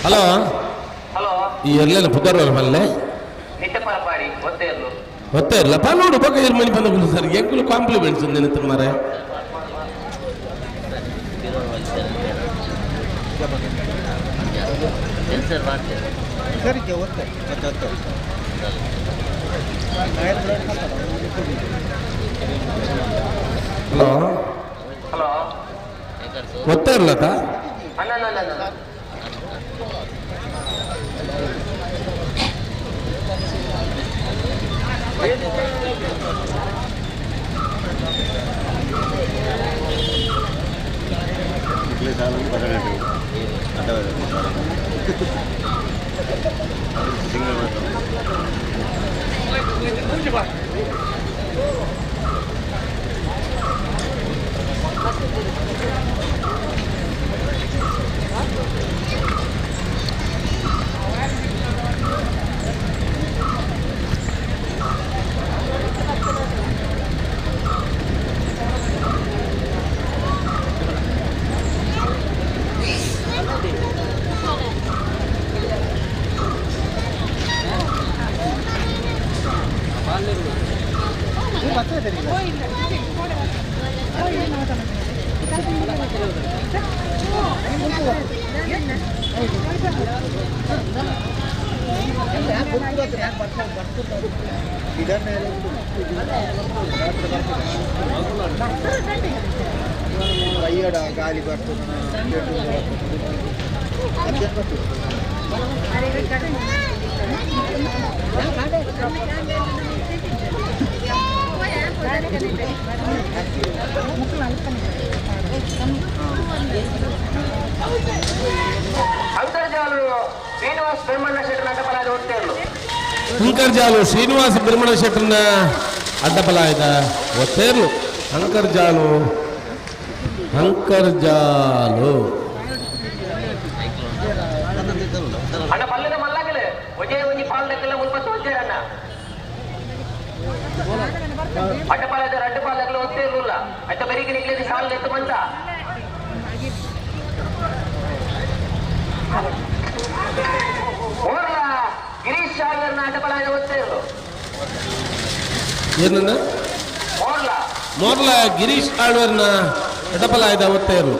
Hello. Hello. ಈ ಎಲ್ಲೆಲ್ಲ ಪುದರ್ವಲ್ಲ ಮಲ್ಲೆ. ನಿಟ್ಟಪಾಡಿ ಒತ್ತೇರ್ಲು. ಗೊತ್ತೇ ಇಲ್ಲ ನೋಡು ಬೊಕ್ಕ ಇರ್ ಮನಿ ಬಂದ ಸರ್ ಎಂಕುಲು ಕಾಂಪ್ಲಿಮೆಂಟ್ಸ್ ನಿನ್ನ ಮಾರೆ. ಹಲೋ. ಹಲೋ. ಗೊತ್ತೇ ಇರ್ಲತ್ತ. ಅಣ್ಣ ಅಣ್ಣ ಅಣ್ಣ. ಗಾಳಿ ಬರ್ತದೆ. ಅಂತರ್ಜಾಲು ಶ್ರೀನಿವಾಸ್ ಬೆರ್ಮಣ್ಣ ಶೆಟ್ಟರ್ ಅಡ್ಡಪಲಾದ ಒತ್ತೇರ್ಲು. ಅಂಕರ್ಜಾಲು ಶ್ರೀನಿವಾಸ ಬಿರ್ಮಣ ಶೆಟ್ಟರ್ನ ಅಡ್ಡಬಲಾಯದ ಒತ್ತೇರ್ಲು. ಅಂಕರ್ಜಾಲು ಅಂಕರ್ಜಾಲು ಅಣ್ಣ ಪಲ್ಲದ ಮಲ್ಲಗಲು ಒಂಜೇ ಒಂಜಿ ಪಾಲ್ದಕ್ಕೆಲ್ಲ ಮುಲ್ಪ ತೋಜಾರಣ್ಣ. ಅಡ್ಡಪಾಲದ ರಡ್ಡು ಪಾಲಕಲು ಒತ್ತೇರ್ಲುಲ್ಲ ಅಟ್ಟ ಬೆರಿಗೆ ನಿಕ್ಲೇದಿ ಸಾಲ ಎತ್ತು ಬಂತ ಓರ್ಲ ಗಿರೀಶ್ ಶಾಗರ್ನ ಅಡ್ಡಪಲಾಯದ ಒತ್ತೇರ್ಲು. ಏನನ್ನ? ಓರ್ಲ. ಮೋರ್ಲ ಗಿರೀಶ್ ಆಳ್ವರ್ನ ಅಡ್ಡಬಲಾಯದ ಒತ್ತೇರ್ಲು.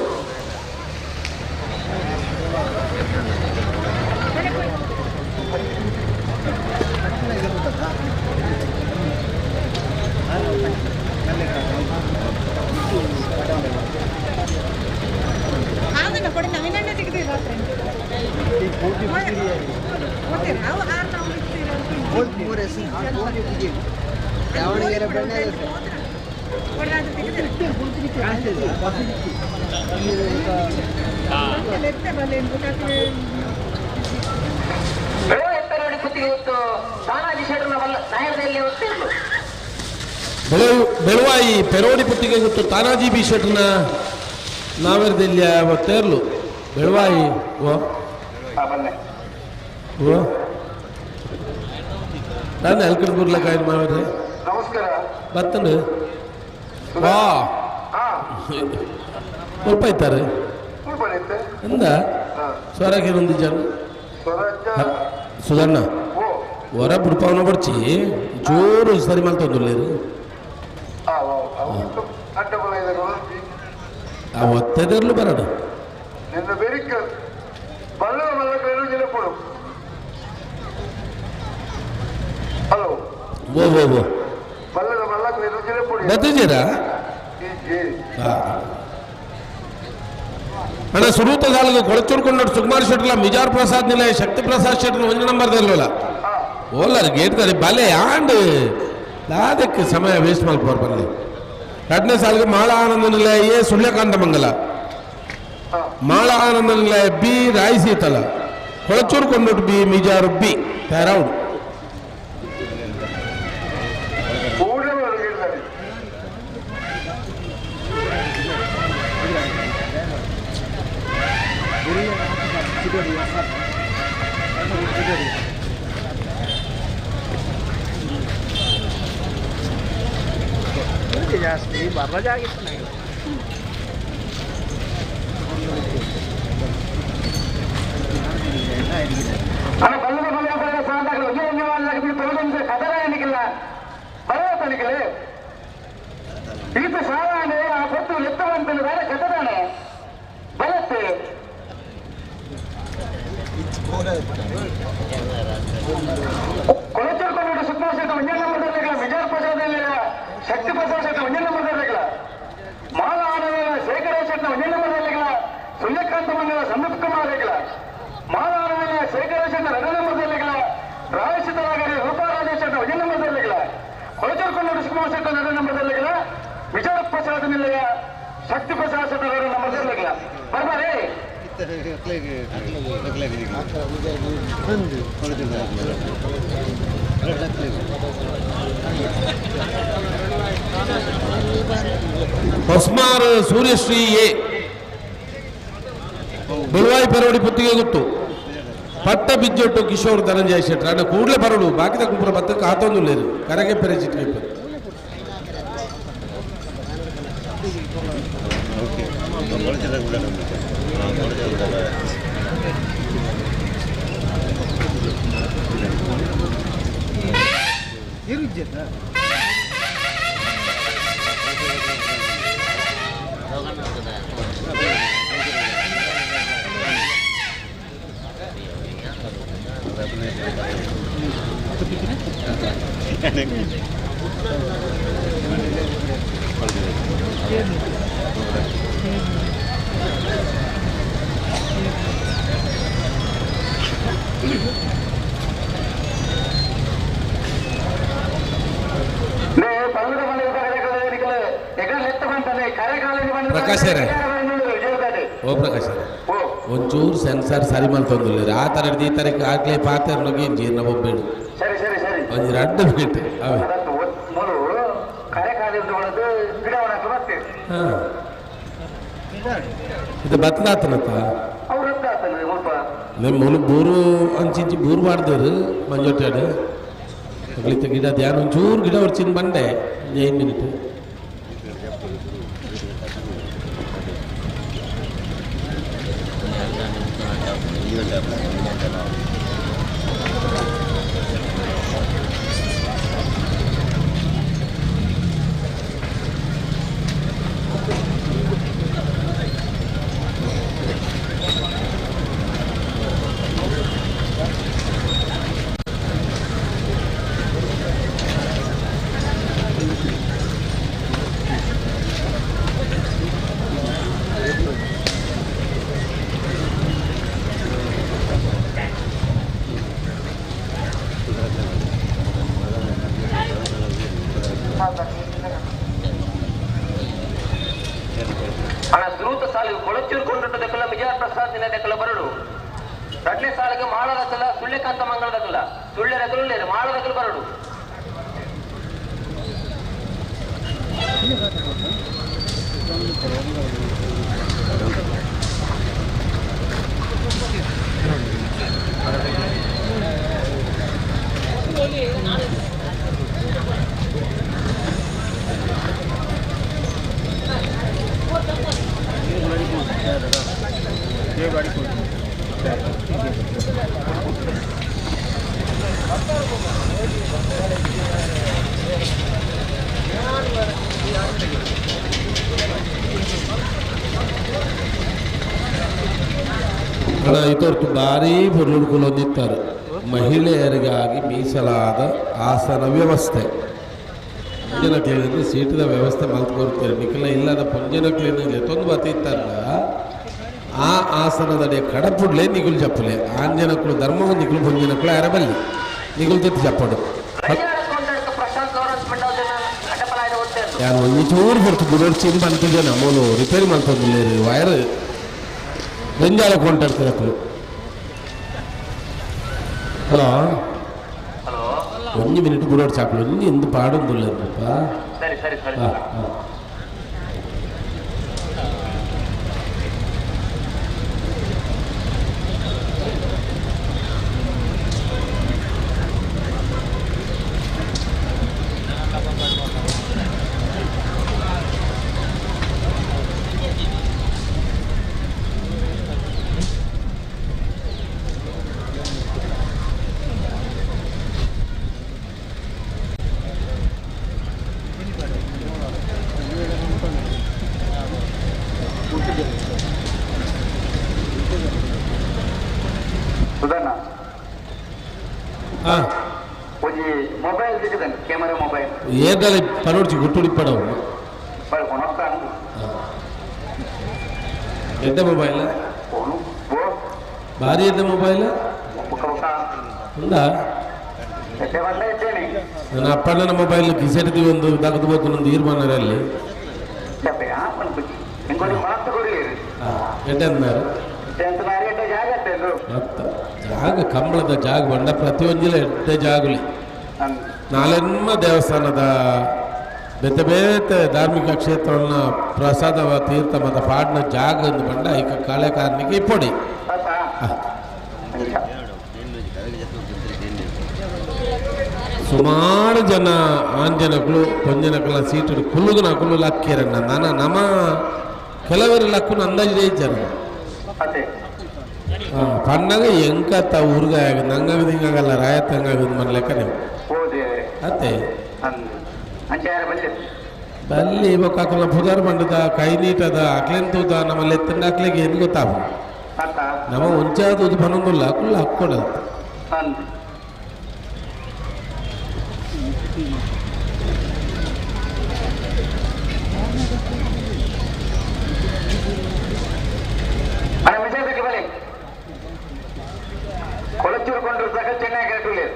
ಬೆಳುವಾಯಿ ಪೆರೋಡಿ ಪುತ್ತಿಗೆ ಗೊತ್ತು ತಾನಾಜಿ ಬಿ ಶೆಟ್ನ ನಾವೆರದೆಲ್ಲಿಯ ತೇರ್ಲು ಬೆಳುವಾಯಿ. ಓ ಓ ನಾನು ಎಲ್ಕಡೆ ಬುರ್ಲಕ್ಕಾಯ್ತು ಮಾವೇರಿ. ನಮಸ್ಕಾರ. ಬತ್ತಂಡು ವಾ ಸ್ವಲ್ಪ ಇತ್ತಾರೆ ಎಂದ ಸ್ವರಕ್ಕೆ ಒಂದು ಜನ ಸುಧಣ್ಣ ಹೊರ ಬುಡ್ಪಾವನ ಬರ್ಚಿ ಜೋರು ಸರಿ ಮಲ್ತೊಂದುಲ್ಲೇರು. ಆ ಒತ್ತೆದರ್ಲು ಬರಡು. ನಿನ್ನ ಬೆರಿಕ ಬಲ್ಲ ಮಲ್ಲ ಜಿಲ್ಲೆಪುಡು. ಹಲೋ. ಓ ಓ ಓ. ಬಲ್ಲದ ಮಲ್ಲ ಜಿಲ್ಲೆಪುಡಿ. ಬತ್ತಿದ್ದೀರಾ? ಅಣ್ಣ ಸುರೂತ ಸಾಲಿಗೆ ಕೊಳಚೂರು ಕೊಂಡೋಡು ಸುಕುಮಾರ್ ಶೆಟ್ಲ ಮಿಜಾರ್ ಪ್ರಸಾದ್ ನಿಲಯ ಶಕ್ತಿ ಪ್ರಸಾದ್ ಶೆಟ್ಲ ಒಂದು ನಂಬರ್ ದರ್ಲಲ್ಲ ಓಲಾರ ಗೇಟ್ ದಾರಿ ಬಲೆ ಆಂಡ್ ಅದಕ್ಕೆ ಸಮಯ ವೇಸ್ಟ್ ಮಲ್ಪೋರ್ ಬರಲಿ. ಎರಡನೇ ಸಾಲಿಗೆ ಮಾಳ ಆನಂದ ನಿಲಯ ಎ ಸುಳ್ಯಕಾಂತ ಮಂಗಲ, ಮಾಳ ಆನಂದ ನಿಲಯ ಬಿ ರಾಯ್ ಸೀತಲ, ಕೊಳಚೂರು ಕೊಂಡೋಟು ಬಿ ಮಿಜಾರು ಬಿ ತಯಾರಾవుడు. ಜಾಸ್ತಿ ಬರ್ರಜಾಗಿತ್ತು ನನಗೆ. ಕೊಳಚೂರು ಸುಕುಮಾರ್ ಶೆಟ್ಟಿ ಒಂಜೇ ನಂಬರ್ ವಿಜಯ ಪ್ರಸಾದ್ ಶಕ್ತಿ ಪ್ರಸಾದ್ ಶೆಟ್ಟಿ ಒಂಜೇ ನಂಬರ್ ಮಾಲ ಆನಂದ ಶೇಖರ ಶೆಟ್ಟಿ ಒಂಜೇ ನಂಬರ್ ಸೂರ್ಯಕಾಂತ ಮಂಗಲ ಸಂದೀಪ್ ಕುಮಾರ್ ಮಾಲ ಆನಂದ ಶೇಖರ ಶೆಟ್ಟಿ ಎರಡು ನಂಬರ್ ರಾಯಸಿದ್ದರಾಗರಿ ರೂಪಾ ರಾಜೇಶ್ ಶೆಟ್ಟಿ ಒಂಜೇ ನಂಬರ್ ಕೊಳಚೂರು ಸುಕುಮಾರ್ ಶೆಟ್ಟಿ ಎರಡು ನಂಬರ್ ವಿಜಯ ಪ್ರಸಾದ್ ನಿಲಯ ಶಕ್ತಿ ಪ್ರಸಾದ್ ಶೆಟ್ಟಿ ಎರಡು ನಂಬರ್ ಬರ್ಬಾರೇ. ಹೊಸ್ಮಾರ್ ಸೂರ್ಯಶ್ರೀ ಎ ಬುಳುವಾಯಿ ಪರವಡಿ ಪುತ್ತಿಗೆ ಗೊತ್ತು ಪಟ್ಟ ಬಿಜ್ಜೊಟ್ಟು ಕಿಶೋರ್ ಧನಂಜಯ ಶೆಟ್ಟರ್ ಅಣ್ಣ ಕೂಡಲೇ ಬರಡು ಬಾಕಿದ ಕುಂಪುರ ಬತ್ತ ಕಾತೊಂದು ಲೇರು ಕರಗೆ ಪೆರೆ ಚಿಟ್ಕೆ ಪ್ರಕಾಶ್ ಓ ಪ್ರಕಾಶ್ ಒಂಚೂರು ಸೆನ್ಸಾರ್ ಸರಿ ಮಲ್ತೊಂದಿಲ್ಲ ಆ ತರ ಈ ತಾರೀಕು ಆಗ್ಲೇ ಪಾತ್ರ ಜೀರ್ಣ ಬೊಬ್ಬೇಡು. ಸರಿ ಸರಿ ಸರಿ. ಒಂಜಿ ರಡ್ಡು ಮಿನಿಟ್ ಅವೇ. ಇದು ಬತ್ತದಾತನತ್ತ ನಿಮ್ಮ ಮುಲು ಬೂರು ಅಂಚಿಂಚಿ ಬೂರು ಮಾಡ್ದೇರು ಮಂಜೊಟ್ಟಾಡು ಅಗ್ಲಿತ್ತ ಗಿಡ ಧ್ಯಾನ ಒಂಚೂರು ಗಿಡ ಹೊರ್ಚಿನ ಬಂಡೆ 5 ಮಿನಿಟ್. ಅಣ್ಣ ದ್ರೂತ ಸಾಲಿಗೆ ಕೊಳಚೂರು ಕೊಂಡುಟ್ಟದಕ್ಕೆಲ್ಲ ವಿಜಯ ಪ್ರಸಾದ್ ದಿನದಕ್ಕೆಲ್ಲ ಬರಡು. ರಡ್ನೇ ಸಾಲಿಗೆ ಮಾಳದಕ್ಕಲ್ಲ ಸುಳ್ಳೆಕಾಂತ ಮಂಗಳದಕ್ಕಲ್ಲ ಸುಳ್ಳೆ ರಕಲು ಮಾಳದಕ್ಕಲು ಬರಡು. ಅಣ್ಣ ಇದೊರ್ತು ಭಾರಿ ಹೊಂದಿತ್ತಾರೆ ಮಹಿಳೆಯರಿಗಾಗಿ ಮೀಸಲಾದ ಆಸನ ವ್ಯವಸ್ಥೆ. ಪುಂಜನ ಕ್ಲೀನ್ ಸೀಟಿನ ವ್ಯವಸ್ಥೆ ಮಲ್ತ್ಕೊಡ್ತಾರೆ. ನಿಖಲ ಇಲ್ಲದ ಪುಂಜನ ಕ್ಲೀನ್ ತೊಂದು ಬತ್ತಿತ್ತಲ್ಲ ಆ ಆಸನದಡಿ ಕಡಪುಡ್ಲೆ ನಿಗುಲು ಚಪ್ಪಲೆ ಆಂಜನಕ್ಕಳು ಧರ್ಮವು ನಿಗುಲು ಪುಂಜನಕ್ಕಳು ಅರಬಲ್ಲಿ ನಿಗುಲು ತೆತ್ತು ಚಪ್ಪಡು. ಯಾರು ಒಂಜಿ ಚೂರು ಹೊರ್ತು ಬುಡೋರ್ಚಿನ ಬಂತಿದ್ದೇನೆ ಮೂಲು ರಿಪೇರಿ ಮಲ್ತೊಂದಿಲ್ಲ ವೈರ್ ಬೆಂಜಾಲ ಕೊಂಟಾಡ್ತಾರೆ ಅಕ್ಕಲು. ಹಲೋ ಹಲೋ ಒಂಜಿ ಮಿನಿಟ್ ಬುಡೋಡ್ ಚಾಪಲು ಒಂಜಿ ಎಂದು ಪಾಡೊಂದುಲ್ಲ ಪಾಪ. ಸರಿ ಸರಿ ಸರಿ. ಹಾಂ ಹಾಂ ಸುಧಣ್ಣ ಒಂಜಿ ಮೊಬೈಲ್ ದಿಕ್ಕದನ್ ಕ್ಯಾಮರಾ ಮೊಬೈಲ್ ಏರ್ಡಲೆ ಪನೋಡ್ಚಿ ಗುಟ್ಟುಡಿ ಪಡವು ಬಳ ಕೊನೊಕ್ಕ ಎಡ್ಡೆ ಮೊಬೈಲ್ ಫೋನು ಓ ಭಾರಿ ಎಡ್ಡೆ ಮೊಬೈಲ್ ಬೊಕ್ಕ ಬೊಕ್ಕ ఉందా ಎಡ್ಡೆ ಬಂದ ಇದ್ದೇನೆ ನನ್ನ ಅಪ್ಪಣ್ಣನ ಮೊಬೈಲ್ ಕಿಸೆಡ್ತಿ ಒಂದು ದಗದು ಬೋತು ತೀರ್ಮಾನರಲ್ಲಿ చెప్పే పనుకుచ్చి ఇంకోటి కొనత్త కొడిలేరు ಎಡ್ಡೆ ಅಂದಾರು ఎంత నారి ఎడ్డ జాగ్రత్త ಮತ್ತ ಜಾಗ ಕಂಬಳದ ಜಾಗ ಬಂಡ ಪ್ರತಿಯೊಂದಿಲ ಎಡ್ಡೆ ಜಾಗುಲಿ ನಾಲೆಮ್ಮ ದೇವಸ್ಥಾನದ ಬೇತೆ ಬೇತೆ ಧಾರ್ಮಿಕ ಕ್ಷೇತ್ರವನ್ನ ಪ್ರಸಾದವ ತೀರ್ಥ ಮತ್ತು ಪಾಡ್ನ ಜಾಗ ಒಂದು ಬಂಡ ಈಗ ಕಾಳೆ ಕಾರಣಕ್ಕೆ ಇಪ್ಪೊಡಿ ಸುಮಾರು ಜನ ಆಂಜನಕುಲು ಪೊಂಜನಕುಲ ಸೀಟು ಕುಲ್ಲುಗುನಕುಲು ಲಕ್ಕೇರಣ್ಣ ನಾನ ನಮ ಕೆಲವರು ಲಕ್ಕುನ ಅಂದಾಜು ಜನ ಅದೇ ಪಣ್ಣಗ ಎಂಕತ್ತ ಊರ್ಗಾಯ ನಂಗಾಗ ಹಿಂಗಾಗಲ್ಲ ರಾಯತ್ತಂಗಾಗ మన లెక్కనే ಓದೇ ಅತ್ತೆ ಅಂಚಾರ ಬಲ್ಲಿ ಬಲ್ಲಿ ಒಕ್ಕಾಕಲ ಪುದಾರ್ ಬಂಡದ ಕೈ ನೀಟದ ಅಕ್ಲೆನ್ ತೂದ ನಮ್ಮಲ್ಲಿ ಎತ್ತಂಡ ಅಕ್ಲೆಗೆ ಏನು ಗೊತ್ತಾಗ ಅತ್ತ ನಮ್ಮ ಒಂಚಾದ ಬನ್ನೊಂದುಲ್ಲ ಅಕುಲ್ಲ ಹಾಕ್ಕೊಡಲ್ಲ ಅಂದ್ ಅಣ್ಣ ಮಿಜಾದಕ್ಕೆ ಬಲಿ ಕೊಳಚೂರು ಕೊಂಡಿರ್ತಕ್ಕ ಚೆನ್ನೈ ಕೇಟುಲಿ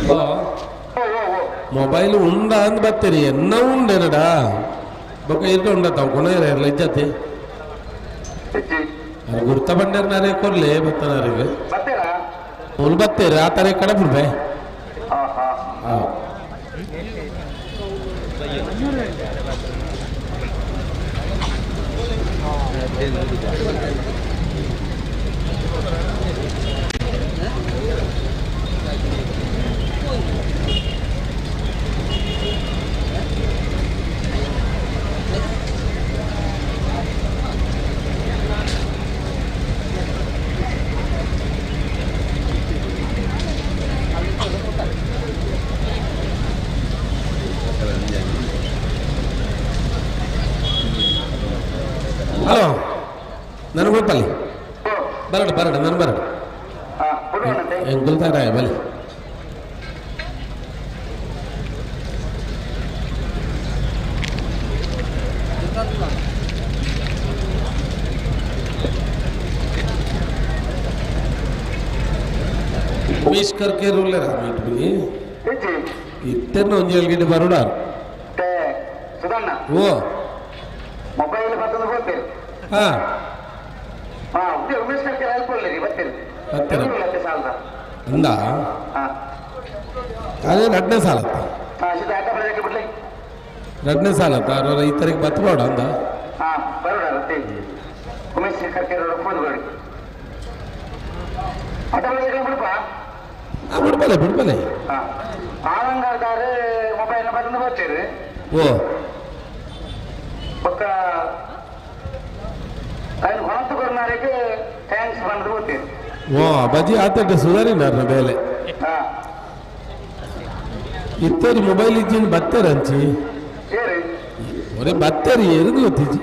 ಓ ಓ ಓ ಮೊಬೈಲ್ ಉಂಡ ಅಂದ್ ಬತ್ತೀರಿ ಎನ್ನ ಉಂಡೇನಡ ಬೊಕ್ಕ ಇರ್ಕ ಉಂಡ ತಾವು ಕೊಣ ಇರಲ್ಲ ಇಜ್ಜತಿ ಇಜ್ಜಿ ಅದು ಗುರ್ತ ಬಂಡೇರ್ ನಾರೇ ಕೊರ್ಲೆ ಬತ್ತನಾರಿಗೆ ಬರ್ತೀರಾ ಮುಲ್ ಬತ್ತೀರಿ ಆ ತರ ಕಡೆ ಬಿಡ್ಬೆ ಹಾ ಹಾ ಹಲೋ ನನಗೆ ಗೊತ್ತಲ್ಲಿ ಓ ಬರಡ ಬರಡ ನಾನು ಬರಡ ಹಾ ಕೊಡುವನಂತೆ ಎಂಕುಲ್ತಾರ ಬಲಿ ಉಮೇಶ್ ಕರ್ಕೆ ರೂಲರ್ ಮೀಟ್ ಇಜ್ಜಿ ಇತ್ತೆರ್ನ ಒಂಜಿ ಗಿಡ ಬರುಡಾರು ते ಸುಧಣ್ಣ ಓ ಮೊಬೈಲ್ ಬರ್ತದೆ ಗೊತ್ತಿರಿ ಹಾ ಹಾ ಉದೇ ಉಮೇಶ್ ಕರ್ಕೆ ಹೆಲ್ಪ್ ಒಳ್ಳೆರಿ ಬರ್ತೀರಿ ಬರ್ತೀರಾ? ಸಾಲದ ಅಂದ ಹಾ ಅದೇ ರಡ್ನೇ ಸಾಲತ್ತ ಹಾ ಸಿದ್ಧ ಆಟ ಬರೋದಕ್ಕೆ ಬಿಡ್ಲಿ ರಡ್ನೇ ಸಾಲತ್ತ ಅವ್ರ ರೈತರಿಗೆ ಬತ್ತ ಬೇಡ ಅಂದ ಹಾ ಬರೋಣ ರತ್ತಿ ಉಮೇಶ್ ಕರ್ಕೆ ಫೋನ್ ಮಾಡಿ ಆಟ ಬರೋದಕ್ಕೆ ಬಿಡಪ್ಪ ಆ ಬಿಡ್ಬಲೆ ಬಿಡ್ಬಲೆ ಹಾ ಆಲಂಗಾರ್ದಾರು ಮೊಬೈಲ್ ನಂಬರ್ ಬರ್ತೀರಿ ಓ ಪಕ್ಕ ఆయన ಹೊಣತುಕೊರ್ನಾರಿಗೆ thanks ಬಂದು ಬರ್ತೀರಿ ಓ ಬಜಿ ಆತಡ್ಡೆ ಸುಧಾರಿನಾರ್ನ ಬೇಲೆ ಹಾ ಇತ್ತೇರಿ ಮೊಬೈಲ್ ಇಜ್ಜಿನ ಬತ್ತೇರಂಚಿ ಏರಿ ಒರೇ ಬತ್ತೇರಿ ಎರುದು ಗೊತ್ತಿಜ್ಜಿ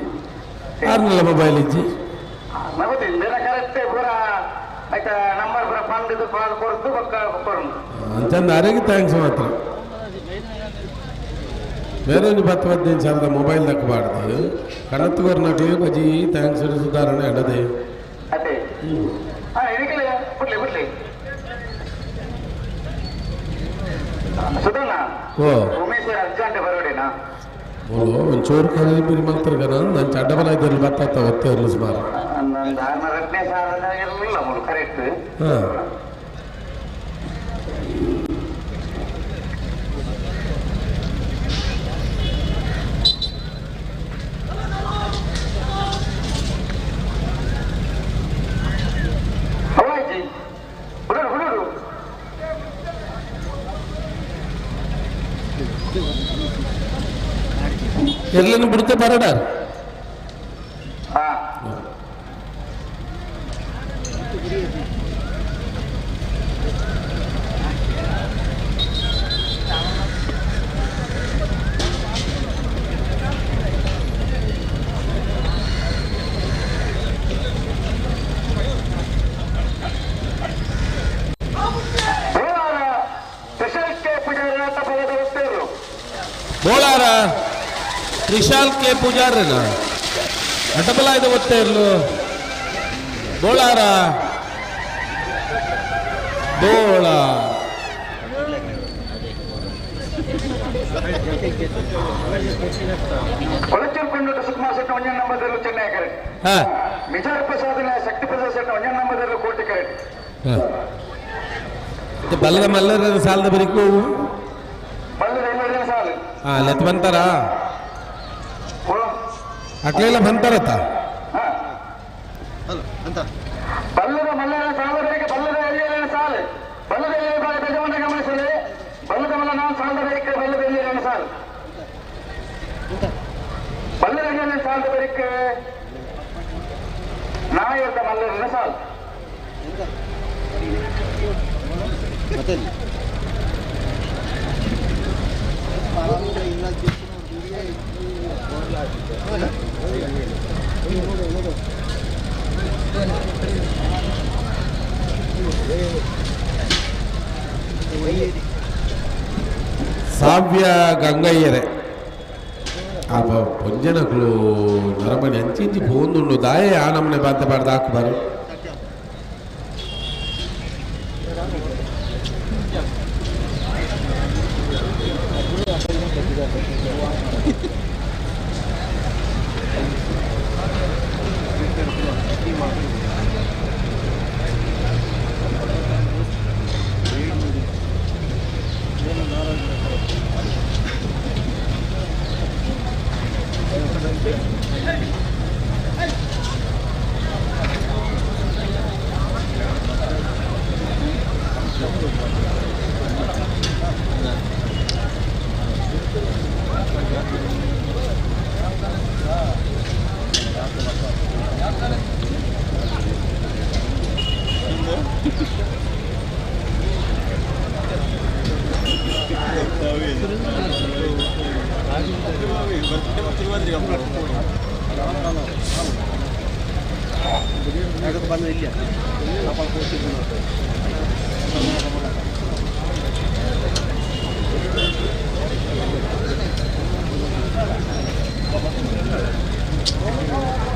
ಆರ್ನಲ್ಲ ಮೊಬೈಲ್ ಇಜ್ಜಿ ನಮಗೆ ಇಂದಿನ ಕರೆಕ್ಟ್ ಪೂರ ಆಯ್ತಾ ನಂಬರ್ ಪೂರ ಪಂಡಿದ್ದು ಕಾಲ್ ಕೊಡ್ತು ಬೊಕ್ಕ ಕೊರ್ನು ಅಂಚಂದ ಅರೆಗೆ thanks ಮಾತ್ರ ಬೇರೆ ಒಂದು 10 15 ಸಾವಿರದ ಮೊಬೈಲ್ ದಕ್ಕಬಾರ್ದು ಕಣತ್ಕೊರ್ನಕ್ಲೆ ಬಜಿ thanks ಸುಧಾರಣೆ ಅಡದೆ ಅದೇ ಹಾ ಇದಕ್ಕೆ ಬಿಡ್ಲಿ ಬಿಡ್ಲಿ ಸುಧಣ್ಣ ಓ ಉಮೇಶ್ ಅರ್ಜೆಂಟ್ ಬರೋಡೇನಾ ಓ ಒಂಚೂರು ಕಲಿ ಬಿರಿ ಮಂತ್ರ ನಾನು ಚಡ್ಡಬಲ ಇದ್ದಿರಲಿ ಬತ್ತಾತ ಒತ್ತೆ ಇರಲಿ ಸುಮಾರು ನಂದು ಆರ್ನ ರಡ್ನೇ ಸಾಲ ಇರಲಿಲ್ಲ ಮೂರು ಕರೆಕ್ಟ್. ಹಾಂ ಹವಾಜಿ ಹುಡುರು ಹುಡುರು ಎರ್ಲಿನ ಬಿಡ್ತೆ ಬರಡಾರ. ಹಾ ಬೋಳಾರ ಸ್ಪೆಷಲ್ ಕೆ ಪೂಜಾರಿ ತಪ್ಪದ ಒತ್ತೇರು. ಬೋಳಾರ ತ್ರಿಶಾಲ್ ಕೆ ಪೂಜಾರನ ಅಟಬಲಾಯ್ದ ಒತ್ತೆ ಇರ್ಲು ಬೋಳಾರ ಬೋಳ ಕೊಳಚೂರು ಕೊಂಡೋಟ ಸುಕುಮಾರ್ ಶೆಟ್ಟಿ ಒಂಜನ್ ನಂಬರ್ದಲ್ಲೂ ಚೆನ್ನೈ ಕರೆಕ್ಟ್. ಹಾ ಮಿಜಾರ್ ಪ್ರಸಾದ್ ಶಕ್ತಿ ಪ್ರಸಾದ್ ಶೆಟ್ಟಿ ಒಂಜನ್ ನಂಬರ್ದಲ್ಲೂ ಕೋಟಿ ಕರೆಕ್ಟ್. ಹಾ ಬಲ್ಲದ ಮಲ್ಲರ ಸಾಲದ ಬರಿಕು. ಬಲ್ಲದ ಎಲ್ಲರಿನ ಸಾಲು. ಹಾ ಲೆತ್ ಬಂತಾರ. ಓ ಅಟ್ಲೆಲ್ಲ ಬಂತಾರತ್ತ. ಹಾ ಬಲ್ಲದ ಮಲ್ಲರ ಸಾಲದವರೆಗೆ ಬಲ್ಲದ ಎಲ್ಲಿಯಲ್ಲಿನ ಸಾಲು ಬಲ್ಲದ ಎಲ್ಲಿಯ ಬಾರಿ ಯಜಮಾನ ಗಮನಿಸಲಿ ಬಲ್ಲದ ಮಲ್ಲ ನಾನು ಸಾಲದ ಬರಿಕೆ ಬಲ್ಲದ ಎಲ್ಲಿಯಲ್ಲಿನ ಸಾಲು ಬಲ್ಲದ ಎಲ್ಲಿಯಲ್ಲಿನ ಸಾಲದ ಬರಿಕೆ ನಾಯರ್ದ ಮಲ್ಲರಿನ ಸಾಲು. ಸಾವ್ಯ ಗಂಗಯ್ಯರೆ ಆ ಪೊಂಜನಕುಲು ನರಮಣಿ ಅಂಚಿಂಚಿ ಪೋಂದುಂಡು ದಾಯೆ ಆ ನಮ್ಮನೆ ಬಾಂತ ಬಾರ್ದು ಹಾಕು.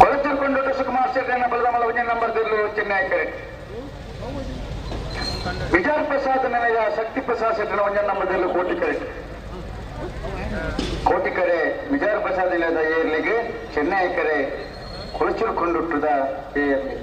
ಕೊಳಚೂರು ಕೊಂಡೋಟ ಸುಕುಮಾರ್ ಶೆಟ್ಟಿ ಬಲ್ಲದ ಮಲ್ಲ ಒಂಜನ್ ನಂಬರ್ ದಿರ್ಲು ಚೆನ್ನೈ ಕರೆಕ್ಟ್. ವಿಜಯ ಪ್ರಸಾದ್ ನೆಲೆಯ ಶಕ್ತಿ ಪ್ರಸಾದ್ ಶೆಟ್ಟಿನ ಒಂಜನ್ ನಂಬರ್ ದಿರ್ಲು ಕೋಟಿ ಕರೆಕ್ಟ್. ಕೋಟಿಕರೆ ವಿಜಯ ಪ್ರಸಾದ್ ನಿಲಯದ ಏರ್ಲಿಗೆ ಚೆನ್ನೈ ಕರೆ ಕೊಳಚೂರು ಕೊಂಡುಟ್ಟದ ಏರ್ಲಿ.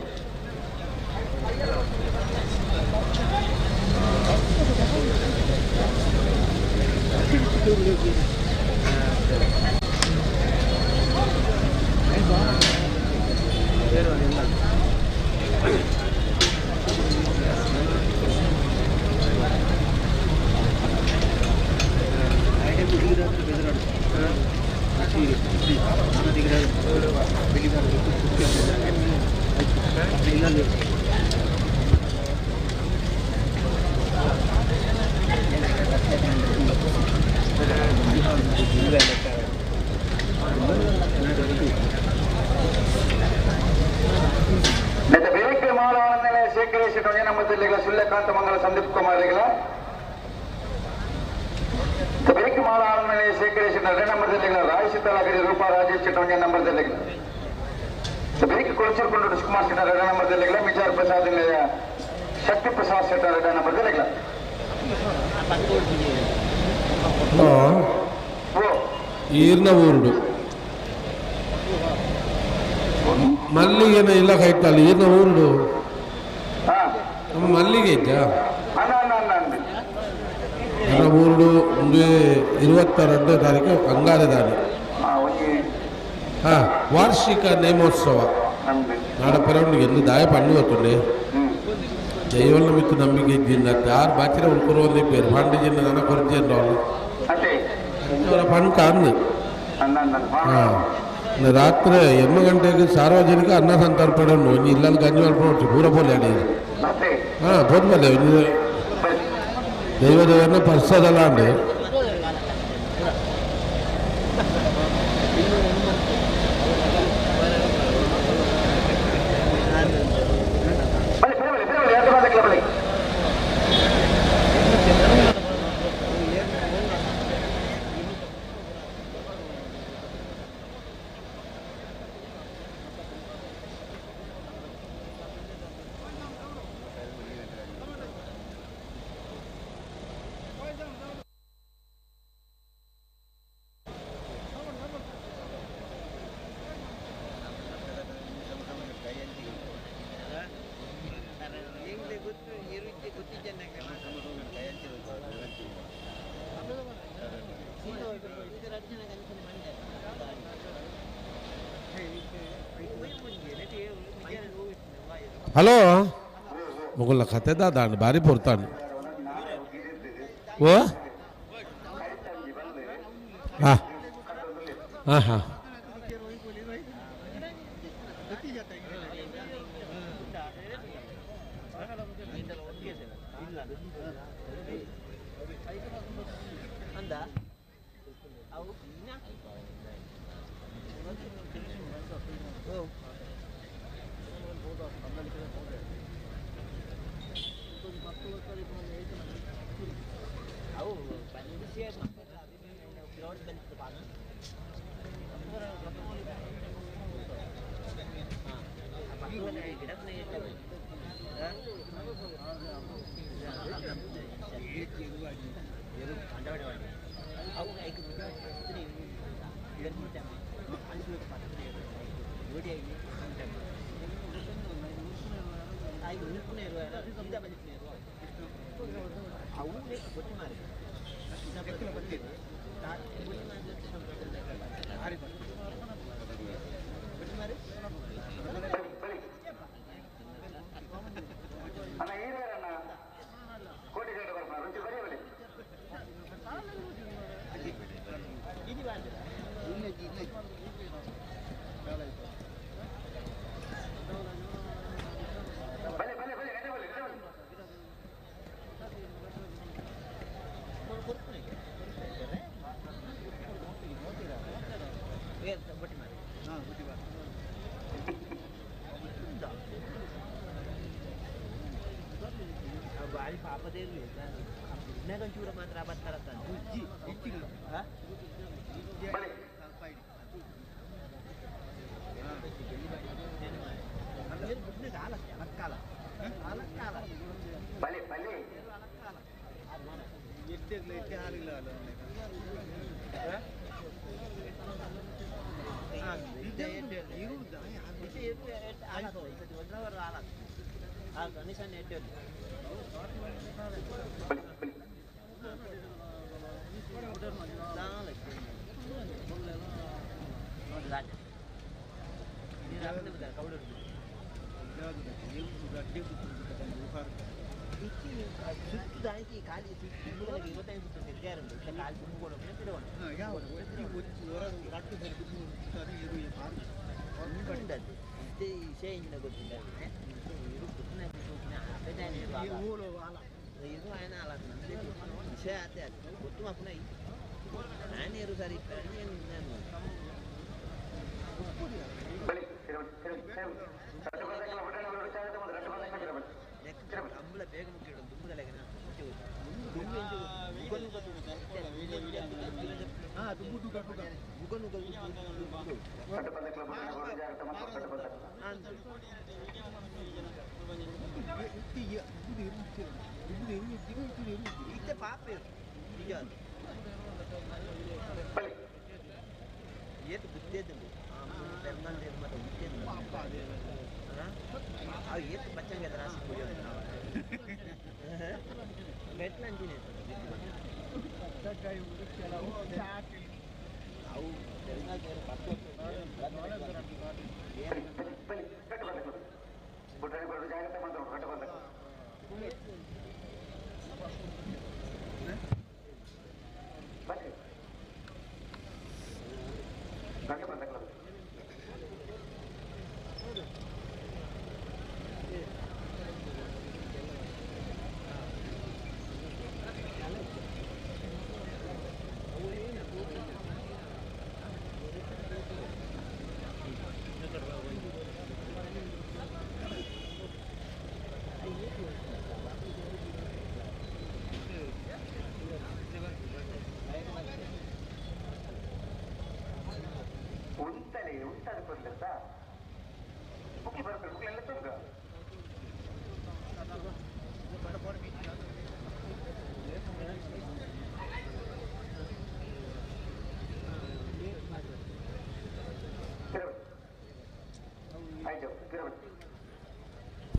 ನೆತ್ತ ಬೇರೆ ಮಾಳಾನಂದನೆ ಶೇಖರೇಶ್ ನಮ್ಮ ಸುಳ್ಯಕಾಂತ ಮಂಗಲ ಸಂದೀಪ್ ಕುಮಾರ್ ಬೇರೆ ಮಾಳಾನಂದನೆ ಶೇಖರೇಶ್ ನಂಬರ್ ರಾಯಶಿತಲಾಗರಿ ರೂಪಾ ರಾಜೇಶ್ ನಂಬರ್ ಬೇರೆ ಕೊಳಚೂರ್ಕೊಂಡು ಸುಕುಮಾರ್ ಶೆಟ್ಟಿ ಎರಡನೇ ನಂಬರ್ ಮಿಜಾರ್ ಪ್ರಸಾದ್ ಶಕ್ತಿ ಪ್ರಸಾದ್ ಶೆಟ್ಟಿ ಎರಡನೇ ನಂಬರ್. ಹಲೋ ಈರ್ನ ಊರುಡು ಮಲ್ಲಿಗೆನ ಇಲ್ಲ ಕೈತಲ್ಲ ಈರ್ನ ಊರುಡು ನಮ್ಮ ಮಲ್ಲಿಗೆ ಇದ್ದ ನನ್ನ ಊರುಡು ಒಂದು 22 ತಾರೀಕು ಅಂಗಾರೆ ದಾನಿ ಹಾಂ ವಾರ್ಷಿಕ ನೇಮೋತ್ಸವ ನಾಡಪರವಣಿಗೆ ಎಂದು ದಾಯ ಪಣ್ಣು ಗೊತ್ತುಂಡೆ ದೈವಲ್ಲ ಮಿತ್ತು ನಂಬಿಕೆ ಇದ್ದಿಂದ ಯಾರು ಬಾಚಿರ ಉಳ್ಕೊರು ಒಂದೇ ಪೇರು ಪಾಂಡಿ ಜಿನ್ನ ನನ್ನ ಕೊರತೆ ಅವಳು ಅವರ ಪಣ್ಕ ಅಂದು ಹಾಂ ರಾತ್ರಿ 8 ಗಂಟೆಗೆ ಸಾರ್ವಜನಿಕ ಅನ್ನ ಸಂತರ್ಪಣೆ ಉಂಟು ಒಂಜಿ ಇಲ್ಲಲ್ಲಿ ಗಂಜಿ ಮಲ್ಪೊಡ್ಚಿ ಪೂರ ಪೋಲೆ ಅಡಿ ಹಾಂ ಪೋದ್ಮಲೆ ಒಂಜಿ ದೈವ ದೇವರನ್ನ ಪರ್ಸದಲ್ಲ ಅಂడి. ಹಲೋ ಮುಗುಲ್ಲ ಕತೆ ದಾದಾಂಡ್ ಭಾರಿ ಪೊರ್ತಾಂಡ್ ಓ ಹಾಂ ಹಾಂ ಹಾಂ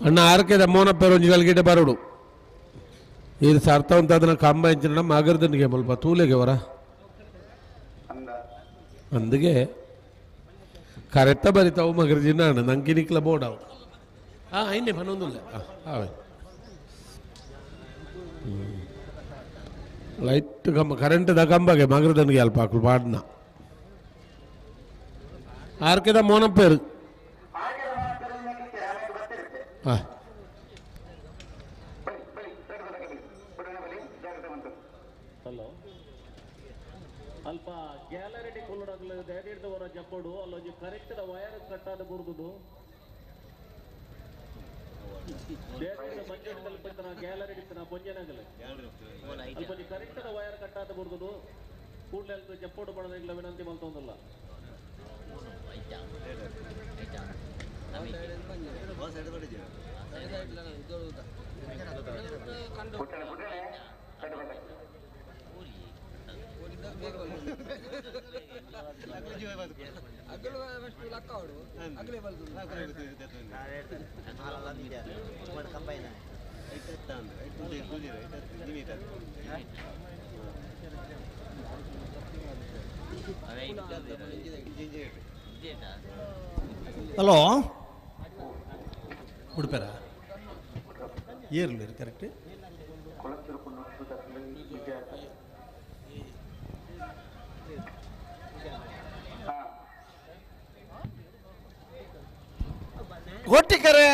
ಅಣ್ಣ ಆರ್ಕೆದ ಮೋನಪ್ಪೇರು ಒಂಜಿ ಗಲ್ಗಿಡೆ ಬರೋಡು ಇದು ಸಾರ್ಥ ಅದನ್ನ ಕಂಬ ಇಂಚಿನ ಮಗರ್ದನಿಗೆ ಮುಲ್ಪ ತೂಲೆಗೆ ವರ ಅಂದಿಗೆ ಕರೆತ್ತ ಬರಿತಾವು ಮಗರ್ ಜಿನ್ನ ಅಣ್ಣ ನಂಗೆ ನಿಕ್ಲ ಬೋರ್ಡ್ ಅವು. ಹಾಂ ಐನೆ ಪನೊಂದುಲ್ಲ. ಹಾಂ ಲೈಟ್ ಕಂಬ ಕರೆಂಟ್ದ ಕಂಬಗೆ ಮಗರ್ದನಿಗೆ ಅಲ್ಪ ಹಾಕಲು ಪಾಡ್ನ ಆರ್ಕೆದ ಮೋನಪ್ಪೇರು. ಹಾಂ ಹಲೋ ಅಲ್ಪ ಗ್ಯಾಲರಿ ಕುಲ್ಲಡಗ್ಲ ದಯದಿಡ್ದವರ ಜಪ್ಪಡು ಅಲ್ಲೊಂಜಿ ಕರೆಕ್ಟ್ ವೈರ್ ಕಟ್ಟಾದ ಬುರ್ದುದು ದಯದಿಡ್ದ ಮಂಜೂರು ಕಲ್ಪತ್ತನ ಗ್ಯಾಲರಿ ಇತ್ತನ ಪೊಂಜನಗಲ ಅಲ್ಪ ಒಂಜಿ ಕರೆಕ್ಟ್ ವೈರ್ ಕಟ್ಟಾದ ಬುರ್ದುದು ಕೂಡಲೇ ಅಲ್ಪ ಜಪ್ಪೋಡು ಪಡೋದಿಲ್ಲ ವಿನಂತಿ ಮಲ್ತೊಂದಲ್ಲ. ಹಲೋ ಉಡುಪೆರ ಏರ್ಲಿ ಕರೆಕ್ಟ್. ಕೋಟಿಕರೆ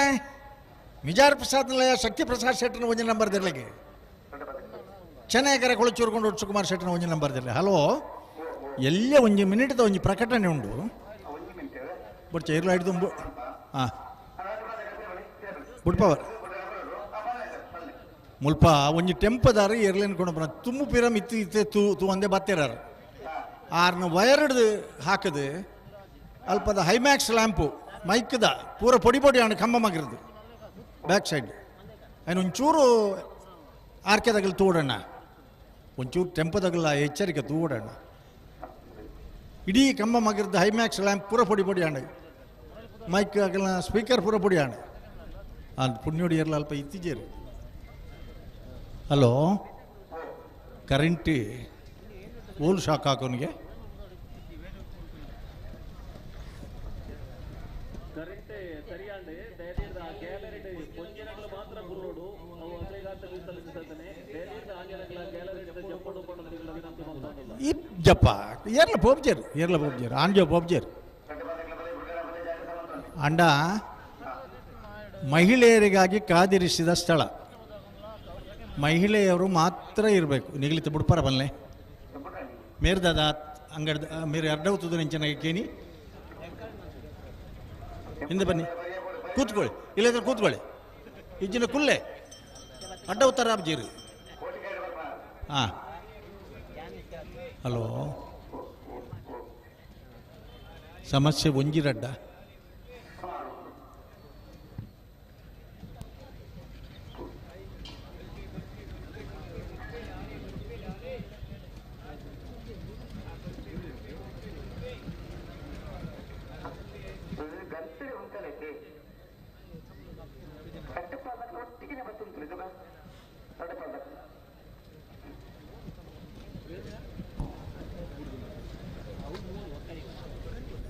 ಮಿಜಾರ್ ಪ್ರಸಾದ್ ನಿಲಯ ಶಕ್ತಿ ಪ್ರಸಾದ್ ಶೆಟ್ಟನ ಒಂಜಿ ನಂಬರ್ ದಿರ್ಲಿಗೆ ಚೆನ್ನೈಕರೆ ಕೊಳಚೂರ್ಕೊಂಡು ಸುಕುಮಾರ್ ಶೆಟ್ಟನ ಒಂಜಿ ನಂಬರ್ ದಿರ್ಲಿ. ಹಲೋ ಎಲ್ಲೇ ಒಂಜಿ ಮಿನಿಟ್ದ ಒಂಜಿ ಪ್ರಕಟಣೆ ಉಂಡು ಬಟ್ ಚೇರ್ಲ ಹಿಡ್ದು ಹಾಂ ಬುಡ್ ಪವರ್ ಮುಲ್ಪ ಒಂಜಿ ಟೆಂಪದಾರ ಏರ್ಲೇನ್ ಕೊಂಡು ತುಮ್ಮು ಪಿರಮ್ ಇತ್ತು ಇತ್ತೆ ತೂ ತೂ ಒಂದೇ ಬತ್ತಿರಾರು ಆರ್ನ ವೈರ್ ಹಿಡ್ದು ಹಾಕದು ಅಲ್ಪದ ಹೈಮ್ಯಾಕ್ಸ್ ಲ್ಯಾಂಪು ಮೈಕ್ದ ಪೂರ ಪೊಡಿ ಪೊಡಿ ಅಣ್ಣ ಕಂಬ ಮಗಿರದು ಬ್ಯಾಕ್ ಸೈಡ್ ಆಯ್ನ ಒಂಚೂರು ಆರ್ಕೆದಾಗಲು ತೂಡಣ್ಣ ಒಂಚೂರು ಟೆಂಪದಾಗಲ್ಲ ಎಚ್ಚರಿಕೆ ತೂಡಣ್ಣ ಇಡೀ ಕಂಬ ಮಗಿರದ ಹೈಮ್ಯಾಕ್ಸ್ ಲ್ಯಾಂಪ್ ಪೂರ ಪೊಡಿ ಪೊಡಿ ಅಣ್ಣ ಮೈಕ್ ಆಗಲ್ಲ ಸ್ಪೀಕರ್ ಪೂರ ಪೊಡಿ ಅಣ್ಣ ಅದು ಪುಣ್ಯೋಡಿ ಇರಲ್ಲ ಅಲ್ಪ ಇತ್ತೀಚೆರು. ಹಲೋ ಕರೆಂಟ್ ಓಲ್ ಶಾಕ್ ಹಾಕೋನಿಗೆ ಕರೆಂಟ್ ಸರಿಯಾಂಡ್ ದಯದೀರ್ದ ಆ ಗ್ಯಾಲರಿ ಪೊಂಜನಗಳು ಮಾತ್ರ ಗುಲ್ಲೋಡು ಅವು ಅಗ್ರಿಗಾತ ಸಲ್ಲಿಸುತ್ತಾನೆ ದಯದೀರ್ದ ಆಂಜನಗಳ ಗ್ಯಾಲರಿ ಜಪ್ಪಡು ಪಡೋದಿಲ್ಲ ವಿನಂತಿ ಮಾಡ್ತಾನಿಲ್ಲ. ಈ ಜಪ್ಪ ಏರ್ಲ ಪೋಪ್ಜೇರು ಏರ್ಲ ಪೋಪ್ಜೇರು ಆಂಜೋ ಪೋಪ್ಜೇರು ಅಂಡ ಮಹಿಳೆಯರಿಗಾಗಿ ಕಾದಿರಿಸಿದ ಸ್ಥಳ ಮಹಿಳೆಯರು ಮಾತ್ರ ಇರಬೇಕು. ನಿಗಲಿತ ಬುಡ್ಪಾರ ಬಲ್ಲೆ ಮೇರ್ದಾದ ಅಂಗಡ್ದ ಮೇರೆ ಅರ್ಡವತ್ತದ ನೆಂಚನಾಗಿ ಕೇನಿ ಹಿಂದೆ ಬನ್ನಿ ಕೂತ್ಕೊಳ್ಳಿ ಇಲ್ಲದ್ರೆ ಕೂತ್ಕೊಳ್ಳಿ ಇಜ್ಜಿನ ಕುಲ್ಲೆ ಅಡ್ಡ ಉತ್ತರ ಅಬ್ಜೀರಿ. ಹಾಂ ಹಲೋ ಸಮಸ್ಯೆ ಒಂಜಿರಡ್ಡ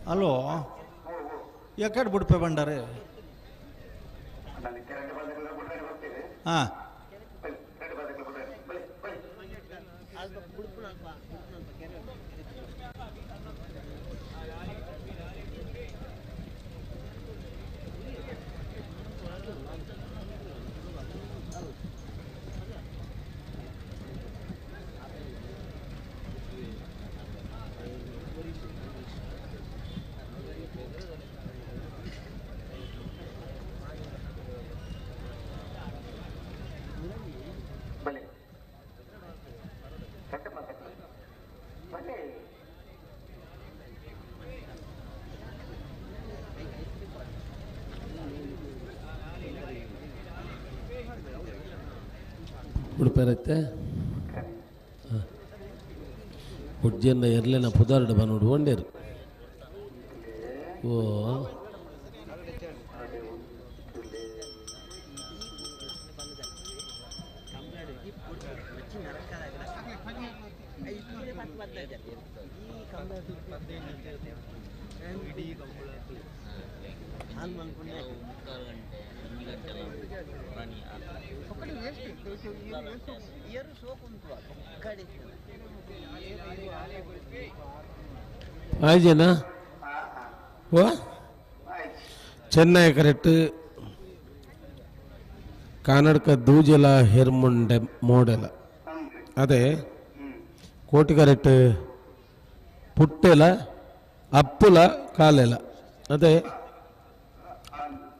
ಹಲೋ ಎಕಡೆ ಬುಡ್ಪೆ ಬಂಡಾರೆ ಹಾಂ ಉಡುಪೇರತ್ತೆ ಉಜ್ಜೆನ್ನ ಎರ್ಲೆನ ಪುದಾರ್ಡ್ ಬನ್ನೋಡು ಒಂಡೇರು ಓ ಆಯ್ಜೇನಾ ಓ ಚೆನ್ನೈ ಕರೆಕ್ಟ್ ಕನ್ನಡಕ ದೂಜಲ ಹೆರ್ಮುಂಡೆ ಮೋಡೆಲ ಅದೇ ಕೋಟಿ ಕರೆಕ್ಟ್ ಪುಟ್ಟೆಲ ಅಪ್ಪುಲ ಕಾಲೆಲ ಅದೇ ಹಾಂ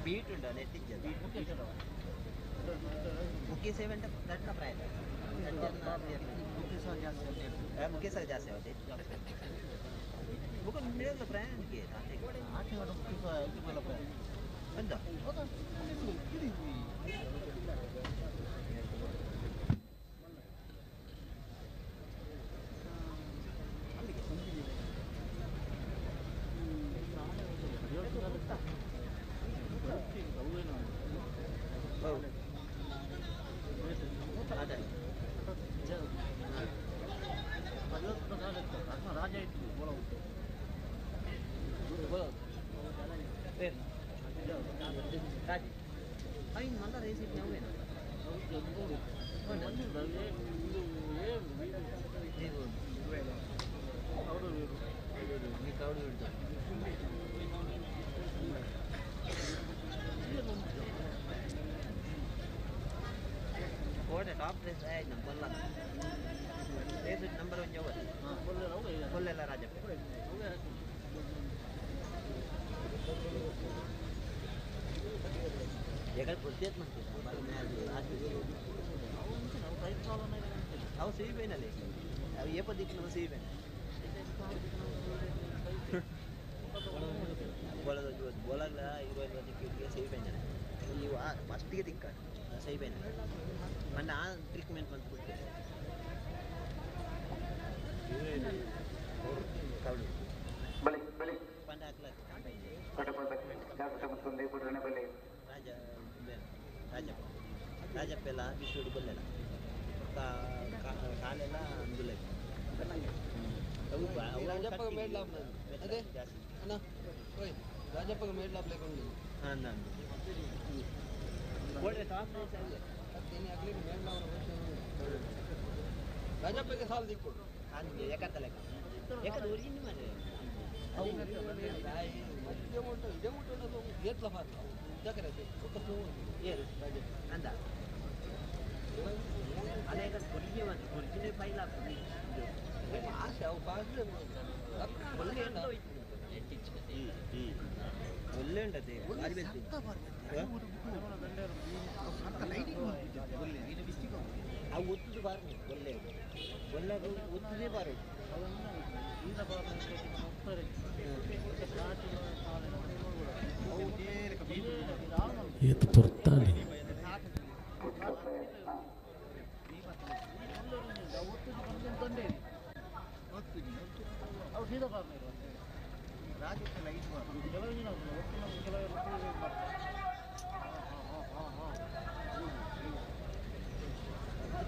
ಬೀಟ್ ಉಂಟು ನೆಟ್ಟಿಜ್ಜ ಮುಖೇಶ್ ದಟ್ಟ ಪ್ರಾಯ ಮುಖೇಶ್ ಜಾಸ್ತಿ ಆಗುತ್ತೆ ಬುಕ್ ಮಿಡಲ್ ಪ್ರಾಯ ಬಂದ ಟಾಪ್ ರೇಸ್ ಬೊಲ್ಲ ರೇಸ್ ನಂಬರ್ ಒಂಜಿ ಬೊಲ್ಲೆಲ್ಲ ರಾಜಪ್ಪ ಎಗಡೆ ಪುರ್ತಿಯತ್ ಮಾಡ್ತೀವಿ ಅವು ಸಿಹಿಬೇನಲ್ಲಿ ಅವು ಏಪ ದಿಕ್ಕು ಸಿಹಿಬೇನೆ ಬೋಲಾಗ್ಲ ಇರುವ ದಿಕ್ಕಿಗೆ ಸಿಹಿಬೇನೆ ಇವು ಫಸ್ಟಿಗೆ ದಿಕ್ಕ ಸಹಿಬೇನೆ ಮೊನ್ನೆ ಆ ಟ್ರೀಟ್ಮೆಂಟ್ ಬಂದು ಕೊಡ್ತೇವೆ ಬಲಿ ಬಲಿ ಪಂಡ ಹಾಕ್ಲಾಕ ಬಲಿ ರಾಜ ರಾಜಪ್ಪ ರಾಜಪ್ಪ ಎಲ್ಲ ಬಿಸಿಡು ಬಲ್ಲೆಲ್ಲ ಕಾಲೆಲ್ಲ ಅಂದುಲ್ಲ ರಾಜಪ್ಪಗೆ ಮೇಡ್ಲಾಪ್ಲೆ ಕೊಂಡು ಹಾಂ ರಾಜಪ್ಪಗೆ ಸಾಲ ದಿಕ್ಕೊಡು ಯಾಕಂತಲ್ಲ ಯಾಕಂದ್ರೆ ಒರಿಜಿನ್ ಮಾರ್ರೆ ಏತ್ಲ ಮಾತ್ರ ಏರು ಅಂದ ಅದೇ ಒರಿಜಿನ್ ಮಾತ್ರ ಒರಿಜಿನ್ ಫೈಲ್ ಆಗ್ತದೆ ಆಸೆ ಅವು ಪಾಸ್ ಒಳ್ಳೆ ಒಳ್ಳೆ ಉಂಟದೆ ಅವು ಒತ್ತುದು ಬಾರ್ದು ಒಳ್ಳೆ ಒಳ್ಳೆ ಒತ್ತುದೇ ಬಾರದು ಏತ್ ಪೊರ್ತಾಂಡಿ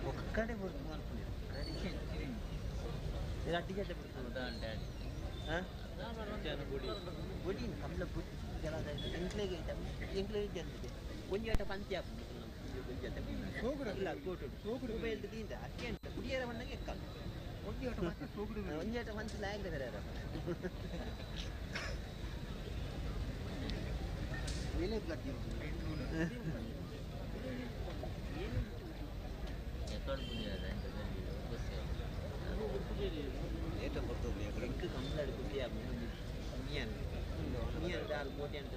ಒಕ್ಕಡೆ ಬರ್ತದೆ ಅಡ್ಡಿ ಜೊತೆ ಬರ್ತದೆ ಹಾಂ ಗುಡಿ ಕಮ್ಲ ಗುಡಿ ಎಂಕ್ಲೆಗೆ ಎಂಕ್ಲೆಗೆ ಜಂತಿದೆ ಒಂಜಿ ಆಟ ಪಂತಿ ಹಾಕುದು ಇಲ್ಲ ಕೋಟು ಮೊಬೈಲ್ ದಿಂದ ಅಕ್ಕಿ ಅಂತ ಕುಡಿಯರ ಮಣ್ಣಗೆ ಎಕ್ಕಲ್ಲ ಒಂಜಿ ಆಟ ಪಂತಿ ಲಾಗ್ ಬೇರೆ ಎಂಕ್ ಕಮ್ಲಾಡು ಕುಡಿ ಮಿಯನ್ ಮಿಯನ್ ದಾಲ್ ಕೋಟೆ ಅಂತ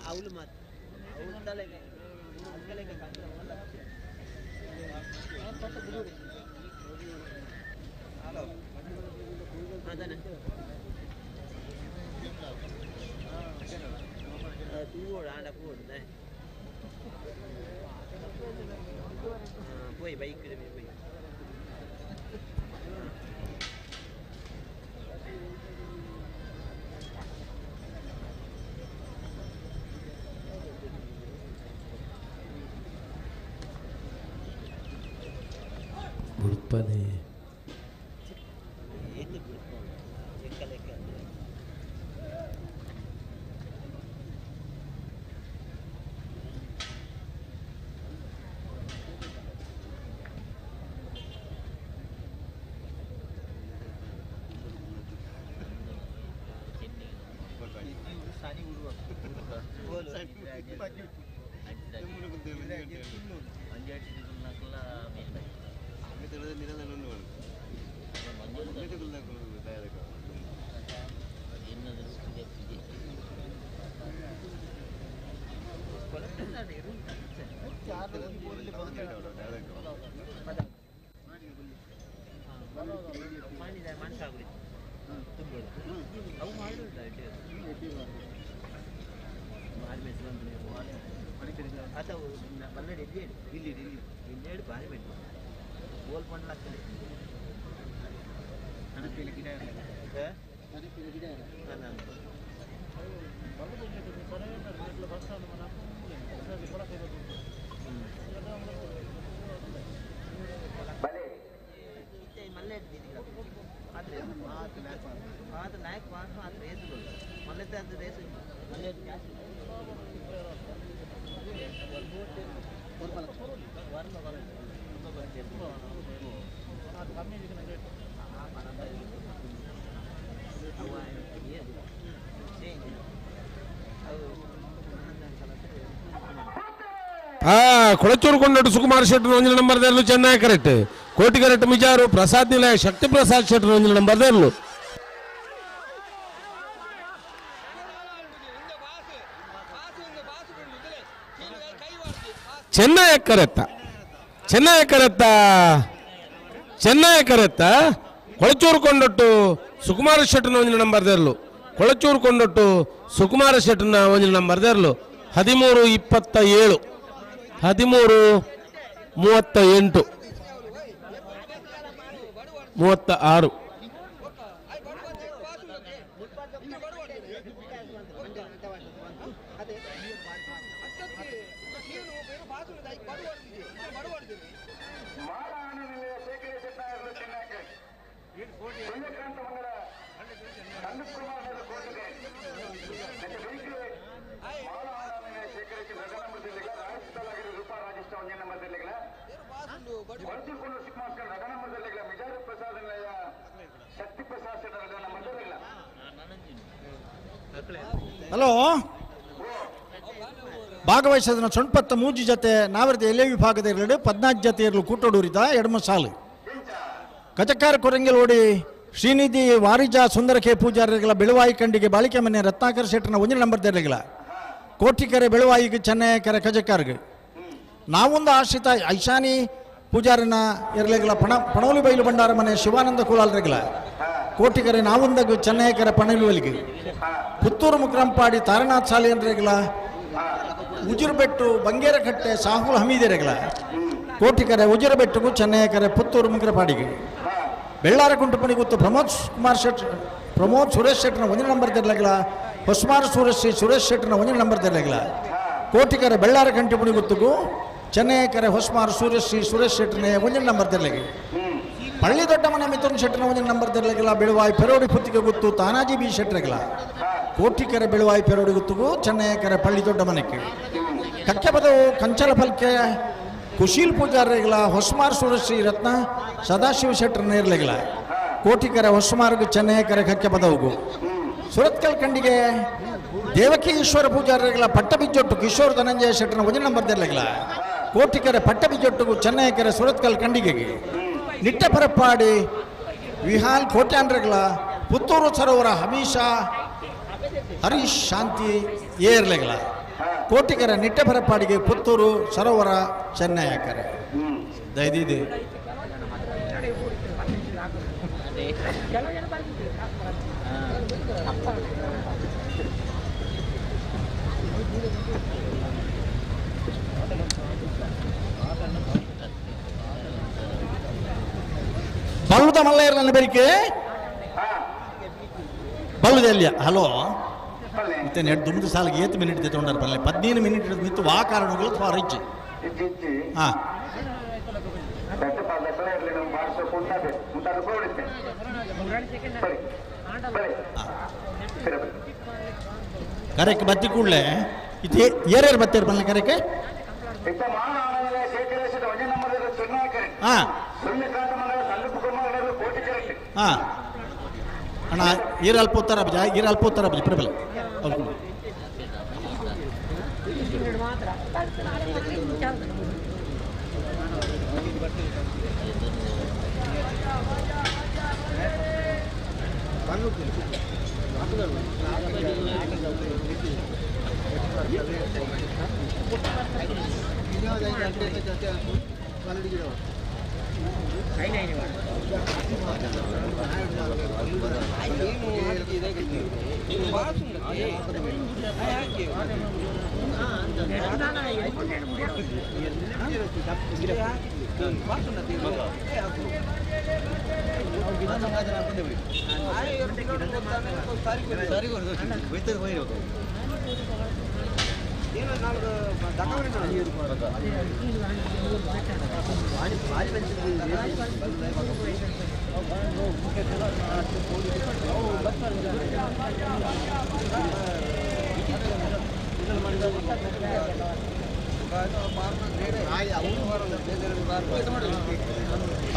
ಅವಳು ಮಾತು ಅವಳು ತಲೆಗೆ ಅದಾನೆ ತೂவோಡು ಆಂಡ ಪೋಡು போய் பைக் போய் ಬುಡ್ಪನೆ ಎಲ್ಲಿ ಬಿಡ್ಬೋದು ಲೆಕ್ಕ ಲೆಕ್ಕ ಕೊಳಚೂರು ಕೊಂಡೊಟ್ಟು ಸುಕುಮಾರ್ ಶೆಟ್ಟರ್ ಒಂಜಿನ ನಂಬರ್ ದೇರ್ಲು ಚೆನ್ನೈ ಕರೆಕ್ಟ್ ಕೋಟಿ ಕರೆಕ್ಟ್ ಮಿಜಾರು ಪ್ರಸಾದ್ ನಿಲಯ ಶಕ್ತಿ ಪ್ರಸಾದ್ ಶೆಟ್ಟರ್ ಒಂಜಿನ ನಂಬರ್ ದೇರ್ಲು ಚೆನ್ನೈ ಕರೆತ್ತ ಚೆನ್ನೈ ಕರೆತ್ತ ಚೆನ್ನೈ ಕರೆತ್ತ ಕೊಳಚೂರು ಕೊಂಡೊಟ್ಟು ಸುಕುಮಾರ ಶೆಟ್ಟರ್ನ ಒಂಜಿನ ನಂಬರ್ ದೇರ್ಲು ಕೊಳಚೂರು ಕೊಂಡೊಟ್ಟು ಸುಕುಮಾರ ಶೆಟ್ಟರ್ನ ಒಂಜಿನ ನಂಬರ್ ದೇರ್ಲು 13:27 13:38 36 ಹಲೋ ಭಾಗವಹಿಸಿದ ಸೊಣ್ಪತ್ತ ಮೂಜಿ ಜತೆ ನಾವರದ ಎಲೆ ವಿಭಾಗದ ಇರಲು 14 ಜತೆ ಇರಲು ಕೂಟೋಡೂರಿದ ಎಡಮ ಸಾಲು ಕಜಕಾರ ಕೊರಂಗಿಲ್ ಓಡಿ ಶ್ರೀನಿಧಿ ವಾರಿಜಾ ಸುಂದರಕೆ ಪೂಜಾರಿಗಳ ಬೆಳುವಾಯಿ ಕಂಡಿಗೆ ಬಾಳಿಕೆ ಮನೆ ರತ್ನಾಕರ್ ಶೆಟ್ಟರ್ನ ಒಂದಿನ ನಂಬರ್ ದೇರಲಿಗಳ ಕೋಟಿಕೆರೆ ಬೆಳುವಾಯಿಗೆ ಚೆನ್ನೈ ಕಜಕಾರ್ಗೆ ನಾವೊಂದು ಆಶ್ರಿತ ಐಶಾನಿ ಪೂಜಾರಿನ ಇರಲಿಗಳ ಪಣ ಪಣೋಲಿ ಬೈಲು ಭಂಡಾರ ಮನೆ ಶಿವಾನಂದ ಕುಲಾಲ್ರಿಗಳ ಕೋಟಿಕೆರೆ ನಾವೊಂದಗು ಚೆನ್ನೈಕರೆ ಪಣೋಲಿಗೆ ಪುತ್ತೂರು ಮುಕ್ರಂಪಾಡಿ ತಾರನಾಥ್ ಸಾಲಿ ಅಂದ್ರೆಗಳ ಉಜಿರುಬೆಟ್ಟು ಬಂಗೇರಕಟ್ಟೆ ಸಾಹುಲ್ ಹಮೀದರೆಗಳ ಕೋಟಿಕೆರೆ ಉಜಿರುಬೆಟ್ಟುಗೂ ಚೆನ್ನೈಕರೆ ಪುತ್ತೂರು ಮುಕ್ರಪಾಡಿಗೆ ಬೆಳ್ಳಾರ ಕುಂಟುಪಣಿ ಗೊತ್ತು ಪ್ರಮೋದ್ ಕುಮಾರ್ ಶೆಟ್ ಪ್ರಮೋದ್ ಸುರೇಶ್ ಶೆಟ್ಟರ್ನ ಒಂದಿನ ನಂಬರ್ ತೆರಲಾಗಿಲ್ಲ ಹೊಸ್ಮಾರ್ ಸುರೇಶ್ ಸುರೇಶ್ ಶೆಟ್ಟರ್ನ ಒಂದಿನ ನಂಬರ್ ತೆರಲಾಗಿಲ್ಲ ಕೋಟಿಕೆರೆ ಬೆಳ್ಳಾರ ಕಂಟಿಪುಣಿ ಗೊತ್ತುಗೂ ಚೆನ್ನೈಕರೆ ಹೊಸ್ಮಾರ್ ಸುರೇಶ್ ಸುರೇಶ್ ಶೆಟ್ಟರ್ನ ಒಂದಿನ ನಂಬರ್ ತೆರಲಾಗಿ ಪಳ್ಳಿ ದೊಡ್ಡ ಮನೆ ಮಿಥುನ್ ಶೆಟ್ಟರ್ನ ಒಂದಿನ ನಂಬರ್ ತೆರಲಾಗಿಲ್ಲ ಬೆಳುವಾಯಿ ಪೆರೋಡಿ ಪುತ್ತಿಗೆ ಗೊತ್ತು ತಾನಾಜಿ ಬಿ ಶೆಟ್ಟರ್ಗಿಲ್ಲ ಕೋಟಿಕೆರೆ ಬೆಳುವಾಯಿ ಪೆರೋಡಿ ಗೊತ್ತುಗೂ ಚೆನ್ನೈಕರೆ ಪಳ್ಳಿ ದೊಡ್ಡ ಮನೆಗೆ ಕಕ್ಕೆಪದವು ಕಂಚಲ ಫಲ್ಕೆ ಕುಶೀಲ್ ಪೂಜಾರಿಗಳ ಹೊಸ್ಮಾರ್ ಸುರಶ್ರೀ ರತ್ನ ಸದಾಶಿವ ಶೆಟ್ಟರ್ನ ಇರಲಿಲ್ಲ ಕೋಟಿಕೆರೆ ಹೊಸ್ಮಾರ್ಗು ಚೆನ್ನೈಕರೆ ಕಕ್ಕೆಪದವುಗು ಸುರತ್ಕಲ್ ಕಂಡಿಗೆ ದೇವಕಿ ಈಶ್ವರ ಪೂಜಾರಿಗಳ ಪಟ್ಟಬಿಜ್ಜೊಟ್ಟು ಕಿಶೋರ್ ಧನಂಜಯ ಶೆಟ್ಟರ್ನ ಒಂದಿನ ನಂಬರ್ ಇರಲಿಲ್ಲ ಕೋಟಿಕೆರೆ ಪಟ್ಟಬಿಜ್ಜೊಟ್ಟುಗು ಚೆನ್ನೈಕೆರೆ ಸುರತ್ಕಲ್ ಕಂಡಿಗೆಗೆ ನಿಟ್ಟ ಪರಪ್ಪಾಡಿ ವಿಹಾಲ್ ಕೋಟ್ಯಾಂಡ್ರಗಳ ಪುತ್ತೂರು ಸರೋವರ ಹಮೀಶಾ ಹರೀಶ್ ಶಾಂತಿ ಏರ್ಲೆಗಳ ಕೋಟಿಕೆರೆ ನಿಟ್ಟ ಪರಪ್ಪಾಡಿಗೆ ಪುತ್ತೂರು ಸರೋವರ ಚೆನ್ನೈಕರೆ ದಯದಿದೆ ಬಲ್ಲುದ ಮಲ್ಲಯ್ಯರ ಬೆರಿಕೆ ಬಲ್ಲುದೆಲ್ಲಿಯ ಹಲೋ ಮತ್ತೆ ನೆಟ್ ದುಮ್ದು ಸಾಲಿಗೆ ಏತ್ ಮಿನಿಟ್ ತೊಗೊಂಡಾರ ಬಲ್ಲೆ 15 ಮಿನಿಟ್ ಮಿತ್ತು ವಾ ಕಾರಣಗಳು ಅಥವಾ ರಿಚ್ ಹಾಂ ಕರೆಕ್ಟ್ ಬತ್ತಿ ಕೂಡಲೇ ಇದು ಏರ್ಯಾರು ಬತ್ತೀರ ಬಲ್ಲೆ ಕರೆಕ್ಕೆ ಹಾಂ ಹಾಂ ಅಣ್ಣ ಈರ ಅಲ್ಪ ಉತ್ತರ ಬಜ ಈರ ಅಲ್ಪ ಉತ್ತರ ಬಜ ಪ್ರಬಲ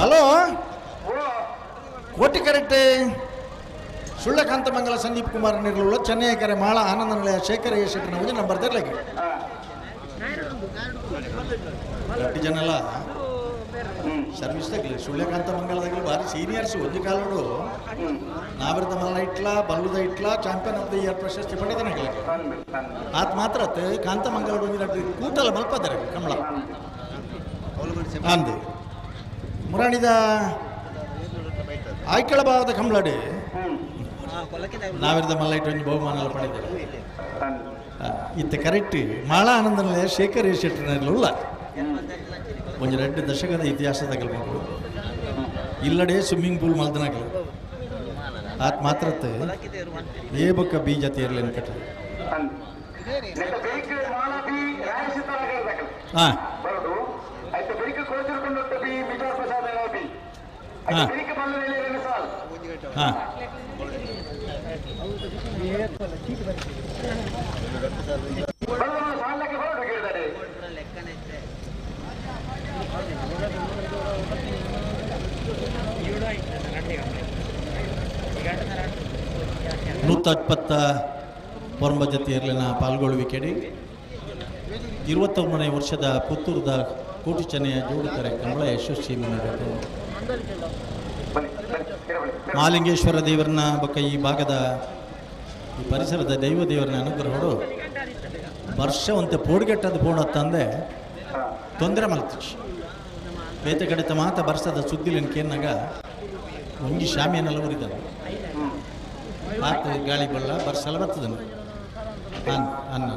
ಹಲೋ ಕೋಟಿ ಕರೆಕ್ಟ್ ಸುಳ್ಳಕಾಂತ ಮಂಗಲ ಸಂದೀಪ್ ಕುಮಾರ್ ನಿರ್ಲುಳ್ಳ ಚೆನ್ನೈ ಕರೆ ಮಾಳ ಆನಂದ ನಿಲಯ ಶೇಖರ ಶೆಟ್ಟರ್ ನಮಗೆ ನಂಬರ್ ತರಲಿಕ್ಕೆ ಗಟ್ಟಿ ಜನಲ್ಲ ಸರ್ವಿಸ್ ತಗಲಿ ಸುಳ್ಯಕಾಂತ ಮಂಗಲದಾಗಲಿ ಭಾರಿ ಸೀನಿಯರ್ಸ್ ಒಂದು ಕಾಲೋಡು ನಾವಿರದ ಮಲ್ಲ ಇಟ್ಲ ಬಲ್ಲುದ ಇಟ್ಲ ಚಾಂಪಿಯನ್ ಆಫ್ the year ಪ್ರಶಸ್ತಿ ಪಡೆದನಾಗಲಿ ಆತ್ ಮಾತ್ರ ಕಾಂತ ಮಂಗಲ ಒಂದು ಕೂಟಲ ಮಲ್ಪದ್ದಾರೆ ಕಮಲ ಅಂದು ಮುರಾಣಿದ ಆಯ್ಕಳ ಭಾವದ ಕಂಬಳಡಿ ನಾವಿರದ ಮಲ್ಲ ಇಟ್ಟು ಒಂದು ಬಹುಮಾನ ಪಡೆದಿದ್ದಾರೆ. ಇತ್ತ ಕರೆಕ್ಟ್ ಮಾಳ ಆನಂದನಲ್ಲೇ ಶೇಖರ್ ಶೆಟ್ಟರ್ನಲ್ಲ ಒಂದು 2 ದಶಕದ ಇತಿಹಾಸದ ಮಕ್ಕಳು ಇಲ್ಲಡೆ ಸ್ವಿಮ್ಮಿಂಗ್ ಪೂಲ್ ಮಲ್ದನಾಗಲಿ ಆತ್ ಮಾತ್ರ ಏ ಬೊಕ್ಕ ಬೀಜ ತೀರ್ಲೇನು ಕಟ್ಟ. ಹಾಂ ಹಾಂ ಹಾಂ ನೂತ ಪೊರಂಬ ಜತಿಯರ್ಲಿನ ಪಾಲ್ಗೊಳ್ಳುವಿಕೆಡಿ 29ನೇ ವರ್ಷದ ಪುತ್ತೂರದ ಕೋಟಿ ಚೆನ್ನೆಯ ಜೋಡುಕರೆ ಕಮಲ ಯಶಸ್ವಿ ಮಾಡಬೇಕು. ಮಹಾಲಿಂಗೇಶ್ವರ ದೇವರನ್ನ ಬಕ್ಕ ಈ ಭಾಗದ ಈ ಪರಿಸರದ ದೈವ ದೇವರನ್ನ ಅನುಗ್ರಹಗಳು ವರ್ಷವಂತೆ ಪೋಡ್ಗೆಟ್ಟದ ಪೋಣತ್ತಂದೆ ತೊಂದರೆ ಮಲ್ತಿச்சு. ಬೇತೆ ಕಡೆತ ಮಾತ ಬರ್ಸದ ಸುದ್ದಿಲಿನ ಕೇನಾಗ ಒಂಜಿ ಶಾಮಿಯನ್ನೆಲ್ಲ ಉರಿದನು ಆತ ಗಾಳಿ ಬಳ್ಳ ಬರ್ಸಲ ಬರ್ತದನು ಅನ್ನ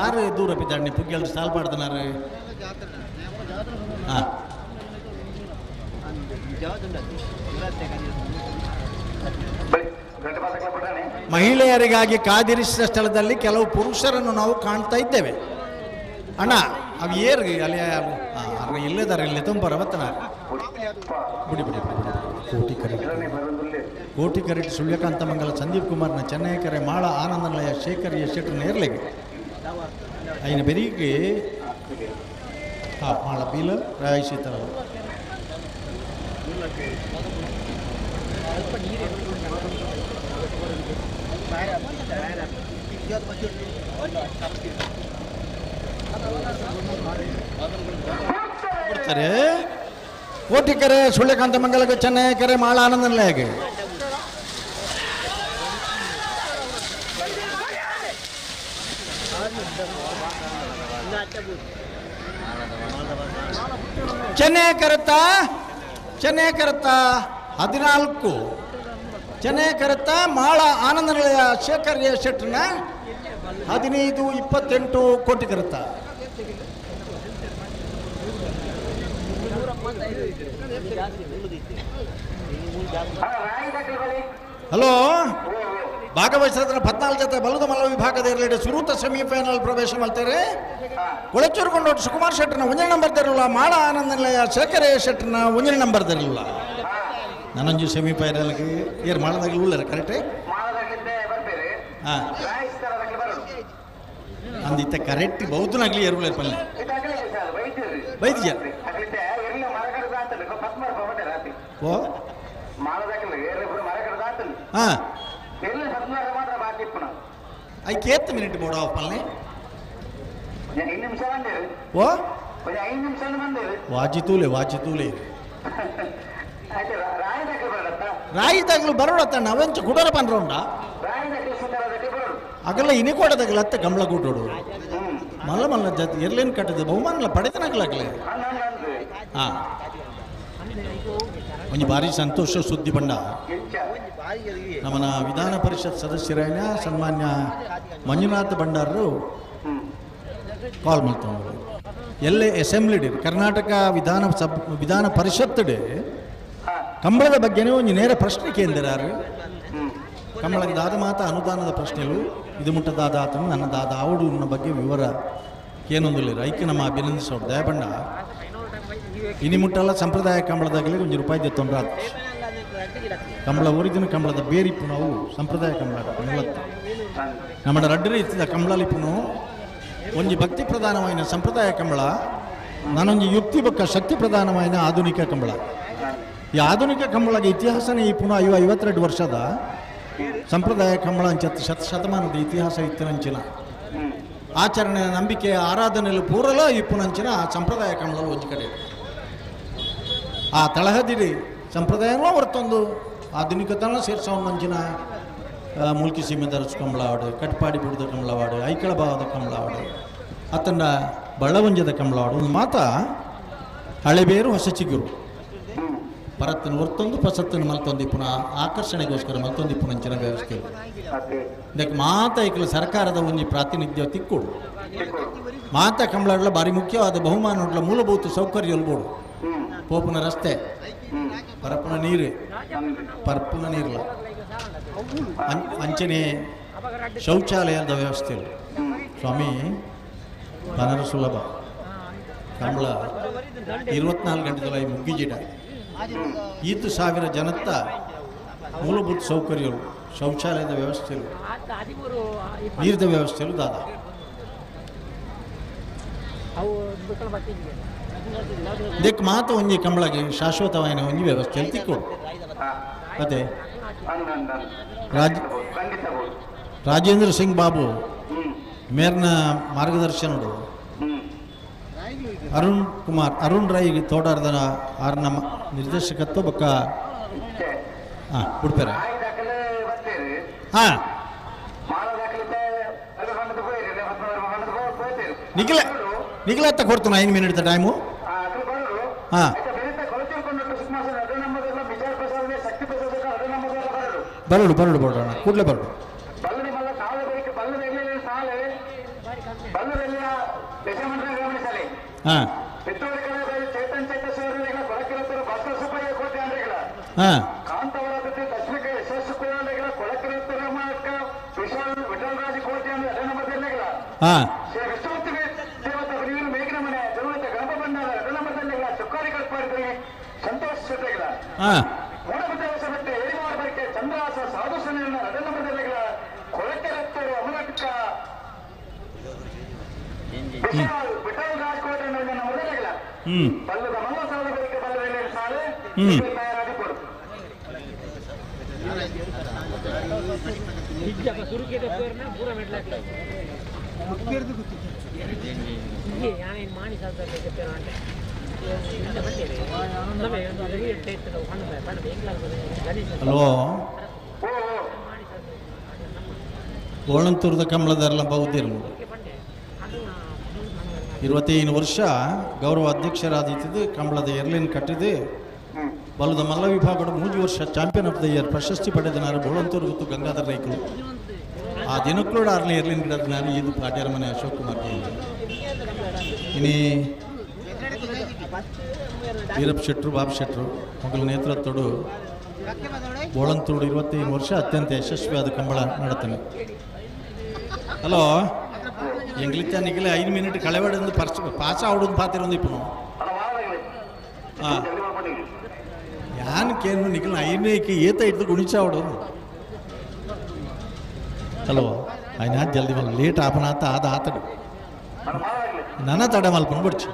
ಆರು ದೂರ ಬಿದ್ದಾಡ್ನಿ ಪುಗ್ಗೆಲ್ರು ಸಾಲ್ ಮಾಡ್ದನಾರು. ಹಾಂ ಮಹಿಳೆಯರಿಗಾಗಿ ಕಾದಿರಿಸಿದ ಸ್ಥಳದಲ್ಲಿ ಕೆಲವು ಪುರುಷರನ್ನು ನಾವು ಕಾಣ್ತಾ ಇದ್ದೇವೆ. ಅಣ್ಣ ಅವು ಏರ್ ಅಲ್ಲಿ ಇಲ್ಲದಾರೆ ಇಲ್ಲಿ ತುಂಬಾರ ಬತ್ತನ ಬಿಡಿ ಬಿಡಿ ಬಿಡಿ. ಕೋಟಿ ಕರೆಕ್ಟ್ ಕೋಟಿ ಕರೆಕ್ಟ್ ಸುಳ್ಯಕಾಂತ ಮಂಗಲ ಸಂದೀಪ್ ಕುಮಾರ್ನ ಚೆನ್ನೈ ಕರೆ ಮಾಳ ಆನಂದನಿಲಯ ಶೇಖರ್ ಎಸ್ ಶೆಟ್ಟರ್ ನೇರ್ಲೆಗೆ ಐನ ಬೆರಿಗೆ ಹಾಂ ಮಾಳ ಬೀಲ ರಾಯ್ ಸೀತಾರ ಕೊಡ್ತಾರೆ. ಕೋಟಿ ಕರೆ ಸುಳ್ಯಕಾಂತ ಮಂಗಲಕ್ಕೆ ಚೆನ್ನೈ ಕರೆ ಮಾಳ ಆನಂದನಿಲಯಗೆ ಚೆನ್ನೈ ಕರೆತ ಚೆನ್ನೈ ಕರೆತ 14 ಚೆನ್ನೈ ಕರೆತ ಮಾಳ ಆನಂದ ನಿಲಯ ಶೇಖರ್ ಎ ಶೆಟ್ಟರ್ನ 15 28 ಕೋಟಿ ಕರೆತ. ಹಲೋ ಭಾಗವಹಿಸಿದ 14 ಜೊತೆ ಬಲದ ಮಲ್ಲ ವಿಭಾಗದ ಇರಲಿ ಸುರೂತ ಸೆಮಿಫೈನಲ್ ಪ್ರವೇಶ ಮಾಡ್ತಾರೆ. ಕೊಳಚೂರು ಕೊಂಡೋಟು ಸುಕುಮಾರ್ ಶೆಟ್ಟರ್ನ ಒಂದನೇ ನಂಬರ್ ತರಲಿಲ್ಲ, ಮಾಳ ಆನಂದ ನಿಲಯ ಶೇಖರ್ ಎ ಶೆಟ್ಟರ್ನ ಒಂದನೇ ನಂಬರ್ ತರಲಿಲ್ಲ. ನಾನೊಂಜಿ ಸೆಮಿಫೈನಲ್ಗೆ ಏರ್ ಮಾಳದಾಗಲಿ ಉಳ್ಳಾರ ಕರೆಕ್ಟ್ ಹಾಂ ಅಂದಿತ್ತ ಕರೆಕ್ಟ್ ಬೌದ್ಧನಾಗ್ಲಿ ಏರ್ ಉಳ್ಳಾರ ಪಲ್ಲೆ ವೈದ್ಯ ಓ ಹಾಂ ಐಕೆ ಏತ್ ಮಿನಿಟ್ ಬೋರ್ಡ್ ಆಫ್ ಪಲ್ಲೆ ಓ ವಾಜಿತೂಲೆ ವಾಜಿತೂಲೆ ರಾಯಿ ತಗಲು ಬರೋಡತ್ತ ಅವೆಂಚ ಕುಡರ ಪನ್ರೋಂಡ. ಅಗಲ ಇನಿ ಕೊಡದಾಗಲ ಅತ್ತ ಕಂಬಳ ಕೂಟೋಡು ಮಲ್ಲ ಮಲ್ಲ ಜಾತಿ ಎರ್ಲೇನು ಕಟ್ಟದ ಬಹುಮಾನಲ ಪಡೆದನಾಗಲಾಗಲೇ. ಹಾಂ, ಒಂಜಿ ಭಾರಿ ಸಂತೋಷ ಸುದ್ದಿ ಬಂಡ. ನಮ್ಮನ ವಿಧಾನ ಪರಿಷತ್ ಸದಸ್ಯರಾಯನ ಸನ್ಮಾನ್ಯ ಮಂಜುನಾಥ ಭಂಡಾರರು ಕಾಲ್ ಮಾಡ್ತಂದ್ರು. ಎಲ್ಲೇ ಅಸೆಂಬ್ಲಿ ಕರ್ನಾಟಕ ವಿಧಾನ ಸಬ್ ವಿಧಾನ ಪರಿಷತ್ ಕಂಬಳದ ಬಗ್ಗೆನೇ ಒಂದು ನೇರ ಪ್ರಶ್ನೆ ಕೇಂದ್ರಾರು. ಕಂಬಳಕ್ಕೆ ದಾದ ಮಾತ ಅನುದಾನದ ಪ್ರಶ್ನೆಗಳು ಇದು ಮುಟ್ಟದಾದ ಆತನು ನನ್ನ ದಾದ ಆವಡು ಅನ್ನೋ ಬಗ್ಗೆ ವಿವರ ಏನೊಂದಿಲ್ಲ. ಐಕ್ಕೆ ನಮ್ಮ ಅಭಿನಂದಿಸೋರು ದಯಬಂಡ. ಇನಿ ಮುಟ್ಟಲ್ಲ ಸಂಪ್ರದಾಯ ಕಂಬಳದಾಗಲಿ ಒಂದು ರೂಪಾಯಿ ತೊಂದರೆ ಆತು. ಕಂಬಳ ಒರಿಜಿನ ಕಂಬಳದ ಬೇರಿಪ್ಪು ನಾವು ಸಂಪ್ರದಾಯ ಕಂಬಳ ಮೂಲತ್ತು ನಮ್ಮ ರಡ್ಡು ರೀತಿಯ ಕಂಬಳಲಿಪ್ಪುನು ಒಂಜಿ ಭಕ್ತಿ ಪ್ರಧಾನమైన ಸಂಪ್ರದಾಯ ಕಂಬಳ, ನಾನೊಂಜಿ ಯುಕ್ತಿ ಬಕ್ಕ ಶಕ್ತಿ ಪ್ರಧಾನమైన ಆಧುನಿಕ ಕಂಬಳ. ಈ ಆಧುನಿಕ ಕಂಬಳಗೆ ಇತಿಹಾಸನೇ ಈ ಪುನಃ 52 ವರ್ಷದ ಸಂಪ್ರದಾಯ ಕಂಬಳ ಅಂಚ ಶತಮಾನದ ಇತಿಹಾಸ ಇತ್ತಿನಂಚಿನ ಆಚರಣೆ ನಂಬಿಕೆ ಆರಾಧನೆಯಲ್ಲಿ ಪೂರಲ ಇಪ್ಪುನಂಚಿನ ಸಂಪ್ರದಾಯ ಕಂಬಳ ಒಂಜಿ ಕಡೆ ಆ ತಳಹದಿರಿ ಸಂಪ್ರದಾಯನೂ ಹೊರತೊಂದು ಆಧುನಿಕತನ ಸೇರ್ಸೋಂಚಿನ ಮೂಲ್ಕಿ ಸೀಮೆದರಸು ಕಂಬಳವಾಡು, ಕಟ್ಪಾಡಿ ಬುಡದ ಕಂಬಳವಾಡು, ಐಕಳ ಭಾವದ ಕಂಬಳವಾಡು, ಅತನ್ನ ಬಳ್ಳವಂಜದ ಕಂಬಳವಾಡು. ಒಂದು ಮಾತ ಹಳೆಬೇರು ಹೊಸ ಚಿಗುರು ಪರತ್ತನ ಹೊರ್ತೊಂದು ಪಸತ್ತನ್ನು ಮಲ್ತೊಂದು ಪುನಃ ಆಕರ್ಷಣೆಗೋಸ್ಕರ ಮಲ್ತೊಂದು ಪುನಂಚಿನ ವ್ಯವಸ್ಥೆ ಇದಕ್ಕೆ ಮಾತ ಐಕಲ ಸರ್ಕಾರದ ಒಂಜಿ ಪ್ರಾತಿನಿಧ್ಯ ತಿಕ್ಕೋಡು. ಮಾತ ಕಂಬಳಗಳ ಭಾರಿ ಮುಖ್ಯವಾದ ಬಹುಮಾನ ಮೂಲಭೂತ ಸೌಕರ್ಯ ಅಲ್ಬೋಡು. ಪೋಪುನ ರಸ್ತೆ, ಪರಪ್ಪನ ನೀರು, ಪರಪ್ಪನ ನೀರಲ್ಲ, ಅಂಚನೆ ಶೌಚಾಲಯದ ವ್ಯವಸ್ಥೆ. ಸ್ವಾಮಿ ಪನರ ಸುಲಭ ಕಂಬಳ 24 ಗಂಟೆದಲ್ಲ ಮುಗ್ಗಿಜಿಡ ಈತು ಸಾವಿರ ಜನತ್ತ ಮೂಲಭೂತ ಸೌಕರ್ಯಗಳು, ಶೌಚಾಲಯದ ವ್ಯವಸ್ಥೆಗಳು, ನೀರಿನ ವ್ಯವಸ್ಥೆಗಳು ದಾದ. ಇದಕ್ಕೆ ಮಾತು ಒಂಜಿ ಕಂಬಳಗೆ ಶಾಶ್ವತವಾದ ಒಂಜಿ ವ್ಯವಸ್ಥೆ ತಿಕ್ಕೋಡು. ಅದೇ ರಾಜೇಂದ್ರ ಸಿಂಗ್ ಬಾಬು ಮೇರ್ನ ಮಾರ್ಗದರ್ಶನಡು ಅರುಣ್ ಕುಮಾರ್ ಅರುಣ್ ರೈ ತೋಡಾರ್ದನ ಆರ್ನ ನಿರ್ದೇಶಕತ್ವ ಬೊಕ್ಕ ಹಾಂ ಬಿಡ್ತಾರೆ. ಹಾಂ ನಿಖಿಲ ನಿಖಿಲ ಕೊಡ್ತಾನೆ 5 ಮಿನಿಟ್ ಟೈಮು. ಹಾಂ ಬರಡು ಬರಡು ಬರೋಣ ಕೂಡಲೇ ಬರಡು. ಹಾಂ ಹಾಂ ಹಾಂ ಹಾಂ ಹ್ಞೂ ಹ್ಞೂ ಹಲೋ, ಗೋಳಂತೂರದ ಕಂಬಳದಾರಲ್ಲ ಬಹುದಿರು 25 ವರ್ಷ ಗೌರವ ಅಧ್ಯಕ್ಷರಾದಿದ್ದು ಕಂಬಳದ ಎರ್ಲಿನ್ ಕಟ್ಟಿದೆ. ಬಲದ ಮಲ್ಲ ವಿಭಾಗದ 3 ವರ್ಷ ಚಾಂಪಿಯನ್ ಆಫ್ the year ಪ್ರಶಸ್ತಿ ಪಡೆದ ಬೋಳಂತೂರು ಮತ್ತು ಗಂಗಾಧರ ರೈಕರು. ಆ ದಿನಕ್ಕೂ ಆರ್ಲಿ ಎರ್ಲಿನ್ ಗಿಡದ ನಾನು ಇದು ಪಾಟ್ಯಾರ ಮನೆ ಅಶೋಕ್ ಕುಮಾರ್. ಇನಿ ವೀರಪ್ಪ ಶೆಟ್ರು ಬಾಬು ಶೆಟ್ರು ಮಗಳ ನೇತೃತ್ವಡು ಬೋಳಂತೂರು 25 ವರ್ಷ ಅತ್ಯಂತ ಯಶಸ್ವಿಯಾದ ಕಂಬಳ ನಡತಾನೆ. ಹಲೋ, ಎಂಗ್ಲಿತ್ತ ನಿಖಿಲ 5 ಮಿನಿಟ್ ಕಳೆವಾಡೊಂದು ಪರ್ಚ ಪಾಸ ಆವಡೊಂದು ಪಾತಿರೊಂದು ಇಪ್ಪನು. ಹಾಂ ಯಾನ್ ಕೇನು ನಿಖಿಲ ಐನೇಕೆ ಏತ ಇದ್ದು ಗುಣಿಚ ಆವಡೊಂದು. ಹಲೋ, అయినా జల్దీ మళ్ళీ లేట్ ఆపనాత ఆద ఆతడు నన్న తడ మల్పను బొచ్చు.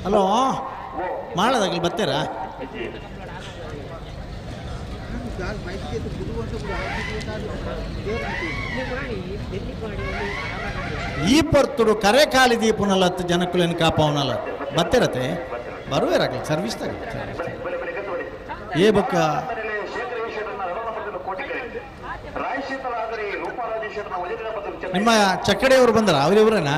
ಹಲೋ ಮಾಡೋದಾಗಲಿ ಬರ್ತೀರಾ? ಈ ಪರ್ತುಡು ಕರೆ ಖಾಲಿ ದೀಪನಲ್ಲ ಹತ್ತು ಜನಕ್ಕುಲೇನು ಕಾಪವನಲ್ಲ ಬತ್ತಿರತ್ತೆ ಬರುವೇರಾಗಲಿ ಸರ್ವಿಸ್ ತಗ ಏ ಬೊಕ್ಕ. ನಿಮ್ಮ ಚಕ್ಕಡೆಯವರು ಬಂದ್ರ? ಅವ್ರಿವ್ರೇನಾ?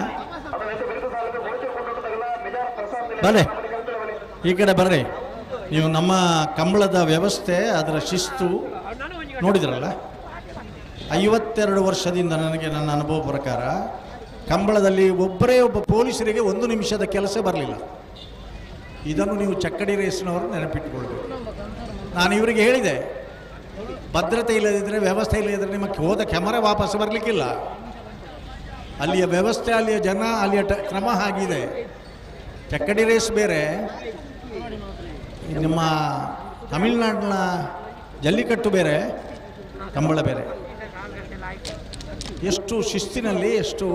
ಬನ್ನಿ ಈ ಕಡೆ ಬರ್ರಿ. ನೀವು ನಮ್ಮ ಕಂಬಳದ ವ್ಯವಸ್ಥೆ ಅದರ ಶಿಸ್ತು ನೋಡಿದ್ರಲ್ಲ. 52 ವರ್ಷದಿಂದ ನನಗೆ ನನ್ನ ಅನುಭವ ಪ್ರಕಾರ ಕಂಬಳದಲ್ಲಿ ಒಬ್ಬರೇ ಒಬ್ಬ ಪೊಲೀಸರಿಗೆ ಒಂದು ನಿಮಿಷದ ಕೆಲಸ ಬರಲಿಲ್ಲ. ಇದನ್ನು ನೀವು ಚಕ್ಕಡಿ ರೇಸ್ನವರು ನೆನಪಿಟ್ಟುಕೊಳ್ಬೇಕು. ನಾನು ಇವರಿಗೆ ಹೇಳಿದೆ, ಭದ್ರತೆ ಇಲ್ಲದಿದ್ದರೆ ವ್ಯವಸ್ಥೆ ಇಲ್ಲದಿದ್ದರೆ ನಿಮಗೆ ಹೋದ ಕ್ಯಾಮರಾ ವಾಪಸ್ ಬರಲಿಕ್ಕಿಲ್ಲ. ಅಲ್ಲಿಯ ವ್ಯವಸ್ಥೆ, ಅಲ್ಲಿಯ ಜನ, ಅಲ್ಲಿಯ ಕ್ರಮ ಆಗಿದೆ. ಚಕ್ಕಡಿ ರೇಸ್ ಬೇರೆ, ನಿಮ್ಮ ತಮಿಳುನಾಡಿನ ಜಲ್ಲಿಕಟ್ಟು ಬೇರೆ, ಕಂಬಳ ಬೇರೆ. ಎಷ್ಟು ಶಿಸ್ತಿನಲ್ಲಿ, ಎಷ್ಟು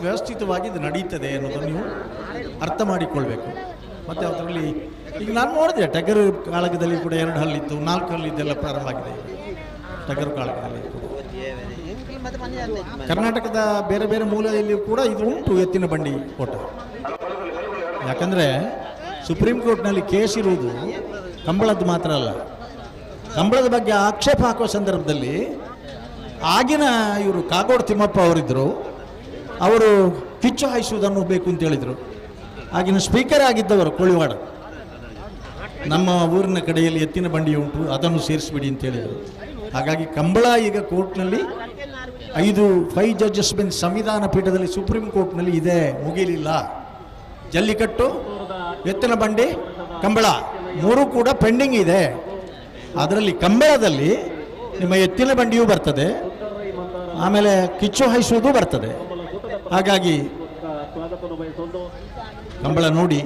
ವ್ಯವಸ್ಥಿತವಾಗಿ ಇದು ನಡೀತದೆ ಅನ್ನೋದನ್ನು ನೀವು ಅರ್ಥ ಮಾಡಿಕೊಳ್ಬೇಕು. ಮತ್ತು ಅದರಲ್ಲಿ ಈಗ ನಾನು ನೋಡಿದೆ, ಟಗರು ಕಾಳಗದಲ್ಲಿ ಕೂಡ 2 ಹಲ್ಲಿತ್ತು, 4 ಹಲ್ಲಿದ್ದೆಲ್ಲ ಪ್ರಾರಂಭ ಆಗಿದೆ ಟಗರು ಕಾಳಗದಲ್ಲಿ ಕೂಡ. ಕರ್ನಾಟಕದ ಬೇರೆ ಬೇರೆ ಮೂಲೆಯಲ್ಲಿಯೂ ಕೂಡ ಇದು ಉಂಟು ಎತ್ತಿನ ಬಂಡಿ ಓಟ. ಯಾಕಂದರೆ ಸುಪ್ರೀಂ ಕೋರ್ಟ್ನಲ್ಲಿ ಕೇಸ್ ಇರುವುದು ಕಂಬಳದ್ದು ಮಾತ್ರ ಅಲ್ಲ. ಕಂಬಳದ ಬಗ್ಗೆ ಆಕ್ಷೇಪ ಹಾಕುವ ಸಂದರ್ಭದಲ್ಲಿ ಆಗಿನ ಇವರು ಕಾಗೋಡು ತಿಮ್ಮಪ್ಪ ಅವರಿದ್ದರು, ಅವರು ಕಿಚ್ಚು ಹಾಯಿಸುವುದನ್ನು ಬೇಕು ಅಂತ ಹೇಳಿದರು. ಆಗಿನ ಸ್ಪೀಕರ್ ಆಗಿದ್ದವರು ಕೋಳಿವಾಡ, ನಮ್ಮ ಊರಿನ ಕಡೆಯಲ್ಲಿ ಎತ್ತಿನ ಬಂಡಿ ಉಂಟು, ಅದನ್ನು ಸೇರಿಸ್ಬಿಡಿ ಅಂತ ಹೇಳಿದರು. ಹಾಗಾಗಿ ಕಂಬಳ ಈಗ ಕೋರ್ಟ್ನಲ್ಲಿ 5 ಜಡ್ಜಸ್ ಬೆಂಚ್ ಸಂವಿಧಾನ ಪೀಠದಲ್ಲಿ ಸುಪ್ರೀಂ ಕೋರ್ಟ್ನಲ್ಲಿ ಇದೆ, ಮುಗಿಲಿಲ್ಲ. ಜಲ್ಲಿಕಟ್ಟು, ಎತ್ತಿನ ಬಂಡಿ, ಕಂಬಳ ಮೂರು ಕೂಡ ಪೆಂಡಿಂಗ್ ಇದೆ. ಅದರಲ್ಲಿ ಕಂಬಳದಲ್ಲಿ ನಿಮ್ಮ ಎತ್ತಿನ ಬಂಡಿಯೂ ಬರ್ತದೆ, ಆಮೇಲೆ ಕಿಚ್ಚು ಹಾಯಿಸುವುದು ಬರ್ತದೆ. ಹಾಗಾಗಿ ಕಂಬಳ ನೋಡಿ,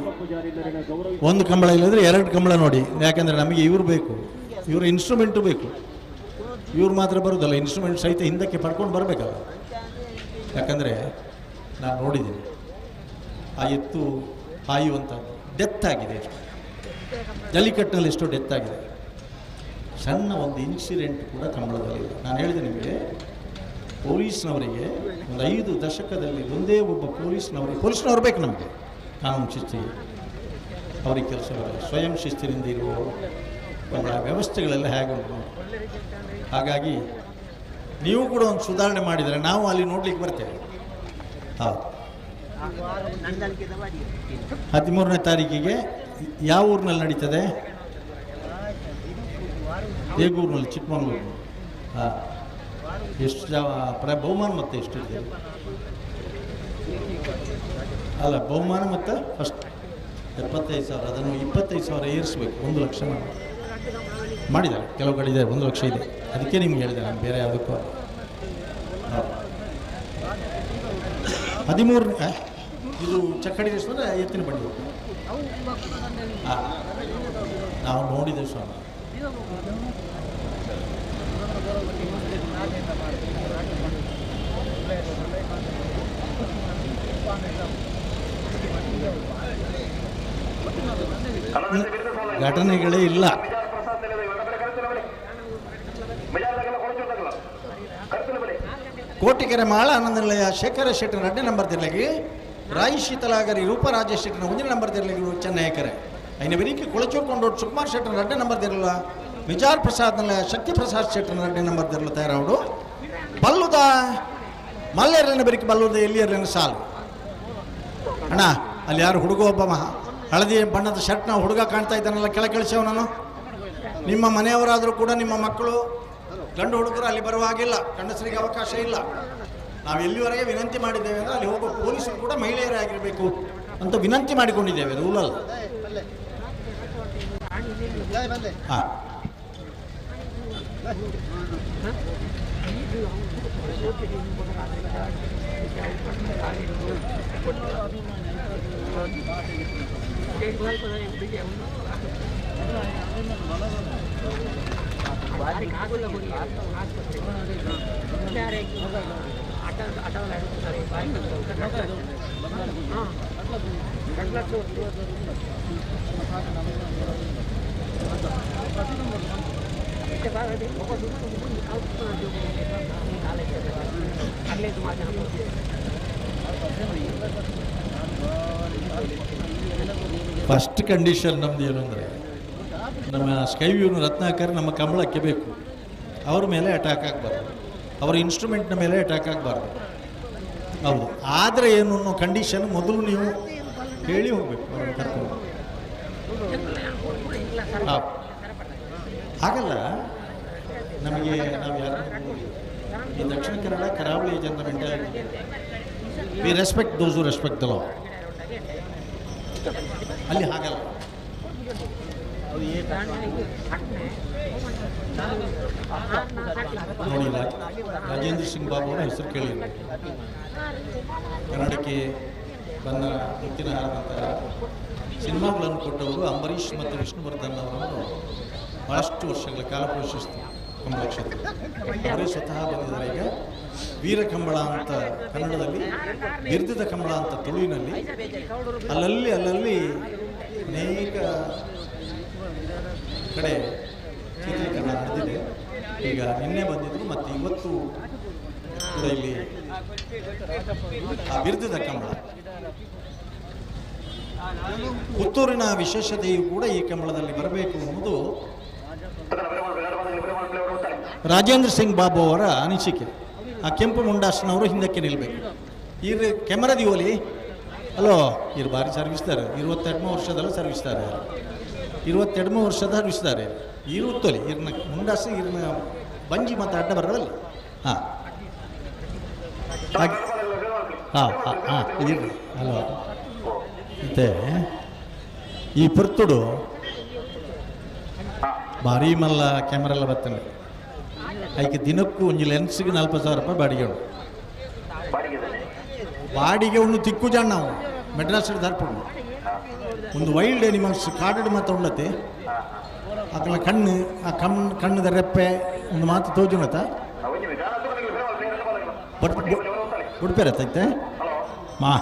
ಒಂದು ಕಂಬಳ ಇಲ್ಲದ್ರೆ 2 ಕಂಬಳ ನೋಡಿ. ಯಾಕಂದರೆ ನಮಗೆ ಇವರು ಬೇಕು, ಇವರು ಇನ್ಸ್ಟ್ರೂಮೆಂಟು ಬೇಕು. ಇವ್ರು ಮಾತ್ರ ಬರೋದಲ್ಲ, ಇನ್ಸ್ಟ್ರೂಮೆಂಟ್ ಸಹಿತ ಹಿಂದಕ್ಕೆ ಪಡ್ಕೊಂಡು ಬರಬೇಕಲ್ಲ. ಯಾಕಂದರೆ ನಾನು ನೋಡಿದ್ದೀನಿ, ಆ ಎತ್ತು ಹಾಯುವಂಥದ್ದು ಡೆತ್ ಆಗಿದೆ. ಎಷ್ಟು ಜಲ್ಲಿಕಟ್ಟಿನಲ್ಲಿ ಎಷ್ಟೋ ಡೆತ್ ಆಗಿದೆ. ಸಣ್ಣ ಒಂದು ಇನ್ಸಿಡೆಂಟ್ ಕೂಡ ಕಂಬಳದಲ್ಲಿ ಇಲ್ಲ. ನಾನು ಹೇಳಿದೆ ನಿಮಗೆ, ಪೊಲೀಸ್ನವರಿಗೆ ಒಂದು 5 ದಶಕದಲ್ಲಿ ಒಂದೇ ಒಬ್ಬ ಪೊಲೀಸ್ನವರು ಬೇಕು ನಮಗೆ ಕಾನೂನು ಶಿಸ್ತಿಗೆ. ಅವ್ರಿಗೆ ಕೆಲಸ ಬರಲ್ಲ, ಸ್ವಯಂ ಶಿಸ್ತಿನಿಂದ ಇರುವ ವ್ಯವಸ್ಥೆಗಳೆಲ್ಲ ಹೇಗೆ ಉಂಟು. ಹಾಗಾಗಿ ನೀವು ಕೂಡ ಒಂದು ಸುಧಾರಣೆ ಮಾಡಿದರೆ ನಾವು ಅಲ್ಲಿ ನೋಡಲಿಕ್ಕೆ ಬರ್ತೇವೆ. ಹೌದು, 13ನೇ ತಾರೀಕಿಗೆ ಯಾವ ಊರಿನಲ್ಲಿ ನಡೀತದೆ? ಹೇಗೂರಿನಲ್ಲಿ, ಚಿಕ್ಕಮಗಳೂರು. ಹಾಂ, ಎಷ್ಟು ಬಹುಮಾನ ಮತ್ತು ಎಷ್ಟು ಇದೆ? ಅಲ್ಲ, ಬಹುಮಾನ ಮತ್ತು ಫಸ್ಟ್ 75,000, ಅದನ್ನು 25,000 ಏರಿಸ್ಬೇಕು, 1 ಲಕ್ಷ ಮಾಡಿದ್ದಾರೆ. ಕೆಲವು ಕಡೆ ಇದೆ 1 ಲಕ್ಷ ಇದೆ. ಅದಕ್ಕೆ ನಿಮ್ಗೆ ಹೇಳಿದೆ ನಾನು, ಬೇರೆ ಯಾವುದಕ್ಕೂ. 13 ಇದು ಚಕ್ಕಡಿ ರೇಸ್ ಎತ್ತಿನ ಬಂಡಿ. ಹಾಂ, ನಾವು ನೋಡಿದ್ದೇವೆ ಸ್ವಾಮಿ. ಘಟನೆಗಳೇ ಇಲ್ಲ. ಕೋಟಿಕೆರೆ ಮಾಳ ಆನಂದನಿಲಯ ಶೇಖರ ಶೆಟ್ಟನ 2ನೇ ನಂಬರ್ ತಿರ್ಲಗಿ, ರಾಯಿ ಶೀತಲಾಗರಿ ರೂಪರಾಜ ಶೆಟ್ಟನ 1ನೇ ನಂಬರ್ ತಿರ್ಲಗಿ ಚೆನ್ನಯ್ಯಕರೆ. ಐನ ಬೆರಿಕೆ ಕೊಳಚೂರು ಕೊಂಡೋಡು ಸುಕುಮಾರ್ ಶೆಟ್ಟನ 2ನೇ ನಂಬರ್ ತಿರಲ, ವಿಚಾರ್ ಪ್ರಸಾದ್ ನಿಲಯ ಶಕ್ತಿ ಪ್ರಸಾದ್ ಶೆಟ್ಟನ 2ನೇ ನಂಬರ್ ತಿರಲ ತಯಾರಾವಡು. ಬಲ್ಲುದ ಮಲ್ಲೇರ್ಲಿನ ಬೆರಿಕೆ ಬಲ್ಲುದ ಎಲ್ಲಿಯರ್ಲಿನ ಸಾಲು. ಅಣ್ಣ, ಅಲ್ಲಿ ಯಾರು ಹುಡುಗ ಒಬ್ಬ ಹಳದಿ ಬಣ್ಣದ ಶರ್ಟ್ನ ಹುಡುಗ ಕಾಣ್ತಾ ಇದ್ದಾನಲ್ಲ, ಕೆಳಗೆ ಕಳಿಸವ ನಾನು. ನಿಮ್ಮ ಮನೆಯವರಾದರೂ ಕೂಡ ನಿಮ್ಮ ಮಕ್ಕಳು ಗಂಡು ಹುಡುಗರು ಅಲ್ಲಿ ಬರುವ ಹಾಗಿಲ್ಲ, ಗಂಡಸರಿಗೆ ಅವಕಾಶ ಇಲ್ಲ. ನಾವು ಎಲ್ಲಿವರೆಗೆ ವಿನಂತಿ ಮಾಡಿದ್ದೇವೆ ಅಂದರೆ ಅಲ್ಲಿ ಹೋಗೋ ಪೊಲೀಸರು ಕೂಡ ಮಹಿಳೆಯರೇ ಆಗಿರಬೇಕು ಅಂತ ವಿನಂತಿ ಮಾಡಿಕೊಂಡಿದ್ದೇವೆ, ರೂಲ್ ಅಲ್ಲ. ಹಾಂ, ಫಸ್ಟ್ ಕಂಡೀಷನ್ ನಮ್ಮದು ಏನು ಅಂದರೆ, ನಮ್ಮ ಸ್ಕೈ ವ್ಯೂನ ರತ್ನಾಕರ್ ನಮ್ಮ ಕಂಬಳಕ್ಕೆ ಬೇಕು, ಅವ್ರ ಮೇಲೆ ಅಟ್ಯಾಕ್ ಆಗಬಾರ್ದು, ಅವರ ಇನ್ಸ್ಟ್ರೂಮೆಂಟ್ನ ಮೇಲೆ ಅಟ್ಯಾಕ್ ಆಗಬಾರ್ದು. ಹೌದು, ಆದರೆ ಏನು ಅನ್ನೋ ಕಂಡೀಷನ್ ಮೊದಲು ನೀವು ಹೇಳಿ ಹೋಗಬೇಕು ಅವ್ರನ್ನ ಕರ್ಕೊಂಡು. ಹಾಂ, ಹಾಗಲ್ಲ, ನಮಗೆ ನಾವು ಯಾರು ಈ ದಕ್ಷಿಣ ಕನ್ನಡ ಕರಾವಳಿ ಜನರ mentality, we respect those who respect the law. ಅಲ್ಲಿ ಹಾಗಲ್ಲ. ನೋಡಿ, ರಾಜೇಂದ್ರ ಸಿಂಗ್ ಬಾಬು ಅವರ ಹೆಸರು ಕೇಳಿದ್ರು, ಕನ್ನಡಕ್ಕೆ ಬಂದ ಮುತ್ತಿನ ಹಾರದಂತಹ ಸಿನಿಮಾಗಳನ್ನು ಕೊಟ್ಟವರು ಅಂಬರೀಷ್ ಮತ್ತು ವಿಷ್ಣುವರ್ಧನ್ ಅವರನ್ನು ಭಾಳಷ್ಟು ವರ್ಷಗಳ ಕಾಲ ಪೋಷಿಸಿತು ಕಂಬಳ ಕ್ಷೇತ್ರ. ಅವರೇ ಸ್ವತಃ ಬಂದಿದ್ದಾರೆ. ಈಗ ವೀರ ಕಂಬಳ ಅಂತ ಕನ್ನಡದಲ್ಲಿ, ಬಿರ್ದದ ಕಂಬಳ ಅಂತ ತುಳುವಿನಲ್ಲಿ, ಅಲ್ಲಲ್ಲಿ ಅಲ್ಲಲ್ಲಿ ಅನೇಕ ಕಡೆ ಚಿತ್ರೀಕರಣ ನಡೆದಿದೆ. ಈಗ ನಿನ್ನೆ ಬಂದಿದ್ದರು ಮತ್ತು ಇವತ್ತು ಕೂಡ ಇಲ್ಲಿ ಆ ಬಿರ್ದದ ಕಂಬಳ. ಪುತ್ತೂರಿನ ವಿಶೇಷತೆಯು ಕೂಡ ಈ ಕಂಬಳದಲ್ಲಿ ಬರಬೇಕು ಅನ್ನೋದು ರಾಜೇಂದ್ರ ಸಿಂಗ್ ಬಾಬು ಅವರ ಅನಿಸಿಕೆ. ಆ ಕೆಂಪು ಮುಂಡಾಸ್ನವರು ಹಿಂದಕ್ಕೆ ನಿಲ್ಲಬೇಕು. ಇರು ಕೆಮರಾ ದಿವೋಲಿ ಹಲೋ, ಇರು ಭಾರಿ ಸರ್ವಿಸ್ತಾರೆ, 22 ವರ್ಷದಲ್ಲ ಸರ್ವಿಸ್ತಾರೆ, 22 ವರ್ಷದ ಸರ್ವಿಸ್ತಾರೆ. ಇರುತ್ತೋಲಿ ಇರ್ನ ಮುಂಡಾಸು ಇರ್ನ ಬಂಜಿ ಮತ್ತು ಅಡ್ಡ ಬರೋಲ್ಲ. ಹಾಂ ಹಾಂ ಹಾಂ ಹಾಂ ಇರ್ರಿ ಹಲೋ. ಮತ್ತು ಈ ಪುರ್ತುಡು ಭಾರಿ ಮಲ್ಲ ಕ್ಯಾಮ್ರೆಲ್ಲ ಬರ್ತಾನೆ. ಐಕೆ ದಿನಕ್ಕೂ ಒಂಜಿ ಲೆನ್ಸ್ಗೆ 40,000 ರೂಪಾಯಿ ಬಾಡಿಗೆ ಉಂಟು. ಬಾಡಿಗೆ ಉಂಡು ತಿಕ್ಕು ಜನ ನಾವು ಮೆಡ್ರಾಸ್ ದಾರ್ಪುಂಡು. ಒಂದು ವೈಲ್ಡ್ ಅನಿಮಲ್ಸ್ ಕಾಡು ಮಾತ್ರ ಉಳ್ಳತೆ, ಅಕಲ ಕಣ್ಣು ಆ ಕಣ್ಣದ ರೆಪ್ಪೆ ಒಂದು ಮಾತು ತೋಜುಣತ ಬುಡ್ಪೇರತ್ತೈತೆ ಮಾ.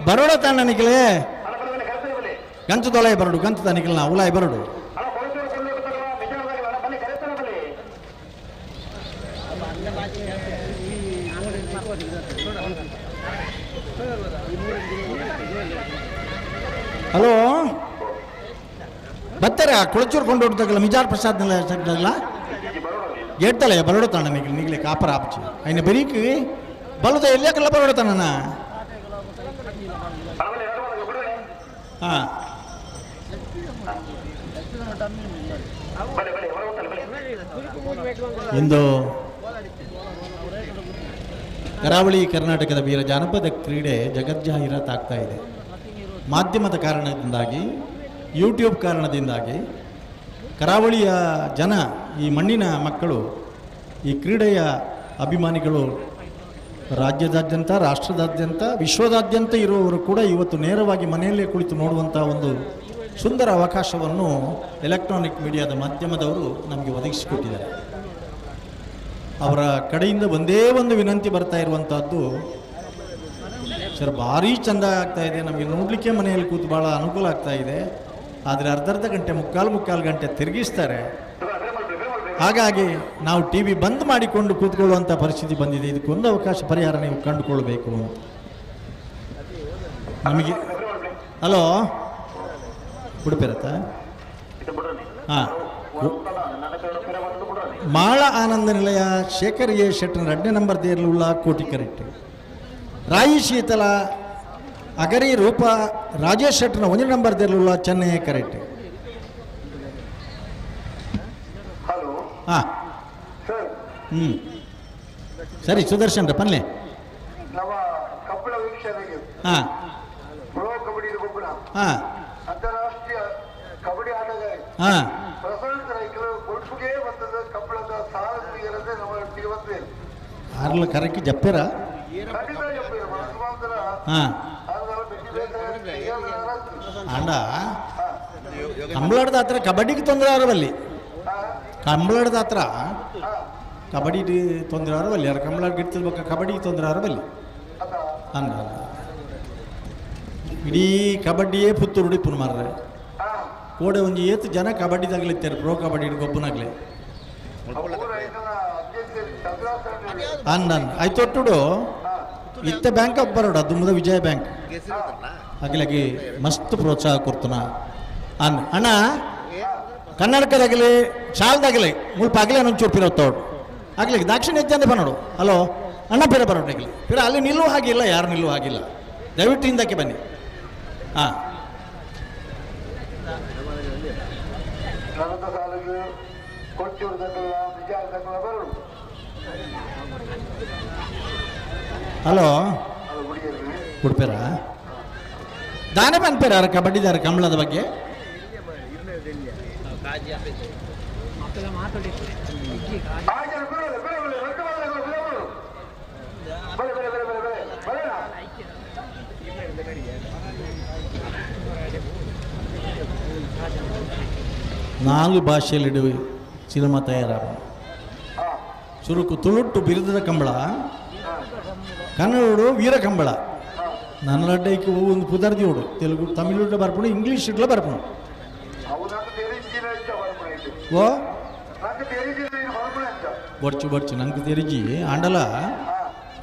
ಬರೋಡ ತಾಣ ನಿಖಲೇ ಗಂಚು ತೊಲೆ ಬರಡು, ಗಂಚು ತಾನಿಕಲ್ ನಾ ಉಲಾಯ್ ಬರಡು. ಹಲೋ, ಬರ್ತಾರೆ ಕೊಳಚೂರು ಕೊಂಡು ಹೊಡ್ದಾಗಲ್ಲ ಮಿಜಾರ್ ಪ್ರಸಾದ್ ನೆಲ್ಲ ಗೇಟ್ತಲ್ಲ ಬರೋಡ ತಾಣ ನಿಖಲ್ ನಿಗಲೆ ಕಾಪರ ಆಪಚಿ అయిన ಬರೀಕ್ ಬಲದ ಎಲ್ಲಕಲ್ಲ ಬರೋಡ ತಾಣ. ಹಾಂ, ಇಂದು ಕರಾವಳಿ ಕರ್ನಾಟಕದ ವೀರ ಜಾನಪದ ಕ್ರೀಡೆ ಜಗಜ್ಜಾಹೀರಾತಾಗ್ತಾ ಇದೆ. ಮಾಧ್ಯಮದ ಕಾರಣದಿಂದಾಗಿ, ಯೂಟ್ಯೂಬ್ ಕಾರಣದಿಂದಾಗಿ ಕರಾವಳಿಯ ಜನ, ಈ ಮಣ್ಣಿನ ಮಕ್ಕಳು, ಈ ಕ್ರೀಡೆಯ ಅಭಿಮಾನಿಗಳು ರಾಜ್ಯದಾದ್ಯಂತ, ರಾಷ್ಟ್ರದಾದ್ಯಂತ, ವಿಶ್ವದಾದ್ಯಂತ ಇರುವವರು ಕೂಡ ಇವತ್ತು ನೇರವಾಗಿ ಮನೆಯಲ್ಲೇ ಕುಳಿತು ನೋಡುವಂಥ ಒಂದು ಸುಂದರ ಅವಕಾಶವನ್ನು ಎಲೆಕ್ಟ್ರಾನಿಕ್ ಮೀಡಿಯಾದ ಮಾಧ್ಯಮದವರು ನಮಗೆ ಒದಗಿಸಿಕೊಟ್ಟಿದ್ದಾರೆ. ಅವರ ಕಡೆಯಿಂದ ಒಂದೇ ಒಂದು ವಿನಂತಿ ಬರ್ತಾ ಇರುವಂಥದ್ದು, ಸರ್ ಭಾರೀ ಚೆಂದ ಆಗ್ತಾಯಿದೆ, ನಮಗೆ ನೋಡಲಿಕ್ಕೆ ಮನೆಯಲ್ಲಿ ಕೂತು ಭಾಳ ಅನುಕೂಲ ಆಗ್ತಾಯಿದೆ, ಆದರೆ ಅರ್ಧರ್ಧ ಗಂಟೆ ಮುಕ್ಕಾಲು ಗಂಟೆ ತಿರುಗಿಸ್ತಾರೆ, ಹಾಗಾಗಿ ನಾವು ಟಿ ವಿ ಬಂದ್ ಮಾಡಿಕೊಂಡು ಕೂತ್ಕೊಳ್ಳುವಂಥ ಪರಿಸ್ಥಿತಿ ಬಂದಿದೆ, ಇದಕ್ಕೊಂದು ಅವಕಾಶ ಪರಿಹಾರ ನೀವು ಕಂಡುಕೊಳ್ಬೇಕು ಅಂತ ನಮಗೆ. ಹಲೋ, ಉಡುಪಿರತ್ತ? ಹಾಂ, ಮಾಳ ಆನಂದ ನಿಲಯ ಶೇಖರ್ ಎ ಶೆಟ್ಟರ್ 2ನೇ ನಂಬರ್ ದೇರ್ಲುಳ್ಳ ಕೋಟಿ ಕರೆಕ್ಟ್. ರಾಯಿ ಶೀತಲ ಅಗರಿ ರೂಪ ರಾಜೇಶ್ ಶೆಟ್ಟರ್ನ 1 ನಂಬರ್ ದೇರ್ಲುಳ್ಳ ಚೆನ್ನೈ ಕರೆಕ್ಟ್. ಹಾಂ ಹ್ಞೂ ಸರಿ ಸುದರ್ಶನ್ ಪನ್ಲೆ ನಮ್ಮ ಕಬ್ಬಳ ವೀಕ್ಷಕರಿಗೆ ಹಾಂ ಪ್ರೊ ಕಬಡ್ಡಿ ಗೊಬ್ಬರ ಹಾಂ ಅಂತಾರಾಷ್ಟ್ರೀಯ ಕಬಡ್ಡಿ ಆಟಗಾರ ಹಾಂ ಪ್ರಶಾಂತ್ ರೈಕರು ಕೊಡುಗೆ ಬಂದದ ಕಬ್ಬಳದ ಸಾಲದ ಇರದೆ ನಮ್ಮ ಒಟ್ಟಿಗೆ ಬಂದಿದೆ. ಆರ್ಲ ಕರಕ್ಕೆ ಜಪ್ಪೇರ ಖಂಡಿತ ಜಪ್ಪಿರ ಮನಸ್ಸು ಮಾತ್ರ. ಹಾಂ ಅದೆಲ್ಲ ಬಿಟ್ಟು ಬೇಕಾದ್ರೆ ಅಂಡ ಕಂಬಳದ ಹತ್ರ ಕಬಡ್ಡಿಗೆ ತೊಂದರೆ ಆರವಲ್ಲಿ. ಕಂಬಳದ ಹತ್ರ ಕಬಡ್ಡಿ ತೊಂದರೆ ಆರವಲ್ಲಿ. ಯಾರು ಕಂಬಳ ಗಿಡ್ತಿರ್ಬೇಕ ಕಬಡ್ಡಿಗೆ ತೊಂದರೆ ಆರವಲ್ಲಿ ಅಂದ ಇಡೀ ಕಬಡ್ಡಿಯೇ ಪುತ್ತೂರು ಉಡಿಪುನ ಮಾರ್ರೆ. ಕೋಡೆ ಒಂಜಿ ಏತು ಜನ ಕಬಡ್ಡಿದಾಗಲಿತ್ತಾರೆ ಪ್ರೊ ಕಬಡ್ಡಿ ಗೊಬ್ಬನಾಗ್ಲಿ ಅಂದ ಆಯ್ತೊಟ್ಟುಡು ಇತ್ತ ಬ್ಯಾಂಕ್ ಆಫ್ ಬರೋಡ ದುಮ್ಮದ ವಿಜಯ ಬ್ಯಾಂಕ್ ಅಗಲಾಗಿ ಮಸ್ತ್ ಪ್ರೋತ್ಸಾಹ ಕೊಡ್ತನ ಅನ್ ಅಣ್ಣ. ಕನ್ನಡಕದಾಗಲಿ ಶಾಲ್ದಾಗಲಿ ಮುಲ್ಪ ಅಗಲೇ ಒಂಚೂರು ಪಿರ ತೋಡು ಆಗ್ಲಿಕ್ಕೆ ದಾಕ್ಷಿಣ ಹೆಚ್ಚಂದೆ ಬನ್ನೋಡು. ಹಲೋ ಅಣ್ಣ ಪಿರ ಬರೋಡು ಆಗಲಿ ಪಿರ ಅಲ್ಲಿ ನಿಲ್ಲುವ ಹಾಗಿಲ್ಲ, ಯಾರು ನಿಲ್ಲುವ ಹಾಗಿಲ್ಲ, ದಯವಿಟ್ಟು ಹಿಂದಕ್ಕೆ ಬನ್ನಿ. ಹಾಂ ಹಲೋ ಕೊಡ್ಪೇರ ದಾನೆ ಪನ್ಪೇರ ಯಾರು ಕಬಡ್ಡಿದಾರ ಕಂಬಳದ ಬಗ್ಗೆ. ನಾಲ್ಕು ಭಾಷೆಯಲ್ಲಿಡುವೆ ಸಿನಿಮಾ ತಯಾರಾಗ ಚುರುಕು ತುಳುಟ್ಟು ಬಿರುದದ ಕಂಬಳ, ಕನ್ನಡೋಡು ವೀರ ಕಂಬಳ, ನನ್ನಡ್ಡೈಕ್ ಒಂದು ಪುದರ್ದಿಯೋಡು ತೆಲುಗು ತಮಿಳುಡ್ಲ ಬರ್ಪುಣು ಇಂಗ್ಲೀಷ್ ಇಡ್ಲ ಬರ್ಪುಣು. ಓ ಬೊಡ್ಚು ಬೊಡ್ಚು ನಂಗೆ ತೆರಿಜಿ ಆಂಡಲ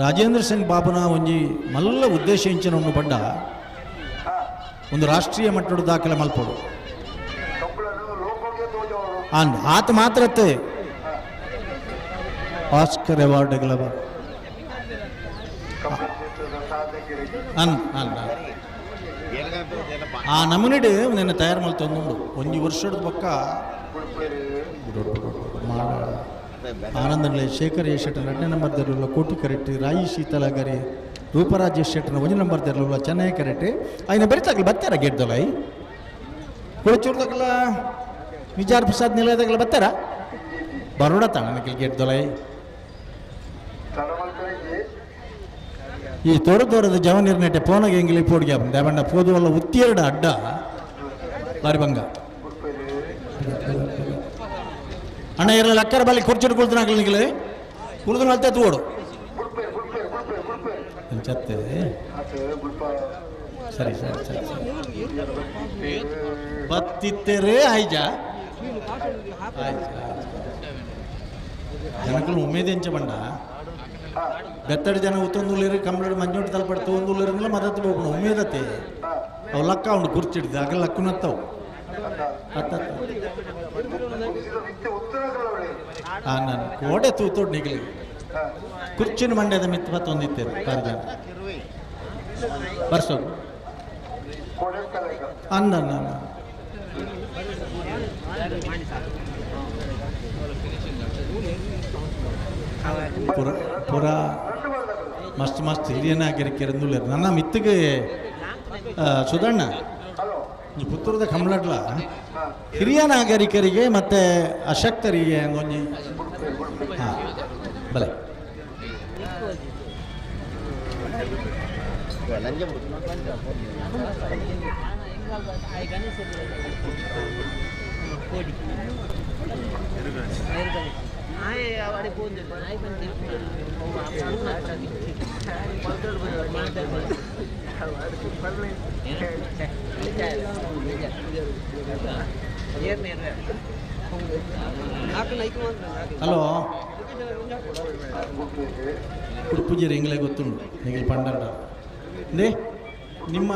ರಾಜೇಂದ್ರ ಸಿಂಗ್ ಬಾಬುನ ಒಂಜಿ ಮಲ್ಲ ಉದ್ದೇಶ ಇಂಚಿನ ಒಂದು ಪಡ್ಡ ಒಂದು ರಾಷ್ಟ್ರೀಯ ಮಟ್ಟದ ದಾಖಲೆ ಮಲ್ಪೋಡು ಅಂದ್ ಆತ ಮಾತ್ರತ್ತೆ ಆಸ್ಕರ್ ಅವಾರ್ಡ್ಗಳ ಅನ್ ಅನ್ ಆ ನಮೂನಿಡ್ ನಿನ್ನ ತಯಾರು ಮಲ್ತೊಂದುಂಡು ಒಂಜಿ ವರ್ಷದ ಪಕ್ಕ ಮಾಡ ಆನಂದನ್ಲೆ ಶೇಖರ್ ಎ ಶೆಟ್ಟರ್ ಎರಡನೇ ನಂಬರ್ ದೆರಲುಲ್ಲ ಕೋಟಿ ಕರೆಕ್ಟ್, ರಾಯಿ ಶೀತಲಗರಿ ರೂಪರಾಜ ಶೆಟ್ಟರ್ನ ಒಂಜಿ ನಂಬರ್ ದೆರಲುಲ್ಲ ಚೆನ್ನೈ ಕರೆಕ್ಟ್. ಆಯ್ನ ಬರಿತಾಗಲಿ ಬತ್ತಾರ ಗೇಟ್ದೊಲೈ ಕುಳಚೂರ್ದಾಗಲ ವಿಚಾರ ಪ್ರಸಾದ್ ನಿಲಯದಾಗಲ ಬತ್ತಾರ ಬರೋಡ ತಾಣ ಗೇಟ್ದೊಲೈ. ಈ ತೋರ ತೋರದ ಜವನೀರ್ ನೆಟ್ಟೆ ಪೋನಗೆ ಎಂಗಿಲಿ ಪೋಡಿಗೆ ದೇವಣ್ಣ ಪೋದುವಲ್ಲ ಉತ್ತಿಯರಡ ಅಡ್ಡ ಬಾರಿ ಬಂಗ ಅಣ್ಣ ಇರಲ್ಲ ಅಕ್ಕರ ಬಲ್ಲಿ ಕುರ್ಚಿಡ್ ಕುಳ್ತನಾಗಲಿ ನಿಗಲಿ ಕುಳಿದು ನಲ್ತೆ ತೋಡು ಚತ್ತೆ. ಸರಿ ಸರಿ ಸರಿ ಸರಿ ಬತ್ತಿತ್ತೇರೇ ಆಯ್ಜ ಜನಗಳು ಉಮೇದೆಂಚ ಬಂಡ ಬೆತ್ತಡಿ ಜನ ಉತ್ತೊಂದುಳ್ಳೇರು ಕಂಬಳಡು ಮಂಜೋಟಿ ತಲಪಡಿ ತೋಂದುಳ್ಳೇರಂಗಿಲ್ಲ ಮದತ್ತು ಹೋಗೋಣ ಉಮೇದತ್ತೆ ಅವು ಲಕ್ಕ ಉಂಡು ಕುರ್ಚಿಡ್ದು ಆಗ ಲಕ್ಕುನತ್ತವು ಹಾಂ ನಾನು ಕೋಡೆ ತೂತೋಡು ನಿಗಲಿ ಕುರ್ಚಿನ ಮಂಡ್ಯದ ಮಿತ್ತು ಮತ್ತೊಂದಿತ್ತೇರು ಬಾರಿ ಜನ ಬರ್ಸೋದು ಅನ್ನ ನಾನು ಪುರ ಪುರ ಮಸ್ತ್ ಮಸ್ತ್ ಹಿರಿಯನಾಗಿರಕ್ಕಿರಂದುಳ್ಳೇರು ನನ್ನ ಮಿತ್ತಿಗೆ ಸುಧಣ್ಣ ಈ ಪುತ್ತೂರದ ಕಂಬಳಡ್ಲ ಹಿರಿಯ ನಾಗರಿಕರಿಗೆ ಮತ್ತು ಅಶಕ್ತರಿಗೆ ಒಂಜಿ ಹಾಂ ಬಲೆ ಹಲೋ ಉಡುಪುಜರು ಎಂಗ್ಲೇ ಗೊತ್ತುಂಟು ನಿಗಲ್ ಪಂಡಾಡ they ನಿಮ್ಮ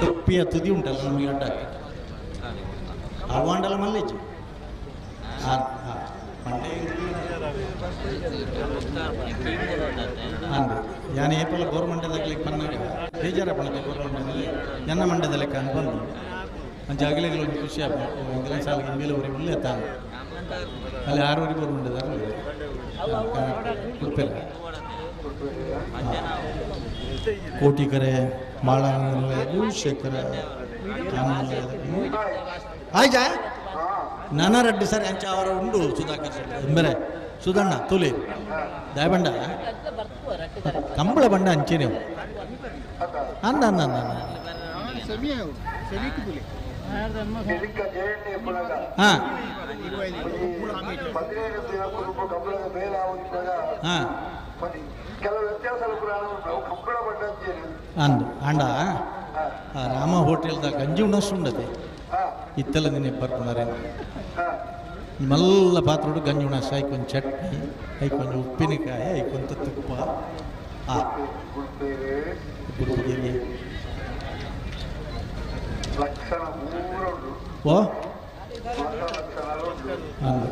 ತೊಪ್ಪಿಯ ತುದಿ ಉಂಟಲ್ಲ ನಮಗೆ ಅಡ್ಡ ಅವಾಂಡಲ ಮಲ್ಲೇಜಿ. ಹಾಂ ಹಾಂ ಮಂಡೆ. ಅಂದು ಯಾನ್ ಏಪಲ ಗೋರ್ಮಂಡದಗ್ಲಿಗೆ ಪನ್ನಾಗ ಬೇಜಾರ ಪಣತೆ ಗೋರ್ಮಂಡದಲ್ಲಿ ಎನ್ನ ಮಂಡ್ಯದ ಲೆಕ್ಕ ಅಂತ ಬಂದು ಅಂಚ ಅಗಲಿಗೆ ಒಂದು ಖುಷಿ ಆಗ್ಬೇಕು ಇಂಗ್ಲೀಷ್ ಸಾಲಿಗೆ ಮೇಲೆ ಊರಿಗೆ ಉಳ್ಳೆ ತಾನು ಅಲ್ಲಿ ಆರೂವರೆ ಗೋರ್ಮಂಡದಾರ ಉಡುಪಿಲ್ಲ ಕೋಟಿಕರೆ ಮಾಳ ಶೇಖರ ಆಯ್ತಾ ನಾನಾ ರೆಡ್ಡಿ ಸರ್ ಅಂಚ ಅವರ ಉಂಡು ಸುಧಾಕರ್ ಶೆಟ್ಟಿ ಬೇರೆ ಸುಧಣ್ಣ ತುಲಿ ದಯಬಂಡ ಕಂಬಳ ಬಂಡ ಅಂಚೆ ನೀವು ಅಂದ ಅಂದ ಅಂದ ಹಾಂ ಹಾಂ ಅಂದು ಅಂಡ ಆ ರಾಮ ಹೋಟೆಲ್ದ ಗಂಜಿ ಉಣಸು ಉಂಡತೆ ಇತ್ತೆಲ್ಲ ನಿನ್ನೆ ಬರ್ಪುನಾರೆ ನಿಮ್ಮೆಲ್ಲ ಪಾತ್ರೋಡು ಗಂಜಿ ಉಣಸ ಐಕೊಂದು ಚಟ್ನಿ ಐಕೊಂದು ಉಪ್ಪಿನಕಾಯಿ ಐಕೊಂತ ತುಪ್ಪ ಆ ಓ ಅಂದು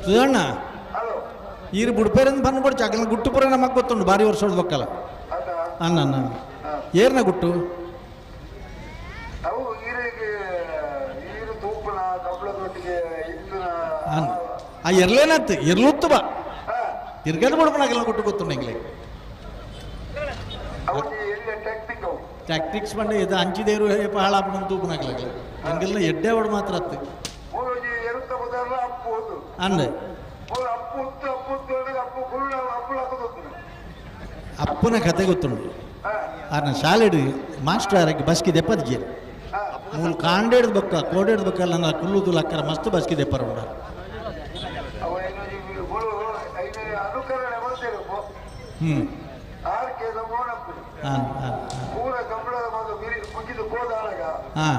ಸುಧಣ್ಣ ಈರು ಬುಡ್ಪೇರಿಂದ ಬಂದು ಬಿಡ್ಚ ಅಗಲ ಗುಟ್ಟು ಪುರ ನಮಗೆ ಗೊತ್ತುಂಟು ಭಾರಿ ವರ್ಷ ಹೊಡ್ಬೇಕಲ್ಲ ಅನ್ನ ಅನ್ನ ಏರ್ನ ಗುಟ್ಟು ಅನ್ನ ಆ ಎರ್ಲೇನತ್ತು ಎರ್ಲುತ್ತು ಬಾ ತಿರ್ಗದ ಬಿಡ್ಬಣ ಗುಟ್ಟು ಗೊತ್ತುಂಟು ಎಂಗ್ಲೆ ಟ್ಯಾಕ್ಟಿಕ್ಸ್ ಬಂಡ ಇದು ಅಂಚಿದೇರು ಹಾಳಾಪಣ ತೂಪನಾಗಲ ಎಂಗೆಲ್ಲ ಎಡ್ಡೆ ಅವಡು ಮಾತ್ರ ಅತ್ತು ಅಂದೆ ಅಪ್ಪನ ಕತೆ ಗೊತ್ತುಂಟು ಆರ್ನ ಶಾಲೆಡು ಮಾಸ್ಟರ್ ಆರಕ್ಕೆ ಬಸ್ಕಿ ದೆಪ್ಪದಿಜೆ ಮೂಲು ಕಾಂಡೇಡ್ದು ಬೊಕ್ಕ ಕೋಡೇಡ್ದು ಬೊಕ್ಕ ನನ್ನ ಕುಲ್ಲುದು ಲಕ್ಕರ ಮಸ್ತ್ ಬಸ್ಕಿ ದೆಪ್ಪರ ಉಂಡ ಹ್ಞೂ ಹಾಂ ಹಾಂ ಹಾಂ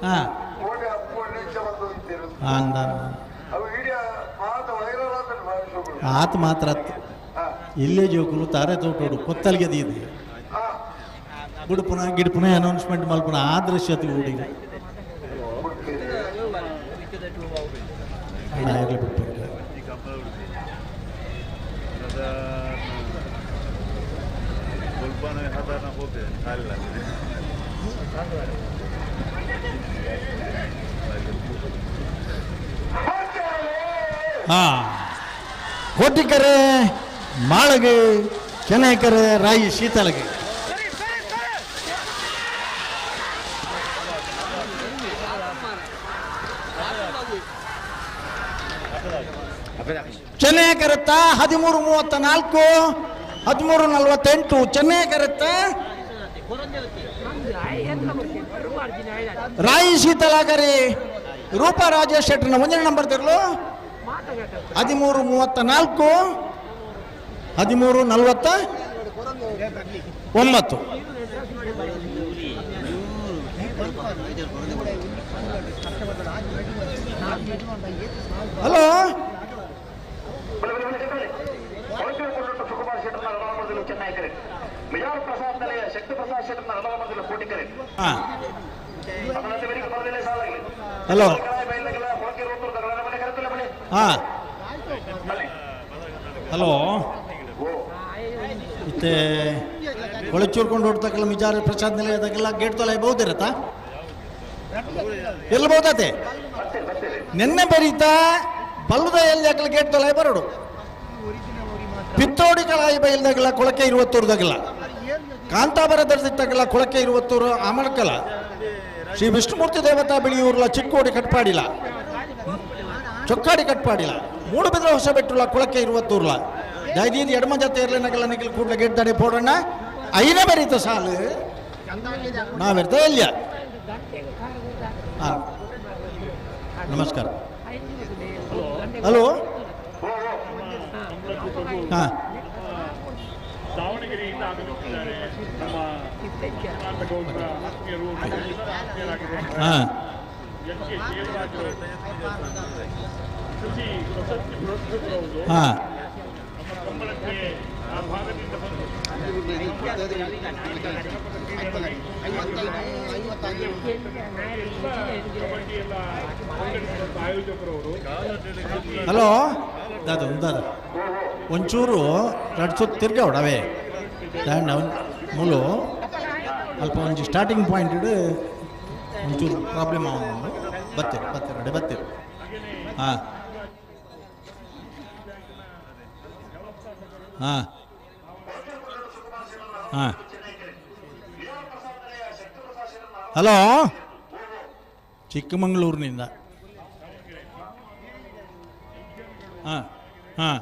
ಹಾಂ ಹಾಂ ಆತ ಮಾತ್ರ ಇಲ್ಲೇ ಜೋಕುಲು ತಾರೆ ತೋಟೋಡು ಕೊತ್ತಲ್ಗೆ ಇದೆ ಬುಡುಪುನ ಗಿಡುಪುನ ಅನೌನ್ಸ್ಮೆಂಟ್ ಮಲ್ಪುನ ಆ ದೃಶ್ಯತೆ ಊಡಿ ಬಿಟ್ಟು ಹಾಂ ಕೋಟಿಕರೆ ಮಾಳಗೆ ಚೆನ್ನೈಕರೆ ರಾಯಿ ಶೀತಲಗೆ ಚೆನ್ನೈ ಕರೆತ್ತ 13:34 13:48 ಚೆನ್ನೈ ಕರೆತ್ತ ರಾಯಿ ಶೀತಲಾಗರಿ ರೂಪಾ ರಾಜೇಶ್ ಶೆಟ್ಟರ್ನ ಒಂದನೇ ನಂಬರ್ ತಿರ್ಲು 13:34 13:49. ಹಲೋ ಹಲೋ ಹಾಂ ಹಲೋ ಇತ್ತೆ ಕೊಳಚೂರ್ಕೊಂಡು ಹೊಡ್ತಕ್ಕಲ್ಲ ಮಿಜಾರ ಪ್ರಸಾದ್ ನಿಲಯದಾಗೆಲ್ಲ ಗೇಟ್ ತೊಲೆ ಬಹುದಿರತ್ತಾ ಎಲ್ಲಿ ಬಹುದಾತೆ ನಿನ್ನೆ ಬರೀತಾ ಬಲ್ಲದ ಎಲ್ಲಿ ಯಾಕಲ್ಲ ಗೇಟ್ ತೊಲೆ ಬರೋಡು ಪಿತ್ತೋಡಿ ಕಳಾಯಿ ಬೈಲ್ದಾಗಲ್ಲ ಕೊಳಕೆ ಇರುವತ್ತೂರ್ದಾಗಲ್ಲ ಕಾಂತಾಬರ ದರ್ದಿತ್ತಾಗಲ್ಲ ಕೊಳಕೆ ಇರುವತ್ತೂರು ಅಮರ್ಕಲ ಶ್ರೀ ವಿಷ್ಣುಮೂರ್ತಿ ದೇವತಾ ಬಿಳಿಯೂರ್ಲ ಚಿಕ್ಕೋಡಿ ಕಟ್ಪಾಡಿಲ್ಲ ಚೊಕ್ಕಾಡಿ ಕಟ್ಪಾಡಿಲ್ಲ ಮೂಡುಬಿದ್ರೆ ಹೊಸ ಬೆಟ್ಟುಲ ಕೊಳಕೆ ಇರುವತ್ತೂರ್ಲ ದಯದೀದಿ ಎಡಮ ಜೊತೆ ಇರಲಿನಗಲ್ಲ ನಿಖಿಲ್ ಕೂಡಲೇ ಗೇಟ್ ದಾಡಿ ಪೋಡಣ್ಣ ಐನೇ ಬರೀತ ಸಾಲು ನಾವಿರ್ತ ಎಲ್ಲಿಯ ಹಾಂ ನಮಸ್ಕಾರ. ಹಲೋ ಹಾಂ ದಾವಣಗೆರೆಯಿಂದ ಆಗಮಿಸಿದ್ದಾರೆ ನಮ್ಮ ಗೌಡರ ಆತ್ಮೀಯರು ಹಾಂ ಎನ್ ಕೆ ದೇವರಾಜರು ಕೃಷಿ ಪ್ರಶಸ್ತಿ ಪುರಸ್ಕೃತರವರು ಹಾಂ ನಮ್ಮ ಕಂಬಳಕ್ಕೆ ಆ ಭಾಗದಿಂದ ಬಂದು ಕಬಡ್ಡಿ ಎಲ್ಲ ಸಂಘಟಿಸಿದಂಥ ಆಯೋಜಕರವರು. ಹಲೋ ದಾದ ದಾದ ಒಂಚೂರು ರಡ್ ಸುತ್ತ ತಿರ್ಗಾವಡ ಅವೇ ದಾಂಡ ಮೂಲು ಅಲ್ಪ ಒಂಜಿ ಸ್ಟಾರ್ಟಿಂಗ್ ಪಾಯಿಂಟ್ ಒಂಚೂರು ಪ್ರಾಬ್ಲಮ್ ಆವೊಂದು ಬತ್ತೀರಿ ಬತ್ತೀರಿ ಅಡೆ ಬತ್ತೀರಿ. ಹಾಂ ಹಾಂ ಹಾಂ ಹಲೋ ಚಿಕ್ಕಮಂಗ್ಳೂರಿನಿಂದ. ಹಾಂ ಹಾಂ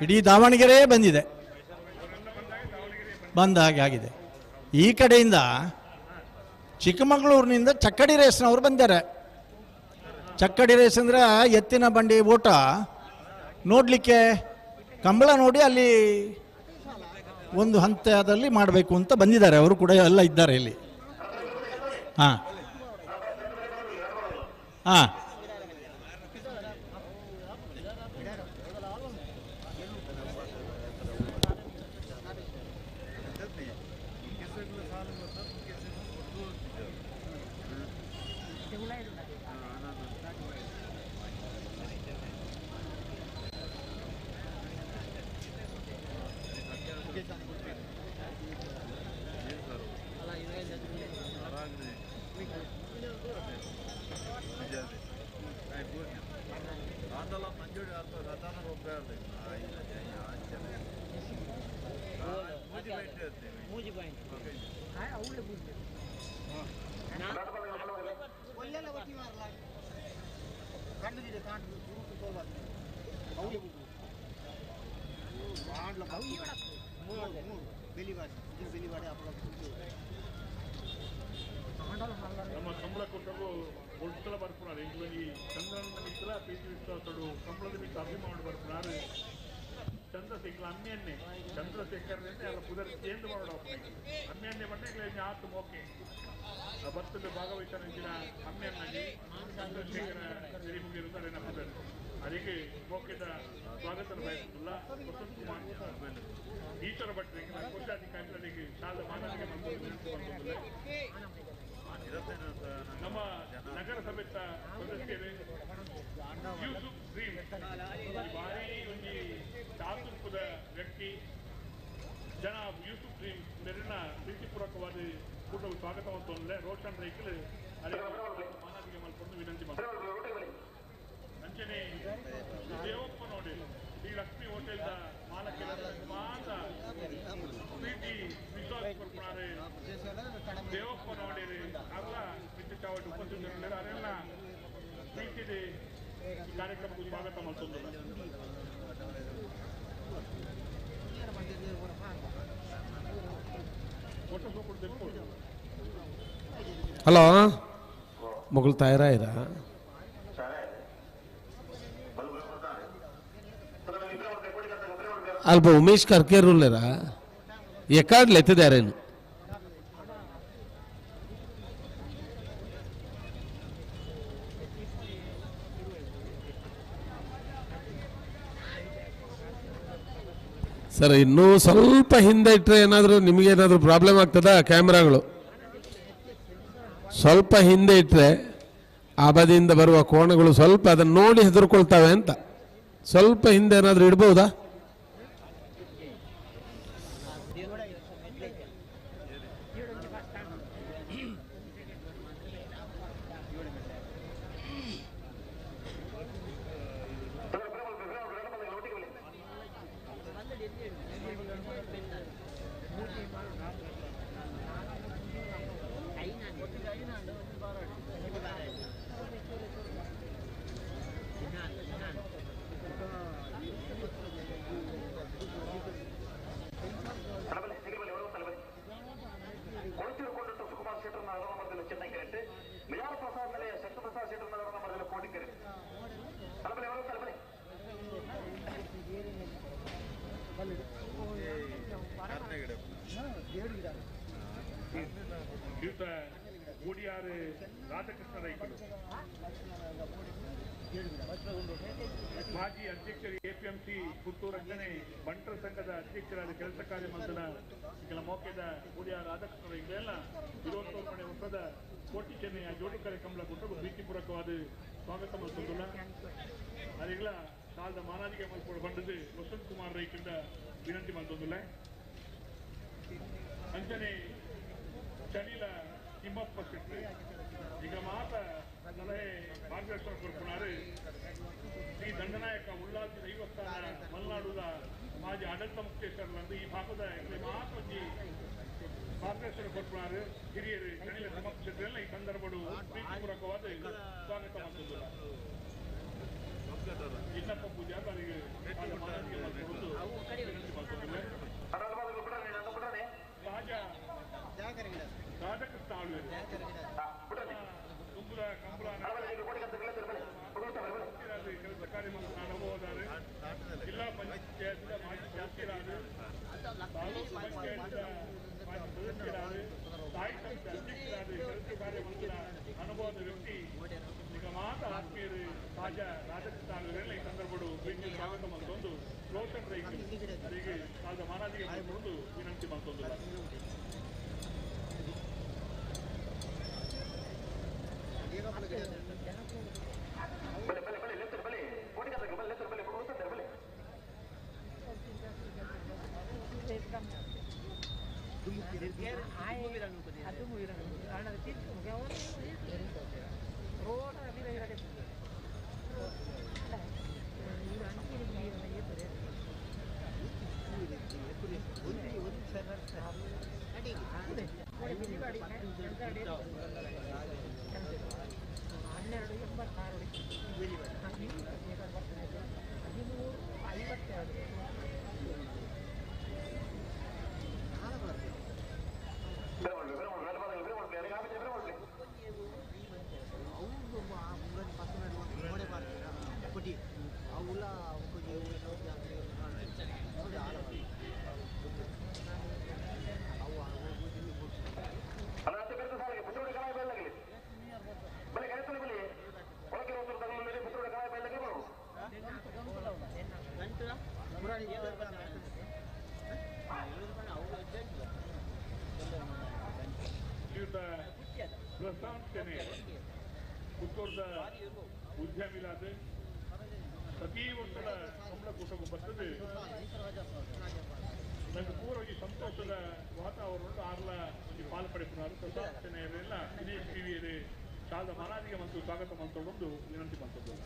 ಇಡೀ ದಾವಣಗೆರೆ ಬಂದಿದೆ, ಬಂದ ಹಾಗೆ ಆಗಿದೆ. ಈ ಕಡೆಯಿಂದ ಚಿಕ್ಕಮಗಳೂರಿನಿಂದ ಚಕ್ಕಡಿ ರೇಸ್ನವರು ಬಂದಾರೆ. ಚಕ್ಕಡಿ ರೇಸ್ ಅಂದರೆ ಎತ್ತಿನ ಬಂಡಿ ಓಟ ನೋಡಲಿಕ್ಕೆ, ಕಂಬಳ ನೋಡಿ ಅಲ್ಲಿ ಒಂದು ಹಂತದಲ್ಲಿ ಮಾಡಬೇಕು ಅಂತ ಬಂದಿದ್ದಾರೆ. ಅವರು ಕೂಡ ಎಲ್ಲ ಇದ್ದಾರೆ ಇಲ್ಲಿ. ಹಾಂ ಹಾಂ ನಮ್ಮ ಕಂಬಳ ಕೊಟ್ಟರು ಒಡ್ತಲ ಬರ್ಪುನಾರು ಎಂಕ್ಲೊಂಜಿ ಚಂದ್ರನ ಮಿತ್ರ ಪ್ರೀತಿ ವಿಶ್ವಾಸಡು ಕಂಬಳದ ಮಿತ್ರ ಅಭಿಮಾನ ಬರ್ಪುನಾರು ಚಂದ್ರಶೇಖರ್ ಅಮ್ಮಿಯನ್ನೇ ಚಂದ್ರಶೇಖರ್ ಅಲ್ಲ ಪುದರ್ ಕೇಂದ್ರ ಮಾಡೋಣ ಅಮ್ಮಿಯನ್ನೇ ಬಂಡೆ ಆತು ಮೋಕೆ ಆ ಭತ್ತದ ಭಾಗವಹಿಸಿದ ಅಮ್ಮಿಯನ್ನಾಗಿ ಚಂದ್ರಶೇಖರ ಸಿರಿಮುಗಿರುತ್ತಾರೆ ನಮ್ಮ ಪುದರ್ ಅದಕ್ಕೆ ಮೋಕೆದ ಸ್ವಾಗತ ಬಯಸುತ್ತಿಲ್ಲ. ವಸಂತ್ ಕುಮಾರ್ ಈಶ್ವರ ಭಟ್ ಕೋಶಾಧಿಕಾರಿಗಳಿಗೆ ಶಾಲಾ ಮಾನವಿಗೆ ಮಾಡ್ತೊಂದಿಲ್ಲ. ನಮ್ಮ ನಗರಸಭೆತ ಸದಸ್ಯರೇ ಯೂಸುಫ್ ಡ್ರೀಮ್ ಭಾರಿ ಒಂಜಿ ಚಾತುರ್ಪದ ವ್ಯಕ್ತಿ ಜನ ಯೂಸುಫ್ ಡ್ರೀಮ್ ಮೆರಿನ ಪ್ರೀತಿಪೂರ್ವಕವಾದ ಕೂಟವು ಸ್ವಾಗತ ತೊಂದರೆ ರೋಷನ್ ರೈಕಲ್ ಅದೇ ಮಾನವಿಗೆ ಮಲ್ಕೊಂಡು ವಿನಂತಿ ಮಾಡ್ತಾರೆ. ಅಂಚನೆ ದೇವಪ್ಪ ನೋಡಿ ಶ್ರೀ ಲಕ್ಷ್ಮೀ ಹೋಟೆಲ್ ಮಾಲಕರ ಮಾತ ಪ್ರೀತಿ ವಿಶ್ವಾಸ ಕೊಡ್ತಾರೆ ದೇವಪ್ಪ ನೋಡಿರಿ ಅವರ ವಿದ್ಯುತ್ ಚಾವಡಿ ಉಪಸ್ಥಿತರಿದ್ದಾರೆ. ಅದೆಲ್ಲ ಪ್ರೀತಿದೆ ಈ ಕಾರ್ಯಕ್ರಮಕ್ಕೆ ಸ್ವಾಗತ ಮಾಡ್ತೊಂದಿಲ್ಲ. ಹಲೋ ಮೊಗಲ್ ತಯಾರಾಯಿರ ಅಲ್ಪ ಉಮೇಶ್ ಕರ್ಕೇರುಲ್ಲೇರ ಎಕ್ಕಾಡ್ಲು ಎತ್ತಿದ್ದಾರೇನು ಸರ್? ಇನ್ನೂ ಸ್ವಲ್ಪ ಹಿಂದೆ ಇಟ್ಟರೆ ಏನಾದರೂ ನಿಮಗೇನಾದರೂ ಪ್ರಾಬ್ಲಮ್ ಆಗ್ತದಾ? ಕ್ಯಾಮ್ರಾಗಳು ಸ್ವಲ್ಪ ಹಿಂದೆ ಇಟ್ಟರೆ ಆ ಬದಿಯಿಂದ ಬರುವ ಕೋಣಗಳು ಸ್ವಲ್ಪ ಅದನ್ನು ನೋಡಿ ಹೆದರ್ಕೊಳ್ತವೆ ಅಂತ ಸ್ವಲ್ಪ ಹಿಂದೆ ಏನಾದರೂ ಇಡ್ಬೋದಾ? ಶ್ರೀಯುತ ಗೂಡಿಯಾರು ರಾಧಾಕೃಷ್ಣ ರೈಕರು ಮಾಜಿ ಅಧ್ಯಕ್ಷರು ಎಪಿಎಂಸಿ ಪುತ್ತೂರು ಅಂಗನೆ ಬಂಟರ ಸಂಘದ ಅಧ್ಯಕ್ಷರಾದ ಕೆಲಸ ಕಾರ್ಯ ಮಂತ್ರಿನ ಕೆಲ ಮೌಕ್ಯದ ಗೂಡಿಯಾರು ರಾಧಾಕೃಷ್ಣ ರೈಕರೆಲ್ಲ ಇರುವತ್ತೊಂದು ವರ್ಷದ ಕೋಟಿ ಚೆನ್ನೈಯ ಜೋಡುಕರೆ ಕಂಬಳ ಕೊಟ್ಟು ಪ್ರೀತಿಪೂರ್ವಕವಾದ ಸ್ವಾಗತ ಮಲ್ತೊಂದುಲ್ಲ. ಅದೀಗಲ ಸಾಲದ ಮಾನಾದಿಗೆ ಮಲ್ಪೋಡು ಬಂದದ್ದು ವಸಂತ್ ಕುಮಾರ್ ರೈಕಿಂದ ವಿನಂತಿ ಮಲ್ತೊಂದುಲ್ಲ. ಅಂಚನೆ ಚನಿಲ ತಿಮ್ಮಪ್ಪ ಶೆಟ್ಟಿ ಈಗ ಮಾತ ಸಲಹೆ ಮಾರ್ಗದರ್ಶನ ಕೊಡ್కున్నారు. ಶ್ರೀ ದಂಡನಾಯಕ ಉಳ್ಳಾಲ್ತಿ ದೈವಸ್ಥಾನ ಮಲೆನಾಡುದ ಮಾಜಿ ಆಡಳಿತ ಮುಖ್ಯಸ್ಥರಂದು ಈ ಭಾಗದ ಮಾತ ಒಂಜಿ ಮಾರ್ಗದರ್ಶನ ಕೊಡ್కున్నారు. ಹಿರಿಯರು ಚನಿಲ ತಿಮ್ಮಪ್ಪ ಶೆಟ್ಟಿ ಈ ಸಂದರ್ಭಡು ಪ್ರೀತಿಪೂರ್ವಕವಾದ ಸ್ವಾಗತ ಮಾಡ್ತಿದ್ದರು. ಇನ್ನಪ್ಪ ಪೂಜೆ ಅವರಿಗೆ ರಾಜ ರಾಧಾಕೃಷ್ಣ ಆಳ್ವೇರು ತುಂಬುದ ಕಂಬಳ ಕೆಲಸ ಕಾರ್ಯ ಅನುಭವದಾರೆ ಜಿಲ್ಲಾ ಪಂಚಾಯತ್ ಮಾಜಿ ಸದಸ್ಯರಾದ ತಾಲೂಕು ಪಂಚಾಯತ್ ಮಾಜಿ ಸದಸ್ಯರಾದ ತಾಯಿ ಸಂಸ್ಥೆ ಅಧ್ಯಕ್ಷರಾದ ಕೆಲಸ ಕಾರ್ಯ ಮಂತ್ರಿಗಳ ಅನುಭವದ ವ್ಯಕ್ತಿ ಈಗ ಮಾತ ಆತ್ಮೀಯರು ರಾಜ ರಾಧಾಕೃಷ್ಣ ಆಳ್ವೇರೆಲ್ಲ ಈ ಸಂದರ್ಭಡು ಪ್ರೀತಿ ಸ್ವಾಗತ ಮತ್ತೊಂದು ರೋಷನ್ ರೈತರು ಅವರಿಗೆ ಕಾಲದ ಮಾನಾದಿಗೆ ಮಾಡಿಕೊಂಡು ವಿನಂತಿ ಮಾಡ್ತೊಂದಿಲ್ಲ. ಶ್ರೀಯುತ ಪ್ರಶಾಂತ್ ಶೆಣೈ ಪುತ್ತೂರ್ದ ಉದ್ಯಮಿಲಾದ ಪ್ರತಿ ವರ್ಷದ ಕಂಬಳ ಕೂಟಕ್ಕೂ ಬರ್ತದೆ. ನನಗೆ ಪೂರ್ವ ಈ ಸಂತೋಷದ ವಾತಾವರಣ ಆರ್ಲ ಒಂದು ಪಾಲು ಪಡೆಯುತ್ತಾರೆ. ಪ್ರಶಾಂತ್ ಶೆಣೈಯವರೆಲ್ಲ ದಿನೇಶ್ ಟಿವಿಯಲ್ಲಿ ಶಾಲಾ ಮನಾದಿಗೆ ಮತ್ತು ಸ್ವಾಗತ ಮಂತ್ರಗೊಂಡು ವಿನಂತಿ ಮಾಡ್ತದ್ದು.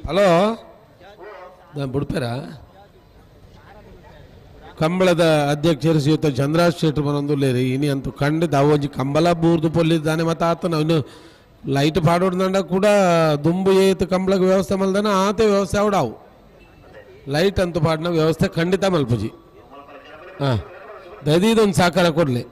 ಹಲೋ ನಾನು ಬುಡ್ಪೇರ ಕಂಬಳದ ಅಧ್ಯಕ್ಷರು ಶ್ರೀಯುತ ಚಂದ್ರಾಜ್ ಶೆಟ್ರು ಬರೊಂದುಲ್ಲೇರಿ ಇನಿ ಅಂತೂ ಖಂಡಿತ ಅವೊಂಜಿ ಕಂಬಳ ಬೂರ್ದು ಪೊಲ್ಲಿದ್ದಾನೆ ಮತ್ತು ಆತನ ಇನ್ನು ಲೈಟ್ ಪಾಡೋಡ್ದಂಡ ಕೂಡ ದುಂಬು ಏತು ಕಂಬಳಕ್ಕೆ ವ್ಯವಸ್ಥೆ ಮಲ್ದಾನ ಆತ ವ್ಯವಸ್ಥೆ ಅವಡಾವು ಲೈಟ್ ಅಂತೂ ಪಾಡಿನ ವ್ಯವಸ್ಥೆ ಖಂಡಿತ ಮಲ್ಪುಜಿ. ಹಾಂ, ದಯದೀದೊಂದು ಸಹಕಾರ ಕೊಡಲಿ.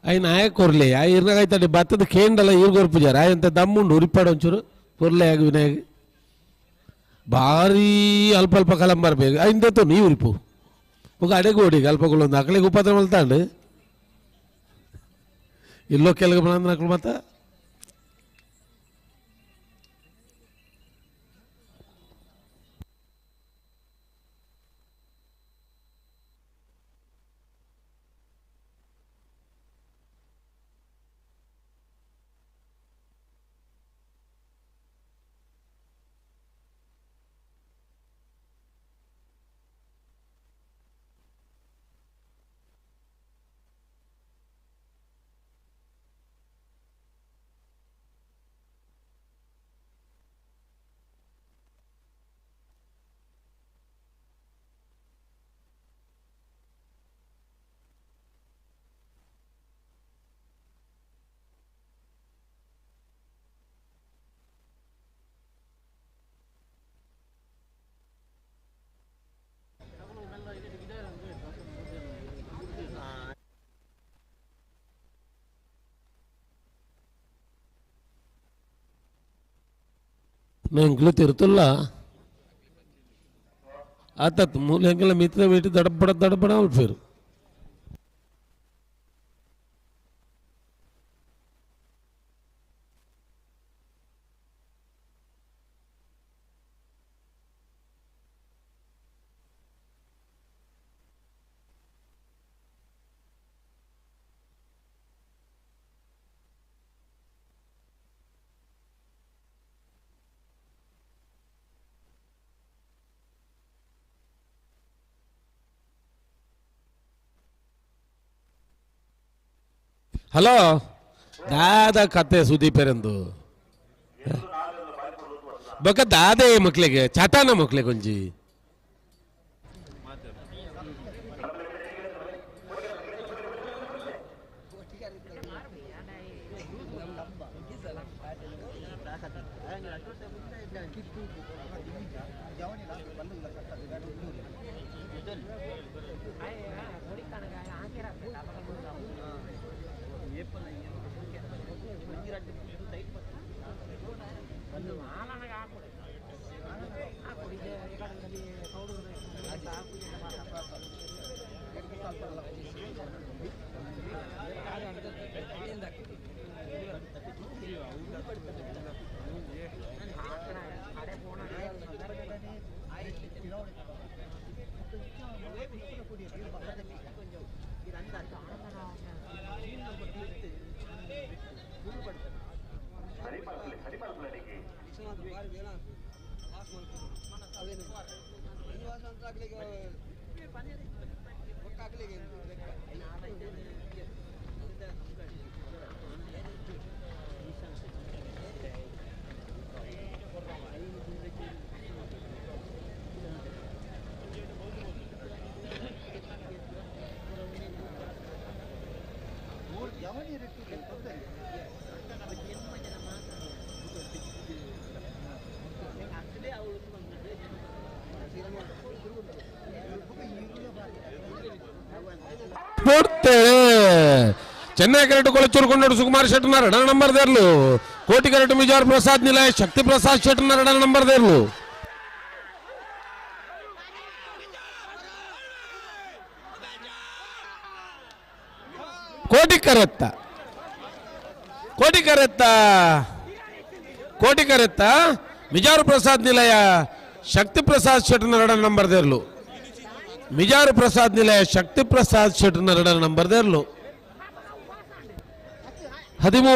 ఆయన ಆಯ ಕೊರ್ಲೆ ಆ ಇರ್ನಾಗೈತಡಿ ಭತ್ತದ ಕೇಂಡಲ ಈರ್ ಕೊರ್ಪುಜಾರ ಆಯಂತ ದಮ್ಮುಂಡು ಉರಿಪಾಡು ಒಂಚೂರು ಕೊರ್ಲೆ ಆಗ ವಿನಾಯಕ ಭಾರಿ ಅಲ್ಪ ಅಲ್ಪ ಕಲಂಬರ್ ಬೇಕು ಐಂದತ್ತು ನೀ ಉರಿಪು ఒక ಅಡೆಗೆ ಓಡಿ ಅಲ್ಪಗಳು ಅಕಲಿಗೆ ಉಪದ್ರ ಮಲ್ತಾಂಡು ಇಲ್ಲೋ ಕೆಲಗ ಬಂದ ಮತ್ತ ಎಂಕ್ಲು ತಿರುತುಲ್ಲ ಆತತ್ ಮೂಲ ಎಂಕಲ ಮಿತ್ರ ಬೇಟಿ ದಡಬಡ ದಡಬಡ ಅಲ್ಪೇರು. ಹಲೋ ದಾದ ಕತೆ ಸುದೀಪೆರಂದು ಬೊಕ ದಾದೆ ಮಕ್ಳಿಗೆ ಚಾತಾನ ಮಕ್ಳಿಗೆ ಒಂಜಿ ಚೆನ್ನೈ ಕರೆಕ್ಟ್ ಕೊಳಚೂರು ಕೊಂಡೋಡು ಸುಕುಮಾರ್ ಶೆಟ್ಟನ ಎರಡನೇ ನಂಬರ್ ದೇರ್ಲು. ಕೋಟಿ ಕರೆಕ್ಟ್ ಮಿಜಾರ್ ಪ್ರಸಾದ್ ನಿಲಯ ಶಕ್ತಿ ಪ್ರಸಾದ್ ಶೆಟ್ಟನ ಎರಡನೇ ನಂಬರ್ ದೇರ್ಲು. ಕೋಟಿ ಕರೆತ್ತ ಕೋಟಿ ಕರೆತ್ತ ಕೋಟಿ ಕರೆತ್ತ ಮಿಜಾರು ಪ್ರಸಾದ್ ನಿಲಯ ಶಕ್ತಿ ಪ್ರಸಾದ್ ಶೆಟ್ಟನ ಎರಡನೇ ನಂಬರ್ ದೇರ್ಲು. ಮಿಜಾರು ಪ್ರಸಾದ್ ನಿಲಯ ಶಕ್ತಿ ಪ್ರಸಾದ್ ಶೆಟ್ಟನ ಎರಡನೇ ನಂಬರ್ ದೇರ್ಲು. 13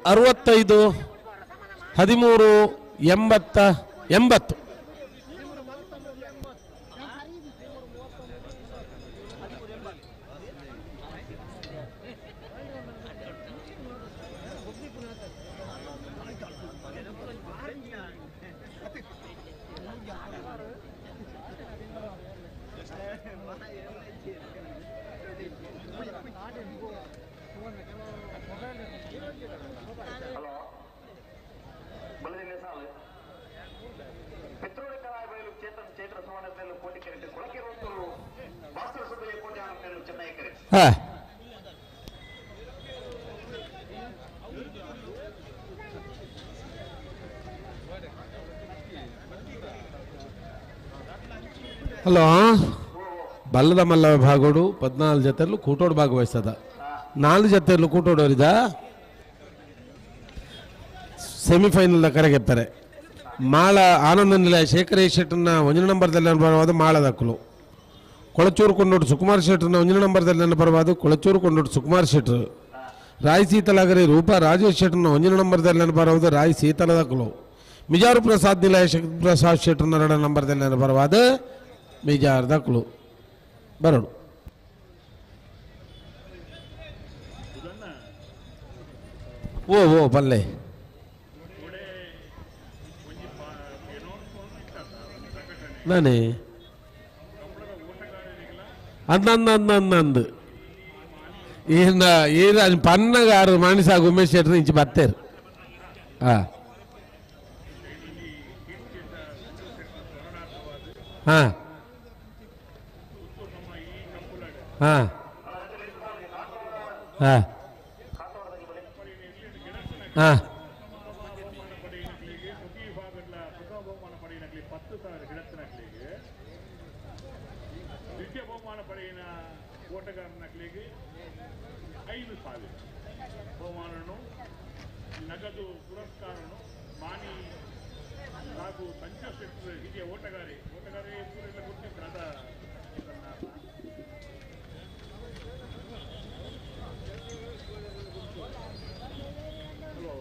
65 13 80 80. ಹಲೋ ಬಲ್ಲದ ಮಲ್ಲ ಭಾಗೋಡು 14 ಜೊತೆಲು ಕೂಟೋಡು ಭಾಗವಹಿಸದ 4 ಜೊತೆಲು ಕೂಟೋಡೋರಿದ ಸೆಮಿಫೈನಲ್ ಕರೆಗೆತ್ತಾರೆ. ಮಾಳ ಆನಂದ ನಿಲಯ ಶೇಖರ ಶೆಟ್ಟನ್ನ ಒಂದನೇ ನಂಬರ್ದಲ್ಲಿ ಬರವಾದ ಮಾಳದಕ್ಕಲು. ಕೊಳಚೂರು ಕೊಂಡೋಡು ಸುಕುಮಾರ್ ಶೆಟ್ಟರ್ನ ಒಂದನೇ ನಂಬರ್ದಲ್ಲಿ ಬರವಾದ ಕೊಳಚೂರು ಕೊಂಡೋಡು ಸುಕುಮಾರ್ ಶೆಟ್ಟರು. ರಾಯ್ ಸೀತಲಾಗರಿ ರೂಪಾ ರಾಜೇಶ್ ಶೆಟ್ಟರ್ನ ಒಂದನೇ ನಂಬರ್ದಲ್ಲಿ ಬರವಾದ ರಾಯ್ ಸೀತಲದಕ್ಕಲು. ಮಿಜಾರು ಪ್ರಸಾದ್ ನಿಲಯ ಶಕ್ತಿ ಪ್ರಸಾದ್ ಶೆಟ್ಟರ್ನ ಎರಡನೇ ನಂಬರ್ದಲ್ಲಿ ಬರವಾದ ಮಿಜಾರ್ದಕ್ಕಲು. ಬರೋಡು ಓ ಓ ಬಲ್ಲೆ ನಾನೇ ಅಂದ ಅಂದ ಅಂದ ಅಂದ ಅಂದು ಏನ ಏನು ಪನ್ನಗಾರು ಮಾಣಿಸಾಗ ಉಮೇಶ್ ಶೆಟ್ಟರ್ ಇಂಚಿ ಬತ್ತೇರು. ಹಾಂ ಹಾಂ ಹಾಂ ಹಾಂ ಹಾಂ 10,000 ಗಿಡತ್ತಿನಕ್ಲಿಗೆ ದ್ವಿತೀಯ ಬಹುಮಾನ ಪಡೆಯಿನ ಓಟಗಾರನಕ್ಲಿಗೆ 5,000 ಬಹುಮಾನನು ನಗದು ಪುರಸ್ಕಾರನು ಮಾನಿ ಹಾಗೂ ಸಂಜು ಶೆಟ್ಟರ್ ಹಿರಿಯ ಓಟಗಾರಿ ಓಟಗಾರಿ ಪೂರೆಲ್ಲ ಗೊತ್ತಿದ್ದ ಹಲೋ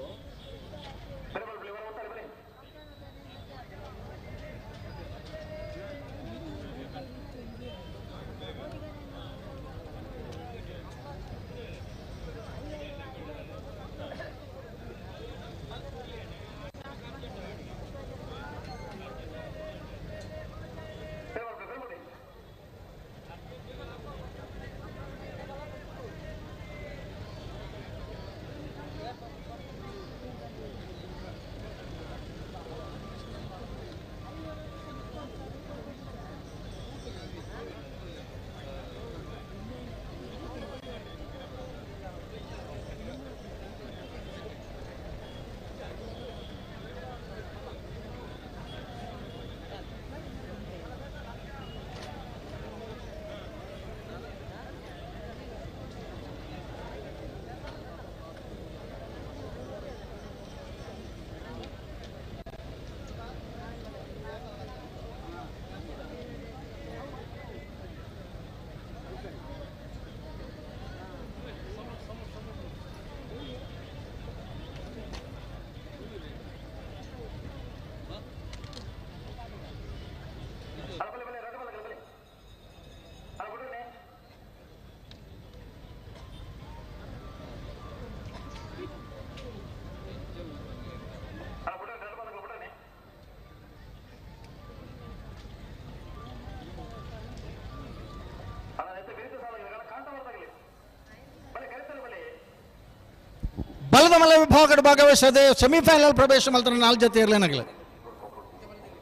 ಬಲದ ಮಲೆ ವಿಭಾಗದ ಭಾಗವಹಿಸದೆ ಸೆಮಿಫೈನಲ್ ಪ್ರವೇಶ ಮಲ್ತಾರೆ ನಾಲ್ಕು ಜೊತೆ ಇರಲೇನಾಗಲ್ಲ.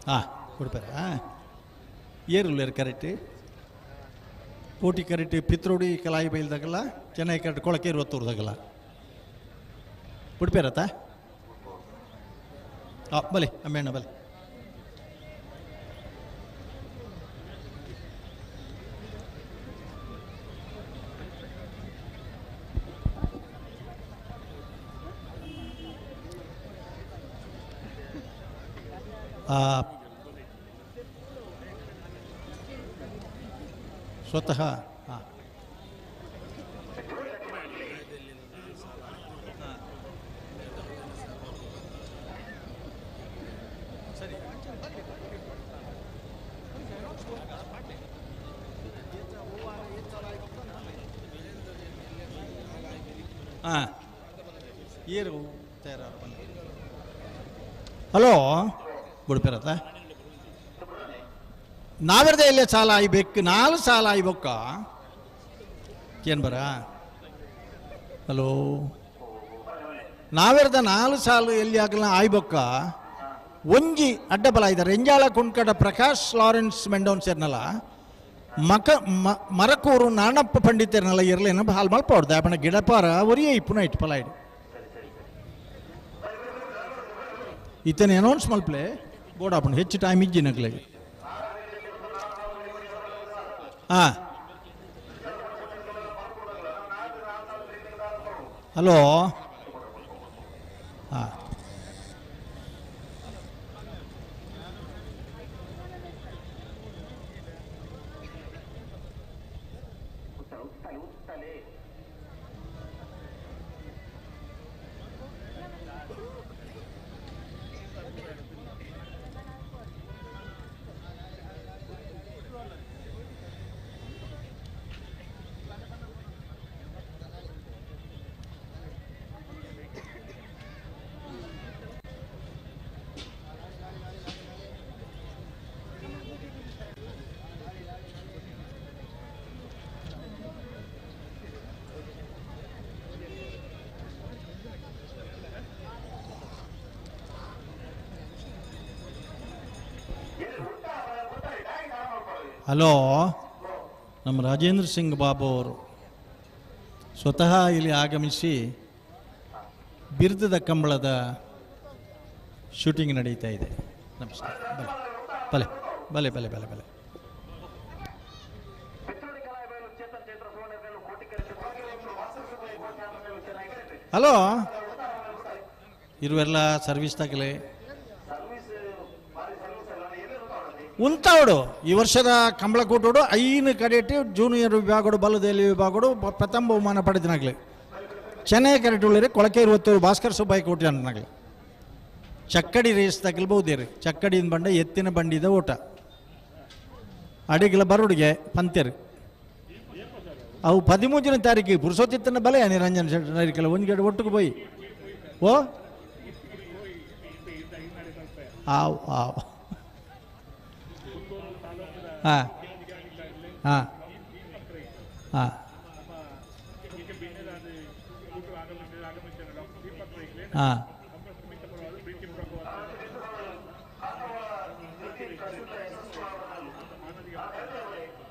ಹಾಂ ಕೊಡ್ಪಾರ ಏರುಲ್ಲೇರು ಕರೆಕ್ಟ್ ಕೋಟಿ ಕರೆಕ್ಟ್ ಪಿತ್ರೋಡಿ ಕಲಾಯಿ ಬೈಲ್ದಾಗಲ್ಲ ಚೆನ್ನೈ ಕರೆಕ್ಟ್ ಕೊಳಕೆ ಇರುವತ್ತೂರ್ದಾಗಲ್ಲ ಬಿಡ್ಪೇರತ್ತ. ಹಾಂ ಬಲೆ ಅಮ್ಮೇಣ್ಣ ಬಲೆ. ಸ್ವತಃ ಹಾಂ ಹಾಂ ಏರು ತಯಾರು ಬನ್ನಿ. ಹಲೋ ಬಿಡ್ಪಿರತ್ತ ನಾವೆರ್ದೆ ಇಲ್ಲೇ ಸಾಲ ಆಯ್ಬೇಕು 4 ಸಾಲ ಆಯ್ಬೇಕ ಏನು ಬರ. ಹಲೋ ನಾವೆರ್ದ 4 ಸಾಲು ಎಲ್ಲಿ ಆಗಲ್ಲ ಆಯ್ಬೊಕ್ಕ ಒಂಜಿ ಅಡ್ಡಬಲ ಇದ್ದಾರೆ ಎಂಜಾಳ ಕುಣ್ಕಡ ಪ್ರಕಾಶ್ ಲಾರೆನ್ಸ್ ಮೆಂಡೋನ್ ಸೇರ್ನಲ್ಲ ಮಕ ಮರಕೂರು ನಾಣಪ್ಪ ಪಂಡಿತರ್ನಲ್ಲ ಇರಲೇನ ಹಾಲು ಮಲ್ಪವ್ರದ್ದು ಅಪ್ಪನ ಗಿಡಪಾರ ಒರಿಯೇ ಇಪ್ಪುನ ಇಟ್ಟು ಪಲ ಇಡು ಇತನೆ ಅನೌನ್ಸ್ ಮಲ್ಪ್ಲೆ ಬೋರ್ಡ್ ಆಪಣ ಹೆಚ್ಚು ಟೈಮ್ ಇಜ್ಜಿ ನಗ್ಲೆಗೆ. ಹಾಂ ಹಲೋ ಹಾಂ ಹಲೋ, ನಮ್ಮ ರಾಜೇಂದ್ರ ಸಿಂಗ್ ಬಾಬು ಅವರು ಸ್ವತಃ ಇಲ್ಲಿ ಆಗಮಿಸಿ ಬಿರುದದ ಕಂಬಳದ ಶೂಟಿಂಗ್ ನಡೀತಾ ಇದೆ. ನಮಸ್ಕಾರ. ಬನ್ನಿ. ಬಲೆ ಬಲೆ ಬಲೆ ಬಲೆ ಬಲೆ. ಹಲೋ ಇರುವೆಲ್ಲ ಸರ್ವಿಸ್ ತಗಲೆ ಉಂತಾವಡು. ಈ ವರ್ಷದ ಕಂಬಳಕೂಟೋಡು 5 ಕಡೆಟಿ ಜೂನಿಯರ್ ವಿಭಾಗಡು ಬಲದೇಲಿ ವಿಭಾಗಡು ಪ್ರಥಮ ಬಹುಮಾನ ಪಡೆದಿನಾಗಲಿ. ಚೆನ್ನೈ ಕರೆಟುಳ್ಳರಿ ಕೊಳಕೆ 21 ಭಾಸ್ಕರ್ ಸುಬ್ಬಾಯಿ ಕೋಟಿ ಅಂದನಾಗಲಿ. ಚಕ್ಕಡಿ ರೇಸ್ ತಗಲ್ಬಹುದೇರಿ. ಚಕ್ಕಡಿನ ಬಂಡ ಎತ್ತಿನ ಬಂಡಿದ ಓಟ ಅಡಿಗಲ ಬರುಡಿಗೆ ಪಂತೇರಿ. ಅವು 13ನೇ ತಾರೀಕಿಗೆ ಪುರುಷೋತ್ತಿತ್ತನ ಬಲೆ ನಿರಂಜನ್ ಶೆಟ್ಟರ್ ಒಂದು ಗೇಡು ಒಟ್ಟಿಗೆ ಪೋಯಿ ಓ ಆವ್ ಆವ್ ಹಾಂ ಹಾಂ ಹಾಂ ಹಾಂ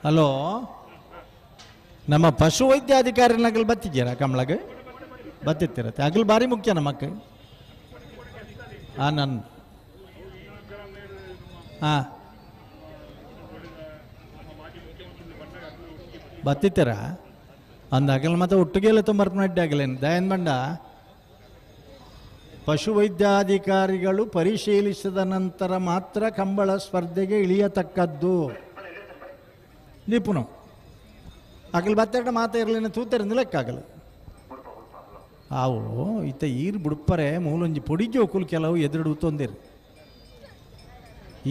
ಹಲೋ, ನಮ್ಮ ಪಶು ವೈದ್ಯಾಧಿಕಾರಿನಾಗಲ್ ಬತ್ತಿದ್ದೀರಾ? ಕಮಲಾಗ ಬತ್ತಿತ್ತಿರತ್ತೆ. ಅಗಲ್ ಭಾರಿ ಮುಖ್ಯ ನಮ್ಮಕ್ಕ. ಹಾಂ ನನ್ನ ಹಾಂ ಬತ್ತಿತ್ತೀರ ಅಂದ ಅಗಲ್ ಮತ್ತೆ ಒಟ್ಟಿಗೆಲ್ಲ ತುಂಬ ಅಡ್ಡಿ ಆಗಲೇನು ದಯನ್ ಬಂಡ. ಪಶುವೈದ್ಯಾಧಿಕಾರಿಗಳು ಪರಿಶೀಲಿಸಿದ ನಂತರ ಮಾತ್ರ ಕಂಬಳ ಸ್ಪರ್ಧೆಗೆ ಇಳಿಯತಕ್ಕದ್ದು. ನಿಪುಣ ಅಗಲ್ ಬತ್ತೆರಡು ಮಾತಾ ಇರಲಿನ ತೂತರಿಂದ ಲೆಕ್ಕಾಗಲ್ಲ. ಆವು ಇತ್ತ ಈರು ಬುಡ್ಪರೆ ಮೂಲೊಂಜಿ ಪೊಡಿಜಿ ಒಕ್ಕುಲು ಕೆಲವು ಎದುರು ತೊಂದಿರು.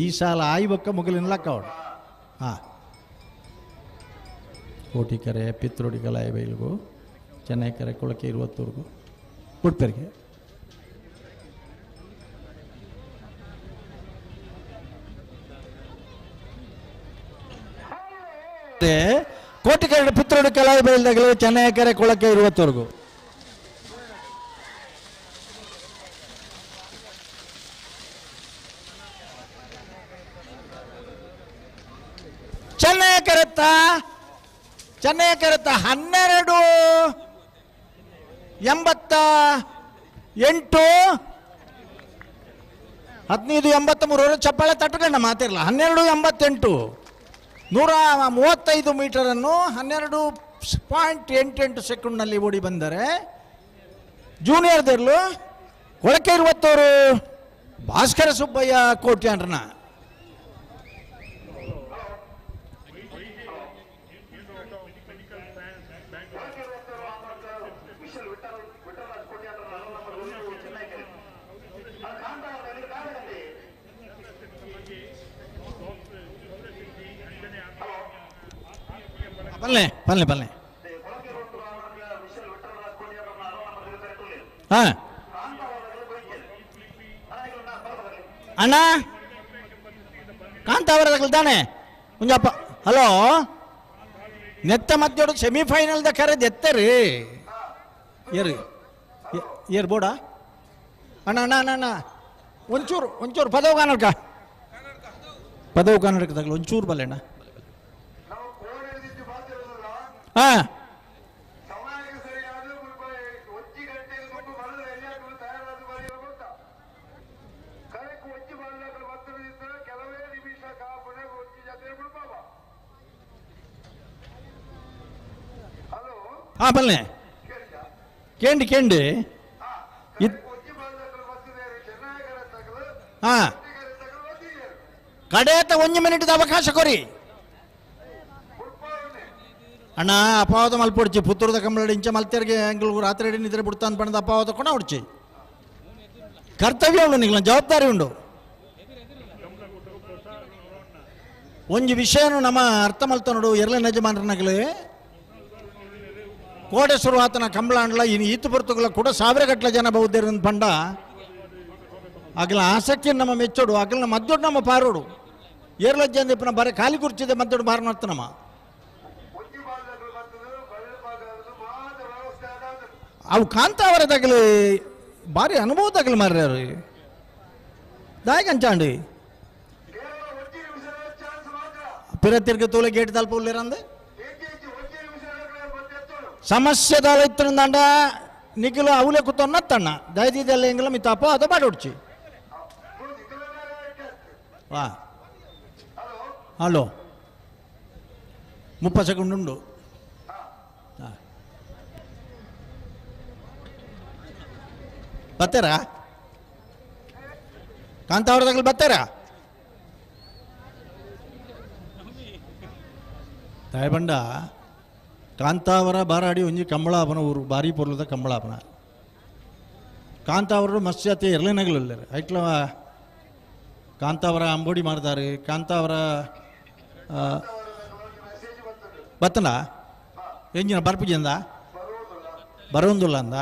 ಈ ಸಾಲ ಆಯಿ ಬೊಕ್ಕ ಮುಗಲಿನ ಲೆಕ್ಕವಡು. ಹಾಂ ಕೋಟಿಕರೆ ಪಿತ್ರೋಡಿ ಬೈಲ್ಗು ಚೆನ್ನೈಕರೆ ಕೊಳಕೆ ಇರುವತ್ತೂರ್ಗು ಬುಡ್ಪರಿಗೆ. ಕೋಟಿಕರೆ ಪಿತ್ರೋಡಿ ಕಲಾಯಿ ಬೈಲ್ದಾಗಲೇ ಚೆನ್ನೈಕರೆ ಕೊಳಕೆ ಇರುವತ್ತವರೆಗೂ. ಚೆನ್ನೈ ಕರೆತ್ತ ಚೆನ್ನೈ ಕರೆತ್ತ 1288 1583 ಚಪ್ಪಾಳೆ ತಟ್ಟುಕಂಡ ಮಾತಿರಲ್ಲ. 1288 135 ಮೀಟರನ್ನು 12.88 ಸೆಕೆಂಡ್ನಲ್ಲಿ ಓಡಿ ಬಂದರೆ ಜೂನಿಯರ್ ದರ್ಲು ಕೊಳಕೆ ಇರುವತ್ತವರು ಭಾಸ್ಕರ ಸುಬ್ಬಯ್ಯ ಕೋಟ್ಯಾನ್ರನ್ನ. ಪಲ್ಲೆ ಪಲ್ಲೆ ಪಲ್ಲೆ ಹಾಂ ಅಣ್ಣ ಕಾಂತಾವರದಾಗಲ್ ತಾನೆ ಮುಂಜಪ್ಪ. ಹಲೋ ನೆತ್ತ ಮಧ್ಯೋಡು ಸೆಮಿಫೈನಲ್ದ ಕರೆದು ಎತ್ತರಿ ಏರಿ ಏರ್ ಬೋಡ ಅಣ್ಣ ಅಣ್ಣ ಅಣ್ಣ ಅಣ್ಣ ಒಂಚೂರು ಒಂಚೂರು ಪದವು ಕನ್ನಡಕ ಪದವು ಕನ್ನಡಕದಾಗಲ ಒಂಚೂರು ಬಲ್ಲೆ ಅಣ್ಣ. ಹಾಂ ಹಾಂ ಬಲ್ಲೆ ಕೇಂಡಿ ಕೇಂಡಿ ಹಾಂ ಕಡೆತ ಒಂದು ಮಿನಿಟ್ ಅವಕಾಶ ಕೊರಿ ಅಣ್ಣ. ಅಪಾವತ ಮಲ್ಪೊಡ್ಚಿ ಪುತ್ತೂರದ ಕಂಬಳಡಿ ಇಂಚ ಮಲ್ತೆರ್ಗೆ ಎಂಗ್ಳು ರಾತ್ರಿ ಎಡಿ ನಿದ್ರೆ ಬಿಡ್ತಾನ್ ಪಣದ ಅಪಾವತ ಕೊಣ ಹೊಡ್ಚಿ. ಕರ್ತವ್ಯ ಉಂಡು ನಿಗ್ಲ ಜವಾಬ್ದಾರಿ ಉಂಡು. ಒಂಜಿ ವಿಷಯನು ನಮ್ಮ ಅರ್ಥ ಮಲ್ತ ನೋಡು. ಎರಲ ಯಜಮಾನ್ರನಗಲೇ ಕೋಡೆ ಶುರುವಾತನ ಕಂಬಳ ಅಂಡ್ಲ ಇನ್ನು ಈತು ಪೊರ್ತುಗಳ ಕೂಡ ಸಾವಿರ ಗಟ್ಟಲೆ ಜನ ಬಹುದೇರ ಪಂಡ ಅಗಲ ಆಸಕ್ತಿ ನಮ್ಮ ಮೆಚ್ಚೋಡು ಅಗಲ ಮದ್ದೊಡು ನಮ್ಮ ಪಾರೋಡು ಏರ್ಲಜ್ಜಂದ ಇಪ್ಪನ ಬರೀ ಖಾಲಿ ಕುರ್ಚಿದೆ ಮದ್ದೊಡು ಬಾರ ನಮ್ಮ. ಅವು ಕಾಂತಾವರ ತಗಲಿ ಭಾರಿ ಅನುಭವ ತಗಲಿ ಮಾರ್ಯಾರು ದಾಯಕಂಚಾಂಡಿ ಪಿರ ತಿರ್ಗ ತೋಲೆ ಗೇಟ್ ತಲುಪ ಉಳ್ಳೇರಂದೆ ಸಮಸ್ಯೆ ದಾಲ ಇತ್ತಂಡ ನಿಖಿಲ ಅವಲೆ ಕೂತನ್ನ ತಣ್ಣ ದಯದೀದೆಲ್ಲ ಎಂಗಲ ಮಿತ್ತಾಪ ಅದ ಬಾಡೊಡ್ಚಿ ವಾ. ಹಲೋ 30 ಸೆಕೆಂಡ್ ಉಂಡು. ಬರ್ತಾರಾ ಕಾಂತಾವರದಾಗಲಿ ಬರ್ತಾರಾ? ತಾಯ್ಬಂಡ ಕಾಂತಾವರ ಬಾರಾಡಿ ಒಂಜಿ ಕಂಬಳಾಪನ ಊರು, ಭಾರಿ ಪೊರ್ಲದ ಕಂಬಳಾಪನ. ಕಾಂತಾವರು ಮಸ್ತ್ ಎರಲೇನಗಲಿಲ್ಲ ಐಟ್ಲ ಕಾಂತಾವರ ಅಂಬೋಡಿ ಮಾಡ್ತಾರೆ. ಕಾಂತಾವರ ಬತ್ತನ ಎಂಜಿನ ಬರ್ಪುಜಂದ ಬರೋಂದುಲ್ಲ ಅಂದ.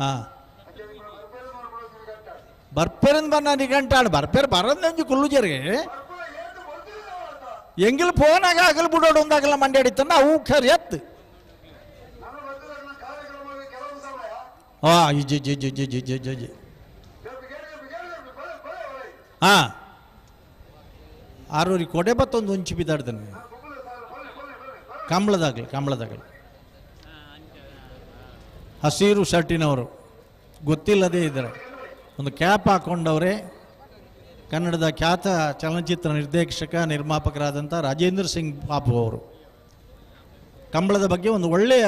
ಹಾಂ ಬರ್ಪೇರಂದು ಬನ್ನ ನಿಗಂಟಾಡು ಬರ್ಪೇರು ಬರೋದು ಒಂಜಿ ಕುಲ್ಲು ಜರಿಗೆ ಎಂಗಿಲ್ ಫೋನಾಗ ಅಗಲ್ ಬಿಡೋಡು ಒಂದಾಗಲ್ಲ ಮಂಡ್ಯ ಅಡಿತನ ಅವು ಖರಿ ಎತ್ತು. ಹಾಂ G G G G G G G G ಹಾಂ ಆರೂರಿ ಕೊಡೆ ಬತ್ತೊಂದು ಒಂಚಿ ಬಿದ್ದಾಡ್ತಾನೆ. ಕಂಬಳದಾಗಲಿ ಕಂಬಳದಾಗಲಿ ಹಸಿರು ಶರ್ಟಿನವರು ಗೊತ್ತಿಲ್ಲದೇ ಇದ್ದಾರೆ, ಒಂದು ಕ್ಯಾಪ್ ಹಾಕ್ಕೊಂಡವರೇ ಕನ್ನಡದ ಖ್ಯಾತ ಚಲನಚಿತ್ರ ನಿರ್ದೇಶಕ ನಿರ್ಮಾಪಕರಾದಂಥ ರಾಜೇಂದ್ರ ಸಿಂಗ್ ಬಾಬು ಅವರು ಕಂಬಳದ ಬಗ್ಗೆ ಒಂದು ಒಳ್ಳೆಯ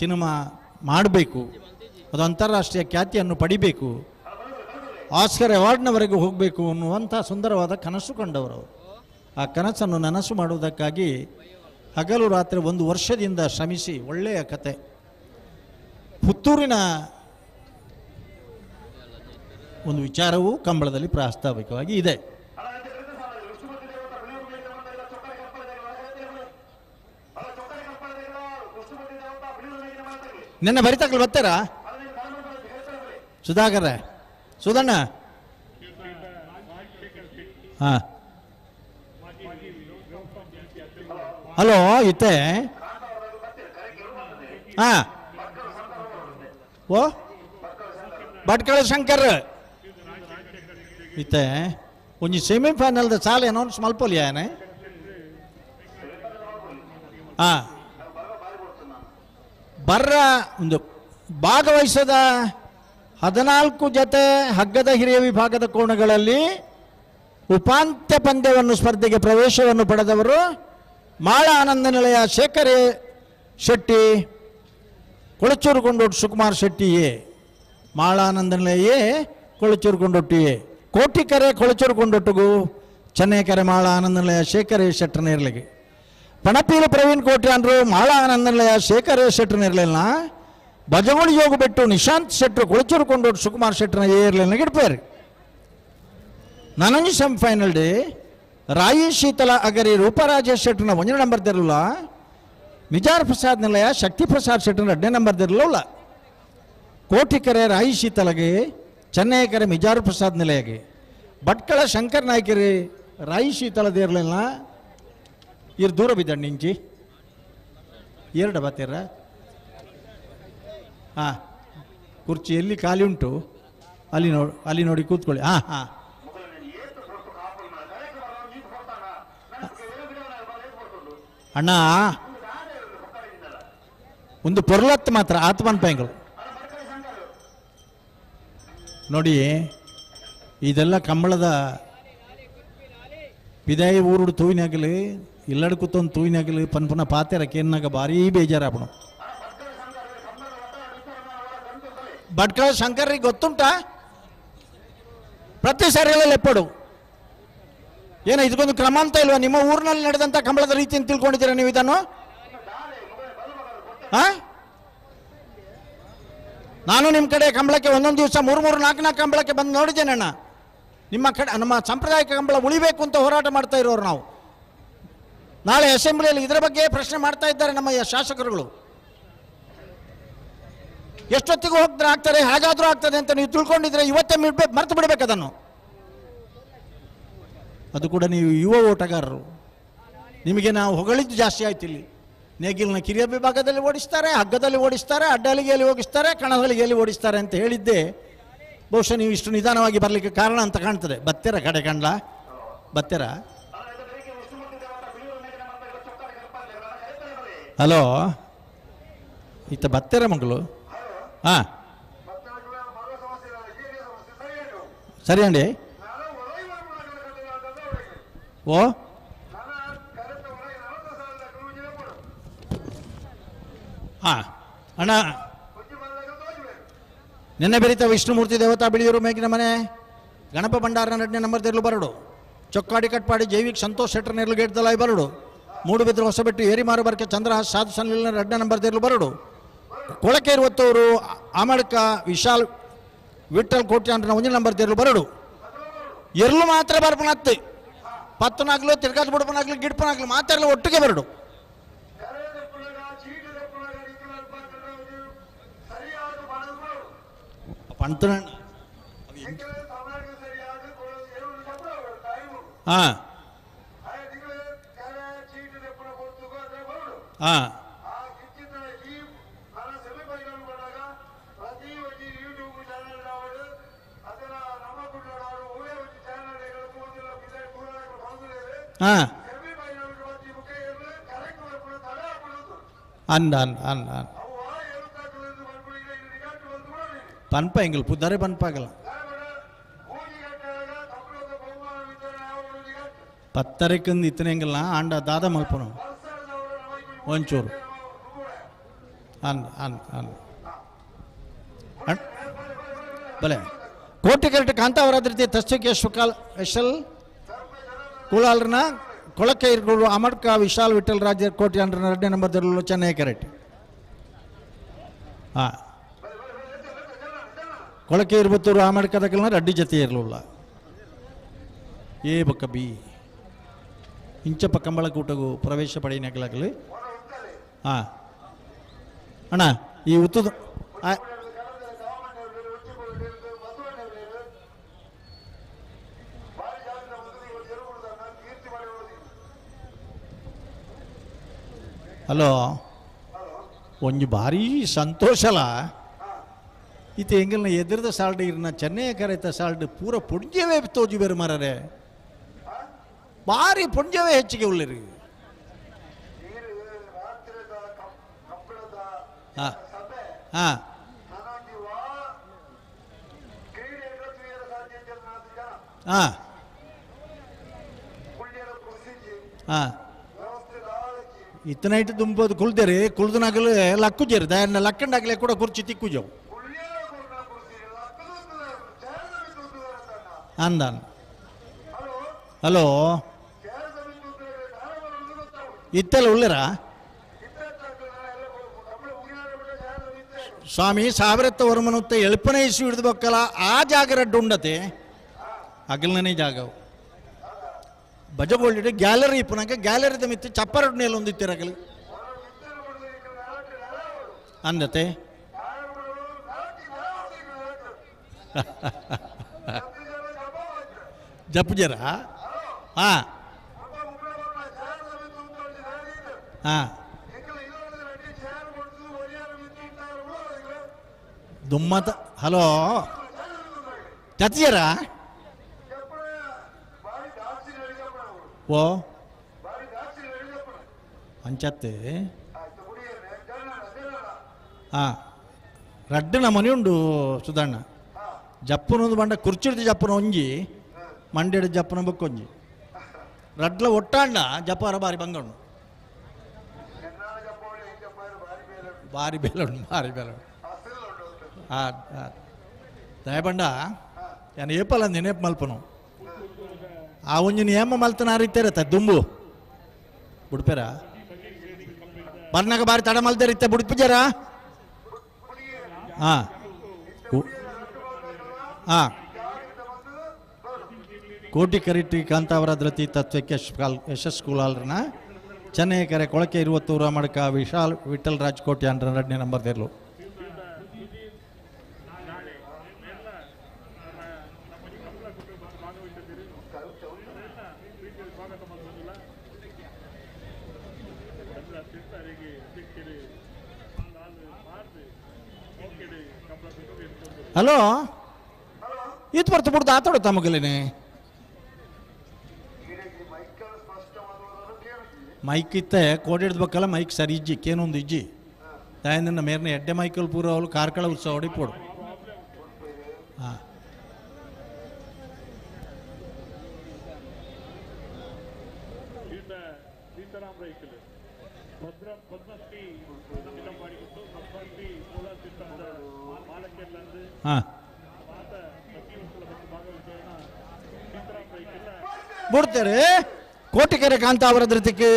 ಸಿನಿಮಾ ಮಾಡಬೇಕು, ಅದು ಅಂತಾರಾಷ್ಟ್ರೀಯ ಖ್ಯಾತಿಯನ್ನು ಪಡಿಬೇಕು, ಆಸ್ಕರ್ ಅವಾರ್ಡ್ನವರೆಗೂ ಹೋಗಬೇಕು ಅನ್ನುವಂಥ ಸುಂದರವಾದ ಕನಸು ಕಂಡವರು ಅವರು. ಆ ಕನಸನ್ನು ನನಸು ಮಾಡುವುದಕ್ಕಾಗಿ ಹಗಲು ರಾತ್ರಿ ಒಂದು ವರ್ಷದಿಂದ ಶ್ರಮಿಸಿ ಒಳ್ಳೆಯ ಕತೆ ಪುತ್ತೂರಿನ ಒಂದು ವಿಚಾರವೂ ಕಂಬಳದಲ್ಲಿ ಪ್ರಾಸ್ತಾವಿಕವಾಗಿ ಇದೆ. ನಿನ್ನೆ ಬರಿತಾಕಲ್ ಬರ್ತಾರಾ ಸುಧಾಕರ ಸುಧಣ್ಣ? ಹಾಂ ಹಲೋ ಇತ್ತೆ ಹಾಂ ಓ ಭಟ್ಕಳ ಶಂಕರ್ ಇತ್ತೆ ಒಂಜಿ ಸೆಮಿಫೈನಲ್ದ ಸಾಲ ಅನೌನ್ಸ್ ಮಲ್ಪೊಲಿ ಆನೆ. ಹಾಂ ಬರ್ರ ಒಂದು ಭಾಗವಹಿಸದ 14 ಜತೆ ಹಗ್ಗದ ಹಿರಿಯ ವಿಭಾಗದ ಕೋಣಗಳಲ್ಲಿ ಉಪಾಂತ್ಯ ಪಂದ್ಯವನ್ನು ಸ್ಪರ್ಧೆಗೆ ಪ್ರವೇಶವನ್ನು ಪಡೆದವರು ಮಾಳ ಆನಂದ ನಿಲಯ ಶೇಖರ್ ಶೆಟ್ಟಿ, ಕೊಳಚೂರು ಕೊಂಡೋಟು ಸುಕುಮಾರ್ ಶೆಟ್ಟಿ ಎ, ಮಾಳ ಆನಂದ ನಿಲಯ ಎ, ಕೊಳಚೂರು ಕೊಂಡೊಟ್ಟು ಎ, ಕೋಟಿಕರೆ ಕೊಳಚೂರು ಕೊಂಡೊಟ್ಟುಗು ಚೆನ್ನೈಕರೆ ಮಾಳ ಆನಂದ ನಿಲಯ ಶೇಖರ್ ಶೆಟ್ಟರ್ ನೇರ್ಲಿಗೆ, ಪಣಪೀಲು ಪ್ರವೀಣ್ ಕೋಟ್ಯಾನ್ರು ಮಾಳ ಆನಂದ ನಿಲಯ ಶೇಖರ್ ಶೆಟ್ಟರ್ ನೇರ್ಲಿಲ್ಲ, ಬಜಗೋಳಿ ಯೋಗ ಬಿಟ್ಟು ನಿಶಾಂತ್ ಶೆಟ್ಟರು ಕೊಳಚೂರು ಕೊಂಡೋಟು ಸುಕುಮಾರ್ ಶೆಟ್ಟರ್ನ ಎ ಇರಲಿಲ್ಲ ಗಿಡ್ಪೇರು. ನನಂಜಿ ಸೆಮಿಫೈನಲ್ ಡೇ ರಾಯಿ ಶೀತಲ ಅಗರಿ ರೂಪರಾಜ ಶೆಟ್ಟರ್ನ ಒಂದನೇ ನಂಬರ್ ದಿರಲ್ಲ, ಮಿಜಾರ್ ಪ್ರಸಾದ್ ನಿಲಯ ಶಕ್ತಿ ಪ್ರಸಾದ್ ಶೆಟ್ಟರ್ನ ಎರಡನೇ ನಂಬರ್ ದಿರಲ್ಲ, ಕೋಟಿಕರೆ ರಾಯಿ ಶೀತಲಗೆ ಚೆನ್ನೈಕರೆ ಮಿಜಾರು ಪ್ರಸಾದ್ ನಿಲಯಗೆ, ಭಟ್ಕಳ ಶಂಕರ್ ನಾಯ್ಕರಿ ರಾಯಿ ಶೀತಲ ದೇರ್ಲಿಲ್ಲ. ಇರ್ ದೂರ ಬಿದ್ದಂడి ಇಂಚಿ ಎರಡು ಬತ್ತೀರ. ಹಾಂ ಕುರ್ಚಿ ಎಲ್ಲಿ ಖಾಲಿ ಉಂಟು ಅಲ್ಲಿ ನೋಡಿ, ಅಲ್ಲಿ ನೋಡಿ ಕೂತ್ಕೊಳ್ಳಿ. ಹಾಂ ಹಾಂ ಅಣ್ಣ ಒಂದು ಪೊರ್ಲತ್ತು ಮಾತ್ರ ಆತ್ಮನ್ ಪೈಂಗಳು ನೋಡಿ. ಇದೆಲ್ಲ ಕಂಬಳದ ಪಿದಾಯಿ ಊರುಡು ತೂವಿನಾಗಲಿ ಇಲ್ಲಡ್ ಕೂತೊಂದು ತೂವಿನಾಗಲಿ ಪನ್ಪುನ ಪಾತೆರ ಕೇನ್ನಾಗ ಭಾರೀ ಬೇಜಾರಾಪಣ. ಭಟ್ಕಳ ಶಂಕರ್ರಿಗೆ ಗೊತ್ತುಂಟಾ? ಪ್ರತಿ ಸಾರಿಯಲ್ಲ ಲೆಪ್ಪಡು ಏನೋ ಇದಕ್ಕೊಂದು ಕ್ರಮ ಅಂತ ಇಲ್ವಾ? ನಿಮ್ಮ ಊರಿನಲ್ಲಿ ನಡೆದಂಥ ಕಂಬಳದ ರೀತಿಯನ್ನು ತಿಳ್ಕೊಂಡಿದ್ದೀರಾ ನೀವು ಇದನ್ನು? ನಾನು ನಿಮ್ಮ ಕಡೆ ಕಂಬಳಕ್ಕೆ ಒಂದೊಂದು ದಿವಸ 3 3 4 4 ಕಂಬಳಕ್ಕೆ ಬಂದು ನೋಡಿದ್ದೇನೆ ಅಣ್ಣ. ನಿಮ್ಮ ಕಡೆ ನಮ್ಮ ಸಾಂಪ್ರದಾಯಿಕ ಕಂಬಳ ಉಳಿಬೇಕು ಅಂತ ಹೋರಾಟ ಮಾಡ್ತಾ ಇರೋರು ನಾವು. ನಾಳೆ ಅಸೆಂಬ್ಲಿಯಲ್ಲಿ ಇದರ ಬಗ್ಗೆ ಪ್ರಶ್ನೆ ಮಾಡ್ತಾ ಇದ್ದಾರೆ ನಮ್ಮ ಶಾಸಕರುಗಳು. ಎಷ್ಟೊತ್ತಿಗೂ ಹೋಗ್ತಾರೆ ಆಗ್ತಾರೆ, ಹೇಗಾದರೂ ಆಗ್ತದೆ ಅಂತ ನೀವು ತಿಳ್ಕೊಂಡಿದ್ರೆ ಇವತ್ತೇ ಮರೆತು ಬಿಡಬೇಕು ಅದನ್ನು. ಅದು ಕೂಡ ನೀವು ಯುವ ಓಟಗಾರರು, ನಿಮಗೆ ನಾವು ಹೊಗಳಿದ್ದು ಜಾಸ್ತಿ ಆಯ್ತು. ಇಲ್ಲಿ ನೇಗಿಲಿನ ಕಿರಿಯ ವಿಭಾಗದಲ್ಲಿ ಓಡಿಸ್ತಾರೆ, ಹಗ್ಗದಲ್ಲಿ ಓಡಿಸ್ತಾರೆ, ಅಡ್ಡಲಿಗೆಯಲ್ಲಿ ಓಡಿಸ್ತಾರೆ, ಕಣಹಲಿಗೆಯಲ್ಲಿ ಓಡಿಸ್ತಾರೆ ಅಂತ ಹೇಳಿದ್ದೆ. ಬಹುಶಃ ನೀವು ಇಷ್ಟು ನಿಧಾನವಾಗಿ ಬರಲಿಕ್ಕೆ ಕಾರಣ ಅಂತ ಕಾಣ್ತದೆ. ಬತ್ತೀರ ಕಡೆ ಕಂಡ್ಲ ಬತ್ತೀರ? ಹಲೋ ಈತ ಬತ್ತೀರ ಮಗಳು? ಹಾಂ ಸರಿ ಅಂಡಿ. ಓ ಹಾಂ ಅಣ್ಣ ನಿನ್ನೆ ಬೆರೀತ ವಿಷ್ಣುಮೂರ್ತಿ ದೇವತಾ ಬಿಳಿಯೂರು ಮೇಗಿನ ಮನೆ ಗಣಪ ಭಂಡಾರನ ಎರಡನೇ ನಂಬರ್ ತೆರಲು ಬರಡು ಚೊಕ್ಕಾಡಿ ಕಟ್ಪಾಡಿ ಜೈವಿಕ್ ಸಂತೋಷ್ ಶೆಟ್ಟರ್ ನೆರಳು ಗೇಟ್ ದಲಾಯಿ ಬರಡು ಮೂಡುಬಿದ್ರೆ ಹೊಸಬೆಟ್ಟು ಏರಿಮಾರು ಬರ್ಕೆ ಚಂದ್ರಹಾಸ್ ಸಾಧು ಸನ್ನಿಲಿನ ಎರಡನೇ ನಂಬರ್ ತೆರಲು ಬರಡು ಕೊಳಕೆ ಇರುವತ್ತವರು ಆಮಡ್ಕ ವಿಶಾಲ್ ವಿಠಲ್ ಕೋಟ್ಯಾಂಡ್ರನ ಒಂದನೇ ನಂಬರ್ ತೆರಲು ಬರಡು ಎರ್ಲು ಮಾತ್ರ ಬರ್ಪನತ್ತೆ ಪತ್ತನಾಗ್ಲು ತಿರ್ಗಾತ್ ಬುಡಪನಾಗ್ಲು ಗಿಡ್ಪನಾಗ್ಲು ಮಾತಾಡಲು ಒಟ್ಟಿಗೆ ಬರಡು ಪಂತನ ಹಾಂ ಹಾಂ ಹಾಂ ಅಂದ ಅಂದ ಅಂದ ಅಂದ ಪನ್ಪ ಎಂಗಲ್ ಪುದ್ದಾರೆ ಪನ್ಪಾಗಲ್ಲ ಪತ್ತರಕ್ಕಿಂದ ಇತ್ತನೆಂಗಲ್ಲ ಆಂಡ ದಾದ ಮಲ್ಪನು ಒಂಚೂರು ಅನ್ ಅನ್ ಅನ್ ಬಲೆ ಕೋಟೆ ಕರೆಕ್ಟ್ ಕಾಂತಾವರಾದ್ರತಿ ತಸ್ಯಕ್ಕೆ ಸುಕಾಲ್ ಎಶಲ್ ಕೂಳಾಲ್ರನ ಕೊಳಕೆ ಇರ್ಗಳು ಅಮಡ್ಕ ವಿಶಾಲ್ ವಿಠಲ್ ರಾಜ್ಯ ಕೋಟಿ ಅಂಡ್ರನ ಎರಡನೇ ನಂಬರ್ ದರಲು ಚೆನ್ನೈ ಕರೆಕ್ಟ್ ಹಾಂ ಕೊಳಕೆ ಇರ್ಬತ್ತೂರು ಆಮಡ್ಕದಕ್ಕಲ್ಲ ರಡ್ಡಿ ಜೊತೆ ಇರಲಿಲ್ಲ ಎ ಬೊಕ್ಕ ಬಿ ಇಂಚಪ್ಪ ಕಂಬಳಕೂಟಗೂ ಪ್ರವೇಶ ಪಡೆಯನಾಗಲಾಗಲಿ ಹಾಂ ಅಣ್ಣ ಈ ಉತ್ತದ ಹಲೋ ಒಂಜಿ ಭಾರೀ ಸಂತೋಷಲ ಈತ ಎಂಗಲ್ನ ಎದುರದ ಸಾಲ್ಡ್ ಇರ್ನ ಚೆನ್ನೈ ಕರೆತ ಸಾಲ್ಡ್ ಪೂರ ಪುಂಜವೇ ತೋಜು ಬೇರೆ ಮಾರರೆ ಭಾರಿ ಪುಂಜವೇ ಹೆಚ್ಚಿಗೆ ಉಳ್ಳಿರಿ ಹಾಂ ಹಾಂ ಹಾಂ ಹಾಂ ಇತ್ತನೈಟ್ ದುಂಬೋದು ಕುಳ್ದೇರಿ ಕುಳ್ದನಾಗಲು ಲಕ್ಕುಜೇರಿ ದಯನ್ನ ಲಕ್ಕಂಡಾಗಲೇ ಕೂಡ ಕುರ್ಚಿ ತಿಕ್ಕುಜವು ಅಂದಾನ ಹಲೋ ಇತ್ತೆಲ್ಲ ಉಳ್ಳರಾ ಸ್ವಾಮಿ ಸಾವಿರತ್ತ ವರ್ಮನುತ್ತ ಎಳ್ಪನೆ ಇಸು ಹಿಡಿದು ಬಕ್ಕಲ ಆ ಜಾಗ ರಡ್ಡು ಉಂಡತೆ ಅಗಲನೇ ಜಾಗವು ಬಜಗೋಲ್ಡ್ ಗ್ಯಾಲರಿ ಇಪ್ಪನಾಗ ಗ್ಯಾಲರಿದ ಮಿತ್ತು ಚಪ್ಪರಡ್ಡು ನೇಲ ಒಂದಿತ್ತಿರಗಲು ಅಂದತೆ ಜಪ್ಪುಜರ ಹಾಂ ಹಾಂ ದುಮ್ಮತ ಹಲೋ ಚತಿಯರ ಓ ಅಂಚತ್ತೆ ಹಾಂ ರಡ್ಡನ ಮನೆ ಉಂಡು ಸುಧಣ್ಣ ಜಪ್ಪನೊಂದು ಬಂಡ ಕುರ್ಚಿಡ್ದು ಜಪ್ಪನ ಒಂಜಿ ಮಂಡ್ಯದ ಜಪ್ಪನ ಬೊಕ್ಕೊಂಜಿ ರಡ್ಲ ಒಟ್ಟಾಂಡ ಜಪಾರ ಬಾರಿ ಬಂಗಣ್ಣು ಬಾರಿ ಬೇಲೆ ಉಂಡು ಬಾರಿ ಬೇಲೆ ಉಂಡು ಹಾಂ ಹಾಂ ದಯಬಂಡ ನಾನು ಏಪಲ್ಲ ನೆನಪು ಮಲ್ಪನು ಆ ಒಂಜಿ ನೇಮ ಮಲ್ತನ ಇತ್ತೇರತ್ತ ದುಂಬು ಬುಡ್ಪೇರ ಬರ್ನಾಗ ಬಾರಿ ತಡ ಮಲ್ತೇರ ಇತ್ತ ಬುಡ್ಪಿಜಾರ ಹಾಂ ಹಾಂ ಕೋಟಿ ಕರಿಟಿ ಕಾಂತಾವರ ಧೃತಿ ತತ್ವಕ್ಕೆ ಯಶಸ್ ಕುಲಾಲ್ರನ ಚೆನ್ನೈ ಕರೆ ಕೊಳಕೆ ಇರುವತ್ತೂರ ಮಡ್ಕ ವಿಶಾಲ್ ವಿಠಲ್ ರಾಜ್ ಕೋಟಿ ಅಂಡ್ರ ಎರಡನೇ ನಂಬರ್ ತೆರಲು ಹಲೋ ಇದು ಬರ್ತು ಬಿಡ್ದು ಆತಾಡು ತಮಗಲೇನೆ ಮೈಕ್ ಇತ್ತೆ ಕೋಡಿಡ್ಬೇಕಲ್ಲ ಮೈಕ್ ಸರಿ ಇಜ್ಜಿ ಕೇನೊಂದು ಇಜ್ಜಿ ತಾಯಂದಿನ ಮೇರ್ನ ಎಡ್ಡೆ ಮೈಕಲ್ ಪೂರ ಅವಳು ಕಾರ್ಕಳ ಉತ್ಸವ ಹೊಡಿಪೋಡು ಹಾಂ ಸೀತಾರಾಮ್ ರೈಕಲ್ ಭದ್ರ ಪದ್ಮಶ್ರೀ ಇಡಂಬಾಡಿಗುತ್ತು ಪದ್ಮಶ್ರೀ ಮೂಲ ಮಾಲಕ್ಕೆಲ್ಲಂದು ಹಾಂ ಮಾತ ಪ್ರತಿಯೊಂದು ಮತ್ತು ಭಾಗವಹಿಸೋಣ ಸೀತಾರಾಮ್ ರೈಕಲ್ ಬಿಡ್ತಾರೆ. ಕೋಟಿಕೆರೆ ಕಾಂತಾವರ ಧೃತಿಗೆ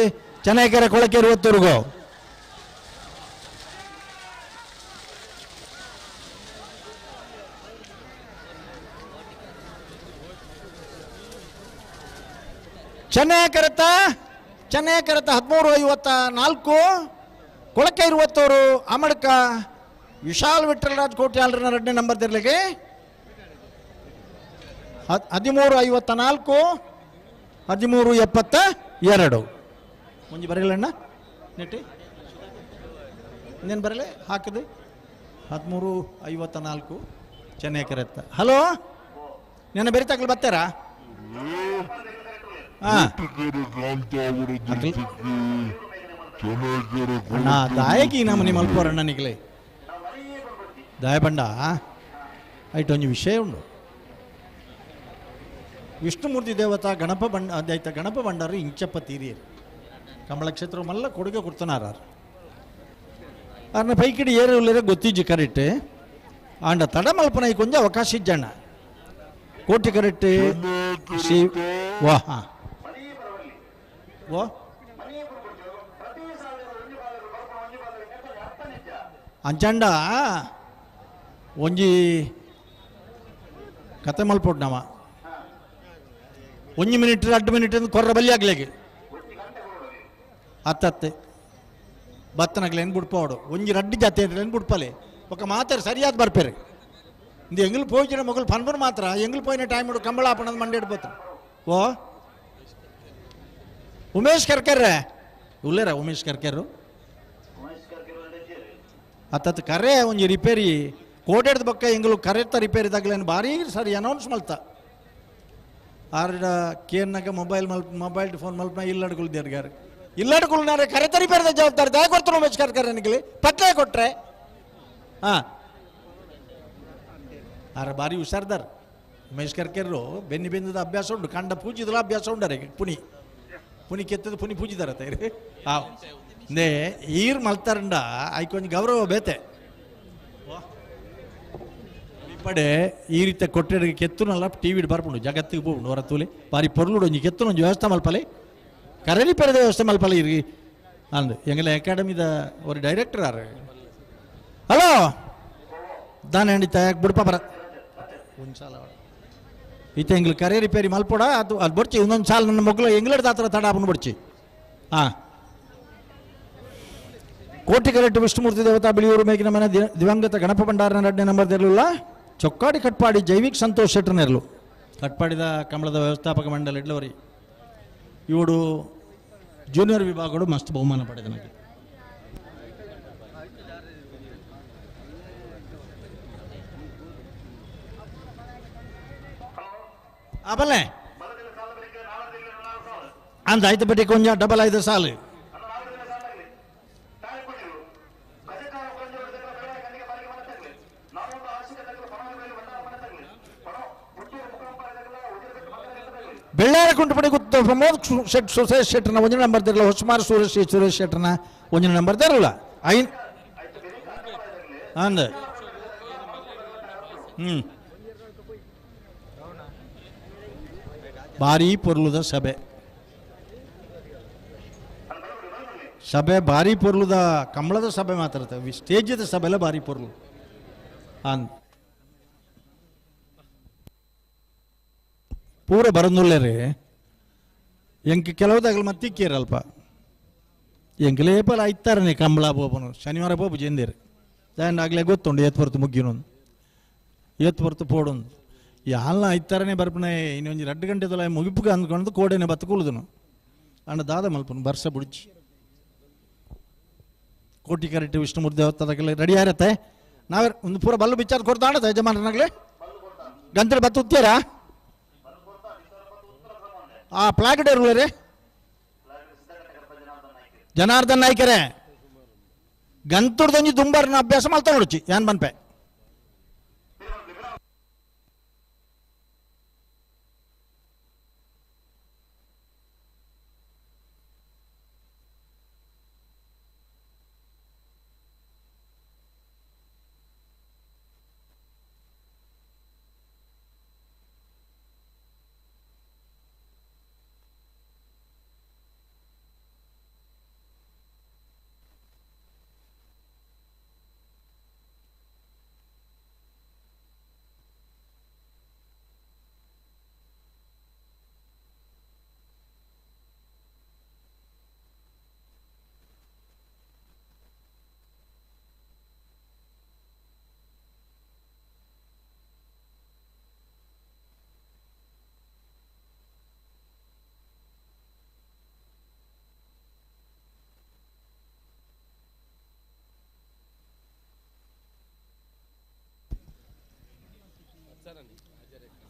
ಚೆನ್ನೈಕೆರೆ ಕೊಳಕೆರೆ ಒತ್ತೂರುಗೋ. ಚೆನ್ನೈ ಕರೆತ ಚೆನ್ನೈ ಕರೆತ 13:54, ಕೊಳಕೆ ಇರುವತ್ತೂರು ಅಮಡ್ಕ ವಿಶಾಲ್ ವಿಠಲರಾಜ್ ಕೋಟ್ಯಾಲ್ರನ ಎರಡನೇ ನಂಬರ್ ತಿರ್ಲಿಕ್ಕೆ 13:54, 13:72. ಮುಂಜಿ ಬರಲಣ್ಣ ನೆಟ್ಟಿ ಇನ್ನೇನು ಬರಲೆ ಹಾಕಿದೆ 13:54 ಚೆನ್ನೈ ಕರೆತ್ತ. ಹಲೋ, ನಿನ್ನ ಬೆರಿತಾಕಲ್ ಬರ್ತಾರಾ? ಹಾಂ ಅಣ್ಣ, ದಾಯಕಿ ನಮ್ಮ ನಿಮ್ಮ ಅಲ್ಪೋರಣ್ಣ ನಿಗಲೆ ದಾಯಬಂಡ ಐಟ್ ಒಂಜಿ ವಿಷಯ ಉಂಡು. ವಿಷ್ಣುಮೂರ್ತಿ ದೇವತಾ ಗಣಪ ಬಂಡ ಅದಾಯ್ತ ಗಣಪ ಭಂಡಾರ ಇಂಚಪ್ಪ ತೀರಿಯರು ಕಮಲ ಕ್ಷೇತ್ರ ಮಲ್ಲ ಕೊಡುಗೆ ಕೊಡ್ತಾನಾರ ಅರ್ನ ಪೈಕಿಡಿ ಏರು ಗೊತ್ತಿಜ್ಜಿ ಕರೆಕ್ಟ್ ಆಂಡ ತಡ ಮಲ್ಪನ ಕೊಂಚ ಅವಕಾಶ ಇಜ್ಜಣ್ಣ ಕೋಟಿ ಕರೆಕ್ಟ್ ಶ್ರೀ ವಾ ಹಾಂ ಓ ಅಂಚಂಡ ಒಂಜಿ ಕತೆ ಮಲ್ಪೊಡು ನಾವ ಒಂಜಿ ಮಿನಿಟ್ 2 ಮಿನಿಟ್ ಕೊರ್ರ ಬಲ್ಲಿ ಆಗ್ಲೇಗೆ ಅತ್ತತ್ತೆ ಬತ್ತನಗ್ಲೇನು ಬುಡ್ಪಾವಡು ಒಂಜಿ ರಡ್ಡು ಜಾತಿ ಏನು ಬುಡ್ಪಲೆ ఒక ಮಾತಾರ ಸರಿಯಾದ ಬರ್ಪೇರು ಇಂದು ಎಂಗ್ಲು ಪೋಯಿನ ಮೊಗಲು ಪನ್ಪುರ್ ಮಾತ್ರ ಎಂಗ್ಲು ಪೋಯಿನ ಟೈಮ್ ಕಂಬಳ ಆಪಣದ ಮಂಡಿ ಇಡ್ಬೋದು. ಓ ಉಮೇಶ್ ಕರ್ಕರ್ರೆ ಉಲ್ಲೇರ ಉಮೇಶ್ ಕರ್ಕೆರು ಅತ್ತತ್ ಕರೆ ಒಂಜಿ ರಿಪೇರಿ ಕೋಟೆಡ್ದ ಬೊಕ್ಕ ಎಂಗ್ಲು ಕರೆತ್ತ ರಿಪೇರಿ ತಗ್ಲೇನು ಭಾರಿ ಸರಿ ಅನೌನ್ಸ್ ಮಲ್ತ ಆರ್ಡ ಕೇರ್ನಾಗ ಮೊಬೈಲ್ ಮಲ್ ಮೊಬೈಲ್ ಫೋನ್ ಮಲ್ಪನ ಇಲ್ಲಡ್ಗುಲ್ ದೇರ್ಗಾರು ಇಲ್ಲಡ್ಗುಲ್ನಾರೆ ಕರೆತ ರಿಪೇರಿದ ಜವಾಬ್ದಾರಿ ದಾಯ ಕೊಡ್ತಾರೆ ಉಮೇಶ್ ಕರ್ಕರ್ ನನಗೆ ಪತ್ತೆ ಕೊಟ್ರೆ ಹಾಂ ಆರ ಭಾರಿ ಹುಷಾರ್ದಾರ್ ಉಮೇಶ್ ಕರ್ಕೆರ್ರು ಬೆನ್ನಿ ಬೆಂದದ ಅಭ್ಯಾಸ ಉಂಟು ಕಂಡ ಪೂಜಿದಲ ಅಭ್ಯಾಸ ಉಂಡರೆ ಪುನಿ ಪುನಿ ಕೆತ್ತದ ಪುನಿ ಪೂಜಿದಾರ ತೈರಿ ಆ ನೇ ಈರ್ ಮಲ್ತಾರಂಡ ಐಕೊಂಜ್ ಗೌರವ ಬೇತೆ ಪಡೆ ಈ ರೀತಿ ಕೊಟ್ಟೆಡಿಗೆ ಕೆತ್ತುನಲ್ಲ ಟಿ ವಿ ಬರ್ಪುಂಡು ಜಗತ್ತಿಗೆ ಹೋಗುಂಡು ಹೊರ ತೂಲಿ ಬಾರಿ ಪೊರ್ಲುಡು ಒಂಜಿ ಕೆತ್ತುನ ಒಂಜಿ ವ್ಯವಸ್ಥೆ ಮಲ್ಪಲೆ ಕರಲಿ ಪೆರದ ವ್ಯವಸ್ಥೆ ಮಲ್ಪಲೆ ಇರಿ ಅಂದು ಎಂಗಲ ಅಕಾಡೆಮಿದ ஒரு ಡೈರೆಕ್ಟರ್ ಆರು. ಹಲೋ ದಾನ ಹಂಡಿ ತಯಾಕ್ ಬುಡ್ಪ ಬರ ಒಂದು ಸಾಲ ಈತ ಎಂಗ್ಲು ಕರೆ ರಿಪೇರಿ ಮಲ್ಪೊಡ ಅದು ಅದು ಬೊಡ್ಚಿ ಒಂದೊಂದು ಸಾಲ ನನ್ನ ಮಗ್ಳು ಎಂಗ್ಲಡ್ ದಾತ್ರ ತಡ ಆಪುಂಡು ಬೊಡ್ಚಿ. ಹಾಂ ಕೋಟಿಕರೆಟ್ಟು ವಿಷ್ಣುಮೂರ್ತಿ ದೇವತಾ ಬಿಳಿಯೂರು ಮೇಗಿನ ಮನೆ ದಿವಂಗತ ಗಣಪ ಭಂಡಾರನ ಎರಡನೇ ನಂಬರ್ ಇರಲಿಲ್ಲ ಚೊಕ್ಕಾಡಿ ಕಟ್ಪಾಡಿ ಜೈವಿಕ್ ಸಂತೋಷ್ ಶೆಟ್ಟರ್ನೆರ್ಲು ಕಟ್ಪಾಡಿದ ಕಮಲದ ವ್ಯವಸ್ಥಾಪಕ ಮಂಡಳಿ ಇಡ್ಲವರಿ ಇವಡು ಜೂನಿಯರ್ ವಿಭಾಗಗಳು ಮಸ್ತ್ ಬಹುಮಾನ ಪಡೆದ ನನಗೆ. ಆಬಲ್ಲೆ ಅಂದ ಐದು ಬಡ್ಡಿ ಕೊಂಜ ಡಬಲ್ ಐದು ಸಾಲು ಬೆಳ್ಳಾರ ಕುಂಟಪಡಿ ಗುತ್ತ ಪ್ರಮೋದ್ ಶೆಟ್ ಸುರೇಶ್ ಶೆಟ್ಟರ್ನ ಒಂದಿನ ನಂಬರ್ ತಿರಲ್ಲ ಹೊಸಮಾರ ಸುರೇಶ್ ಸುರೇಶ್ ಶೆಟ್ಟರ್ನ ಒಂದಿನ ನಂಬರ್ ತಿರಲ್ಲ ಐನ್ ಅಂದ ಹ್ಞೂ ಭಾರಿ ಪೊರ್ಲುದ ಸಭೆ ಸಭೆ ಭಾರಿ ಪೊರ್ಲುದ ಕಮಲದ ಸಭೆ ಮಾತಾಡ್ತೇವೆ ಸ್ಟೇಜದ ಸಭೆ ಎಲ್ಲ ಭಾರಿ ಪೊರ್ಲು ಅಂದ್ ಪೂರ ಬರಂದುಲ್ಲೇರಿ ಎಂಕ್ ಕೆಲವುದಾಗಲು ಮತ್ತಿಕ್ಕೇರಲ್ಪ ಎಂಕ್ ಲೇಪಲ ಐತಾರನೆ ಕಂಬಳ ಬೋಪನು ಶನಿವಾರ ಪೋಪು ಜೆಂದೇರು ದಾಂಡ ಆಗಲೇ ಗೊತ್ತುಂಡು ಏತ್ ಹೊರ್ತು ಮುಗ್ಗಿನೊಂದು ಏತ್ ಹೊರ್ತು ಪೋಡೊಂದು ಯಾಲ್ನ ಐತಾರನೆ ಬರ್ಪನೆ ಇನ್ನೊಂದು 2 ಗಂಟೆ ತೊಲ ಮುಗಿಪುಗೆ ಅಂದ್ಕೊಂಡು ಕೋಡೆನೆ ಬತ್ತಕುಲುದನು ಅಂಡ ದಾದ ಮಲ್ಪನು ಬರ್ಸ ಬುಡ್ಚಿ ಕೋಟಿ ಕರೆಕ್ಟ್ ವಿಷ್ಣುಮೂರ್ತಿ ದೇವಸ್ಥಾನಕ್ಕೆಲ್ಲ ರೆಡಿ ಆರತ್ತೆ ನಾವೇ ಒಂದು ಪೂರ ಬಲ್ಲು ಬಿಚ್ಚಾರ ಕೊಡ್ತಾಣತ್ತೆ ಯಜಮಾನನಾಗಲೇ ಗಂತ್ರೆ ಬತ್ತ ಉತ್ತೀರಾ ಆ ಪ್ಲಾಕೆಟ್ ಇರಲಿ ಜನಾರ್ದನ್ ನಾಯ್ಕರೇ ಗಂತುಡ್ದೊಂಜಿ ದುಂಬರ್ನ ಅಭ್ಯಾಸ ಮಲ್ತ ನೋಡ್ಚಿ ಯಾನ್ ಬನ್ಪೆ.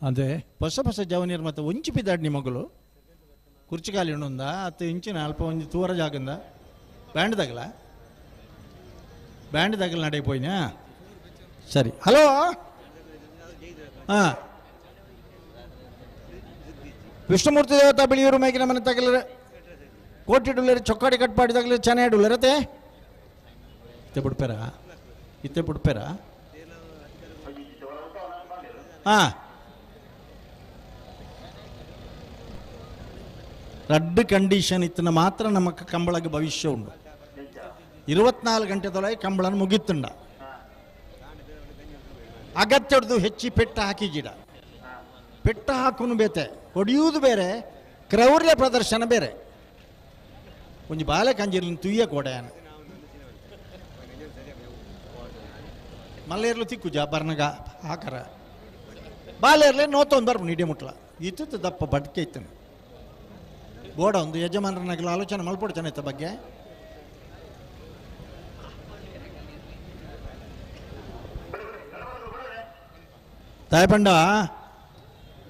ಅದೇ ಹೊಸ ಹೊಸ ಜವನೀರ್ ಮತ್ತು ಒಂಚಿ ಪಿದಾಡ್ನಿ ಮಗಳು ಕುರ್ಚಿಕಾಲಿ ಉಂಡ ಅತ್ತು ಇಂಚಿನ ಅಲ್ಪ ಒಂಜಿ ತೂರ ಜಾಗಂದ ಬ್ಯಾಂಡ್ ತಗಲ ಬ್ಯಾಂಡ್ ತಗಲ ನಡೆ ಪೋಯಿನ ಸರಿ ಹಲೋ ಹಾಂ ವಿಷ್ಣುಮೂರ್ತಿ ದೇವತಾ ಬಿಳಿಯೂರು ಮೇಗಿನ ಮನೆ ತಗಲರೆ ಕೋಟಿ ಡುಲ್ಲರಿ ಚೊಕ್ಕಾಡಿ ಕಟ್ಪಾಡಿ ತಗಲಿ ಚೆನ್ನ ಡುಲ್ಲರತೆ ಇತ್ತೆ ಬಿಡ್ಪೇರ ಇತ್ತೆ ಬಿಡ್ಪೇರ ಹಾಂ ರಡ್ಡು ಕಂಡೀಷನ್ ಇತ್ತನ ಮಾತ್ರ ನಮಕ್ ಕಂಬಳಗೆ ಭವಿಷ್ಯ ಉಂಡು 24 ಗಂಟೆದೊಳಗೆ ಕಂಬಳನ ಮುಗಿತ್ತುಂಡ ಅಗತ್ಯಡ್ದು ಹೆಚ್ಚಿ ಪೆಟ್ಟ ಹಾಕಿಜಿಡ ಪೆಟ್ಟ ಹಾಕುನು ಬೇತೆ ಹೊಡೆಯುವುದು ಬೇರೆ ಕ್ರೌರ್ಯ ಪ್ರದರ್ಶನ ಬೇರೆ ಒಂಜಿ ಬಾಲೆ ಕಂಜಿರ್ಲಿನ ತುಯ್ಯ ಕೋಡೆಯಾನ ಮಲ್ಲೇರ್ಲು ತಿಕ್ಕುಜ ಬರ್ನಗ ಹಾಕರ ಬಾಲೇರ್ಲೆ ನೋತೊಂದು ಬರ್ಪು ಇಡೀ ಮುಟ್ಲ ಇತ್ತು ದಪ್ಪ ಬಟ್ಕೆ ಇತ್ತನು ಬೋಡ ಒಂದು ಯಜಮಾನರನ್ನಾಗಲ ಆಲೋಚನೆ ಮಲ್ಪೊಡು ಚೆನ್ನ ಬಗ್ಗೆ ತಾಯಪಂಡ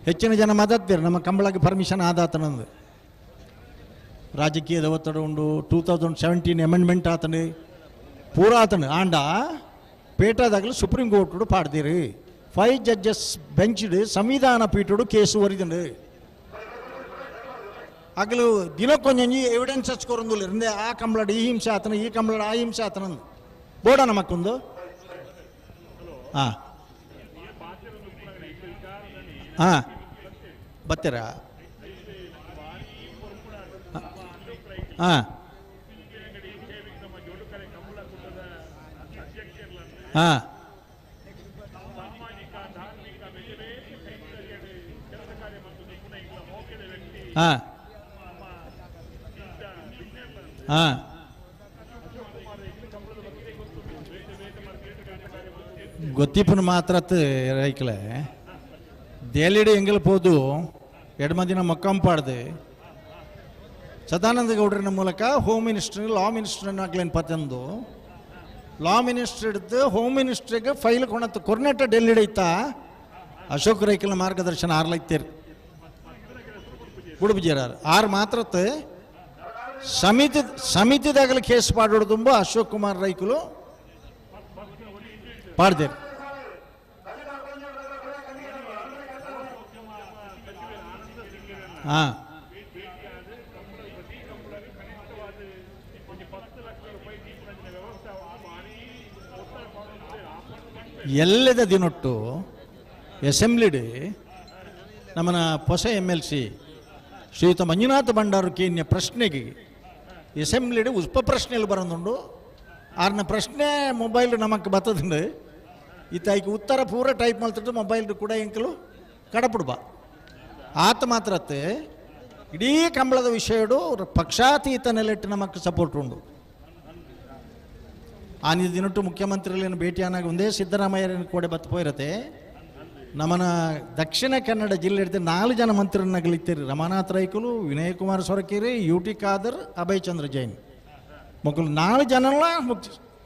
ಹೆಚ್ಚಿನ ಜನ ಮದತ್ತೀರ ನಮ್ಮ ಕಂಬಳಕ್ಕೆ ಪರ್ಮಿಷನ್ ಆದಾತನಂದು ರಾಜಕೀಯದ ಒತ್ತಡ ಉಂಡು 2017 ಅಮೆಂಡ್ಮೆಂಟ್ ಆತನು ಪೂರ ಆತನು ಆಂಡ ಪೇಟಾದಾಗಲೂ ಸುಪ್ರೀಂ ಕೋರ್ಟ್ ಪಾಡ್ದಿರಿ 5 ಜಡ್ಜಸ್ ಬೆಂಚ್ಡ್ ಸಂವಿಧಾನ ಪೀಠಡು ಕೇಸು ಒರಿದಂಡು ಅಗಲು ದಿನಕ್ಕೊಂಜಿ ಎವಿಡೆನ್ಸ್ ಹಚ್ಕೊರಂದುಲ್ಲ ಇಂದೆ ಆ ಕಂಬಳಡ್ ಈ ಹಿಂಸೆ ಆತನ ಈ ಕಂಬಳಡ್ ಆ ಹಿಂಸೆ ಆತನಂದು ಬೋಡ ನಮಕ್ಕೊಂದು ಹಾಂ ಹಾಂ ಬತ್ತೀರಾ ಹಾಂ ಹಾಂ ಹಾಂ ಹಾಂ ಗೊತ್ತಿಪ್ಪನ ಮಾತ್ರ ರೈಕ್ಲೆ ದೇಲಿಡಿ ಎಂಗಲ್ ಪೋದು ಎಡಮದಿನ ಮೊಕ್ಕಂಪಾಡ್ದು ಸದಾನಂದ ಗೌಡರನ ಮೂಲಕ ಹೋಮ್ ಮಿನಿಸ್ಟರ್ ಲಾ ಮಿನಿಸ್ಟರ್ ಆಗ್ಲೇನು ಪತಂದು ಲಾ ಮಿನಿಸ್ಟರ್ ಹಿಡ್ದು ಹೋಮ್ ಮಿನಿಸ್ಟ್ರಿಗೆ ಫೈಲ್ ಕೊಣತ್ತು ಕೊರ್ನೆಟ ಡೆಲ್ಲಿಡ್ ಐತಾ ಅಶೋಕ್ ರೈಕಲ್ನ ಮಾರ್ಗದರ್ಶನ ಆರ್ಲೈತೇರಿ ಬುಡುಬುಜೇರಾರು ಆರು ಮಾತ್ರತ್ತೆ ಸಮಿತಿ ಸಮಿತಿದಾಗಲೇ ಕೇಸ್ ಪಾಡೋಡು ತುಂಬ ಅಶೋಕ್ ಕುಮಾರ್ ರೈಕುಲು ಪಾಡ್ದೇರಿ. ಹಾಂ ಎಲ್ಲದ ದಿನೊಟ್ಟು ಅಸೆಂಬ್ಲಿಡ್ ನಮ್ಮನ ಹೊಸ MLC ಶ್ರೀಯುತ ಮಂಜುನಾಥ ಭಂಡಾರು ಕೇನ್ಯ ಪ್ರಶ್ನೆಗೆ ಅಸೆಂಬ್ಲಿಡ್ ಉಪ ಪ್ರಶ್ನೆಯಲ್ಲಿ ಬರೋದುಂಡು ಆರ್ನ ಪ್ರಶ್ನೆ ಮೊಬೈಲ್ ನಮಕ್ ಬತ್ತದುಂಡು ಇತ್ತಾಯ್ಕೆ ಉತ್ತರ ಪೂರ ಟೈಪ್ ಮಾಡ್ತಿಟ್ಟು ಮೊಬೈಲ್ ಕೂಡ ಎಂಕಲು ಕಡಪುಡ್ಬ ಆತ ಮಾತ್ರತ್ತೆ ಇಡೀ ಕಂಬಳದ ವಿಷಯಡು ಪಕ್ಷಾತೀತ ನೆಲೆಟ್ಟು ನಮಕ್ ಸಪೋರ್ಟ್ ಉಂಡು. ಆ ದಿನಟ್ಟು ಮುಖ್ಯಮಂತ್ರಿಗಳೇನು ಭೇಟಿಯಾನಾಗ ಒಂದೇ ಸಿದ್ದರಾಮಯ್ಯರನ್ನು ಕೂಡ ಬತ್ತ ಪೋಯಿರತ್ತೆ. ನಮ್ಮನ ದಕ್ಷಿಣ ಕನ್ನಡ ಜಿಲ್ಲೆ ಹಿಡಿದು 4 ಜನ ಮಂತ್ರಿನಗಲಿತ್ತೀರಿ, ರಮಾನಾಥ್ ರೈಕುಲು, ವಿನಯ್ ಕುಮಾರ್ ಸೊರಕೇರಿ, ಯು.ಟಿ. ಖಾದರ್, ಅಭಯ್ ಚಂದ್ರ ಜೈನ್ ಮಕ್ಕಳು 4 ಜನಲ್ಲ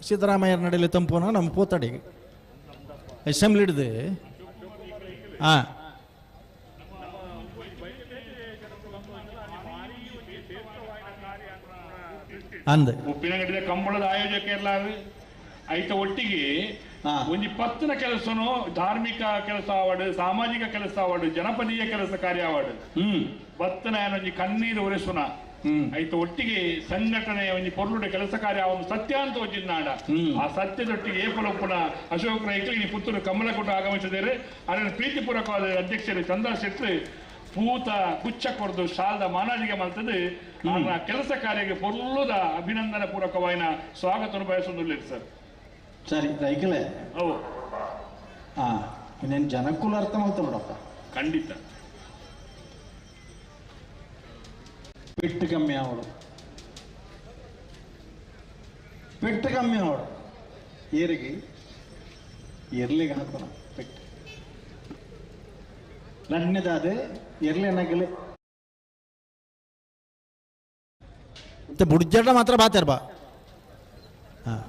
ಸಿದ್ದರಾಮಯ್ಯರ ನಡೆಯಲಿ ತಂಪೋನ ನಮ್ಮ ಪೋತಡಿಗೆ ಅಸೆಂಬ್ಲಿ ಹಿಡ್ದು. ಹಾಂ ಅಂದ ಉಪ್ಪಿನಂಗಡಿದ ಕಂಬಳದ ಆಯೋಜಕ ಎಲ್ಲ ಐತ ಒಟ್ಟಿಗೆ ಒಂಜಿ ಪತ್ತಿನ ಕೆಲಸನು ಧಾರ್ಮಿಕ ಕೆಲಸ ಆವಾಡು, ಸಾಮಾಜಿಕ ಕೆಲಸ ಆವಾಡು, ಜನಪದೀಯ ಕೆಲಸ ಕಾರ್ಯ ಆವಾಡು. ಬತ್ತನ ಒಂಜಿ ಕಣ್ಣೀರು ಒರೆಸುನ ಐತ ಒಟ್ಟಿಗೆ ಸಂಘಟನೆ ಒಂಜಿ ಪೊರ್ಲುಡೆ ಕೆಲಸ ಕಾರ್ಯ ಅವನು ಸತ್ಯ ಅಂತ ಒಂಜಿನಾಡ ಆ ಸತ್ಯದೊಟ್ಟಿಗೆ ಏಪಲೊಪ್ಪುನ ಅಶೋಕ್ ರೈಕಲ್ ಈ ಪುತ್ತೂರು ಕಮಲಕೂಟ ಆಗಮಿಸಿದರೆ ಅದರ ಪ್ರೀತಿಪೂರ್ವಕವಾದ ಅಧ್ಯಕ್ಷರು ಚಂದ್ರ ಶೆಟ್ಟಿ ಪೂತ ಗುಚ್ಚ ಕೊರ್ದು ಶಾಲದ ಮಾನಾಜಿಗೆ ಮಲ್ತದೆ ಕೆಲಸ ಕಾರ್ಯಕ್ಕೆ ಪೊರ್ಲುದ ಅಭಿನಂದನ ಪೂರ್ವಕವಾಯಿನ ಸ್ವಾಗತ ಬಯಸುವುದಿಲ್ಲ ಸರ್. ಸರಿ ರೈಕಲೆ ಹೌದು ಹಾಂ ಇನ್ನೇನು ಜನಕ್ಕೂ ಅರ್ಥ ಮಾಡ್ತಾ ಬಿಡಪ್ಪ. ಖಂಡಿತ ಪೆಟ್ಟು ಕಮ್ಮಿ ಅವಳು, ಪೆಟ್ಟು ಕಮ್ಮಿ ಅವಳು ಏರಿಗೆ ಎರ್ಲಿಗೆ ಹಾಕೋಣ ಪೆಟ್ಟು. ಎರಡನೇದಾದ ಎರ್ಲೆ ನಗಲೆ ಮತ್ತೆ ಬುಡ್ಜಡ ಮಾತ್ರ ಬಾತಾರ ಬಾ. ಹಾಂ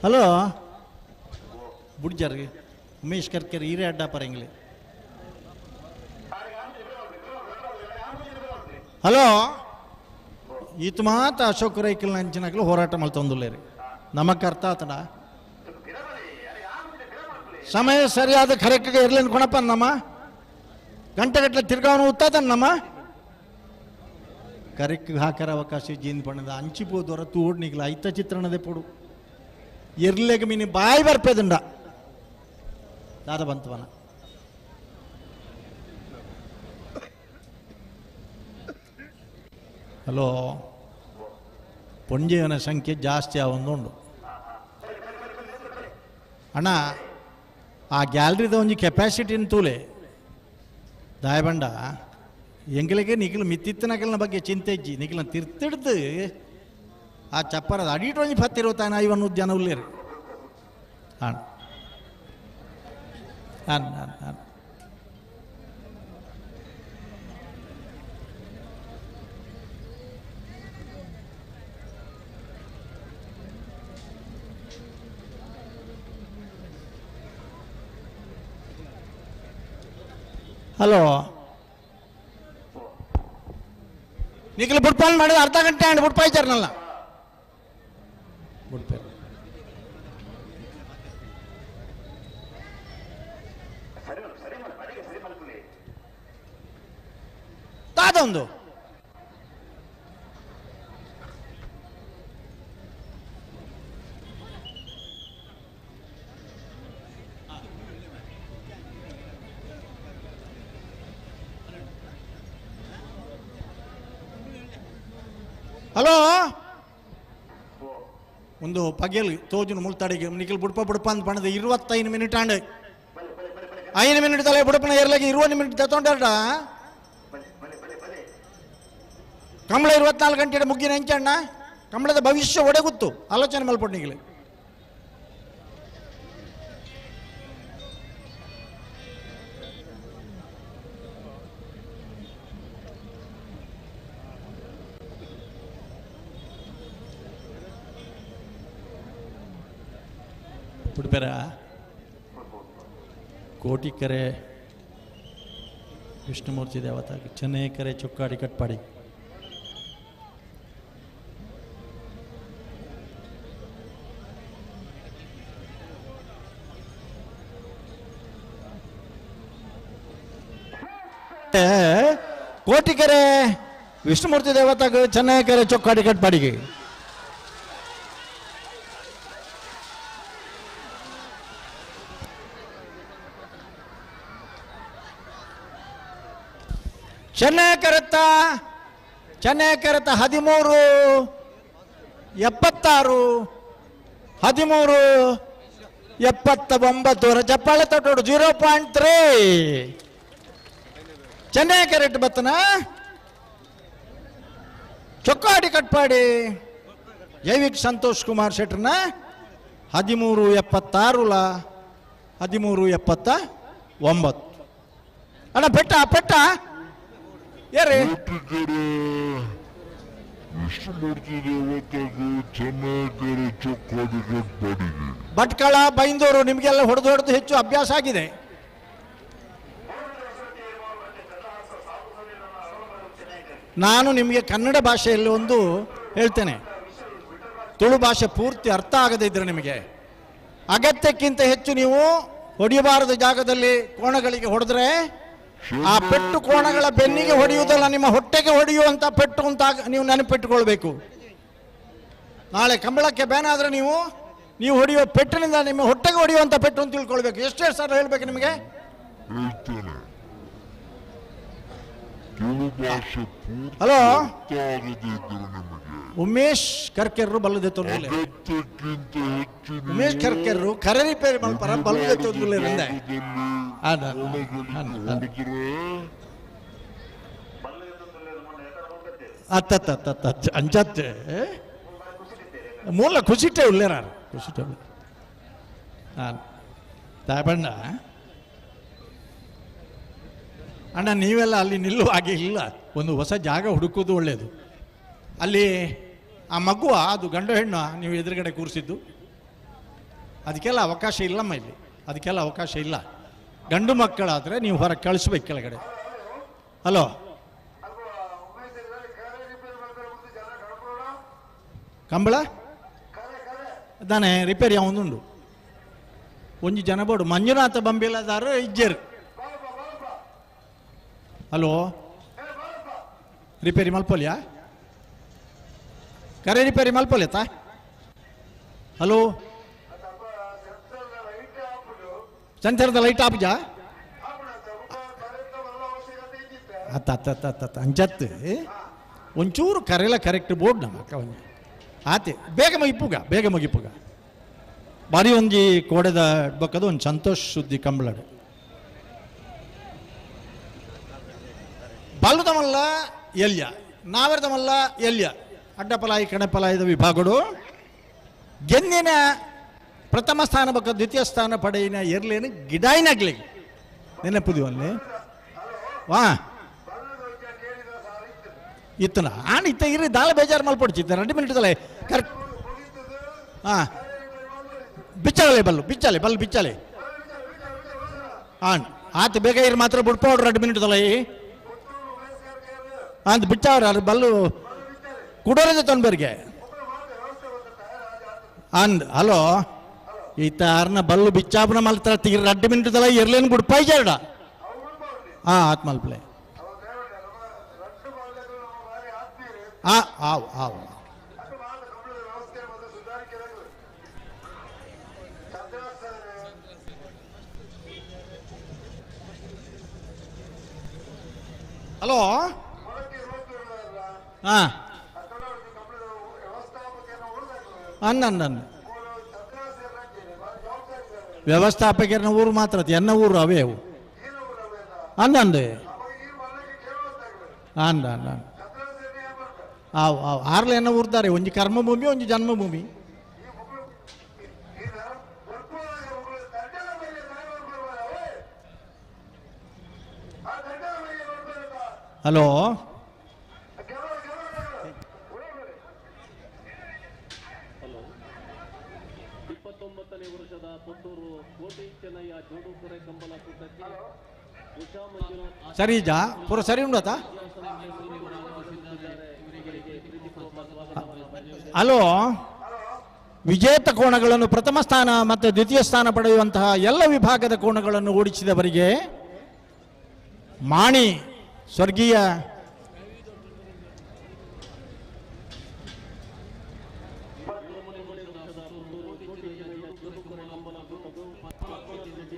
ಹಲೋ ಬುಡ್ಜರ್ ಉಮೇಶ್ ಕರ್ಕೆರ್ ಈರೇ ಅಡ್ಡ ಪರಂಗಿಲೆ. ಹಲೋ ಈತ ಮಾತ ಅಶೋಕ್ ರೈಕಲ್ ಅಂಚಿನಕ್ಲು ಹೋರಾಟ ಮಲ್ತೊಂದುಲ್ಲೇರಿ ನಮಕ್ ಅರ್ಥ ಆತಡ. ಸಮಯ ಸರಿಯಾದ ಕರೆಕ್ಟ್ಗೆ ಇರ್ಲಿ ಕೊಣಪ್ಪ ನಮ್ಮ ಗಂಟೆಗಟ್ಟಲೆ ತಿರ್ಗಾವನು ಉತ್ತಾತನ ನಮ್ಮ ಕರೆಕ್ಟ್ ಹಾಕರ ಅವಕಾಶ ಜೀನ್ ಬಣ್ಣದ ಅಂಚಿಪೋದವರ ತೋಡ್ನಿಗ್ಲ ಐತ ಚಿತ್ರಣದೆ ಪೋಡು ಎರ್ಲೆಗ ಮೀನಿ ಬಾಯಿ ಬರ್ಪೇದುಂಡ ದಾದ ಬಂತವನ. ಹಲೋ ಪೊಂಜೆಯವನ ಸಂಖ್ಯೆ ಜಾಸ್ತಿ ಆವೊಂದುಂಡು ಅಣ್ಣ. ಆ ಗ್ಯಾಲರಿದ ಒಂಜಿ ಕೆಪಾಸಿಟಿನ ತೂಲೆ ದಾಯಬಂಡ ಎಂಗ್ಲಿಗೆ ನಿಖಿಲ್ ಮಿತ್ತಿತ್ತನಕಲ್ನ ಬಗ್ಗೆ ಚಿಂತೆ ಇಜ್ಜಿ ನಿಖಿಲ್ನ ತಿರ್ತಿಡ್ದು ಆ ಚಪ್ಪರದ ಅಡಿಟ್ ಒಂಜಿ ಪತ್ತಿರುತ್ತಾನ ಇವನ್ ಉದ್ಯಾನ ಉಲ್ಲೇರು ಅಣ್ಣ ಅಣ್ಣ ಅಣ್ಣ. ಹಲೋ ನಿಖಿಲ್ ಬುಟ್ಪಾಲ್ ಮಾಡಿದ ಅರ್ಧ ಗಂಟೆ ಆಂಡ್ ಬುಟ್ಪಾಯ್ತಾರನಲ್ಲ ಬುಡ್ಪೇರು. ದಾದೊಂದು ಹಲೋ ಒಂದು ಪಗೆಲ್ ತೋಜುನ ಮುಲ್ತಾಡಿಗೆ ನಿಖಿಲ್ ಬುಡ್ಪ ಬುಡ್ಪ ಅಂತ ಬಣ್ಣದ 25 ಮಿನಿಟ್ ಆಂಡ್ 5 ಮಿನಿಟ್ ತಲೆ ಬುಡಪನ ಏರ್ಲಾಗಿ 20 ಮಿನಿಟ್ ತಗೊಂಡಾರ ಕಂಬಳ 24 ಗಂಟೆ ಮುಗ್ಗಿನ ಎಂಚಣ್ಣ ಕಂಬಳದ ಭವಿಷ್ಯ ಒಡೆಗುತ್ತು ಆಲೋಚನೆ ಮಲ್ಪಟ್ಟು ನಿಖಿಲ್. ಉಡುಪೆರ ಕೋಟಿಕೆರೆ ವಿಷ್ಣುಮೂರ್ತಿ ದೇವತ ಚೆನ್ನೈಕೆರೆ ಚೊಕ್ಕಾಡಿ ಕಟ್ಪಾಡಿ. ಕೋಟಿಕೆರೆ ವಿಷ್ಣುಮೂರ್ತಿ ದೇವತಾಗ ಚೆನ್ನೈಕೆರೆ ಚೊಕ್ಕಾಡಿ ಕಟ್ಪಾಡಿಗೆ. ಚೆನ್ನೈ ಕರೆತ 13 76 13 79 ಚಪ್ಪಾಳೆ ತಟ್ಟೋಡು 0.3 ಚೆನ್ನೈ ಕರೆಕ್ಟ್ ಬತ್ತನ ಚೊಕ್ಕಾಡಿ ಕಟ್ಪಾಡಿ ಜೈವಿಕ್ ಸಂತೋಷ್ ಕುಮಾರ್ ಶೆಟ್ರನ 13 76 13 79. ಅಣ್ಣ ಪೆಟ್ಟ ಪೆಟ್ಟ ಏರಿ ಭಟ್ಕಳ ಬೈಂದೂರು ನಿಮಗೆಲ್ಲ ಹೊಡೆದು ಹೊಡೆದು ಹೆಚ್ಚು ಅಭ್ಯಾಸ ಆಗಿದೆ. ನಾನು ನಿಮಗೆ ಕನ್ನಡ ಭಾಷೆಯಲ್ಲಿ ಒಂದು ಹೇಳ್ತೇನೆ, ತುಳು ಭಾಷೆ ಪೂರ್ತಿ ಅರ್ಥ ಆಗದೇ ಇದ್ದರೆ ನಿಮಗೆ ಅಗತ್ಯಕ್ಕಿಂತ ಹೆಚ್ಚು ನೀವು ಹೊಡೆಯಬಾರದ ಜಾಗದಲ್ಲಿ ಕೋಣಗಳಿಗೆ ಹೊಡೆದ್ರೆ ಆ ಪೆಟ್ಟು ಕೋಣಗಳ ಬೆನ್ನಿಗೆ ಹೊಡೆಯುವುದಲ್ಲ, ನಿಮ್ಮ ಹೊಟ್ಟೆಗೆ ಹೊಡೆಯುವಂಥ ಪೆಟ್ಟು ಅಂತ ನೀವು ನೆನಪಿಟ್ಟುಕೊಳ್ಬೇಕು. ನಾಳೆ ಕಂಬಳಕ್ಕೆ ಬ್ಯಾನ್ ಆದರೆ ನೀವು ನೀವು ಹೊಡೆಯುವ ಪೆಟ್ಟಿನಿಂದ ನಿಮ್ಮ ಹೊಟ್ಟೆಗೆ ಹೊಡೆಯುವಂಥ ಪೆಟ್ಟು ಅಂತ ತಿಳ್ಕೊಳ್ಬೇಕು. ಎಷ್ಟೇ ಸರ್ ಹೇಳ್ಬೇಕು ನಿಮಗೆ? ಹಲೋ ಉಮೇಶ್ ಕರ್ಕೆರ್ರು ಬಲ್ಲದೆ ತೊಂದರೆ, ಉಮೇಶ್ ಕರ್ಕೆರ್ರು ಕರೆ ರಿಪೇರಿ ಮಲ್ಪರ ಬಲ್ಲದೆ ತೊಂದರೆ ಅತ್ತ ಅಂಚತ್ತೆ ಮೂಲ ಖುಷಿಟೆ ಉಲ್ಲೇರಾರು ಖುಷಿಟೆ ಹಾಂ ತಾಬಣ್ಣ ಅಣ್ಣ ನೀವೆಲ್ಲ ಅಲ್ಲಿ ನಿಲ್ಲುವ ಹಾಗೆ ಇಲ್ಲ, ಒಂದು ಹೊಸ ಜಾಗ ಹುಡುಕೋದು ಒಳ್ಳೆಯದು. ಅಲ್ಲಿ ಆ ಮಗುವ ಅದು ಗಂಡು ಹೆಣ್ಣು ನೀವು ಎದುರುಗಡೆ ಕೂರಿಸಿದ್ದು ಅದಕ್ಕೆಲ್ಲ ಅವಕಾಶ ಇಲ್ಲಮ್ಮ ಇಲ್ಲಿ, ಅದಕ್ಕೆಲ್ಲ ಅವಕಾಶ ಇಲ್ಲ. ಗಂಡು ಮಕ್ಕಳಾದರೆ ನೀವು ಹೊರಗೆ ಕಳಿಸ್ಬೇಕು ಕೆಳಗಡೆ. ಹಲೋ, ಕಂಬಳ ದಾನೆ ರಿಪೇರಿ ಯಾವೊಂದುಂಡು ಒಂಜಿ ಜನ ಬೋಡು ಮಂಜುನಾಥ ಬಂಬಿಲದಾರು ಇಜ್ಜೇರು. ಹಲೋ, ರಿಪೇರಿ ಮಲ್ಪೊಲಿಯಾ? ಕರೆ ರಿಪೇರಿ ಮಲ್ಪೊಲಿಯತ್ತಾ? Hello, ಸೆನ್ಸರ್ದ light ಆಪುಜಾ? ಅತ್ತ ಅತ್ತ ಅತ್ತ ಅತ್ತ ಅಂಚತ್ತು ಒಂಚೂರು ಕರೆಲ್ಲ ಕರೆಕ್ಟ್ ಬೋರ್ಡ್ ನಮ್ಮ ಅಕ್ಕ ಒಂಜಿ ಆತೆ ಬೇಗ ಮುಗಿಪುಗ, ಬೇಗ ಮುಗಿಪುಗ. ಬಾರಿ ಒಂಜಿ ಕೋಡೆದ ಬೊಕ್ಕದ ಒಂದು ಸಂತೋಷ ಸುದ್ದಿ ಕಂಬಳಡು. ಬಲ್ಲದಮಲ್ಲ ಎಲ್ಯ, ನಾವರ್ದಮಲ್ಲ ಎಲ್ಯ, ಅಡ್ಡಪಲಾಯಿ ಕಣಪಲಾಯಿದ ವಿಭಾಗಡು ಗೆಂದಿನ ಪ್ರಥಮ ಸ್ಥಾನ ಬೊಕ್ಕ ದ್ವಿತೀಯ ಸ್ಥಾನ ಪಡೆಯಿನ ಎರ್ಲೇನು ಗಿಡಾಯಿನಾಗ್ಲಿ ನೆನಪುದಿವಲ್ಲಿ ವಾ ಇತ್ತನ ಆಣ ಇತ್ತ ಇರಿ ದಾಳ ಬೇಜಾರು ಮಲ್ಪೊಡ್ಚಿತ್ತ 2 ಮಿನಿಟ್ ತಲೆ ಕರೆಕ್ಟ್. ಹಾಂ, ಬಿಚ್ಚಾಲೆ ಬಲ್ಲು, ಬಿಚ್ಚಾಲೆ ಬಲ್ಲು, ಬಿಚ್ಚಾಲೆ. ಆಣ್ ಆತ ಬೇಗ ಇರು ಮಾತ್ರ ಬಿಡ್ಪೋಡ್ರು 2 ಮಿನಿಟ್ ತಲೆ ಅಂತ ಬಿಚ್ಚಾವ್ರ ಅದು ಬಲ್ಲು ಕುಡೋರದ ತೊಂಬರಿಗೆ ಅಂದ್. ಹಲೋ, ಈತ ಅರ್ನ ಬಲ್ಲು ಬಿಚ್ಚಾಪನ ಮಲ್ತರ ತೀರ 2 ಮಿನಿಟ್ ತಲೆ ಇರ್ಲೇನು ಬಿಡ್ಪಾಯ್ಜಾರಡ. ಹಾಂ, ಆತ್ ಮಲ್ಪಲೆ. ಆವ್ ಆವ್ ಹಲೋ. ಹಾಂ, ಅನ್ನ ಅನ್ನ ವ್ಯವಸ್ಥಾಪಕರನ್ನ ಊರು ಮಾತ್ರ ಎನ್ನ ಊರು ಅವೇ ಅವು ಅಂದಂದೆ ಅಂದ ಅಂದ ಆವ್ ಆವ್ ಆರ್ಲ ಎನ್ನ ಊರ್ದಾರೆ. ಒಂಜಿ ಕರ್ಮಭೂಮಿ, ಒಂಜಿ ಜನ್ಮಭೂಮಿ. ಹಲೋ, ಹಲೋ, 29ನೇ ವರ್ಷದ ಪುತ್ತೂರು ಕೋಟಿ ಚೆನ್ನಯ್ಯ ಜೋಡುಪುರೆ ಕಂಬಳ ಕೂಟಕ್ಕೆ ಉಷಾ ಮಂಜುನಾಥ್ ಸರಿ ಜಾ ಪೂರ ಸರಿ ಉಂಡತಾ? ಹಲೋ, ವಿಜೇತ ಕೋಣಗಳನ್ನು ಪ್ರಥಮ ಸ್ಥಾನ ಮತ್ತು ದ್ವಿತೀಯ ಸ್ಥಾನ ಪಡೆಯುವಂತಹ ಎಲ್ಲ ವಿಭಾಗದ ಕೋಣಗಳನ್ನು ಓಡಿಸಿದವರಿಗೆ ಮಾಣಿ ಸ್ವರ್ಗೀಯ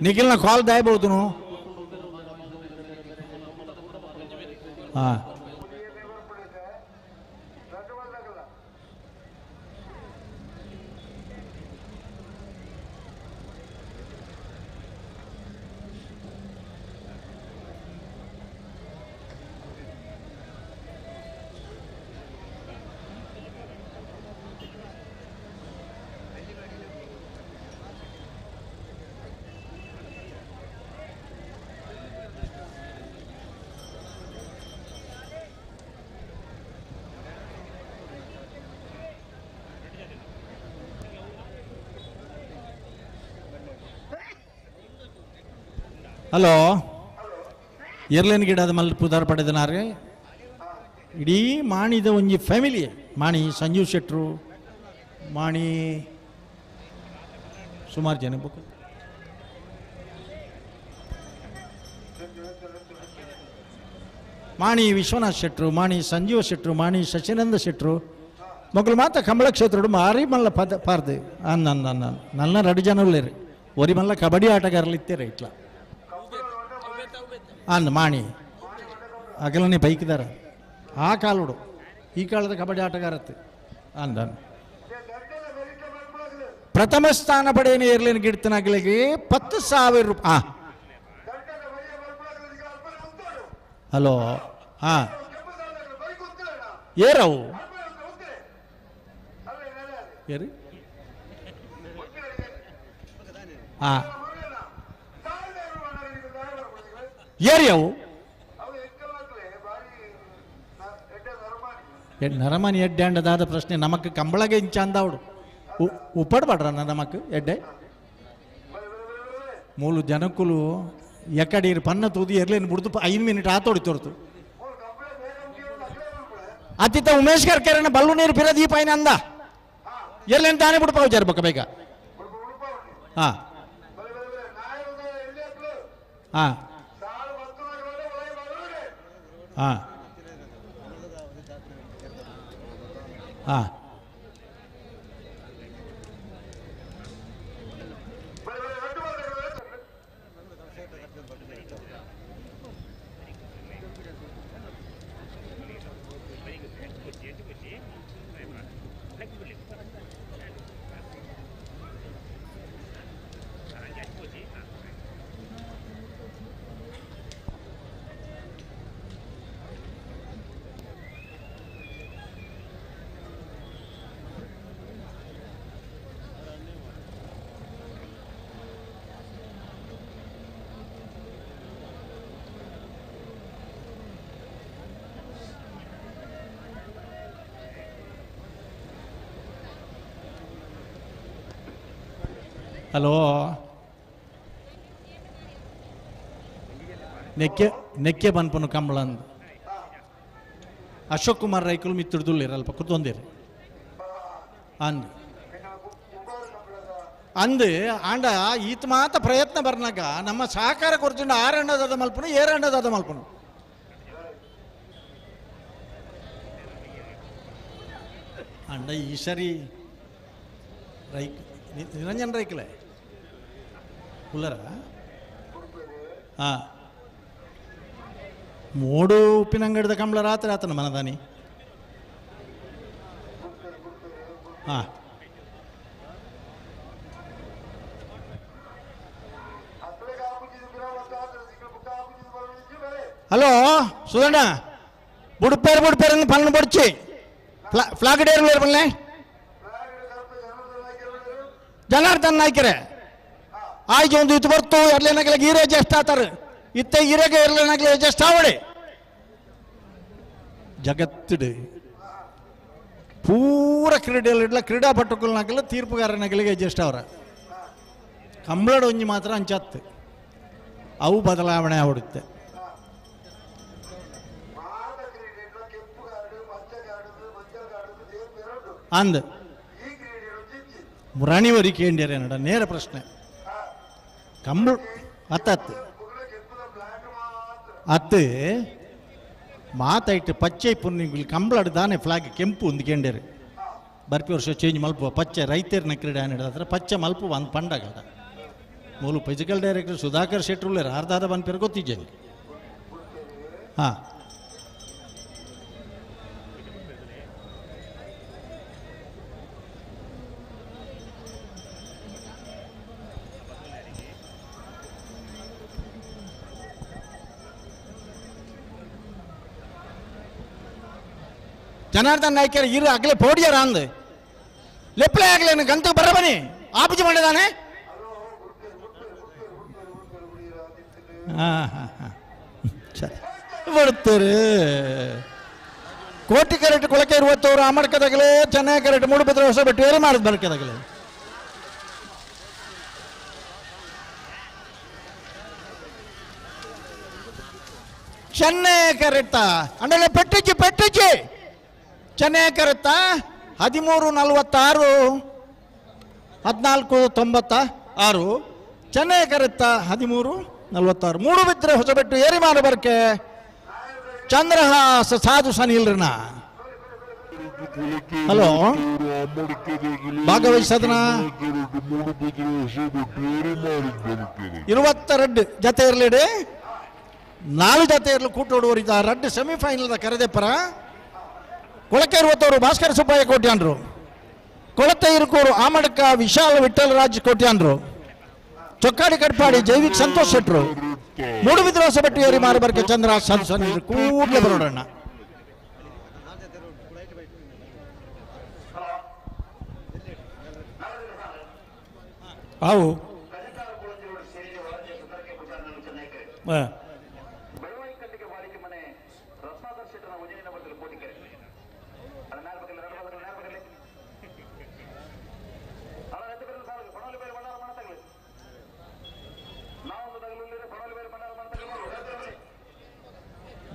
ನಿಖಿಲ್ನ ಕಾಲ್ ದಾಯಬಹುದು. ಹಾಂ, ಹಲೋ, ಏರ್ಲೈನ್ ಗಿಡದ ಮಲ್ ಪುದಾರ್ ಪಡೆದನಾರೆ ಇಡೀ ಮಾಣಿದ ಒಂಜಿ ಫ್ಯಾಮಿಲಿ. ಮಾಣಿ ಸಂಜೀವ್ ಶೆಟ್ರು, ಮಾಣಿ ಸುಮಾರು ಜನ ಬೇಕು. ಮಾಣಿ ವಿಶ್ವನಾಥ್ ಶೆಟ್ರು, ಮಾಣಿ ಸಂಜೀವ ಶೆಟ್ರು, ಮಾಣಿ ಶಶಿನಂದ ಶೆಟ್ರು ಮೊಗಲು ಮಾತ ಕಂಬಳ ಕ್ಷೇತ್ರಡು ಮಾರಿ ಮಲ್ಲ ಪದ ಪಾರ್ದೆ ಅನ್ನ ನನ್ನ ನನ್ನ 2 ಜನ ಉಳ್ಳೇರಿ. ಒರಿ ಮಲ್ಲ ಕಬಡ್ಡಿ ಆಟಗಾರలు ಇತ್ತೇರೆ ಇಟ್ಲ ಅಂದ ಮಾಣಿ ಅಗಲನೆ ಬೈಕಿದಾರ ಆ ಕಾಲುಡು ಈ ಕಾಲದ ಕಬಡ್ಡಿ ಆಟಗಾರತ್ತೆ ಅಂದ. ಪ್ರಥಮ ಸ್ಥಾನ ಪಡೆಯನ ಏರ್ಲೇನು ಗಿಡ್ತನಾಗಲಿಗೆ 10,000 ರೂಪಾಯಿ. ಹಲೋ, ಹಾಂ, ಏರವು ಏರಿ ಹಾಂ ಏರಿ ಅವು ನರಮನಿ ಎಡ್ಡೆ ಅಂಡದಾದ ಪ್ರಶ್ನೆ. ನಮಕ್ ಕಂಬಳಗೆ ಇಂಚ ಅಂದಾವಡು ಉಪ್ಪಡ್ಬಾಡ್ರ ನಮಕ್ ಎಡ್ಡೆ. ಮೂಲು ಜನಕ್ಕುಲು ಎಕಡೀರು ಪನ್ನ ತೂದು ಎರ್ಲೇನು ಬಿಡ್ದು 5 ಮಿನಿಟ್ ಆತೋಡಿ ತೋರ್ತು. ಅತಿತ ಉಮೇಶ್ ಕರ್ಕೆರೆನ ಬಲ್ಲು ನೀರು ಪಿರ ದೀಪ ಐನ ಅಂದ ಎರ್ಲೇನು ತಾನೇ ಬಿಡು ಪಾವು ಬಕ್ಕ ಬೇಗ. ಹಾಂ ಹಾಂ ಹಾಂ ಹಾಂ ಹಲೋ ನೆಕ್ಕೆ ನೆಕ್ಕೆ ಬನ್ಪನು ಕಂಬಳಂದು ಅಶೋಕ್ ಕುಮಾರ್ ರೈಕುಲು ಮಿತ್ತುಡ್ದುಲ್ಲೇರು ಅಲ್ಪ ಕುತ್ತೊಂದಿರು ಅಂದ್ ಅಂದು ಆಂಡ ಈತ ಮಾತ ಪ್ರಯತ್ನ ಬರ್ನಾಗ ನಮ್ಮ ಸಹಕಾರ ಕೊರ್ತಿಂಡ ಆರಣ್ಣದಾದ ಮಲ್ಪನು ಏರಣ್ಣದಾದ ಮಲ್ಪನು ಅಂಡ ಈ ಸರಿ ರೈಕ್ ನಿರಂಜನ್ ರೈಕ್ಲೆ ಉಲ್ಲರ ಹಾಂ ಮೋಡು ಉಪ್ಪಿನಂಗಡಿದ ಕಂಬಳ ರಾತ್ರಿ ಆತನ ಮನದಾನಿ ಹಾಂ ಹಲೋ ಸುಧಣ್ಣ ಬುಡ್ಪೇರು ಬುಡ್ಪೇರು ಅಂದ್ ಪನ್ను ಬೊಡ್ಚಿ ಫ್ಲಾಗ್ ಡೇರ್ ಪನ್ಲೆ ಜನಾರ್ದನ್ ನಾಯ್ಕರೆ ಆಯ್ಕೆ ಒಂದು ಇತ್ತು ಬರ್ತು ಎರ್ಲೇನಾಗಲ ಹೀರೋ ಜಸ್ಟ್ ಆತಾರೆ ಇತ್ತ ಹೀರೋಗೆ ಎರ್ಲೇನಾಗಲ ಜಸ್ಟ್ ಆವಡೆ ಜಗತ್ತಿಡು ಪೂರ ಕ್ರೀಡೆಯಲ್ಲಿ ಕ್ರೀಡಾಪಟುಕಲ್ನಾಗಲ ತೀರ್ಪುಗಾರನಾಗಲಿಗೆ ಅಡ್ಜಸ್ಟ್ ಅವರ ಕಂಬಳಡ್ ಒಂಜಿ ಮಾತ್ರ ಅಂಚತ್ತು ಅವು ಬದಲಾವಣೆ ಆವಡುತ್ತೆ. ಅಂದ್ ಮುರಾಣಿವರಿ ಕೇಂದ್ರ ನಡ ನೇರ ಪ್ರಶ್ನೆ ಕಂಬಳ ಅತ್ತತ್ತು ಅತ್ತು ಮಾತಾಯ್ತು ಪಚ್ಚೆ ಪುಣ್ಯ ಕಂಬಳಡ್ ದಾನೆ ಫ್ಲಾಗ್ ಕೆಂಪು ಒಂದು ಕೇಂದ್ರ ಬರ್ಪಿ ವರ್ಷ ಚೇಂಜ್ ಮಲ್ಪುವ ಪಚ್ಚೆ ರೈತರ್ನ ಕ್ರೀಡೆ ಹತ್ರ ಪಚ್ಚೆ ಮಲ್ಪುವ ಅಂದ್ ಪಂಡಾಗ ಮೂಲು ಫಿಸಿಕಲ್ ಡೈರೆಕ್ಟರ್ ಸುಧಾಕರ್ ಶೆಟ್ರುಲ್ಲೇರು ಅರ್ಧಾದ ಬಂದ್ಪೇರು ಗೊತ್ತಿದ್ದೇನೆ. ಹಾಂ ಜನಾರ್ದನ್ ನಾಯ್ಕರ್ ಇರು ಅಗಲೇ ಪೋಡಿಯಾರ ಅಂದ್ ಲೆಪ್ಲೆ ಆಗಲೇನು ಗಂತ ಬರಬನಿ ಆಪುಜಿ ಮಾಡಿದಾನೆ. ಹಾಂ ಹಾಂ ಹಾಂ ಸರಿ ಬರ್ತಾರೆ. ಕೋಟಿ ಕರೆಕ್ಟ್ ಕೊಳಕೆ ಇರುವತ್ತವರು ಅಮರ್ಕದಾಗಲೇ ಚೆನ್ನಾಗಿ ಕರೆಕ್ಟ್ ಮೂಡುಬಿದ್ರೆ ಹೊಸ ಬಿಟ್ಟು ಬೇರೆ ಮಾಡೋದು ಬರ್ಕದಾಗಲೇ. ಚೆನ್ನೈ ಕರೆಕ್ಟಾ ಅಂದ್ರೆ ಪೆಟ್ಟಿಚ್ಚಿ ಪೆಟ್ಟಿಚ್ಚಿ ಚೆನ್ನೈ ಕರೆಕ್ಟಾ 13:46 14:96 ಚೆನ್ನೈ ಕರೆಕ್ಟಾ 13:46 ಮೂಡುಬಿದ್ರೆ ಹೊಸಬೆಟ್ಟು ಏರಿಮಾರು ಬರ್ಕೆ ಚಂದ್ರಹಾಸ ಸಾಧು ಸನಿಲ್ರನ. ಹಲೋ ಭಾಗವಹಿಸದನ 22 ಜತೆ ಇರಲಿಡಿ 4 ಜತೆ ಇರಲು ಕೂಟೋಡುವರು ಇದ್ದ ರಡ್ಡು ಸೆಮಿಫೈನಲ್ ಕರೆದೆಪ್ಪರ ಕೊಳಕೆ ಇರುವತ್ತವರು ಭಾಸ್ಕರ ಸುಬ್ಬಯ್ಯ ಕೋಟ್ಯಾನ್ರು, ಕೊಳತೆ ಇರುಕೋರು ಆಮಡಕ ವಿಶಾಲ ವಿಠಲರಾಜ್ ಕೋಟ್ಯಾನ್ರು, ಚೊಕ್ಕಾಡಿ ಕಟ್ಪಾಡಿ ಜೈವಿಕ್ ಸಂತೋಷ್ ಶೆಟ್ರು, ಮೂಡುಬಿದ್ರೆ ಹೊಸಬೆಟ್ಟು ಏರಿ ಮಾರಬರ್ಕೆ ಚಂದ್ರ ಸಾಧು ಸನಿಲ್ರು ಕೂಡಲೇ ಬರೋಣ. ಅವು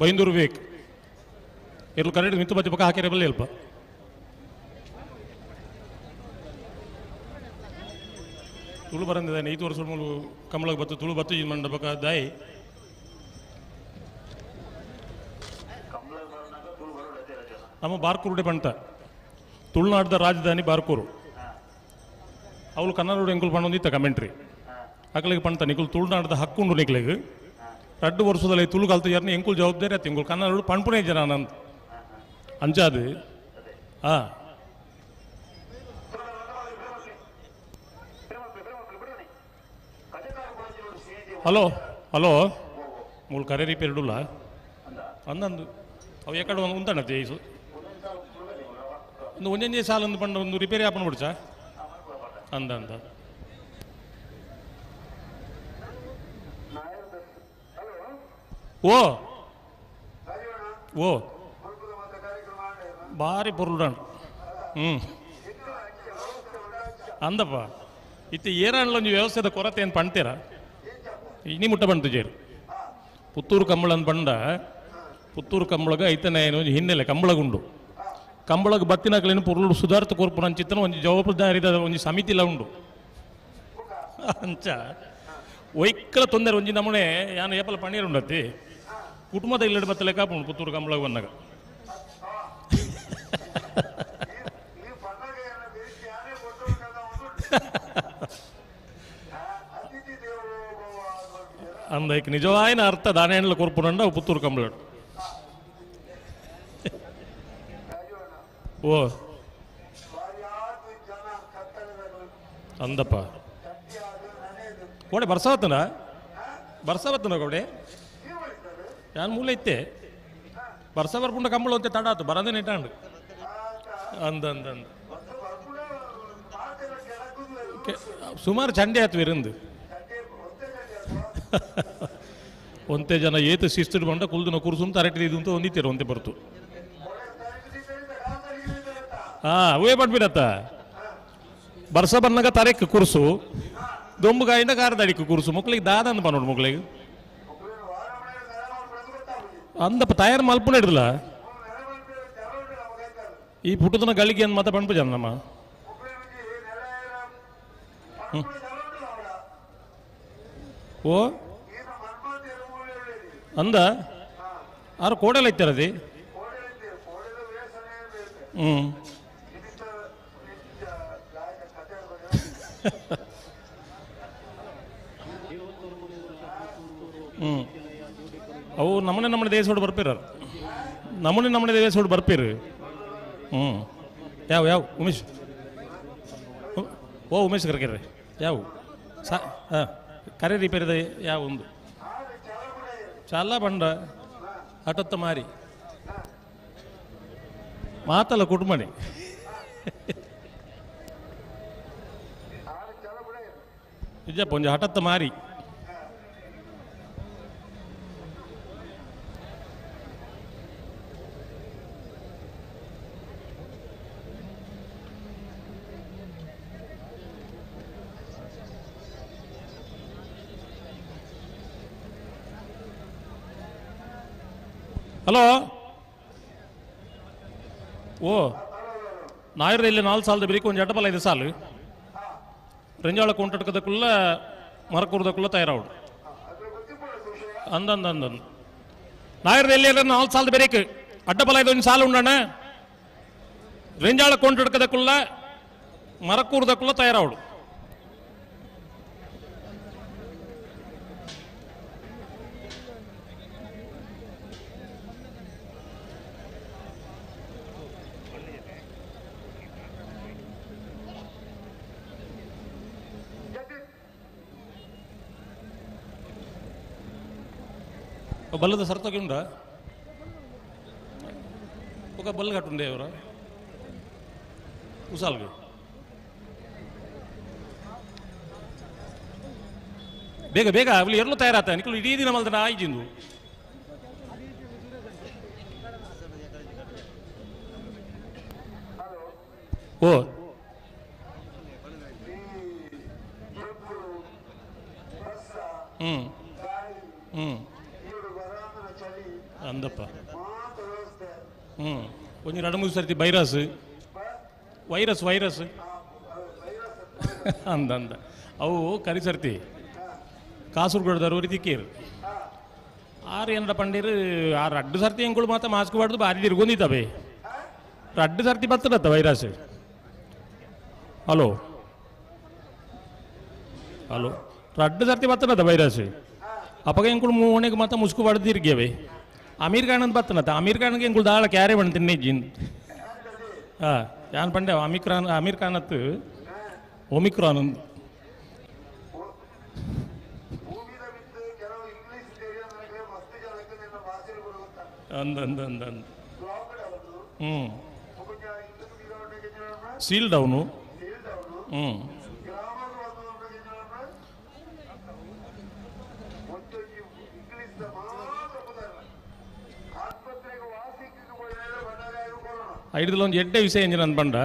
ಬೈಂದೂರು ವೇಕ್ ಇರ್ಲು ಕರೆಕ್ಟ್ ಮಿತ್ತು ಬತ್ತಿ ಪಕ್ಕ ಹಾಕಿರ ಬಲ್ಲಿ ಅಲ್ಪ ತುಳು ಬರಂದಿದ್ದಾನೆ ಐದು ವರ್ಷ ಮೂಲು ಕಮಲಕ್ಕೆ ಬತ್ತು ತುಳು ಬತ್ತು ಇದು ಮಂಡಪಕ್ಕ ದಾಯಿ ನಮ್ಮ ಬಾರ್ಕೂರುಡೆ ಬಂಟ ತುಳುನಾಡ್ದ ರಾಜಧಾನಿ ಬಾರ್ಕೂರು ಅವಳು ಕನ್ನಡ ಎಂಕುಲು ಪಣ್ಣೊಂದಿತ್ತ ಕಮೆಂಟ್ರಿ ಅಕಲಿಗೆ ಪಂಟ ನಿಕುಲು ತುಳುನಾಡ್ದ ಹಕ್ಕುಂಡು ನಿಕ್ಲೆಗ್ ರಡ್ಡು ವರ್ಷದಲ್ಲಿ ತುಳು ಕಲ್ತು ಯಾರನ್ನ ಎಂಕುಲು ಜವಾಬ್ದಾರಿ ಆಯ್ತು ಎಂಕುಲು ಕನ್ನಡ ಪಣ್ಪುನೇ ಜನ ನಂತ ಅಂಚಾದು ಆ ಹಲೋ ಹಲೋ ಮೂಲು ಕರೆ ರಿಪೇರ್ ಇಡುಲ್ಲ ಅಂದಂದು ಅವು ಎಕಡೆ ಒಂದು ಉಂಟಣ್ಣ ಜೈಸು ಒಂದು ಒಂಜೊಂಜೆ ಸಾಲ ಒಂದು ಪಂಡ ಒಂದು ರಿಪೇರಿ ಆಪನ್ ಬಿಡ್ಚ ಅಂದ ಅಂದ ಓ ಓ ಭಾರಿ ಪೊರ್ಲುಡಾಂಡ್ ಹ್ಞೂ ಅಂದಪ್ಪ ಇತ್ತೆ ಏರಾಂಡ್ಲ ಒಂಜಿ ವ್ಯವಸ್ಥೆದ ಕೊರತೆ ಏನು ಪಣ್ತೀರಾ ಇನಿ ಮುಟ್ಟ ಬಂತು ಜೇರು ಪುತ್ತೂರು ಕಂಬಳನ್ ಬಂಡ ಪುತ್ತೂರು ಕಂಬಳಗ ಐತನೇ ಏನು ಒಂಜಿ ಹಿನ್ನೆಲೆ ಕಂಬಳಗುಂಡು ಕಂಬಳಗ ಬತ್ತಿನಕಲೇನು ಪೊರ್ಲು ಸುಧಾರ್ಥ ಕೊರ್ಪುನ ಅಂಚಿತ್ತನ ಒಂಜಿ ಜವಾಬ್ದಾರಿದ ಒಂಜಿ ಸಮಿತಿಲ ಉಂಡು ಅಂಚ ಒಯ್ಕಲ ತೊಂದರೆ ಒಂಜಿ ನಮೂನೆ ಯಾನು ಏಪಲ ಪಣ್ಣೀರು ಉಂಡತ್ತಿ ಕುಟುಂಬದ ಇಲ್ಲಡೆ ಬತ್ತಲೆ ಕಾಪುಂಡು ಪುತ್ತೂರು ಕಂಬಳಗ ಬಂದಾಗ ಅಂದೈಕ್ ನಿಜವಾಯಿನ ಅರ್ಥ ದಾನೇಂಡ್ಲ ಕೊರ್ಪುನಂಡ ಅವು ಪುತ್ತೂರು ಕಂಬಳಡು ಓ ಅಂದಪ್ಪ ಕೋಡೆ ಬರ್ಸಾವತ್ತನ ಬರ್ಸಾವತ್ತನ ಕೋಡೆ ಯಾನ್ ಮೂಲೆ ಇತ್ತೆ ಬರ್ಸ ಬರ್ಪುಂಡ ಕಂಬಳ ಅಂತೆ ತಡ ಆತು ಬರದೇ ನೆಟ್ಟಾಂಡು ಅಂದ ಅಂದ ಅಂದ ಸುಮಾರು ಚಂಡೆ ಆತು ಇರಂದು ಒಂತೆ ಜನ ಏತು ಶಿಸ್ತು ಬಂಡ ಕುಲ್ದುನ ಕುರುಸುನ್ ತರಟಿ ಇದು ಅಂತ ಒಂದಿತ್ತೀರ ಒಂತೆ ಬರ್ತು ಹಾ ಅವೇ ಪಡ್ಬಿಡತ್ತ ಬರ್ಸ ಬನ್ನಗ ತರೆಕ್ ಕುರುಸು ದೊಂಬುಗಾಯಿಂದ ಕಾರದಡಿಕ್ ಕುರುಸು ಮಕ್ಳಿಗೆ ದಾದಂದ ಪನ್ನೋಡು ಮಕ್ಳಿಗೆ ಅಂದಪ್ಪ ತಯಾರು ಮಲ್ಪುನ ಹಿಡ್ದಲ್ಲ ಈ ಪುಟ್ಟದನ ಗಳಿಗೆ ಅಂದ್ ಮಾತ ಪಣ್ಪು ಜನ ನಮ್ಮ ಓ ಅಂದ ಆರು ಕೋಡೆಲ್ಲ ಇತ್ತಾರದಿ ಹ್ಞೂ ಹ್ಞೂ ಅವು ನಮ್ಮನೆ ನಮ್ಮನೆ ದೇಶೋಡು ಬರ್ಪಿರ ನಮ್ಮನೆ ನಮ್ಮನೆ ದೇಶೋಡು ಬರ್ಪಿರು ಹ್ಞೂ ಯಾವ ಯಾವ ಉಮೇಶ್ ಓ ಉಮೇಶ್ ಕರ್ಕಿರ್ರಿ ಯಾವ ಸಾ ಹಾಂ ಕರೆ ರಿಪೇರಿದ ಯಾವ ಒಂದು ಚಾಲ ಬಂಡ ಹಠತ್ತ ಮಾರಿ ಮಾತಲ್ಲ ಕುಟುಂಬನಿ ನಿಜಪ್ಪ ಒಂಜಿ ಹಠತ್ತ ಮಾರಿ ಹಲೋ ಓ ನಾಯರ್ ಇಲ್ಲಿ ನಾಲ್ಕು ಸಾಲದ ಬಿರಿಕು ಒಂದು ಜಡ್ಡಬಲ ಐದು ಸಾಲು ರೆಂಜಾಳ ಕೊಂಟಡ್ಕದಕ್ಕುಲ್ಲ ಮರಕೂರ್ದಕ್ಕುಲ್ಲ ತಯಾರಾವಡು ಅಂದ ಅಂದ ಅಂದ ನಾಯರ್ ಎಲ್ಲಿ ನಾಲ್ಕು ಸಾಲದ ಬೇರೇಕು ಅಡ್ಡಬಲ ಐದು ಒಂದು ಸಾಲು ಉಂಡಣ್ಣ ರೆಂಜಾಳ ಕೊಂಟಡ್ಕದಕ್ಕುಲ್ಲ ಮರಕೂರ್ದಕ್ಕುಲ್ಲ ತಯಾರಾವಡು ಬಲ್ಲದ ಸರ್ತೋಗಿ ಉಂಡ ఒక ಬಲ್ಲ ಕಟ್ಟುಂಡೆ ಅವರ ಉಸಾಲ್ಗೆ ಬೇಗ ಬೇಗ ಅವಳು ಎರಲು ತಯಾರಾತ ನಿಕಲು ಇಡೀ ದಿನ ಮಲ್ದನ ಆಯ್ಜಿಂದು ಓ ಹ್ಞೂ ಹ್ಞೂ ಅಂದಪ್ಪ ಹ್ಞೂ ಒಂಜಿ ರಡು ಮೂರು ಸರ್ತಿ ವೈರಸ್ ವೈರಸ್ ವೈರಸ್ ಅಂದ ಅಂದ ಅವು ಕರಿಸರ್ತಿ ಕಾಸರಗೋಡ್ದವ್ರು ತಿಕ್ಕೀರು ಆರು ಏನರ ಪಂಡೀರು ಆ ರಡ್ಡು ಸರ್ತಿ ಎಂಕುಳು ಮಾತ್ರ ಮಾಸ್ಕ್ ಬಾಡ್ದು ಬಾರಿ ತಿರ್ಗೊಂದಿತ್ತವೆ ರಡ್ಡು ಸರ್ತಿ ಬರ್ತದತ್ತ ವೈರಸ್. ಹಲೋ ಹಲೋ ರಡ್ಡು ಸರ್ತಿ ಬರ್ತದತ್ತ ವೈರಸ್. ಅಪ್ಪಗ ಎಂಕುಳು ಮೂವಣಿಗೆ ಮಾತ್ರ ಮುಸ್ಕು ಬಾಡ್ದು ತಿರ್ಗಿಯವೆ. ಅಮೀರ್ ಖಾನ್ ಅಂತ ಬರ್ತನತ್ತ, ಅಮೀರ್ ಖಾನ್ಗೆ ಎಂಕುಳು ದಾಳ ಕ್ಯಾರೆ ಬಣ್ಣ ತಿನ್ನಿಜ್ಜಿನ್. ಹಾಂ ಯಾನ್ ಪಂಡೆ ಅಮೀರ್ ಖಾನ್, ಅಮೀರ್ ಖಾನ್ ಅತ್ತು ಒಮಿಕ್ರಾನ್ ಅಂದು. ಅಂದ ಅಂದ ಅಂದ ಅಂದ ಹ್ಞೂ ಸೀಲ್ ಡೌನು. ಹ್ಞೂ ಐಡ್ದಲ್ಲ ಒಂದು ಎಡ್ಡೆ ವಿಷಯ ಎಂಜಿನ ಅಂದ್ಬಂಡ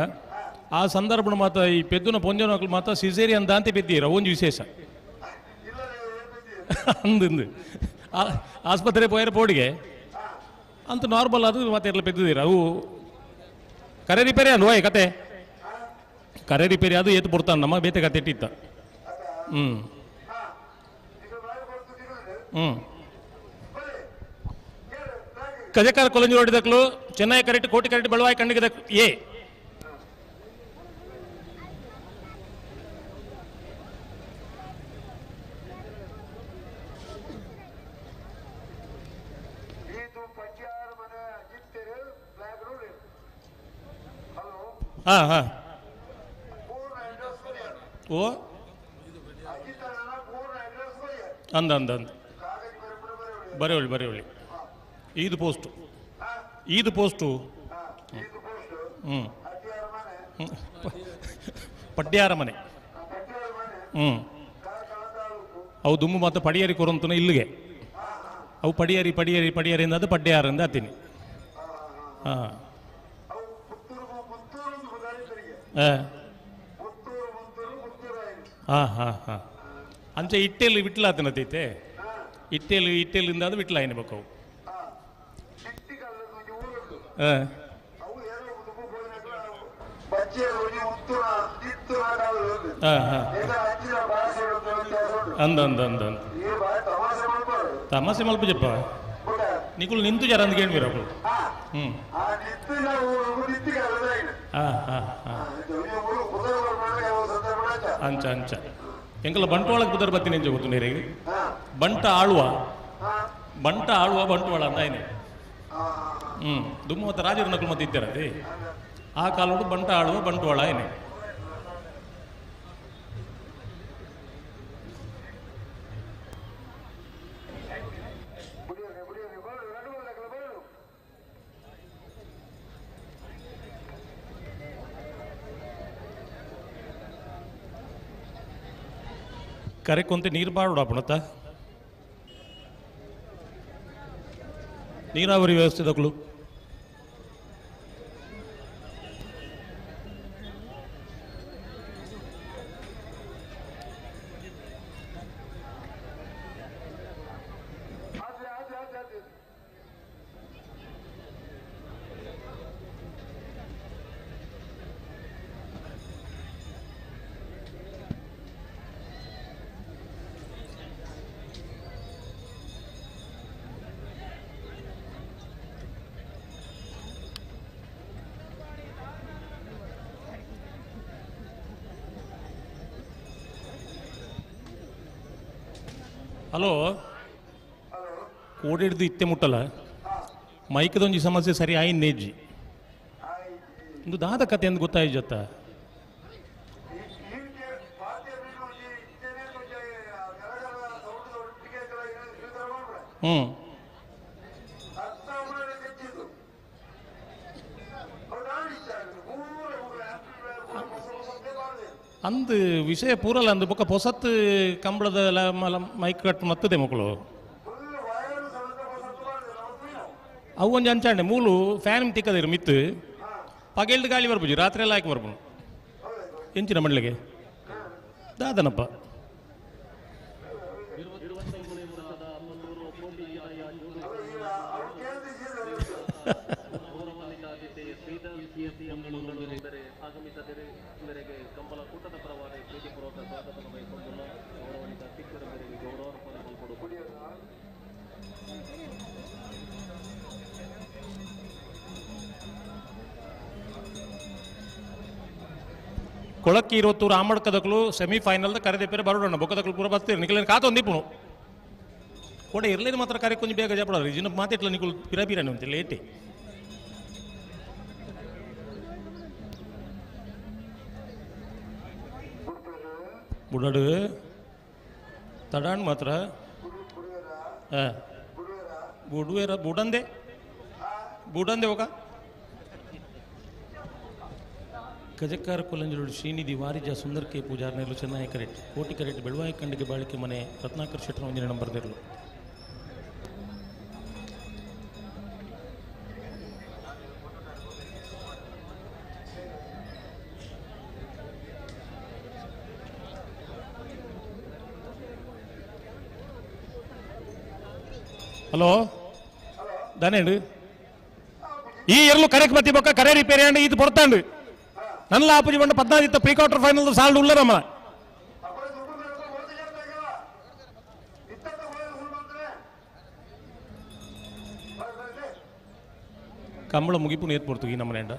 ಆ ಸಂದರ್ಭ ಮಾತ ಈ ಪೆದ್ದುನ ಪೊಂಜನ ಮಾತ ಸಿಸೇರಿಯನ್ ದಾಂತೆ ಪೆದ್ದೀರ ಒಂದು ವಿಶೇಷ ಅಂದಿಂದು ಆಸ್ಪತ್ರೆ ಪೋಯರ ಪೋಡಿಗೆ ಅಂತ ನಾರ್ಮಲ್ ಅದು ಮತ್ತೆ ಎಲ್ಲ ಪೆದ್ದಿದ್ದೀರ. ಅವು ಕರೆ ರಿಪೇರಿ ಅಲ್ವ ಕತೆ ಕರೆ ರಿಪೇರಿ ಅದು ಏತು ಪೊರ್ತಾನ ನಮ್ಮ ಬೇತೆ ಕತೆ ಇಟ್ಟಿತ್ತ. ಹ್ಞೂ ಹ್ಞೂ ಕಜಕಾರ ಕೊಲಂಜಿ ಹೊಡಿದಕ್ಲು ಚೆನ್ನೈ ಕರೆಕ್ಟ್ ಕೋಟಿ ಕರೆಕ್ಟ್ ಬೆಳವಾಯಿ ಕಣ್ಣಿಗೆ ಏ ಹಾಂ ಹಾಂ ಓ ಅಂದ ಅಂದ ಅಂದ ಬರೆಯೋಳಿ ಬರೆಯೋಳಿ ಈದು ಪೋಸ್ಟು ಈದು ಪೋಸ್ಟು. ಹ್ಞೂ ಪಡ್ಯಾರ ಮನೆ. ಹ್ಞೂ ಅವು ದುಮ್ಮು ಮತ್ತು ಪಡಿಯರಿ ಕೊರಂತನ ಇಲ್ಲಿಗೆ ಅವು ಪಡಿಯರಿ ಪಡಿಯರಿ ಪಡಿಯರಿ ಅಂದ ಅದು ಪಡ್ಯಾರ ಅಂದ ಹತ್ತೀನಿ. ಹಾಂ ಹಾಂ ಹಾಂ ಹಾಂ ಅಂಚೆ ಇಟ್ಟೆಲ್ಲಿ ವಿಟ್ಲಾತನತೈತೆ ಇಟ್ಟೆಲು ಇಟ್ಟೆಲಿಂದ ಅದು ವಿಟ್ಲ ಬೇಕು ಅವು. ಹಾಂ ಹಾಂ ಹಾಂ ಅಂದ ಅಂದ ಅಂದ ಅಂದ ತಮಾಸೆ ಮಲ್ಪುಜಪ್ಪ ನಿಕುಲ್ ನಿಂತು ಜರ ಅಂದ್ ಕೇಳ್ಬಿರ ಅವಳು. ಹ್ಞೂ ಹಾಂ ಹಾಂ ಹಾಂ ಅಂಚ ಅಂಚ ಎಂಕಲ ಬಂಟ್ವಾಳಕ್ಕೆ ಬುದರ್ ಬತ್ತೀನಿ ಎಂಚ ಗೊತ್ತು ನೀರಿಗೆ ಬಂಟ ಆಳುವ ಬಂಟ ಆಳುವ ಬಂಟ್ವಾಳ ಅಂದ ಏನೇ. ಹ್ಞೂ ದುಮ್ಮು ಮತ್ತು ರಾಜರ ನಕಲು ಮತ್ತೆ ಇದ್ದಾರದೆ ಆ ಕಾಲೋಡು ಬಂಟ ಆಳುವ ಬಂಟ್ವಾಳ ಏನೇ. ಕರೆ ಕೊಂತೆ ನೀರು ಬಾಡೋಡ ಪುಣತ ನೀರಾವರಿ ವ್ಯವಸ್ಥೆ ದಕ್ಕಲು ಹಲೋ ಕೋಡಿಡ್ದು ಇತ್ತೆ ಮುಟ್ಟಲ್ಲ ಮೈಕದೊಂಜಿ ಸಮಸ್ಯೆ ಸರಿ ಆಯಿ ನೇಜಿ ಒಂದು ದಾದ ಕತೆ ಎಂದು ಗೊತ್ತಾಯ್ತು ಜೊತ್ತ. ಹ್ಞೂ ಅಂದು ವಿಷಯ ಪೂರಲ್ಲ ಅಂದು ಬೊಕ್ಕ ಪೊಸತ್ ಕಂಬಳದ ಮೈಕ್ ಕಟ್ ಮತ್ತದೆ ಮಕ್ಕಳು ಅವು ಒಂಜಿ ಅಂಚಾಂಡೆ ಮೂಲು ಫ್ಯಾನ್ ತಿಕ್ಕದಿರು ಮಿತ್ತು ಪಗೆಲ್ದು ಗಾಳಿ ಬರ್ಪುಜಿ ರಾತ್ರಿ ಎಲ್ಲ ಹಾಕಿ ಬರ್ಪುನು ಎಂಚಿನ ಮಂಡ್ಲಿಗೆ ದಾದನಪ್ಪ. ಕೊಳಕ್ಕಿ ಇರುವತ್ತೂರು ಆಮಡ್ಕದಕ್ಲು ಸೆಮಿಫೈನಲ್ ಕರೆದೆ ಬರೋಣ ಬೊಕ್ಕದಕ್ಲು ಪೂರ ಬರ್ತೀರಿ ನಿಖಲೇನು ಕಾತೊಂದಿಪ್ಪುನು ಕೊಡೆ ಇರಲಿಲ್ಲ ಮಾತ್ರ ಕರೆ ಕೊಂಚ ಬೇಗ ಜಪಡ ಜಿನ ಮಾತಿಟ್ಲ ನಿಕುಲು ಪಿರ ಪಿರನೆ ಉಂಟು ಲೇಟೆ. ಬುಡಡು ತಡಾಣ್ ಮಾತ್ರ. ಹಾಂ ಬುಡುವೇರ ಬುಡಂದೆ ಬುಡಂದೆ ಹೋಗ. ಕಜಕ್ಕಾರ ಕೊಲ್ಲಂಜಲೋಡು ಶ್ರೀನಿಧಿ ವಾರಿಜ ಸುಂದರ್ ಕೆ ಪೂಜಾರ್ ನೆರಳು ಚೆನ್ನೈ ಕರೆಟ್ ಕೋಟಿ ಕರೆಟ್ ಬೆಳವಾಯಿ ಖಂಡಿಗೆ ಬಾಳಿಕೆ ಮನೆ ರತ್ನಾಕರ್ ಶೆಟ್ಟರ್ ಒಂದಿನ ನಂಬರ್ ನೆರಳು. ಹಲೋ ದಾನೇಂಡು ಈ ಎರ್ಲು ಕರೆಕ್ಟ್ ಬತ್ತಿ ಬೊಕ್ಕ ಕರೆ ರಿಪೇರಿ ಅಂಡ್ ಇದು ಪೊರ್ತಾಂಡು ನನ್ನ ಆಪುಜಿ ಬಂಡ 14 ಇತ್ತ ಪ್ರೀ ಕ್ವಾರ್ಟರ್ ಫೈನಲ್ ಸಾಲ್ಡ್ ಉಲ್ಲರಮ್ಮ. ಕಂಬಳ ಮುಗಿಪು ನೇತ್ ಪೊರ್ತು ಈ ನಮ್ಮನೆಂಡ.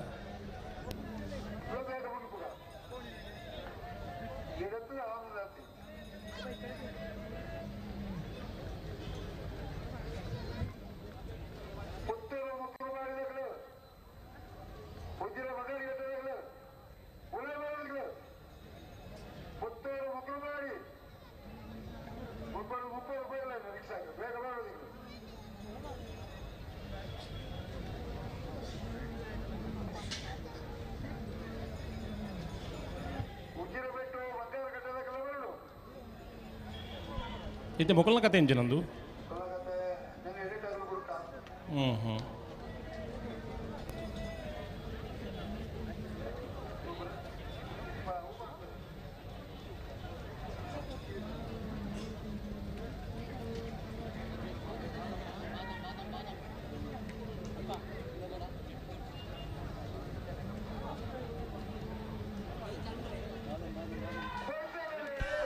ಇತ್ತೆ ಮೊಕಲ್ನ ಕತೆ ಎಂಚೆ ನಂದು. ಹ್ಞೂ ಹ್ಞೂ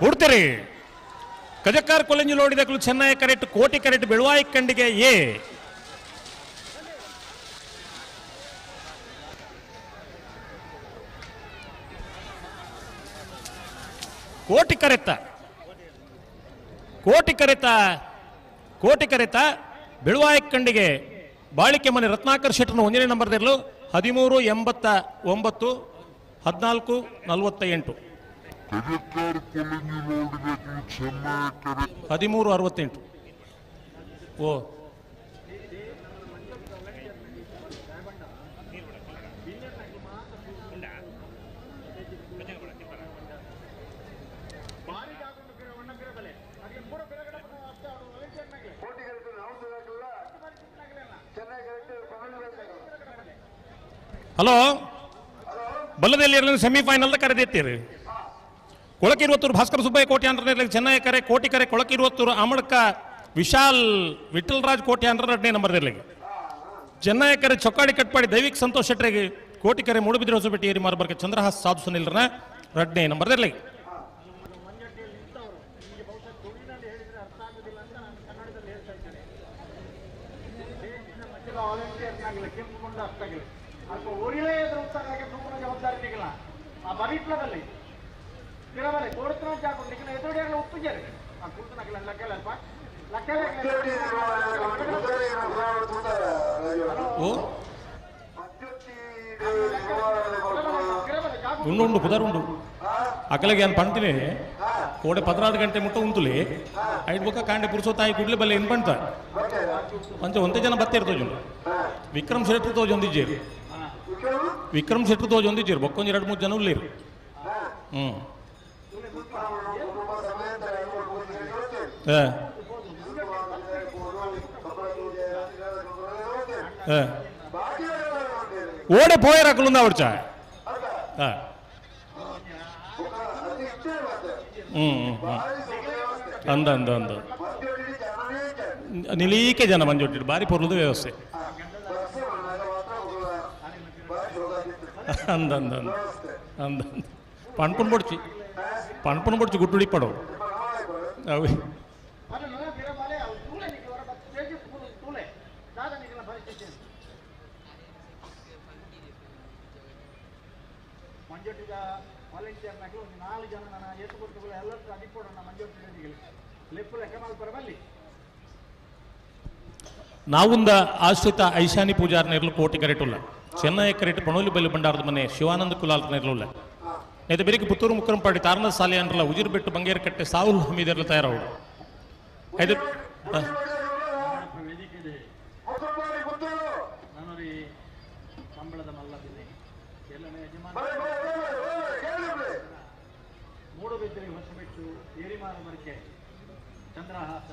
ಹುಡ್ತೀರಿ. ಕಜಕ್ಕಾರ್ ಕೊಲ್ಲಂಜಿ ನೋಡಿದಕ್ಲು ಚೆನ್ನೈ ಕರೆಕ್ಟ್ ಕೋಟಿ ಕರೆಕ್ಟ್ ಬೆಳುವಾಯಿ ಕಂಡಿಗೆ ಎ. ಕೋಟಿ ಕರೆತ ಕೋಟಿ ಕರೆತ ಕೋಟಿ ಕರೆತ ಬೆಳುವಾಯಿ ಕಂಡಿಗೆ ಬಾಳಿಕೆ ಮನೆ ರತ್ನಾಕರ್ ಶೆಟ್ಟರ್ನ ಒಂದನೇ ನಂಬರ್ ಇರಲು 13 89 14 48 13 68. ಓ ಹಲೋ ಬಲ್ಲದಲ್ಲಿ ಸೆಮಿಫೈನಲ್ ಕರೆದಿತ್ತೀರಿ. ಕೊಳಕಿರುವತ್ತೂರು ಭಾಸ್ಕರ ಸುಬ್ಬಯ್ಯ ಕೋಟಿ ಅಂತ ಚೆನ್ನೈ ಕರೆ ಕೋಟಿ ಕರೆ ಕೊಳಕಿರುವತ್ತೂರು ಅಮಡ್ಕ ವಿಶಾಲ್ ವಿಠಲ್ರಾಜ್ ಕೋಟಿ ಅಂತ ಎರಡನೇ ನಂಬರ್ ಇರಲಿಕ್ಕೆ. ಚೆನ್ನೈ ಕರೆ ಚೊಕ್ಕಾಡಿ ಕಟ್ಪಾಡಿ ದೈವಿಕ್ ಸಂತೋಷ್ ಶೆಟ್ಟರಿಗೆ ಕೋಟಿ ಕರೆ ಮೂಡುಬಿದ್ರೆ ಹೊಸಪೇಟೆ ಏರಿ ಮಾರ್ಬರ್ಗೆ ಚಂದ್ರಹಾಸ್ ಸಾಧು ಸುನಿಲ್ರನ ಎರಡನೇ ನಂಬರ್ ಇರಲಿಕ್ಕೆ. ಓ ಉಂಡು ಉಂಡು ಪುದರ್ ಉಂಡು ಅಕಲೆಗೆ ಏನು ಪಂತೀನಿ ಕೋಡೆ 14 ಗಂಟೆ ಮುಟ್ಟ ಉಂತುಲಿ ಐದು ಬೊಕ್ಕ ಕಾಂಡೆ ಪುರುಸೋತಾಯಿ ಕುಡ್ಲೆ ಬಲ್ಲೆ ಏನು ಪಂತ ಪಂಚ ಒಂದೇ ಜನ ಬತ್ತೆ ಇರ್ತೋಜು ವಿಕ್ರಮ್ ಶೆಟ್ರು ತೋಜೊಂದಿಜ್ಜೇರು ವಿಕ್ರಮ್ ಶೆಟ್ರು ತೋಜೊಂದಿಜ್ಜೇರು ಬೊಕ್ಕೊಂದು 2-3 ಜನ ಉಳ್ಳೇರು. ಹ್ಞೂ ಓಡೆ ಪೋಯರಾಕುಲುಂದ ಅವಡ್ಚ. ಹಾಂ ಹ್ಞೂ ಹ್ಞೂ ಅಂದ ಅಂದ ಅಂದ ನಿಲೀಕೆ ಜನ ಮಂಜೊಟ್ಟಿಟ್ಟು ಭಾರಿ ಪೊರ್ಲದ ವ್ಯವಸ್ಥೆ. ಅಂದ ಅಂದ ಅಂದ ಅಂದ ಪಣ್ಪುನ್ ಪೊಡ್ಚಿ ಪಣ್ಪುನ್ ಪೊಡ್ಚಿ ಗುಟ್ಟುಡಿ ಪಡೋ ಅವೆ ನಾವುಂದ ಆಶ್ರಿತ ಐಶಾನಿ ಪೂಜಾರ್ ನೇರ್ಲು ಕೋಟಿ ಕರೆಟುಲ್ಲ ಚೆನ್ನೈ ಕರೆಟ್ ಪಣೋಲಿ ಬಲಿ ಭಂಡಾರದ ಮನೆ ಶಿವಾನಂದ ಕುಲಾಲ್ ನೇರ್ಲುಲ್ಲ ನೇತ ಬೆರಿಕೆ ಪುತ್ತೂರು ಮುಕ್ಕರಂಪಾಡಿ ತಾರನ ಸಾಲೆ ಅಂದ್ರಲ್ಲ ಉಜಿರು ಬೆಟ್ಟು ಬಂಗೇರಕಟ್ಟೆ ಸಾವುಲ್ ಹಮೀದರ್ಲ ತಯಾರವು ಐದು ಮೂಡುಬಿದಿರೆ ಹೊಸಬೆಟ್ಟು ಏರಿಮಾರ ಮರಿಕೆ ಚಂದ್ರಹಾಸ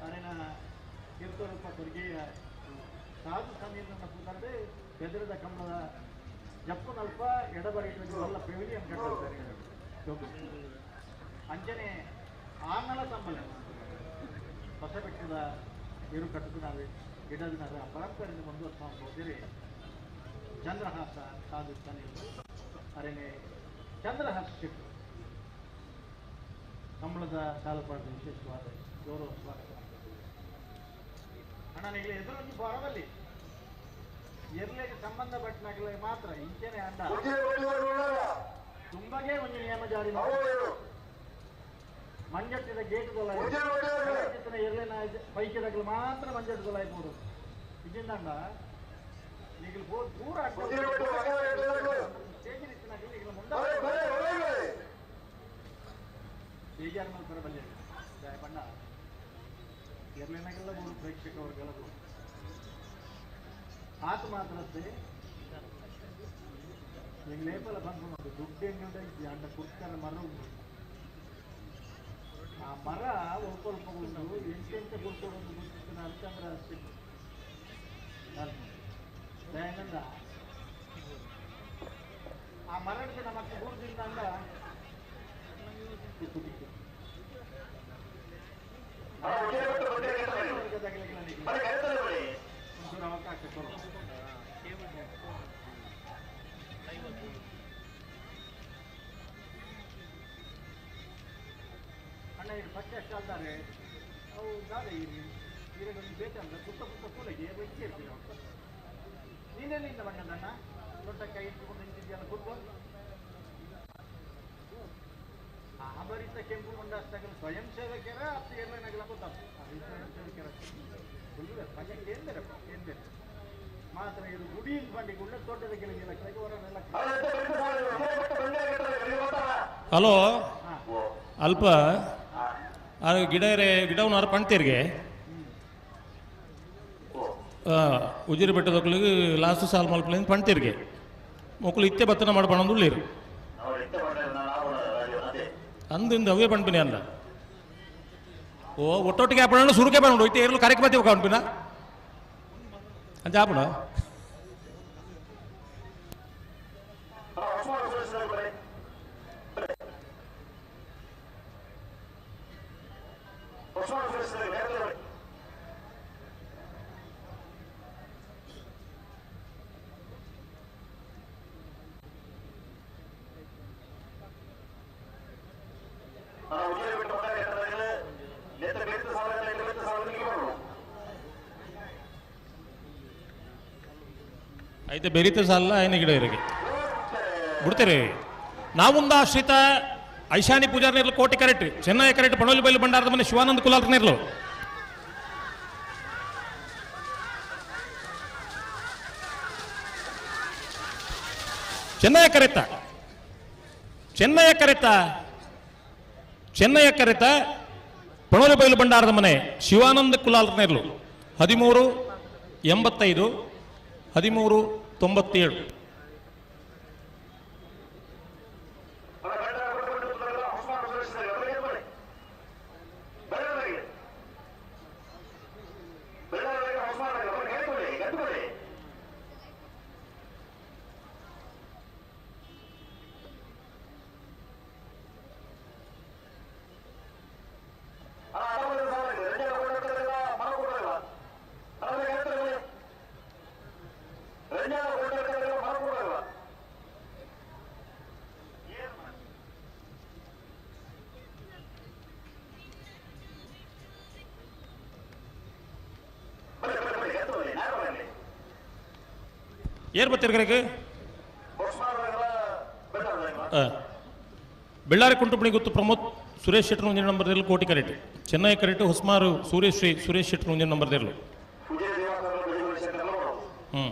ಅರೆನ ತೀರ್ಥರೂಪ ಸ್ವರ್ಗೀಯ ಸಾಧು ಸಮೀರನ ಪೂಜಾರ್ದೆ ಬೆದರದ ಕಂಬಳದ ಜಪ್ಪುನಲ್ಪ ಎಡಬರಿ ಎಲ್ಲ ಪೆವಿಲಿಯನ್ ಕಟ್ಟಿರ್ತಾರೆ. ಅಂಜನೆ ಆರ್ನಲ ಸಂಬಳ ಹೊಸಬೆಟ್ಟದ ಇರು ಕಟ್ಟುನಾವೆ ಗಿಡದಿನ ಪರಂಪರೆಯಿಂದ ಮುಂದುವರ್ಸ್ಕೊಂಡು ಚಂದ್ರಹಾಸ ಸಾಧು ಸಮೀರ್ ಅರೆನೆ ಚಂದ್ರಹಾಸ ಶೆಟ್ರು ಕಂಬಳದ ಸಾಲಪಾಠದ ವಿಶೇಷವಾದ ಗೌರವ ಸ್ವಾಗತ. ಅಣ್ಣ ನಿಗಲೆ ಎದುರೊಂದು ಬರಬಲ್ಲಿ ಎರ್ಲೆಗೆ ಸಂಬಂಧಪಟ್ಟನಾಗಲೇ ಮಾತ್ರ ಇಂಚೆನೆ ಅಂಡ ತುಂಬಗೆ ಒಂದು ನಿಯಮ ಜಾರಿ ಮಂಜಟ್ಟಿದ ಗೇಟ್ ಎರ್ಲೆನ ಪೈಕಿದಾಗಲು ಮಾತ್ರ ಮಂಜಟ್ಟದೊಲಾಯ್ಬೋದು. ಇದರಿಂದ ಅಂಡ ಈಗಲೂ ಪೂರ ಸ್ಟೇಜ್ ಈಗಲೂ ಮುಂದೆ ಬೇಜಾರು ಮಾಡ್ತಾರೆ ಬಲ್ಲೆ ಬಣ್ಣ ಎರ್ಲೆನಾಗೆಲ್ಲ ಮೂರು ಪ್ರೇಕ್ಷಕ ವರ್ಗಗಳ ಆತ ಮಾತ್ರತ್ತೆ ಎಂಗ್ಲೇಪಲ ಬಂದು ದುಡ್ಡು ಹೆಂಗಂದ್ರೆ ಅಂಡ ಕುರ್ಕರ ಮರ ಉಂಟು. ಆ ಮರ ಒಲ್ಕೊಲ್ಪ ಉಂಟು ಎಂಟೆಂತ ಗುರ್ಕೊಡೊಂದು ಗುರ್ತಿನ ಅಂತಂದ್ರೆ ಅಷ್ಟೇ ದಯಾನಂದ ಆ ಮರಕ್ಕೆ ನಮ್ಮ ಗುರುದಿಂದ ಅಂದ ಅವಕಾಶ ಕೊಡು. ಅಣ್ಣ ಈಗ ಫಸ್ಟ್ ಎಷ್ಟು ಅಂತಾರೆ ಅವು ದಾದ ಈರಗೊಂದು ಬೇಕಂದ್ರೆ ಪುಟ್ಟ ಪುಟ್ಟ ಕೂಲಿಗೆ ಬೆಚ್ಚಿ ಇರ್ತೀವಿ ಅವ್ರು. ನೀನೆಲ್ಲಿಂದ ಬಂದಣ್ಣ ದೊಡ್ಡ ಕೈ ಇಟ್ಕೊಂಡು ನಿಂತಿದ್ಯಲ್ಲ ಕೂತ್ಕೊ. ಆ ಬರಿತ ಕೆಂಪು ಮುಂಡಾಸ್ತಾಗಲು ಸ್ವಯಂ ಸೇವಕರ ಅತ್ತು ಏರ್ಲೈನಾಗಲ ಗೊತ್ತಾಗ್ತದೆ. ಸ್ವಯಂ ಸೇವಕರ ಕೇಂದ್ರಪ್ಪ ಕೇಂದ್ರ ಮಾತ್ರ ಇದು ಗುಡಿ ಬಂಡಿಗುಳ್ಳ ತೋಟದ ಗೆಲುವಿನ ಹೊರನೆಲ್ಲ. ಹಲೋ ಅಲ್ಪ ಗಿಡ ಗಿಡವನ್ನು ಅರ ಪಣ್ತೇರಿಗೆ ಉಜಿರು ಬೆಟ್ಟದೊಕ್ಲಿಗೆ ಲಾಸ್ಟ್ ಸಾಲ್ ಮಲ್ಪಲಿಂದ ಪಣ್ತೇರಿಗೆ ಮಕ್ಕಳು ಇತ್ತೆ ಬತ್ತನ ಮಾಡ್ಬಾಣಂದು ಉಳ್ಳೀರು ಅಂದಿಂದ ಅವೇ ಪಣ್ಪಿನಿ ಅಂದ ಓ ಒಟ್ಟೊಟ್ಟಿಗೆ ಆಪಣ ಸುರುಕೆ ಬಣ್ಣ ಇತ್ತೆ ಏರ್ಲು ಕಾರ್ಯಕ್ರಮ ಕಾಣ್ಪಿನ ಅಂಚ ಆಪಣ అయితే ಬೆರಿತ ಸಾಲ ಆಯ್ನ ಗಿಡ ಇರಗೆ ಬಿಡ್ತೀರಿ. ನಾವುಂದ ಆಶ್ರಿತ ಐಶಾನಿ ಪೂಜಾರ್ ನೇರ್ಲು ಕೋಟಿ ಕರೆಕ್ಟ್ ಚೆನ್ನೈ ಕರೆಕ್ಟ್ ಪಣೋಲಿ ಬೈಲು ಭಂಡಾರದ ಮನೆ ಶಿವಾನಂದ ಕುಲಾಲ್ ನೇರ್ಲು. ಚೆನ್ನಯ ಕರೆತ ಚೆನ್ನಯ ಕರೆತ ಚೆನ್ನಯ ಕರೆತ ಪಣೋಲಿ ಬೈಲು ಭಂಡಾರದ ಮನೆ ಶಿವಾನಂದ ಕುಲಾಲ್ ನೇರ್ಲು 13 85 13 97. ರೆಂಜಾನ ಏರ್ ಬತ್ತಿರ್ಕರೆಗೆ ಬೆಳ್ಳಾರಿ ಕುಂಟುಪಣಿ ಗೊತ್ತು ಪ್ರಮೋದ್ ಸುರೇಶ್ ಶೆಟ್ಟರ್ ಒಂಜಿನ ನಂಬರ್ ದೇರ್ಲು ಕೋಟಿ ಕರೆಟ್ ಚೆನ್ನೈ ಕರೆಟ್ ಹೊಸ್ಮಾರು ಸೂರ್ಯಶ್ರೀ ಸುರೇಶ್ ಶೆಟ್ಟರ್ ಒಂಜಿನ ನಂಬರ್ ದೇರ್ಲು. ಹ್ಞೂ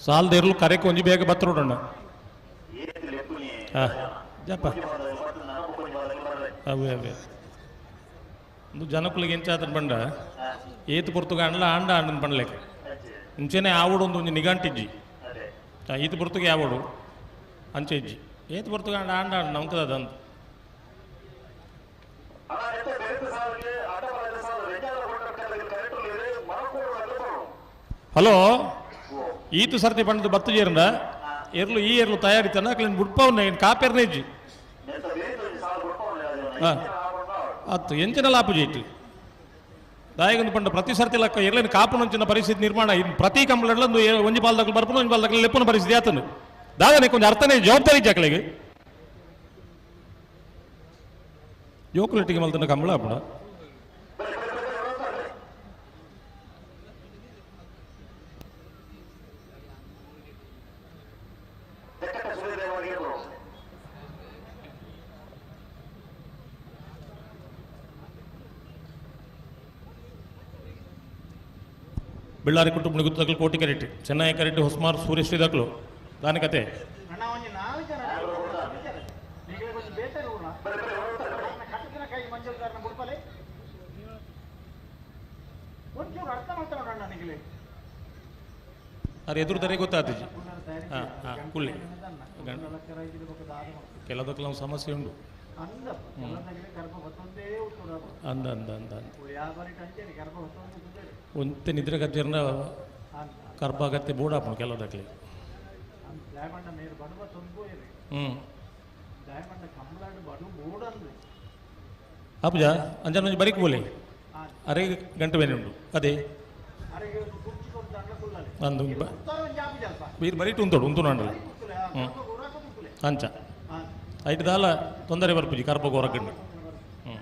ಸಾಲದೇರ್ಲು ಕರೆಕ್ ಒಂಜಿ ಬೇಗ ಬತ್ತರೋಡಣ್ಣ. ಹಾಂ ಜಪ್ಪ ಅವೇ ಅವೇ ಒಂದು ಜನಕುಲಿಗೆ ಎಂಚಾತನ ಬಂಡ ಏತು ಪೊರ್ತುಗ ಅಂಡ್ಲ ಆಂಡ ಆಂಡನ್ ಪಂಡ್ಲೇಕ ಮುಂಚೆನೆ ಆವಡು ಒಂದು ಒಂಜಿ ನಿಘಂಟಿಜ್ಜಿ ಈತು ಪೊರ್ತುಗೆ ಯಾವಡು ಅಂಚೆ ಇಜ್ಜಿ ಏತು ಪೊರ್ತುಗ ಆಂಡ ಆಂಡ ಆಂಡ ನಮ್ಕದ ಅಂತ. ಹಲೋ ಈತು ಸರ್ತಿ ಪಂಡದ ಬತ್ತು ಜೇರಂಡ ಎರ್ಲು ಈ ಎರ್ಲು ತಯಾರಿತನ ಅಕ್ಲೇನು ಬುಡ್ಪವನ್ನ ಏನು ಕಾಪೇರ್ನೇ ಇಜ್ಜಿ. ಹಾಂ ಅತ್ತು ಎಂಚಿನ ಲಾಪು ಜೀತು ದಾಯಗೊಂದು ಪಂಡ ಪ್ರತಿ ಸರ್ತಿ ಲಕ್ಕ ಎರ್ಲೇನು ಕಾಪುನಂಚಿನ ಪರಿಸ್ಥಿತಿ ನಿರ್ಮಾಣ ಇನ್ನು ಪ್ರತಿ ಕಂಪ್ಲೇಂಟ್ ಒಂದು ಒಂಜಿ ಪಾಲ್ದಕ್ಲು ಬರ್ಪುನ ಒಂಜಿ ಪಾಲ್ದಕ್ಲು ಲೆಪ್ಪುನ ಪರಿಸ್ಥಿತಿ ಆತನು ದಾದನೆ ಕೊಂಚ ಅರ್ಥನೇ ಜವಾಬ್ದಾರಿ ಜಾಕಲೆಗೆ ಜೋಕುಲೆಟ್ಟಿಗೆ ಮಲ್ತನ ಕಂಬಳ ಅಪ್ಪಣ. ಬೆಳ್ಳಾರಿ ಕುಟುಂಬ ಗುತ್ತಕಲು ಕೋಟಿ ಕರೆಟ್ ಚೆನ್ನೈ ಕರೆಟ್ ಹೊಸ್ಮಾರ್ ಸೂರ್ಯಶ್ರೀ ದಾಖಲು ದಾನಿ ಕತೆ ಅರೆ ಎದುರು ದರೆ ಗೊತ್ತಾತಿಜಿ. ಹಾಂ ಹಾಂ ಕುಳ್ಳಿ ಕೆಲದಕ್ಕೆ ನಾವು ಸಮಸ್ಯೆ ಉಂಟು. ಅಂದ ಅಂದ ಅಂದ ಒಂತೆ ನಿದ್ರೆ ಕಜ್ಜರ್ನ ಕರ್ಬ ಅಗತ್ಯ ಬೋಡಾಪಣ ಕೆಲದಕ್ಲಿ. ಹ್ಞೂ ಅಪ್ಪಜ ಅಂಜನ ಒಂಜಿ ಬರಿಕ್ ಬೋಲೆ ಅರೆ ಗಂಟೆ ಬೇನೆ ಉಂಟು ಅದೇ ಅಂದು ಬೀರ್ ಬರೀಟು ಉಂತೋಡು ಉಂತು ನಾಂಡಲ. ಹ್ಞೂ ಅಂಚ ಐಟ್ ದಾಲ ತೊಂದರೆ ಬರ್ಪುಜಿ ಕರ್ಪ ಗೋರಕಂಡು. ಹ್ಞೂ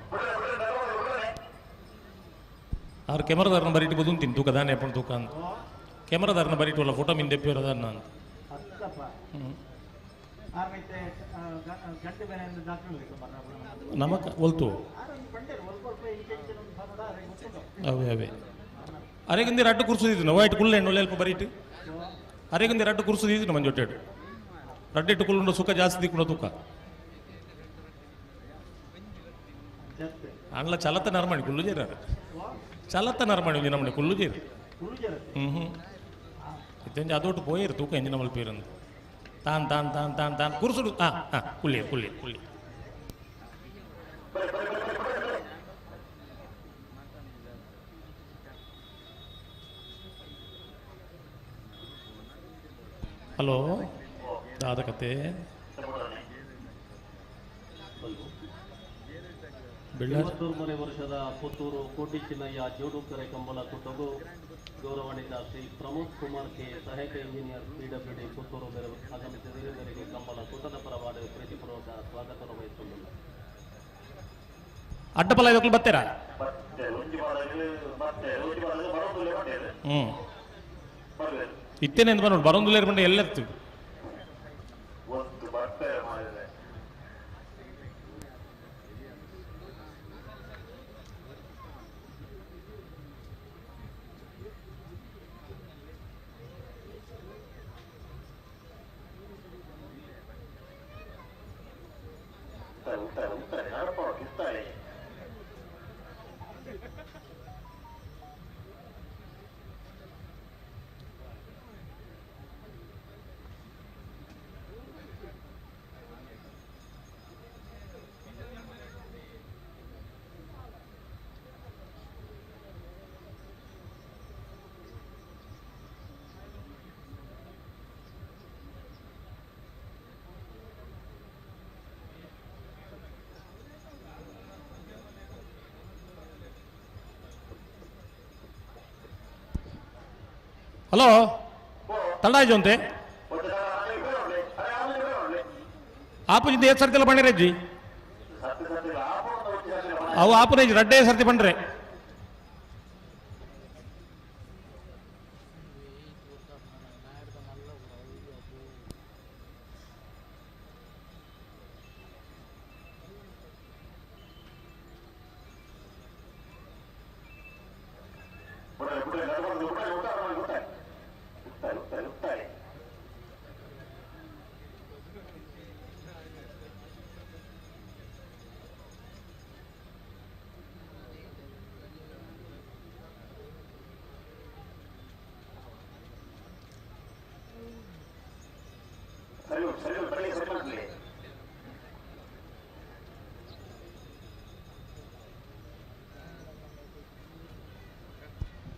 ಆರು ಕೆಮರಾದಾರನ ಬರೀಟು ಬದುಂತೀನಿ ತೂಕ ದಾನೆ ಅಪ್ಪಣ ತೂಕ ಅಂತ ಕೆಮರಾದಾರನ ಬರೀಟು ಅಲ್ಲ ಫೋಟೋ ಮಿಂದ ಎಪ್ಪಿರೋದನ್ನ ಅಂತ. ಹ್ಞೂ ನಮಕ ಒಲ್ತು ಅವೇ ಅವೇ ಅರೆಗಂದಿ ರಡ್ಡು ಕುರ್ಸುದಿದ್ದು ವೈಟ್ ಕುಲ್ಲೆಂಡು ಒಳ್ಳೆ ಅಲ್ಪ ಬರೀಟು ಅರೆಗಂದಿ ರಡ್ಡು ಕುರ್ಸುದಿದ್ದು ಮಂಜೊಟ್ಟೆಡು ರಡ್ಡಿಟ್ಟು ಕುಲ್ಲುಂಡು ಸುಖ ಜಾಸ್ತಿ ದಿಕ್ಕುಂಡ ತೂಕ ಅಂಡ್ಲ ಚಲತ ನರಮಣಿ ಕುಲ್ಲು ಜೇರ ಚಲತ ನರಮಣಿ ಒಂಜಿ ನಮ್ಮನೆ ಕುಲ್ಲು ಜೇರು. ಹ್ಞೂ ಹ್ಞೂ ಇತ್ತಂಜಿ ಅದೊಟ್ಟು ಪೋಯೇರು ತೂಕ ಎಂಜಿನ ಮಲ್ಪೇರಂದು ತಾನ್ ತಾನ್ ತಾನ್ ತಾನ್ ತಾನ್ ಕುರ್ಸುಡು. ಹಾಂ ಹಾಂ ಕುಳ್ಳಿ ಕುಳ್ಳಿ ಕುಳ್ಳಿ ಹಲೋ ದಾದ ಕತೆ ಬೆಳ್ಳೂರು ವರ್ಷದ ಪುತ್ತೂರು ಕೋಟಿ ಚಿನ್ನಯ್ಯ ಜೋಡುಕರೆ ಕಂಬಳ ಕೂಟವು ಗೌರವಾನ್ವಿತ ಶ್ರೀ ಪ್ರಮೋದ್ ಕುಮಾರ್ ಕೆ ಸಹಾಯಕ ಇಂಜಿನಿಯರ್ ಪಿಡಬ್ಲ್ಯೂಡಿ ಪುತ್ತೂರು ಆಗಮಿಸಿದ ಕಂಬಳ ಕೂಟದ ಪರವಾದ ಪ್ರೀತಿಪೂರ್ವಕ ಸ್ವಾಗತ ವಹಿಸಿಕೊಂಡಿಲ್ಲ. ಅಡ್ಡಪಲ ಇದಕ್ಕೂ ಬರ್ತೀರಾ? ಹ್ಞೂ ಇತ್ತೇನೆ ಅಂತ ನೋಡಿ ಬರೋಂದುಲೇ ಬಂಡೆ ಎಲ್ಲ ಇರ್ತೀವಿ. ಹಲೋ ತಡಾಯ್ತು ಅಂತೆ ಆಪುಜಿಂದ ಏತ್ ಸರ್ತಿಲ್ಲ ಬಂಡಿರಜ್ಜಿ ಅವು ಆಪುನೇಜ್ ರಡ್ಡೇ ಸರ್ತಿ ಬಂಡ್ರೆ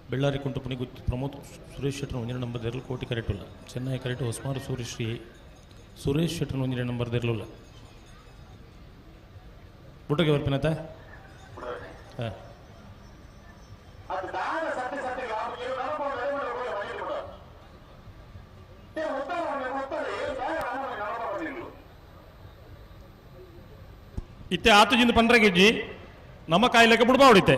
ಬೆಳ್ಳಾರಿ ಕುಂಟುಪುಣಿ ಗುತ್ತು ಪ್ರಮೋದ್ ಸುರೇಶ್ ಶೆಟ್ಟರ್ ಒಂದಿನ ನಂಬರ್ ದೇರಲು ಕೋಟಿ ಕರೆಟುಲ್ಲ ಚೆನ್ನೈ ಕರೆಟು ಹೊಸ್ಮಾರು ಸೂರ್ಯಶ್ರೀ ಸುರೇಶ್ ಶೆಟ್ಟರ್ ಒಂದಿನ ನಂಬರ್ ದೇರಲುಲ್ಲ ಬುಟ್ಟಗೆ ಬರ್ಪಿನತ ಹಾಂ ಇತ್ತೆ ಆತುಜಿಂದ ಪಂಡ್ರ ಕೆಜಿ ನಮ್ಮ ಕಾಯಿಲೆಗೆ ಬುಡ್ಬಾ ಹೊಡಿತೆ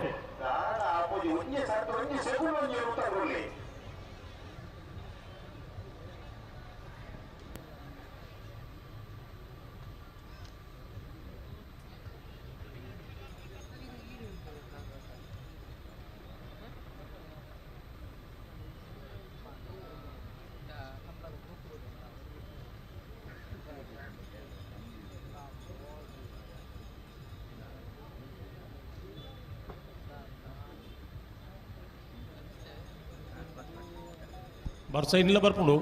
ಬರ್ಸ ಇನ್ನಿಲ್ಲ ಬರ್ಪುಂಡು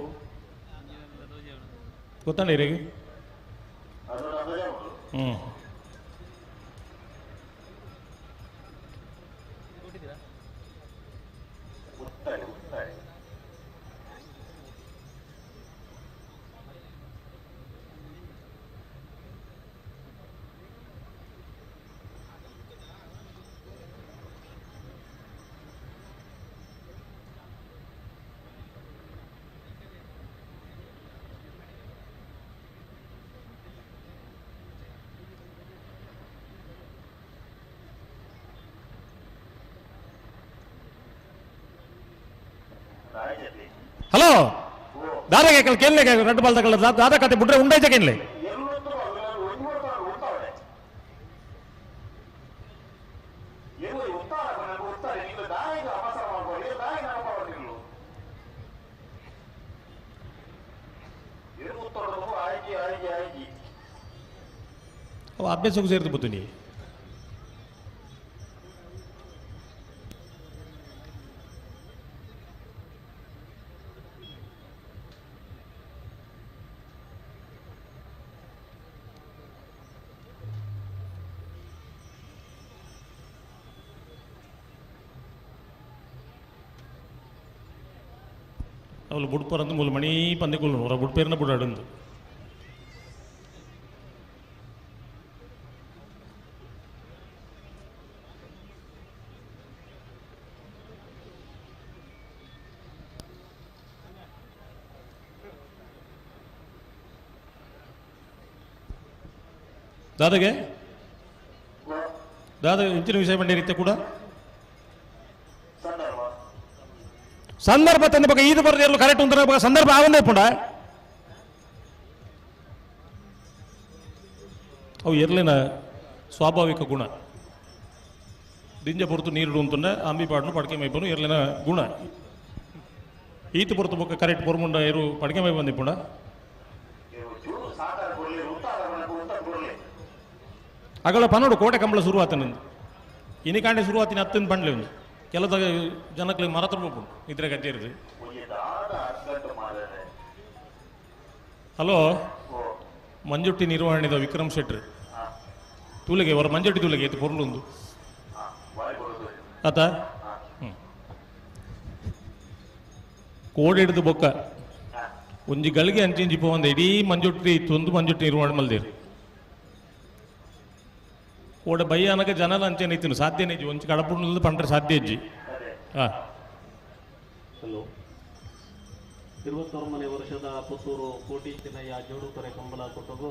ಗೊತ್ತಾಂಡ ಇರೇಗೆ ಹ್ಞೂ ಹಲೋ ದಾದಾ ಕೇಕಲ್ ಕೇಳಲೆ ರೆಡ್ ಬಾಲ್ ತಗೊಳ್ಳ ದಾದಾ ಕತೆ ಬಿಟ್ರೆ ಉಂಡೈತೆ ಕೇಳಲೆ ಅವ ಅಭ್ಯಾಸಕ್ಕೂ ಸೇರಿದು ಬತ್ತೀನಿ. ಅವಳು ಬುಡ್ಪರಂದು ಮೂಲ ಮಣಿ ಪಂದ್ಯకులు ನೂರ ಬುಡ್ಪೇರಿನ ಬುಡಾಡುಂದು. ದಾದಾಗೆ ದಾದ ಇಂಚಿನ ವಿಷಯ ಬಂಡಿರುತ್ತೆ ಕೂಡ ಸಂದರ್ಭ ತಂದ ಬಗ್ಗೆ ಈದು ಬರದೇ ಕರೆಕ್ಟ್ ಅಂತ ಸಂದರ್ಭ ಆವಂದೇ ಪುಂಡ ಅವು ಎರ್ಲಿನ ಸ್ವಾಭಾವಿಕ ಗುಣ ದಿಂಜ ಪೊರ್ತು ನೀರು ಅಂತಂಡ ಅಂಬಿ ಪಾಡ್ನು ಪಡ್ಕೆ ಮೈಪನು ಎರ್ಲಿನ ಗುಣ ಈತು ಪೊರ್ತು ಬೊಕ್ಕ ಕರೆಕ್ಟ್ ಪೊರ್ಮುಂಡ ಏರು ಪಡ್ಕೆ ಮೈ ಬಂದಿಪ್ಪುಂಡ. ಅಗಳ ಪನೋಡು ಕೋಟೆ ಕಂಬಳ ಶುರುವಾತನಂದು ಇನಿಕಾಂಡೆ ಶುರುವಾತಿನ ಅತ್ತಂದು ಬಂಡ್ಲೆ ಒಂದು ಕೆಲದ ಜನಕ್ಕೆ ಮರ ತರ್ಬೇಕು ಇದ್ರೆ ಕಚ್ಚೇರಿದು. ಹಲೋ ಮಂಜುಟ್ಟಿ ನಿರ್ವಹಣೆದ ವಿಕ್ರಮ್ ಶೆಟ್ರ್ ತೂಲಿಗೆ ಅವರ ಮಂಜುಟ್ಟಿ ತೂಲಿಗೆ ಎತ್ತು ಪೊರ್ಲುಂದು ಆತ ಕೋಡಿಡ್ದು ಬೊಕ್ಕ ಒಂಜಿ ಗಳಿಗೆ ಅಂಚಿಂಚಿ ಪೋವಂದ ಇಡೀ ಮಂಜುಟ್ಟಿ ಇತ್ತು ಮಂಜುಟ್ಟಿ ನಿರ್ವಹಣೆ ಮಲ್ದೇರು ಕೋಡೆ ಬಯ್ಯ ಅನಕ ಜನಲ ಅಂಚೆನೆ ಇತ್ತಿನ ಸಾಧ್ಯನೇ ಇಜ್ಜಿ ಒಂಚಿ ಕಡಪುಂಡು ಪಂಡ್ರೆ ಸಾಧ್ಯ ಇಜ್ಜಿ. ಹಾಂ ಹಲೋ 29ನೇ ವರ್ಷದ ಪುತ್ತೂರು ಕೋಟಿ ಚೆನ್ನಯ್ಯ ಜೋಡುಕರೆ ಕಂಬಳ ಕೊಟ್ಟಗು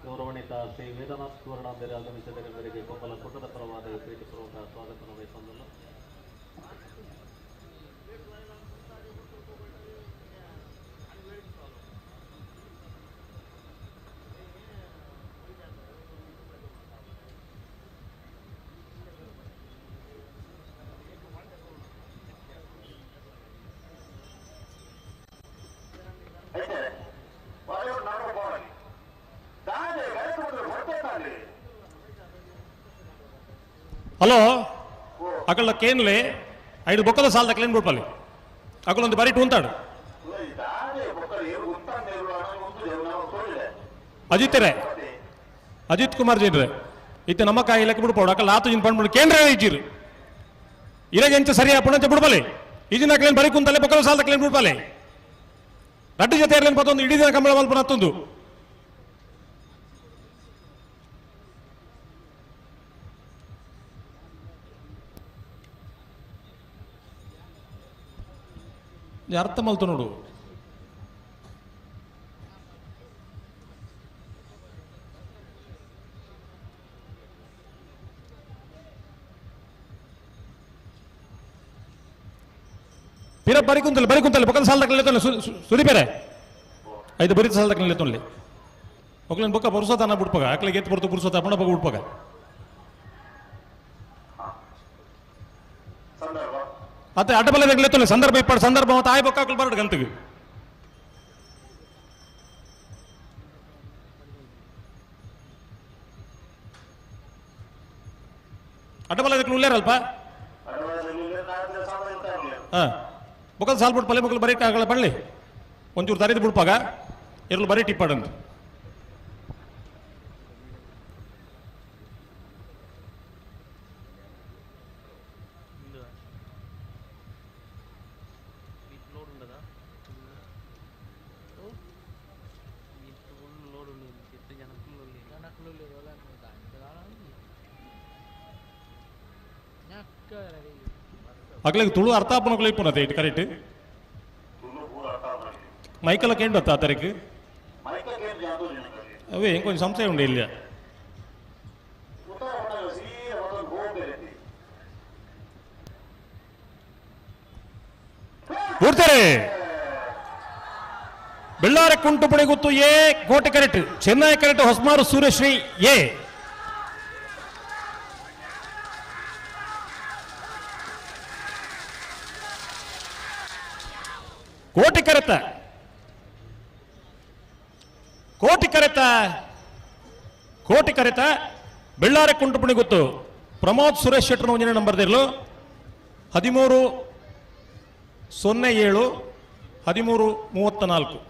ಗೌರವಾನ್ವಿತ ಶ್ರೀ ವೇದನಾಥ್ ಸುವರ್ಣ ಬೇರೆ ಆಗಮಿಸಿದ ಮೇರೆಗೆ ಕಂಬಳ ಕೂಟದ ಪರವಾದ ಪ್ರೀತಿಪೂರ್ವಕ ಸ್ವಾಗತವನ್ನು ವಹಿಸೊಂದಲ್ಲ. ಹಲೋ ಅಕಳ ಕೇನ್ಲೆ ಐದು ಬೊಕ್ಕದ ಸಾಲದ ಕ್ಲೇನ್ ಬಿಡ್ಪಲ್ಲಿ ಅಕಲೊಂದು ಬರೀ ಟೂಂತಾಡು ಅಜಿತ್ ರೇ ಅಜಿತ್ ಕುಮಾರ್ ಜೈನ್ರೆ ಇತ್ತ ನಮ್ಮ ಕಾಯಿ ಲೆಕ್ಕ ಬಿಡ್ಪಾಡು ಅಕಲ್ ಆತು ಜಿನ್ ಪಂಡ್ಬಿಡು ಕೇಂದ್ರ ಇಜ್ಜಿರು ಇರಾಗ ಎಂಚ ಸರಿ ಪುಣಂಚ ಬಿಡ್ಪಲ್ಲಿ ಈಜಿನ ಕ್ಲೇನ್ ಬರೀ ಕುಂತಲೆ ಬೊಕ್ಕದ ಸಾಲದ ಕ್ಲೇನ್ ಬಿಡ್ಪಲ್ಲಿ ರಡ್ಡು ಜೊತೆ ಇರ್ಲೇನು ಪತ್ತೊಂದು ಇಡೀ ದಿನ ಕಂಬಳ ಮಲ್ಪನ ಹತ್ತೊಂದು ಅರ್ಥ ಮಲ್ತು ನೋಡು. ಪಿರ ಬರಿ ಕುಂತಲ್ಲ ಬರಿ ಕುಂತಲ್ಲ ಬೊಕ್ಕದ ಸಾಲದ ನಿಲ್ಲತ್ತಲ್ಲ ಸುರಿಬೇರೆ ಐದು ಬರೀ ಸಾಲದ ನಿಲ್ಲತ್ತೊಲ್ಲಿ ಒಕ್ಲೇನು ಬೊಕ್ಕ ಪುರುಸೋತಾನ ಬಿಡ್ಪಗ ಆಕ್ಲಿಗೆ ಎತ್ತು ಬರ್ತು ಪುರುಸೋತ ಅಪ್ಪಣ ಬೊಕ್ಕ ಬಿಡ್ಪಗ ಅತ್ತೆ ಅಡ್ಡಬಲ ನಿಲ್ಲತ್ತೊಲ್ಲಿ ಸಂದರ್ಭ ಇಪ್ಪಾಡು ಸಂದರ್ಭ ಮತ್ತು ಆಯ್ ಬೊಕ್ಕ ಹಾಕಲು ಬರಡು ಗಂತಿಗೆ ಅಡ್ಡಬಲ ಉಳ್ಳೇರಲ್ಪ ಹಾಂ ಬೊಕ್ಕದ ಸಾಲ್ ಬಿಟ್ಟು ಪಲ್ಲೆ ಬೊಕ್ಕಲು ಬರೀ ಆಗಲ್ಲ ಬಳ್ಳಿ ಒಂಚೂರು ತರಿದು ಬಿಡ್ಪಾಗ ಎರಲು ಬರೀ ಟಿಪ್ಪಾಡಂತ ಅಗ್ಲಿಗೆ ತುಳು ಅರ್ಥ ಆಪನಕ್ಲೆ ಇಪ್ಪುನತೆ it correct ಮೈಕಲ್ಲ ಕೇಂಡು ಅತ್ತ ಆತರಿಗೆ ಅವೇ ಇಂಕೊಂಚ ಸಂಶಯ ಉಂಡು ಇಲ್ಲ ಊರ್ತಾರೆ ಬೆಳ್ಳಾರೆ ಕುಂಟುಪುಣಿ ಗುತ್ತು ಎ ಕೋಟೆ ಕರೆಕ್ಟ್ ಚೆನ್ನೈ ಕರೆಕ್ಟ್ ಹೊಸ್ಮಾರು ಸೂರ್ಯಶ್ರೀ ಎ ಕೋಟಿ ಕರೆತ ಕೋಟಿ ಕರೆತ ಕೋಟಿ ಕರೆತ ಬೆಳ್ಳಾರೆ ಕುಂಟುಪುಣಿ ಗೊತ್ತು ಪ್ರಮೋದ್ ಸುರೇಶ್ ಶೆಟ್ಟರ್ ಒಂಜನೇ ನಂಬರ್ ದಿರ್ಲು 13:07 13:34.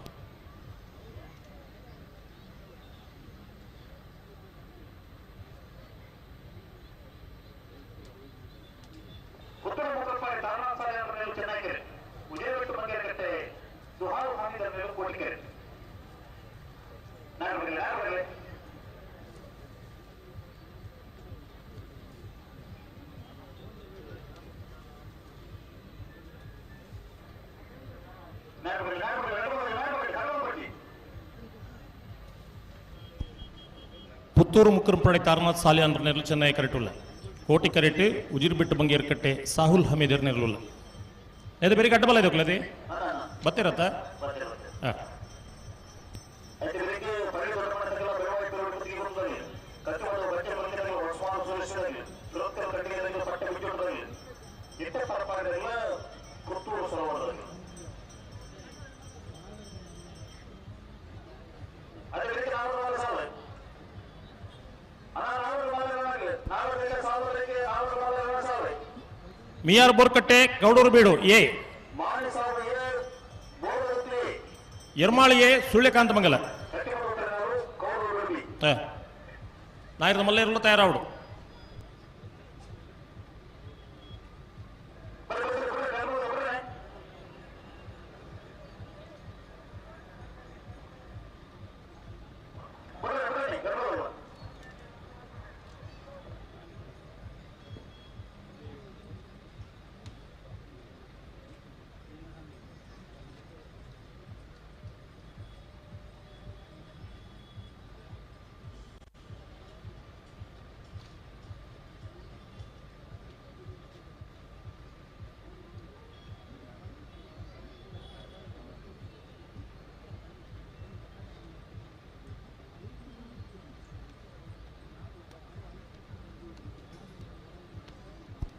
ಪುತ್ತೂರು ಮುಕ್ಕರಂಪಡೆ ತಾರನಾಥ್ ಸಾಲಿಯಾನ್ ನೆರಳು ಚೆನ್ನೈ ಕರೆಟುಲ್ಲ ಕೋಟಿ ಕರೆಟ್ ಉಜಿರ್ ಬಿಟ್ಟು ಬಂಗೇರ್ಕಟ್ಟೆ ಸಾಹುಲ್ ಹಮೀದರ್ ನೆರಳುಲ್ಲ ಇದು ಬೇರೆ ಕಟ್ಟಬಲ್ಲ ಇದು ಅದೇ ಬತ್ತಿರತ್ತ ಹಾಂ ಮಿಯಾರ್ ಬೋರ್ಕಟ್ಟೆ ಗೌಡೂರು ಬೀಡು ಎ, ಎರ್ಮಾಳಿ ಎ, ಸುಳ್ಯಕಾಂತಮಂಗಲ. ನಾಯಿರದ ಮಲ್ಲೇರುಲ್ಲ ತಯಾರಾವಡು.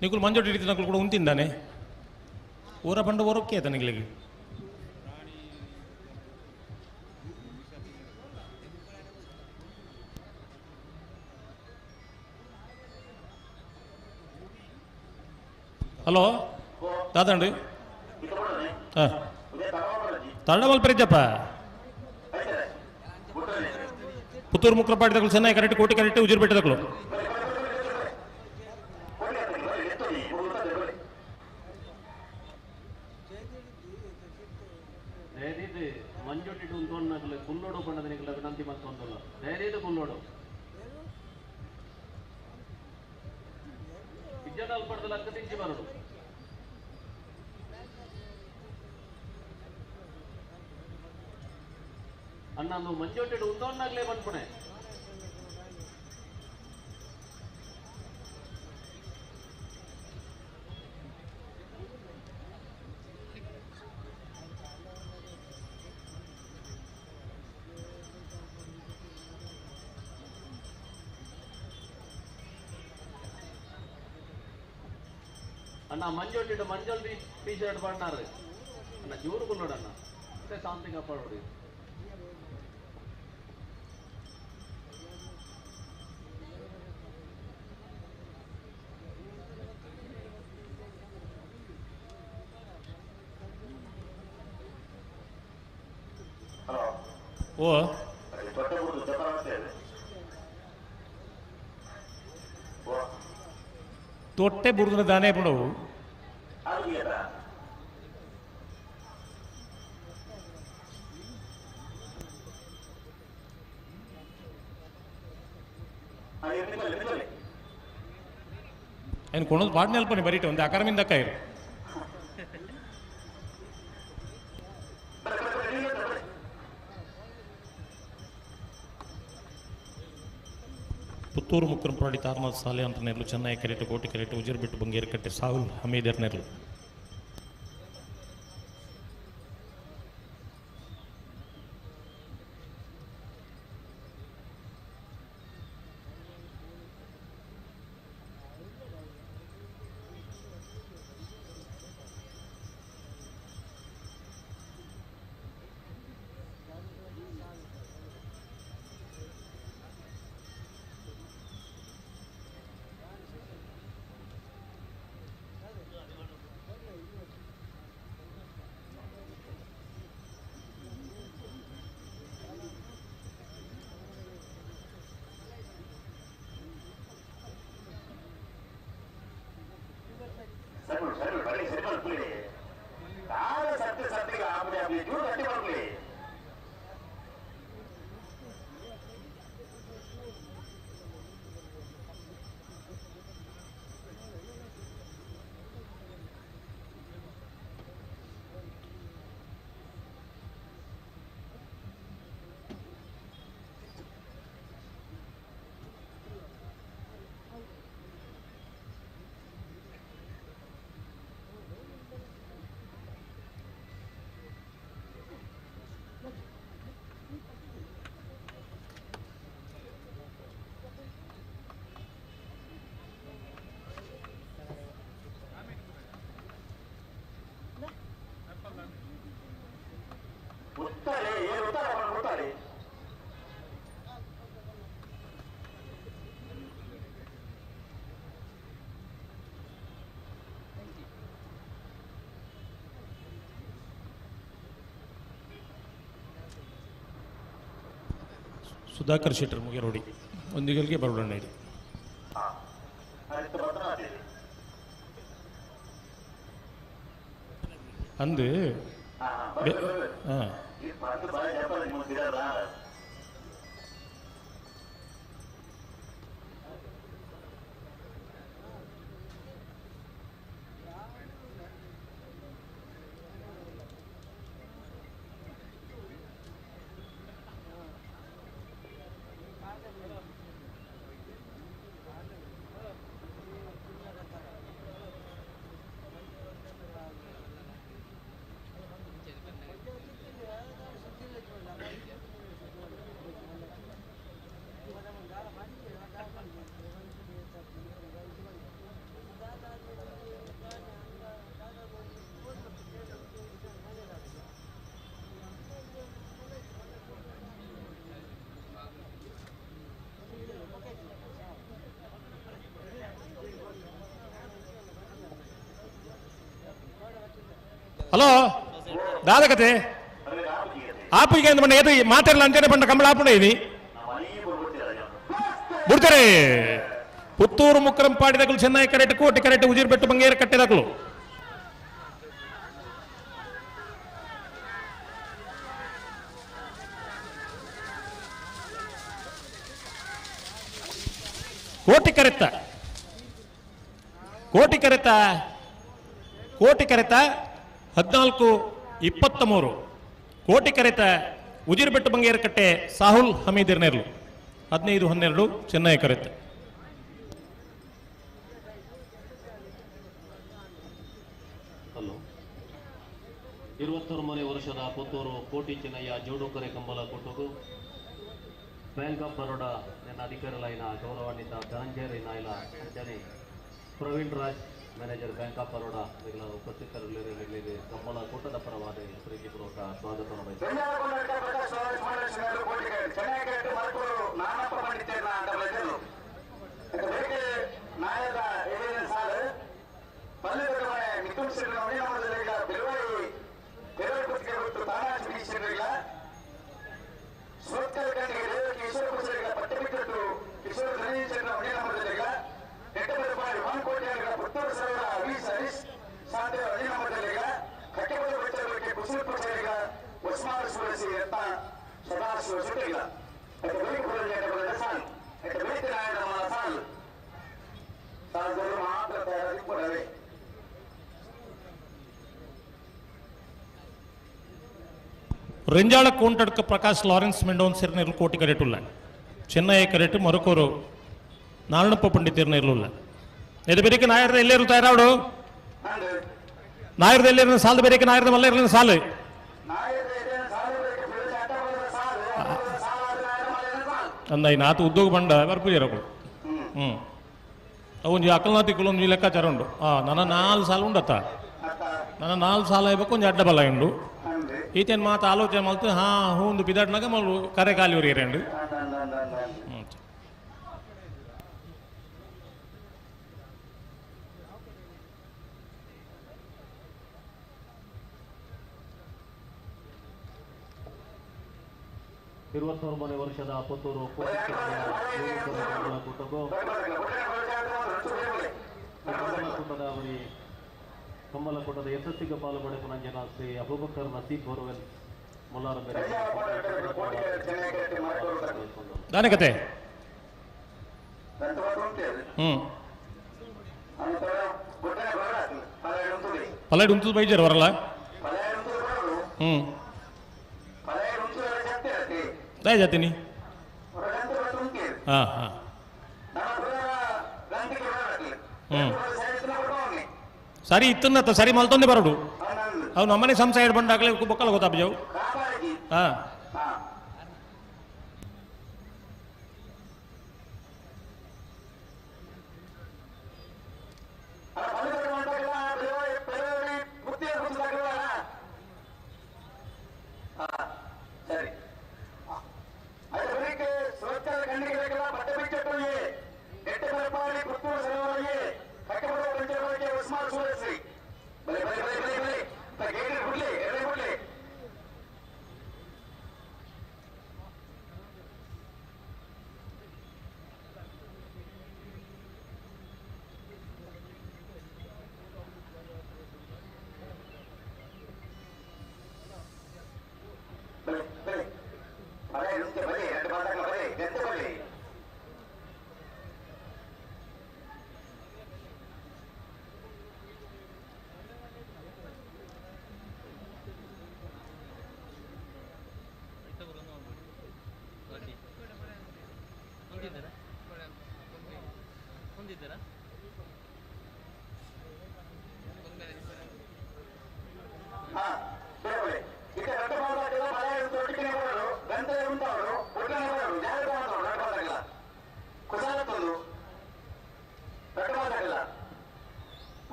ನಿಕುಲು ಮಂಜೋಟಿ ಹಿಡಿದು ಕೂಡ ಉಂತಿದ್ದಾನೆ ಊರ ಬಂಡ ಓರಕ್ಕೆ ಆಯ್ತಾ ನಿಗಳಿಗೆ. ಹಲೋ ದಾದಂಡಿ ಹಾಂ ತರಡಮಲ್ ಪರಿಜಪ್ಪ ಪುತ್ತೂರು ಮುಕ್ರಪಾಟಿ ಚೆನ್ನೈ ಕರೆಕ್ಟ್ ಕೋಟಿ ಕರೆಕ್ಟ್ ಉಜಿರು ಬೆಟ್ಟದಗಳು. ಕುಲ್ಲೋಡು ಬಣ್ಣದ ವಿನಂತಿ ಮತ್ತೊಂದಲ್ಲ ಧೈರ್ಯದ ಕುಲ್ಲೋಡು ವಿದ್ಯಾಡಾಲ್ ಪಡೆದ ಲಕ್ಕ ತಿಂಚಿ ಬರಡು. ಅಣ್ಣ ಮಂಜೊಟ್ಟಿಡು ಉಂದೋಣ್ಣಾಗ್ಲೇ ಬಂದ್ಪುಣೆ. ಅಣ್ಣ ಮಂಜೊಟ್ಟಿಡು ಮಂಜಲ್ ಟೀ ಶರ್ಟ್ ಬಣ್ಣಾರು ಅಣ್ಣ ಜೋರು ಕುಲ್ಲೋಡು ಅಣ್ಣ ಮತ್ತೆ ಶಾಂತಿ ಕಾಪಾಡೋಡಿ. ಓ ತೊಟ್ಟೆ ಬುಡ್ದು ದಾನೆ ಬಿಡವು. ఆయన కొనದು ಪಾಡ್ನೆಲ್ಪನಿ ಬರೀಟ ಒಂದು ಅಕರಮಿಂದ ಕೈರು. ಪುತ್ತೂರು ಮುಕ್ಕರಂಪಾಡಿ ತಾರನಾಥ್ ಸಾಲೆ ಅಂತ ನೆರಳು ಚೆನ್ನೈ ಕರೆಟು ಕೋಟಿ ಕರೆಟು ಉಜಿರು ಬಿಟ್ಟು ಬಂಗೇರು ಕಟ್ಟೆ ಸಾಹುಲ್ ಹಮೀದರ್ ನೆರಳು. ಸುಧಾಕರ್ ಶೆಟ್ಟರ್ ಮುಗೇರೋಡಿ ಒಂದಿಗಲ್ಗೆ ಬರೋಣ ಇಡಿ. ಅಂದು ಹಾಂ ಹಲೋ ದಾದಕತೆ ಆಪಿಗೆ ಅಂದ ಏತು ಮಾತಾಡಲ್ಲ ಅಂಚನೆ ಪಂಡ ಕಂಬಳ ಆಪುಂಡ ಇನಿ ಬಿಡ್ತಾರೆ. ಪುತ್ತೂರು ಮುಕ್ರಂ ಪಾಡಿದಕಲು ಚೆನ್ನೈ ಕರೆಟ್ ಕೋಟೆ ಕರೆಟ್ ಉಜಿರ್ಬೆಟ್ಟು ಬಂಗೇರ ಕಟ್ಟೆದಕಲು ಕೋಟಿ ಕರೆತ್ತ ಕೋಟಿ ಕರೆತ ಕೋಟಿ ಕರೆತ 14-23 ಕೋಟಿ ಕರೆತ ಉಜಿರ್ಬೆಟ್ಟು ಬಂಗೇರಕಟ್ಟೆ ಸಾಹುಲ್ ಹಮೀದ್ ಇರ್ನೇರ್ಲು 15-12 ಚೆನ್ನೈ ಕರೆತ. ಹಲೋ 23ನೇ ವರ್ಷದ ಪುತ್ತೂರು ಕೋಟಿ ಚೆನ್ನಯ್ಯ ಜೋಡುಕರೆ ಕಂಬಳ ಕೂಟಗು ಬ್ಯಾಂಕ್ ಆಫ್ ಬರೋಡಾ ನನ್ನ ಅಧಿಕಾರಿಗಳಾಯಿನ ಗೌರವಾನ್ವಿತ ಧನಂಜಯ ನಾಯ್ಲ ಅಂಚನೆ Praveen Raj manager bank of Baroda ಮಿಗಳ ಉಪಸ್ಥಿತರಲ್ಲಿ Kambala ಕೂಟದ ಪರವಾದ ಪ್ರೀತಿಪೂರ್ವಕ ಸ್ವಾಗತವನ್ನು ಬಯಸುತ್ತೇನೆ. ರೆಂಜಾಳ ಕೋಂಟಡ್ಕ ಪ್ರಕಾಶ್ ಲಾರೆನ್ಸ್ ಮೆಂಡೋನ್ ಸೇರಿನ ಕೋಟಿ ಕರೆಟುಲ್ಲ ಚೆನ್ನೈ ಕರೆಟು ಮರಕೋರು ನಾರಣಪ್ಪ ಪಂಡಿತರ್ನ ಇರಲಿಲ್ಲ. ಇದು ಬೇರೆ ನಾಯರ್ದ ಎಲ್ಲೇ ತಯಾರಾಡು ನಾಯರ್ದ ಎಲ್ಲೇ ಸಾಲದ ಬೇರೆ ನಾಯರ್ದ ಮಲ್ಲ ಇರಲಿಲ್ಲ ಸಾಲು ಅಂದ ನಾತು ಉದ್ಯೋಗ ಬಂಡ ಬರ್ಪುಜರಗಳು ಹ್ಞೂ ಅವೊಂಜಿ ಅಕಲ್ನಾತಿ ಕುಲೊಂಜಿ ಲೆಕ್ಕಾಚಾರ ಉಂಡು. ಹಾಂ ನನ್ನ 4 ಸಾಲ ಉಂಡತ್ತ ನನ್ನ 4 ಸಾಲ ಇಬೇಕು ಒಂಜಿ ಅಡ್ಡ ಬಲ ಉಂಡು ಈತೇನು ಮಾತು ಆಲೋಚನೆ ಮಲ್ತು ಹಾ ಹೂಂದು ಬಿದಾಡ್ನಾಗ ಮಲ್ಲು ಕರೆ ಖಾಲಿ ಉರಿಯರಂಡು. ಹ್ಞೂ 23ನೇ ವರ್ಷದ ಪುತ್ತೂರು ಕೋಟಿ ಚೆನ್ನಯ್ಯ ಕೂಟಗೂ ಕಂಬಳ ಕೂಟದ ಅವರಿ ಕಂಬಳ ಕೂಟದ ಯಶಸ್ಸಿಗೆ ಪಾಲ್ಪಡೆಪುನ ಜನ ಶ್ರೀ ಅಬೂಬಕರ್ ನಸೀಬ್ ಬೋರ್ವೆಲ್ ಮುಲ್ಲಾರ ಬೇರೆ ದಾನೆ ಕತೆ ಹ್ಞೂ ಪಲ್ಲಾಡಿ ಉಂತದ ಬೈಜಾರ ಬರಲ್ಲ. ಹ್ಞೂ ದಾಯ ಜಾತೀನಿ ಹಾಂ ಹಾಂ ಹ್ಞೂ ಸರಿ ಇತ್ತನ್ನತ್ತ ಸರಿ ಮಲ್ತೊಂದೇ ಬರೋಡು ಅವು ನಮ್ಮನೆ ಸಂಸಾರ ಬಂಡಾಗಲೇ ಬೊಕ್ಕಲ್ಲ ಗೊತ್ತಾಪಜವು. ಹಾಂ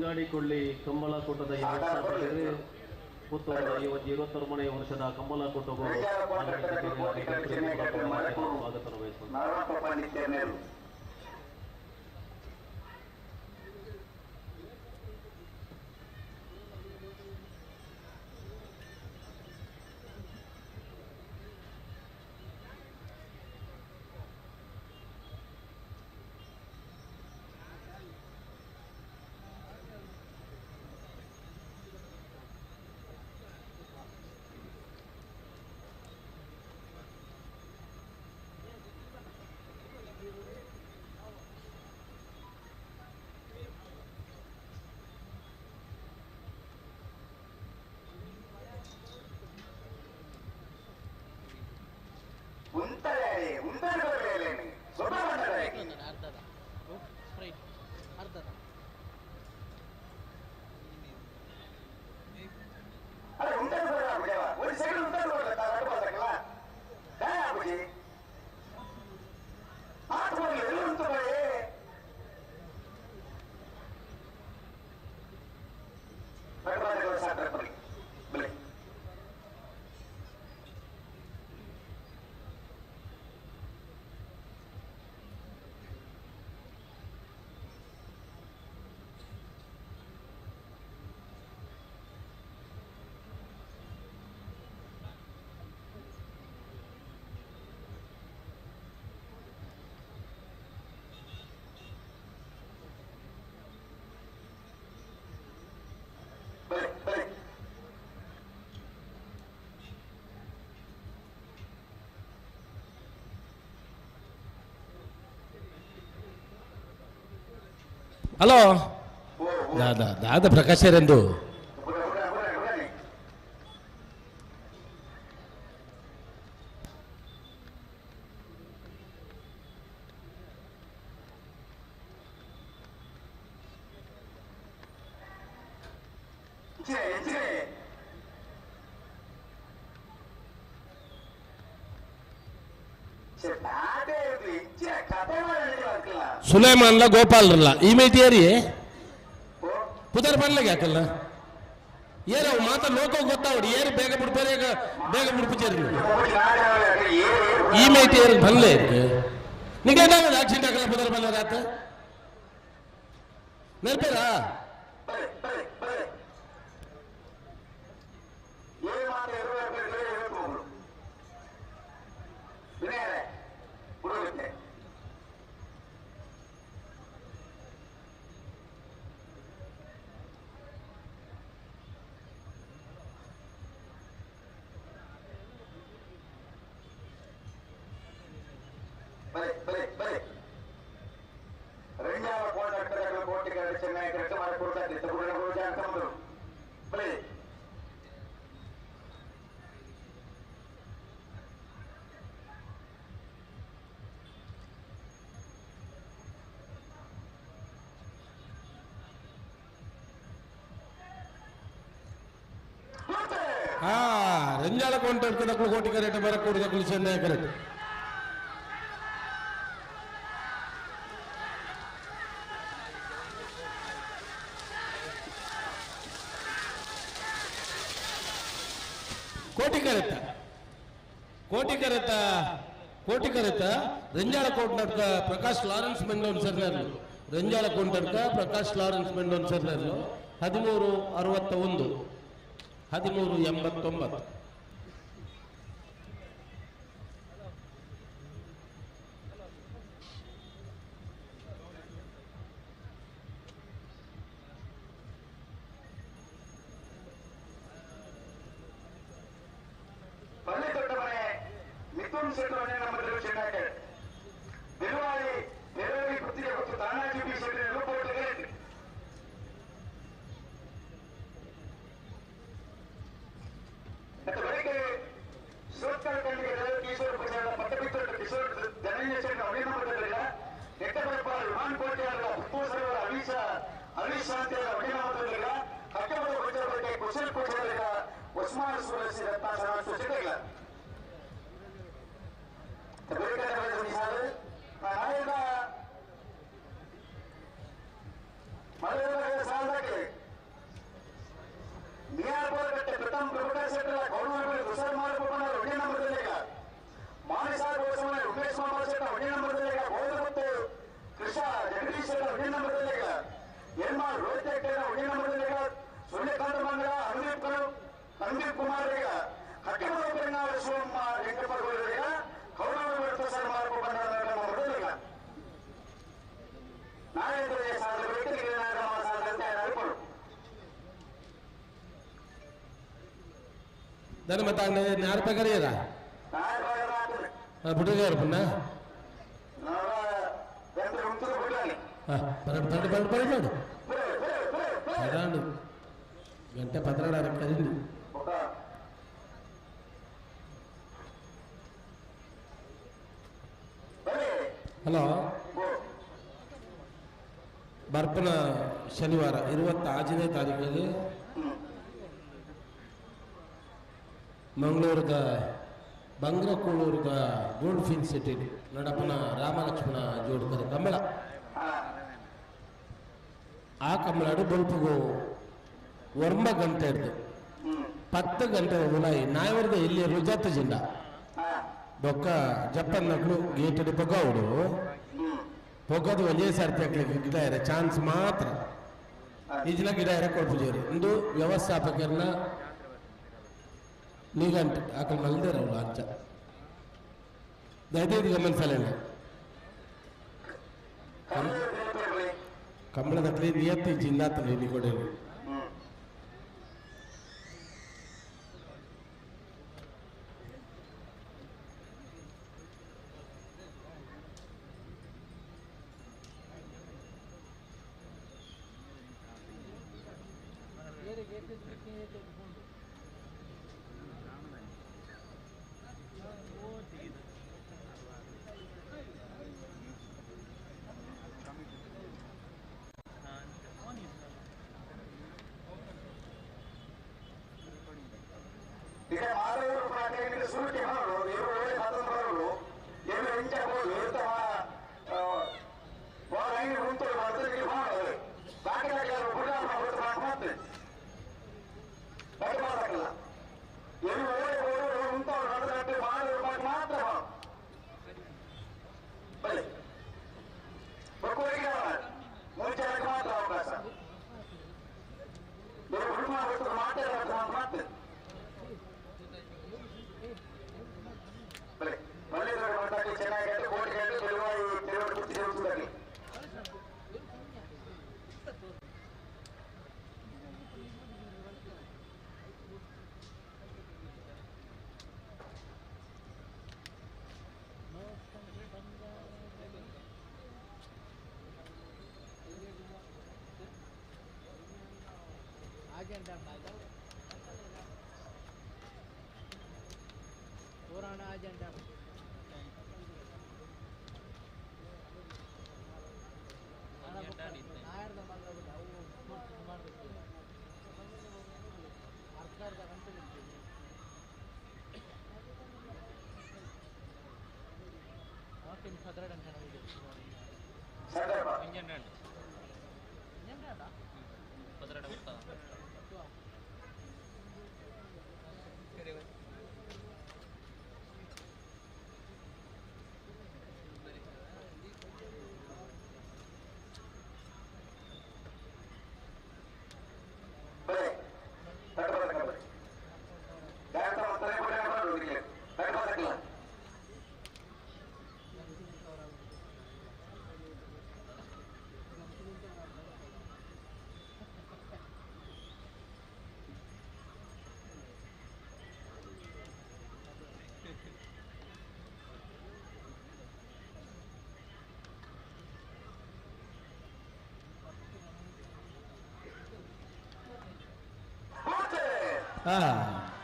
ಇಂಗಾಡಿಕೊಳ್ಳಿ ಕಂಬಳಕೂಟದ ವ್ಯವಸ್ಥಾಪಕರು ಪುತ್ತೂರದ ಈ ಒಂದು 29ನೇ ವರ್ಷದ ಕಂಬಳಕೂಟಗೂ ಸ್ವಾಗತ ಬಯಸುತ್ತಾರೆ. ಹಲೋ ದಾದಾ ದಾದಾ ಪ್ರಕಾಶರೆಂದು ಸುಲೇಮಾನ್ಲ ಗೋಪಾಲ್ರಲ್ಲ ಈ ಮೇಟಿ ಏರಿ ಪುದರ್ ಬರ್ಲಿಗೆ ಯಾಕಲ್ಲ ಏರ ಅವು ಮಾತ ಲೋಕ ಗೊತ್ತಾವಡಿ ಏರಿ ಬೇಗ ಬಿಡ್ಬೇರೆ ಬೇಗ ಬಿಡ್ಪಿಚೇರಿ ಈ ಮೇಟಿ ಏರಿ ಬಲ್ಲೆ ನಿಮಗೆ ಆಕ್ಸಿಡೆಂಟ್ ಆಗಲ್ಲ ಪುದರ್ ಬಲ್ಲ ರಾತ ನೆನಪೇರಾ ರಂಜಾಳ ಕೊಂಟು ಕೋಟಿ ಕರೆಕ್ಟ್ ಬರಕೂಡದ ಕುಲಿಸಂದ ಕರೆಕ್ಟ್ ಕೋಟಿ ಕರೆತ ಕೋಟಿ ಕರೆತ ಕೋಟಿ ಕರೆತ ರಂಜಾಳ ಕೋಟನಡ್ಕ ಪ್ರಕಾಶ್ ಲಾರೆನ್ಸ್ ಮೆಂಡೋನ್ ಸರ್ನರ್ಲು ರಂಜಾಳ ಕೋಟನಡ್ಕ ಪ್ರಕಾಶ್ ಲಾರೆನ್ಸ್ ಮೆಂಡೋನ್ ಸರ್ನರ್ಲು 1361 1389. ದಾನೆ ಮತ್ತೆ ನಾರು ಪಗರಿಯರ ಬುಡಗಾರ ಪುಣ್ಣ ಬರಡು ಬರಡು ಬರಡು ಬರಡು ಪದಾಂಡು ಗಂಟೆ ಪದರಾಡ ಕರಿಂದು ಹಲೋ ಬರ್ಪನ ಶನಿವಾರ 26ನೇ ತಾರೀಕಿಗೆ ಮಂಗಳೂರದ ಬಂಗ್ರಕೂಳೂರದ gold fin city ನಡಪನ Ramalakshmana ಜೋಡ್ಕರ್ Kambala ಆ ಕಂಬಳಾಡು ಬೊಲ್ಪುಗು 9 ಗಂಟೆ ಹಿಡ್ದು 10 ಗಂಟೆ ಉಲಾಯಿ ನಾಯವರದ ಇಲ್ಲಿ ರುಜಾತ ಜಿಂಡ ಬೊಕ್ಕ ಜಪ್ಪನ್ ನಕ್ಲು ಗೇಟ್ ಪೊಗ್ಗవుಡು ಪೊಗ್ಗದು ಒಂದೇ ಸರ್ತಿ ಹಾಕ್ಲಿಕ್ಕೆ ಗಿಡ ಇರ ಚಾನ್ಸ್ ಮಾತ್ರ ಈಜಿನ ಗಿಡ ಇರ ಕೊಡ್ಪುಜೇರಿ ಇಂದು ವ್ಯವಸ್ಥಾಪಕರನ್ನ ನಿಘಂಟು ಆಕಳ ಮಲ್ದೇರವಲ್ಲ ಅಂಚ ದಯದೈದು ಗಮನಿಸಲೇನೆ ಕಂಬಳದಕ್ಲಿ ನಿಯತ್ತಿ ಜಿಂದಾತನ ಇಲ್ಲಿ ಕೊಡೇರಿ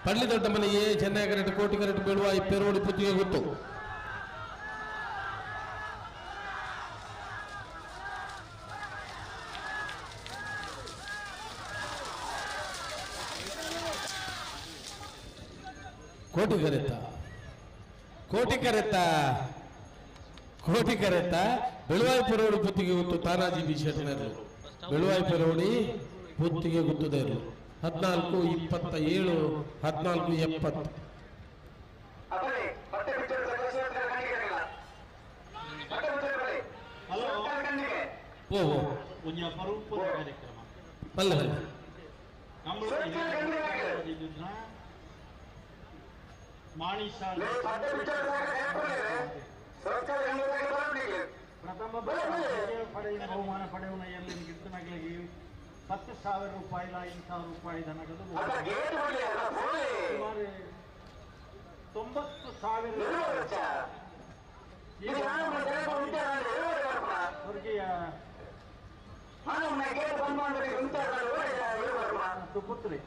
ಪಳ್ಳಿ ದೊಡ್ಡ ಮನೆಯೇ ಚೆನ್ನೈ ಕರೆಕ್ಟ್ ಕೋಟಿ ಕರೆಕ್ಟ್ ಬೀಳುವ ಪೆರೋಡಿ ಪುತ್ತಿಗೆ ಗೊತ್ತು. ಕೋಟಿ ಕರೆತ್ತ ಕೋಟಿ ಕರೆತ್ತ ಕೋಟಿ ಕರೆತ್ತ ಬೆಳುವಾಯಿ ಪೆರೋಡಿ ಪುತ್ತಿಗೆ ಗೊತ್ತು. ತಾನಾಜಿ ಬಿ ಶೆಟ್ಟನರು ಬೆಳುವಾಯಿ ಪೆರೋಡಿ ಪುತ್ತಿಗೆ ಗೊತ್ತದೇರು 14 27 14 70. ಬಲ್ಲ ಬಲ್ಲ ಪ್ರಥಮ ಬಹುಮಾನ ಪಡೆಯುವ ಎಲ್ಲಿ 10,000 ರೂಪಾಯಿ 5,000 ರೂಪಾಯಿ ನಗದು ಸುಮಾರು 90,000 ಸ್ವರ್ಗೀಯ ಸುಪುತ್ರಿ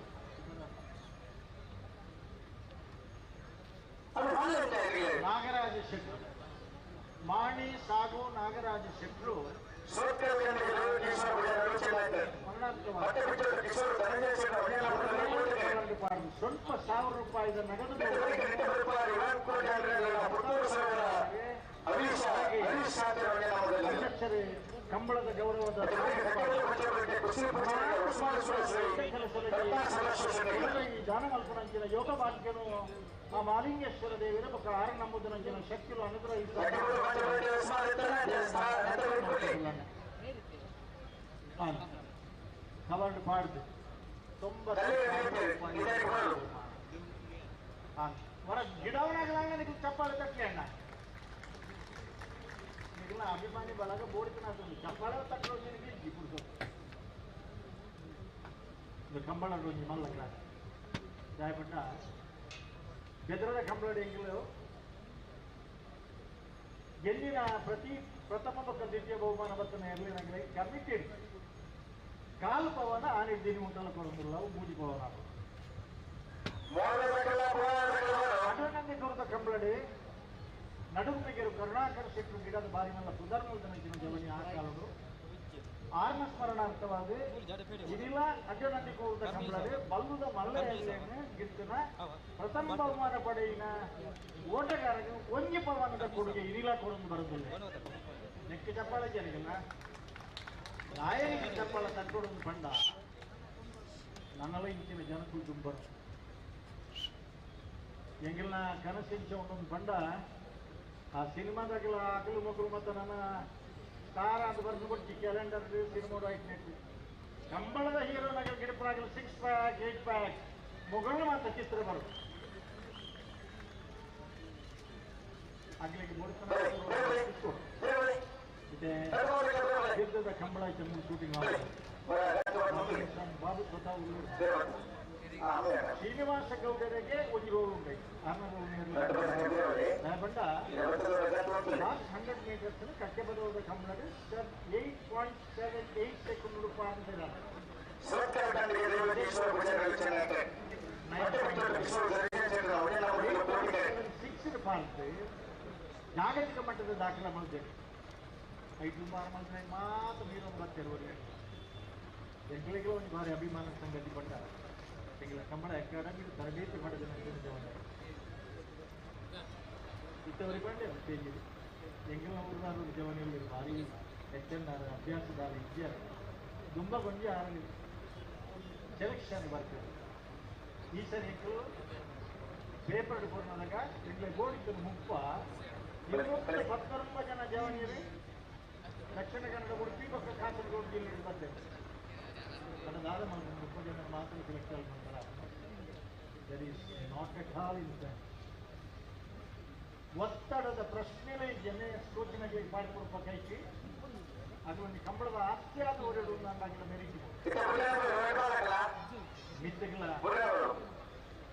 ನಾಗರಾಜ ಶೆಟ್ರು, ಮಾಣಿ ಸಾಗು ನಾಗರಾಜ ಶೆಟ್ರು ಸ್ವಲ್ಪ 1,000 ರೂಪಾಯಿದ ನಗದು ಅಧ್ಯಕ್ಷರೇ ಕಂಬಳದ ಗೌರವದ ಈ ದಾನಮಲ್ಪನಂಚಿನ ಯೋಗ ಭಾಗ್ಯನು ಆ ಮಾಲಿಂಗೇಶ್ವರ ದೇವಿನ ಬೊಕ್ಕ ಆರ ನಂಬುದನಂಚಿನ ಶಕ್ತಿಲು ಅನುಗ್ರಹಿಸ ಕವರ್ಡ್ ಪಾಡ್ದು 90,000 ರೂಪಾಯಿ. ಹೊರ ಗಿಡವನಾಗಲಾಗ ನಿಮಗೆ ಚಪ್ಪಾಳೆ ತಟ್ಟಲೆ ಅಣ್ಣ. ನಿಗಲ ಅಭಿಮಾನಿ ಬಳಗ ಬೋಡಿತನ ಚಪ್ಪಾಳೆ ತಟ್ಟೋ ನಿನಗೆ ಇಜ್ಜಿ ಇದು ಕಂಬಳ ರೋಜಿ ಮಲ್ಲ ಕ್ಲಾಸ್ ಜಾಯಪಟ್ಟ ಬೆದರದ ಕಂಬಳ ಎಂಗಿಲು ಗೆಲ್ಲಿನ ಪ್ರತಿ ಪ್ರಥಮ ಪಕ್ಕ ದ್ವಿತೀಯ ಬಹುಮಾನ ಬತ್ತನ ಇರಲಿನಾಗಲಿ ಕಮಿಟೆಡ್ ಕಾಲು ಪವನ ಆನಿಡ್ದೀನಿ ಉಂಟಲ್ಲ ಕೊಡೋದಿಲ್ಲ ಮೂಜಿ ಪವನ ಅಡನಂದಿ ದೂರದ ಕಂಬಳಡಿ ನಡುವಿಗೆರು ಕರುಣಾಕರ ಶೆಟ್ಟರು ಗಿಡದ ಬಾರಿ ಮಲ್ಲ ಪುದರ್ಮೂಲದ ಜವನಿ ಆ ಕಾಲಡು ಆರ್ನ ಸ್ಮರಣಾರ್ಥವಾದ ಇದಿಲ್ಲ ಅಡ್ಡನಂದಿ ಕೂದ ಕಂಬಳಡಿ ಬಲ್ಲದ ಮಲ್ಲ ಗಿತ್ತನ ಪ್ರಥಮ ಬಹುಮಾನ ಪಡೆಯಿನ ಓಟಗಾರಗೆ ಒಂಜಿ ಪವನದ ಕೊಡುಗೆ ಇದಿಲ್ಲ ಕೊಡೋದು ಬರೋದಿಲ್ಲ. ನೆಕ್ಕೆ ಚಪ್ಪಾಳೆ ಜನಿಗಲ್ಲ ರಾಯರಿಗೆ ಚಪ್ಪಾಳ ತಕ್ಕೊಡೋದು ಬಂಡ ನನ್ನೆಲ್ಲ ಇಂಚಿನ ಜನಕ್ಕೂ ದುಂಬರು ಎಂಗೆಲ್ಲ ಕನಸಿಂಚ ಒಂದೊಂದು ಬಂಡ ಆ ಸಿನಿಮಾದಾಗೆಲ್ಲ ಅಗಲು ಮಗಲು ಮತ್ತು ನನ್ನ ಸ್ಟಾರ್ ಅಂತ ಬರೆದು ಕೊಟ್ಟು ಕ್ಯಾಲೆಂಡರ್ ಸಿನಿಮಾ ಆಯ್ತು. ಕಂಬಳದ ಹೀರೋನಾಗಲಿ ಗಿಡಪರಾಗಲಿ 6 ಪ್ಯಾಕ್ 8 ಪ್ಯಾಕ್ ಮೊಗಲು ಮಾತ್ರ ಚಿತ್ರ ಬರುತ್ತೆ. ಅಗಲಿಗೆ ಇದೆ ಯುದ್ಧದ ಕಂಬಳ ಐತೆ ಶೂಟಿಂಗ್ ಬಾಬು ಸ್ವತಃ ಶ್ರೀನಿವಾಸ ಗೌಡರಿಗೆ ಒಂದು ರೋಲ್ ಉಂಟಾಯ್ತು. ಬಂಡ ಲಾಸ್ಟ್ 100 ಮೀಟರ್ಸ್ ಕಕ್ಕೆ ಬದಲಾದ ಕಂಬಳದ 8.78 ಸೆಕೆಂಡ್ ರೂಪಾಯಿ 6 ಜಾಗತಿಕ ಮಟ್ಟದ ದಾಖಲೆ ಮಾಡಿದ್ದೇನೆ. ಐದು ಮಾರ ಮಾಡಿದ್ರೆ ಮಾತ್ರ ನೀರೊಂದು ಬರ್ತಿರುವವರಿಗೆ ಎಂಗಳಿಗೆ ಒಂದು ಬಾರಿ ಅಭಿಮಾನ ಸಂಗತಿ ಬಂಡ ಎಂಗಳ ಕಂಬಳ ಅಕಾಡೆಮಿ ತರಬೇತಿ ಮಾಡಿದ ಇತ್ತವರಿಗೆ ಬಂಡೆ ಸ್ಟೇಜಿಗೆ ಎಂಗಳ ಊರಿನಾರು ಜವನಿಯಲ್ಲಿ ಭಾರಿ ಹೆಚ್ಚನ್ನಾರ ಅಭ್ಯಾಸದಾರ ಇದ್ದಾರೆ ತುಂಬ ಗೊಂಜಿ ಆರಲಿ ಸೆಲೆಕ್ಷನ್ ಬರ್ತದೆ. ಈ ಸರಿ ಎಂಕಲು ಪೇಪರ್ ಕೊಡೋದಾಗ ಎಂಗಳ ಗೋಡಿತ್ತು ಮುಪ್ಪ 219 ಜನ ಜವನಿಯರು ದಕ್ಷಿಣ ಕನ್ನಡ ಉಡುಪಿ ಪಕ್ಕ ಕಾಸರಗೋಡು ಜಿಲ್ಲೆಗೆ ಬರ್ತೇವೆ. ಅದಾದ 30 ಜನ ಮಾತ್ರ ಸೆಲೆಕ್ಟ್ ಆಗಿ ಬಂದಾರ. That is not at all in sense. ಒತ್ತಡದ ಪ್ರಶ್ನೆನೇ ಜನ ಸೂಚನೆಗೆ ಪಾಡ್ಕೊಡ್ಪ ಕೈಕಿ ಅದು ಒಂದು ಕಂಬಳದ ಆಸ್ತಿಯಾದ ಹೊರಡು ನಾಗಿಲ್ಲ ಮೆರಿಕೆ ಮಿತ್ತಗಳ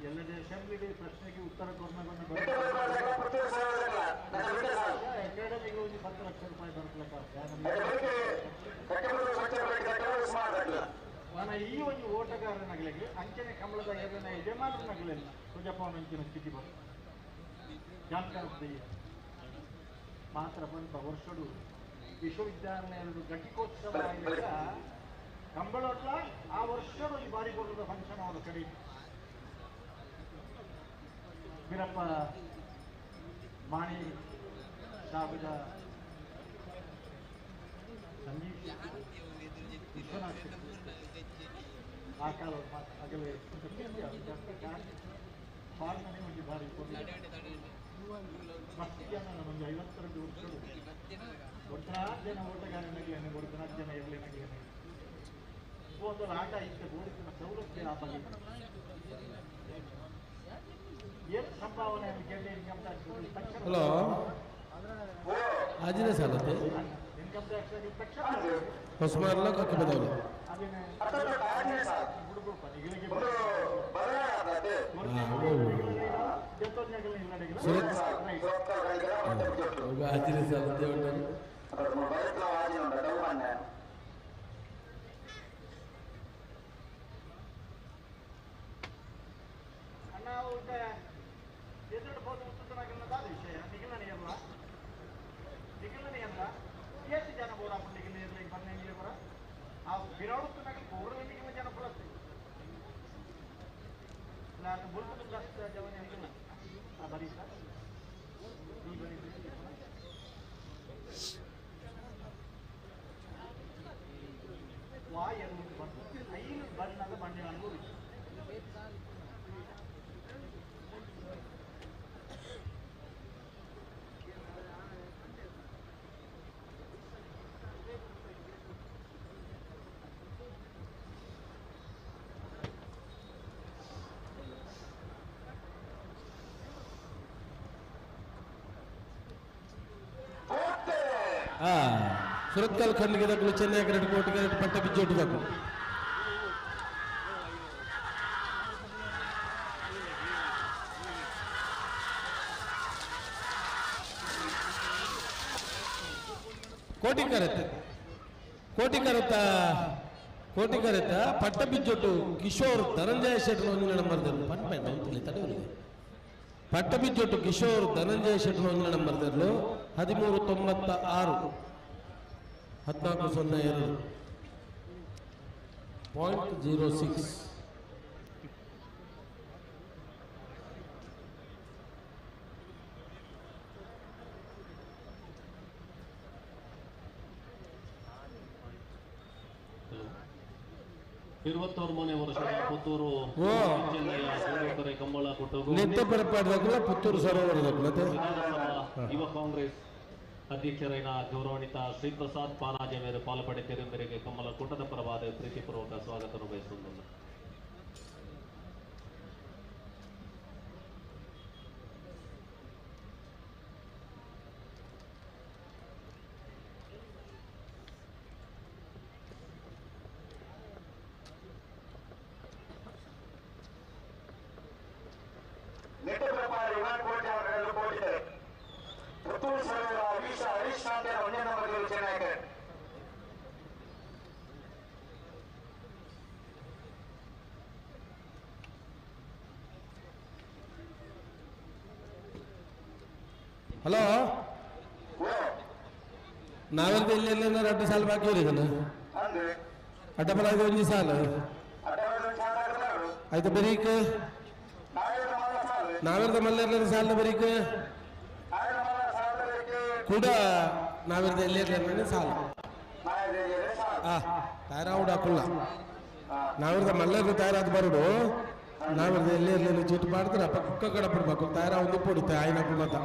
ಎಲ್ಲದೇ ಅಸೆಂಬ್ಲಿಗೆ ಪ್ರಶ್ನೆಗೆ ಉತ್ತರ ಕೊಡೋಣ ಅಕಾಡೆಮಿಗೆ ಒಂದು 10 ಲಕ್ಷ ರೂಪಾಯಿ ಬರ್ತಲಕ್ಕ. ನಾನು ಈ ಒಂದು ಓಟಗಾರನಾಗಲಿಗೆ ಅಂಚನೆ ಕಂಬಳದ ಎರಡನೇ ಯಜಮಾನನಾಗಲಿಲ್ಲ ಸುಜಪ್ಪ ಅಂಚಿನ ಸ್ಥಿತಿ ಬರ್ತದೆ. ಜಾನ್ಕಾರ್ದಯ್ಯ ಮಾತ್ರ ಬಂದ ವರ್ಷಡು ವಿಶ್ವವಿದ್ಯಾಲಯದ ಘಟಿಕೋತ್ಸವ ಆಗಿದ್ದ ಕಂಬಳೊಟ್ಲ ಆ ವರ್ಷಡು ಈ ಬಾರಿ ಕೊಟ್ಟದ ಫಂಕ್ಷನ್ ಅವರು ಕಡೆ ವೀರಪ್ಪ ಮಾಣಿ ಸಾಬದ ಸಂಜೀವ್ ವಿಶ್ವನಾಥ್ ಆ ಕಾಲ ಆಗಲೇ ಫಾರ್ಮನೆ ಒಂದು ಬಾರಿ ಮಸ್ತ್ ಜನ ಒಂದು 52 ವರ್ಷಗಳು ಒಡ್ನಾಲ್ಕು ಜನ ಓಟಗಾರನಾಗಿ ಒಡ್ನಾಲ್ಕು ಜನ ಇರಲಿನಾಗಿ ಒಂದು ಆಟ ಇತ್ತು ಓಡಿಸಿನ ಸೌಲಭ್ಯ ಆ ಬಗ್ಗೆ ಏನು ಸಂಭಾವನೆ ಗೆಲ್ಲಿ ಇನ್ಕಮ್ ಟ್ಯಾಕ್ಸ್ ತಕ್ಷಣ ಹಲೋ ಆಜಿನ ಸಾಲತ್ತೆ ಇನ್ಕಮ್ ಟ್ಯಾಕ್ಸ್ ಆಗಿ ತಕ್ಷಣ ಹೊಸಮಾರ್ಲ ಕಕ್ಕೆ ಬದಲು ಅದನ್ನೇ ಹುಡುಗರು ಸುರತ್ಕಲ್ ಖಂಡಿಗೆ ದಕ್ಕಲು ಚೆನ್ನೈ ಕರೆಕ್ಟ್ ಕೋಟಿ ಕರೆಕ್ಟ್ ಪಟ್ಟ ಬಿಜ್ಜೋಟು ದಕ್ಕಲು ಕೋಟಿ ಕರೆತ ಕೋಟಿ ಕರೆತ ಕೋಟಿ ಕರೆತ ಪಟ್ಟ ಬಿಜ್ಜೋಟು ಕಿಶೋರ್ ಧನಂಜಯ ಶೆಟ್ಟರ್ ಒಂದಿನ ನಂಬರ್ ಪಟ್ಟ ತಡೆಯವರಿಗೆ ಪಟ್ಟ ಬಿಜ್ಜೋಟು ಕಿಶೋರ್ ಧನಂಜಯ ಶೆಟ್ಟರ್ ಒಂದಿನ ನಂಬರ್ 1396 1402 .06. 21ನೇ ವರ್ಷದ ಪುತ್ತೂರು ಜಿಲ್ಲೆಯ ಜೋಡುಕರೆ ಕಂಬಳ ಕೊಟ್ಟಗು ನಿತ್ಯ ಪರಪಾಡದಾಗಲ ಪುತ್ತೂರು ಸರೋವರದಾಗಲ ವಿಧಾನಸಭಾ ಯುವ ಕಾಂಗ್ರೆಸ್ ಅಧ್ಯಕ್ಷರೈನ ಗೌರವಾನ್ವಿತ ಶ್ರೀಪ್ರಸಾದ್ ಪಾನಾಜೆ ಮೇರೆ ಪಾಲ್ಪಡೆತಿರು ಮೇರೆಗೆ ಕಮ್ಮಲ ಕೂಟದ ಪರವಾದ ಪ್ರೀತಿಪೂರ್ವಕ ಸ್ವಾಗತ ಬಯಸುವುದು. ಹಲೋ, ನಾವೆಲ್ಲ ಇಲ್ಲಿ ಅಡ್ಡ ಸಾಲು ಬಾಕಿ ಇರೋದನ್ನ ಅಡ್ಡ ಬಲ ಒಂಜಿ ಸಾಲು ಆಯ್ತು ಬರೀಕ್ ನಾವೆಲ್ಲ ಮಲ್ಲೆಲ್ಲ ಸಾಲ ಬರೀಕ್ ಕೂಡ ನಾವೆಲ್ಲ ಎಲ್ಲೆಲ್ಲ ಸಾಲು ತಯಾರಾವುಡ ಹಾಕುಲ್ಲ ನಾವಿರ್ದ ಮಲ್ಲೆಲ್ಲ ತಯಾರಾದ ಬರೋಡು ನಾವಿರ್ದ ಎಲ್ಲೆಲ್ಲ ಚೀಟ್ ಮಾಡ್ತಾರೆ ಪಕ್ಕ ಕಡೆ ಬಿಡ್ಬೇಕು ತಯಾರ ಒಂದು ಪೊಡಿತ ಆಯ್ನ ಮತ್ತ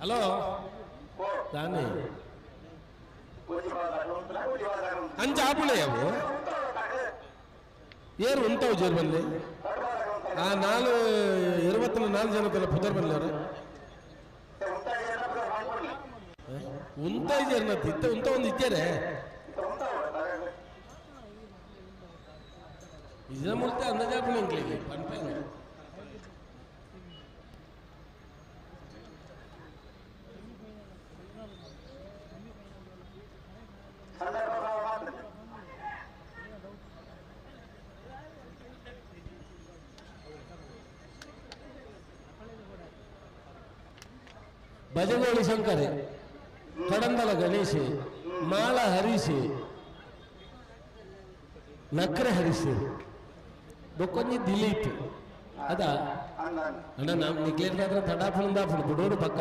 ಹಲೋ ತಾನೇ ಅಂಚ ಆಪುಳೆ ಅವು ಏರು ಉಂಟವು ಜೇರು ಬಲ್ಲಿ ಆ ನಾಲ್ 24 ಜನ ತಲೆ ಪುದರ್ ಬಲ್ಲಿ ಅವರು ಉಂತ ಇದ್ದೇನೆ ಇತ್ತ ಉಂತ ಒಂದು ಇದ್ದಾರೆ ಇದ ಮುಲ್ತೆ ಅಂದಾಜಾಪುಳೆ ಇಂಕ್ಲಿಗೆ ಪನ್ಪೇನೆ ಭಜಗೋಳಿ ಶಂಕರೆ, ಕಡಂದಲ ಗಣೇಶ್, ಮಾಳ ಹರೀಶ್, ನಕ್ರೆ ಹರೀಶ್, ಬೊಕ್ಕೊಂಜಿ ದಿಲೀಪ್ ಅದ ಅಣ್ಣ ನಾವು ನಿಕ್ಲೇಟ್ ತಡಾಫಣ ಬಿಡೋಡು ಪಕ್ಕ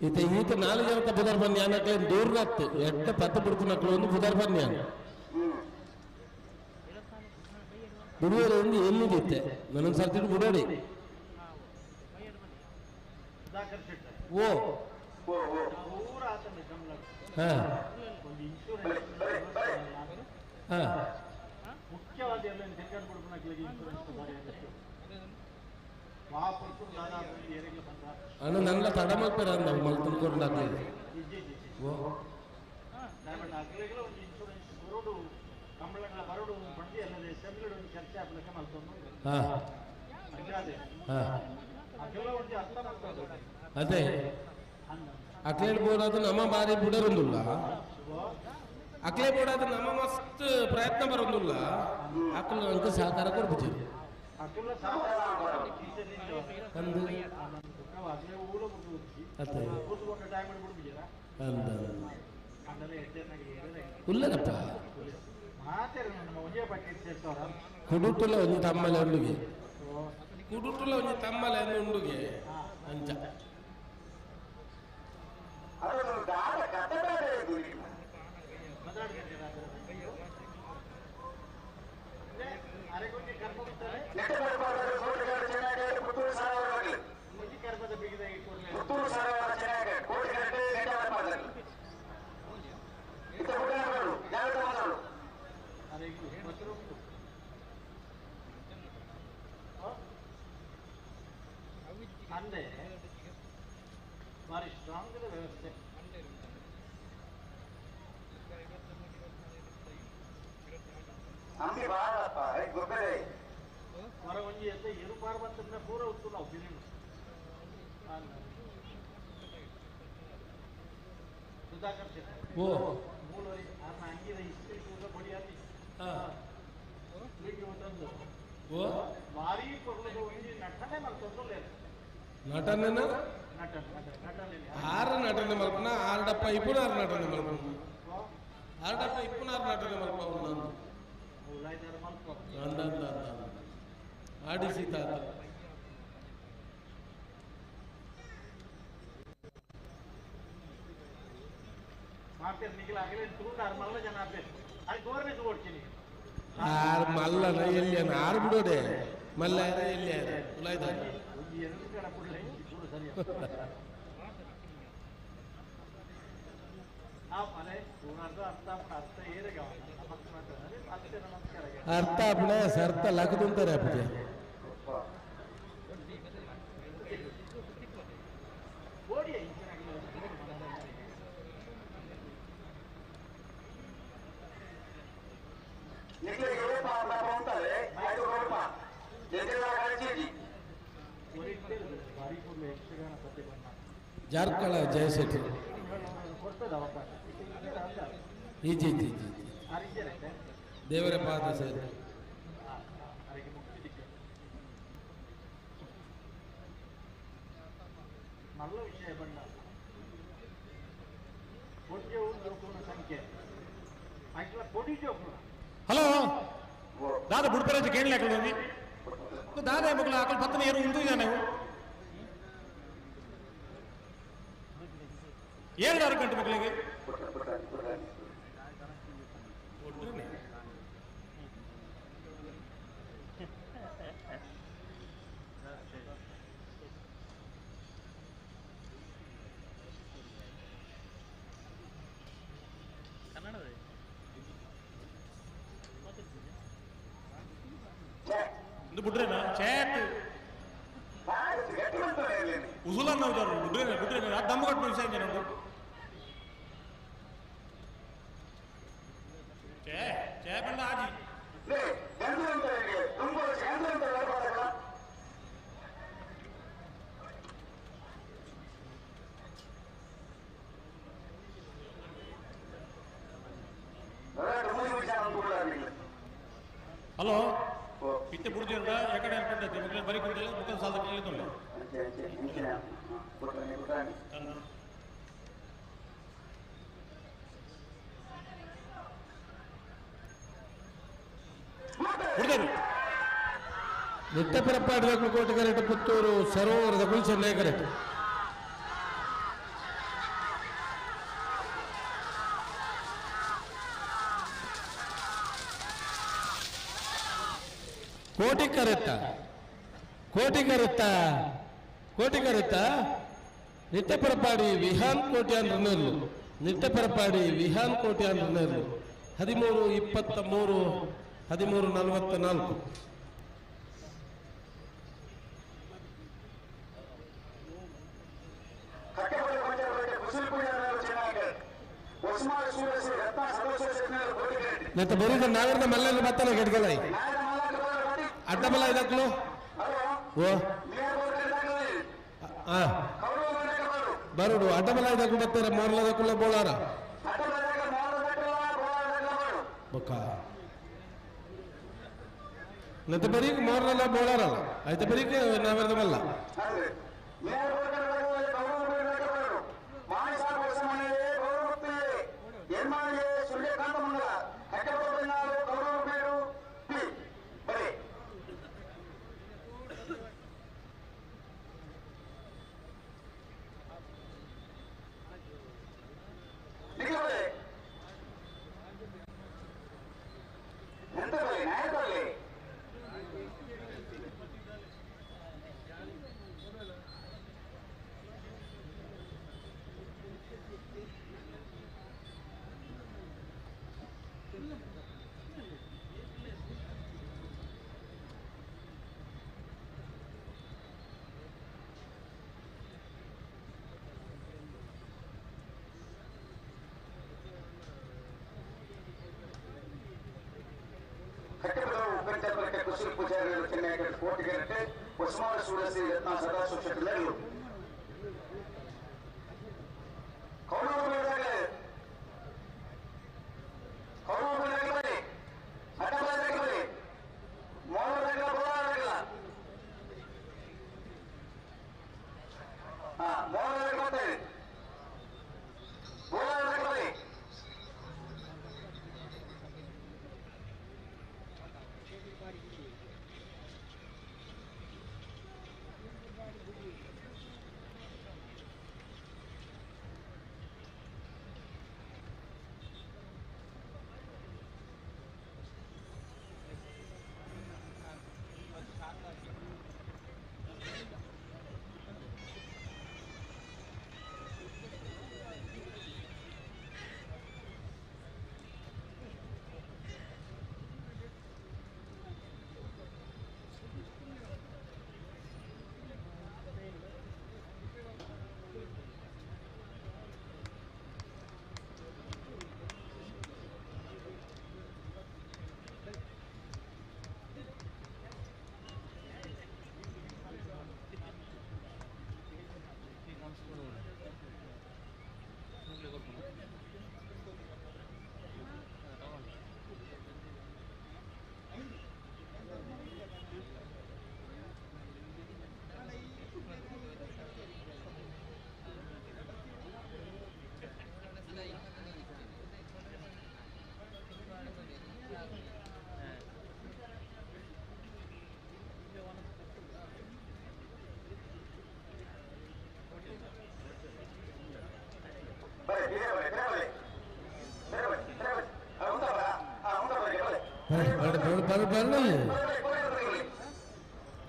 ಈತ ಈತ 4 ಜನತ ಬುಧರ್ ಬನ್ನಿ ಅನ್ನಕ್ಕೆ ದೂರತ್ತು ಎಟ್ಟ ಪತ್ತು ಬಿಡ್ತು ಒಂದು ಬುಧರ್ ಬನ್ನಿ ಅನ್ನ ಬಿಡುವರೆ ಒಂದು ಎಲ್ಲಿದಿತ್ತೆ ನನ್ನೊಂದು ಸರ್ತಿ ಬಿಡೋಡಿ ಓ ಹಾ ಹಾ ಮುಖ್ಯವಾದ ಅಣ್ಣ ನನ್ನ ತಡ ಮಲ್ಪೆರ ಅಂದ ಮಲ್ತುಕೊಡ್ಲಾಗ್ಲಿ ಓ ಅದೇ ಅಕ್ಲೇಡ್ ಬೋರ್ಡ್ ನಮ್ಮ ಬಾರಿ ಬಿಡರೊಂದುಲ್ಲ ಅಕ್ಲೇ ಬೋರ್ಡ್ ನಮ್ಮ ಮಸ್ತ್ ಪ್ರಯತ್ನ ಬರೋದಿಲ್ಲ ಅಕ್ಲು ಅಂಕ ಸಹಕಾರ ಕೊಡ್ಬಿಟ್ಟಿರಿ ಉಲ್ಲರಪ್ಪ ಕುಡುಟುಲ ಒಂದು ತಮ್ಮಲೆ ಉಂಡುಗೆ ಕುಡುಟುಲ ಒಂದು ತಮ್ಮಲೆ ಉಂಡುಗೆ ಅಂಚ ಓ ನಟನೆನ ಆರು ನಟನೆ ಮಲ್ಪನ ಆರು ಡಪ್ಪ ಇಪ್ಪು ಆರು ನಟನೆ ಮಲ್ಪ ಆರು ಡಪ್ಪ ಇಪ್ಪು ಆರು ನಟನೆ ಮಲ್ಪ ಅಂದ ಅಂದ ಆಡಿಸಿ ತಾತ ಆರು ಮಲ್ಲನ ಎಲ್ಲಿ ಆರು ಬಿಡೋಡೆ ಮಲ್ಲ ಎಲ್ಲಿ ಉಲಾಯ್ದಾರೆ ಅರ್ಥ ಆಪಣೆ ಸರ್ತ ಲಕ್ಕದುಂತಾರೆ ಅಪ್ಪಜೆ Jarkala Jayashetty G G G ದೇವರ ಪಾದ ಸರ್ ಮಲ್ಲ ವಿಷಯ ಬಣ್ಣ ಸಂಖ್ಯೆ ಹಲೋ ದಾದ ಬುಡ್ಪರಾಜ ಕೇಳಲಿ ಹಾಕಲು ದಾದ ಮಕ್ಕಳು ಆಕಳು ಪತ್ತನ ಏರು ಉಂಟು ಇದ್ದಾನೆ ಏಳು ಗಂಟೆ ಮಕ್ಕಳಿಗೆ ಬಿಡ್ರೇನಾ ಛೇತ್ ಉಸುಲನ್ನ ಹೋದರು ಬಿಡ್ರೇನೆ ಬಿಡ್ರೇನೆ ಅದು ದಮ್ಮು ಕಟ್ಟು ವಿಷಯ ಉಂಟು ಛೇ ಛೇ ಬಂಡ ಆಜಿ ಹಲೋ ಇತ್ತೆ ಬುಡ್ದಿರ ಯಾಕಡೆ ಅನ್ಕೊಂಡೈತೆ ಮಕ್ಕಳು ಬರೀ ಕುಂತಿಲ್ಲ ಮುಖದ ಸಾಲದ ಕೇಳಿದ್ದುಲ್ಲ ಬುಡ್ದೇರು ನಿಟ್ಟ ಪೆರಪ್ಪಾಡಿದ ಕೋಟೆಗರೆಟ್ ಪುತ್ತೂರು ಸರೋವರದ ಗುಲ್ಸನ್ ನಾಯಕರೆಟ್ ಕೋಟಿ ಕರೆತ್ತ ಕೋಟಿ ಕರೆತ್ತ ಕೋಟಿ ಕರೆತ್ತ ನಿಟ್ಟಪರಪಾಡಿ ವಿಹಾನ್ ಕೋಟ್ಯಾನ್ ರನ್ನರ್ಲು ನಿಟ್ಟಪರಪಾಡಿ ವಿಹಾನ್ ಕೋಟ್ಯಾನ್ ರನ್ನರ್ಲು 13:23 13:44. ನೆತ್ತ ಬರೀದ ನಾಗರದ ಮಲ್ಲಲ್ಲಿ ಬತ್ತನ ಗೆಡ್ಗಲೈ ಅಡ್ಡಬಲ ಇದಕ್ಲು ಓ ಬರುಡು ಅಡ್ಡಬಲ ಇದಕ್ಕೂ ಬತ್ತಾರೆ ಮೋರ್ಲದಕ್ಕುಲ್ಲ ಬೋಳಾರ ಬೊಕ್ಕ ನೆತ್ತ ಬರೀಕ್ ಮೋರ್ಲಲ್ಲ ಬೋಳಾರಲ್ಲ ಆಯ್ತ ಬರೀಕ್ ನಾವೆರದ ಮಲ್ಲ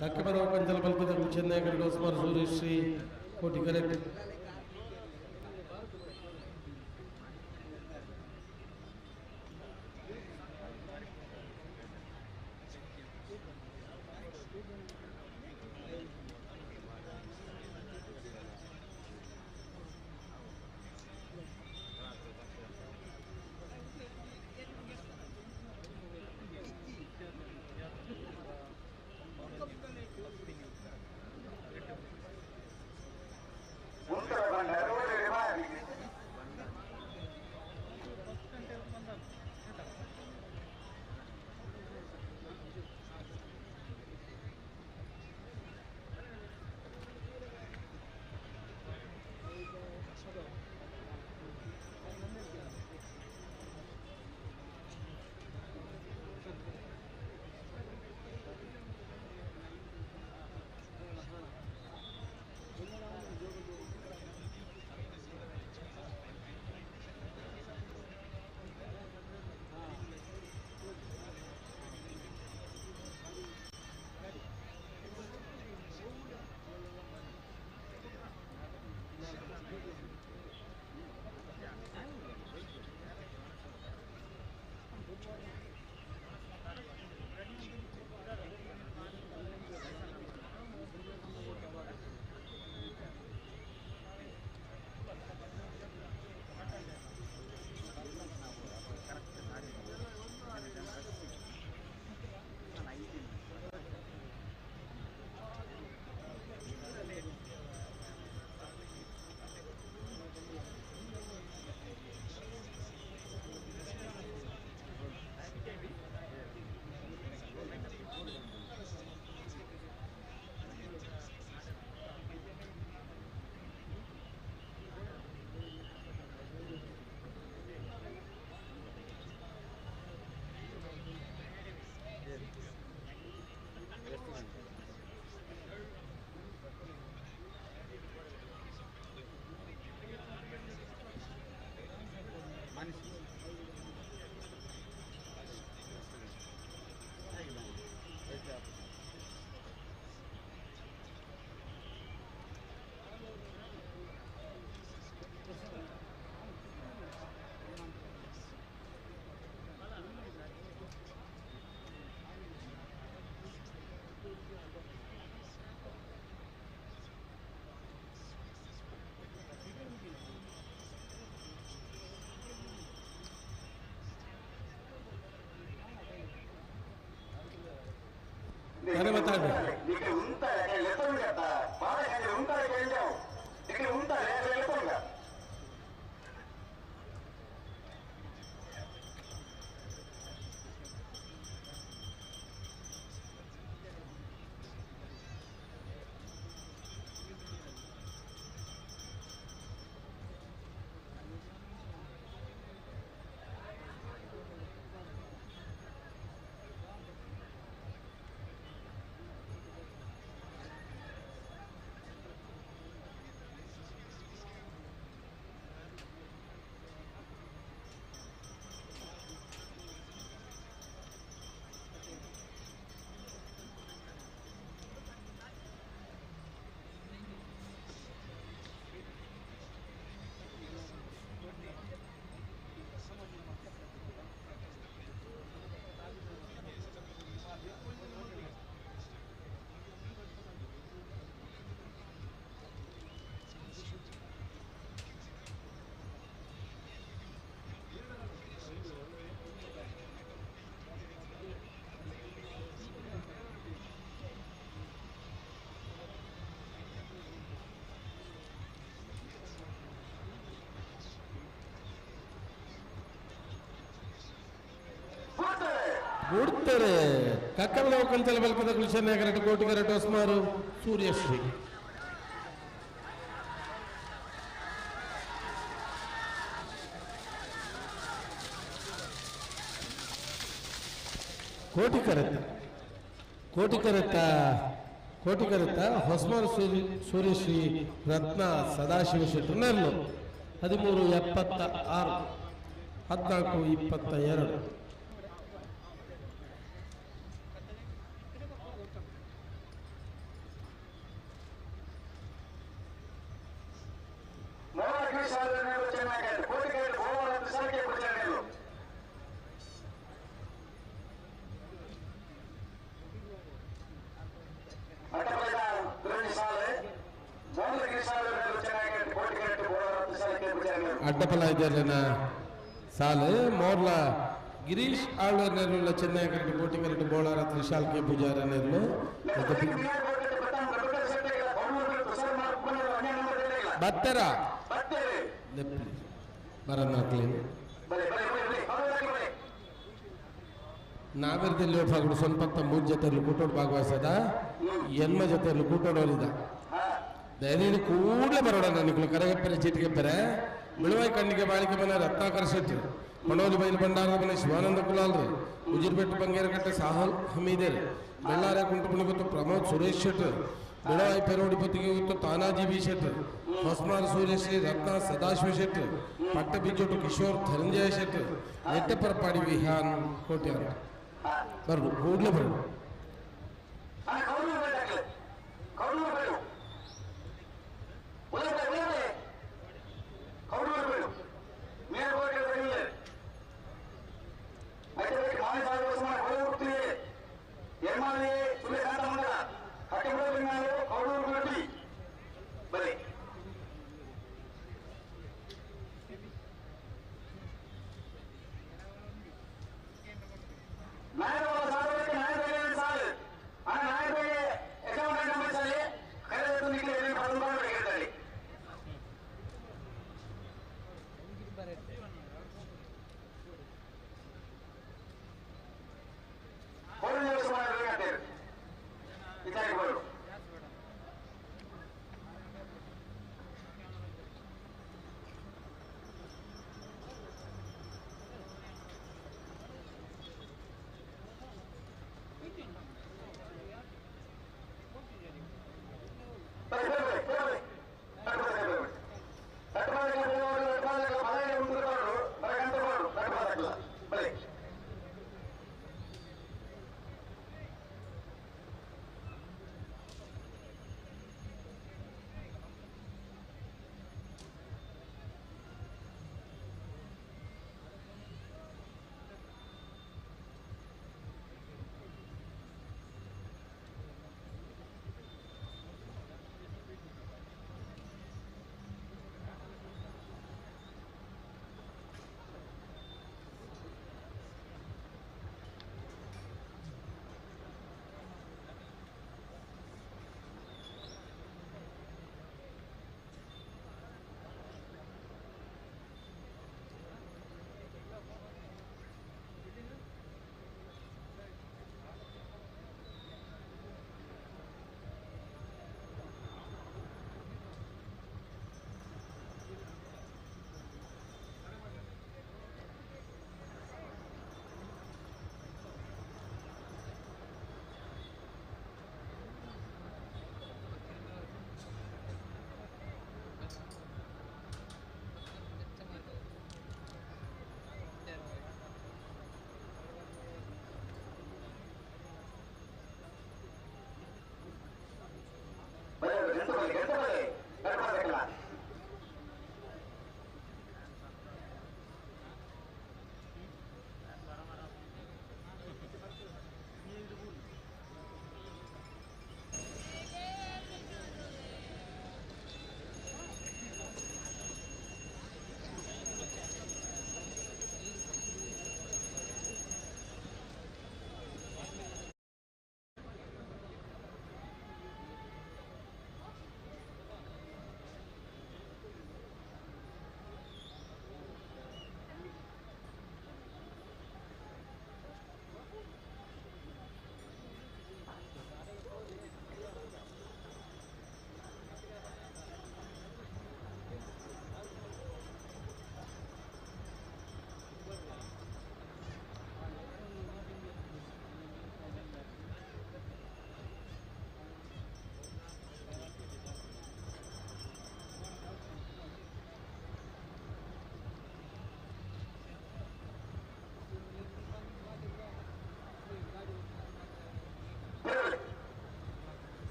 ಕಕ್ಕಬದ ಕಂಚಲ ಬಲ್ಪದ ಚೆನ್ನೈ ಹೊಸ್ಮಾರ್ ಸೂರ್ಯಶ್ರೀ ಕೋಟಿ ಕರೆಕ್ಟ್. ಬುಡ್ತಾರೆ ಕಕ್ಕಲ ಕಂಚಲ ಬಲ್ಪದ ಗುಲ್ಶನ್ ಕರೆಕ್ಟ್ ಕೋಟಿ ಕರೆಕ್ಟ್ ಹೊಸ್ಮಾರು ಸೂರ್ಯಶ್ರೀ. ಕೋಟಿ ಕರೆತ ಕೋಟಿ ಕರೆತ ಕೋಟಿ ಕರೆತ ಹೊಸ್ಮಾರು ಸೂರ್ಯಶ್ರೀ ರತ್ನ ಸದಾಶಿವ ಶೆಟ್ಟರ್ ನೆರ್ಲು 13.76 14.22. ಪೂಜಾರ್ಲೆನ ಸಾಲು ಮೋರ್ಲ ಗಿರೀಶ್ ಆಳ್ವರ್ ನೆರ್ಲು ಚೆನ್ನೈ ಕರೆಕ್ಟ್ ಕೋಟಿ ಕರೆಕ್ಟ್ ಬೋಳಾರ ತ್ರಿಶಾಲ್ ಕೆ ಪೂಜಾರ ನೆರ್ಲು ಬತ್ತರ ಬರನ್ನಾಕ್ಲಿ ನಾವಿರ್ದಲ್ಲಿ ಫಾಗುಡು ಸ್ವಲ್ಪ ಮೂರು ಜೊತೆಯಲ್ಲಿ ಕೂಟೋಡು ಭಾಗವಹಿಸದ ಎನ್ಮ ಜೊತೆಯಲ್ಲಿ ಕೂಟೋಡೋರಿದ ದಯದೀನಿ ಕೂಡಲೇ ಬರೋಣ ನಿಕ್ಲು ಕರೆಗೆಪ್ಪರೆ ಚೀಟಿಗೆಪ್ಪರೆ ಬಿಳುವಾಯಿ ಕಣ್ಣಿಗೆ ಬಾಳಿಕೆ ಮನೆ ರತ್ನಾಕರ ಶೆಟ್ಟಿ ಮಣೋಲಿ ಬೈಲು ಭಂಡಾರದ ಮನೆ ಶಿವಾನಂದ ಕುಲಾಲ್ರಿ ಉಜಿರ್ಬೆಟ್ಟು ಬಂಗೇರಕಟ್ಟೆ ಸಾಹಲ್ ಹಮೀದೇರ್ ಬೆಳ್ಳಾರೆ ಕುಂಟುಪುಣಗುತ್ತು ಪ್ರಮೋದ್ ಸುರೇಶ್ ಶೆಟ್ಟರ್ ಬಿಳವಾಯಿ ಪೆರೋಡಿ ಪೊತ್ತಿಗೆ ಗುತ್ತು ತಾನಾಜಿ ಬಿ ಶೆಟ್ಟರ್ ಹೊಸ್ಮಾರ್ ಸೂರ್ಯಶ್ರೀ ರತ್ನ ಸದಾಶಿವ ಶೆಟ್ಟರ್ ಪಟ್ಟಬಿಜೋಟು ಕಿಶೋರ್ ಧನಂಜಯ ಶೆಟ್ಟರ್ ನೆಟ್ಟಪರಪಾಡಿ ವಿಹಾನ್ ಕೋಟ್ಯಾನ್ ಬರು ಕೂಡಲೇ ಬರು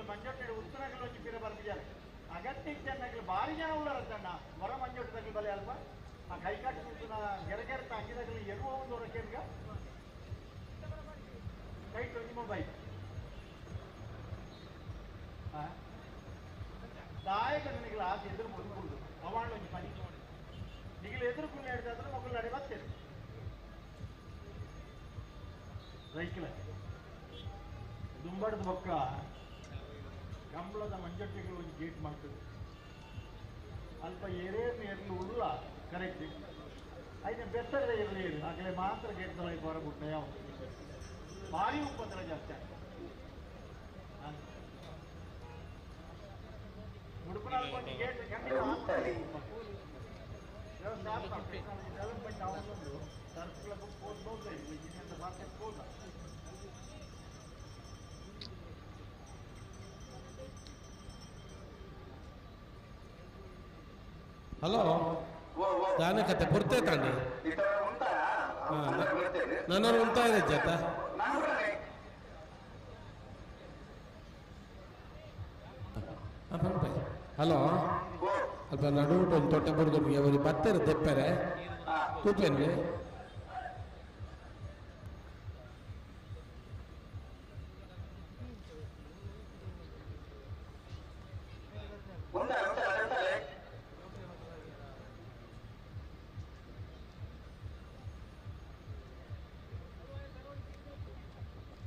ಮಂಜೊಟ್ಟೆ ಉತ್ತರಗಳು ಒಂಜಿ ಪಿರ ಬರ್ಪಿದ್ದಾರೆ ಅಗತ್ಯ ಇಜ್ಜನ್ನಕಲು ಭಾರಿ ಜನ ಉಳ್ಳರತ್ತಣ್ಣ ಹೊರ ಮಂಜೊಟ್ಟು ತಗಲು ಬಲೆ ಅಲ್ಪ ಆ ಕೈಕಾಟಿ ಸುತ್ತಿನ ಗೆರೆ ಗೆರೆ ತಾಕಿದಾಗಲಿ ಎರುವ ಒಂದು ಹೊರಕೇನ್ಗ ಕೈಟ್ ಒಂಜಿ ಮೊಬೈಲ್ ದಾಯಕ ನಿನಗೆ ಆಸೆ ಎದುರು ಮುದುಕುದು ಅವಾಣ ಒಂಜಿ ಪನಿ ನಿಗಲು ಎದುರು ಕುಳ್ಳಿ ಹಿಡಿದಾದ್ರೆ ಮಕ್ಕಳು ನಡೆ ಬರ್ತೇನೆ ರೈಕಲ ದುಂಬಡದ ಬೊಕ್ಕ ಕಂಬಳದ ಮಂಜಟ್ಟಿಗಳು ಒಂದು ಗೇಟ್ ಮಾಡ್ತದೆ ಅಲ್ಪ ಏರೇನು ಎರ್ಲು ಉಳ್ಳ ಕರೆಕ್ಟ್ ಐನ ಬೆತ್ತರದ ಇರಲಿ ಏರು ಆಗಲೇ ಮಾತ್ರ ಗೇಟ್ ದೊಳಗೆ ಹೊರಬಿಟ್ಟ ಯಾವ ಭಾರಿ ಉಪದ್ರ ಜಾಸ್ತಿ ಆಗ್ತದೆ ಉಡುಪುನಲ್ಲಿ ಒಂದು ಗೇಟ್ ಖಂಡಿತ ಆಗ್ತದೆ. ವ್ಯವಸ್ಥೆ ಆಗ್ತದೆ. ಡೆವಲಪ್ಮೆಂಟ್ ಆಗೋದು ಸರ್ಕಲ್ ಹೋಗ್ಬೋದು ಇದರಿಂದ ಮಾರ್ಕೆಟ್ ಹೋದ ಹಲೋ ದಾನ ಕತೆ ಪುರ್ತೆ ತಾಂಡಿ ನನ್ನ ಉಂಟಾ ಇದೆ ಜಾತ ಹಲೋ ಅಲ್ಪ ನಡುವಿಟ್ಟು ಒಂದು ತೊಟ್ಟೆ ಬರೋದು ಒಂದು ಬತ್ತೆರ ತೆಪ್ಪರೆ ತೂಪೇನ್ರಿ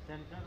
ಸೆನ್ಸರ್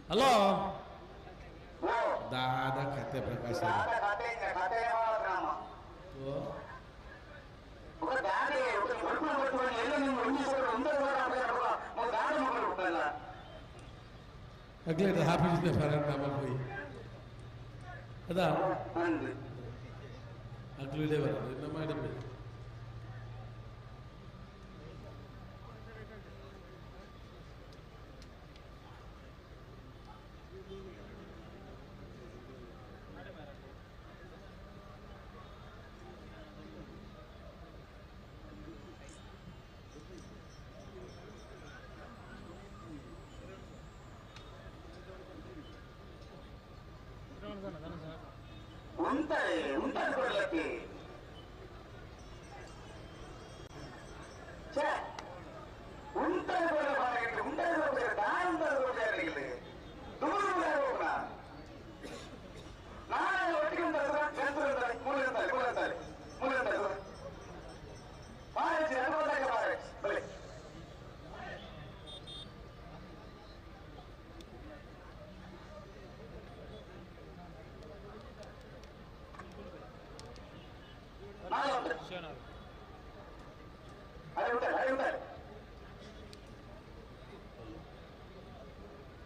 ಹಲೋ ದಾದಾ ಖಾತೆ ಪ್ರಕಾಶ ಅಗ್ಲೇ ಆಫೀಸ್ ಫರಂಡ ಪೋಯಿ ಅದಾ ಅಗ್ಲೇ ಬರೋದು ಇನ್ನು ಮಾಡಿ.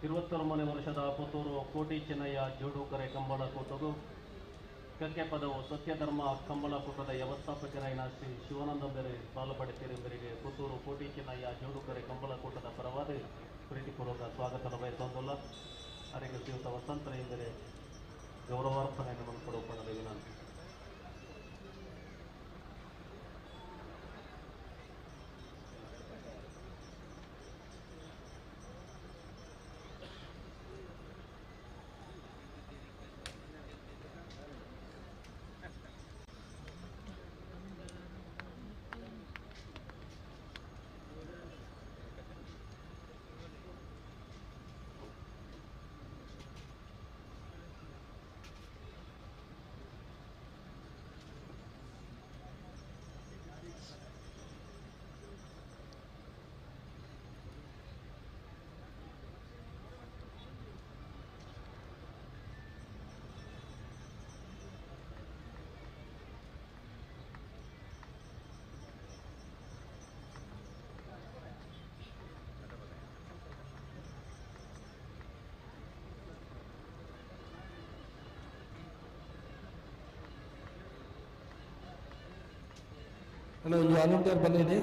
ತಿರುವತ್ತೊಂಬನೇ ವರ್ಷದ ಪುತ್ತೂರು ಕೋಟಿ ಚೆನ್ನಯ್ಯ ಜೋಡುಕರೆ ಕಂಬಳ ಕೂಟವು ಕಕ್ಕೆ ಪದವು ಸತ್ಯಧರ್ಮ ಕಂಬಳ ಕೂಟದ ವ್ಯವಸ್ಥಾಪಕರಾಯಿನ ಶ್ರೀ ಶಿವಾನಂದ ಬೆರೆ ಪಾಲ್ಪಡೆತಿರುವವರಿಗೆ ಪುತ್ತೂರು ಕೋಟಿ ಚೆನ್ನಯ್ಯ ಜೋಡುಕರೆ ಕಂಬಳ ಕೂಟದ ಪರವಾದ ಪ್ರೀತಿಪೂರ್ವಕ ಸ್ವಾಗತ ಬಯಸೋದಿಲ್ಲ. ಅದಕ್ಕೆ ಶ್ರೀಯುತ ವಸಂತರ ಎಂದರೆ ಗೌರವಾರ್ಪಣೆಯನ್ನು ಕೊಡುವ ವಿನಂತಿ. ಅಣ್ಣ ಒಂದು ವಾಲಂಟಿಯರ್ ಬಂದಿದೆ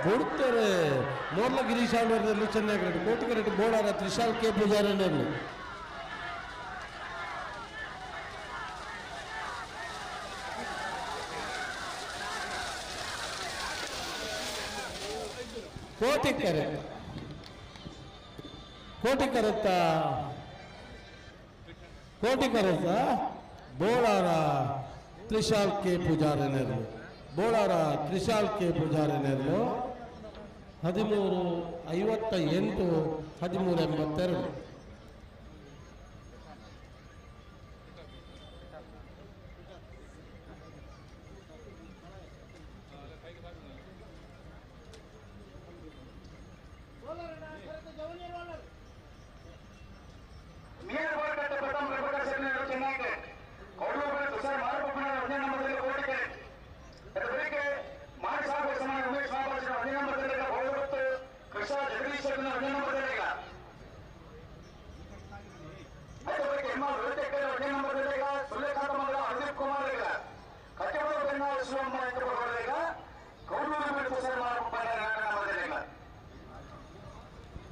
ಕೊಡ್ತಾರೆ. ಮೋರ್ಲ ಗಿರೀಶ್ ಆಳ್ವಾರದಲ್ಲಿ ಚೆನ್ನಾಗಿ ಕೋಟಿಕರೆಡ್ಡಿ ಬೋಳಾರ ತ್ರಿಶಾಲ್ ಕೆ ಪೂಜಾರನಲ್ಲಿ ಕೋಟಿಕರೆ ಕೋಟಿಕರತ್ತ ಕೋಟಿಕರತ್ತ ಬೋಳಾರ ತ್ರಿಶಾಲ್ ಕೆ ಪೂಜಾರನೆರಲು ಬೋಳಾರ ತ್ರಿಶಾಲ್ ಕೆ ಪೂಜಾರನೆರಲು 13:58 13:82.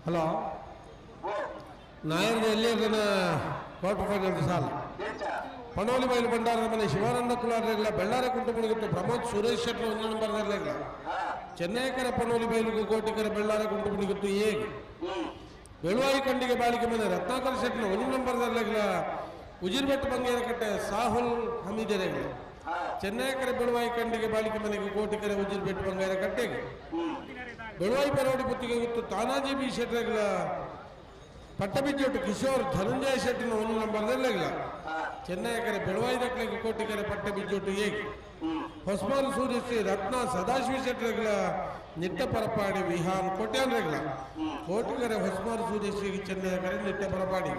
ಹಲೋ ನಾಯರ್ದ ಎಲ್ಲಿ ಕ್ವಾರ್ಟರ್ ಫೈನಲ್ ಸಾಲ ಪಣೋಲಿ ಬೈಲು ಭಂಡಾರದ ಮನೆ ಶಿವಾನಂದ ಕುಲಾರಲ್ಲ ಬೆಳ್ಳಾರ ಕುಂಟುಮುಳುಗಿಟ್ಟು ಪ್ರಮೋದ್ ಸುರೇಶ್ ಶೆಟ್ಟಿ ಒಂದು ನಂಬರ್ದಲ್ಲ ಚೆನ್ನೈಕರ ಪಣೋಲಿ ಬೈಲುಗು ಕೋಟಿಕರ ಬೆಳ್ಳಾರ ಕುಂಟುಮುಳುಗಿಟ್ಟು ಹೇಗೆ ಬೆಳುವಾಯಿ ಕಂಡಿಗೆ ಬಾಳಿಕೆ ಮನೆ ರತ್ನಾಕರ್ ಶೆಟ್ಟಿನ ಒಂದು ನಂಬರ್ದಲ್ಲ ಉಜಿರ್ಬೆಟ್ಟು ಬಂಗೇರಕಟ್ಟೆ ಸಾಹುಲ್ ಹಮೀದರೆಗಳ ಚೆನ್ನೈಕರ ಬೆಳುವಾಯಿ ಕಂಡಿಗೆ ಬಾಳಿಕೆ ಮನೆಗೆ ಕೋಟಿಕರ ಉಜಿರ್ಬೆಟ್ಟು ಬಂಗೇರಕಟ್ಟೆಗೆ ಬೆಳುವಾಯಿ ಪರೋಡಿ ಪುತ್ತಿಗೆ ಗೊತ್ತು ತಾನಾಜಿ ಬಿ ಶೆಟ್ಟರೆಗಳ ಪಟ್ಟಬಿಜ್ಜೊಟ್ಟು ಕಿಶೋರ್ ಧನುಂಜಯ ಶೆಟ್ಟಿನ ಒಂದು ನಂಬರ್ದಲ್ಲ ಚೆನ್ನೈಕರೆ ಬೆಳುವಾಯಿ ದಕ್ಕಲಿಗೆ ಕೋಟಿಕರೆ ಪಟ್ಟಬಿಜ್ಜೊಟ್ಟು ಹೇಗೆ ಹೊಸ್ಮಾನ್ ಸೂರ್ಯಶ್ರೀ ರತ್ನ ಸದಾಶಿವ ಶೆಟ್ಟರೆಗಳ ನಿಟ್ಟ ಪರಪಾಡಿ ವಿಹಾನ್ ಕೋಟ್ಯಾನ್ರೆಗಳ ಕೋಟಿಕರೆ ಹೊಸ್ಮಾನ್ ಸೂರ್ಯಶ್ರೀ ಚೆನ್ನೈಕರೆ ನಿಟ್ಟ ಪರಪಾಡಿ.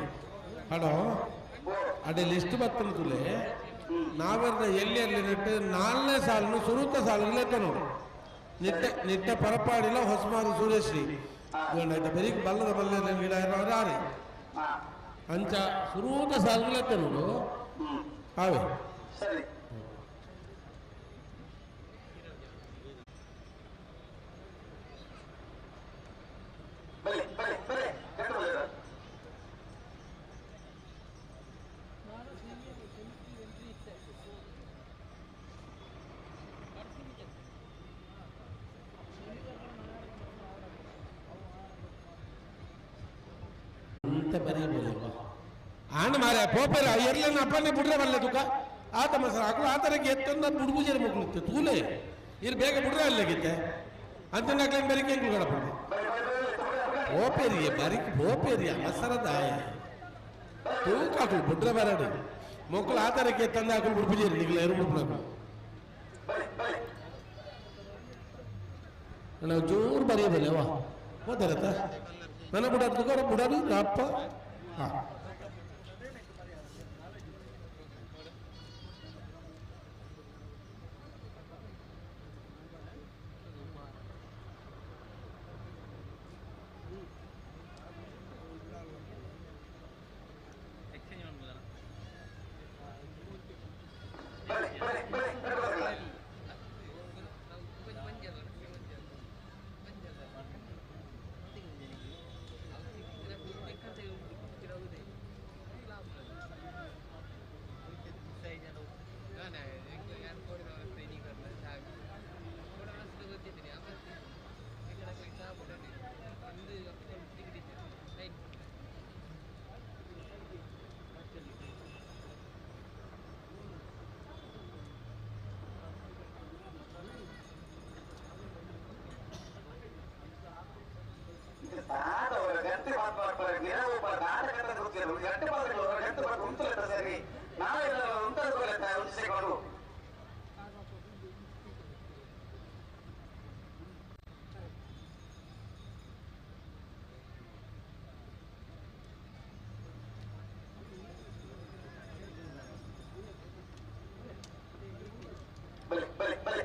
ಹಲೋ ಅದೇ ಲಿಸ್ಟ್ ಬತ್ತನ ತುಲೆ ನಾವೆರ್ನ ಎಲ್ಲಿ ಅಲ್ಲಿ ನೆಟ್ಟು ನಾಲ್ನೇ ಸಾಲನ್ನು ಸುರುತ್ತ ಸಾಲಿಗೆ ಲೆಕ್ಕ ನೋಡು. ನಿಟ್ಟೆ ನಿಟ್ಟೆ ಪರಪಾಡಿಲ್ಲ ಹೊಸಮಾರು ಸೂರ್ಯಶ್ರೀ ಬೆರಿಗ್ ಬಲ್ಲದ ಬಲ್ಲ ಗಿಡ ಆರೆ ಅಂಚ ಸುರೂತ ಸಾಲ್ಗುಲತ್ತರು ಆವೆ ಸರಿ ಬನ್ನಿ ಬನ್ನಿ ಬನ್ನಿ ಕಟ್ಟು ಬನ್ನಿ. ಅಂತ ಬರೀ ಆಣ ಮಾರೆ ಪೋಪೆರ ಎರ್ಲನ್ನ ಅಪ್ಪನೇ ಬಿಡ್ರೆ ಬಲ್ಲೆ ತುಕ ಆತ ಮಸರ ಆಕಳು ಆ ಥರಕ್ಕೆ ಎತ್ತಂದ ಬುಡ್ಬುಜರ ಮಕ್ಕಳು ತೂಲೆ ಇರ್ ಬೇಗ ಬಿಡ್ರೆ ಅಲ್ಲಾಗಿತ್ತೆ ಅಂತ ನಾಕ್ಲೇನು ಬರೀಕೆ ಹೆಂಗ್ ಗಡಪಡೆ ಪೋಪೆರಿಯ ಬರೀಕ್ ಪೋಪೆರಿಯ ಮಸರದಾಯ ತೂಕ ಆಕಳು ಬಿಡ್ರೆ ಬರಡಿ ಮಕ್ಕಳು ಆ ಥರಕ್ಕೆ ಎತ್ತಂದ ಆಕಳು ಬುಡ್ಬುಜರಿ ನಿಗ್ಲ ಎರು ಬಿಡ್ಬಿಡಕು ನಾವು ಜೋರು ಬರೆಯಬಲ್ಲೆ ವಾ ಹೋದರತ್ತ ನನ್ನ ಬುಡಾದು ತುಕಾರ ಬುಡಾದು ಅಪ್ಪ ಹಾಂ ಬನ್ನಿ ಬನ್ನಿ ಬನ್ನಿ ಕಟ್ಟು ಬನ್ನಿ. ಗಂಟೆ ಮಾತು ನಿರವು ನಾಟಕದ ಗಂಟೆ ಮಾತು ಗಂಟೆ ಮಾತು ಉಂಟು ಸರಿ ನಾವೆಲ್ಲ ಉಂಟಾದ ಉಂಟಿಸಿಕೊಂಡು ಬಲೆ ಬಲೆ ಬಲೆ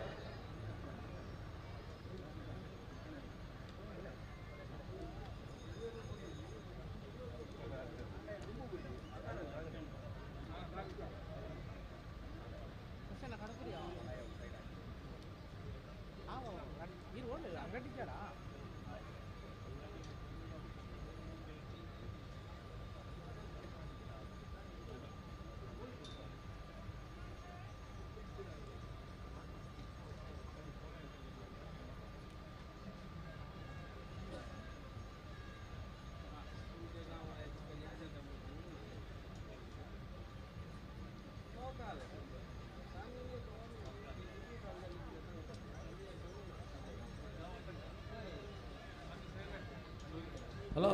ಹಲೋ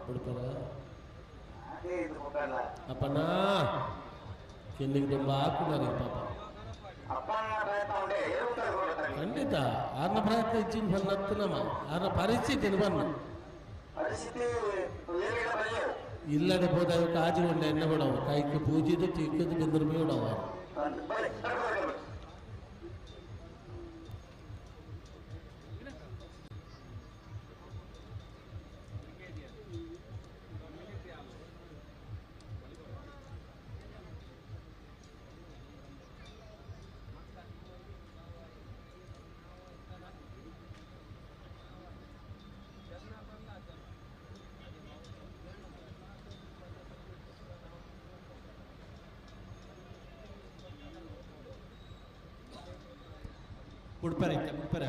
ಬಿಡ್ತಾರ ಅದೇ ಇದು ಮುಖಂಡ ಅಪ್ಪಣ್ಣ ಕೆನ್ನಿಗೆ ತುಂಬ ಹಾಕುನಾರಿ ಪಾಪ ಅಪ್ಪಣ್ಣ ಪ್ರಯತ್ನ ಉಂಡೆ ಏರುತ್ತಾರೆ ಖಂಡಿತ ಆರ್ನ ಪ್ರಯತ್ನ ಇಚ್ಚಿನ ಬನ್ನ ನಮ್ಮ ಆರ್ನ ಪರಿಸ್ಥಿತಿ ಬನ್ನ ಪರಿಸ್ಥಿತಿ ಏರಿಲ್ಲ ಬರೆಯು ಇಲ್ಲದೆ ಹೋದಾಗ ಕಾಜು ಉಂಡೆ ಎಣ್ಣೆ ಬಿಡವು ಕೈಗೆ ಪೂಜಿದು ಚಿಕ್ಕದು ಬೆಂದರು ಬಿಡವ ಬಲೆ ಕಟ್ಟು ಬನ್ನಿ. ಉಡುಪರ ಐತೆ ಉಡುಪರ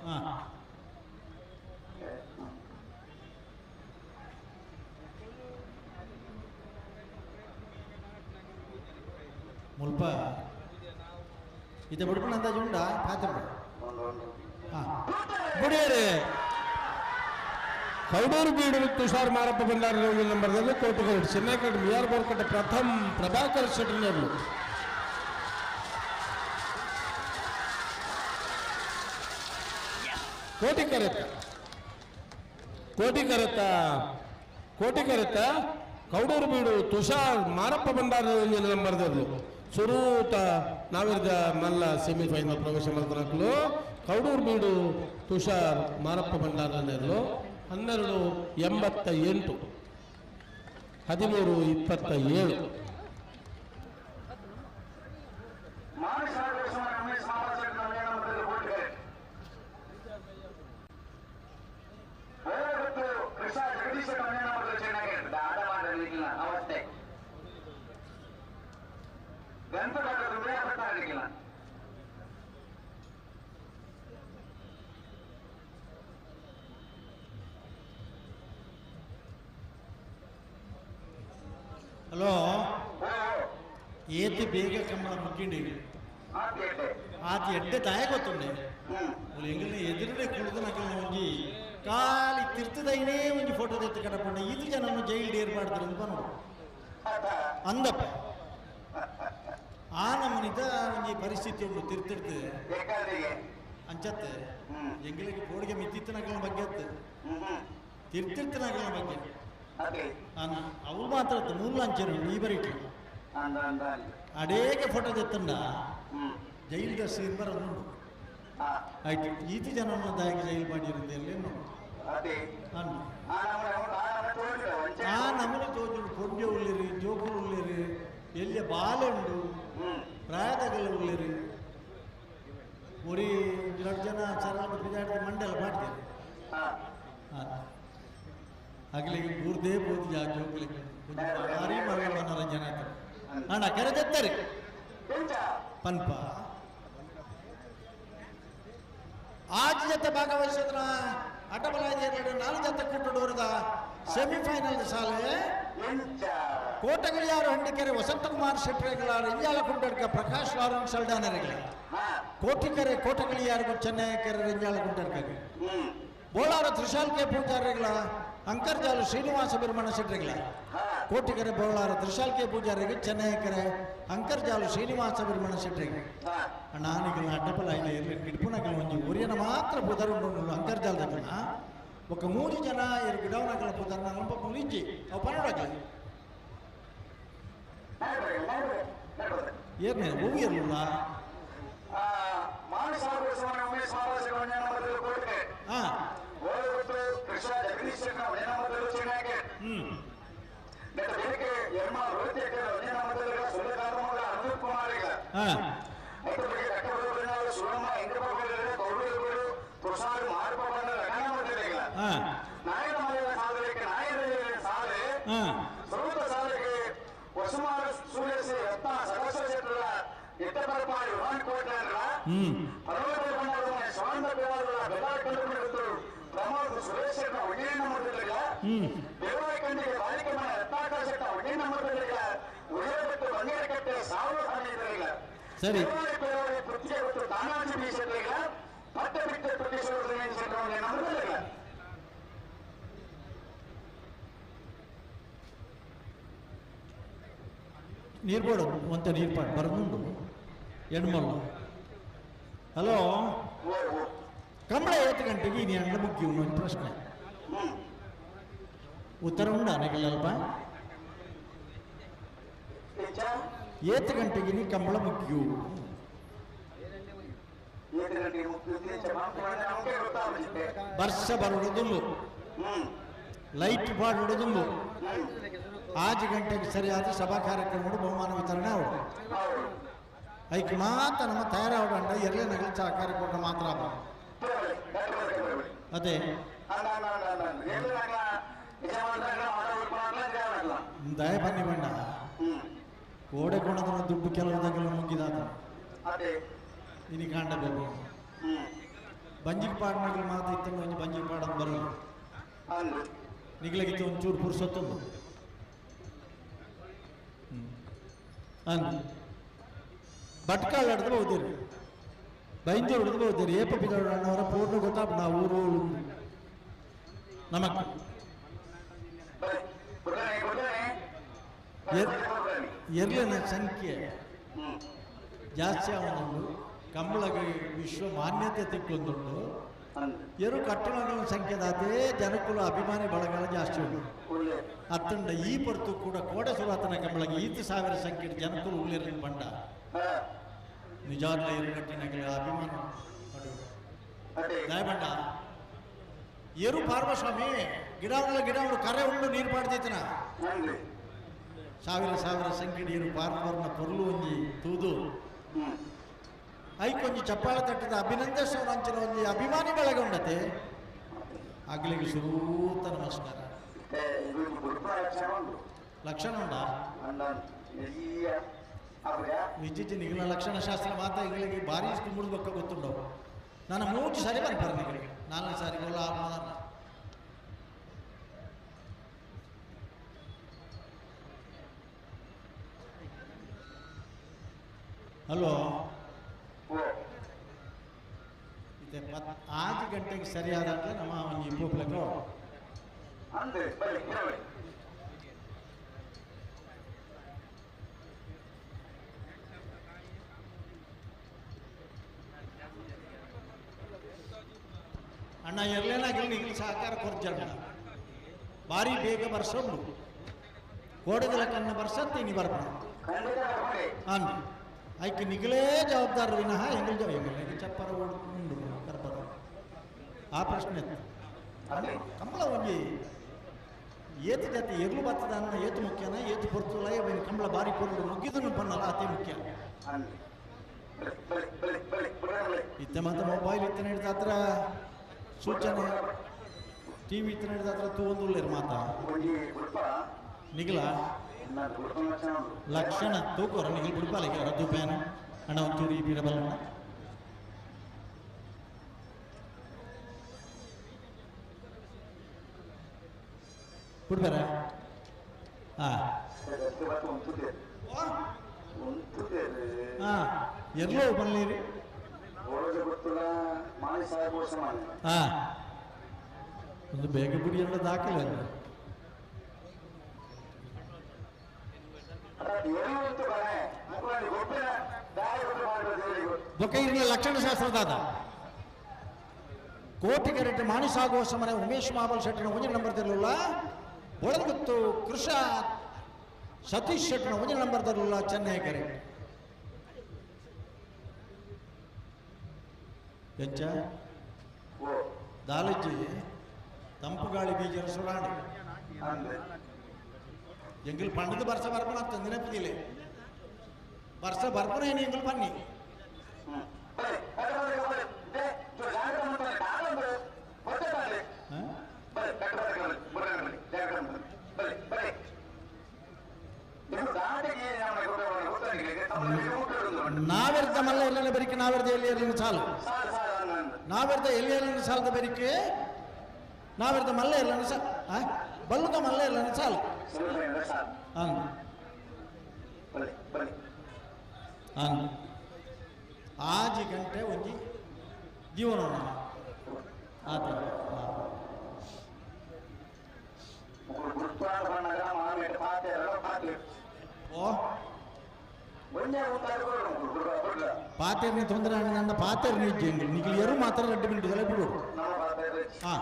ಹಾಂ ಮುಲ್ಪ ಇತ್ತೆ ಬುಡ್ಪಣ ಅಂದಾಜು ಉಂಡಾ ಪಾತ್ರ ಹಾಂ ಬುಡಿಯರೆ ಕೌಡೂರು ಬೀಡು ತುಷಾರ್ ಮಾರಪ್ಪ ಭಂಡಾರಿ ನಂಬರ್ದಲ್ಲಿ ಕೋಟುಗೌಡ ಚೆನ್ನೈಕಡ್ ಮಿಯಾರ್ ಬೋರ್ಕಟ್ಟೆ ಪ್ರಥಮ್ ಪ್ರಭಾಕರ್ ಶೆಟ್ಟಿನವರು ಕೋಟಿ ಕರೆತ ಕೋಟಿ ಕರೆತ ಕೋಟಿ ಕರೆತ ಕೌಡೂರು ಬೀಡು ತುಷಾರ್ ಮಾರಪ್ಪ ಭಂಡಾರಿ ನಂಬರ್ದವರು ಸುರೂತ ನಾವಿರ್ದ ಮಲ್ಲ ಸೆಮಿಫೈನಲ್ ಪ್ರವೇಶ ಮಲ್ತನಕ್ಲು ಕೌಡೂರು ಬೀಡು ತುಷಾರ್ ಮಾರಪ್ಪ ಭಂಡಾರ ನೆರಳು 12-88 13-27. ಹಲೋ ಏತಿ ಬೇಗ ಕಂಬಳ ಮುಗ್ಗಿಂಡಿ ಆತ ಎಡ್ಡೆ ತಾಯ ಗೊತ್ತುಂಡೆ ಎಂಗಲ್ನ ಎದುರುಡೆ ಕುಳಿದು ನಕಲ್ನ ಒಂಜಿ ಖಾಲಿ ತಿರ್ತದೈನೇ ಒಂಜಿ ಫೋಟೋ ತೆತ್ತು ಕಡಪಂಡ ಇದು ಜನ ಜೈಲ್ ಡೇರ್ ಮಾಡ್ತಾರೆ ಅಂತ ನೋಡು ಅಂದಪ್ಪ ಆ ನಮ್ಮನಿದ ಒಂಜಿ ಪರಿಸ್ಥಿತಿ ಉಂಟು ತಿರ್ತಿಡ್ತು ಅಂಚತ್ತೆ ಎಂಗಳಿಗೆ ಪೋಡಿಗೆ ಮಿತ್ತಿತ್ತು ನಕಲ್ನ ಬಗ್ಗೆ ಅತ್ತು ತಿರ್ತಿರ್ತು ನಕಲ್ನ ಬಗ್ಗೆ ಅವ್ರು ಮಾತ್ರ ಮೂರು ಅಂಚರು ಈ ಬರೀಟ್ಲು ಅಡೇಗೆ ಫೋಟೋ ತೆತ್ತಂಡ ಜೈಲ್ ಸೀನ್ ಬರೋದುಂಟು ಆಯ್ತು ಈತಿ ಜನ ದಾಯಕ ಜೈಲ್ ಮಾಡಿರೋದು ಆ ನಮ್ಮನೆ ತೋಜುಂಡು ಪೊಡ್ಡೆ ಉಳ್ಳಿರಿ ಜೋಪುರು ಉಳ್ಳಿರಿ ಎಲ್ಲಿಯ ಬಾಲೆ ಉಂಡು ಪ್ರಾಯದಗಲ್ಲ ಉಳ್ಳಿರಿ ಒರಿ ಎರಡು ಜನ ಸರಳ ಬಿಜಾಡಿದ ಮಂಡೆಲ್ಲ ಮಾಡ್ತೀರಿ ಅಗಲಿಗೆ ಪೂರ್ದೇ ಪೂರ್ತಿ ಜಾ ಜೋಕುಲಿಗೆ ಭಾರಿ ಮರ ಮನೋರಂಜನೆ ಆಯ್ತು ಅಣ್ಣ ಕರೆದೆತ್ತರಿ ಪನ್ಪ ಆಜ್ ಜೊತೆ ಭಾಗವಹಿಸಿದ್ರ ಅಟಬಲಾಜಿ ನಾಲ್ಕು ಜೊತೆ ಕೂಟಡೋರದ ಸೆಮಿಫೈನಲ್ ಸಾಲೆ ಕೋಟಗಿಳಿಯಾರು ಹಂಡಿಕೆರೆ ವಸಂತಕುಮಾರ್ ಶೆಟ್ಟರೆಗಳ ರಿಂಜಾಲ ಕುಂಟಡ್ಕ ಪ್ರಕಾಶ್ ಲಾರೆನ್ಸ್ ಅಲ್ಡಾನರೆಗಳ ಕೋಟಿಕೆರೆ ಕೋಟಗಿಳಿಯಾರು ಚೆನ್ನೈಕೆರೆ ರಿಂಜಾಲ ಕುಂಟಡ್ಕ ಬೋಳಾರ ತ್ರಿಶಾಲ್ ಕೆ ಪೂಜಾರಿಗಳ ಅಂಕರ್ಜಾಲು ಶ್ರೀನಿವಾಸ ಬಿರ್ಮಣ ಶೆಟ್ಟರೆಗಳ ಕೋಟಿಕೆರೆ ಬೋಳಾರ ತ್ರಿಶಾಲ್ ಕೆ ಪೂಜಾರಿಗೆ ಚೆನ್ನೈಕೆರೆ ಅಂಕರ್ಜಾಲು ಶ್ರೀನಿವಾಸ ಬಿರ್ಮಣ ಶೆಟ್ಟರಿಗೆ ನಾನಿಗಳ ಅಡ್ಡಪಲ ಇಲ್ಲ ಇರಲಿ ಗಿಡ್ಪುನಗಳ ಒಂಜಿ ಒರಿಯನ ಮಾತ್ರ ಪುದರುಂಡು ಅಂಕರ್ಜಾಲದಗಳ ఒక ಮೂರು ಜನ ಎರಡು ಗಿಡವನಗಳ ಪುದರ್ ನಮ್ಮ ಮುಲಿಜ್ಜಿ ಅವು ಪನ್ನಡಗಲ ಏನೇ ಹೂವು ಇರಲಿಲ್ಲ ಸರಿ ನೀರು ಬೋಡು ಒಂತ ನೀರು ಪಾಡು ಬರೋದುಂಟು ಎಣ್ಮಲ್ಲ ಹಲೋ ಕಂಬಳ 7 ಗಂಟೆಗೆ ನೀ ಅಣ್ಣ ಮುಗ್ಗಿ ಒಂದು ಪ್ರಶ್ನೆ ಉತ್ತರ ಉಂಡ ನನಗೆಲ್ಲಲ್ಪ 7 ಗಂಟೆಗೆ ನೀ ಕಂಬಳ ಮುಗ್ಗಿಯು ವರ್ಷ ಬರುವುದುಂಬು ಲೈಟ್ ಪಾಡುವುದುಂಬು 5 ಗಂಟೆಗೆ ಸರಿಯಾದ ಸಭಾ ಕಾರ್ಯಕ್ರಮ ಬಹುಮಾನ ವಿತರಣೆ ಅವರು ಐಕ್ ಮಾತ್ರ ನಮ್ಮ ತಯಾರಾವಡ ಎರಡನೇ ನಗಲಿ ಸಹಕಾರ ಕೊಟ್ಟ ಮಾತ್ರ ಅದೇ ದಯ ಬನ್ನಿ ಬಣ್ಣ ಕೋಡೆ ಕೊಣದ್ರ ದುಡ್ಡು ಕೆಲವು ಮುಗಿದಾತ ಇನಿ ಕಾಂಡಬೇಕು ಬಂಜಿಗೆ ಪಾಡನಗಳು ಮಾತ್ರ ಇತ್ತು ಒಂಜಿ ಬಂಜಿಗೆ ಪಾಡೋದು ಬರಲ್ಲ ನಿಗ್ಲಗಿತ್ತು ಒಂಚೂರು ಪುರುಸೊತ್ತೊಂದು ಅಂದು ಭಟ್ಕಾಳು ಹಿಡಿದು ಹೋದಿರಿ ಬೈಂದೂರು ಹಿಡಿದು ಹೋದಿರಿ ಏಪ ಬಿದ್ದೋಡು ಅಣ್ಣವರ ಪೂರ್ಣ ಗೊತ್ತಾಪ ನಾವು ಊರು ನಮಕ್ ಎರ್ಲಿನ ಸಂಖ್ಯೆ ಜಾಸ್ತಿ ಆವೊಂದುಂಡು ಕಂಬಳಗೆ ವಿಶ್ವ ಮಾನ್ಯತೆ ತಿಕ್ಕೊಂದುಂಡು. ಎರು ಕಟ್ಟಣಗಳ ಸಂಖ್ಯೆ ದಾತೆ ಜನಕುಲ ಅಭಿಮಾನಿ ಬಳಗಲ ಜಾಸ್ತಿ ಉಂಟು. ಅತ್ತಂಡ ಈ ಪೊರ್ತು ಕೂಡ ಕೋಡೆ ಸುರಾತನ ಕಂಬಳಗೆ ಈತ ಸಾವಿರ ಸಂಖ್ಯೆ ಜನಕುಲು ಉಳ್ಳಿರಲಿ ಬಂಡ ನಿಜಾರ್ಲ ಎರು ಕಟ್ಟಿನಗಳ ಅಭಿಮಾನ ದಯಬಂಡ ಎರು ಪಾರ್ವಸ್ವಾಮಿ ಗಿಡಗಳ ಗಿಡಗಳು ಕರೆ ಉಂಡು ನೀರು ಪಾಡ್ದೈತನ ಸಾವಿರ ಸಾವಿರ ಸಂಖ್ಯೆ ಎರು ಪಾರ್ವರ್ನ ಪೊರ್ಲು ಒಂಜಿ ತೂದು ಐಕೊಂಜಿ ಚಪ್ಪಾಳ ತಟ್ಟದ ಅಭಿನಂದಿಸುವ ಅಂಚಿನ ಒಂಜಿ ಅಭಿಮಾನಿ ಬಳಗ ಉಂಡತೆ ಅಗ್ಲಿಗೆ ಸುರೂತ ನಮಸ್ಕಾರ. ಲಕ್ಷಣ ಉಂಡ ನಿಜ ನಿಗಲ ಲಕ್ಷಣ ಶಾಸ್ತ್ರ ಮಾತ ಇಗಳಿಗೆ ಭಾರಿ ಕುಂಬುದು ಬಕ್ಕ ಗೊತ್ತುಂಡವು. ನನ್ನ ಮೂರು ಸಾರಿ ಬರ್ಪಾರ ನಿಗಳಿಗೆ ನಾಲ್ಕು ಸಾರಿ ಗೊಲ್ಲ ಹಲೋ ಇದೆ 5 ಗಂಟೆಗೆ ಸರಿಯಾದಾಗ ನಮ್ಮ ಒಂದು ಪೋಪ್ಲಕ್ಕೋ ಅಣ್ಣ ಎರ್ಲೇನಾಗಿಲ್ಲ ನಿಗಲಿ ಸಹಕಾರ ಕೊರ್ಜಣ್ಣ ಭಾರಿ ಬೇಗ ಬರ್ಸೋದು ಕೋಡದಲ ಕನ್ನ ಬರ್ಸತ್ತೀನಿ ಬರ್ಪಣ ಅಂದು ಐಕೆ ನಿಗಲೇ ಜವಾಬ್ದಾರ ವಿನಃ ಎಂಗಲ್ ಜವ ಎಂಗಲ್ ಚಪ್ಪರ ಉಂಡು ಕರ್ಪರ ಆ ಪ್ರಶ್ನೆ ಇತ್ತು. ಕಂಬಳ ಒಂಜಿ ಏತು ಜಾತಿ ಎರ್ಲು ಬರ್ತದ ಅನ್ನ ಏತು ಮುಖ್ಯನ ಏತು ಪೊರ್ತುಲ ಕಂಬಳ ಬಾರಿ ಪೊರ್ಲು ಮುಗಿದನು ಬನ್ನಲ್ಲ ಅತಿ ಮುಖ್ಯ. ಇತ್ತ ಮಾತ್ರ ಮೊಬೈಲ್ ಇತ್ತ ಹಿಡಿದ ಹತ್ರ ಸೂಚನೆ ಟಿವಿ ಇತ್ತ ಹಿಡಿದ ಹತ್ರ ತೂವೊಂದುಲ್ಲೇರು ಮಾತಾ ನಿಗಲ ಲಕ್ಷಣ ತೂಕೋರ ನಿಗಲ್ ಬಿಡ್ಪಾಲಿಗೆ ರದ್ದು ಪ್ಯಾನ್ ಅಣ್ಣ ಒಂಚೂರು ಈ ಬೀರಬಲ್ಲ ಬಿಡ್ಬೇರ ಹಾಂ ಹಾಂ ಎಲ್ಲೋ ಬನ್ನಿರಿ ಹಾಂ ಒಂದು ಬೇಗ ಬಿಡಿ ಎಲ್ಲ ದಾಖಲೆ ಅಲ್ಲ. ಬೊಕ್ಕ ಇರಲಿಲ್ಲ ಲಕ್ಷಣ ಶಾಸ್ತ್ರದಾದ ಕೋಟಿ ಕರೆಟ್ ಮಾಣಿಸಾಗುವ ಸಮಯ ಉಮೇಶ್ ಮಾಬಲ್ ಶೆಟ್ಟಿನ ಒಂದೇ ನಂಬರ್ ತರಲಿಲ್ಲ ಒಳಗುತ್ತು ಕೃಷ ಸತೀಶ್ ಶೆಟ್ಟಿನ ಒಂದೇ ನಂಬರ್ ತರಲಿಲ್ಲ ಚೆನ್ನೈ ಕರೆಕ್ಟ್ ಎಂಚ ದಾಲಜ್ಜಿ ತಂಪು ಗಾಳಿ ಬೀಜ ಸುರಾಣಿ ಎಂಗಿಲ್ ಪಂಡದ ಬರ್ಸ ಬರ್ಪಣ ನೆನಪಿದಿಲ್ಲ ಬರ್ಸ ಬರ್ಪಣ ಏನು ಎಂಗಿಲ್ ಬನ್ನಿ ನಾವೆರ್ದ ಮಲ್ಲ ಎಲ್ಲ ಬೆರಿಕೆ ನಾವೆರ್ದ ಎಲ್ಲಿ ಎಲ್ಲಿ ಸಾಲು ನಾವೆರ್ದ ಎಲ್ಲಿ ಎಲ್ಲಿ ಸಾಲದ ಬೆರಿಕೆ ನಾವೆರ್ದ ಮಲ್ಲ ಎಲ್ಲ ಬಲ್ಲದ ಮಲ್ಲ ಎಲ್ಲ ಸಾಲು ಆಜಿ ಗಂಟೆ ಒಂಜಿ ಜೀವನ ಆತ ಓ ಪಾತೇರ್ನಿ ತೊಂದರೆ ನನ್ನ ಪಾತೇರ್ನಿ ಇಜ್ಜೆ ನಿಗಲು ಎರು ಮಾತ್ರ ರೆಡ್ಡಿ ಮಿಂಟು ಬಿಡು. ಹಾಂ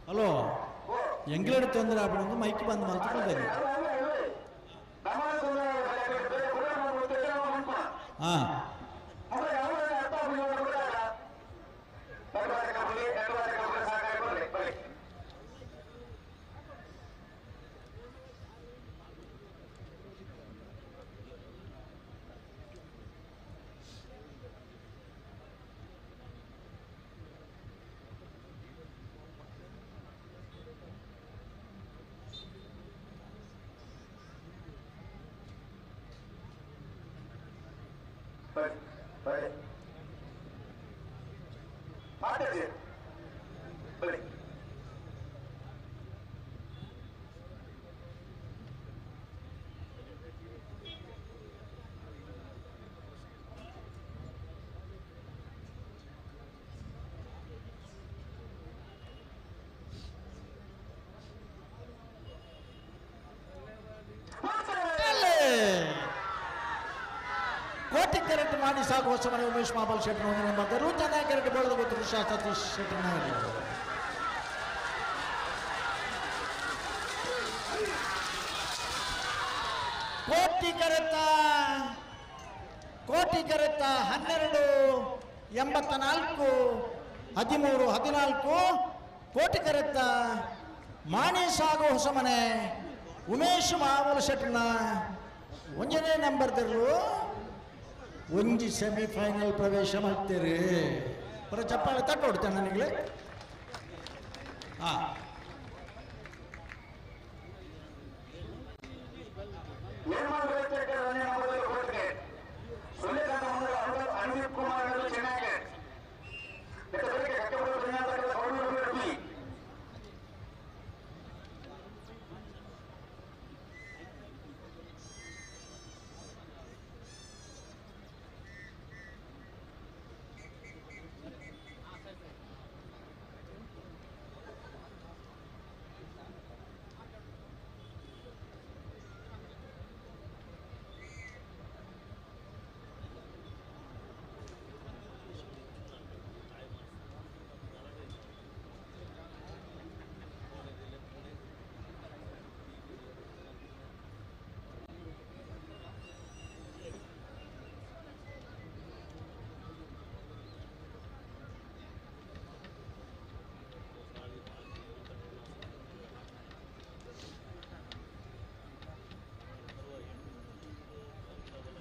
ಹಲೋ ಎಂಗ್ಲೆಡ್ ತೊಂದರೆ ಆಗ್ಬಿಡೋದು ಮೈಕ್ ಬಂದ್ ಮಲ್ತ್ಕೊಳ್ತೇನೆ. ಹಾಂ ಕೋಟಿ ಕರೆಕ್ಟ್ ಮಾಡಿ ಸಾಕು ಹೊಸ ಮನೆ ಉಮೇಶ್ ಮಾಬಲ್ ಶೆಟ್ಟಿ ಬಂದರು ಚೆನ್ನಾಗಿ ಕರೆಕ್ಟ್ ಬೆಳೆದು ಗೊತ್ತು ಸತೀಶ್ ಶೆಟ್ಟಿ ಕೋಟಿ ಕರೆತ ಕೋಟಿ ಕರೆತ 12 84 13 14 ಕೋಟಿ ಕರೆತ ಮಾಣಿ ಸಾಗು ಹೊಸಮನೆ ಉಮೇಶ್ ಮಾವಲ್ ಶೆಟ್ಟಿನ ಒಂಜನೇ ನಂಬರ್ ತೆರಲು ಒಂಜಿ ಸೆಮಿಫೈನಲ್ ಪ್ರವೇಶ ಮಾಡ್ತೀರಿ ಬರ ಚಪ್ಪಾಳೆ ತಟ್ಟೋಡ್ತೇನೆ ನನಗೆ. ಹಾಂ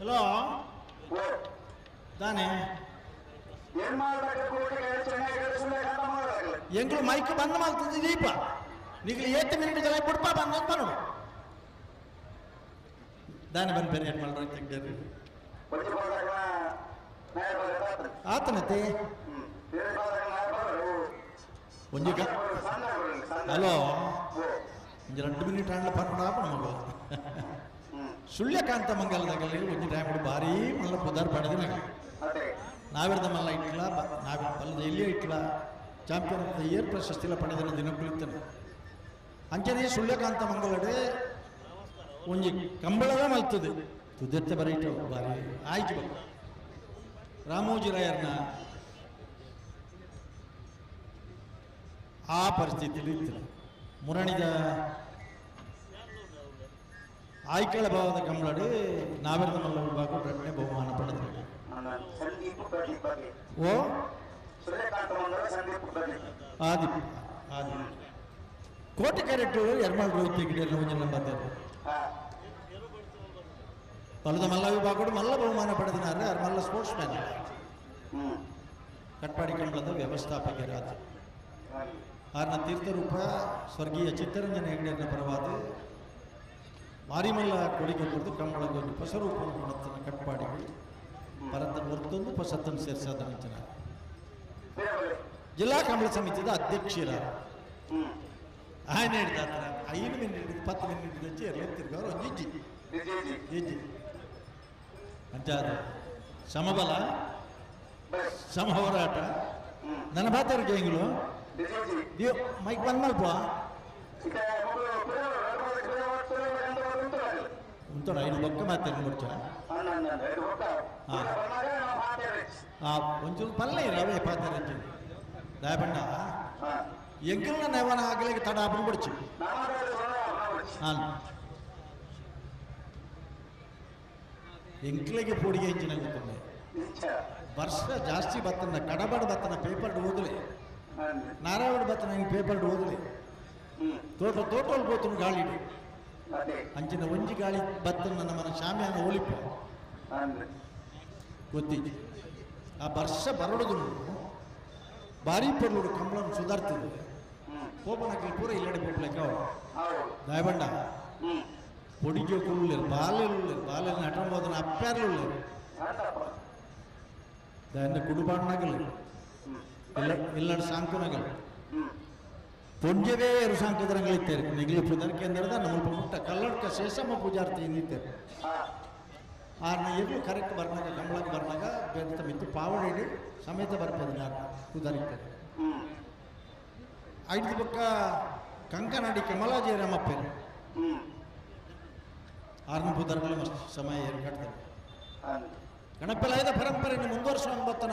ಹಲೋ ತಾನೆ ಎಂಗ್ಳು ಮೈಕ್ ಬಂದ್ ಮಾಡ್ತದೆ ದೀಪ ನಿಗ್ಲು ಏತ್ ಮಿನಿಟ್ ಜಲ ಬಿಡ್ಪ ಬಂದ ನೋಡು ದಾನೆ ಬಂದು ಬೇರೆ ಏನು ಮಾಡ್ರಿ ತೆಗ್ದಾರಿ ಆತನತೆ ಒಂಜಿ ಹಲೋ ಒಂಜಿ 2 ಮಿನಿಟ್ ಆಂಡ್ಲ ಪನ್ನುಡ ಮಗು ಸುಳ್ಯಕಾಂತ ಮಂಗಲದಾಗಲಿ ಒಂಜಿ ಟೈಮ್ ಭಾರಿ ಮಲ್ಲ ಪುದಾರ್ ಪಡೆದ ನಾವಿರ್ದ ಮಲ್ಲ ಇಟ್ಲ ನಾವಿ ಬಲ್ಲದ ಎಲ್ಲಿಯೇ ಇಟ್ಲ ಚಾಂಪಿಯನ್ ಆಫ್ the year ಪ್ರಶಸ್ತಿಲ ಪಡೆದ ದಿನಕ್ಕೂ ಅಂಚನೆ ಸುಳ್ಯಕಾಂತ ಮಂಗಲಡೆ ಒಂಜಿ ಕಂಬಳದ ಮಲ್ತದೆ ತುದೆತ್ತೆ ಬರೀಟು ಭಾರಿ ಆಯ್ತು ಬೇಕು ರಾಮೋಜಿ ರಾಯರ್ನ ಆ ಪರಿಸ್ಥಿತಿಯಲ್ಲಿ ಇತ್ತು ಮುರಣಿದ ಆಯ್ಕಳ ಭಾವದ ಕಂಬಳಡಿ ನಾವೆರದ ಮಲ್ಲ ವಿಭಾಗ ಎರಡನೇ ಬಹುಮಾನ ಪಡೆದರು. ಓ ಆದಿ ಆದಿ ಕೋಟೆ ಕ್ಯಾರೆಟ್ ಎರ್ಮಾಳ್ ರೋಹಿತ್ ಗಿಡ ಒಂಜಿ ನಂಬರ್ ಪಲದ ಮಲ್ಲ ವಿಭಾಗ ಮಲ್ಲ ಬಹುಮಾನ ಪಡೆದಿದ್ದಾರೆ. ಅವ್ರ ಮಲ್ಲ ಸ್ಪೋರ್ಟ್ಸ್ ಮ್ಯಾನ್ ಕಟ್ಪಾಡಿ ಕಂಬಳದ ವ್ಯವಸ್ಥಾಪಕರಾದ ಆರ್ನ ತೀರ್ಥರೂಪ ಸ್ವರ್ಗೀಯ ಚಿತ್ತರಂಜನ ಹೆಗ್ಡೆಯನ್ನ ಪರವಾದ ಮಾರಿಮಲ್ಲ ಕೊಡುಗೆ ಕೊಡ್ದು ಕಂಬಳಗೊಂದು ಪಸರೂಪ ಗುಣತನ ಕಟ್ಪಾಡಿಗಳು ಭರತನ ಹೊರತೊಂದು ಪಸತ್ತನ್ನು ಸೇರಿಸಾದ ಅಂಚನ ಜಿಲ್ಲಾ ಕಂಬಳ ಸಮಿತಿದ ಅಧ್ಯಕ್ಷರ ఆయన ಹಿಡಿದ 5 ಮಿನಿಟ್ ಹಿಡಿದು 10 ಮಿನಿಟ್ ಹಿಡಿದು ಚೇರ್ಲೆ ತಿರ್ಗವ್ರು ಒಂದು ಇಜ್ಜಿ ಇಜ್ಜಿ ಅಂಚಾದ ಸಮಬಲ ಸಮ ಹೋರಾಟ ನನ್ನ ಬಾತಾರಿಗೆ ಹೆಂಗ್ಲು ಮೈಕ್ ಬಂದ್ ಮಲ್ಪ ಉಂಟೋಡ ಐದು ಬೊಕ್ಕ ಮಾತಾಡಿ ಮುಡ್ಚ ಒಂಚೂರು ಪಲ್ಲೆ ರವೆ ಪಾತಾರೆ ದಯಬಣ್ಣ ಎಂಕಲ್ನ ನೆವನ ಆಗಲಿಕ್ಕೆ ತಡ ಆಪಣ ಬಿಡ್ಚು ಹಾಂ ಎಂಕ್ಲಿಗೆ ಪೋಡಿಗೆ ಹೆಂಚಿನ ಗೊತ್ತೊಮ್ಮೆ ವರ್ಷ ಜಾಸ್ತಿ ಬತ್ತನ ಕಡಬಡ ಬತ್ತನ ಪೇಪರ್ ಓದಲಿ ನಾರಾಯಣ ಬತ್ತನ ಹಿಂಗೆ ಪೇಪರ್ ಓದಲಿ ತೋಟ ತೋಟೋಲ್ ಗೋತನು ಗಾಳಿ ಅಂಚಿನ ಒಂಜಿ ಗಾಳಿ ಬತ್ತನ ನಮ್ಮನ ಶಾಮ್ಯಾನ ಓಲಿಪ್ಪ ಗೊತ್ತಿಜ್ಜಿ ಆ ವರ್ಷ ಬರಡುದು ಭಾರಿ ಪೊರ್ಲುಡು ಕಂಬಳನ್ನು ಸುಧಾರ್ತಿದ್ವಿ ಕೋಪನಕ್ಕೆ ಪೂರ ಇಲ್ಲಡೆ ಪೋಪ್ಲೆಕ್ಕ ದಯಬಂಡ పొడిజోకులు లేరు, బాలలు లేరు, బాలలు నటన అప్పార్లు లేరు. ದಾಯನ ಕುಡುಬಾಡ್ನಾಗಲ್ಲ ಇಲ್ಲ ಇಲ್ಲಡ್ ಸಾಂಕುನಗಲ್ ಪೊಂಜವೇ ಎರು ಸಾಂಕದ್ರಂಗಳಿತ್ತೇರು ನಿಗಲಿ ಪುದರ್ ಕೇಂದ್ರದ ನಮ್ಮಲ್ಪ ಮುಟ್ಟ ಕಲ್ಲಡ್ಕ ಶೇಷಮ್ಮ ಪೂಜಾರ್ತಿ ಇಂದಿತ್ತೇರು ಆರ್ನ ಎರ್ಲು ಕರೆಕ್ಟ್ ಬರ್ನಾಗ ಕಂಬಳಕ್ಕೆ ಬರ್ನಾಗ ಬೇರೆ ಮಿತ್ತು ಪಾವಡಿ ಸಮೇತ ಬರ್ಪದ ಆರ್ನ ಪೂಜಾರಿತ್ತೇರು ಐದು ಪಕ್ಕ ಕಂಕನಾಡಿ ಕಮಲಾಜಯರಾಮಪ್ಪೇರು ಆರ್ನ ಪೂಜಾರ್ಗಳು ಮಸ್ತ್ ಸಮಯ ಏರು ಕಟ್ತಾರೆ ಗಣಪಲಯದ ಪರಂಪರೆಯನ್ನು ಮುಂದುವರಿಸುವ ಒಂಬತ್ತನ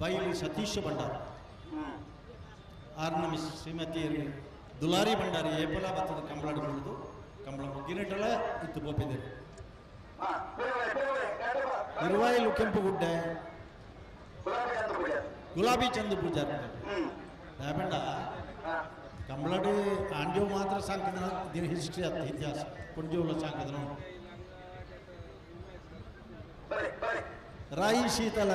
ಬೈಲಿ ಸತೀಶ ಭಂಡಾರ ಆರ್ನ ಮಿಸ್ ಶ್ರೀಮತಿಯರು ದುಲಾರಿ ಭಂಡಾರಿ ಏಪಲ ಬತ್ತದ ಕಂಬಳಾಡಿ ಬಂದು ಕಂಬಳ ಮುಗ್ಗಿನಟಲ ಇತ್ತು ಬೋಪಿದೆ ಇರುವಾಯಿಲು ಕೆಂಪುಗುಡ್ಡೆ ಗುಲಾಬಿ ಚಂದ ಪೂಜಾರಿ ದಾಬೆಂಡ ಕಂಬಳಾಡಿ ಆಂಜೋ ಮಾತ್ರ ಸಾಂಕದನ ದಿನ ಹಿಸ್ಟ್ರಿ ಅತ್ತ ಇತಿಹಾಸ ಪುಂಜೋಲ ಸಾಂಕದನ ರಾಯಿ ಶೀತಲ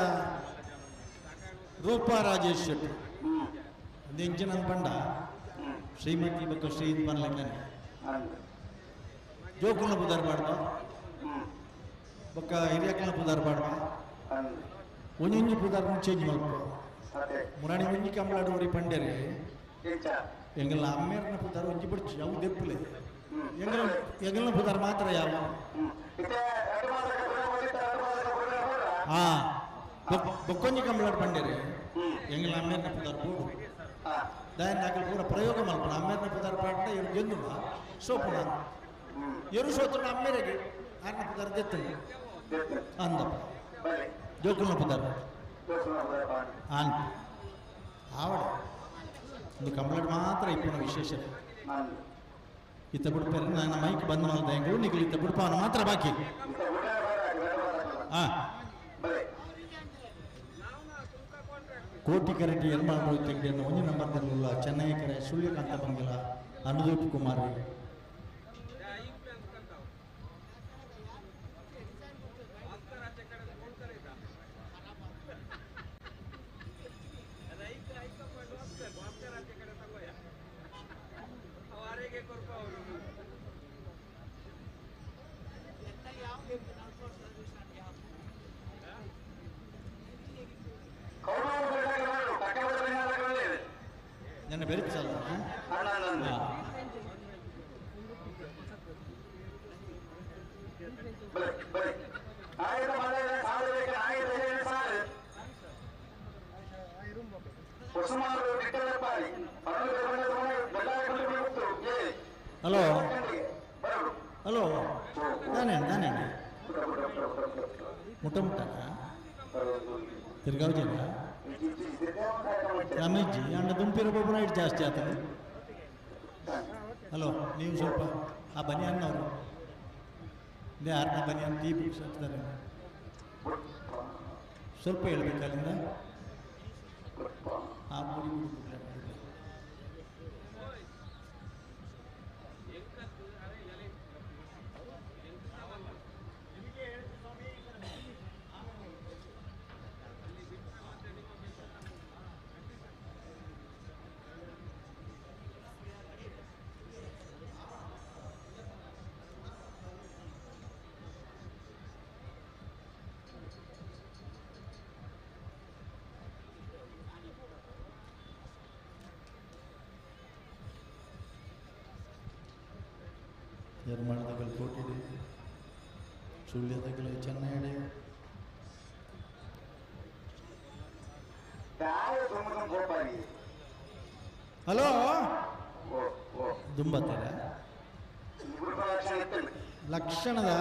ರೂಪಾ ರಾಜೇಶ್ ಶೆಟ್ಟಿ ಎಂಚಿನ ಪಂಡ ಶ್ರೀಮತಿ ಬೊಕ್ಕ ಶ್ರೀ ಪನ್ಲೆಕ್ಕನೆ ಜೋಕುಲ್ನ ಪುದಾರ್ ಪಾಡ್ಪ ಬೊಕ್ಕ ಹಿರಿಯಕ್ಕನ ಪುದಾರ್ ಪಾಡ್ಪ ಒಂಜೊಂಜಿ ಪುದಾರ್ನ ಚೇಂಜ್ ಮಲ್ಪ ಮುರಾಣಿ ಒಂಜಿ ಕಂಬಳಾಡು ಒರಿ ಪಂಡೆರೆ ಎಂಗಲ್ನ ಅಮ್ಮೇರ್ನ ಪುದಾರ್ ಒಂಜಿ ಬಿಡ್ಚಿ ಅವು ದೆಪ್ಪುಲೆ ಎಂಗಲ ಎಂಗಲ್ನ ಪುದಾರ್ ಮಾತ್ರ ಯಾವ ಹಾ ಬೊಕ್ಕೊಂಜಿ ಕಂಬಳಾಡು ಪಂಡೆರೆ ಎಂಗಲ್ನ ಅಮ್ಮೇರ್ನ ಪುದಾರ್ ಬೋಡು ದಾಯನ ಅಕಲ್ ಪೂರ ಪ್ರಯೋಗ ಮಲ್ಪಣ ಅಮ್ಮೇರ್ನ ಪುದಾರ್ ಪಾಡ್ಡ ಇರು ಗೆಂದುನ ಸೋಪುಣ ಎರು ಸೋತ್ರ ಅಮ್ಮೇರೆಗೆ ಆರ್ನ ಪುದಾರ್ ದೆತ್ತನೆ ಅಂದಪ್ಪ ಜೋಕುಲ್ನ ಪುದಾರ್ ಆನ್ ಆವಡ ಒಂದು ಕಂಪ್ಲೇಂಟ್ ಮಾತ್ರ ಇಪ್ಪುನ ವಿಶೇಷತೆ ಇತ್ತ ಬಿಡ್ಪೇರೆ ನಾನು ಮೈಕ್ ಬಂದ್ ಮಲ್ದ ಎಂಗಳು ನಿಗಲು ಇತ್ತ ಬಿಡ್ಪಾವನ ಮಾತ್ರ ಬಾಕಿ ಹಾ ಕೋಟಿ ಕರೆಟಿ ಎರ್ಮಾಳ್ ತೆಗ್ಡೆಯನ್ನು ಒಂಜಿ ನಂಬರ್ ದಲ್ಲ ಚೆನ್ನೈ ಕರೆ ಸೂರ್ಯಕಾಂತ ಬಂಗಿಲ ಅನುದೀಪ್ ಕುಮಾರ್ ನನ್ನ ಬೆರಿಚಲ್ಲ ಹಲೋ ಹಲೋ ನಾನೇ ನಾನೇ ಮುಟ್ಟ ಮುಟ್ಟನ ತಿರ್ಗಾವ್ ಜನ ರಮೇಶ್ ಜಿ ಅಂಡ ದುಂಪಿರೋ ಒಬ್ಬರ ಇಟ್ಟು ಜಾಸ್ತಿ ಆತದೆ. ಹಲೋ ನೀವು ಸ್ವಲ್ಪ ಆ ಬನಿಯನ್ನವರು ಯಾರನ್ನ ಬನಿಯನ್ ಟೀ ಬುಕ್ಸ್ ಹಾಕ್ತಾರೆ ಸ್ವಲ್ಪ ಹೇಳ್ಬೇಕು ಅಲ್ಲಿಂದ. ಆ ಮುಡಿ ನಿರ್ಮಾಣದಗಳು ಕೋಟಿಡೆ ಸುಳ್ಯದಗಳು ಚೆನ್ನೈಡೆ ಹಲೋ ದುಂಬತ್ತರ ಲಕ್ಷಣದ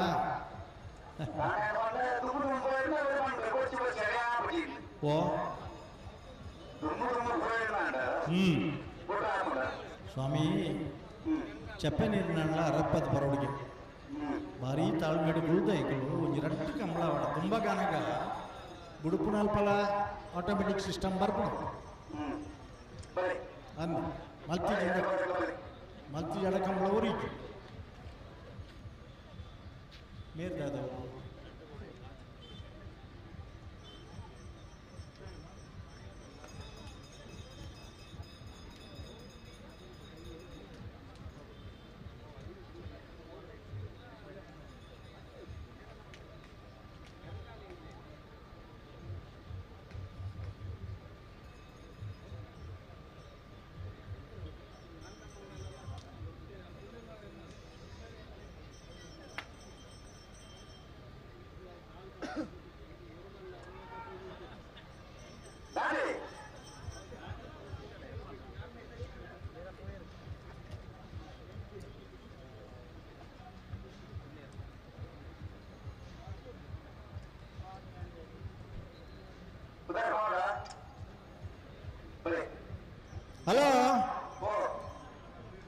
ಓ ಸ್ವಾಮಿ ಚಪ್ಪೆ ನೀರಿನಲ್ಲ ಅರಪ್ಪದ ಬರೋಡಿಗೆ ಭಾರಿ ತಾಳ್ಮೆಡು ಗುಳ್ದ ಇಕಲು ಒಂಜಿ ರಟ್ಟು ಕಂಬಳವಾಡ ತುಂಬ ಗಾನಗ ಬುಡುಪುನಲ್ಪಲ ಆಟೋಮೆಟಿಕ್ ಸಿಸ್ಟಮ್ ಬರ್ಪುಣ ಅಂದ್ ಮಲ್ತಿ ಜಡ ಮಲ್ತಿ ಜಡ ಕಂಬಳ ಊರಿತು ಮೇರ್ದಾದವರು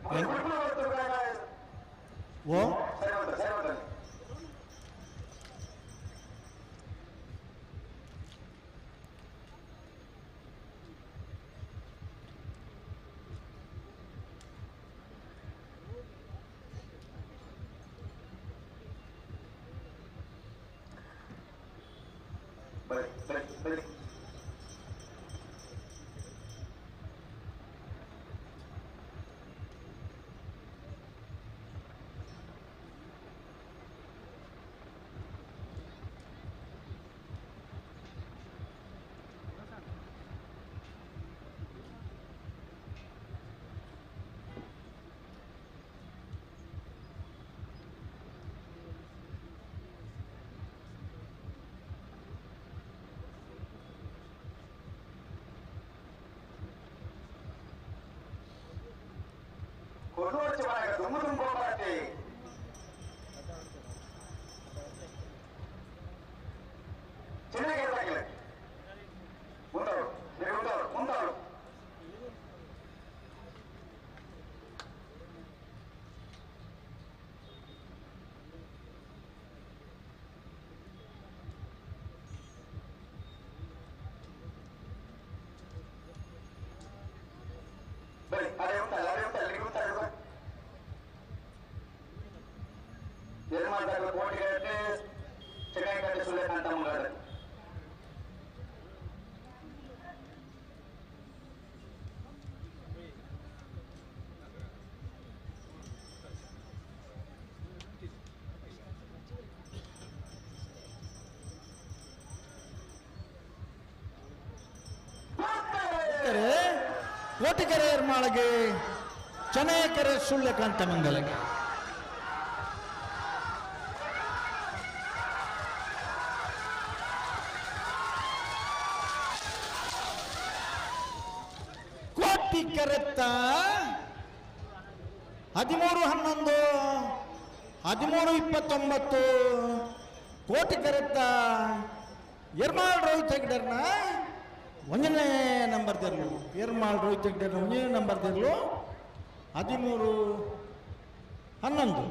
ಓ ಕೋಟಿಕೆರೆ ಎರ್ಮಾಳಗೆ ಚನೆಕೆರೆ ಸುಳ್ಯಕಾಂತ ಮಂಗಲಗೆ. ಕೋಟಿಕೆರೆತ್ತ 13:11 13:29 ಕೋಟಿಕೆರೆತ್ತ ಎರ್ಮಾಳ್ ರೋಹಿತ್ ಹೆಗ್ಡೆರ್ನ ಒಂದನೇ ನಂಬರ್ ತೆರಲು. ಎರ್ಮಾಳ್ ರೋಹಿತ್ ಹೆಗ್ಡೆರ್ನ ಒಂದನೇ ನಂಬರ್ ತೆರಲು 13:11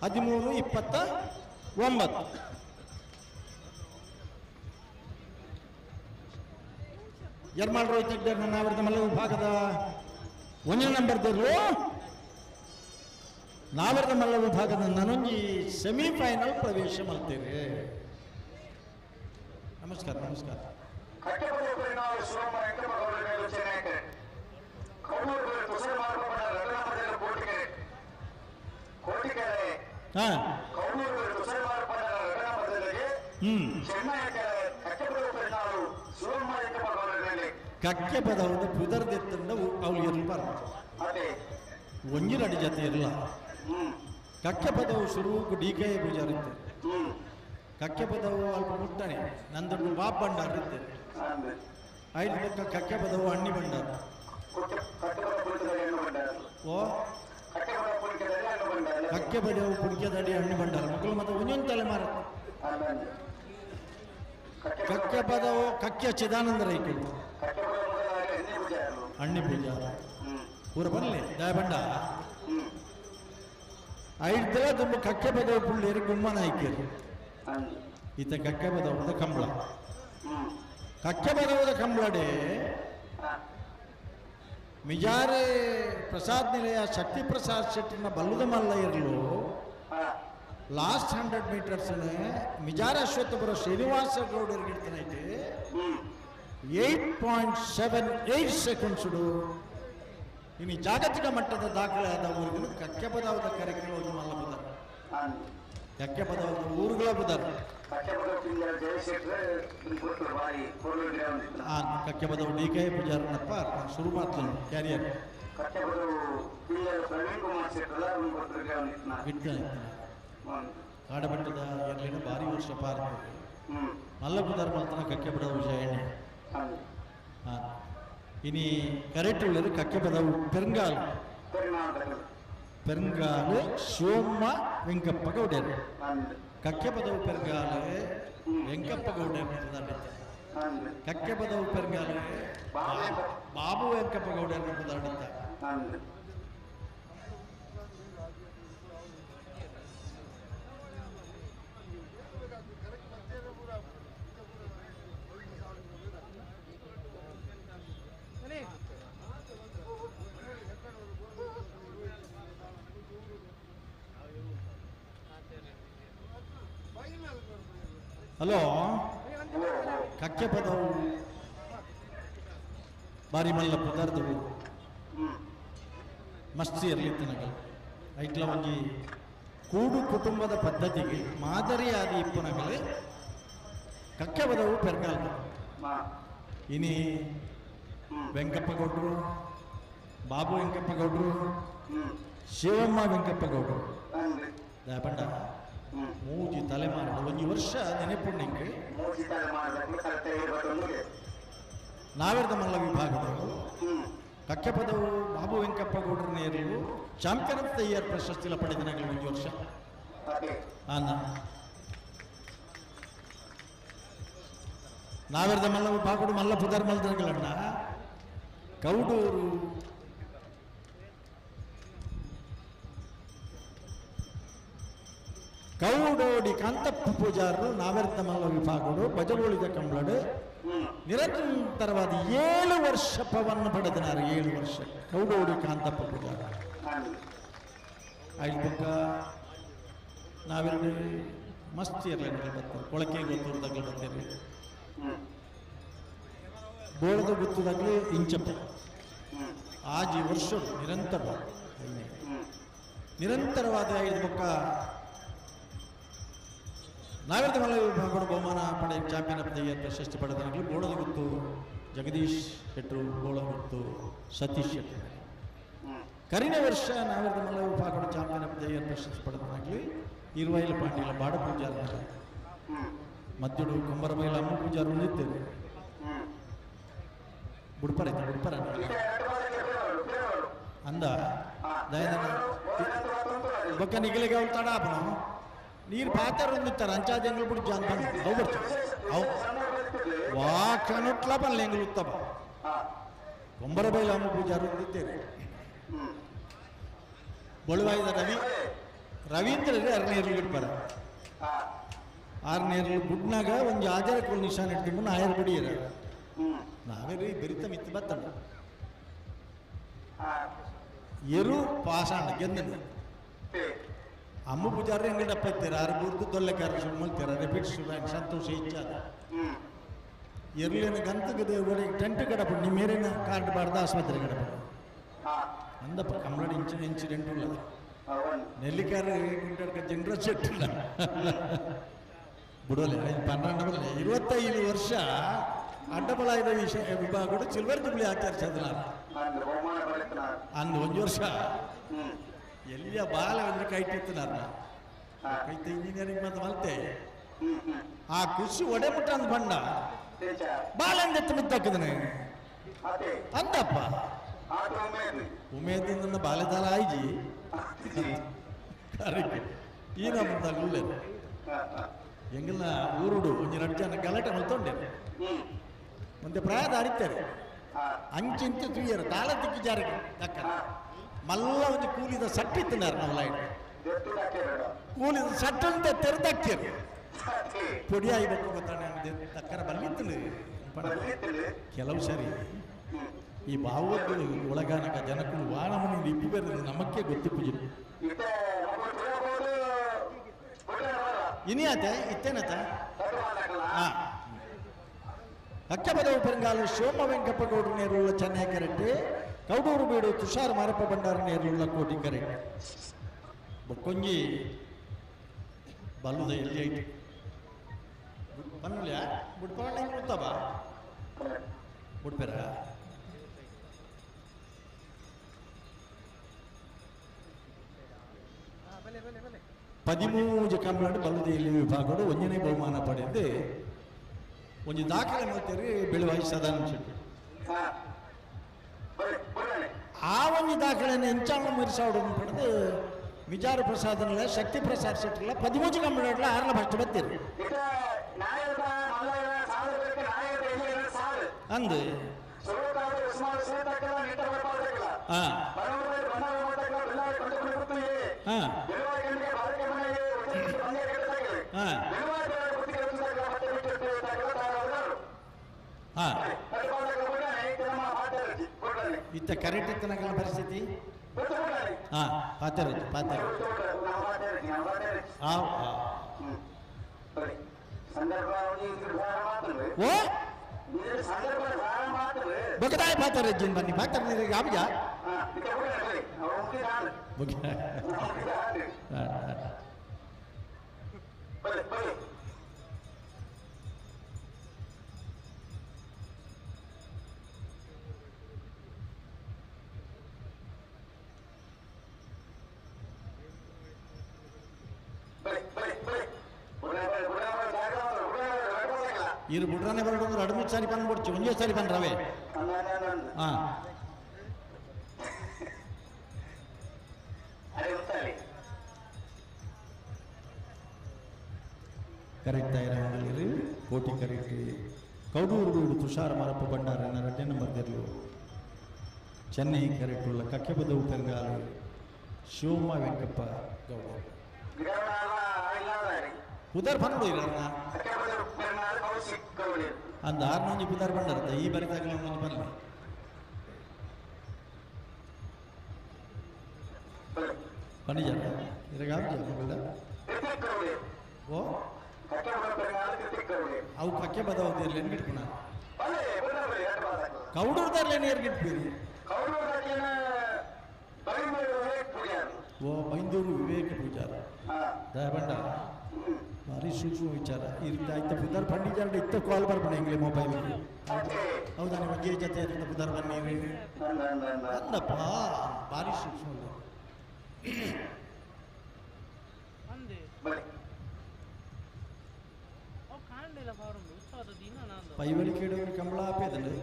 13:29. ಎರ್ಮಾಳ್ ರೋಹಿತ್ ಹೆಗ್ಡೆರ್ನ ನಾವರದ ಮಲ್ಲ ವಿಭಾಗದ ಒಂದನೇ ನಂಬರ್ ತೆರಲು. ನಾವರದ ಮಲ್ಲ ವಿಭಾಗದ ನನೊಂಜಿ ಸೆಮಿಫೈನಲ್ ಪ್ರವೇಶ ಮಾಡ್ತೇವೆ. ನಮಸ್ಕಾರ ನಮಸ್ಕಾರ. ಕಕ್ಕೆ ಪದವನ್ನು ಪುದರ್ದೆತ್ತಂಡ ಅವಳು ಇರಬಾರ್ದು, ಒಂಜಿರಡಿ ಜೊತೆ ಇರಲ್ಲ. ಕಕ್ಕೆ ಪದವು ಶುರುವುಕು ಡಿ ಕೆ ಪೂಜಾರಿ ಇತ್ತು. ಕಕ್ಕೆ ಪದವು ಅಲ್ಪ ಮುಟ್ಟನೆ ನಂದೊಂದು ಬಾಪ್ ಭಂಡಾರ ಇತ್ತು. ಐದು ಪಕ್ಕ ಕಕ್ಕೆ ಪದವು ಅಣ್ಣಿ ಭಂಡಾರ. ಓ ಕಕ್ಕೆ ಪದವು ಪುಡಿಕೆದಡಿ ಅಣ್ಣಿ ಭಂಡಾರ ಮಕ್ಕಳು ಮತ್ತೆ ಒಂದೊಂದು ತಲೆಮಾರ. ಕಕ್ಕೆ ಪದವು ಕಕ್ಕೆ ಚಿದಾನಂದ ರೈಕಳು ಅಣ್ಣಿ ಪೂಜಾರ ಊರ ಬರಲಿ ದಯ ಬಂಡ ಐದಲ ತುಂಬ ಕಕ್ಕೆ ಪದವು ಪುಳ್ಳಿಯರು ಗುಮ್ಮನ ಹಾಕಿರು. ಈತ ಕಕ್ಕೆ ಬದವುದ ಕಂಬಳ, ಕಕ್ಕೆ ಬದವುದ ಕಂಬಳಡೆ ಮಿಜಾರೆ ಪ್ರಸಾದ್ ನಿಲಯ ಶಕ್ತಿ ಪ್ರಸಾದ್ ಶೆಟ್ಟಿನ ಬಲ್ಲುದ ಮಲ್ಲ ಇರಲು last 100 metres ಮಿಜಾರ Ashwathapura Srinivasa ಗೌಡರಿಗೆ ಇಡ್ತಾನೈತಿ 8.78 seconds. ಇನ್ನು ಜಾಗತಿಕ ಮಟ್ಟದ ದಾಖಲೆ ಆದ ಊರುಗಳು ಕಕ್ಕೆ ಪದವದ ಕಾರ್ಯಕ್ರಮ ಹೋಗಿ ಮಲ್ಲ ಬದಾರ, ಕಕ್ಕೆ ಪದವದ ಊರುಗಳ ಬದಾರ. ಕಕ್ಕೆ ಪದವು ಡಿ ಕೆ ಪೂಜಾರನಪ್ಪ ಶುರು ಮಾಡ್ತಾನೆ ಕ್ಯಾರಿಯರ್ ಕಾಡಬೆಟ್ಟದ ಎರ್ಲಿನ ಭಾರಿ ವರ್ಷ ಪಾರ್ಕ ಮಲ್ಲ ಪುದಾರ್ ಮಲ್ತನ ಕಕ್ಕೆ ಪದವು ವಿಷಯ. ಇನಿ ಕರೆಕ್ಟ್ ಉಳ್ಳರು ಕಕ್ಕೆ ಪದವು ಪೆರಂಗಾಲು ಪೆರಂಗಾಲು ಶಿವಮ್ಮ ವೆಂಕಪ್ಪ ಗೌಡ್ಯರು. ಕಕ್ಕೆ ಪದವು ಪೆರಂಗಾಲು ವೆಂಕಪ್ಪ ಗೌಡ್ಯರು. ಕಕ್ಕೆ ಪದವು ಪೆರಂಗಾಲು ಬಾಬು ವೆಂಕಪ್ಪ ಗೌಡ್ಯರು ಪದಾಡಿದ್ದ. ಹಲೋ ಕಕ್ಕೆ ಪದವು ಬಾರಿ ಮಲ್ಲ ಪದಾರ್ಥವು ಮಸ್ತಿ ಇರಲಿತ್ತು ನಗಲು ಐಟ್ಲ ಒಂಜಿ ಕೂಡು ಕುಟುಂಬದ ಪದ್ಧತಿಗೆ ಮಾದರಿಯಾದ ಇಪ್ಪುನಗಲು ಕಕ್ಕೆ ಪದವು ಪೆರ್ಗಾಲ್ ಇನಿ ವೆಂಕಪ್ಪ ಗೌಡ್ರು, ಬಾಬು ವೆಂಕಪ್ಪ ಗೌಡ್ರು, ಶಿವಮ್ಮ ವೆಂಕಪ್ಪ ಗೌಡ್ರು ಪಂಡ ಮೂಜಿ ತಲೆಮಾರು ಒಂಜಿ ವರ್ಷ ನೆನಪುಂಡಿಂಗ್ ನಾವೆರ್ದ ಮಲ್ಲ ವಿಭಾಗದವರು ಕಕ್ಕೆಪದವು ಬಾಬು ವೆಂಕಪ್ಪ ಗೌಡ್ರ ನೇರಲು ಚಾಂಪಿಯನ್ ಆಫ್ the year ಪ್ರಶಸ್ತಿಲ ಪಡೆದಿನಗಲು ಒಂಜಿ ವರ್ಷ ಆನ ನಾವೆರ್ದ ಮಲ್ಲ ವಿಭಾಗಡು ಮಲ್ಲ ಪುದರ್ ಮಲ್ದಗಳಣ್ಣ ಕೌಡೂರು ಕೌಡೋಡಿ ಕಾಂತಪ್ಪ ಪೂಜಾರರು ನಾವೆರ್ದ ಮಲ್ಲ ವಿಭಾಗಡು ಬಜಗೋಳಿದ ಕಂಬಳಡು ನಿರಂತರವಾದ 7 ವರ್ಷ ಪವನ್ನು ಪಡೆದನಾರು 7 ವರ್ಷ ಕೌಡೋಡಿ ಕಾಂತಪ್ಪ ಪೂಜಾರ ಐದು ಪಕ್ಕ ನಾವೆರಡು ಮಸ್ತ್ ಇರಲಿ ಬರ್ತಾರೆ ಕೊಳಕೆ ಗೊತ್ತೂರ್ದಾಗಲೇ ಬರ್ತೀರಿ ಬೋಳದ ಗುತ್ತದಾಗಲೇ ಇಂಚಪ್ಪ ಆಜಿ ವರ್ಷ ನಿರಂತರ ನಿರಂತರವಾದ ಐದು ಪಕ್ಕ ನಾವೆರ್ದ ಮಲ್ಲ ವಿಭಾಗದ ಬಹುಮಾನ ಪಡೆ ಚಾಂಪಿಯನ್ ಆಫ್ the year ಪ್ರಶಸ್ತಿ ಪಡೆದನಾಗಲಿ ಬೋಳದ ಗುತ್ತು ಜಗದೀಶ್ ಶೆಟ್ಟರು, ಬೋಳಗುತ್ತು ಸತೀಶ್ ಶೆಟ್ಟರು. ಕರಿನ ವರ್ಷ ನಾವೆರ್ದ ಮಲ್ಲ ವಿಭಾಗದ ಚಾಂಪಿಯನ್ ಆಫ್ the year ಪ್ರಶಸ್ತಿ ಪಡೆದನಾಗಲಿ ಇರುವೈಲ ಪಾಂಡಿಲ ಬಾಡ ಪೂಜಾರ ಮದ್ಯುಡು ಕುಂಬರಬೈಲ ಅಮ್ಮ ಪೂಜಾರು ನಿಂತೇವೆ ಬುಡ್ಪರ ಐತೆ ಬುಡ್ಪರ ಅಂದ ದಯದ ಬೊಕ್ಕ ನಿಗಲಿಗೆ ಅವ್ರು ತಡ ನಾವು ನೀರು ಪಾತ್ರ ಹೊಂದಿತ್ತಾರೆ ಅಂಚಾದ ಎಂಗ್ಲು ಬಿಡು ಜಾನ್ ಬಂದು ಅವು ಬರ್ತಾರೆ ಅವು ವಾ ಕನುಟ್ಲ ಬಲ್ಲ ಎಂಗ್ಲು ಉತ್ತಮ ಕೊಂಬರಬೈಲ ಅಮ್ಮ ಪೂಜಾರು ಹೊಂದಿದ್ದೇನೆ ಬಳುವಾಯಿದ ರವಿ ರವೀಂದ್ರ ಅರನೇರ್ಲು ಬಿಡ್ಪಾರ ಆರನೇರ್ಲು ಗುಡ್ನಾಗ ಒಂದು ಆಜಾರಕ್ಕೆ ಒಂದು ನಿಶಾನ್ ಇಟ್ಕೊಂಡು ನಾಯರ್ ಬಿಡಿಯರ ನಾವೇ ರೀ ಬೆರಿತ ಮಿತ್ತು ಬತ್ತಣ್ಣ ಎರು ಪಾಷಾಣ ಗೆಂದನು ಅಮ್ಮ ಪೂಜಾರಿ ಅಂಗಡಿ ಇತ್ತೀರ ಆರು ಬೂರ್ದು ದೊಲ್ಲೆ ಕಾರ ಸುಮ್ಮಲ್ತೀರ ರಿಪೀಟ್ ಸಂತೋಷ ಇಚ್ಛಾದ ಎರ್ಲಿನ ಗಂತಗದೆ ಟೆಂಟ್ ಕಡಪು ನಿಮ್ಮ ಮೇರಿನ ಕಾರ್ಡ್ ಬಾರ್ದ ಆಸ್ಪತ್ರೆ ಕಡಪು ಅಂದಪ್ಪ ಕಮಲಡಿ ಇನ್ಸಿಡೆಂಟ್ ಉಳ್ಳದು ನೆಲ್ಲಿಕಾರ ಜನರ ಸೆಟ್ಟಿಲ್ಲ ಬಿಡೋಲೆ 12 25 ವರ್ಷ ಅಡ್ಡಬಲಾಯದ ವಿಷಯ ವಿಭಾಗ ಸಿಲ್ವರ್ ಜುಬ್ಲಿ ಆಚರಿಸೋದಿಲ್ಲ ಅಂದು ಒಂದು ವರ್ಷ ಎಲ್ಲಿಯ ಬಾಲ ಒಂದು ಕೈ ನಾನು ಕೈತ ಇಂಜಿನಿಯರಿಂಗ್ ಮತ್ತೆ ಮಲ್ತೆ ಆ ಖುಷಿ ಒಡೆ ಮುಟ್ಟ ಅಂದ್ ಬಣ್ಣ ಬಾಲಂದೆತ್ತು ಮುತ್ತಾಕಿದನೆ ಅಂತಪ್ಪ ಉಮೇದಿಂದ ಬಾಲೆದಾಲ ಆಯ್ಜಿ ಈ ನಮ್ಮ ತಗುಲ್ಲೆ ಎಂಗಲ್ನ ಊರುಡು ಒಂಜಿ ರಡ್ಡು ಜನ ಗಲಾಟೆ ಮಲ್ತೊಂಡೆ ಮುಂದೆ ಪ್ರಾಯದ ಅರಿತಾರೆ ಅಂಚಿಂಚು ತುಯ್ಯರು ತಾಳ ತಿಕ್ಕಿ ಜಾರಿಗೆ ತಕ್ಕ ಮಲ್ಲ ಒಂದು ಕೂಲಿದ ಸಟ್ಟಿತ್ತಿನಾರ ನಾವು ಲೈಟ್ ಕೂಲಿದ ಸಟ್ಟಂತ ತೆರೆದಾಕ್ತಿರು ಪೊಡಿ ಆಗಬೇಕು ಗೊತ್ತಾನೆ ತಕ್ಕರ ಬಲ್ಲಿತ್ತು ಕೆಲವು ಸರಿ ಈ ಭಾವದ್ದು ಒಳಗಾನಕ ಜನಕ್ಕೂ ವಾಣಮನಿ ಇಪ್ಪು ಬೇರೆ ನಮಕ್ಕೆ ಗೊತ್ತಿಪ್ಪುಜಿ ಇನಿಯಾತೆ ಇತ್ತೇನತ ಹಾಂ ಅಕ್ಕಪದವು ಪೆರಂಗಾಲು ಶಿವಮ್ಮ ವೆಂಕಪ್ಪ ಗೌಡ್ರ ನೇರುಳ್ಳ ಚೆನ್ನೈ ಕರೆಕ್ಟ್ ಕೌಡೂರು ಬೀಡು ತುಷಾರ್ ಮಾರಪ್ಪ ಭಂಡಾರ ನೇರುಳ್ಳ ಕೋಟಿ ಕರೆಕ್ಟ್ ಬೊಕ್ಕೊಂಜಿ ಬಲ್ಲುದ ಎಲ್ಲಿ ಐತಿ ಬನ್ನುಲ್ಯ ಬುಡ್ಪಣ್ಣ ಹಿಂಗೆ ಉತ್ತಮ ಬುಡ್ಪೇರ 13 ಕಂಬಳಡು ಬಲ್ಲುದ ಎಲ್ಲಿ ವಿಭಾಗಡು ಒಂಜನೇ ಬಹುಮಾನ ಪಡೆದು ಒಂಜಿ ದಾಖಲೆ ಮಾಡ್ತೀರಿ ಬೆಳುವಾಯಿ ಸದಾನಂದ ಶೆಟ್ಟಿ ಆ ಒಂಜಿ ದಾಖಲೆಯನ್ನು ಎಂಚಾಣ ಮುರಿಸಾವಡು ಪಡೆದು ವಿಚಾರ ಪ್ರಸಾದನಲ್ಲ ಶಕ್ತಿ ಪ್ರಸಾದ್ ಶೆಟ್ಟಿಲ್ಲ 13 ಕಂಬಳಡ್ಲ ಆರ್ಲ ಫಸ್ಟ್ ಬತ್ತೀರಿ ಅಂದು ಇತ್ತ ಕರೆಕ್ಟ್ ಇತ್ತನಗಲ ಪರಿಸ್ಥಿತಿ ಹಾಂ ಪಾತರಜ್ಜಿ ಪಾತರ ಹಾಂ ಓ ಬೊಕದಾಯ ಪಾತರಜ್ಜಿನ್ ಬನ್ನಿ ಪಾತರ ನೀರಿಗೆ ಆಬ್ಜ ಇರು ಬುಡ್ರಾನೆ ಬರಡು ಅಂದ್ರೆ ಎರಡು ಮೂರು ಸಾರಿ ಬಂದು ಬಿಡ್ಚಿ ಒಂದೇ ಸಾರಿ ಬಂದ್ರವೇ ಹಾಂ ಕರೆಕ್ಟ್ ಆಗಿರೋ ಕೋಟಿ ಕರೆಕ್ಟ್ ಕೌಡೂರು ಬೀಡು ತುಷಾರ ಮರಪ್ಪ ಭಂಡಾರ ಎರಡನೇ ನಂಬರ್ ತೆರಲು ಚೆನ್ನೈ ಕರೆಕ್ಟ್ ಉಳ್ಳ ಕಕ್ಕೆಬದವು ಪೆರ್ಗಾಲು ಶಿವಮ್ಮ ವೆಂಕಪ್ಪ ಗೌಡ ಪುದರ್ ಬಂದು ಇರಣ್ಣ ಅಂದ ಆರ್ನೊಂಜಿ ಪುದರ್ ಬಂಡರ್ತ ಈ ಬರಿದಾಗಲ ಒಂಜಿ ಬರಲಿ ಬನ್ನಿ ಇರಗ ಓ ಅವು ಕಕ್ಕೆ ಬದವದಿರ್ಲಿ ಗಿಟ್ಪುಣ ಕೌಡೂರ್ದಾರ್ಲೆ ನೀರು ಗಿಟ್ಪೀರಿ ಓ ಬೈಂದೂರು ವಿವೇಕ ಪೂಜಾರ ದಯಬಂಡ ಭಾರಿ ಸೂಕ್ಷ್ಮ ವಿಚಾರ ಈ ರೀತಿ ಆಯ್ತು ಪುದರ್ ಫಂಡಿಜಾರ್ಡ್ ಇತ್ತ ಕಾಲ್ ಬರ್ಬಣ ಇಂಗ್ಲಿ ಮೊಬೈಲ್ ಹೌದಾ ನೀವು ಒಂದೇ ಜೊತೆ ಇರುತ್ತೆ ಪುದರ್ ಬನ್ನಿ ಅಂದಪ್ಪ ಭಾರಿ ಸೂಕ್ಷ್ಮ ಪೈವಳಿಕೆ ಕಂಬಳ ಆಪೇದಲ್ಲಿ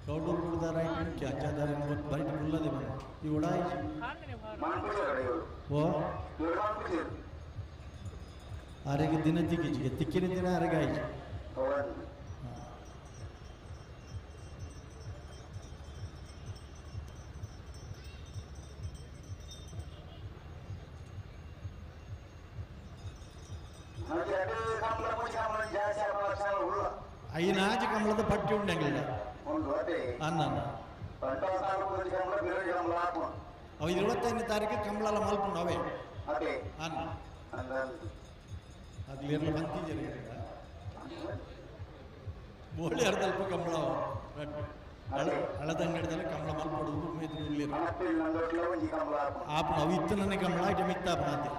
ಕೌಡೂರು ಬಿಡ್ದಾರ ಅಂಚಾದಾರ ಬರೀ ಉಳ್ಳದೆ ಬಂದು ಈ ಉಡಾಯಿ ಓ ಆರೆಗೆ ದಿನ ತಿಕ್ಕಿಜಿಗೆ ತಿಕ್ಕಿನ ದಿನ ಆರೆಗೆ ಆಯ್ತು ಐನಾಜಿ ಕಂಬಳದ ಪಟ್ಟಿ ಉಂಡಂಗಿಲ್ಲ ಅನ್ನ ಅವ 25ನೇ ತಾರೀಕು ಕಂಬಳಲ್ಲ ಮಲ್ಪುಂಡು ಅವೇ ಅನ್ನ ಆಗ್ಲಿರ್ಲ ಬಂತಿದ್ದೀರಿ ಬೋಳಿ ಅರ್ಧಲ್ಪ ಕಂಬಳ ಹಳದಂಗಡದಲ್ಲಿ ಕಂಬಳ ಮಲ್ಪಡುದು ಮೇದ್ರು ಆಪಣ ಅವು ಇತ್ತು ನನಗೆ ಕಂಬಳ ಆಟ ಮಿತ್ತಾಪಣ ಅದೇ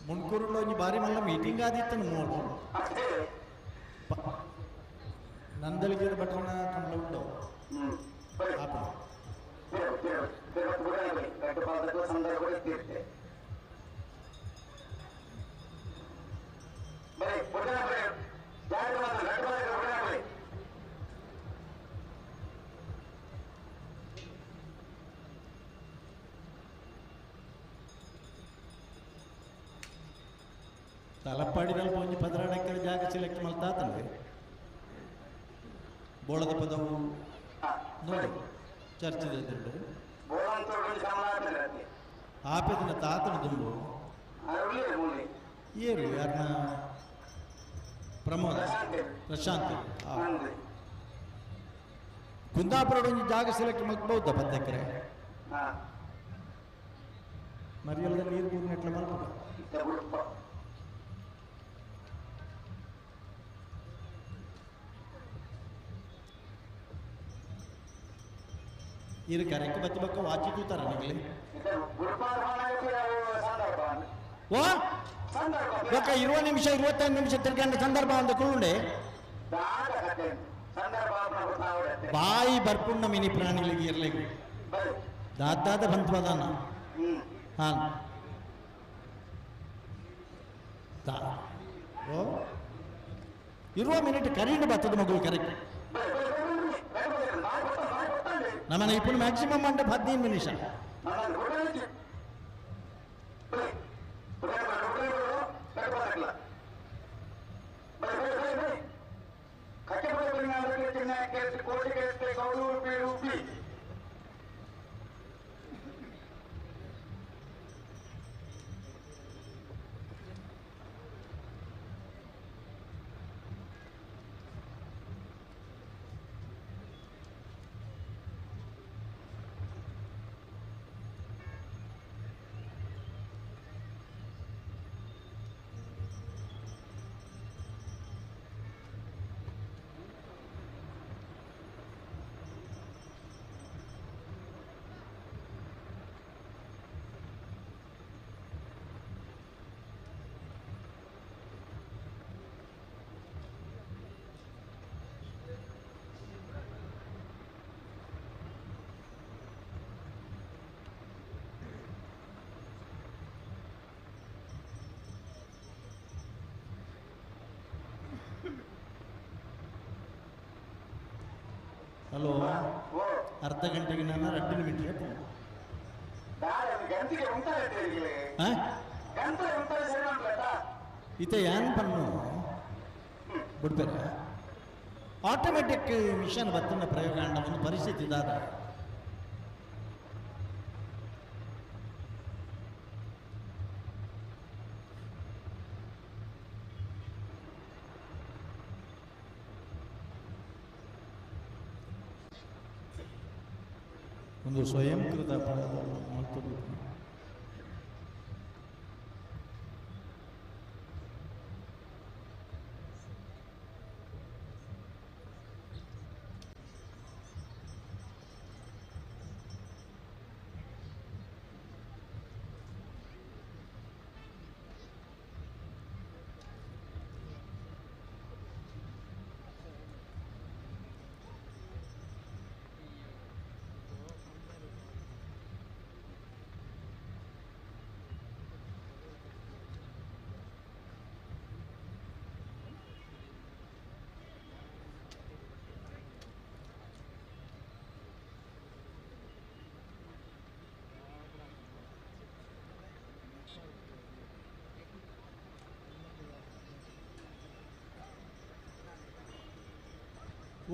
ಮುನ್ಕೂರುలో ಒಂಜಿ ಬಾರಿ ಮಲ್ಲ ಮೀಟಿಂಗ್ ಆದಿತ್ತನು ಮೂರು ನಂದಳಿಗೆ ಭಟ್ರನ ಕಂಬಳ ಉಂಡು ಆಪಣ ತಲಪಾಡಿದಲ್ಲಿ ಒಂಜಿ 12 ಎಕರೆ ಜಾಗ ಸೆಲೆಕ್ಟ್ ಮಲ್ತಾತಂದೆ ಬೋಳದ ಪದವು ನೋಡಿ ಚರ್ಚಿದೆ ದುಡ್ಡು ಆಪೆದಿನ ತಾತನ ದುಂಬು ಏರು ಯಾರನ್ನ ಪ್ರಮೋದ ಪ್ರಶಾಂತ್ ಕುಂದಾಪುರ ಒಂಜಿ ಜಾಗ ಸೆಲೆಕ್ಟ್ ಮಲ್ಪಬಹುದಾ 10 ಎಕರೆ ಮರಿಯಲ್ಲದ ನೀರು ಬೂರ್ನೆಟ್ಲ ಮಲ್ಪದ ಇರು ಕರೆಕ್ ಬತ್ತಿ ಬಕ್ಕ ವಾಚಿ ತೂತಾರ ನಿಗಲಿ ಓ ಬೊಕ್ಕ 20 ನಿಮಿಷ 25 ನಿಮಿಷ ತಿರ್ಗಂಡ ಸಂದರ್ಭ ಒಂದು ಕುಳ್ಳುಂಡೆ ಬಾಯಿ ಬರ್ಪುಣ್ಣ ಮಿನಿ ಪ್ರಾಣಿಗಳಿಗೆ ಇರ್ಲಿ ದಾದಾದ ಬಂತ್ವದಾನ ಹಾಂ ಓ 20 ಮಿನಿಟ್ ಕರೀಂಡು ಬರ್ತದ ಮಗು ಕರೆಕ್ಟ್ ನಮ್ಮನೆ ఇప్పుడు ಮ್ಯಾಕ್ಸಿಮಮ್ అంటే 15 ನಿಮಿಷ ಕಟ್ಟೆಬಡವಲಿನ ಕೋಟಿಗೆತ್ತೆ ಕೌಲೂರು ಪಿ ಹಲೋ, ಅರ್ಧ ಗಂಟೆಗೆ ನಾನು 2 ನಿಮಿಷ. ಇತ ಏನ್ ಪನ್ನು ಬಿಡ್ಬೇಕ ಆಟೋಮೆಟಿಕ್ ಮಿಷನ್ ಬತ್ತನ ಪ್ರಯೋಗ ಒಂದು ಪರಿಸ್ಥಿತಿ ದಾದ. ಒಂದು ಸ್ವಯಂಕೃತ ಮಾಡ್ತದೆ.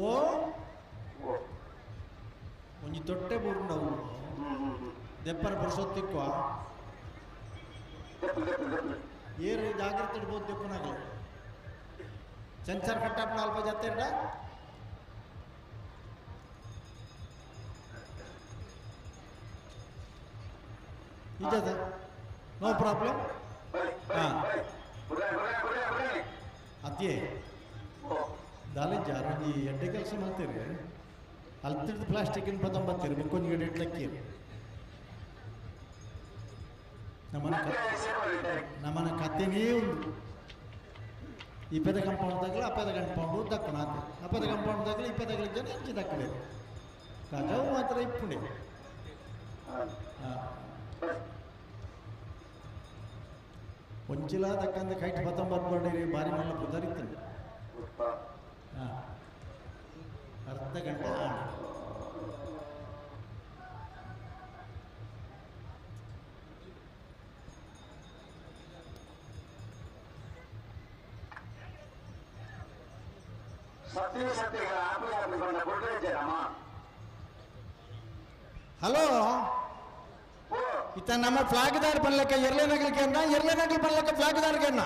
ಓ ಒಂಜಿ ತೊಟ್ಟೆ ಬೂರುಂಡವು ದೆಪ್ಪರ ಪುರುಷೊತ್ತಿಕ್ವ ಏರು ಜಾಗ್ರತೆ ಇಡ್ಬೋದು. ದೆಪ್ಪನಾಗಲಿ ಸೆನ್ಸರ್ ಕಟ್ಟಾಪಣ ಅಲ್ಪ ಜತ್ತೆ ಇಡ ಇದ್ದದ ನೋ ಪ್ರಾಬ್ಲಮ್. ಹಾಂ ಅದೇ ದಾಲೆ ಜಾರೊಂಜಿ ಎಡ್ಡೆ ಕೆಲಸ ಮಾಡ್ತೀರಿ. ಅಲ್ತಿಡ್ದು ಪ್ಲಾಸ್ಟಿಕ್ಕಿನ ಪತ್ತೊಂಬತ್ತೀರಿ ಬುಕ್ಕೊಂಜಿ ಗಿಡ ಇಟ್ಲಕ್ಕೀರಿ. ನಮ್ಮನ ನಮ್ಮನ ಕತೆನೇ ಉಂಟು. ಈ ಪೆದ ಕಂಪೌಂಡ್ ತಗಲ ಅಪ್ಪದ ಕಂಪೌಂಡು ದಕ್ಕಣ ಆತ ಅಪ್ಪದ ಕಂಪೌಂಡ್ ತಗಲ ಇಪ್ಪತ್ತಗಲ ಜನ ಅಂಚೆ ದಕ್ಕಲೆ ಕಜವು ಮಾತ್ರ ಇಪ್ಪುಂಡೆ. ಒಂಚಿಲ ದಕ್ಕಂದ ಕೈಟ್ ಪತ್ತೊಂಬತ್ತು ಮಾಡಿರಿ ಭಾರಿ ಮಲ್ಲ ಪುದರಿತ್ತಂಡೆ. ಅರ್ಧ ಗಂಟೆ ಹಲೋ, ಇತ್ತ ನಮ್ಮ ಫ್ಲಾಗ್ದಾರ್ ಪನ್ಲಕ್ಕ ಎರ್ಲೇನಗಲಿಕ್ಕೆ ಅನ್ನ ಎರ್ಲೇನಗಲಿ ಪನ್ಲಕ್ಕ ಫ್ಲಾಗ್ದಾರ್ಗೆ ಅನ್ನ.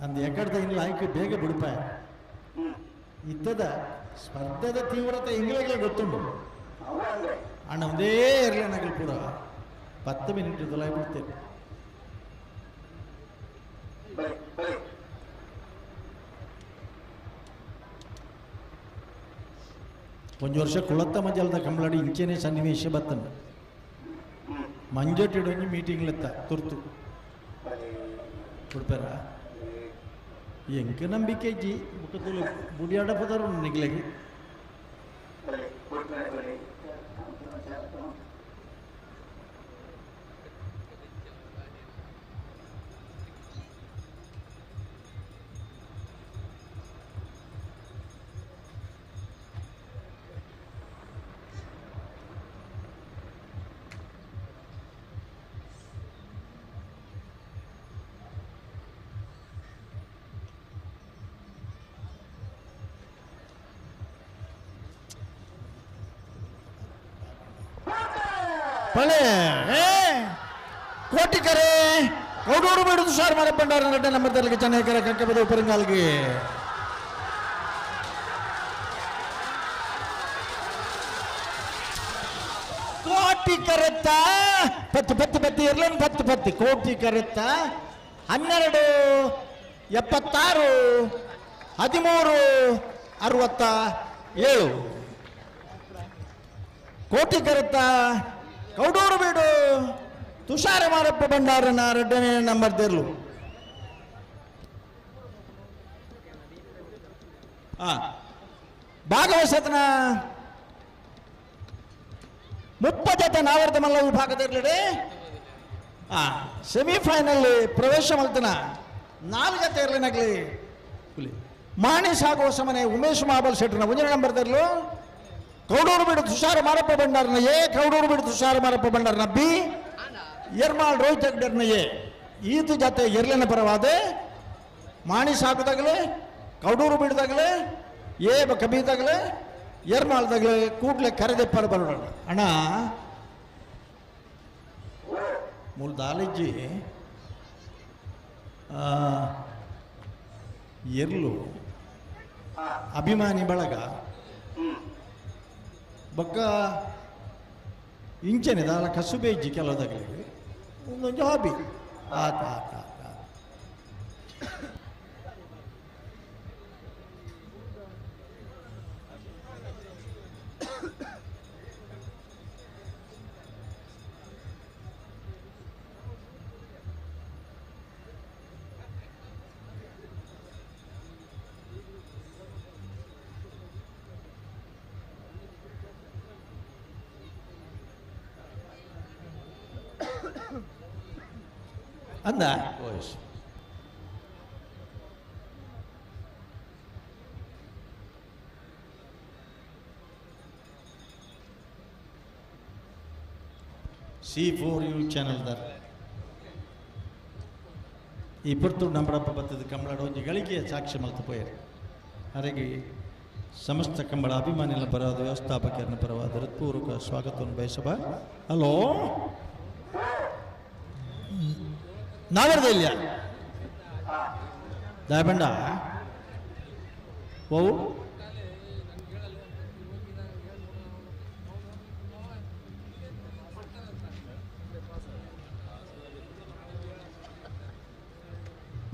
ಅಂದ್ ಎಕಡ್ದ ಇನ್ನು ಲಾಯ್ಕ್ ಬೇಗ ಬಿಡುಪ ಇತ್ತದ ಸ್ಪರ್ಧೆದ ತೀವ್ರತೆ ಇಂಗ್ಲಿಗೆ ಗೊತ್ತುಂಟು. ಅಣ್ಣ ಒಂದೇ ಎರ್ಲೇನಗಲ್ ಪೂರ 10 ಮಿನಿಟ್ ಲಾಯ್ ಬಿಡ್ತೇವೆ. ಒಂಜಿ ವರ್ಷ ಕುಳತ್ತ ಮಜಲ್ದ ಕಂಬಳಡಿ ಇಂಚೆನೆ ಸನ್ನಿವೇಶ ಬತ್ತನ ಮಂಜಟ್ಟಿಡೊಂಜಿ ಮೀಟಿಂಗ್ಲೆತ್ತ ತುರ್ತು ಕೊಡ್ಪಾರ ಎಂಕ ನಂಬಿಕೆ ಜಿ ಬುಕ್ಕದಲ್ಲಿ ಬುಡಿಯಾಡ ಪದಾರು ನಿಗ್ಲೆಗೆ. ಪಳೆ ಕೋಟಿಕರೆ ಕೌಡೂರು ಬೇಡು ತುಷಾರ್ ಮಾರಪ್ಪಂಡಾರ ನಡ್ಡೆ ನಂಬರ್ ತರಲಿಕ್ಕೆ ಚೆನ್ನೈಕರ ಕಕ್ಕಬದ ಉಪರಿಂಗಾಲ್ಗೆ ಕೋಟಿ ಕರೆತ್ತ ಪತ್ತು ಪತ್ತು ಪತ್ತು ಇರ್ಲನ್ ಪತ್ತು ಪತ್ತು ಕೋಟಿ ಕರೆತ್ತ 12 76 13 67 ಕೋಟಿ ಕರೆತ್ತ ಕೌಡೂರು ಬೀಡು ತುಷಾರ ಮಾರಪ್ಪ ಭಂಡಾರನ ಎರಡನೇ ನಂಬರ್ ತೆರ್ಲು. ಭಾಗವಹಿಸತನ ಮುಪ್ಪಜತ ನಾವರ್ತ ಮಲ್ಲ ವಿಭಾಗದಲ್ಲಿ ಸೆಮಿಫೈನಲ್ ಪ್ರವೇಶ ಮಲ್ತನ ನಾಲ್ಕ ತೇರ್ಲಿನಗ್ಲಿ ಮಾಣಿ ಸಾಗುವ ಸಮನೆ ಉಮೇಶ್ ಮಾಬಲ್ ಶೆಟ್ಟರ್ನ ಒಂದನೇ ನಂಬರ್ ತೆರ್ಲು. ಕೌಡೂರು ಬೀಡು ತುಷಾರ ಮಾರಪ್ಪ ಭಂಡಾರನ ಎ, ಕೌಡೂರು ಬೀಡು ತುಷಾರ ಮಾರಪ್ಪ ಭಂಡಾರನ ಬಿ, ಎರ್ಮಾಳ್ ರೋಹಿತ್ ಹೆಗ್ಡೆರ್ನ ಎ. ಈತು ಜತೆ ಎರ್ಲಿನ ಪರವಾದ ಮಾಣಿ ಸಾಕುದಾಗಲೇ ಕೌಡೂರು ಬೀಡುದಾಗಲೇ ಎ ಬೊಕ್ಕ ಬಿ ತಗಲೆ ಎರ್ಮಾಳ್ ತಗಲೆ ಕೂಡ್ಲೆ ಕರೆದೆಪ್ಪರ ಬರೋಣ ಅಣ್ಣ ಮೂಲ ದಾಲಿಜ್ಜಿ ಎರ್ಲು ಅಭಿಮಾನಿ ಬಳಗ ಬೊಕ್ಕ ಇಂಚನೆ ದಾಲ ಕಸುಬೆ ಇಜ್ಜಿ ಕೆಲವುದಾಗಲಿ ಒಂದೊಂದು ಹಾಬಿ ಆತ ಆತ ಆತ. ಅಂದ C4U channel ದಾರ್ ಈ ಪುರ್ತುಡು ನಂಬಡಪ್ಪ ಬತ್ತದ ಕಂಬಳಾಡ ಒಂಜಿ ಗಳಿಗೆಯ ಸಾಕ್ಷಿ ಮಲ್ತು ಪೋಯರು. ಅರೆಗೆ ಸಮಸ್ತ ಕಂಬಳ ಅಭಿಮಾನಿಗಳ ಪರವಾದ ವ್ಯವಸ್ಥಾಪಕರನ್ನ ಪರವಾದ ಹೃತ್ಪೂರ್ವಕ ಸ್ವಾಗತವನ್ನು ಬಯಸಬ. ಹಲೋ ನಾವರ್ದ ಇಲ್ಲ ದಯಬಂಡ ಓ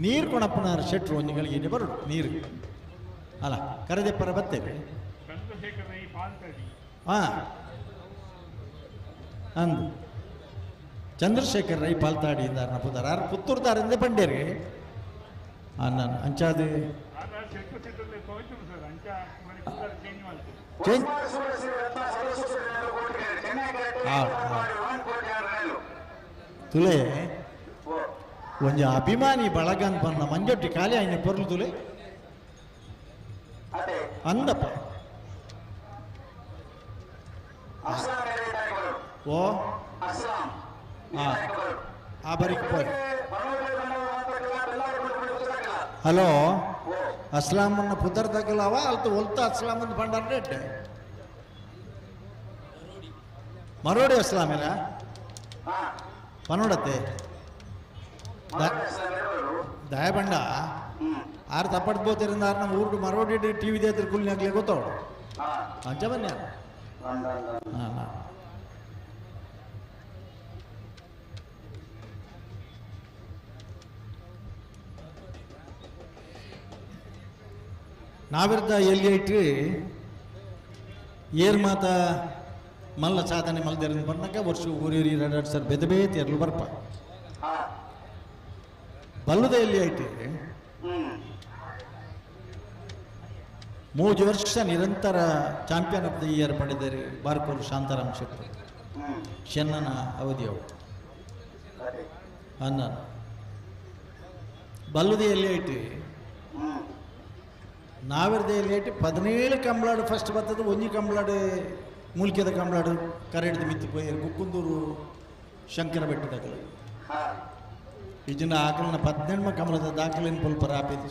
ನೀರು ಕೊಣಪ್ಪನಾರ ಶೆಟ್ರು ಒಂಜಿಗಳಿಗೆ ಬರು ನೀರು ಅಲ್ಲ ಕರೆದೆಪ್ಪರ ಬರ್ತೇವೆ. ಹಾಂ ಅಂದು ಚಂದ್ರಶೇಖರ್ ರೈ ಪಾಲ್ತಾಡಿ ಇಂದಾರನ ಪುದಾರ ಆರ್ ಪುತ್ತೂರ್ದಾರಿಂದ ಪಂಡೇರಿ ನಾನು ಅಂಚಾದ ಚೇಂಜ್ ತುಲೆ ಒಂಜಿ ಅಭಿಮಾನಿ ಬಳಗನ್ ಬನ್ನ ಮಂಜೊಟ್ಟಿ ಖಾಲಿ ಆಯ್ನ ಪೊರ್ಲು ತುಲೆ ಅಂದಪ್ಪ ಓ ಆ ಬರೀಕ್ ಪೋಯ್. ಹಲೋ ಅಸ್ಲಾಮನ್ನ ಪುದರ್ ತಗಲವ ಅಲ್ತ ಒಲ್ತ ಅಸ್ಲಾಮನ್ನ ಭಂಡಾರ ರೇಟ್ ಮರೋಡಿ ಅಸ್ಲಾಮೇನ ಪನೋಡತ್ತೆ ದಯಬಂಡ ಆರು ತಪ್ಪಡ್ ಬೋತಿರಿಂದ ಆರು ನಮ್ಮ ಊರು ಮರೋಡಿ ಟಿ ವಿ ದೇತ್ರ ಕುಲ್ನಿ ಆಗ್ಲಿ ಗೊತ್ತವಳು ಅಂಚ ಬನ್ನಿ. ಹಾಂ ನಾವಿರ್ದ ಎಲ್ಲಿ ಇಟ್ಟು ಏರ್ ಮಾತ ಮಲ್ಲ ಸಾಧನೆ ಮಲ್ದೇರಿಂದ ಬಣ್ಣಕ್ಕೆ ವರ್ಷ ಊರಿರಿ ಎರಡು ಸರ್ ಬೆದಬೇ ತೇರ್ಲು ಬರ್ಪ ಬಲ್ಲದ ಎಲ್ಲಿ ಐತಿ 3 ವರ್ಷ ನಿರಂತರ ಚಾಂಪಿಯನ್ ಆಫ್ the year ಪಡೆದರೆ ಬಾರ್ಕೂರು ಶಾಂತಾರಾಮ್ ಶೆಟ್ಟಿ ಚೆನ್ನನ ಅವಧಿಯವು ಅನ್ನ ಬಲ್ಲದ ಎಲ್ಲಿ ಐತಿ ನಾವಿರ್ದ ಎಲ್ಲಿ ಐತಿ 17 ಕಂಬಳಾಡು ಫಸ್ಟ್ ಬರ್ತದೆ ಒಂಜಿ ಕಂಬಳಾಡು ಮೂಲ್ಕೆದ ಕಂಬಳಾಡು ಕರೆಡ್ದು ಮಿತ್ತು ಪೋಯಿ ಕುಕ್ಕುಂದೂರು ಶಂಕರ ಬೆಟ್ಟದಾಗಲಿ ಇಜಿನ ಆಕಲನ 18 ಕಂಬಳದ ದಾಖಲೆಯನ್ನು ಪುಲ್ಪರ ಆಪಿದ್ದು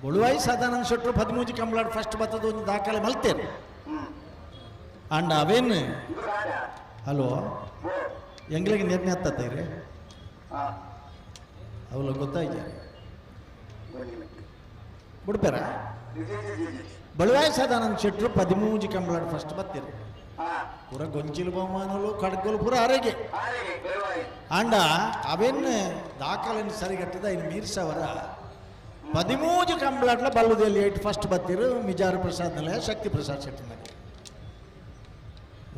ಬೊಳುವಾಯಿ ಸದಾನಂದ ಶೆಟ್ಟರು 13 ಕಂಬಳಾಡು ಫಸ್ಟ್ ಬರ್ತದೆ ಒಂದು ದಾಖಲೆ ಮಲ್ತೇನೆ ಅಂಡ್ ಅವೇನು ಹಲೋ ಎಂಗ್ಲಿಗೆ ನಿರ್ಣಯ ಹತ್ತೈರಿ ಅವಳು ಗೊತ್ತಾಯ್ತು ಬಿಡ್ಪಾರ ಬಳುವಾಯ ಸದಾನಂದ ಶೆಟ್ರು 13 ಕಂಬಳಾಡ್ ಫಸ್ಟ್ ಬತ್ತೀರಿ ಪೂರ ಗೊಂಚಿಲು ಬಹುಮಾನಲು ಖಡ್ಗಲು ಪೂರ ಆರೋಗ್ಯ ಆಂಡ ಅವೆನ್ ದಾಖಲೆಯನ್ನು ಸರಿಗಟ್ಟದ ಇನ್ನು ಮೀರ್ಸವರ 13 ಕಂಬಳಾಡ್ಲ ಬಲ್ಲುದಲ್ಲಿ 8 ಫಸ್ಟ್ ಬತ್ತೀರು ಮಿಜಾರು ಪ್ರಸಾದ್ ನಿಲಯ ಶಕ್ತಿ ಪ್ರಸಾದ್ ಶೆಟ್ಟಿ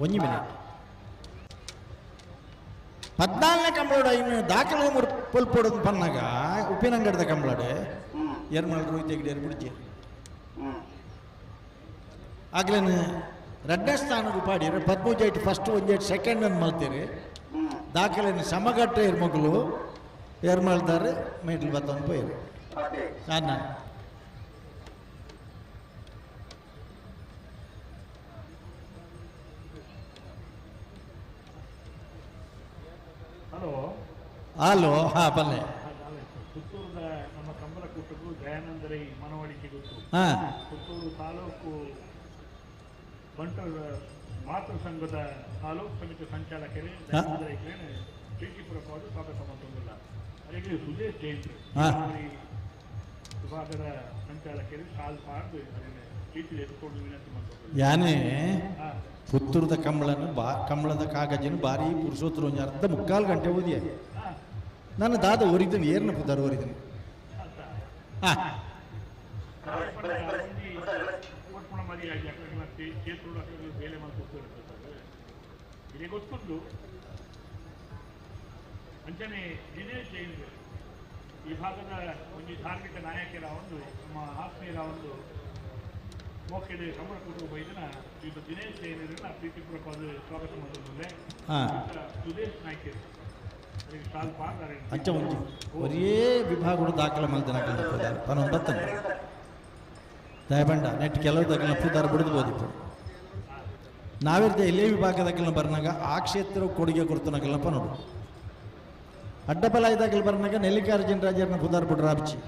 ಒಂಜಿ ಮಿನಿಟ್ 14ನೇ ಕಂಬಳಾಡ ಇನ್ನು ದಾಖಲೆ ಪೊಲ್ಪೊಡೋದು ಪನ್ನಾಗ ಉಪ್ಪಿನಂಗಡದ ಕಂಬಳಾಡೆ ಎರ್ಮಲ್ ರೋಹಿತ್ ಹೆಗ್ಡೆ ಬಿಡ್ಜಿ ಆಗ್ಲೇನು ರಡ್ಡನೇ ಸ್ಥಾನಕ್ಕೆ ಪಾಡಿರು 13 8 ಫಸ್ಟ್ 1 8 ಸೆಕೆಂಡ್ ಅಂತ ಮಲ್ತೀರಿ ದಾಖಲೆಯನ್ನು ಸಮಗಟ್ಟೆ ಮಗಳು ಎರ್ಮಲ್ದಾರೆ ಮೇಟ್ಲು ಬತ್ತೊಂದು ಪೋಯಿರು ನಾನು ಹಲೋ ಹಲೋ ಹಾಂ ಬಲ್ಲೆ ಪುತ್ತೂರದ ನಮ್ಮ ಕಂಬಳ ಕೂಟಕ್ಕೂ ದಯಾನಂದರೈ ಮನವೊಲಿಕೆ ಗೊತ್ತು. ಪುತ್ತೂರು ತಾಲೂಕು ಬಂಟರ ಮಾತೃ ಸಂಘದ ತಾಲೂಕು ಸಮಿತಿ ಸಂಚಾಲಕರೇ ದಯಾನಂದರೈ ಪ್ರೀತಿಪೂರ್ವಕವಾಗಿ ಸ್ವಾಗತ ಮಾಡ್ತೊಂದಿಲ್ಲ. ಅದಕ್ಕೆ ಸುದೇಶ್ ಜೈನ್ ವಿಭಾಗದ ಸಂಚಾಲಕರು ಸಾಲ್ ಪಾಡ್ದು ಅದನ್ನು ಪ್ರೀತಿ ಎತ್ಕೊಂಡು ವಿನಂತಿ ಮಾಡ್ಕೊಂಡು. ಯಾನೇ ಪುತ್ತೂರದ ಕಂಬಳನ್ನು ಬಾ ಕಂಬಳದ ಕಾಗಜಿನ ಭಾರಿ ಪುರುಷೋತ್ತರ ಒಂದು ಅರ್ಧ ಮುಕ್ಕಾಲು ಗಂಟೆ ಓದಿಯ ನಾನು ದಾದ ಓರಿದ್ದೀನಿ ಏರ್ನ ಪುದ್ದಾರು ಓರಿದ್ದೀನಿ. ಹಾಂ ಗೊತ್ತುಂಟು ಅಂಚನೆ ದಿನೇಶ್ ಜೈನ್ ಈ ಭಾಗದ ಒಂದು ಧಾರ್ಮಿಕ ನಾಯಕರ ಒಂದು ನಮ್ಮ ಆತ್ಮೀಯರ ಒಂದು ಮೋಕ್ಷದ ಕಂಬಳ ಕುಟುಂಬ ಇದನ್ನ ಈಗ ದಿನೇಶ್ ಜೈನರನ್ನ ಪ್ರೀತಿಪೂರ್ವಕವಾದ ಸ್ವಾಗತ ಮಾಡಿದ್ರೆ ಸುದೇಶ್ ನಾಯ್ಕರು ಅಂಚ ಒಂಜಿ ಒರೇ ವಿಭಾಗಗಳು ದಾಖಲೆ ಮಲ್ದನ ಪನೊಂದು ಬತ್ತನೆ ದಯಬಂಡ ನೆಟ್ ಕೆಲವು ದಾಖಲೆ ಪುದಾರ ಬಿಡಿದು ಬೋದಿಪ್ಪು ನಾವಿರ್ದೆ ಎಲ್ಲೇ ವಿಭಾಗದಾಗಲ್ನ ಬರ್ನಾಗ ಆ ಕ್ಷೇತ್ರ ಕೊಡುಗೆ ಕೊಡ್ತನಗಲ್ನ ಪನೋಡು ಅಡ್ಡಬಲಾಯ್ದಾಗಲ್ ಬರ್ನಾಗ ನೆಲ್ಲಿಕಾರ್ಜುನ ರಾಜರನ್ನ ಪುದಾರ ಬುಡ್ರಾಬ್ಚಿ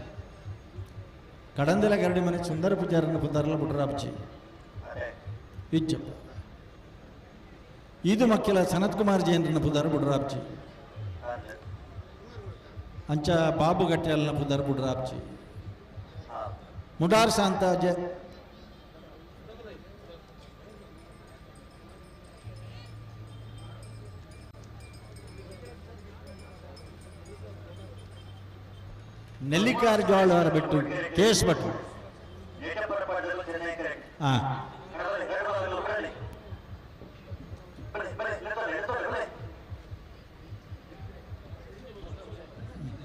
ಕಡಂದೆಲ ಗರಡಿ ಮನೆ ಸುಂದರ ಪೂಜಾರನ್ನ ಪುದಾರಲ್ಲ ಬುಡ್ರಾಬ್ಚಿ ಇಜ್ಜಪ್ಪ ಇದು ಮಕ್ಕೆಲ ಸನತ್ ಕುಮಾರ್ ಜೈನರನ್ನ ಪುದಾರ ಬುಡ್ರಾಬ್ಚಿ ಅಂಚ ಬಾಬು ಗಟ್ಟೆಯಲ್ಲ ಪುದಾರ ಬುಡ್ರಾಬ್ಚಿ ಮುಡಾರ್ ಶಾಂತ ಜ ನೆಲ್ಲಿಕಾರ್ ಜೋಳವರ ಬಿಟ್ಟು ಕೇಸ್ ಭಟ್ರು ಹಾಂ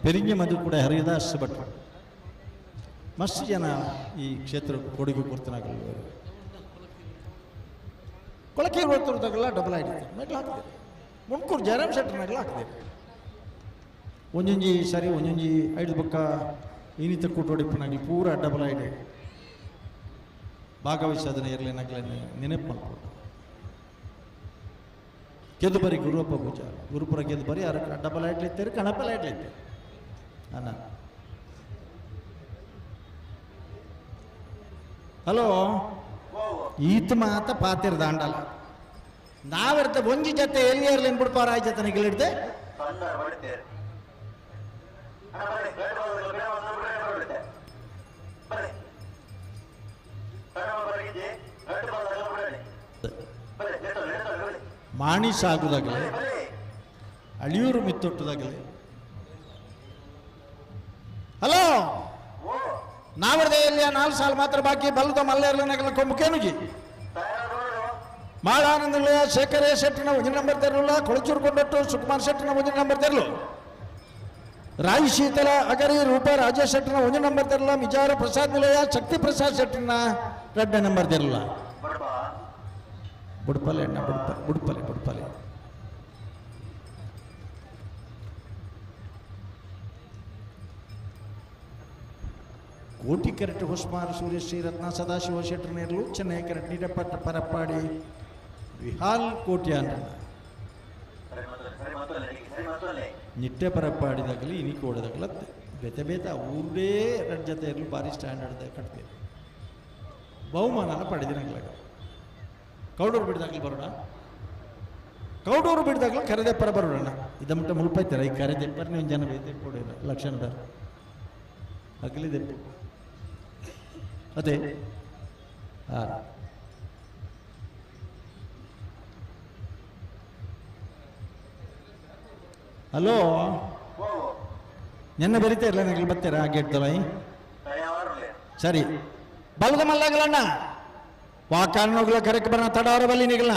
ಪೆರಿಂಗಿ ಮಧು ಕೂಡ ಹರಿದಾಸ್ ಭಟ್ರು ಮಸ್ತ್ ಜನ ಈ ಕ್ಷೇತ್ರ ಕೊಡುಗೆ ಕೊಡ್ತಾನಾಗಲ್ಲ ಕೊಳಕೇರು ಹೊತ್ತರ್ದಾಗೆಲ್ಲ ಡಬಲ್ ಆಡಿರ್ತಾರೆ ಮೆಟ್ಲು ಹಾಕ್ತೀರಿ ಮುಂಡ್ಕೂರು ಜಯರಾಮ್ ಶೆಟ್ಟರ್ನಾಗೆಲ್ಲ ಹಾಕ್ತೀರಿ ಒಂಜೊಂಜಿ ಸರಿ ಒಂಜೊಂಜಿ ಐದು ಬಕ್ಕ ಇನ್ನಿತ ಕೂಟೋಡಿಪ್ಪನಾಗಲಿ ಪೂರ ಡಬಲ್ ಐಡಿ ಭಾಗವಹಿಸೋದನ್ನ ಇರಲಿನಾಗಲೇ ನೆನಪು ಮಾಡ್ಕೊಟ್ಟು ಗೆದ್ದು ಬರಿ ಗುರುವಪ್ಪ ಪೂಜಾ ಗುರುಪುರ ಗೆದ್ದು ಬರಿ ಯಾರು ಡಬಲ್ ಐಡ್ಲಿತ್ತೀರಿ ಕಣಪಲ್ ಐಡ್ಲಿತ್ತೀರಿ ಅಣ್ಣ. ಹಲೋ ಈತ ಮಾತ ಪಾತಿರ್ ದಾಂಡಲ್ಲ ನಾವಿರ್ತ ಒಂಜಿ ಜೊತೆ ಎಲ್ಲಿ ಇರ್ಲಿ ಬಿಡ್ಪಾರ ಆಯ್ತು ನಿಗಲಿಡ್ದೆ ಮಾಣಿ ಸಾಗುದಾಗಲೇ ಅಳಿಯೂರು ಮಿತ್ತೊಟ್ಟದಾಗಲೇ. ಹಲೋ ನಾವರ್ದೇ ಎಲ್ಲಿಯ 4 ಸಾಲ ಮಾತ್ರ ಬಾಕಿ ಬಲ್ಲದ ಮಲ್ಲೇರ್ಲನಗಲ ಕೊಂಬುಕೇನುಜಿ ಮಾಳಾನಂದ ಶೇಖರ ಶೆಟ್ಟಿನ ಒಂದಿನ ನಂಬರ್ ತೆರಲಿಲ್ಲ ಕೊಳಚೂರು ಕೊಂಡಟ್ಟು ಸುಕುಮಾರ್ ಶೆಟ್ಟಿನ ಒಂದಿನ ನಂಬರ್ ತೆರಲು ರಾಯ್ ಶೀತಲ ಅಗರಿ ರೂಪ ರಾಜೇಶ್ ಶೆಟ್ಟಿನ ಒಂದಿನ ನಂಬರ್ ತೆರಲ ಮಿಜಾರ ಪ್ರಸಾದ್ ನಿಲಯ ಶಕ್ತಿ ಪ್ರಸಾದ್ ಶೆಟ್ಟಿನ ಎರಡನೇ ನಂಬರ್ ತೆರಲಿಲ್ಲ ಬುಡ್ಪಲೆ ಅಣ್ಣ ಬುಡ್ಪ ಬುಡ್ಪಲೆ ಬುಡ್ಪಲೆ ಕೋಟಿ ಕರೆಕ್ಟ್ ಹೊಸ್ಮಾರ್ ಸೂರ್ಯ ಶ್ರೀರತ್ನ ಸದಾಶಿವ ಶೆಟ್ಟರ್ ನೇರ್ಲು ಚೆನ್ನೈ ಕರೆಕ್ಟ್ ನೀರಪ್ಪಟ್ಟ ಪರಪ್ಪಾಡಿ ವಿಹಾಲ್ ಕೋಟಿ ಅನ್ನ ನಿಟ್ಟೆ ಪರಪ್ಪಾಡಿದಾಗಲಿ ಇನಿ ಕೋಡದಾಗಲ ಬೇತೆ ಬೇತ ಊರೇ ಎರಡು ಜೊತೆ ಇರಲು ಭಾರಿ ಸ್ಟ್ಯಾಂಡರ್ಡ್ ಕಟ್ತೀರಿ ಬಹುಮಾನನ ಪಡೆದಿನಗ್ಲಾಗ ಕೌಡೂರು ಬಿಡಿದಾಗಲಿ ಬರೋಣ. ಕೌಡೂರು ಬಿಡ್ದಾಗಲೂ ಕರೆದೆಪ್ಪರ ಬರೋಣ ಇದಮ್ಮಟ ಮುಲ್ಪೈತಾರೆ ಈ ಕರೆದೆಪ್ಪರನೇ ಒಂದು ಜನ ಬೇತೆ ಕೊಡಿಲ್ಲ ಲಕ್ಷಣದ ಅಗಲಿದೆಪ್ಪು ಅದೇ ಹಾಂ. ಹಲೋ, ನಿನ್ನೆ ಬರೀತಾ ಇರಲ್ಲ ನೀವು ಬರ್ತೀರಾ ಗೇಟ್ ಬಾಯಿ? ಸರಿ, ಬಲದ ಮಲ್ಲಾಗಲಣ್ಣ ವಾಕಾರಣೋಗ್ಲ ಕರೆಕ್ ಬರ ತಡವರ ಬಲ್ಲಿ ನಿಗಲ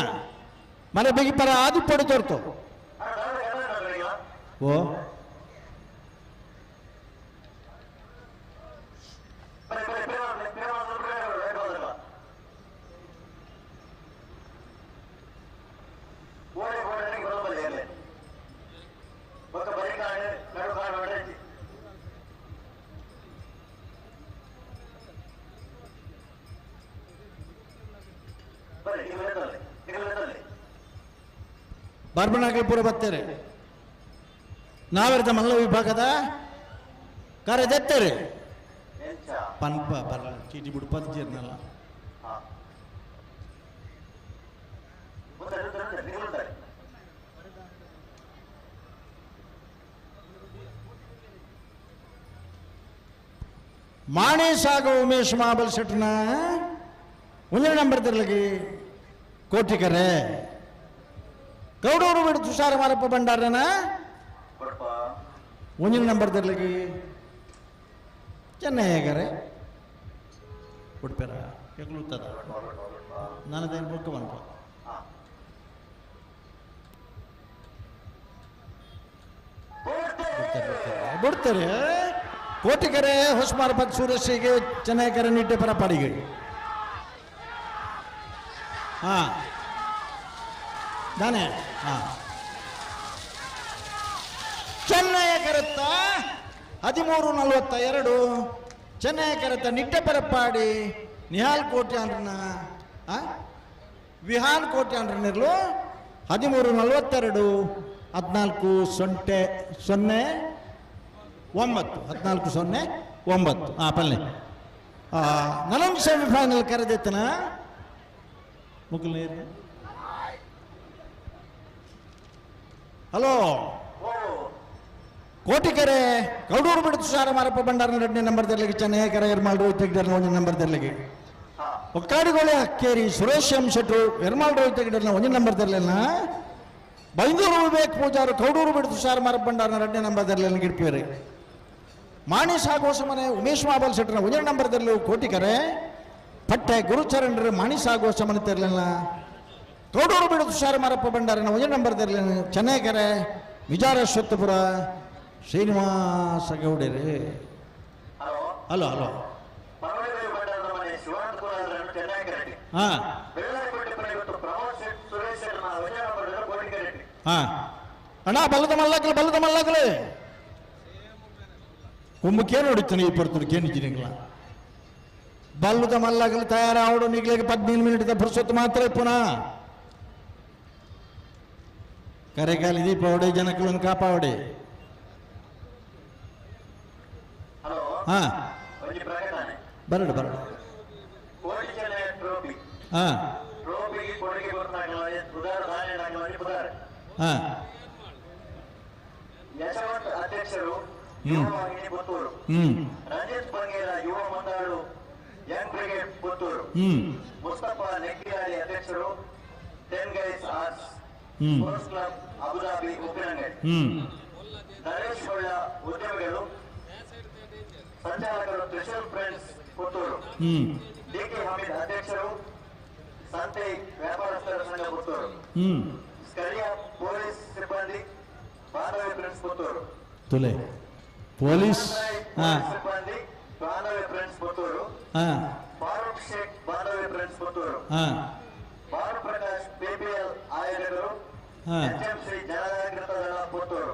ಮನೆ ಬಿಗಿ ಪರ ಆದಿ ಪೊಡಿ ತೋರ್ತು. ಓ ಬಾರ್ಬನಾಗಲ್ಪುರ ಬರ್ತಾರೆ ನಾವೆರ್ದ ಮಲ್ಲ ವಿಭಾಗದ ಕರೆದೆತ್ತರೆ ಪನ್ಪ ಬರ ಚೀಟಿ ಬಿಡು ಜೀರ್ನಲ್ಲ. ಮಾಣಿ ಸಾಗ ಉಮೇಶ್ ಮಾಬಲ್ ಶೆಟ್ನ ಒಂದೇ ನಂಬರ್ ತಿರ್ಲಗಿ ಕೋಟಿಕರೆ ಕೌಡೂರು ಬಿಡು ತುಷಾರ ಮಾರಪ್ಪ ಭಂಡಾರನ ಒಂದಿನ ನಂಬರ್ ತಿರ್ಲಗಿ ಚೆನ್ನಯ್ಯಗರೆ ಉಡುಪೆರ ಕೆಗ್ಲುತ್ತದ ನಾನದೇನು ಬುಕ್ಕ ಬಂತ ಬಿಡ್ತಾರೆ. ಕೋಟಿಕರೆ ಹೊಸಮಾರಪ್ಪ ಸೂರಶ್ರೀಗೆ ಚೆನ್ನೈಕರೆ ನಿಟ್ಟೆ ಪರ ಪಾಡಿಗೆ. ಹಾಂ ದಾನೆ. ಹಾಂ ಚೆನ್ನಯ ಕರೆತ್ತ 13:42 ಚೆನ್ನಯ ಕರೆತ್ತ ನಿಟ್ಟೆ ಪರಪ್ಪಾಡಿ ನಿಹಾಲ್ ಕೋಟ್ಯಾನ್ರನ್ನ ವಿಹಾನ್ ಕೋಟ್ಯಾನ್ರನ್ನಿರ್ಲು 13:42 14 0 9 14 0 9. ಹಾಂ ಪಲ್ಲೆ ನಲೊಂದು ಸೆಮಿಫೈನಲ್ ಕರೆದಿತ್ತನ ಮುಕುಲ್. ಹಲೋ ಕೋಟಿಕೆರೆ ಕೌಡೂರು ಬಿಡು ತುಷಾರ ಮಾರಪ್ಪ ಭಂಡಾರನ ಎರಡನೇ ನಂಬರ್ ತೆರಲಿಗೆ ಚೆನ್ನೈಕರ ಎರ್ಮಾಲ್ ರೋಹಿತ್ ತೆಗ್ಡರ್ನ ಒಂದನೇ ನಂಬರ್ ತೆರಲಿಗೆ ಒಕ್ಕಾಡಿಗೋಳೆ ಅಕ್ಕೇರಿ ಸುರೇಶ್ ಎಂ ಶೆಟ್ರು ಎರ್ಮಾಲ್ ರೋಹಿತ್ ತೆಗ್ಡರ್ನ ಒಂದನೇ ನಂಬರ್ ತೆರಲಿಲ್ಲ. ಬೈಂದೂರು ವಿವೇಕ್ ಪೂಜಾರು ಕೌಡೂರು ಬಿಡು ತುಷಾರ ಮಾರಪ್ಪ ಭಂಡಾರನ ಎರಡನೇ ನಂಬರ್ ತೆರಲಿಲ್ಲ ಗಿಡ್ಪೇರಿ. ಮಾಣಿ ಸಾಗೋಸಮನೆ ಉಮೇಶ್ ಮಾಬಲ್ ಶೆಟ್ಟರ್ನ ಒಂದನೇ ನಂಬರ್ ತೆರಲು ಕೋಟಿಕೆರೆ ಪಟ್ಟೆ ಗುರುಚರಣರು ಮಾಣಿ ಸಾಗೋಸಮನೆ ತೆರಲಿಲ್ಲ. ಕೌಡೂರು ಬಿಡು ತುಷಾರ ಮಾರಪ್ಪ ಭಂಡಾರನ ಒಂದನೇ ನಂಬರ್ ತೆರಲಿಲ್ಲ ಚೆನ್ನೈಕೆರೆ ವಿಜಾರಶ್ವತ್ಥಪುರ ಶ್ರೀನಿವಾಸ ಗೌಡರಿ. ಹಲೋ ಹಲೋ ಹಾಂ ಹಾಂ ಅಣ್ಣ ಬಲ್ಲದ ಮಲ್ಲಾಕಲು ಬಲ್ಲದ ಮಲ್ಲಾಕಲು ಕುಂಬಕ್ಕೇನು ಹೊಡಿತಾನೆ ಈ ಪರ್ತರು ಕೇಳಿದ್ದೀನಿங்களಾ ಬಲ್ಲದ ಮಲ್ಲಾಗಲು ತಯಾರಾವಡು ನಿಗ್ಲಿಗೆ 15 ಮಿನಿಟ್ ಪುರ್ಸೊತ್ತು ಮಾತ್ರ ಪುನಃ ಕರೆಗಾಲಿ ದೀಪ ಹೊಡೆ ಜನಕ್ಕಲನ್ನು ಕಾಪಾವಡೆ. ಹಾಂ ಬರಡು ಬರಡು. ಹಾಂ ಹಾಂ ರಂಜಿತ್ ಬಂಗೇರ ಯುವ ಮಂಡಾಳು ಯಂಗ್ ಬ್ರಿಗೇಡ್ ಪುತ್ತೂರು, ಮುಸ್ತಫಾ ನೆಕ್ಕಿಯಾಳಿ ಅಧ್ಯಕ್ಷರು ten guys arts sports club Abu Dhabi Uppinangady, Naresh Holla ಉದ್ಯಮಿಗಳು ಸಂಚಾಲಕರು ತ್ರಿಶೂಲ್ ಫ್ರೆಂಡ್ಸ್ ಪುತ್ತೂರು, ಡಿಕೆ ಹಮೀದ್ ಅಧ್ಯಕ್ಷರು ಸಂತೆ ವ್ಯಾಪಾರಸ್ಥರ ಸಂಘ ಪುತ್ತೂರು, ಸ್ಥಳೀಯ ಪೊಲೀಸ್ ಸಿಬ್ಬಂದಿ ಬಾಂಧವ್ಯ ಫ್ರೆಂಡ್ಸ್ ಪುತ್ತೂರು, ತುಲೆ ಪೊಲೀಸ್ ಸಿಬ್ಬಂದಿ ಬಾಂಧವ್ಯ ಫ್ರೆಂಡ್ಸ್ ಪುತ್ತೂರು, ಫಾರೂಕ್ ಶೇಖ್ ಬಾಂಧವ್ಯ ಫ್ರೆಂಡ್ಸ್ ಪುತ್ತೂರು, ಭಾನು ಪ್ರಕಾಶ್ ಬಿಪಿಎಲ್ ಆಯೋಜಕರು ಎಚ್ಎಂಸಿ ಜನಜಾಗೃತ ದಳ ಪುತ್ತೂರು,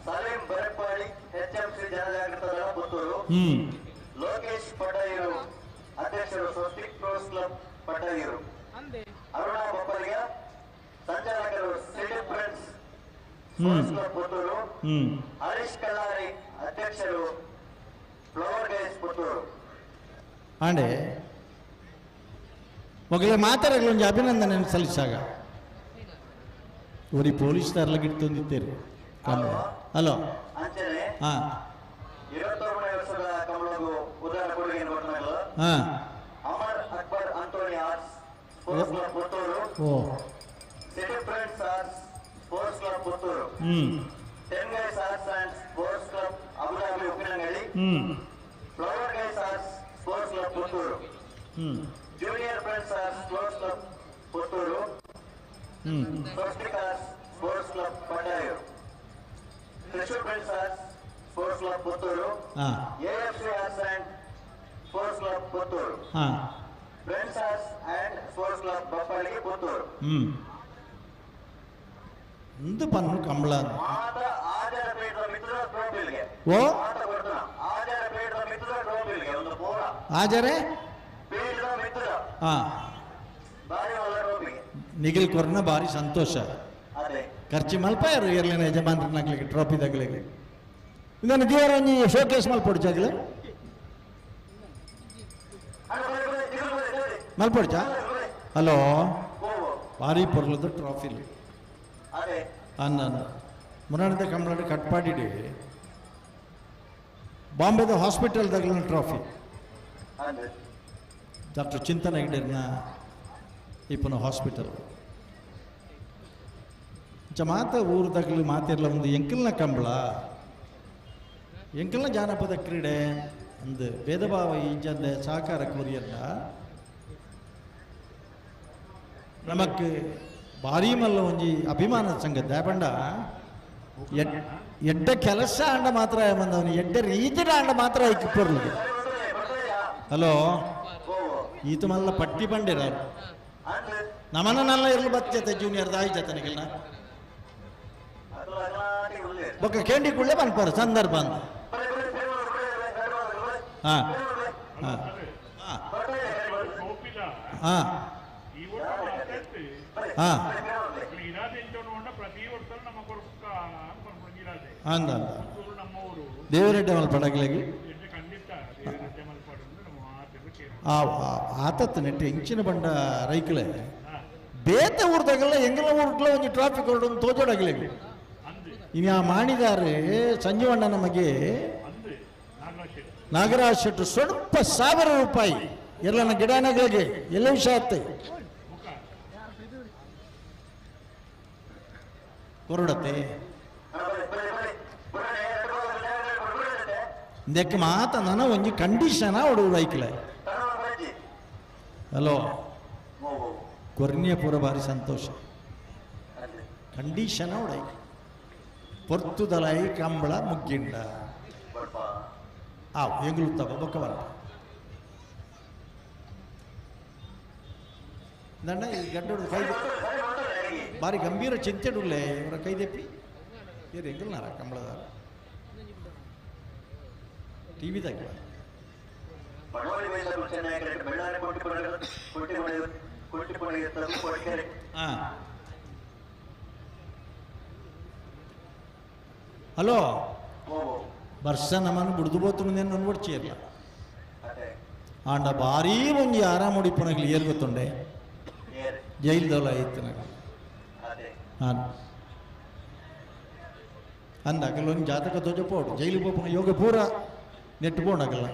ಸಲೀಂ ಬರೆಪ್ಪಾಳಿ ಎಚ್ಎಂಸಿ ಜನಜಾಗೃತ ದಳ ಪುತ್ತೂರು, ಲೋಕೇಶ್ ಪಟೈರು ಅಧ್ಯಕ್ಷರು ಸ್ವಸ್ತಿಕ್ ಪ್ರೋಸ್ ಕ್ಲಬ್ ಪಟೈರು, ಅರುಣಾ ಬೊಪ್ಪಲಿಗ ಸಂಚಾಲಕರು city friends sports club Puttur, Harish Kallari ಅಧ್ಯಕ್ಷರು ಫ್ಲವರ್ ಗೈಸ್ ಪುತ್ತೂರು. ಆಂಡೆ ಮೊಗಲೇ ಮಾತಾಡಲು ಒಂಜಿ ಅಭಿನಂದನೆ ಸಲ್ಲಿಸಾಗ. ಒರಿ ಪೊಲೀಸ್ ದಾರ್ಲಗೆ ಇಡ್ತೊಂದಿತ್ತೇರು ಹಲೋ ಹಾಂ ಹಾಂ Amar Akbar Anthony arts sports club Puttur oh city friends arts sports club Puttur ಹ್ಞೂ ten guys arts and sports club Abu Dhabi Uppinangady ಹ್ಞೂ flower guys arts sports club Puttur ಹ್ಞೂ junior friends arts sports club Puttur ಹ್ಞೂ Swastik arts sports club Padayur Thrissur friends arts sports club Puttur ಹಾಂ AFC arts and sports club Puttur ಹಾಂ friends arts and sports club Bappalli Puttur ಹ್ಞೂ ಒಂದು ಪನ್ನು ಕಂಬಳ ಮಾತ ಆಜಾರ ಪೇಟದ ಮಿತ್ರ ಟ್ರೋಫಿಲ್ಗೆ ಓ ಮಾತ ಕೊಡ್ತನ ಆಜಾರ ಪೇಟದ ಮಿತ್ರ ಟ್ರೋಫಿಲ್ಗೆ ಒಂದು ಪೂರ ಆಜಾರೆ ಪೇಟದ ಮಿತ್ರ ಹಾಂ ಬಾರಿ ಒಳ್ಳೆ ಟ್ರೋಫಿಗೆ ನಿಗಿಲ್ ಕೊರ್ನ ಭಾರಿ ಸಂತೋಷ ಅದೇ ಖರ್ಚು ಮಲ್ಪ ಯಾರು ಇರ್ಲಿನ ಯಜಮಾನ್ರನ್ನಾಗ್ಲಿಕ್ಕೆ ಟ್ರೋಫಿ ತಗಲಿಕ್ಕೆ ಇದನ್ನು ದೇವರ ಒಂಜಿ ಶೋಕೇಸ್ ಮಲ್ಪೊಡ್ಚಾಗ್ಲೆ ಅಣ್ಣ ಬರೆ ಬರೆ ಜಿಗುರು ಬರೆ ಬರೆ ಮಲ್ಪೊಡ್ಚಾ ಬರೆ ಹಲೋ ಓ ಭಾರಿ ಪೊರ್ಲದ ಟ್ರಾಫಿಲಿ ಅದೇ ಅನ್ನ ಮುರಾಣದ ಕಂಬಳದ ಕಟ್ಪಾಡಿಡಿ ಬಾಂಬೆದ ಹಾಸ್ಪಿಟಲ್ ತಗಲಿನ ಟ್ರಾಫಿ ಅದೇ ಡಾಕ್ಟರ್ ಚಿಂತನ ಹೆಗ್ಡೆರ್ನ ಇಪ್ಪನ ಹಾಸ್ಪಿಟಲ್ ಮಾತ ಊರು ತಗಲು ಮಾತಿರ್ಲ ಒಂದು ಎಂಕಲ್ನ ಕಂಬಳ ಎಂಕಲ್ನ ಜಾನಪದ ಕ್ರೀಡೆ ಅಂದು ಭೇದಭಾವ ಇಜ್ಜಂದೆ ಸಹಕಾರ ಕೋರಿಯಲ್ಲ ನಮಕ್ ಭಾರಿ ಮಲ್ಲ ಒಂಜಿ ಅಭಿಮಾನದ ಸಂಗತಿ ದಾಪಂಡ ಎಡ್ಡ ಕೆಲಸ ಅಂಡ ಮಾತ್ರ ಬಂದವನು ಎಡ್ಡ ರೀತಿಡ ಅಂಡ ಮಾತ್ರ ಐಕ್ ಪೊರ್ಲು ಹಲೋ ಈತ ಮಲ್ಲ ಪಟ್ಟಿ ಬಂಡಿರ ಅಂದ್ ನಮನ ನಲ್ಲ ಇರ್ಲು ಬಚ್ಚತೆ ಜೂನಿಯರ್ ದಾಯಿ ಜತನಿಗೆಲ್ಲ ಅದು ಅಗಲಾಟಿ ಉಳ್ಳೇರು ಬೊಕ್ಕ ಕೇಂಡಿ ಕುಳ್ಳೆ ಪನ್ಪರು ಸಂದರ್ಭ ಅಂತ ಬರೆ ಬರೆ ಬರೆ ಬರೆ ಬರೆ ಬರೆ ಹಾ ಹಾ ಟೋಪಿದ ಹಾ ಈ ವರ್ಷ ಮಾತಾಡ್ತಿ ಹಾ ಇರಾದೆ ಇಂಚೋಣ ಪ್ರತಿ ವರ್ಷ ನಮ್ಮ ಕೊರಕ ಅನ್ಕೊಂಡು ಇರಾದೆ ಅಂದ ಅಂದ ಪುತ್ತೂರು ನಮ್ಮವರು ದೇವರೆಡ್ಡೆ ಮಲ್ಪಡಗ್ಲಾಗಿ ಎಡ್ಡೆ ಖಂಡಿತ ದೇವರೆಡ್ಡೆ ಮಲ್ಪಾಡು ಅಂದ್ರೆ ನಮ್ಮ ಮಾತೆಲ್ಲ ಕೇಳಿ ಆ ಆತತ್ ನೆಟ್ಟು ಎಂಚಿನ ಬಂಡ ರೈಕುಲೆ ಬೇತೆ ಊರ್ದಾಗೆಲ್ಲ ಎಂಗಲ ಊರ್ಗ್ಲ ಒಂಜಿ ಟ್ರಾಫಿಕ್ ಹೊರಡು ತೋಜೋಡಗ್ಲೇಗಿ ಅಂದು ಇನ್ನು ಆ ಮಾಡಿದಾರೆ ಸಂಜೀವಣ್ಣ ನಮಗೆ ಅಂದು ನಾಗರಾಜ್ ಶೆಟ್ಟಿ ನಾಗರಾಜ್ ಶೆಟ್ಟರು ಸ್ವಲ್ಪ 1000 ರೂಪಾಯಿ ಎಲ್ಲ ಗಿಡನಗಳಿಗೆ ಎಲ್ಲ ವಿಷಯ ಆತ್ತೆ ಮುಖ ಕೊರಡತ್ತೆ ಬರೆ ಬರೆ ಬರೆ ಬರೆ ಬರೆ ಇದಕ್ಕೆ ಮಾತ ನನ ಒಂಜಿ ಕಂಡೀಷನ್ ಅವಡು ರೈಕಲೆ ತನ್ನ ಬರೆಜಿ ಹಲೋ ಓ ಓ ಕೊರ್ನಿಯ ಪೂರ ಭಾರಿ ಸಂತೋಷ ಅದೇ ಕಂಡೀಷನ್ ಅವಡೈ ಪೊರ್ತುದಲಾಯಿ ಕಂಬಳ ಮುಗ್ಗಿಂಡ ಬಡಪ ಆ ಎಂಗ್ಲು ತಗೋ ಬೊಕ್ಕ ಬರ ದಂಡ ಈ ಗಡ್ಡೋಡು ಕೈ ಭಾರಿ ಗಂಭೀರ ಚಿಂತೆಡುಲ್ಲೆ ಇವರ ಕೈದೆಪ್ಪಿ ಏರು ಎಂಗಲ್ನಾರ ಕಂಬಳದಾರ ಟಿ ವಿದಾಗ ಬಡವಳಿ ವಯಸ್ಸು ಚೆನ್ನಾಗಿ ಬೆಳ್ಳಾರಿ ಕೊಟ್ಟಿ ಕೊಟ್ಟಿ ಕೊಟ್ಟಿ ಕೊಟ್ಟಿದ್ದಾರೆ ಹಾಂ ಹಲೋ ಓ ವರ್ಷ ನಮ್ಮನ್ನು ಬುಡ್ದು ಬೋತು ಮುಂದೆ ನನ್ಬಿಡ್ಚೇರ್ಲ ಅದೇ ಆಂಡ ಭಾರೀ ಒಂಜಿ ಆರಾಮ ಉಡಿಪುನಗ್ಲು ಏರ್ ಗೊತ್ತುಂಡೆ ಏರ್ ಜೈಲ್ದೋಲ ಐತು ನಗ ಅದೇ ಹಾಂ ಅಂದ ಕೆಲವೊಂದು ಜಾತಕ ಧ್ವಜ ಪೋಡು ಜೈಲು ಪೋಪುನ ಯೋಗ ಪೂರ ನೆಟ್ಟು ಪೋಣಗಲ್ಲ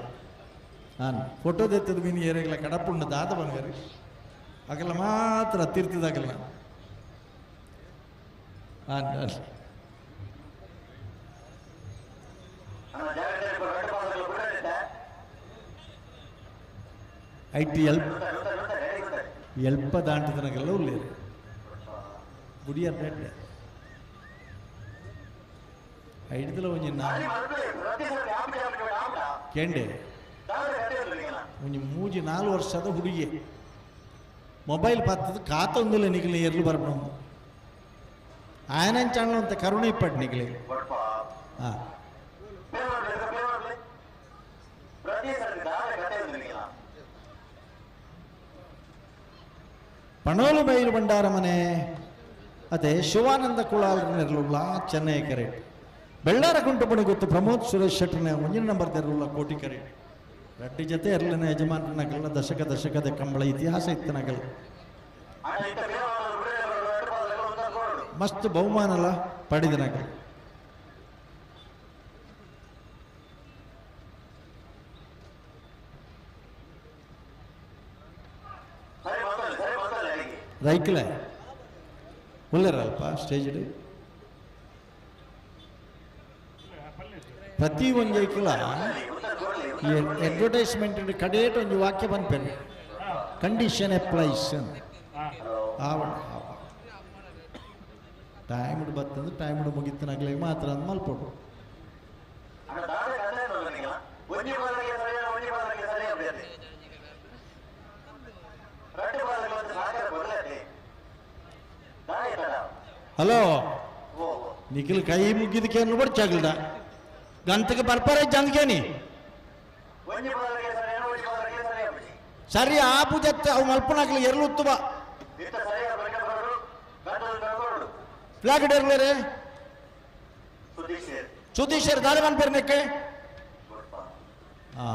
ಹಾಂ ಫೋಟೋ ದೆತ್ತದ ಮೀನು ಏರಿಗಲ ಕಡಪುಂಡು ದಾದ ಬಂಗಾರಿ ಅಗಲ ಮಾತ್ರ ತೀರ್ಥದಾಗಲ್ಲ ಹಾಂ ನಮ್ಮ ಜಾಗ್ರತೆ ರಡ್ಡು ಪಾದಗಳು ಬಿಡಲಿದೆ I T L ಹೇಳಿ ಎಲ್ಪ ದಾಂಟದನಗೆಲ್ಲ ಉಳ್ಳೇರು ಗುಡಿಯರ್ ನೆಡ್ಡೆ ಐಡ್ದಲ ಒಂಜಿ ನಾ ಪ್ರತಿ ಸಲ ಆಂಬೆ ಆಂಬೆ ಆಂಬ ಕೇಂಡೆ ದಾದ ಕಟ್ಟಿರಲಿಲ್ಲ ಒಂಜಿ ಮೂಜಿ ನಾಲ್ಕು ವರ್ಷದ ಹುಡುಗಿ ಮೊಬೈಲ್ ಪತ್ತದ ಕಾತೊಂದುಲ್ಲ ನಿಗಲಿ ಎರ್ಲು ಬರ್ಬಂದು ಆಯನಂಚಾಣಲು ಅಂತ ಕರುಣೆ ಇಪ್ಪಟ್ಟು ನಿಗಲಿ ಬಡಪ ಹಾಂ ಪ್ಲೇ ಪ್ರತಿ ಸಲ ದಾದ ಕಟ್ಟಿರಲಿಲ್ಲ ಪಣೋಲು ಬೈಲು ಭಂಡಾರ ಮನೆ ಅದೇ ಶಿವಾನಂದ ಕುಳಾಲ್ ಚೆನ್ನೈ ಕರೆಕ್ಟ್ ಬೆಳ್ಳಾರ ಕುಂಟುಪಣಿ ಗೊತ್ತು ಪ್ರಮೋದ್ ಸುರೇಶ್ ಶೆಟ್ಟರ್ನ ಒಂಜಿನ ನಂಬರ್ ತೆರವುಲ್ಲ ಕೋಟಿ ಕರೆಕ್ಟ್ ರಟ್ಟಿ ಜೊತೆ ಇರಲಿನ ಯಜಮಾನನಗಲ್ಲ ದಶಕ ದಶಕದ ಕಂಬಳ ಇತಿಹಾಸ ಇತ್ತನಗಲ್ಲ ಅಣ್ಣ ಇಂಥ ಬೇರೆ ಮಸ್ತ್ ಬಹುಮಾನಲ ಪಡೆದನಾಗ ರೈಕ್ಲೆ ಉಳ್ಳರಲ್ಪ ಸ್ಟೇಜ್ ಪ್ರತಿ ಒಂಜೈಕ್ಲ ಈ ಅಡ್ವರ್ಟೈಸ್ಮೆಂಟ್ ಕಡೇಟ್ ಒಂದು ವಾಕ್ಯ ಬಂದ್ಪೇನೆ ಕಂಡೀಷನ್ ಅಪ್ಲೈಸ್ ಆವಣ ಟೈಮ್ ಬತ್ತಂದ್ರೆ ಟೈಮ್ ಮುಗಿತನಾಗ್ಲಿ ಮಾತ್ರ ಅಂದ್ ಮಲ್ಪೊಡು. ಹಲೋ ನಿಖಿಲ್ ಕೈ ಮುಗಿದಕ್ಕೆ ಬಡ್ಚಾಗಲ್ದ ಗಂತಕ್ಕೆ ಬರ್ಪಾರೆ ಜಂದ್ಕೇನಿ ಸರಿ ಆ ಪೂಜೆ ಅವು ಮಲ್ಪನಾಗ್ಲಿ ಎರಲು ಉತ್ತಮ ಫ್ಲಾಗ್ ಇಡರ್ಲೇರೆ ಸುದೀಶರ್ ದಾಳಿ ಮನ್ಪೇರ್ನೆಕ್ಕೆ ಹಾ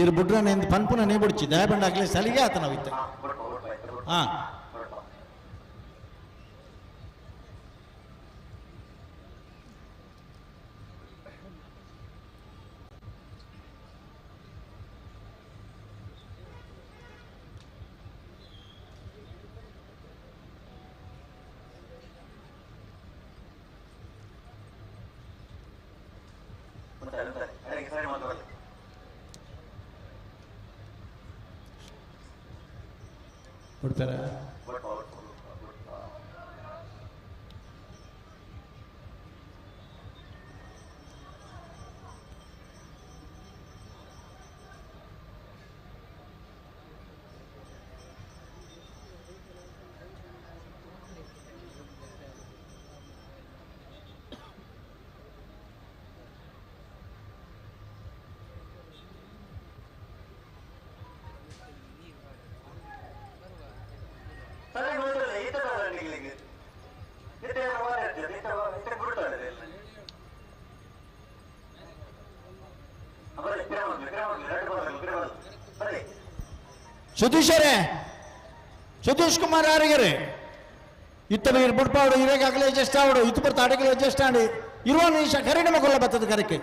ಇರು ಬುಡ್ರನೆ ಪನ್ಪುನ ಬುಡ್ಚಿ ದಯಬಂಡ ಆಗ್ಲಿ ಸಲಿಗೆ ಆತ ನಾವಿತ್ತೆ ಹಾ ಕೊಡ್ತಾರೆ. ಸುಧೀಶರೇ, ಸುಧೀಶ್ ಕುಮಾರ್ ಯಾರಿಗರೆ ಇತ್ತ ಬುಡ್ಪಾಡು ಇರೇಗಾಗಲೇ ಅಡ್ಜಸ್ಟ್ ಆವಡು ಇತ್ತು ಬರ್ತಾ ಅಡಗಲೇ ಅಡ್ಜಸ್ಟ್ ಆಡಿ ಇರುವ ನಿಮಿಷ ಕರೆಡಿ ಮಗೊಲ್ಲ ಬರ್ತದ ಕರೆಕ್ಕೆ.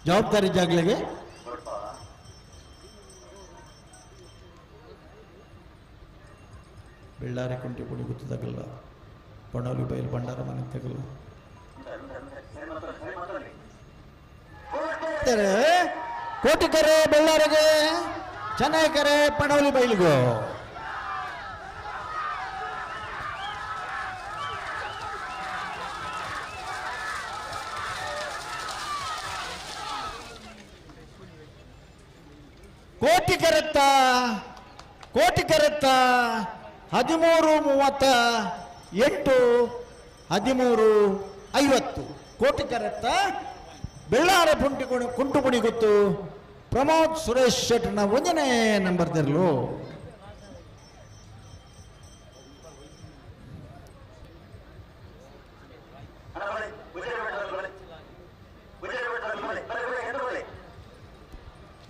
ಜವಾಬ್ದಾರಿ ಜಾಗ್ಲಿಗೆ ಬೆಳ್ಳಾರಿ ಕುಂಟಿ ಪುಡಿ ಗೊತ್ತದಾಗಲ್ಲ ಪಣೋಲಿ ಬೈಲು ಭಂಡಾರ ಮನೆ ತಗಲ್ಲ. ಕೋಟಿಕರೆ ಬೆಳ್ಳಾರಿಗೆ ಚೆನ್ನೈಕರೆ ಪಣೋಲಿ ಬೈಲಿಗು. ಕೋಟಿಕರೆತ್ತ ಕೋಟಿಕರೆತ್ತ 13:38 13:50 ಕೋಟಿಕರೆತ್ತ ಬೆಳ್ಳಾರ ಪುಂಟಿಗುಣಿ ಕುಂಟುಗುಣಿ ಗೊತ್ತು ಪ್ರಮೋದ್ ಸುರೇಶ್ ಶೆಟ್ಟರ್ನ 1ನೇ ನಂಬರ್ ತೆರಲು.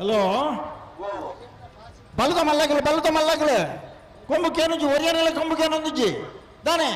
ಹಲೋ ಬಲದ ಮಲ್ಲಗಲು ಬಲದ ಮಲ್ಲಗಲು ಕೊಂಬುಕೇನುಜಿ ಒರಿಯನೆಲ್ಲ ಕೊಂಬುಕೇನೊಂದುಜಿ ದಾನೆ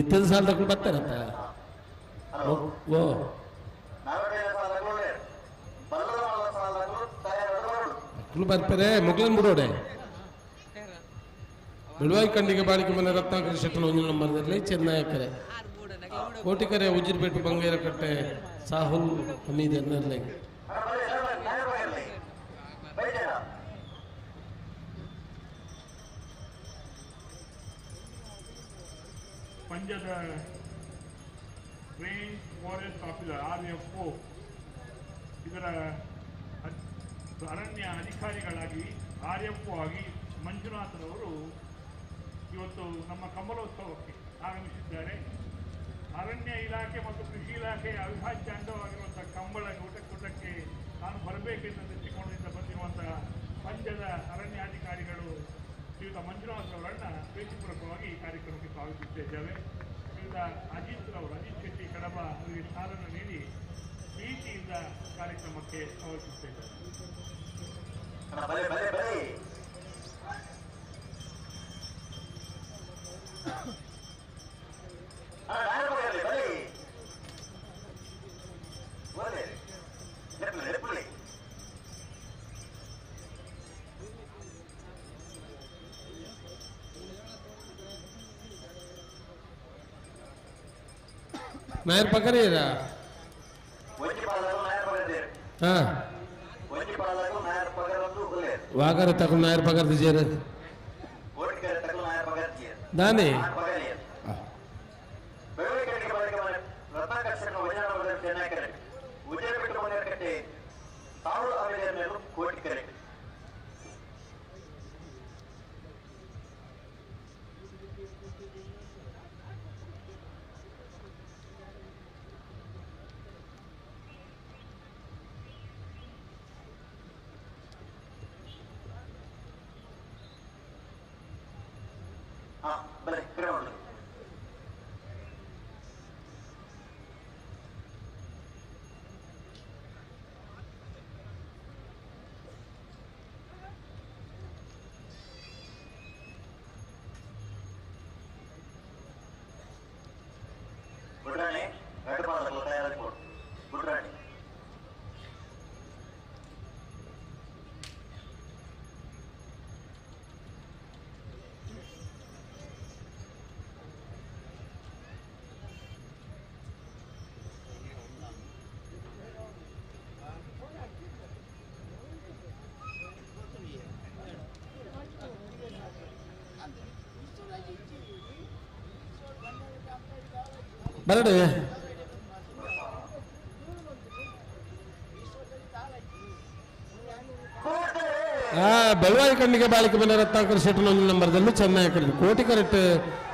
ಇತ್ತದ ಸಾಲ ತಕೊಂಡು ಬರ್ತಾರತ್ತ. ಓ ಮಕ್ಕಳು ಬರ್ತಾರೆ, ಮಗ್ಳನ್ ಬಿಡೋಡೆ. ಬೆಳುವಾಯಿ ಖಂಡಿಗೆ ಬಾಳಿಕೆ ಮನೆ ರತ್ನಾಕರ ಶೆಟ್ಟನ ಒಂದು ನಂಬರ್ದಲ್ಲಿ ಚೆನ್ನಯಕರೆ ಕೋಟಿಕರೆ ಉಜಿರ್ಪೇಟೆ ಬಂಗೇರಕಟ್ಟೆ Sahul Hameed ಎನ್ನರ್ಲೆ. ಪಂಜದ range forest officer RFO ಇದರ ಅರಣ್ಯ ಅಧಿಕಾರಿಗಳಾಗಿ RFO ಆಗಿ ಮಂಜುನಾಥರವರು ಇವತ್ತು ನಮ್ಮ ಕಂಬಳೋತ್ಸವಕ್ಕೆ ಆಗಮಿಸಿದ್ದಾರೆ. ಅರಣ್ಯ ಇಲಾಖೆ ಮತ್ತು ಕೃಷಿ ಇಲಾಖೆಯ ಅವಿಭಾಜ್ಯ ಅಂಗವಾಗಿರುವಂಥ ಕಂಬಳ ಊಟಕ್ಕೂಟಕ್ಕೆ ನಾನು ಬರಬೇಕೆಂದು ದೃಷ್ಟಿಕೋನದಿಂದ ಬಂದಿರುವಂತಹ ಪಂಜದ ಅರಣ್ಯಾಧಿಕಾರಿಗಳು ಶ್ರೀಯುತ ಮಂಜುನಾಥ್ರವರನ್ನು ಪ್ರೀತಿಪೂರ್ವಕವಾಗಿ ಈ ಕಾರ್ಯಕ್ರಮಕ್ಕೆ ಸ್ವಾಗತಿಸ್ತಾ ಇದ್ದೇವೆ. ಶ್ರೀಯುತ ಅಜಿತ್ ರವರು, ಅಜಿತ್ ಶೆಟ್ಟಿ ಕಡಬ ಅವರಿಗೆ ಸ್ಥಾನವನ್ನು ನೀಡಿ ಪ್ರೀತಿಯಿಂದ ಕಾರ್ಯಕ್ರಮಕ್ಕೆ ಸ್ವಾಗತಿಸ್ತಾ ಇದ್ದಾರೆ. ನಾಯರ್ ಪಕ್ಕರೆ ಹಾಂ ವಾಗರ ತಕ್ಕ ನಾಯರ್ ಪಗರ್ ಜೇರು ದಾನೆ. ಬರಡು ಬೆಳವಾಯಿ ಕಣ್ಣಿಗೆ ಬಾಳಿಕೆ ಬಂದ ರತ್ನಾಕರ್ ಶೆಟ್ಟರ್ ಒಂದು ನಂಬರ್ದಲ್ಲೂ ಚೆನ್ನೈ ಕೋಟಿ ಕರೆಕ್ಟ್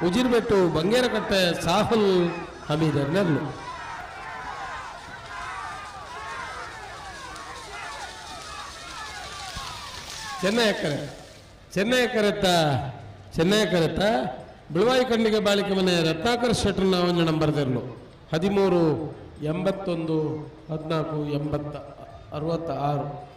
ಉಜಿರ್ಬೆಟ್ಟು ಬಂಗೇರಕಟ್ಟೆ ಸಾಹುಲ್ ಹಮೀದ್ ನೆರ್ಲು. ಚೆನ್ನೈ ಕರೆತ್ತ ಚೆನ್ನೈ ಕರೆತ್ತ ಬಿಳುವಾಯಿ ಕಣ್ಣಿಗೆ ಬಾಳಿಕೆ ಮನೆ ರತ್ನಾಕರ್ ಶೆಟ್ಟರ್ನ ಒಂದು ನಂಬರ್ದಲ್ಲೂ 13 81 14 80 66.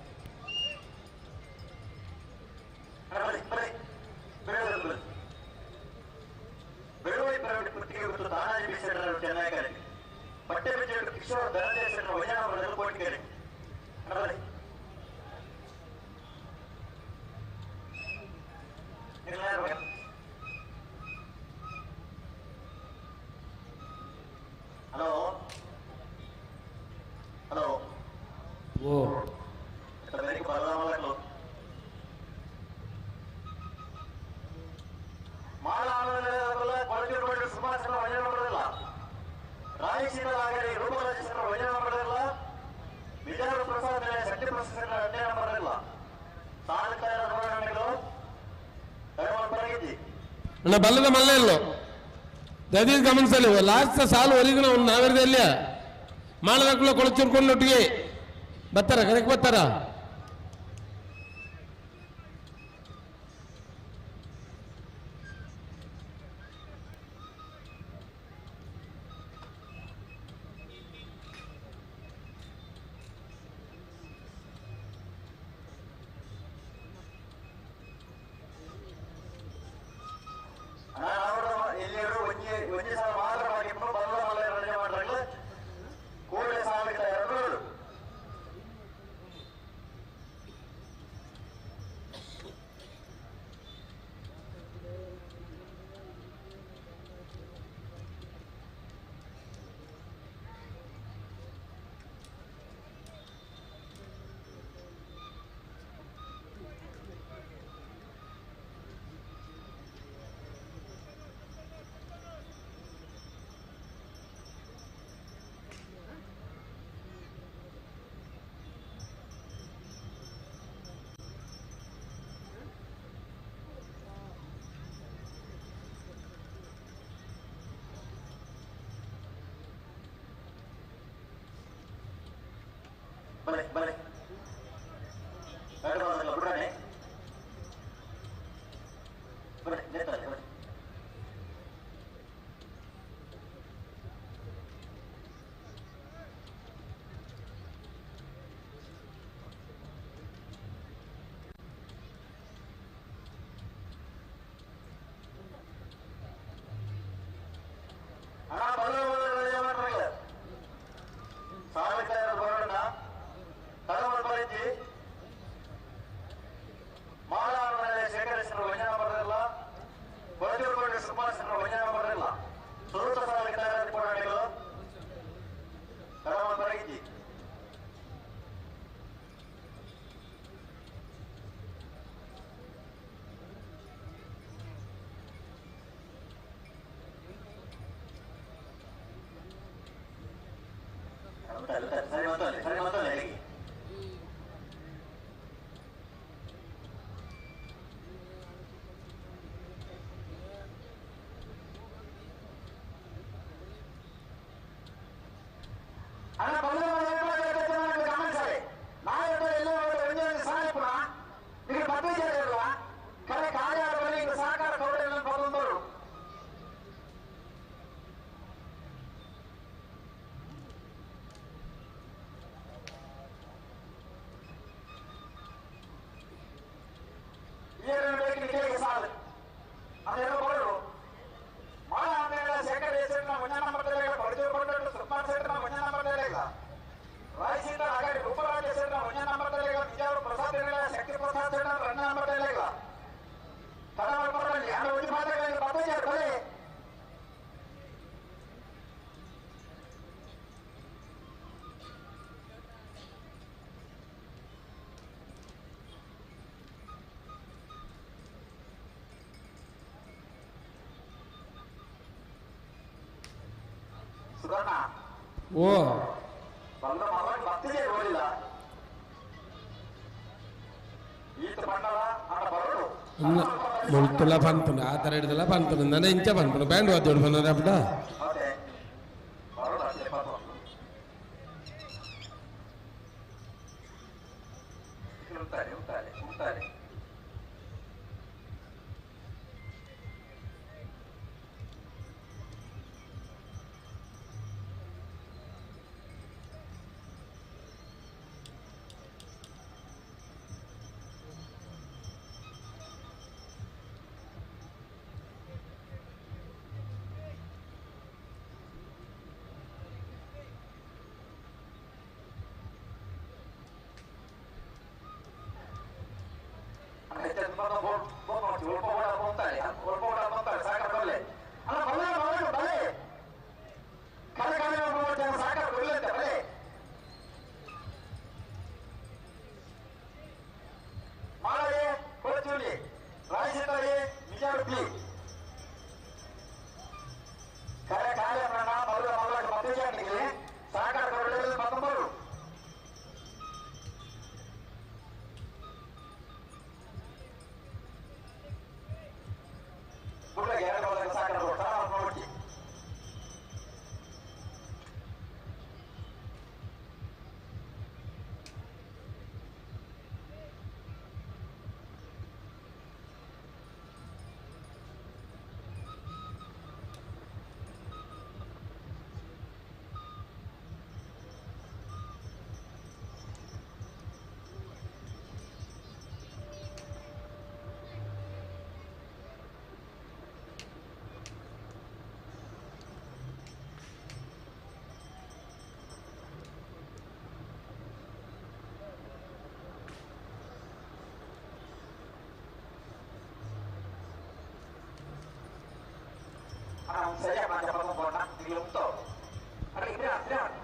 ಬಲ್ಲದ ಮಲ್ಲ ಇಲ್ಲೋ ದಯದೀಸ್ ಗಮನಿಸಲಿ ಲಾಸ್ಟ್ ಸಾಲು ಹೊರಗಿನ ಒಂದು ನಾವಿರದೆ ಮಾಡದಕ್ಕೂ ಕೊಳಚೂರ್ಕೊಂಡು ಒಟ್ಟಿಗೆ ಬರ್ತಾರ ಕರೆಕ್ಟ್ ಬರ್ತಾರ. ಒಂಜಿ ಬಲೆ ಬಲೆ ಎರಡು ಬಾಲ ಬುಡನೆ ಬಲೆ ನೆತ್ತಲೆ ಬಲೆ ಓ ಮುಳ್ತುಲ ಪನ್ಪುಂಡು ಆ ಥರ ಹಿಡ್ದಲ್ಲ ಪನ್ಪುಂಡು ನನ್ನ ಇಂಚ ಪನ್ಪುಂಡು ಬ್ಯಾಂಡ್ ವಾದ್ಯೋಡು ಬಂದ್ರೆ ಅಪ್ಪಡ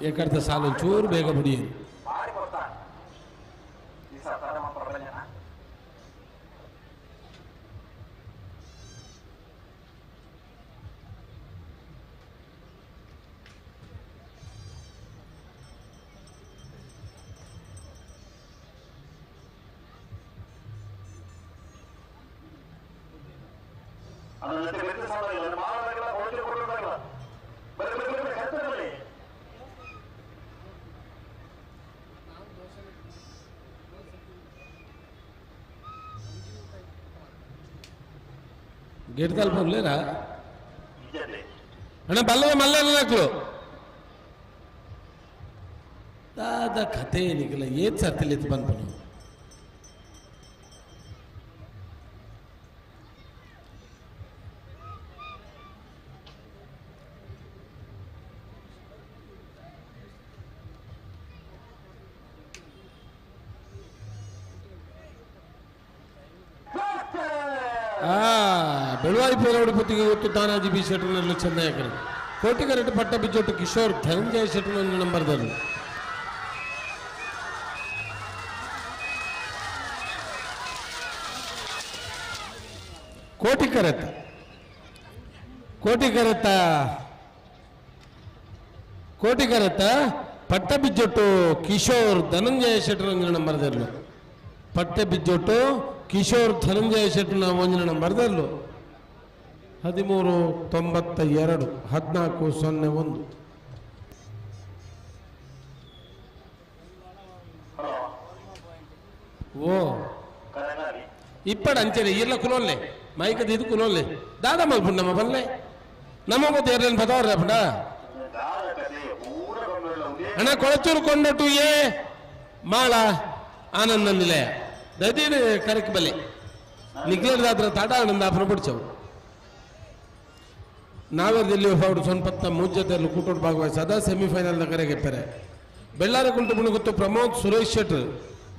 ಎಕಡ್ತ ಸಾಲು ಚೂರು ಬೇಗ ಬಿಡಿ. ಗೇಟ್ ತಲುಪಲೇರಾ ಅಣ್ಣ ಬಲ್ಲದ ಮಲ್ಲ ದಾದ ಕತೆ ನಿಗಲ ಏತ್ ಸರ್ತಿಲಿತ್ತು ಬಂದ್ಪನು ಬೆಳುವಾಯಿ ಪೇರವಡಿ ಪುತ್ತಿಗೆ ಗೊತ್ತು ತಾನಾಜಿ ಬಿ ಶೆಟ್ಟರ್ನಲ್ಲಿ ಚಂದಾಯಕರು ಕೋಟಿಗರೆಡ್ಡಿ ಪಟ್ಟ ಬಿಜ್ಜೊಟ್ಟು ಕಿಶೋರ್ ಧನಂಜಯ ಶೆಟ್ಟರ್ನಲ್ಲಿ ನಂಬರ್ದರು ಕೋಟಿಕರೆತ್ತ ಕೋಟಿಕರೆತ್ತ ಕೋಟಿಕರೆತ್ತ ಪಟ್ಟ ಬಿಜ್ಜೊಟ್ಟು ಕಿಶೋರ್ ಧನಂಜಯ ಶೆಟ್ಟರ್ ಒಂದಿನ ನಂಬರ್ದರ್ಲು ಪಟ್ಟೆ ಬಿಜ್ಜೊಟ್ಟು ಕಿಶೋರ್ ಧನಂಜಯ ಶೆಟ್ಟರ್ನ ಒಂದಿನ ನಂಬರ್ದರ್ಲು 13.92 14.01. ಓ ಇಪ್ಪಡ ಅಂಚನೆ ಇರ್ಲ ಕುಲೋಲ್ಲೆ ಮೈಕದ ಇದು ಕುಲೋಲ್ಲೆ ದಾದ ಮಲ್ಪುಂಡು ನಮ್ಮ ಬಲ್ಲೆ ನಮ್ಮ ಗೊತ್ತು ಎರ್ಲೇನು ಬದವ್ರ ಅಪ್ಪಡ ಅಣ್ಣ ಕೊಳಚೂರು ಕೊಂಡಟು ಏ ಮಾಳ ಆನಂದ ನಿಲಯ ದದೀರ್ ಕರಕ್ ಬಲೆ ನಿಗ್ಲೇದಾದ್ರ ತಾಟ ಆನಂದ ಅಪನ ಬಿಡ್ಚವು ನಾವೇರ್ದಲ್ಲಿ ಫೌಡ್ ಸೊನ್ಪತ್ತ ಮೂಜದಲ್ಲಿ ಕೂಟೋಟ್ ಭಾಗವಹಿಸದ ಸೆಮಿಫೈನಲ್ ಕರೆಗೆ ಪೆರೆ ಬೆಳ್ಳಾರ ಕುಂಟು ಬುಣಗುತ್ತು ಪ್ರಮೋದ್ ಸುರೇಶ್ ಶೆಟ್ರ್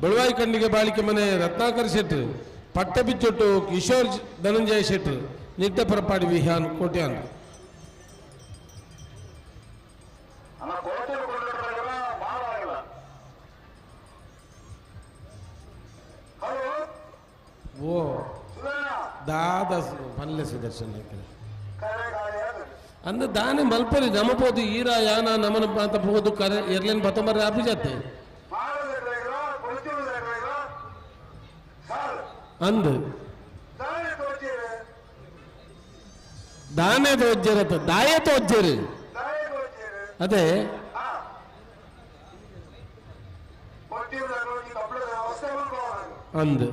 ಬೆಳವಾಯಿ ಖಂಡಿಗೆ ಬಾಳಿಕೆ ಮನೆ ರತ್ನಾಕರ್ ಶೆಟ್ರ್ ಪಟ್ಟಬಿಚ್ಚೊಟ್ಟು ಕಿಶೋರ್ ಧನಂಜಯ ಶೆಟ್ರ್ ನಿಟ್ಟೆ ಪರಪಾಡಿ ವಿಹಾನ್ ಕೋಟ್ಯಾನ್. ಓ ದಾದ ಪಲ್ಲೆ ಸುದರ್ಶನ್ ಅಂದ ದಾನೆ ಮಲ್ಪರಿ ನಮ ಪೋದು ಈರ ಯಾನ ನಮನ ಅಂತ ಪೋದು ಕರೆ ಎರ್ಲೇನ್ ಬತ್ತಂಬರ್ರೆ ಅಭಿಜಾತೆ ಅಂದು ದಾನೆ ತೋಜ್ಜರತ್ತ ದಾಯ ತೋಜ್ಜರು ಅದೇ ಅಂದು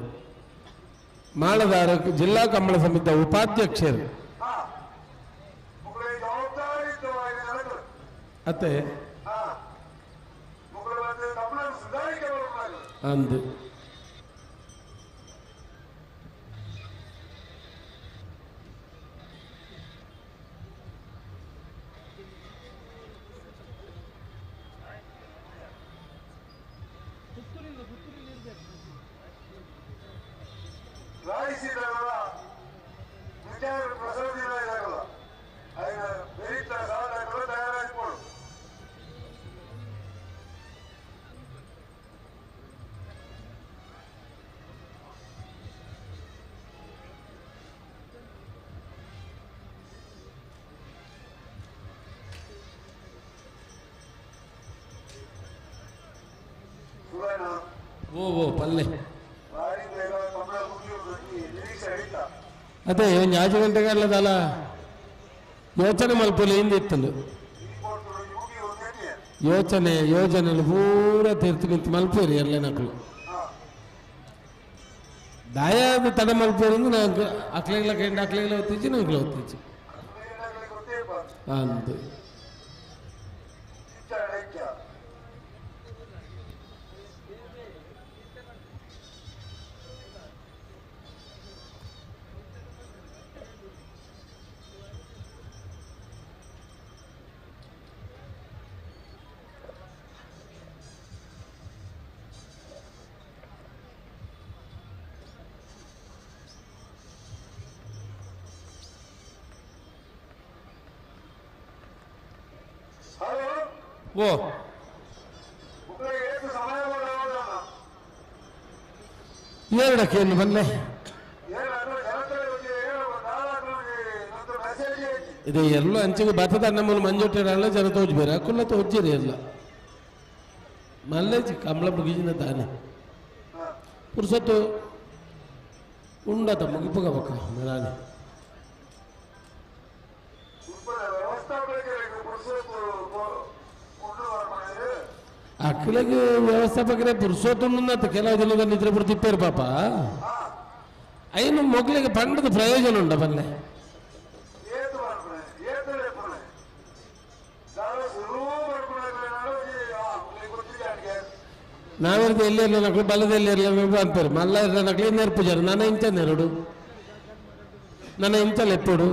ಮಾಳದಾರ ಜಿಲ್ಲಾ ಕಂಬಳ ಸಮಿತಿಯ ಉಪಾಧ್ಯಕ್ಷರು ಅತ್ತೆ ಅಂದು ಓ ಓ ಪಲ್ಲೆ ಅದೇ 5 ಗಂಟೆಗೆ ಅಲ್ಲದಲ್ಲ ಯೋಚನೆ ಮಲ್ಪೊಲಿ ಹಿಂದಿತ್ತಲು ಯೋಚನೆ ಯೋಜನೆ ಪೂರ ತೀರ್ತು ನಿಂತು ಮಲ್ಪೇರಿ ಎಲ್ಲ ನಕಲು ದಾಯಾದ ತಡ ಮಲ್ಪೇರಿ ಅಂದ್ರೆ ನಾನು ಅಕ್ಲೆಗ್ಲ ಕಂಡು ಅಕ್ಲೆಗ್ಲ ಹೊತ್ತಿಚ್ಚಿ ನಂಕ್ಲ ಹೊತ್ತಿಚ್ಚಿ ಅಂದು ಓ ಎರಡಕ್ಕೇನು ಬಲ್ಲೆ ಇದು ಎಲ್ಲ ಅಂಚಿಗೆ ಭತ್ತದ ನಮ್ಮನ್ನು ಮಂಜೊಟ್ಟಿರಲ್ಲ ಜನ ತೋಜ್ ಬೇರೆ ಅಕ್ಕುಲ್ಲ ತೋಜ್ಜಿರಿ ಎಲ್ಲ ಮಲ್ಲೇಜಿ ಕಂಬಳ ಮುಗಿಜಿನ ತಾನೆ ಪುರ್ಸೊತ್ತು ಉಂಡತ ಮುಗಿಪುಗ ಬಕ್ಕ ಮರಾನೆ ಅಕ್ಕಲಿಗೆ ವ್ಯವಸ್ಥಾಪಕರೇ ಪುರುಷೋತ್ತಮ ಕೆಲವು ದಿನದ ನಿದ್ರೆ ಬಿಡ್ತಿಪ್ಪೇರು ಪಾಪ ಐನು ಮೊಗ್ಲಿಗೆ ಪಂಡದ ಪ್ರಯೋಜನ ಉಂಡ ಬಲ್ಲೆ. ನಾವೆರ್ದು ಎಲ್ಲಿ ಇರಲಿಲ್ಲ ಬಲದಲ್ಲಿ ಇರಲಿಲ್ಲ ಅಂತಾರೆ ಮಲ್ಲ ಇರಲಿಲ್ಲ ನೆರ್ಪುಜಾರು ನನ್ನ ಇಂಚ ನೆರಡು ನನ್ನ ಇಂಚ ಲೆಪ್ಪುಡು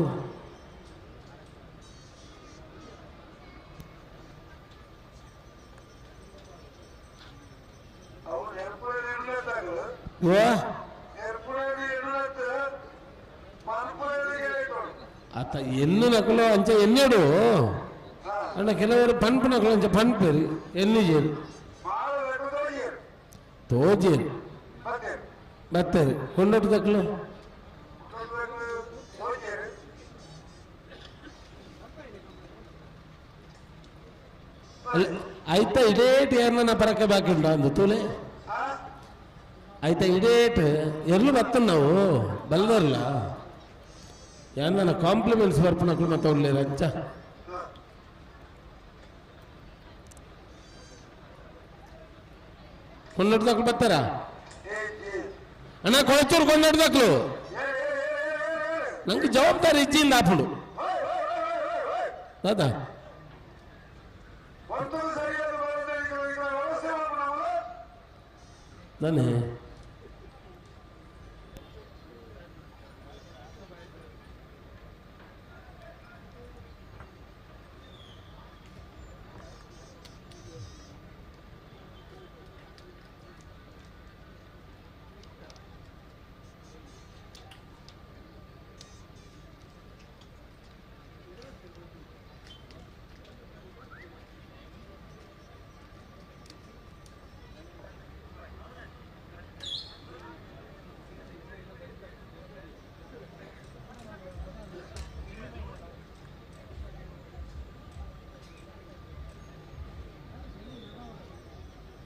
ಅತ್ತ ಎನ್ನು ನಕಲು ಅಂಚ ಎನ್ನೆಡು ಅಣ್ಣ ಕೆಲವರು ಪನ್ಪು ನಕಲು ಅಂಚ ಪನ್ಪೇರಿ ಎನ್ನು ಜೇರು ತೋಜೇರು ಬತ್ತೇರಿ ಕೊಂಡೋಟು ತಕ್ಕಲು ಐತ ಇಡೇಟ್ ಯಾರನ್ನ ಪರಕ್ಕೆ ಬಾಕಿ ಉಂಟಾ ಅಂದು ತೂಲೆ ಐತ ಇಡೇಟ್ ಎರ್ಲು ಬತ್ತ ನಾವು ಬಲ್ಲದರ್ಲ ಯಾರನ್ನ ಕಾಂಪ್ಲಿಮೆಂಟ್ಸ್ ಬರ್ಪನಕ್ಲು ಮತ್ತೆ ಅವ್ರು ಅಂಚ ಕೊಂಡಾಡ್ದಕ್ಲು ಬರ್ತಾರ ಅಣ್ಣ ಕೊಳಚೂರು ಕೊಂಡಾಡ್ದಕ್ಲು ನಂಗೆ ಜವಾಬ್ದಾರಿ ಇಜ್ಜಿಂದ ಆಪುಂಡು ದಾದಾ ನಾನೇ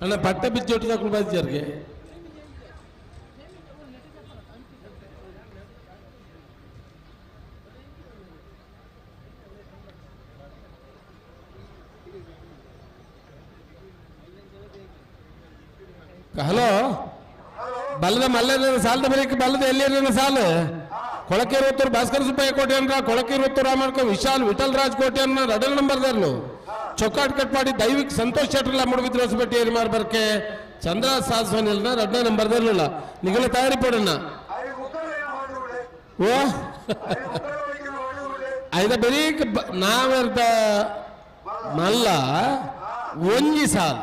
ಅಣ್ಣ ಪಟ್ಟೆ ಬಿಚ್ಚೊಟ್ಟು ತಕೊಂಡು ಬಾಜಾರ್ಗೆ ಹಲೋ ಬಲ್ಲದ ಮಲ್ಲದ ಸಾಲದ ಬರೀಕ್ ಬಲ್ಲದ ಎಲ್ಲಿ ಸಾಲು ಕೊಳಕೇರುತ್ತೂರು ಭಾಸ್ಕರ ಸುಬ್ಬಯ್ಯ ಕೋಟೆ ಕೊಳಕೇರುತ್ತೂರು ರಾಮಣ್ಕ ವಿಶಾಲ್ ವಿಠಲ್ ರಾಜ್ ಕೋಟೆ ರಡಲ್ ನಂಬರ್ದಾರ್ಲು ಚೊಕ್ಕಾಟ್ ಕಟ್ಪಾಡಿ ದೈವಿಕ್ ಸಂತೋಷ್ ಶೆಟ್ಟರ್ಲ ಮುಡುಬಿದ್ರೆ ಹೊಸಬೆಟ್ಟಿ ಏರಿ ಮಾರ್ಬರ್ಕೆ ಚಂದ್ರ ಸಾಸ್ವನಿಲ್ನ ರಡ್ಡ ನಂಬರ್ದಾರ್ಲಿಲ್ಲ ನಿಗಲ ತಯಾರಿ ಪಡಣ್ಣ ಓ ಐದ ಬರೀಕ್ ನಾವೆರ್ದ ಮಲ್ಲ ಒಂಜಿ ಸಾಲ್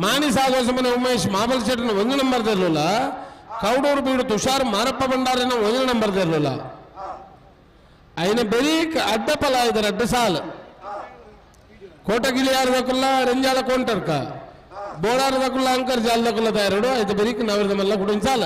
ಮಾಣಿ ಸಾಗೋಸಮನೆ ಉಮೇಶ್ ಮಾಬಲ್ ಶೆಟ್ಟರ್ನ ಒಂದು ನಂಬರ್ದಿರ್ಲಿಲ್ಲ ಕೌಡೂರು ಬೀಡು ತುಷಾರ್ ಮಾರಪ್ಪ ಭಂಡಾರಿನ ಒಂದು ನಂಬರ್ದಿರ್ಲಿಲ್ಲ ಐನ ಬರೀಕ್ ಅಡ್ಡಪಲ ಇದ್ದಾರೆ ಅಡ್ಡ ಸಾಲ್ ಕೋಟಗಿಲಿಯಾರ ದಕ್ಕುಲ್ಲ ರಂಜಾಲ ಕೋಂಟರ್ಕ ಬೋಳಾರ ದಕ್ಕುಲ್ಲ ಅಂಕರ್ ಜಾಲ ದಕ್ಕುಲ್ಲ ತಯಾರುಡು ಐತ ಬರೀಕ್ ನಾವಿರದ ಮಲ್ಲ ಕುಡಿನ ಸಾಲ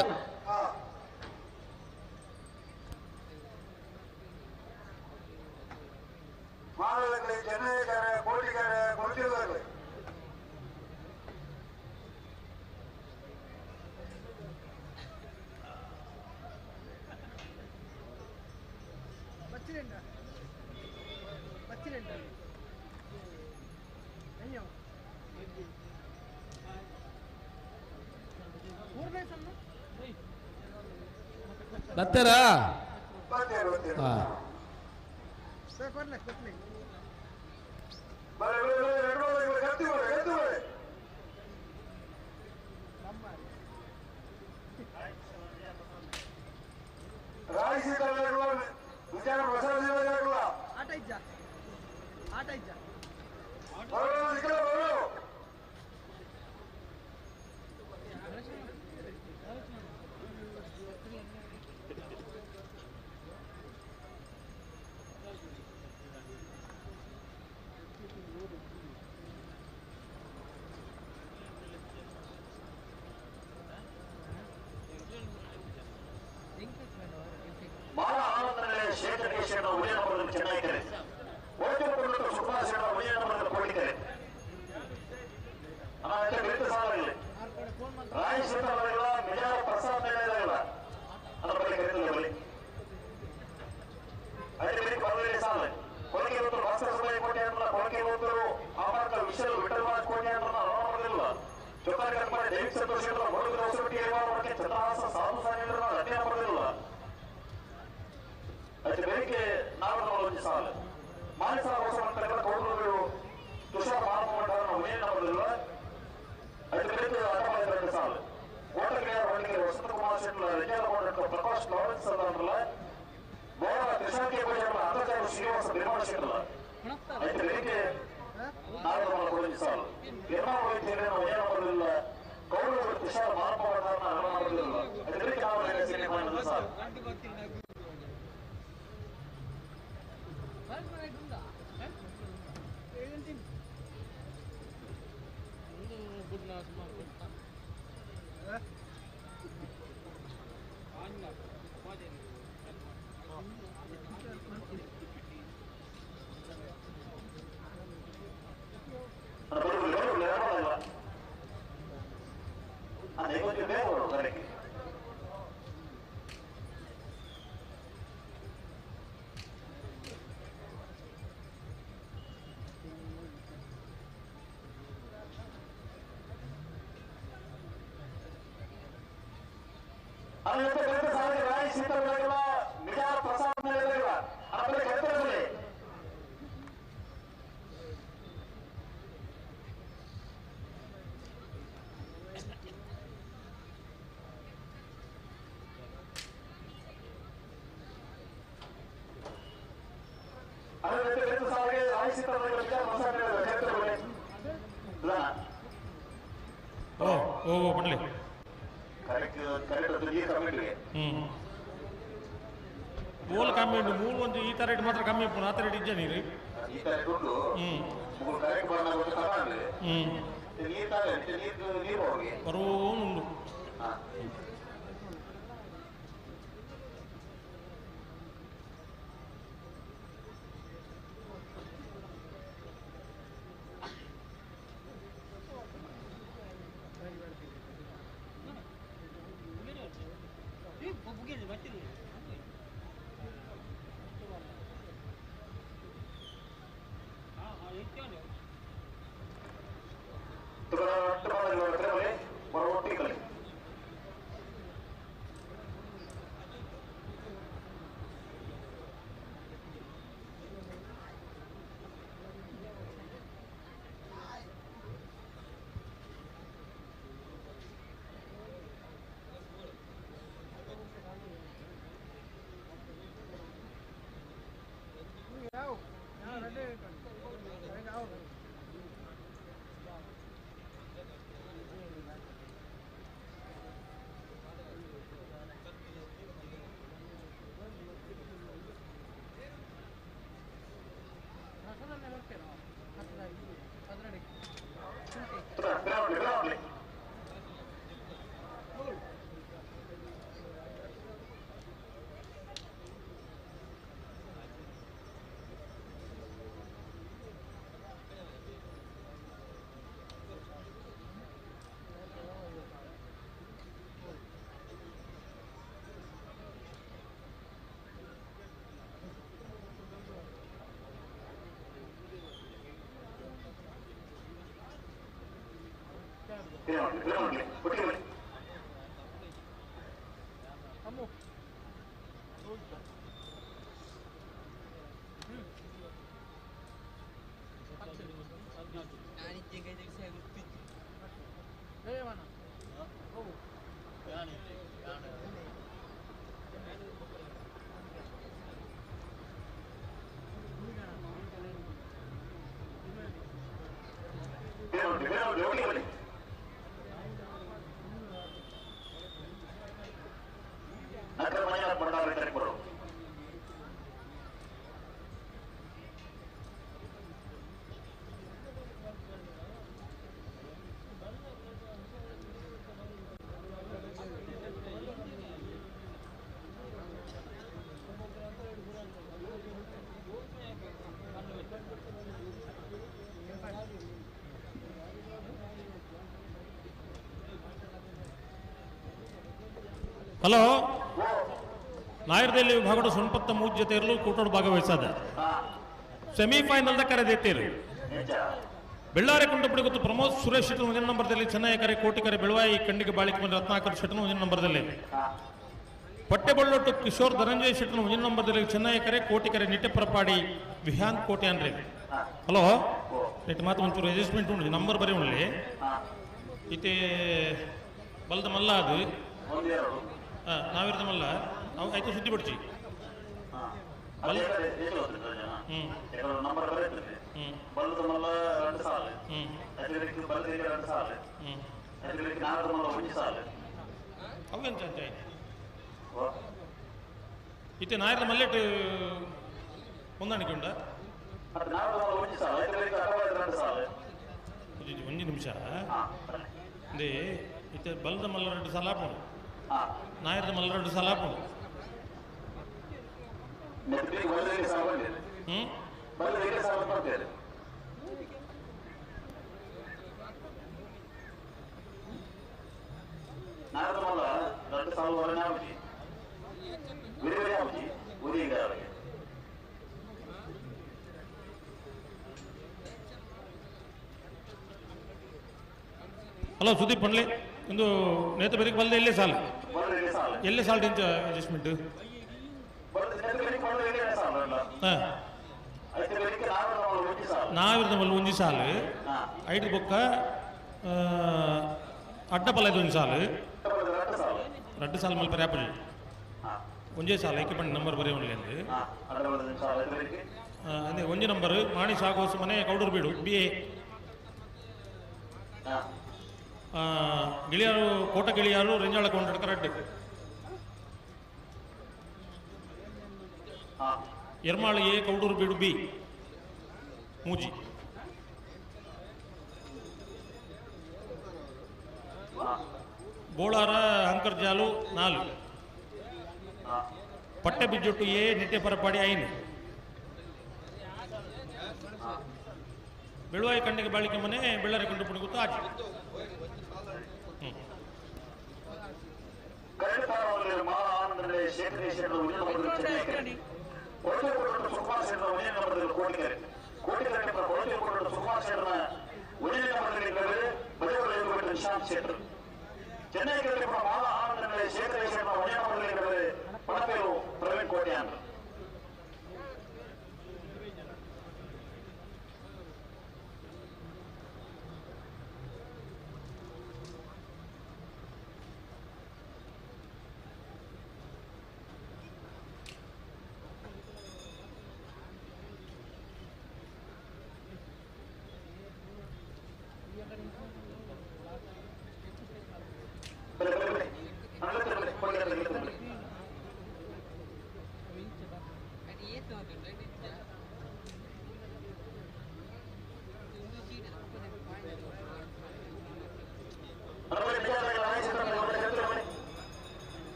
ಬರ್ತಾರಾ ತುಷಾರ್ ಮಾರಪ್ಪ ಭಂಡಾರನ ಉದಯ ನಂಬರ್ದಿಲ್ಲ. ಸಂದಾನಲ್ಲ ಬೋರ ಕೃಷ್ಣಕ್ಕೆ ಪೂಜೆ ಅಂತರ್ಜಾಲ ಶ್ರೀನಿವಾಸ ನಿರ್ಮಾಣ ಶೆಟ್ಟಲ್ಲ అయితే ರೇಖೆ ನಾರದಮಲ ಕೊಡಂಜಿ ಸಾಲು ನಿರ್ಮಾಣ ವೈದ್ಯರು ಏನು ಬರಲಿಲ್ಲ ಕೌರವರು ತುಷಾರ ಮಾರಪ್ಪ ಮಾಡಲಿಲ್ಲ ಅದಕ್ಕೆ ಯಾವ ಸಾಲು ಓ ಓ ಪಡ್ಲಿ ಮೂಲ ಕಮ್ಮಿ ಉಂಟು ಮೂಲ ಒಂದು ಈ ತರ ರೇಟ್ ಮಾತ್ರ ಕಮ್ಮಿ ಉಂಟು ಆ ತರ ರೇಟ್ ಇಜ್ಜ ನೀರು. ಬರೋನು ಉಂಟು. ಹಲೋ, ನಾಯರ್ದಲ್ಲಿ ವಿಭಾಗದ ಸುಣ್ಪತ್ತ ಮೂರು ಜೊತೆ ಇರಲು ಕೂಟೋಡು ಭಾಗವಹಿಸದ ಸೆಮಿಫೈನಲ್ದ ಕರೆದಿತ್ತೀರಿ. ಬೆಳ್ಳಾರಿ ಕುಂಟಪುಡಿ ಗೊತ್ತು ಪ್ರಮೋದ್ ಸುರೇಶ್ ಶೆಟ್ಟರ್ ಒಂದನೇ ನಂಬರ್ದಲ್ಲಿ, ಚೆನ್ನೈ ಕರೆ ಕೋಟಿಕರೆ ಬೆಳವಾಯಿ ಖಂಡಿಗೆ ಬಾಳಿಕೆ ಬಂದ ರತ್ನಾಕರ್ ಶೆಟ್ಟರ್ ಒಂದನೇ ನಂಬರ್ದಲ್ಲಿ, ಪಟ್ಟೆಬಳ್ಳೊಟ್ಟು ಕಿಶೋರ್ ಧನಂಜಯ ಶೆಟ್ಟರ್ ಒಂದನೇ ನಂಬರ್ದಲ್ಲಿ, ಚೆನ್ನೈ ಕರೆ ಕೋಟಿಕರೆ ನಿಟ್ಟೆಪರಪಾಡಿ ವಿಹಾನ್ ಕೋಟೆ ಅನ್ರಿ. ಹಲೋ, ನೆಟ್ ಮಾತು ಒಂಚೂರು ಅಡ್ಜಸ್ಟ್ಮೆಂಟ್ ಉಂಟು, ನಂಬರ್ ಬರೀ ಉಂಡ್ಲಿ ಇತ್ತೆ ಬಲ್ದ ಮಲ್ಲ ಅದು ನಾವಿರ್ದ ಮಲ್ಲ ಆಯ್ತು ಸುದ್ದಿ ಬಿಡ್ಚಿ ಅವೆಂತ ಆಯ್ತು ಇತ್ತೆ ನಾಯರದ ಮಲ್ಲೆಟ್ ಹೊಂದಾಣಿಕೆ ಉಂಡ ಒಂಜಿ ನಿಮಿಷ ಅಂದೇ ಇತ್ತೆ ಬಲ್ದ ಮಲ್ಲ 2 ಸಾಲ ಆಪುಂಡು ನಾಯರದ ಮಲ್ಲ 2 ಸಾಲ ಆಪುಂಡು ಹಲೋ ಸುದೀಪ್ ಪಂಡ್ಲೆ ಒಂದು ನೇತ ಬೇರೆ ಬಲ್ದ ಎಲ್ಲೇ ಸಾಲ ಎಲ್ಲೇ ಸಾಲ್ಟ್ ಇಂಚ ಅಡ್ಜಸ್ಟ್ಮೆಂಟ್ ನಾವಿರದ ಮಲ್ಲ ಒಂಜಿ ಸಾಲು ಐದು ಬೊಕ್ಕ ಅಡ್ಡ ಪಲ್ಲ ಒಂಜಿ ಸಾಲು ರಡ್ಡು ಸಾಲು ಮಲ್ಪ ರ್ಯಾಪಲ್ ಒಂಜೇ ಸಾಲು ಐಕೆ ಪಂಡ ನಂಬರ್ ಬರೆಯ ಉಂಡ್ಲೆ ಅದೇ ಒಂಜಿ ನಂಬರ್ ಮಾಣಿ ಸಾಗೋಸು ಮನೆ ಕೌಡೂರು ಬೀಡು ಬಿ ಎ ಗಿಳಿಯಾರು ಕೋಟ ಗಿಳಿಯಾರು ರೆಂಜಾಳ ಕೊಂಡಡ್ಕ ರಡ್ಡು ಎರ್ಮಾಳು ಎ ಕೌಡೂರು ಬೀಡು ಬಿ ಮೂಜಿ ಬೋಳಾರ ಅಂಕರ್ಜಾಲು 4 ಪಟ್ಟೆ ಬಿಜ್ಜೊಟ್ಟು ಎ ನಿಟ್ಟೆ ಪರಪಾಡಿ 5 ಬೆಳುವಾಯಿ ಕಣ್ಣಿಗೆ ಬಾಳಿಕೆ ಮನೆ ಬೆಳ್ಳಾರಿ ಕೊಂಡು ಪುಣಗುತ್ತ ಆಚೆ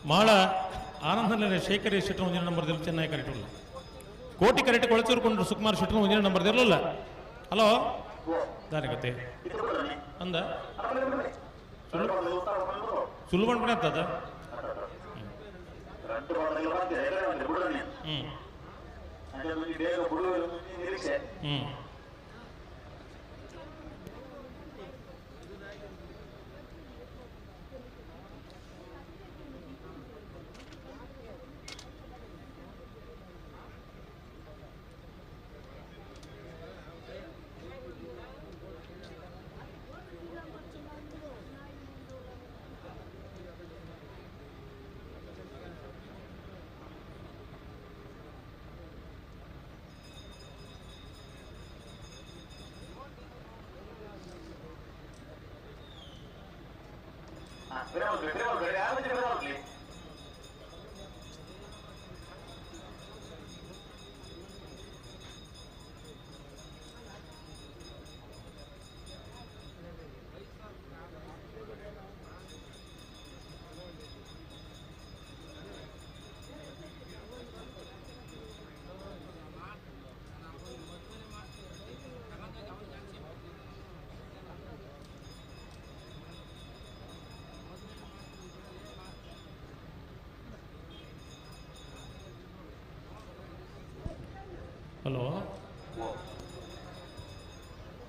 ಮಾಳ ಆನಂದನ ಶೇಖರಿ ಶೆಟ್ಟರ್ ಒಂದಿನ ನಂಬರ್ ಚೆನ್ನಾಗಿ ಕರೆಕ್ಟ್ ಇಲ್ಲ ಕೋಟಿ ಕರೆಕ್ಟ್ ಕೊಳಚೂರ್ಕೊಂಡ್ರು ಸುಕುಮಾರ್ ಶೆಟ್ಟರ್ ಒಂದಿನ ನಂಬರ್ ಇರಲಿಲ್ಲ. ಹಲೋ ದಾರಿ ಕತೆ ಅಂದ ಸುಳ್ಳು ಬಂದ್ಬಿಡ ಅಂತದ. ಹ್ಞೂ ಹ್ಞೂ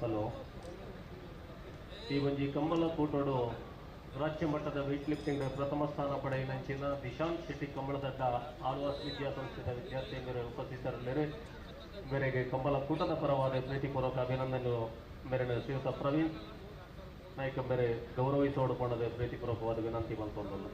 ಹಲೋ ಈ ಒಂಜಿ ಕಂಬಳ ಕೂಟೋಡು ರಾಜ್ಯ ಮಟ್ಟದ ವೆಯ್ಟ್ ಲಿಫ್ಟಿಂಗ್ ಪ್ರಥಮ ಸ್ಥಾನ ಪಡೆಯಿನಂಚಿನ ದಿಶಾಂತ್ ಶೆಟ್ಟಿ ಕಂಬಳದಡ್ಡ ಆಳ್ವಾಸ್ ವಿದ್ಯಾಸಂಸ್ಥೆದ ವಿದ್ಯಾರ್ಥಿಗಳು ಉಪಸ್ಥಿತರಲ್ಲಿರು. ಮೇರೆಗೆ ಕಂಬಳ ಕೂಟದ ಪರವಾದ ಪ್ರೀತಿಪೂರ್ವಕ ಅಭಿನಂದನೆ ಮೇರೆನ ಶ್ರೀಯುತ ಪ್ರವೀಣ್ ನಾಯ್ಕ ಮೇರೆ ಗೌರವಿಸೋಡುಕೊಂಡದೆ ಪ್ರೀತಿಪೂರ್ವಕವಾದ ವಿನಂತಿ ಮಲ್ತೊಂದು.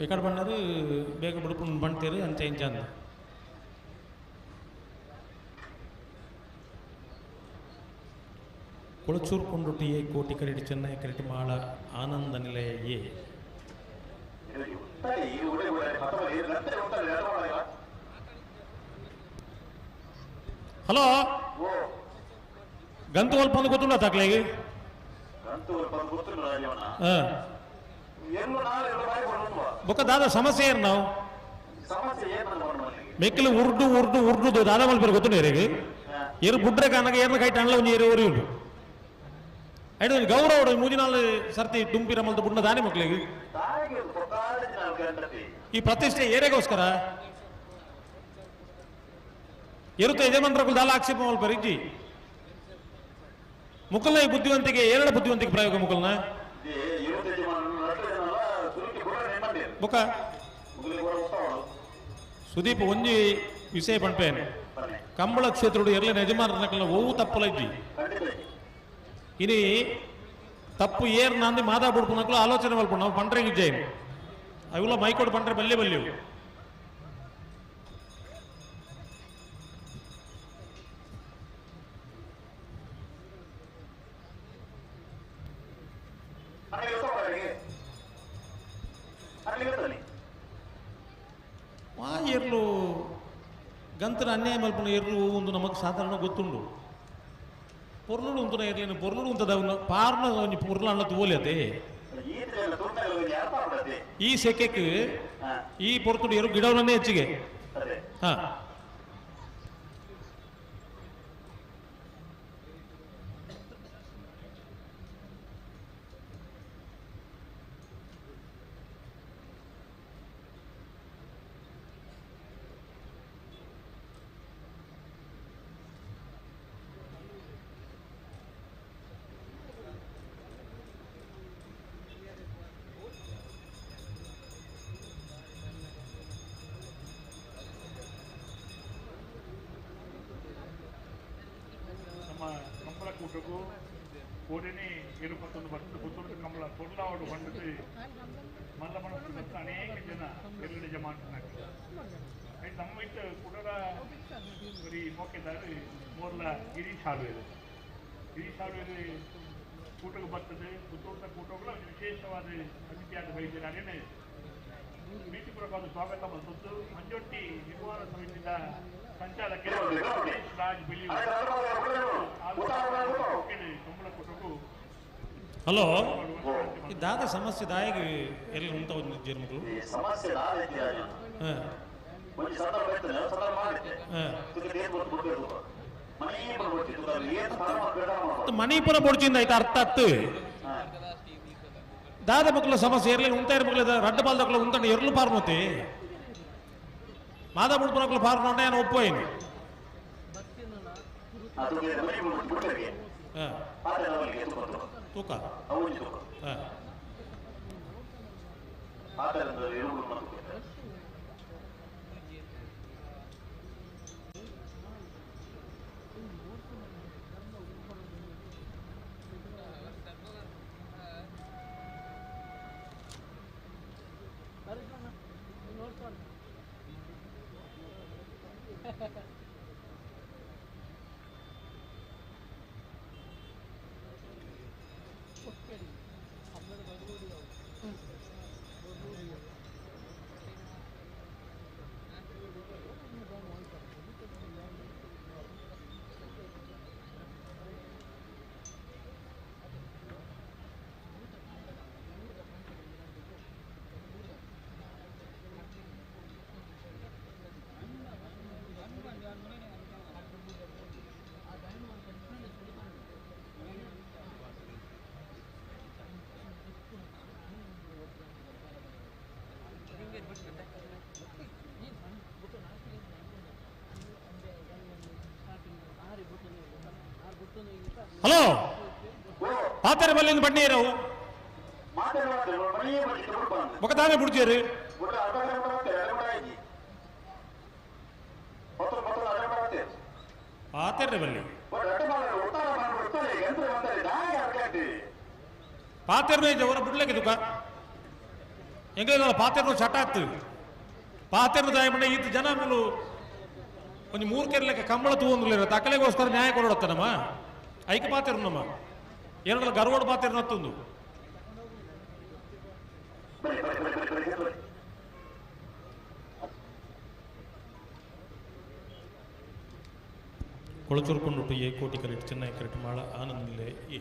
ಈ ಕಡೆ ಬಣ್ಣದು ಬೇಗ ಬುಡುಪು ಬಂತೀರಿ ಅಂಚೆ ಇಂಚ ಅಂದ. ಕೊಳಚೂರು ಕೊಂಡುಟಿ ಎ ಕೋಟಿ ಕರೆಟಿ ಚೆನ್ನೈ ಕರೆಟಿ ಮಾಳ ಆನಂದ ನಿಲಯ ಎ. ಹಲೋ ಗಂತು ಅಲ್ಪ ಒಂದು ಗೊತ್ತುಂಡ ತಾಕ್ಲೇಗೆ? ಬೊಕ್ಕ ದಾದ ಸಮಸ್ಯೆ ಏನು ನಾವು ಮೆಕ್ಕಲು ಉರ್ಡು ಉರ್ಡು ಉರ್ಡುದು ದಾದ ಮಲ್ಪೇರು ಗೊತ್ತುಂಡು ಏರಿಗೆ ಏರು ಬುಡ್ರೆ ಕಾನಗ ಏರ್ನ ಕೈಟ್ ಅಣ್ಣ ಒಂಜಿ ಏರು ಒರಿ ಉಂಡು ಐಡು ಒಂಜಿ ಗೌರವ ಉಂಡು ಮೂಜಿನಾಲ್ ಸರ್ತಿ ದುಂಪಿರ ಮಲ್ತು ಬುಡ್ನ ದಾನಿ ಮಕ್ಕಳಿಗೆ ಈ ಪ್ರತಿಷ್ಠೆ ಏರೆಗೋಸ್ಕರ ಎರುತ ಯಜಮಾನ್ರಕುಲ್ ದಾಲ ಆಕ್ಷೇಪ ಮಲ್ಪೇರು ಇಜ್ಜಿ ಮುಕಲ್ನ ಈ ಬುದ್ಧಿವಂತಿಕೆ ಏರಡ ಬುದ್ಧಿವಂತಿಕೆ ಪ್ರಯೋಗ ಮುಕಲ್ನ ಬೊಕ್ಕ ಸುದೀಪ್ ಒಂಜಿ ವಿಷಯ ಪಂಪೇನೆ ಕಂಬಳ ಕ್ಷೇತ್ರೋಡು ಎರ್ಲೆ ಯಜಮಾನರನಕಲ್ನ ಓವು ತಪ್ಪಲ ಇಜ್ಜಿ ಇನಿ ತಪ್ಪು ಏರ್ ನಾಂದಿ ಮಾದಾ ಬುಡ್ಪುನಕ್ಲು ಆಲೋಚನೆ ಮಲ್ಪು ನಾವು ಪಂಡ್ರೆ ಇಜ್ಜೈನು ಅವುಲ ಮೈಕೋಡು ಪಂಡ್ರೆ ಬಲ್ಲೆ ಬಲ್ಲೆವು. ಆ ಎರ್ಲು ಗಂತನ ಅನ್ಯಾಯ ಮಲ್ಪುನ ಎರ್ಲು ಒಂದು ನಮಗೆ ಸಾಧಾರಣ ಗೊತ್ತುಂಡು ಪೊರ್ಲುಡು ಉಂತುನ ಎರ್ಲಿನ ಪೊರ್ಲುಡು ಉಂತದ ಅವನು ಪಾರ್ನ ಒಂಜಿ ಪೊರ್ಲು ಅಣ್ಣ ತೋಲತೆ ಈ ಸೆಕೆಕ್ ಈ ಪೊರ್ತುಡು ಎರು ಗಿಡವನ್ನೇ ಹೆಚ್ಚಿಗೆ ಹಾ ಕಂಬಳ ಕೂಟಕ್ಕೂ ಕೋಡಿನೇ ಏರುಪತ್ತೊಂದು ಬರ್ತದೆ ಪುತ್ತೂರು ಕಂಬಳ ತೊರ್ಲಾವಡು ಬಂದದ್ದು ಮಲ್ಲ ಮನಸ್ಸು ಮತ್ತು ಅನೇಕ ಜನ ಎಲ್ಲೆಡೆ ಜಮಾಂಟನಾಗ್ತದೆ. ನಮ್ಮ ಇಟ್ಟು ಕುಡರ ಬರೀ ಮೋಕೆದಾರಿ ಮೋರ್ಲ ಗಿರೀಶ್ ಹಾಡುವೆರು ಗಿರೀಶ್ ಹಾಡುವೆರು ಕೂಟಕ್ಕೆ ಬರ್ತದೆ ಪುತ್ತೂರಿನ ಕೂಟಗಳು ವಿಶೇಷವಾದ ಅತಿಥಿಯಾದ ವೈದ್ಯರು ಅದೇನೆ ಪ್ರೀತಿಪೂರ್ವಕವಾದ ಸ್ವಾಗತ ಬಂದದ್ದು ಮಂಜೊಟ್ಟಿ ನಿರ್ಮಾಣ ಸಮಿತಿಯ ಸಂಚಾಲಕರು ರಾಜ್ ಬಿಳಿ ಕಂಬಳ ಕೂಟಕ್ಕೂ. ಹಲೋ ಈ ದಾದ ಸಮಸ್ಯೆ ದಾಯಿಗೆ ಎಲ್ಲಿ ಉಂಟ ಒಂದು ಜೀರ್ಮಗಳು ಸಮಸ್ಯೆ ಮಣಿಪುರ ಬೊಡ್ಚಿಂದ ಆಯ್ತು ಅರ್ಥ ಆತ್ತು ದಾದ ಮಕ್ಕಳ ಸಮಸ್ಯೆ ಇರಲಿ ಉಂಟ ಮಕ್ಕಳ ರಡ್ಡ ಬಾಲ್ದಕ್ಕಳ ಉಂಟು ಎರ್ಲು ಪಾರ್ನೋತಿ ಮಾದ ಬುಡ್ಪುರ ಪಾರ್ನೋಟ ಏನು ಒಪ್ಪೋಯಿನಿ ತೂಕ ಹಲೋ ಪಾತಾರೆ ಬಲ್ಲಿಂದ ಬಣ್ಣೀರವು ಬೊಕ ತಾನೇ ಬಿಡ್ತೀರಿ ಪಾತೆರ್ರೆ ಬಲ್ಲಿ ಪಾತೆರ್ನ ಅವರ ಬಿಡ್ಲಿಕ್ಕೆ ತುಕ ಎಂಗ್ಲ ಪಾತೆರ್ನ ಚಟ ಆತು ಪಾತೆರ್ನ ದಾಯ ಈತ ಜನ ಮೂಲು ಒಂಜಿ ಮೂರು ಕೆರ್ಲೆಕ್ಕ ಕಂಬಳ ತೂವೊಂದುಲ್ಲೆರ್ ತಕಲೆಗೋಸ್ಕರ ನ್ಯಾಯ ಕೊರಡತ್ತ ನಮ್ಮ ಐಕ ಪಾತೆರು ನಮ್ಮ ಎರಡಲ್ಲ ಗರ್ವಡ್ ಪಾತೆರ್ನ ಹತ್ತೊಂದು ಕೊಳಚೂರು ಎ ಕೋಟಿ ಕರೆಕ್ಟ್ ಚೆನ್ನೈ ಕರೆಕ್ಟ್ ಮಾಳ ಆನಂದ ಎ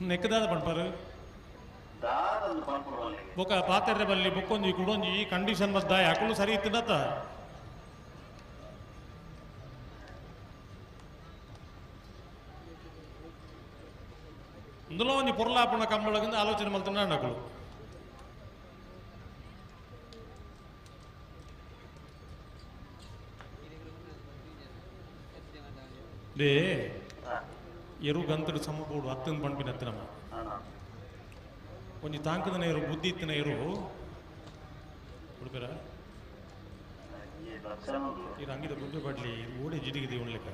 ನೆಕ್ಕದಾದ ಪಣ್ಪಾರು ಬೊಕ ಪಾತೆರ್ರೆ ಬಲ್ಲಿ ಬೊಕ್ಕೊಂಜಿ ಕುಡೊಂಜಿ ಈ ಕಂಡೀಷನ್ ಬದ್ದ ಯಾಕಲು ಸರಿ ಇತ್ತಿನತ್ತ ಇಂదులో ಒಂಜಿ ಪೊರ್ಲಾಪುಣ ಕಂಬಳಗಿಂದ ಆಲೋಚನೆ ಮಲ್ತುಂಡ ಅಕುಲು they ಎರು ಗಂತಡು ಸಮಬೋಡು ಅತ್ತಂದು ಪಣ್ಪಿನ ಅತ್ತನಮ್ಮ ಒಂಜಿ ತಾಂಕದನ ಎರು ಬುದ್ಧಿ ಇತ್ತಿನ ಎರು ಹುಡುಗರ ಇದು ಅಂಗಿದ ಬುದ್ಧಿ ಬಡ್ಲಿ ಓಡಿ ಜಿಡಿಗಿದೆ ಉಣ್ಲಿಕ್ಕೆ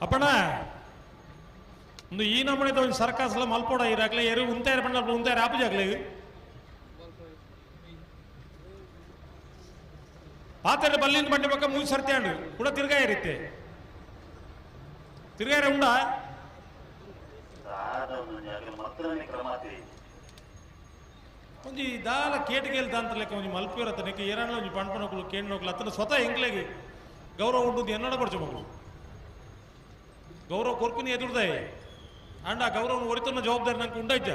ಅಪ್ಪಣ್ಣ ಒಂದು ಈ ನಮ್ಮನೆ ಒಂದು ಸರ್ಕಾಸಲ ಮಲ್ಪೋಡ ಇರಾಕ್ಲೆ ಎರು ಉಂತಾರ ಪಂಡ ಉಂತಾರ ಆಪುಜಾಕ್ಲೆ ಪಾತ್ರೆ ಬಲ್ಲಿಂದ ಬಂಡಿ ಪಕ್ಕ ಮೂರು ಸರ್ತಿ ಅಂಡು ಕೂಡ ತಿರ್ಗಾಯ ಇರುತ್ತೆ ತಿರ್ಗಾಯರ ಉಂಡ ಒಂಜಿ ದಾಲ ಕೇಟಗೇಲ್ ದಾಂತ ಲೆಕ್ಕ ಒಂಜಿ ಮಲ್ಪಿರತ್ತ ನೆಕ್ಕೆ ಏರಣ್ಣ ಒಂಜಿ ಪಣ್ಪನಕುಲು ಕೇಣ್ಣೋಕ್ಲು ಅತ್ತನ ಸ್ವತಃ ಎಂಕ್ಲೆಗೆ ಗೌರವ ಉಂಟು ಎನ್ನಡ ಪಡ್ಚು ಮಕ್ಕಳು ಗೌರವ ಕೊರ್ಪಿನ ಎದುರ್ದಾಯ ಅಂಡ್ ಆ ಗೌರವನ ಒರಿತನ್ನ ಜವಾಬ್ದಾರಿ ನಂಗೆ ಉಂಡಾಯ್ತ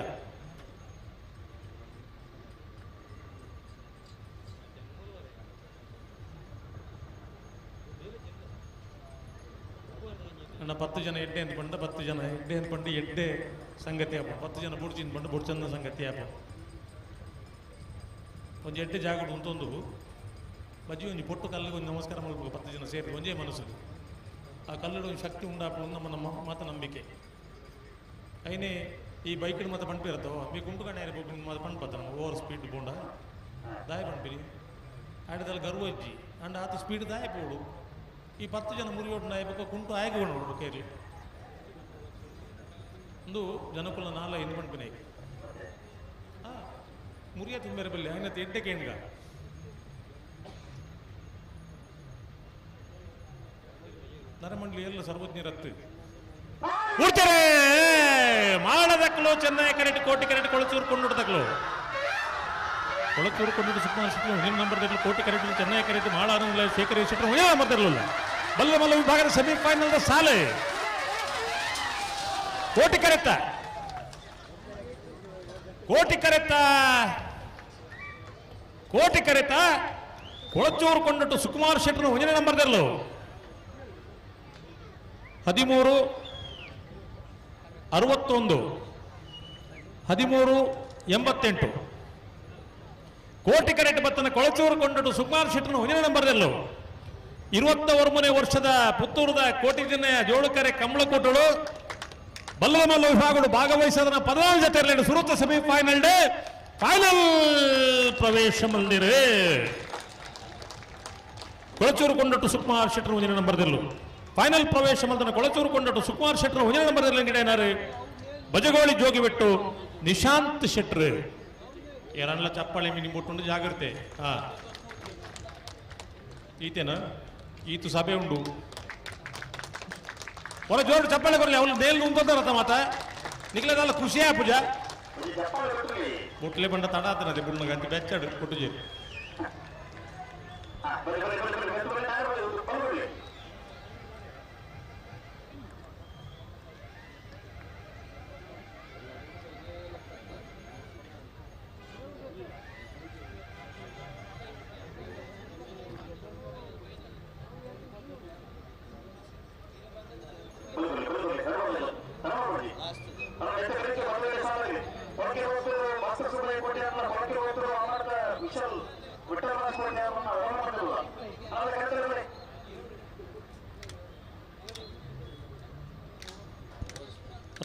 ಅಣ್ಣ 10 ಜನ ಎಡ್ಡೆ ಅಂತ ಬಂಡ 10 ಜನ ಎಡ್ಡೆ ಅಂತ ಬಂಡು ಎಡ್ಡೆ ಸಂಗತಿ ಆಪ 10 ಜನ ಬುಡ್ಚಿನ ಬಂಡು ಬುಡ್ಚಂದ ಸಂಗತಿ ಆಪ ಒಂಜಿ ಎಡ್ಡೆ ಜಾಗಡ್ ಉಂತೊಂದು ಬಜ್ಜಿ ಒಂಜಿ ಪೊಟ್ಟು ಕಲ್ಲಿಗೆ ಒಂದು ನಮಸ್ಕಾರ ಮಲ್ಪು 10 ಜನ ಸೇರಿ ಒಂಜೇ ಮನಸ್ಸು ಆ ಕಲ್ಲುಡು ಒಂದು ಶಕ್ತಿ ಉಂಡಾಪು ನಮ್ಮ ನಮ್ಮ ಮಾತ ನಂಬಿಕೆ ಐನೇ ಈ ಬೈಕ್ ಮತ್ತೆ ಪಂಪಿರತ್ತೋ ಮೀ ಕುಂಟು ಕಣ್ಣಾರಿ ಮತ್ತೆ ಪಂಪತ್ತ ಓವರ್ ಸ್ಪೀಡ್ ಬೋಂಡ ದಾಯ ಪಂಪಿರಿ ಆಡದಲ್ಲಿ ಗರ್ವ ಅಜ್ಜಿ ಅಂಡ್ ಆತ ಸ್ಪೀಡ್ ದಾಯ ಪೋಡು ಈ 10 ಜನ ಮುರಿಯೋಟು ನಾಯಬೇಕು ಕುಂಟು ಆಯ್ಕೆ ನೋಡು ಕೇರಳ ಒಂದು ಜನಕುಲ ನಾಲ ಎಂದು ಪಂಪಿನ ಮುರಿಯ ತುಂಬೇರ ಬಲ್ಲಿ ಆಯ್ನ ಎಡ್ಡೆ ಕೇಂದ್ರ ನರಮಂಡಲಿ ಎಲ್ಲ ಸರ್ವಜ್ಞರತ್ತು ಕೂಡ್ತಾರೆ ಮಾಡದಕ್ಕಲು ಚೆನ್ನೈ ಕರೆಕ್ಟ್ ಕೋಟಿ ಕರೆಕ್ಟ್ ಕೊಳಚೂರು ಕೊಂಡುಡ್ದಕ್ಲು ಕೊಳಚೂರು ಕೊಂಡಿಟ್ಟು ಸುಕುಮಾರ್ ಶೆಟ್ಟಿ ಹಿಂದಿನ ನಂಬರ್ ತರಲು ಕೋಟಿ ಕರೆಕ್ಟ್ ಚೆನ್ನೈ ಕರೆಕ್ಟ್ ಮಾಳ ಶೇಖರ್ ಶೆಟ್ಟರು ಮುಂದಿನ ನಂಬರ್ ತರಲಿಲ್ಲ ಬಲ್ಲ ಮಲ್ಲ ವಿಭಾಗದ ಸೆಮಿಫೈನಲ್ ಸಾಲೆ ಕೋಟಿ ಕರೆಕ್ಟ ಕೋಟಿ ಕರೆತ ಕೋಟಿ ಕರೆತ ಕೊಳಚೂರು ಕೊಂಡಟ್ಟು ಸುಕುಮಾರ್ ಶೆಟ್ಟರು ಮುಂದಿನ ನಂಬರ್ ತರಲು 13 61 13 88 ಕೋಟಿ ಕರೆಕ್ಟ್ ಬತ್ತನ ಕೊಳಚೂರು ಕೊಂಡಟ್ಟು ಸುಕುಮಾರ್ ಶೆಟ್ಟರು ಮುಂದಿನ ನಂಬರ್ ತರಲು 21ನೇ ವರ್ಷದ ಪುತ್ತೂರದ ಕೋಟಿ ಜಿಲ್ಲೆಯ ಜೋಳುಕೆರೆ ಕಮಲಕೋಟಳು ಬಲ್ಲಮಲ್ಲ ವಿಭಾಗಗಳು ಭಾಗವಹಿಸೋದನ್ನ 14 ಜೊತೆ ಇರಲಿ ಸುರುತ್ತ ಸೆಮಿಫೈನಲ್ ಡೇ ಫೈನಲ್ ಪ್ರವೇಶ ಮಂದಿರೇ ಕೊಳಚೂರು ಕೊಂಡಟ್ಟು ಸುಕುಮಾರ್ ಶೆಟ್ಟರು ಮುಂದಿನ ನಂಬರ್ದಲ್ಲೂ ಫೈನಲ್ ಪ್ರವೇಶ ಮಂದನ ಕೊಳಚೂರು ಕೊಂಡಟ್ಟು ಸುಕುಮಾರ್ ಶೆಟ್ಟರು ಮುಂದಿನ ನಂಬರ್ದಲ್ಲಿ ಗಿಡೇನಾರು ಬಜಗೋಳಿ ಜೋಗಿಬಿಟ್ಟು ನಿಶಾಂತ್ ಶೆಟ್ರು ಎರಡ್ಲ ಚಪ್ಪಾಳೆ ಮಿನಿ ಬಿಟ್ಟು ಜಾಗ್ರತೆ. ಹಾ ಈತೇನ ಈತು ಸಭೆ ಉಂಡು ಹೊರ ಜೋರು ಚಪ್ಪಾಳೆ ಬರಲಿ ಅವಳು ನೇಲ್ ನುಂಗೋದಾರತ್ತ ಮಾತ ನಿಗ್ಲದಲ್ಲ ಖುಷಿಯಾ ಪೂಜಾ ಬುಟ್ಲೆ ಬಂಡ ತಡ ಆತನದೆ ಬುಣ್ಣ ಗಂಟೆ ಬೆಚ್ಚಾಡು ಕೊಟ್ಟು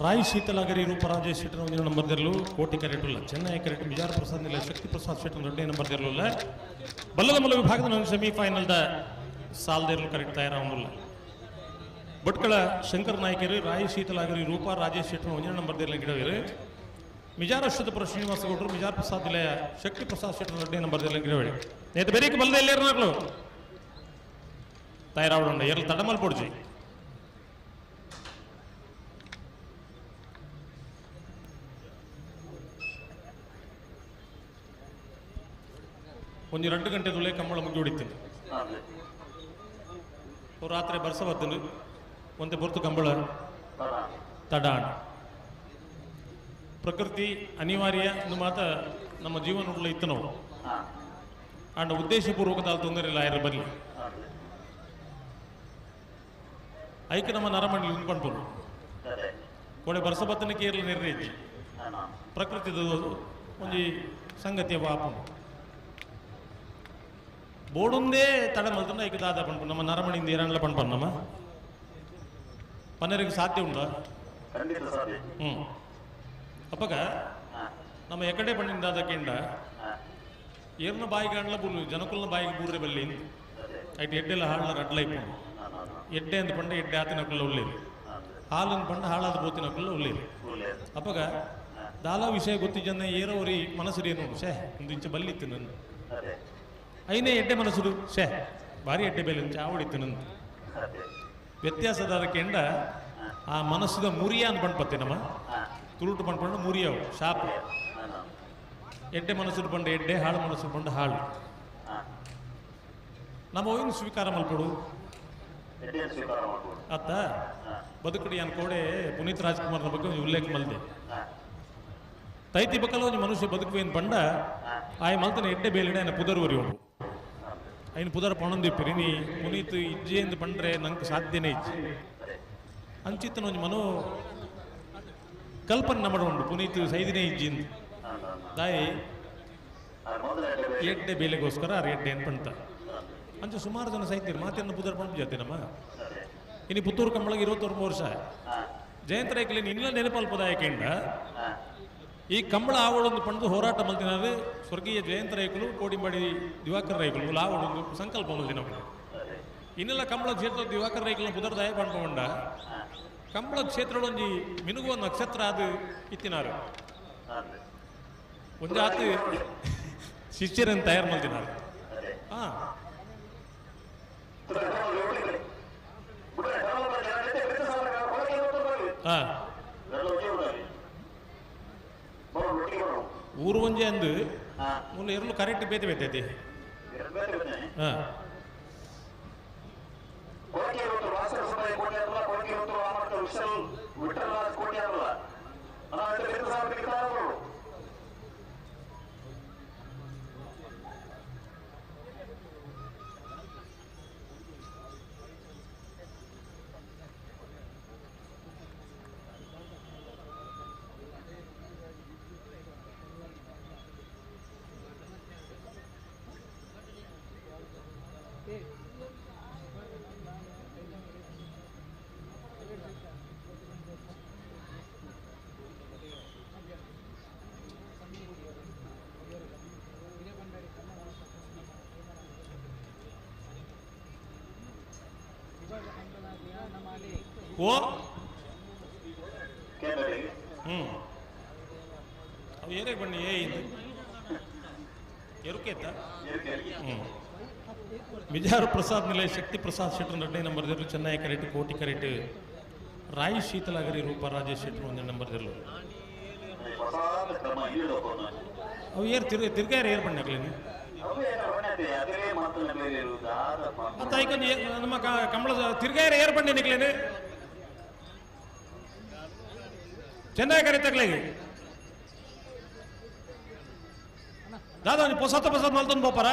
ರಾಯ್ ಶೀತಲಾಗರಿ ರೂಪ ರಾಜೇಶ್ ಶೆಟ್ಟರ್ ಒಂದಿನ ನಂಬರ್ ತೆರಲು ಕೋಟಿ ಕರೆಟುಲ್ಲ ಚೆನ್ನೈ ಕರೆಟ್ ಬಿಜಾರ್ ಪ್ರಸಾದ್ ನಿಲ್ಲ ಶಕ್ತಿ ಪ್ರಸಾದ್ ಶೆಟ್ಟರ್ ಎರಡನೇ ನಂಬರ್ ತೆರಲಿಲ್ಲ ಬಲ್ಲದ ಮಲ್ಲ ವಿಭಾಗದ ಸೆಮಿಫೈನಲ್ the ಸಾಲ್ದೇರ್ಲು ಕರೆಕ್ಟ್ ತಯಾರಾಗುಲ್ಲ ಭಟ್ಕಳ ಶಂಕರ್ ನಾಯ್ಕರು ರಾಯ್ ಶೀತಲಾಗರಿ ರೂಪ ರಾಜೇಶ್ ಶೆಟ್ಟರ್ ಒಂದಿನ ನಂಬರ್ ತೆರಲು ಗಿಡವಿರು ಮಿಜಾರ್ ಅಶ್ವಥಪುರ ಶ್ರೀನಿವಾಸ ಗೌಡರು ಮಿಜಾರ್ ಪ್ರಸಾದ್ ಜಿಲ್ಲೆಯ ಶಕ್ತಿ ಪ್ರಸಾದ್ ಶೆಟ್ಟರ್ ಎರಡನೇ ನಂಬರ್ ತೆರಲು ಗಿಡವಿಡಿ ನೇತು ಬೇರೆ ಬಲ್ಲದ ಎಲ್ಲೇರ್ನಾಗ್ಲು ತಯಾರಾವಣ ಎರಡು ತಡಮಲ್ ಪೊಡ್ಜಿ ಒಂದು 2 ಗಂಟೆ ತುಳೆ ಕಂಬಳ ಮುಗಿ ಹೊಡಿತೀನಿ ರಾತ್ರಿ ಬರ್ಸ ಬರ್ತೇನೆ ಒಂದೇ ಬರ್ತು ಕಂಬಳ ತಡಾಣ ಪ್ರಕೃತಿ ಅನಿವಾರ್ಯ ಒಂದು ಮಾತ ನಮ್ಮ ಜೀವನ ಇತ್ತು ನಾವು ಅಂಡ್ ಉದ್ದೇಶಪೂರ್ವಕ ದಾಲ್ ತೊಂದರೆ ಇಲ್ಲ ಆಯ್ರ ಬರಲಿ ಐಕೆ ನಮ್ಮ ನರಮಂಡಲಿ ಉಂಡ್ಕೊಂಡು ಕೊಡೆ ಬರ್ಸ ಬತ್ತನ ಕೇರಳ ನಿರ್ಣಯಿಸಿ ಪ್ರಕೃತಿದ ಒಂಜಿ ಸಂಗತಿಯ ವಾಪು ಬೋಡುಂದೇ ತಡ ಮಲ್ತಂಡ ಐಕೆ ದಾದ ಪಂಪು ನಮ್ಮ ನರಮಣಿಯಿಂದ ಏರಣ್ಲ ಪಂಪನ್ ನಮ್ಮ ಪನ್ನರಿಗೆ ಸಾಧ್ಯ ಉಂಡ ಹ್ಞೂ ಅಪ್ಪಗ ನಮ್ಮ ಎಕಡೆ ಪಣ್ಣಿನ ದಾದಕ್ಕಿಂಡ ಏರ್ನ ಬಾಯಿಗೆ ಅಣ್ಲ ಬೂರು ಜನಕುಲ್ನ ಬಾಯಿಗೆ ಬೂರ್ರೆ ಬಲ್ಲಿ ಐಟ್ ಎಡ್ಡೆಲ್ಲ ಹಾಳ್ ರಡ್ಲ ಇಪ್ಪು ಎಡ್ಡೆ ಅಂದ ಪಂಡ ಎಡ್ಡೆ ಆತಿನಕುಲ್ಲ ಉಳ್ಳೇರಿ ಹಾಲನ್ನು ಪಂಡ ಹಾಳಾದ ಬೋತಿನಕುಲ್ಲ ಉಳ್ಳೇರಿ ಅಪ್ಪಗ ದಾಲ ವಿಷಯ ಗೊತ್ತಿಜನ್ನ ಏರೋರಿ ಮನಸ್ಸು ಏನು ಶೇ ಒಂದು ಇಂಚ ಬಲ್ಲಿತ್ತು ನನ್ನ ಐನೇ ಎಡ್ಡೆ ಮನಸ್ಸು ಶೇ ಭಾರಿ ಎಡ್ಡೆ ಬೆಲೆ ಚಾವಡಿತ್ತು ನನ್ನ ವ್ಯತ್ಯಾಸದ ಕೆಂಡ ಆ ಮನಸ್ಸುದ ಮುರಿಯ ಅಂತ ಪಂಡ್ಪತ್ತೆ ನಮ್ಮ ತುರುಟು ಪಂಡ್ಪಂಡು ಮುರಿಯವು ಶಾಪ್ ಎಡ್ಡೆ ಮನಸ್ಸು ಪಂಡ ಎಡ್ಡೆ ಹಾಳು ಮನಸ್ಸು ಪಂಡ ಹಾಳು ನಮ್ಮ ಏನು ಸ್ವೀಕಾರ ಮಲ್ಪಡು ಅತ್ತ ಬದುಕಡಿ ಅನ್ಕೋಡೆ ಪುನೀತ್ ರಾಜ್ಕುಮಾರ್ನ ಬಗ್ಗೆ ಒಂದು ಉಲ್ಲೇಖ ಮಲ್ದೆ ತೈತಿ ಬಕ್ಕಲ ಒಂದು ಮನುಷ್ಯ ಬದುಕುವೇನು ಪಂಡ ಆಯ್ ಮಲ್ತನ ಎಡ್ಡೆ ಬೇಲಿಡೆ ఆయన ಪುದರ್ವರಿ ಉಂಡು ఆయన ಪುದರ್ ಪಣೊಂದಿಪ್ಪಿರಿ ನೀ ಪುನೀತ್ ಇಜ್ಜೆ ಎಂದು ಪಂಡ್ರೆ ನಂಗೆ ಸಾಧ್ಯನೇ ಇಜ್ಜೆ ಅಂಚಿತ್ತನ ಒಂಜಿ ಮನೋ ಕಲ್ಪನೆ ನಮ್ಮಡ ಉಂಡು ಪುನೀತ್ ಸೈದಿನೇ ಇಜ್ಜಿಂದು ದಾಯಿ ಎಡ್ಡೆ ಬೇಲೆಗೋಸ್ಕರ ಆರು ಎಡ್ಡೆ ಅಂತ ಪಂತ. ಅಂಚ ಸುಮಾರು ಜನ ಸೈತೀರಿ ಮಾತಿನ ಪುದರ್ ಪಂಪ್ ಜಾತಿ ನಮ್ಮ ಇನ್ನು ಪುತ್ತೂರು ಕಂಬಳಗೆ 29 ವರ್ಷ ಜಯಂತ ರೈಕಲಿ ಇಲ್ಲ ನೆನಪಲ್ಪದ ಯಾಕೆಂಡ ಈ ಕಂಬಳ ಆವಳೊಂದು ಪಂಡು ಹೋರಾಟ ಮಲ್ತಿನದು ಸ್ವರ್ಗೀಯ ಜಯಂತ ರೈಕಲು ಕೋಡಿಂಬಾಡಿ ದಿವಾಕರ್ ರೈಕಲು ಆವಳೊಂದು ಸಂಕಲ್ಪ ಮಲ್ತಿನ ಇನ್ನೆಲ್ಲ ಕಂಬಳ ಕ್ಷೇತ್ರ ದಿವಾಕರ್ ರೈಕಲ್ನ ಪುದರ್ದಾಯ ಪಂಡ್ಕೊಂಡ ಕಂಬಳ ಕ್ಷೇತ್ರದೊಂಜಿ ಮಿನುಗುವ ನಕ್ಷತ್ರ ಅದು ಇತ್ತಿನಾರು ಒಂಜಾತು ಶಿಷ್ಯರನ್ನು ತಯಾರು ಮಲ್ತಿನಾರು. ಹಾ ಹಾ ಊರು ಒಂಜೆ ಅಂದು ಮೂಲ ಎರಲು ಕರೆಕ್ಟ್ ಬೇತೆ ಬೇತೈತಿ. ಹಾ ಓ ಅವು ಏರೇ ಬನ್ನಿ ಏ ಇದು ಎರುಕೇತ. ಮಿಜಾರು ಪ್ರಸಾದ್ ನಿಲಯ ಶಕ್ತಿ ಪ್ರಸಾದ್ ಶೆಟ್ಟರ್ 2ನೇ ನಂಬರ್ ದಿರ್ಲು, ಚೆನ್ನೈ ಕರೆಕ್ಟ್ ಕೋಟಿ ಕರೆಕ್ಟ್ ರಾಯಿ ಶೀತಲಾಗರಿ ರೂಪ ರಾಜೇಶ್ ಶೆಟ್ಟರ್ 1ನೇ ನಂಬರ್ ದಿರ್ಲು. ಅವು ಏರ್ ತಿರ್ಗಾರ ಏರ್ ಬಣ್ಣಿ ಹಾಕ್ಲೇನು ಮತ್ತೆ ನಮ್ಮ ಕಂಬಳ ತಿರ್ಗಾರ ಏರ್ ಬಣ್ಣಿ ನಿಕ್ಲೇನು ಚೆನ್ನೈ ಕರೆ ತಗ್ಲೇಗೆ ದಾದಾ ನೀವು ಪೊಸತ್ತ ಪೊಸತ್ ಮಲ್ತೊಂದು ಬೋಪಾರ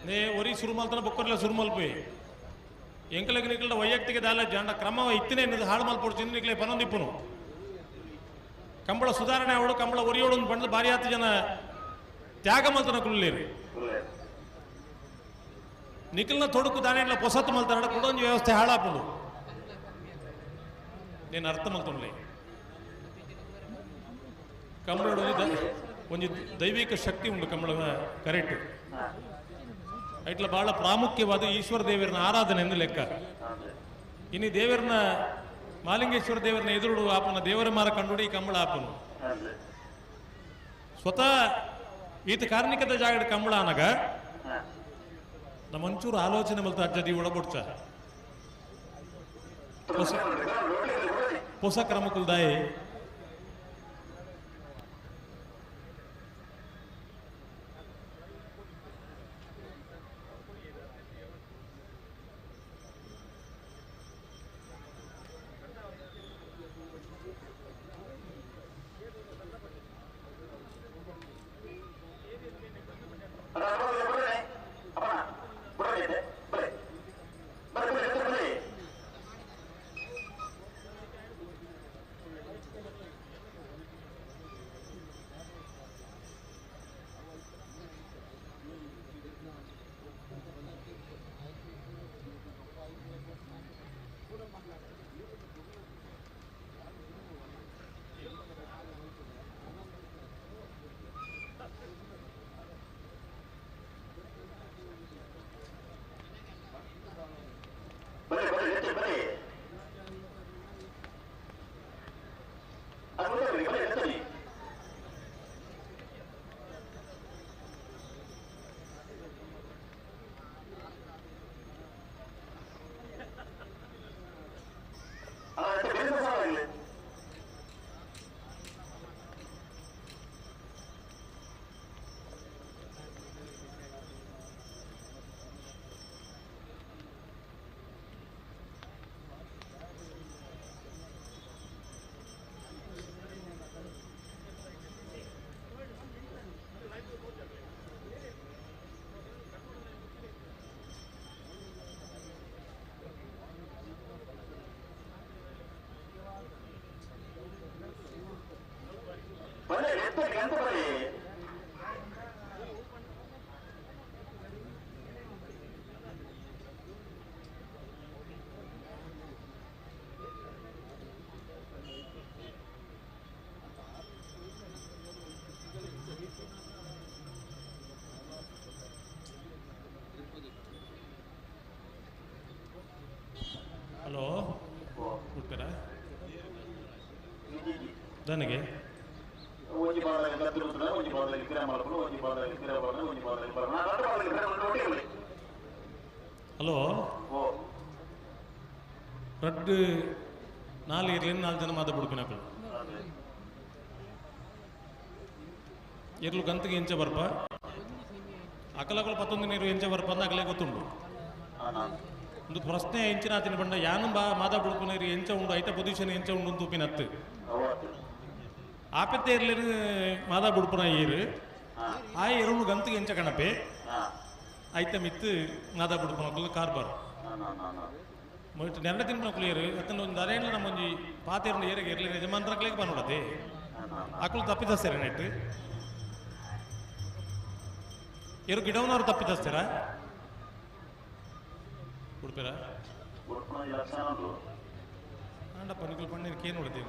ನೇ ಒರಿ ಸುರು ಮಲ್ತನ ಬೊಕ್ಕರ್ಲ ಸುರು ಮಲ್ಪಿ ಎಂಕಲಗೆ ನಿಕ್ಲ ವೈಯಕ್ತಿಕ ದಾಲ ಜಾಂಡ ಕ್ರಮ ಇತ್ತಿನೇ ಹಾಳು ಮಲ್ಪೊಡ್ಚಿಂದು ನಿಕ್ಲೆ ಪನೊಂದಿಪ್ಪುನು ಕಂಬಳ ಸುಧಾರಣೆ ಅವಳು ಕಂಬಳ ಒರಿಯೋಳು ಬಂದು ಭಾರಿ ಆತು ಜನ ತ್ಯಾಗ ಮಲ್ತನ ಕುಳ್ಳೇರಿ ನಿಖಲ್ನ ತೊಡಕು ದಾನೆ ಪೊಸತ್ತು ಮಲ್ತಾರ ಕುಡೊಂದು ವ್ಯವಸ್ಥೆ ಹಾಳಾಪುಂಡು నేను ಅರ್ಥ ಮಲ್ತೊಂಡ್ಲೆ. ಕಂಬಳ ಒಂಜಿ ದೈವಿಕ ಶಕ್ತಿ ಉಂಟು ಕಂಬಳದ ಕರೆಕ್ಟ್ ಐಟ್ಲ ಬಹಳ ಪ್ರಾಮುಖ್ಯವಾದ ಈಶ್ವರ ದೇವರನ್ನ ಆರಾಧನೆ ಎಂದು ಲೆಕ್ಕ. ಇನ್ನು ದೇವರನ್ನ ಮಾಲಿಂಗೇಶ್ವರ ದೇವರನ್ನ ಎದುರುಡು ಆಪನ ದೇವರ ಮಾರ ಕಂಡುಡಿ ಕಂಬಳ ಆಪನು ಸ್ವತಃ ಈತ ಕಾರ್ಣಿಕದ ಜಾಗಡ ಕಂಬಳ ಅನಗ ನಮ್ಮ ಒಂಚೂರು ಆಲೋಚನೆ ಮಲ್ತ ಅಜ್ಜದಿ ಒಳಬೊಡ್ಚ ಹೊಸ ಕ್ರಮಕುಲ್ದಾಯಿ ನನಗೆ ಹಲೋ ರಡ್ಡು ನಾಲ್ ಇರ್ಲಿ ನಾಲ್ಕು ಜನ ಮಾತ ಬಿಡ್ಪಿನಕ್ಕಳು ಎರ್ಲು ಗಂತಿಗೆ ಎಂಚ ಬರ್ಪ ಅಕಲಕಲು ಪತ್ತೊಂದು ನೀರು ಎಂಚ ಬರ್ಪ ಅಂದ ಅಗಲೇ ಗೊತ್ತುಂಡು. ಒಂದು ಪ್ರಶ್ನೆ ಎಂಚಿನ ಆತಿನ ಬಂಡ ಯಾನು ಬಾ ಮಾತಾ ಬಿಡ್ಪಿನ ಎಂಚ ಉಂಡು ಐತ ಪೊಸಿಷನ್ ಎಂಚ ಉಂಡು ಅಂತ ತೂಪಿನತ್ತು ಆಪತ್ತೆ ಇರ್ಲಿರು ಮಾದಾ ಬುಡ್ಪುನ ಏರು ಆ ಎರುನು ಗಂತಿಗೆ ಎಂಚ ಕಣಪೆ ಐತ ಮಿತ್ತು ಮಾದಾ ಬುಡ್ಪುನ ಕಾರ್ಬಾರ್ ಮೊಯ್ತು ನೆರಡ ತಿನ್ಪುನ ಕುಲಿಯರು ಅತ್ತನ ಒಂದು ಅರೇಂಡ್ಲ ನಮ್ಮೊಂಜಿ ಪಾತೇರು ಏರಿಗೆ ಇರಲಿ ಯಜಮಾನ್ರಕ್ಲೇಗೆ ಬಂದ್ಬಿಡತ್ತೆ ಆಕಳು ತಪ್ಪಿತಸ್ತಾರೆ ನೆಟ್ಟು ಏರು ಗಿಡವನವರು ತಪ್ಪಿತಸ್ತಾರ ಉಡುಪಿರ ಆಂಡಪ್ಪ ನಿಕಲ್ ಪಣ್ಣೀರು ಕೇನು ಉಳಿತೆ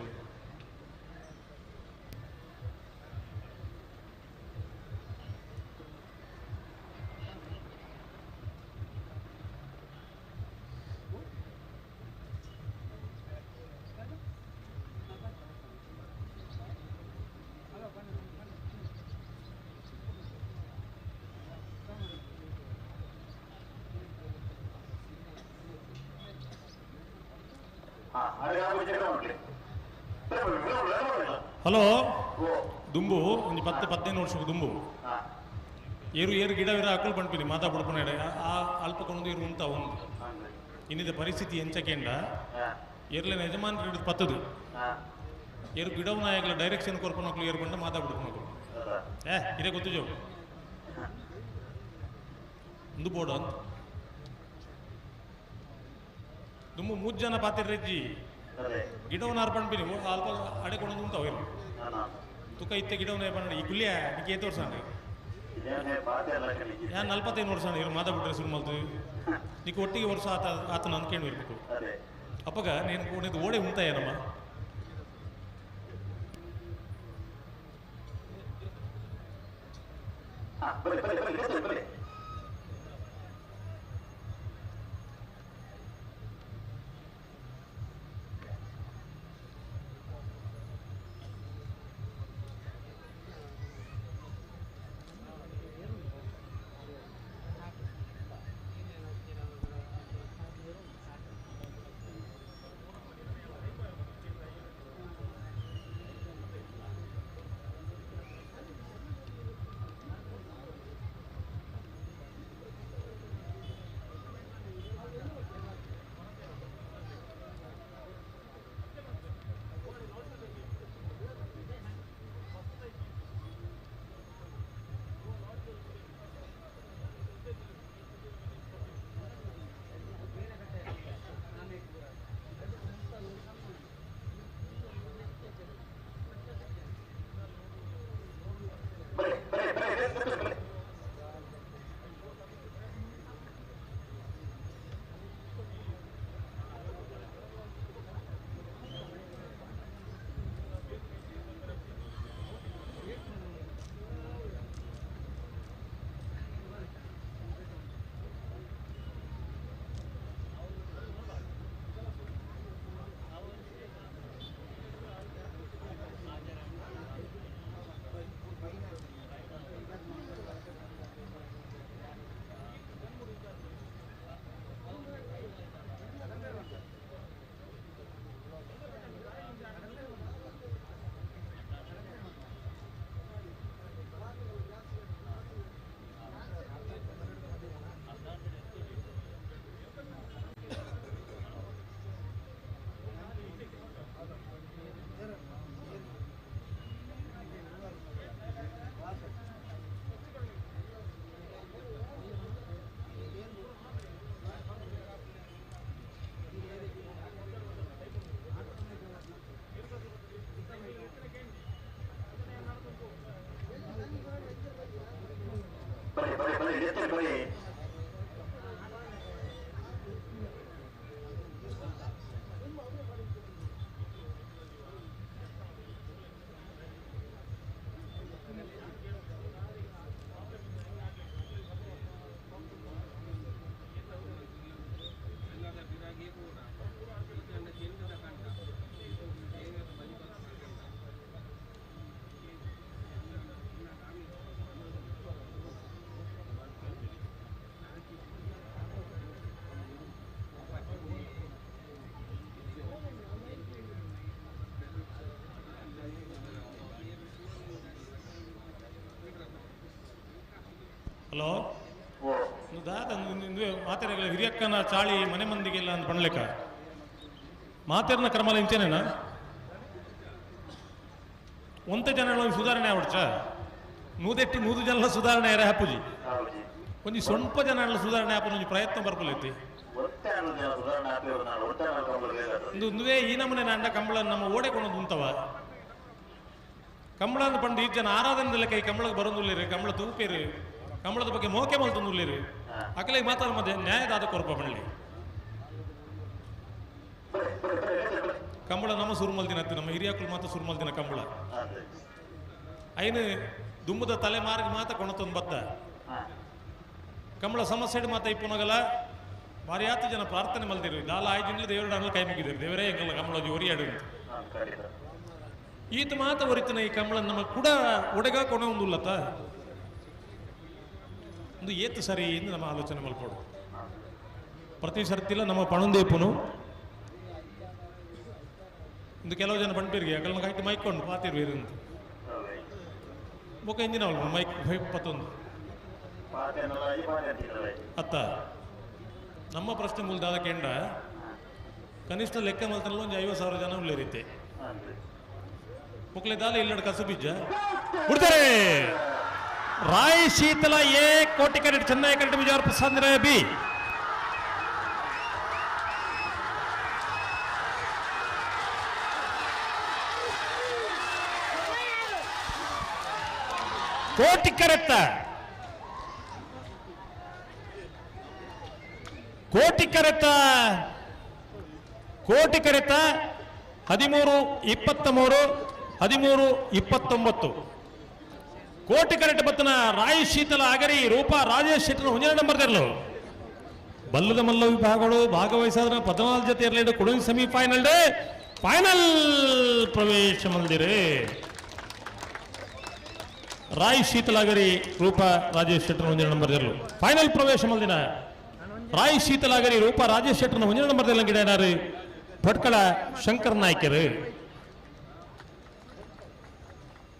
ಹಲೋ ದುಂಬು ಒಂದು 10-15 ವರ್ಷಕ್ಕೆ ದುಂಬು ಏರು ಏರು ಗಿಡವಿರ ಅಕ್ಕಳು ಪಂಪಿನಿ ಮಾತಾ ಪಡ್ಪನ ಆ ಅಲ್ಪ ಕೊಂಡು ಏರು ಉಂಟ ಒಂದು ಇನ್ನಿದ ಪರಿಸ್ಥಿತಿ ಎಂಚಕೆಂಡ ಏರ್ಲಿನ ಯಜಮಾನ್ ಹಿಡಿದು ಪತ್ತದು ಏರು ಗಿಡವು ನಾಯಕಲ ಡೈರೆಕ್ಷನ್ ಕೊರ್ಪನಕ್ಲು ಏರು ಬಂಡ ಮಾತಾ ಬಿಡ್ಪನಕ್ಲು ಏ ಇದೇ ಗೊತ್ತು ಜೋ ಒಂದು ಬೋರ್ಡ್ ಅಂತ ದುಂಬು ಮೂರು ಜನ ಪಾತಿರ್ರೆಜ್ಜಿ ಗಿಡವನ್ನ ಅರ್ಪಣ್ಪಿನಿ ಅಲ್ಪ ಅಡೆ ಕೊಡೋದು ಉಂಟು ಅವೇನು ತುಕ ಇತ್ತೆ ಗಿಡವನ್ನ ಪಂಡ ಈ ಗುಲ್ಯ ನಿಕ್ಕೆ ಏತು ವರ್ಷ ಯಾನ್ 45 ವರ್ಷ ಇರು ಮಾತಾ ಬಿಟ್ರೆ ಶುರು ಮಲ್ತು ನಿಕ್ಕೆ ಒಟ್ಟಿಗೆ ವರ್ಷ ಆತ ಆತನ ಅಂದ್ಕೊಂಡು ಇರ್ಬೇಕು ಅಪ್ಪಗ ನೀನು ಕೂಡಿದ್ದು ಓಡೆ ಉಂಟಾಯನಮ್ಮ ಹಲೋ ದಾದ ಮಾತೆರಗಳ ಹಿರಿಯಕ್ಕನ ಚಾಳಿ ಮನೆ ಮಂದಿಗೆಲ್ಲ ಅಂತ ಪಣ್ಲೆಕ್ಕ ಮಾತೆರ್ನ ಕ್ರಮಲ ಇಂಚೇನೇನ ಒಂತೆ ಜನ ಸುಧಾರಣೆ ಆಗ್ಬಿಡ್ಚ ನೂದೆಟ್ಟು ನೂದು ಜನ ಸುಧಾರಣೆ ಯಾರೇ ಹಾಪುಜಿ ಒಂಜಿ ಸೊಂಪ ಜನ ಸುಧಾರಣೆ ಆಪುನ ಒಂಜಿ ಪ್ರಯತ್ನ ಬರ್ಪಲೈತಿ ಒಂದು ಈ ನಮೂನೆ ನಾಂಡ ಕಂಬಳ ನಮ್ಮ ಓಡೆ ಕೊಂಡು ಉಂತವ ಕಂಬಳ ಅಂತ ಪಂಡು ಈ ಜನ ಆರಾಧನೆ ಕೈ ಕಂಬಳಕ್ಕೆ ಬರೋದುಲ್ಲೇರಿ ಕಂಬಳ ತೂಪೇರು ಕಂಬಳದ ಬಗ್ಗೆ ಮೋಕೆ ಮಲ್ತೊಂದುಲ್ಲೇರಿ ಅಕಲೆ ಮಾತಾಡ ಮಧ್ಯೆ ನ್ಯಾಯದಾದ ಕೊರಪ ಬಳ್ಳಿ ಕಂಬಳ ನಮ್ಮ ಸುರುಮಲ್ ದಿನ ನಮ್ಮ ಹಿರಿಯಾಕುಲು ಮಾತ್ರ ಸುರುಮಲ್ ದಿನ ಕಂಬಳ ಐನು ದುಮ್ಮದ ತಲೆಮಾರಿಗೆ ಮಾತ್ರ ಕೊಣತೊಂದು ಬತ್ತ ಕಂಬಳ ಸಮಸ್ಯೆ ಮಾತ ಇಪ್ಪುನಗಲ ಭಾರಿ ಜನ ಪ್ರಾರ್ಥನೆ ಮಲ್ದಿರು ದಾಲ ಆಯ್ದಿಂಡ್ಲ ದೇವರ ಕೈ ಮುಗಿದಿರು ದೇವರೇ ಎಂಗಲ್ಲ ಕಂಬಳ ಒರಿಯಾಡು ಅಂತ ಈತ ಮಾತ ಒರಿತನ ಈ ಕಂಬಳ ನಮ್ಮ ಕೂಡ ಒಡೆಗ ಕೊಣ ಒಂದುಲ್ಲತ್ತ ಒಂದು ಏತು ಸರಿ ಎಂದು ನಮ್ಮ ಆಲೋಚನೆ ಮಲ್ಪೋಡು ಪ್ರತಿ ಸರ್ತಿಲ್ಲ ನಮ್ಮ ಪಣಂದೇಪುನು ಒಂದು ಕೆಲವು ಜನ ಪಣ್ಪೇರಿಗೆ ಅಕಲ್ನ ಕಾಯ್ತು ಮೈಕೊಂಡು ಪಾತಿರು ಅಂತ ಬೊಕ್ಕ ಇಂಜಿನ ಅವಳು ಮೈಕ್ ಪತ್ತೊಂದು ಅತ್ತ ನಮ್ಮ ಪ್ರಶ್ನೆ ಮೂಲದಾದ ಕೆಂಡ ಕನಿಷ್ಠ ಲೆಕ್ಕ ಮಲ್ತನಲ್ಲ ಒಂದು 50,000 ಜನ ಉಳ್ಳೆ ರೀತಿ ಮುಕ್ಲೆ ದಾಲ ಇಲ್ಲಡ ಕಸು ಬೀಜ ಬಿಡ್ತಾರೆ ರಾಯ್ ಶೀತಲ ಎ ಕೋಟಿ ಕರೆಟ್ ಚೆನ್ನೈ ಕರೆಟ್ ಬಿಜಾರ್ ಪ್ರಸಾದ್ ಬಿ ಕೋಟಿ ಕರೆತ್ತ ಕೋಟಿ ಕರೆತ ಕೋಟಿ ಕರೆತ 13-23 13-29 ಕೋಟಿ ಕರೆಟ್ ಬತ್ತನ ರಾಯ್ ಶೀತಲ ಅಗರಿ ರೂಪಾ ರಾಜೇಶ್ ಶೆಟ್ಟರ್ ಒಂಜನೇ ನಂಬರ್ ತೆರಲು ಬಲ್ಲದ ಮಲ್ಲ ವಿಭಾಗಗಳು ಭಾಗವಹಿಸಾದ್ರ 14 ಜೊತೆ ಇರಲಿ ಕೊಡಗಿನ ಸೆಮಿಫೈನಲ್ ಡೇ ಫೈನಲ್ ಪ್ರವೇಶ ಮಂದಿರೇ ರಾಯ್ ಶೀತಲಾಗರಿ ರೂಪಾ ರಾಜೇಶ್ ಶೆಟ್ಟರ್ ಒಂಜನೇ ನಂಬರ್ ತೆರಲು ಫೈನಲ್ ಪ್ರವೇಶ ಮಲ್ದಿನ ರಾಯ್ ಶೀತಲಾಗರಿ ರೂಪಾ ರಾಜೇಶ್ ಶೆಟ್ಟರ್ನ ಒಂಜನೇ ನಂಬರ್ ಗಿಡ ಭಟ್ಕಳ ಶಂಕರ್ ನಾಯ್ಕರು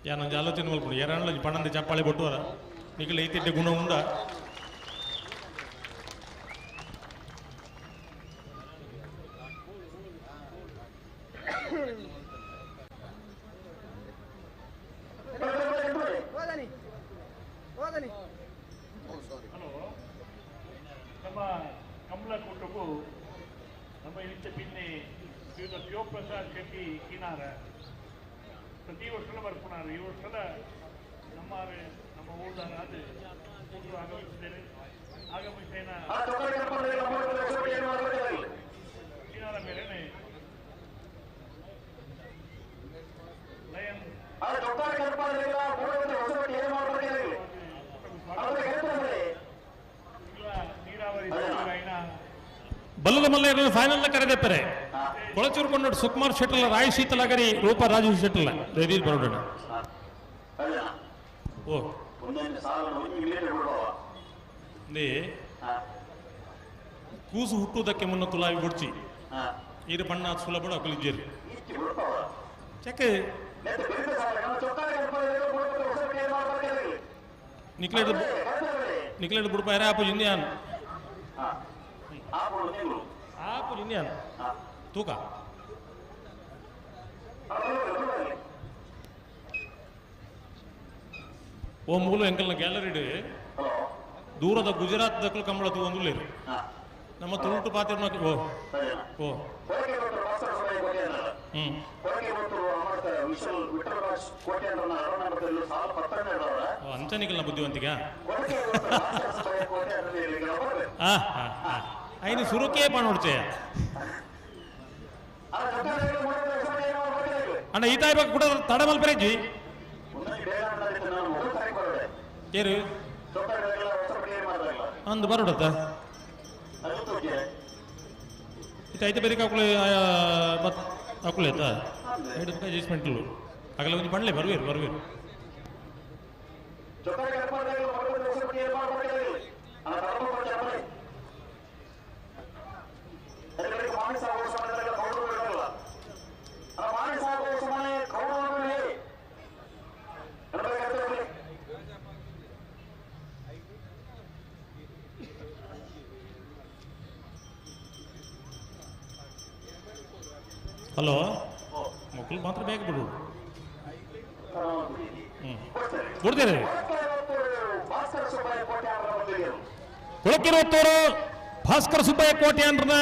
ಯಾನೊಂಜಿ ಆಲೋಚನೆ ಮಲ್ಪುಂಡು ಏರಾಂಡ್ಲ ಪಣಂದೆ ಚಪ್ಪಾಳೆ ಬೊಟ್ಟುವರ ನಿಕಲ ಐತಿಟ್ಟೆ ಗುಣ ಉಂಡ ಹಲೋ ನಮ್ಮ ಕಮಲ ಕೂಟಕ್ಕೂ ನಮ್ಮ ಇಂಚ ಪಿನ್ನೆ ಶ್ರೀಯುತ ಶಿವಪ್ರಸಾದ್ ಶೆಟ್ಟಿ ಕಿನಾರ ಪ್ರತಿ ವರ್ಷಲ ಬರ್ಪುನಾರು ಈ ವರ್ಷಲ ನಮ್ಮ ನಮ್ಮ ಊರ್ದಾರ ಅದು ಕೂಟು ಆಗಮಿಸಿದ್ದೇನೆ ಆಗಮಿಸೇನ ಕಿನಾರ ಮೇಲೇನೆ ಲಯನ್ ನೀರಾವರಿ ಸಚಿವರಾಯಿನ ಬಲ್ಲದ ಮಲ್ಲ ಫೈನಲ್ ಕರೆದೆಪ್ಪರೆ ಕೊಳಚೂರು ಕೊಂಡೋಡು ಸುಕುಮಾರ್ ಶೆಟ್ಟಲ ರಾಯ್ ಶೀತಲಗರಿ ರೂಪಾ ರಾಜೇಶ್ ಶೆಟ್ಟಲ ರೆಡಿ ಬರೋಣ ಓ ಕೂಸು ಹುಟ್ಟುವುದಕ್ಕೆ ಮುನ್ನ ತುಲಾವಿ ಬುಡ್ಚಿ ಇದು ಬಣ್ಣ ಸುಲಭ ಅಕಲಿಜ್ಜೇರಿ ಚೆಕ್ ನಿಕ್ಲೆಡ್ ನಿಕ್ಲೆಡ್ ಬುಡ್ಪ ಯಾರೇ ಆಪು ಇಂದಿಯಾನ್ ಆಪು ಇಂದಿಯಾನ್ ತೂಕ ಓ ಮೂಲು ಎಂಕಲ್ನ ಗ್ಯಾಲರಿಡ್ ದೂರದ ಗುಜರಾತ್ ದಕ್ಕಲು ಕಂಬಳ ತೂವೊಂದುಲ್ಲೇರು ನಮ್ಮ ತುಳುಟು ಪಾತಿರ್ನ ಓ ಓ ಹ್ಮ್ ಓ ಅಂಚನಿಕಲ್ನ ಬುದ್ಧಿವಂತಿಕೆ ಆ ಹಾ ಹಾ ಐನು ಸುರುಕೇ ಪಾಣೋಡ್ಚೆ ಅಣ್ಣ ಈ ತಾಯಿ ಕೂಡ ತಡ ಮಲ್ಪರೇಜಿ ಏರು ಅಂದು ಬರೋಡತ್ತ ಇತ್ತ ಐತೆ ಬೇರೆ ಅಕುಲೆ ಬತ್ ಅಕುಲೆ ಆಯ್ತಾ ಐದು ಅಡ್ಜಸ್ಟ್ಮೆಂಟ್ಲು ಆಗಲ ಒಂಜಿ ಪಣ್ಲೆ ಬರುವೇರು ಬರುವೇರು ಹಲೋ ಮಕ್ಕಳು ಮಾತ್ರ ಬೇಗ ಬಿಡು. ಕೊಡ್ತೀರಿ. ಕೊಳಕಿರುವತ್ತೂರು ಭಾಸ್ಕರ ಸುಬ್ಬಯ್ಯ ಕೋಟೆ ಅಂದ್ರನ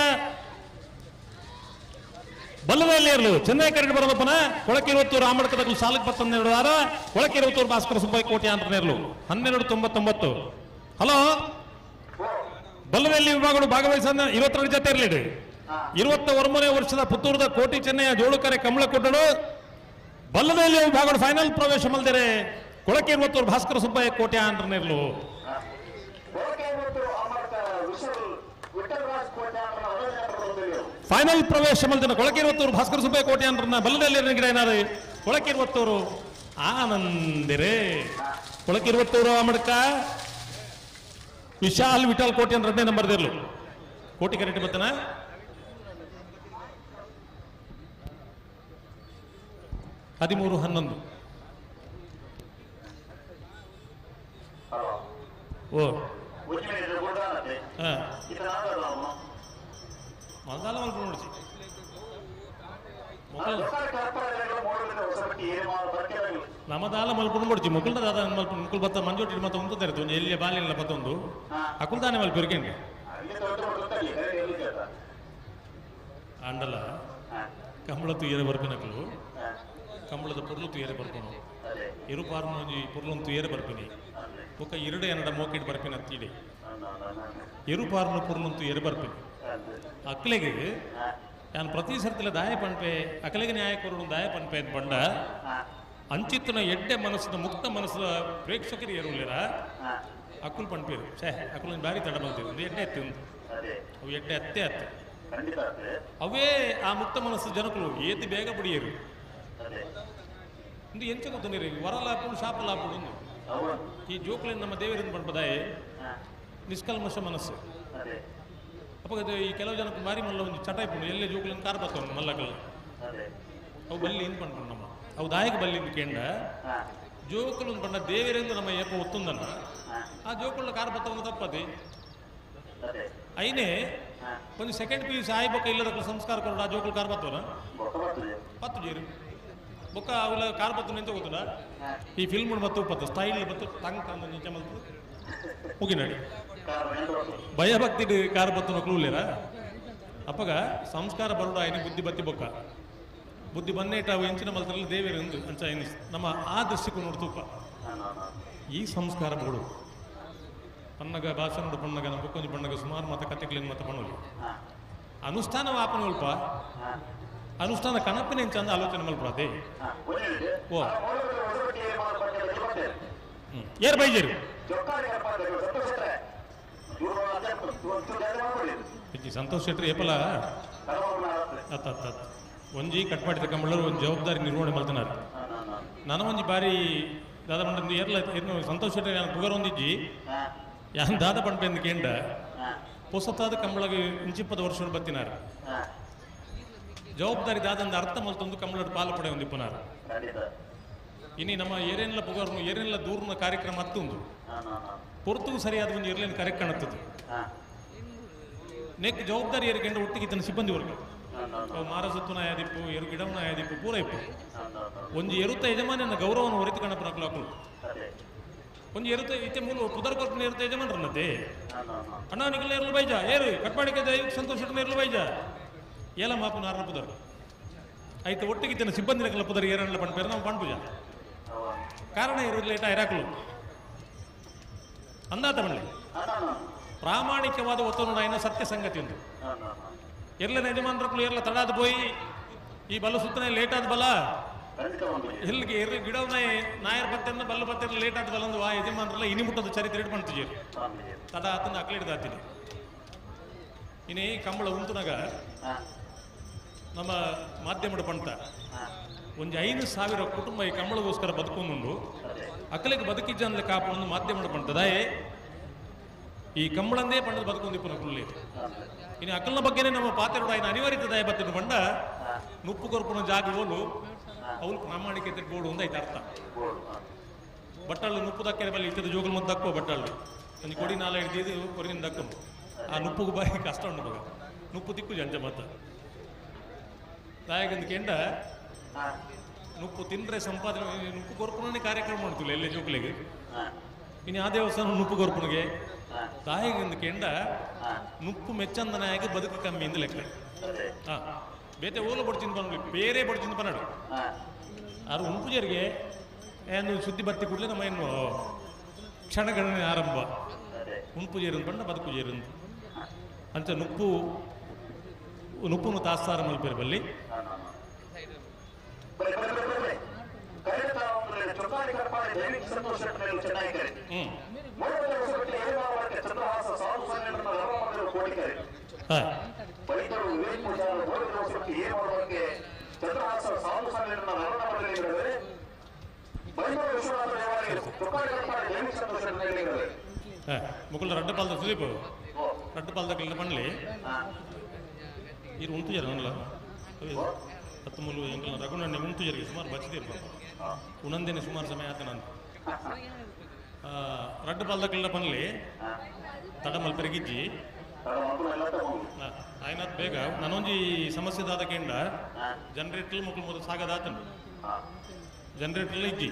ಬಲ್ಲದಲ್ಲಿ ಇರಲು ಚೆನ್ನೈ ಕರೆಂಟ್ ಬರೋದಪ್ಪನ ಕೊಳಕಿರುವತ್ತೂರು ಆಮಡ್ಕದ ಸಾಲಕ್ಕೆ ಬತ್ತನ್ನೆರಡು ಆರ ಕೊಳಕಿರುವತ್ತೂರು ಭಾಸ್ಕರ ಸುಬ್ಬಯ್ಯ ಕೋಟೆ ಅಂತ ಇರಲು 12:99. ಹಲೋ ಬಲ್ಲದಲ್ಲಿ ವಿಭಾಗಗಳು ಭಾಗವಹಿಸ 22 ಜೊತೆ ಇರಲಿ. 29ನೇ ವರ್ಷದ ಪುತ್ತೂರದ ಕೋಟಿ ಚೆನ್ನೈಯ ಜೋಳುಕರೆ ಕಮಲ ಕೊಟ್ಟಳು ಬಲ್ಲದಲ್ಲಿ ವಿಭಾಗಗಳು ಫೈನಲ್ ಪ್ರವೇಶ ಮಲ್ದರೆ ಕೊಳಕಿರುವತ್ತೂರು ಭಾಸ್ಕರ ಸುಬ್ಬಯ್ಯ ಕೋಟೆ ಅಂತ ಇರಲು. ಫೈನಲ್ ಪ್ರವೇಶ ಮಲ್ದಿನ ಕೊಳಕಿರುವತ್ತೂರು ಭಾಸ್ಕರ ಸುಬ್ಬಯ್ಯ ಕೋಟೆ ಅಂತ ಬಲ್ಲದಲ್ಲಿ ಗಿಡ ಏನಾರು ಕೊಳಕಿರುವತ್ತೂರು ಆನಂದಿರೇ ಕೊಳಕಿರುವತ್ತೂರು ಆಮಡ್ಕ ವಿಶಾಲ್ ವಿಠಲ್ ಕೋಟೆ ಅಂತ 2ನೇ ನಂಬರ್ ಇರಲು ಕೋಟಿ ಕರೆಕ್ಟ್ ಬತ್ತನ. ಹದಿಮೂರು 11. ಓ ಮಲ್ದಾಲ ಮಲ್ಪ ನೋಡ್ಸಿ ನಮ್ಮದಾಲ ಮಲ್ಕೊಂಡು ಕೊಡ್ಚಿ ಮುಕುಲ್ದ ದಾದ ಮಲ್ಪ ಮುಕುಲ್ ಬತ್ತ ಮಂಜೋಟಿ ಮತ್ತೆ ಉಂಟು ಒಂಜಿ ಎಲ್ಲಿಯ ಬಾಲಿಲ್ಲ ಬತ್ತೊಂದು ಅಕುಲ್ದಾನೆ ಮಲ್ಪ ಇರ್ಕೆಂಗೆ ಆಂಡಲ ಕಂಬಳ ತುಯ್ಯರೆ ಬರ್ಪಿನಕಲು ಕಂಬಳದ ಪೊರ್ಲು ತುಯ್ಯರೆ ಬರ್ಪನು ಇರುಪಾರ್ನ ಒಂಜಿ ಪೊರ್ಲೊಂದು ತುಯ್ಯರೆ ಬರ್ಪಿನಿ ಬೊಕ್ಕ ಇರುಡೆ ಎನ್ನಡ ಮೋಕೆಟ್ ಬರ್ಪಿನ ತೀಡೆ ಎರುಪಾರ್ನ ಪೊರ್ಲೊಂದು ತುಯ್ಯರೆ ಬರ್ಪಿನಿ ಅಕ್ಲೆಗೆ ನಾನು ಪ್ರತಿ ಸರ್ತಿಲ ದಾಯ ಪನ್ಪೆ ಅಕಲೆಗೆ ನ್ಯಾಯ ಕೊರಡು ದಾಯ ಪನ್ಪೆ ಅಂತ ಬಂಡ ಅಂಚಿತ್ತನ ಎಡ್ಡೆ ಮನಸ್ಸಿನ ಮುಕ್ತ ಮನಸ್ಸಿನ ಪ್ರೇಕ್ಷಕರು ಏರುಲಿರ ಅಕುಲ್ ಪನ್ಪೇರು ಛೇ ಅಕುಲ್ ಬಾರಿ ತಡ ಬಂದಿರು ಒಂದು ಎಡ್ಡೆ ಎತ್ತಿ ಒಂದು ಅವು ಎಡ್ಡೆ ಅತ್ತೆ ಅತ್ತೆ ಅವೇ ಆ ಮುಕ್ತ ಮನಸ್ಸು ಜನಕುಲು ಏತಿ ಬೇಗ ಬುಡಿಯರು ಒಂದು ಎಂಚ ಗೊತ್ತುಂದಿರಿ ವರಲಾಪುಡು ಶಾಪಲಾಪುಡು ಒಂದು ಈ ಜೋಕುಲಿನ ನಮ್ಮ ದೇವರಿಂದ ಪನ್ಪದಾಯೆ ನಿಷ್ಕಲ್ಮಶ ಮನಸ್ಸು. ಅಪ್ಪ ಈ ಕೆಲವು ಜನಕ್ಕೆ ಮಾರಿ ಮಲ್ಲ ಒಂದು ಚಟ ಇಪ್ಪುಂಡು ಎಲ್ಲೇ ಜೋಕುಲಿನ ಕಾರ್ ಬತ್ತವನು ಮಲ್ಲಕಲ್ಲ ಅವು ಬಲ್ಲಿ ಇಂದು ಪನ್ಪುಂಡು ನಮ್ಮ ಅವು ದಾಯಕ ಬಲ್ಲಿ ಇಂದು ಕೇಂಡ ಜೋಕುಲು ಪಂಡ ದೇವರೆಂದು ನಮ್ಮ ಏಪ ಒತ್ತುಂದನ್ನ ಆ ಜೋಕುಲ ಕಾರ್ ಬತ್ತವನು ತಪ್ಪದೆ ಐನೇ ಒಂದು ಸೆಕೆಂಡ್ ಪಿ ಯು ಸಿ ಆಯ್ಬೊಕ್ಕ ಇಲ್ಲದ ಸಂಸ್ಕಾರ ಕೊರಡು ಆ ಜೋಕುಲು ಕಾರ್ ಬತ್ತವನ ಪತ್ತು ಜೇರು ಬೊಕ್ಕ ಅವೆಲ್ಲ ಕಾರ್ ಬತ್ತು ನಿಂತ ಗೊತ್ತಲ್ಲ ಈ ಫಿಲ್ಮ್ ಮತ್ತು ಪತ್ತು ಸ್ಟೈಲ್ ಬತ್ತು ಟಂಕ್ ಅಂದ ನಿಂಚ ಮಲ್ತು ಮುಗಿನಾಡಿ ಭಯಭಕ್ತಿ ಕಾರ್ ಬತ್ತು ನಕ್ಲೂಲೇರ ಅಪ್ಪಗ ಸಂಸ್ಕಾರ ಬರೋಡು ಆಯ್ನಿ ಬುದ್ಧಿ ಬತ್ತಿ ಬೊಕ್ಕ ಬುದ್ಧಿ ಬನ್ನೇಟ ಅವು ಎಂಚಿನ ಮಲ್ತರಲ್ಲಿ ದೇವೇರು ಎಂದು ಅಂಚ ನಮ್ಮ ಆ ದೃಷ್ಟಿಕೋನ ನೋಡ್ತೂಪ ಈ ಸಂಸ್ಕಾರ ಬೋಡು ಪನ್ನಗ ಭಾಷಣದ ಪಣ್ಣಗ ನಮ್ಮ ಬೊಕ್ಕೊಂಜಿ ಪಣ್ಣಗ ಸುಮಾರು ಮತ ಕತೆಗಳಿನ ಮತ ಪಣ್ಣೋಲಿ ಅನುಷ್ಠಾನ ವಾಪನ ಅಲ್ಪ ಅನುಷ್ಠಾನ ಕಣಪಿನ ಎಂಚ ಅಂದ ಆಲೋಚನೆ ಮಲ್ಪ ಅದೇ ಓ ಏರ್ ಬೈಜೇರು ಸಂತೋಷ್ ಶೆಟ್ಟಿ ಏಪಲ ಅತ್ತ ಅತ್ತ ಅತ್ತ ಒಂಜಿ ಕಟ್ ಮಾಡಿದ ಕಂಬಳರು ಒಂದು ಜವಾಬ್ದಾರಿ ನಿರ್ವಹಣೆ ಮಾಡ್ತಾನಾರು. ನಾನು ಒಂಜಿ ಬಾರಿ ದಾದ ಪಂಡ ಏರ್ಲ ಇನ್ನು ಸಂತೋಷ್ ಶೆಟ್ಟಿ ನಾನು ಪುಗರ್ ಒಂದಿಜ್ಜಿ ಯಾನ್ ದಾದ ಪಂಪೆಂದು ಕೇಂಡ ಪೊಸತಾದ ಕಂಬಳಗೆ ಇಂಚಿಪ್ಪದ ವರ್ಷ ಬತ್ತಿನಾರು ಜವಾಬ್ದಾರಿ ದಾದಂದ ಅರ್ಥ ಮಲ್ತೊಂದು ಕಂಬಳಡು ಪಾಲು ಪಡೆ ಒಂದಿಪ್ಪನಾರು. ಇನಿ ನಮ್ಮ ಏರೇನೆಲ್ಲ ಪುಗರ್ನು ಏರೇನೆಲ್ಲ ದೂರ್ನ ಕಾರ್ಯಕ್ರಮ ಹತ್ತುಂದು ಪೊರ್ತುಗು ಸರಿಯಾದ ಒಂದು ಇರ್ಲೇನು ಕರೆಕ್ಟ್ ಕಾಣುತ್ತದೆ. ನೆಕ್ ಜವಾಬ್ದಾರಿ ಏರಿಕೆಂಡ ಒಟ್ಟಿಗೆ ತನ್ನ ಸಿಬ್ಬಂದಿ ವರ್ಗ ಅವು ಮಾರಸತ್ತು ನಾಯಾದಿಪ್ಪು ಎರು ಗಿಡವು ನಾಯಾದಿಪ್ಪು ಪೂರ ಇಪ್ಪು ಒಂಜಿ ಎರುತ್ತ ಯಜಮಾನಿಯನ್ನ ಗೌರವವನ್ನು ಹೊರತು ಕಾಣಪ್ಪನ ಅಕ್ಲು ಒಂಜಿ ಎರುತ್ತ ಇತ್ತೆ ಮೂಲ ಪುದರ್ ಕೊರ್ಪನ ಎರುತ್ತ ಯಜಮಾನರನ್ನತೆ ಅಣ್ಣ ನಿಗಲ ಇರಲು ಬೈಜ ಏರು ಕಟ್ಪಾಡಿಕೆ ಸಂತೋಷ ಇರಲು ಬೈಜ ಏಲ ಮಾಪು ನಾರನ ಪುದರ್ ಆಯ್ತು ಒಟ್ಟಿಗೆ ತನ್ನ ಸಿಬ್ಬಂದಿ ನಕಲ ಪುದರ್ ಏರಣ್ಣ ಪಣ್ಪೇರು ನಾವು ಪಣ್ಪುಜ ಕಾರಣ ಇರು ಲೇಟ ಇರಾಕ್ಲು ಅಂದಾತ ಬಳ್ಳಿ ಪ್ರಾಮಾಣಿಕವಾದ ಒತ್ತುನುಡಾಯಿನ ಸತ್ಯ ಸಂಗತಿ ಒಂದು ಎರ್ಲ ಯಜಮಾನ್ರಕ್ಲು ಎರ್ಲ ತಡಾದ ಪೋಯಿ ಈ ಬಲ ಸುತ್ತನೆ ಲೇಟ್ ಆದ ಬಲ ಎಲ್ಲಿಗೆ ಎರ್ಲಿ ಗಿಡವನ ನಾಯರ್ ಬತ್ತೆನ್ನ ಬಲ್ಲ ಬತ್ತೆಲ್ಲ ಲೇಟ್ ಆದ ಬಲ ಅಂದು ಆ ಯಜಮಾನ್ರಲ್ಲ ಇನಿ ಮುಟ್ಟದ ಚರಿತ್ರೆ ಇಟ್ಟು ಮಾಡ್ತಿದ್ದೀರಿ ತಡ ಆತನ ಅಕ್ಲಿಡ್ದಾತೀನಿ. ಇನಿ ಕಂಬಳ ಉಂಟುನಾಗ ನಮ್ಮ ಮಾಧ್ಯಮದ ಪಂಟ ಒಂದು 5,000 ಕುಟುಂಬ ಈ ಕಂಬಳಗೋಸ್ಕರ ಬದುಕೊಂಡುಂಡು ಅಕ್ಕಲಿಗೆ ಬದುಕಿಜ್ಜನ್ಲೆ ಕಾಪುಂಡು ಮಾಧ್ಯಮದ ಪಂಟದಾಯೇ ಈ ಕಂಬಳಂದೇ ಪಂಡದ ಬದುಕೊಂದಿಪ್ಪನ ಕುಳ್ಳಿ ಇನ್ನು ಅಕ್ಕಲ್ನ ಬಗ್ಗೆನೇ ನಮ್ಮ ಪಾತೆರಡು ಆಯ್ನ ಅನಿವಾರ್ಯತೆ ದಯ ಬತ್ತಿನ ಪಂಡ ನುಪ್ಪು ಕೊರ್ಪುನ ಜಾಗ ಓಲು ಅವಳು ಪ್ರಾಮಾಣಿಕತೆ ಬೋಡು ಒಂದು ಐತೆ ಅರ್ಥ. ಬಟ್ಟಳ್ಳು ನುಪ್ಪು ದಕ್ಕೆರೆ ಬಲ್ಲಿ ಇತ್ತದ ಜೋಗುಲ್ ಮತ್ತು ದಕ್ಕೋ ಬಟ್ಟಳ್ಳು ಒಂದು ಕೊಡಿ ನಾಲ ಹಿಡ್ದಿದ್ದು ಕೊರಿನ ದಕ್ಕ ಆ ನುಪ್ಪುಗೂ ಬಾರಿ ಕಷ್ಟ ಉಂಟು ಮಗ ನುಪ್ಪು ತಿಕ್ಕು ಜಂಜ ಮತ್ತ ದಾಯಕಂದ ಕೆಂಡ ನುಪ್ಪು ತಿಂದ್ರೆ ಸಂಪಾದನೆ ನುಪ್ಪು ಕೊರ್ಪುನೇ ಕಾರ್ಯಕ್ರಮ ಮಾಡ್ತಿಲ್ಲ ಎಲ್ಲೇ ಜೋಕ್ಲೆಗ್. ಇನ್ನು ಆ ದೇವಸ್ಥಾನ ನುಪ್ಪು ಕೊರ್ಪುನಿಗೆ ದಾಯಕಂದ ಕೆಂಡ ನುಪ್ಪು ಮೆಚ್ಚಂದನಾಯಕ ಬದುಕು ಕಮ್ಮಿ ಇಂದ ಲೆಕ್ಕ. ಹಾ ಬೇತೆ ಓಲ ಬಡ್ಚಿಂದ ಪನ್ನಡು ಬೇರೆ ಬಡ್ಚಿಂದ ಪನ್ನಡು ಆರು ಉಂಪು ಜರಿಗೆ ಏನು ಸುದ್ದಿ ಬತ್ತಿ ಕೂಡಲೇ ನಮ್ಮ ಏನು ಕ್ಷಣಗಣನೆ ಆರಂಭ. ಉಂಪು ಜೇರಂದು ಪಂಡ ಬದುಕು ಜೇರಂದು ಅಂಚ ನುಪ್ಪು ನುಪ್ಪುನು ತಾಸ್ತಾರ ಮಲ್ಪೇರು ಬಲ್ಲಿ. ಮುಕುಲ್ ರಡ್ಡ ಪಾಲ್ದ ಸುದೀಪ್ ರಡ್ಡ ಪಾಲ್ದ ಪಣ್ಲಿ ಇರು ಉಂಟು ಜರ ಅಲ್ಲ ಹತ್ತು ಮೂಲು ಎಂಕಲ್ನ ರಘುನಣ್ಣೆ ಉಂಟು ಜರಿಗೆ ಸುಮಾರು ಬಚ್ಚಿದಿರು ಉಣಂದೇನೆ ಸುಮಾರು ಸಮಯ ಆತ ನಾನು ರಡ್ಡ ಪಾಲ್ದ ಪನ್ಲಿ ತಡ ಮಲ್ಪೆರಗಿಜ್ಜಿ ಆಯ್ನಾತ್ ಬೇಗ ನಾನೊಂಜಿ ಸಮಸ್ಯೆ ದಾದ ಕೇಂಡ ಜನರೇಟರ್ ಮುಕುಲ್ ಮೊದಲು ಸಾಗದಾತನು ಜನರೇಟರ್ ಇಜ್ಜಿ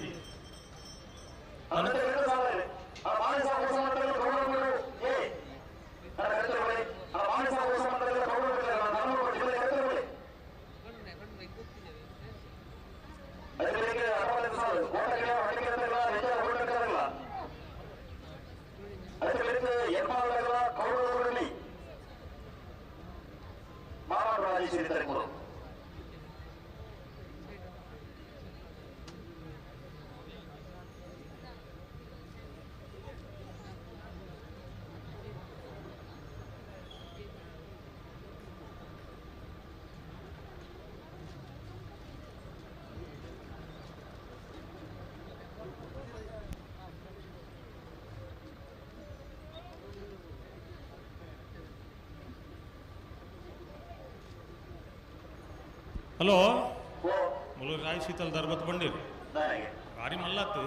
ಹಲೋ ಮುಲೂರು ರಾಯ್ ಶೀತಲ್ ದರ್ಬತ್ ಬಂಡಿರು ಭಾರಿ ಮಲ್ಲಾತು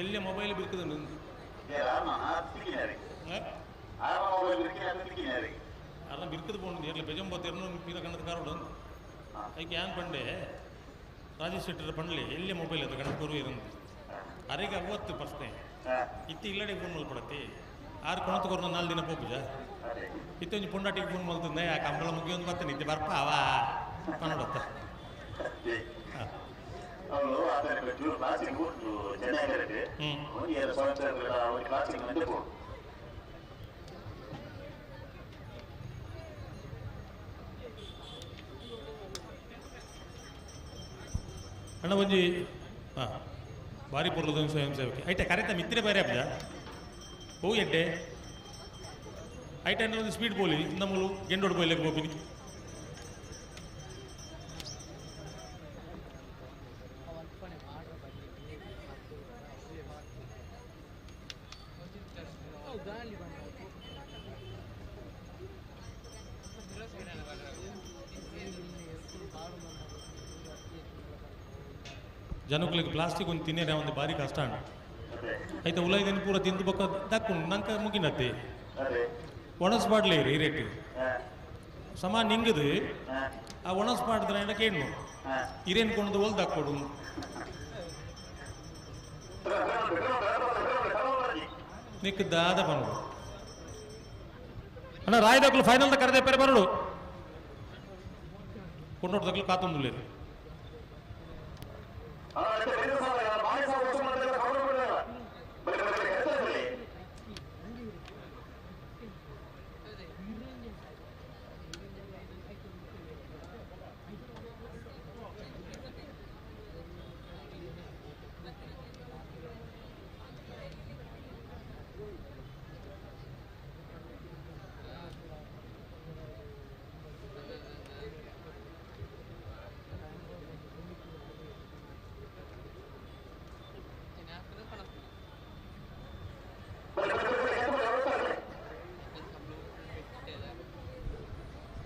ಎಲ್ಲೇ ಮೊಬೈಲ್ ಬಿರ್ಕದ ಅರ್ಧ ಬಿರ್ಕದ ಪೋಂಡು ಎರ್ಲ ಬೆಜಂಬತ್ತು ಪೀರ ಕಣ್ಣದ ಕಾರೋಡು ಐಕೆ ಏನ್ ಪಂಡೆ ರಾಜೇಶ್ ಶೆಟ್ಟರ್ ಪಂಡ್ಲಿ ಎಲ್ಲೇ ಮೊಬೈಲ್ ಅದು ಕಣ್ಣ ಕೊರು ಇರಂದು ಅರೆಗೆ ಅವತ್ತು ಪ್ರಶ್ನೆ ಇತ್ತು ಇಲ್ಲಡೆ ಫೋನ್ ಮಲ್ಪಡತ್ತಿ ಆರು ಕೊಣತು ಕೊರ್ನ 4 ದಿನ ಪೋಪುಜ ಇತ್ತೊಂಜಿ ಪೊಂಡಾಟಿಗೆ ಫೋನ್ ಮಲ್ತಂದೆ ಆ ಕಂಬಳ ಮುಗಿಯೊಂದು ಬರ್ತಾನೆ ಇತ್ತೆ ಬರ್ಪ ಅವ ಕನ್ನಡತ್ತ ಅಣ್ಣ ಒಂಜಿ ಹಾಂ ಭಾರಿ ಪೊರ್ಲದ ಸ್ವಯಂ ಸೇವಕಿ ಐಟೆ ಕರೆತ ಮಿತ್ರ ಬೇರೆ ಅಬ್ಜ ಹೋ ಎಡ್ಡೆ ಐಟೆ ಅಂದ್ರೆ ಒಂದು ಸ್ಪೀಡ್ ಬೋಲಿ ನಮ್ಮಲು ಗೆಂಡೋಡು ಬೋಯ್ಲೆಕ್ ಬೋಪಿನಿ ಜನಗಳಿಗೆ ಪ್ಲಾಸ್ಟಿಕ್ ಒಂದು ತಿನ್ನೇರೆ ಒಂದು ಭಾರಿ ಕಷ್ಟ ಅಣ್ಣ ಆಯ್ತಾ ಉಲೈದಿನ ಪೂರ ತಿಂದು ಬೊಕ್ಕ ದಕ್ಕು ನಂಕ ಮುಗಿನತ್ತೆ ಒಣಸ್ ಬಾಡ್ಲಿ ಈ ರೇಟ್ ಸಮ ನಿಂಗದು ಆ ಒಣಸ್ ಬಾಡಿದ್ರೆ ಏನ ಕೇಳು ಇರೇನು ಕೊಂಡು ಒಲ್ದು ಹಾಕೊಡು ನಿಕ್ಕ ದಾದ ಬನ್ನೋಡು ಅಣ್ಣ ರಾಯದಕ್ಲು ಫೈನಲ್ ಕರೆದೆ ಪೆರೆ ಬರಡು ಕೊಂಡೋಡ್ದಕ್ಲು ಕಾತೊಂದು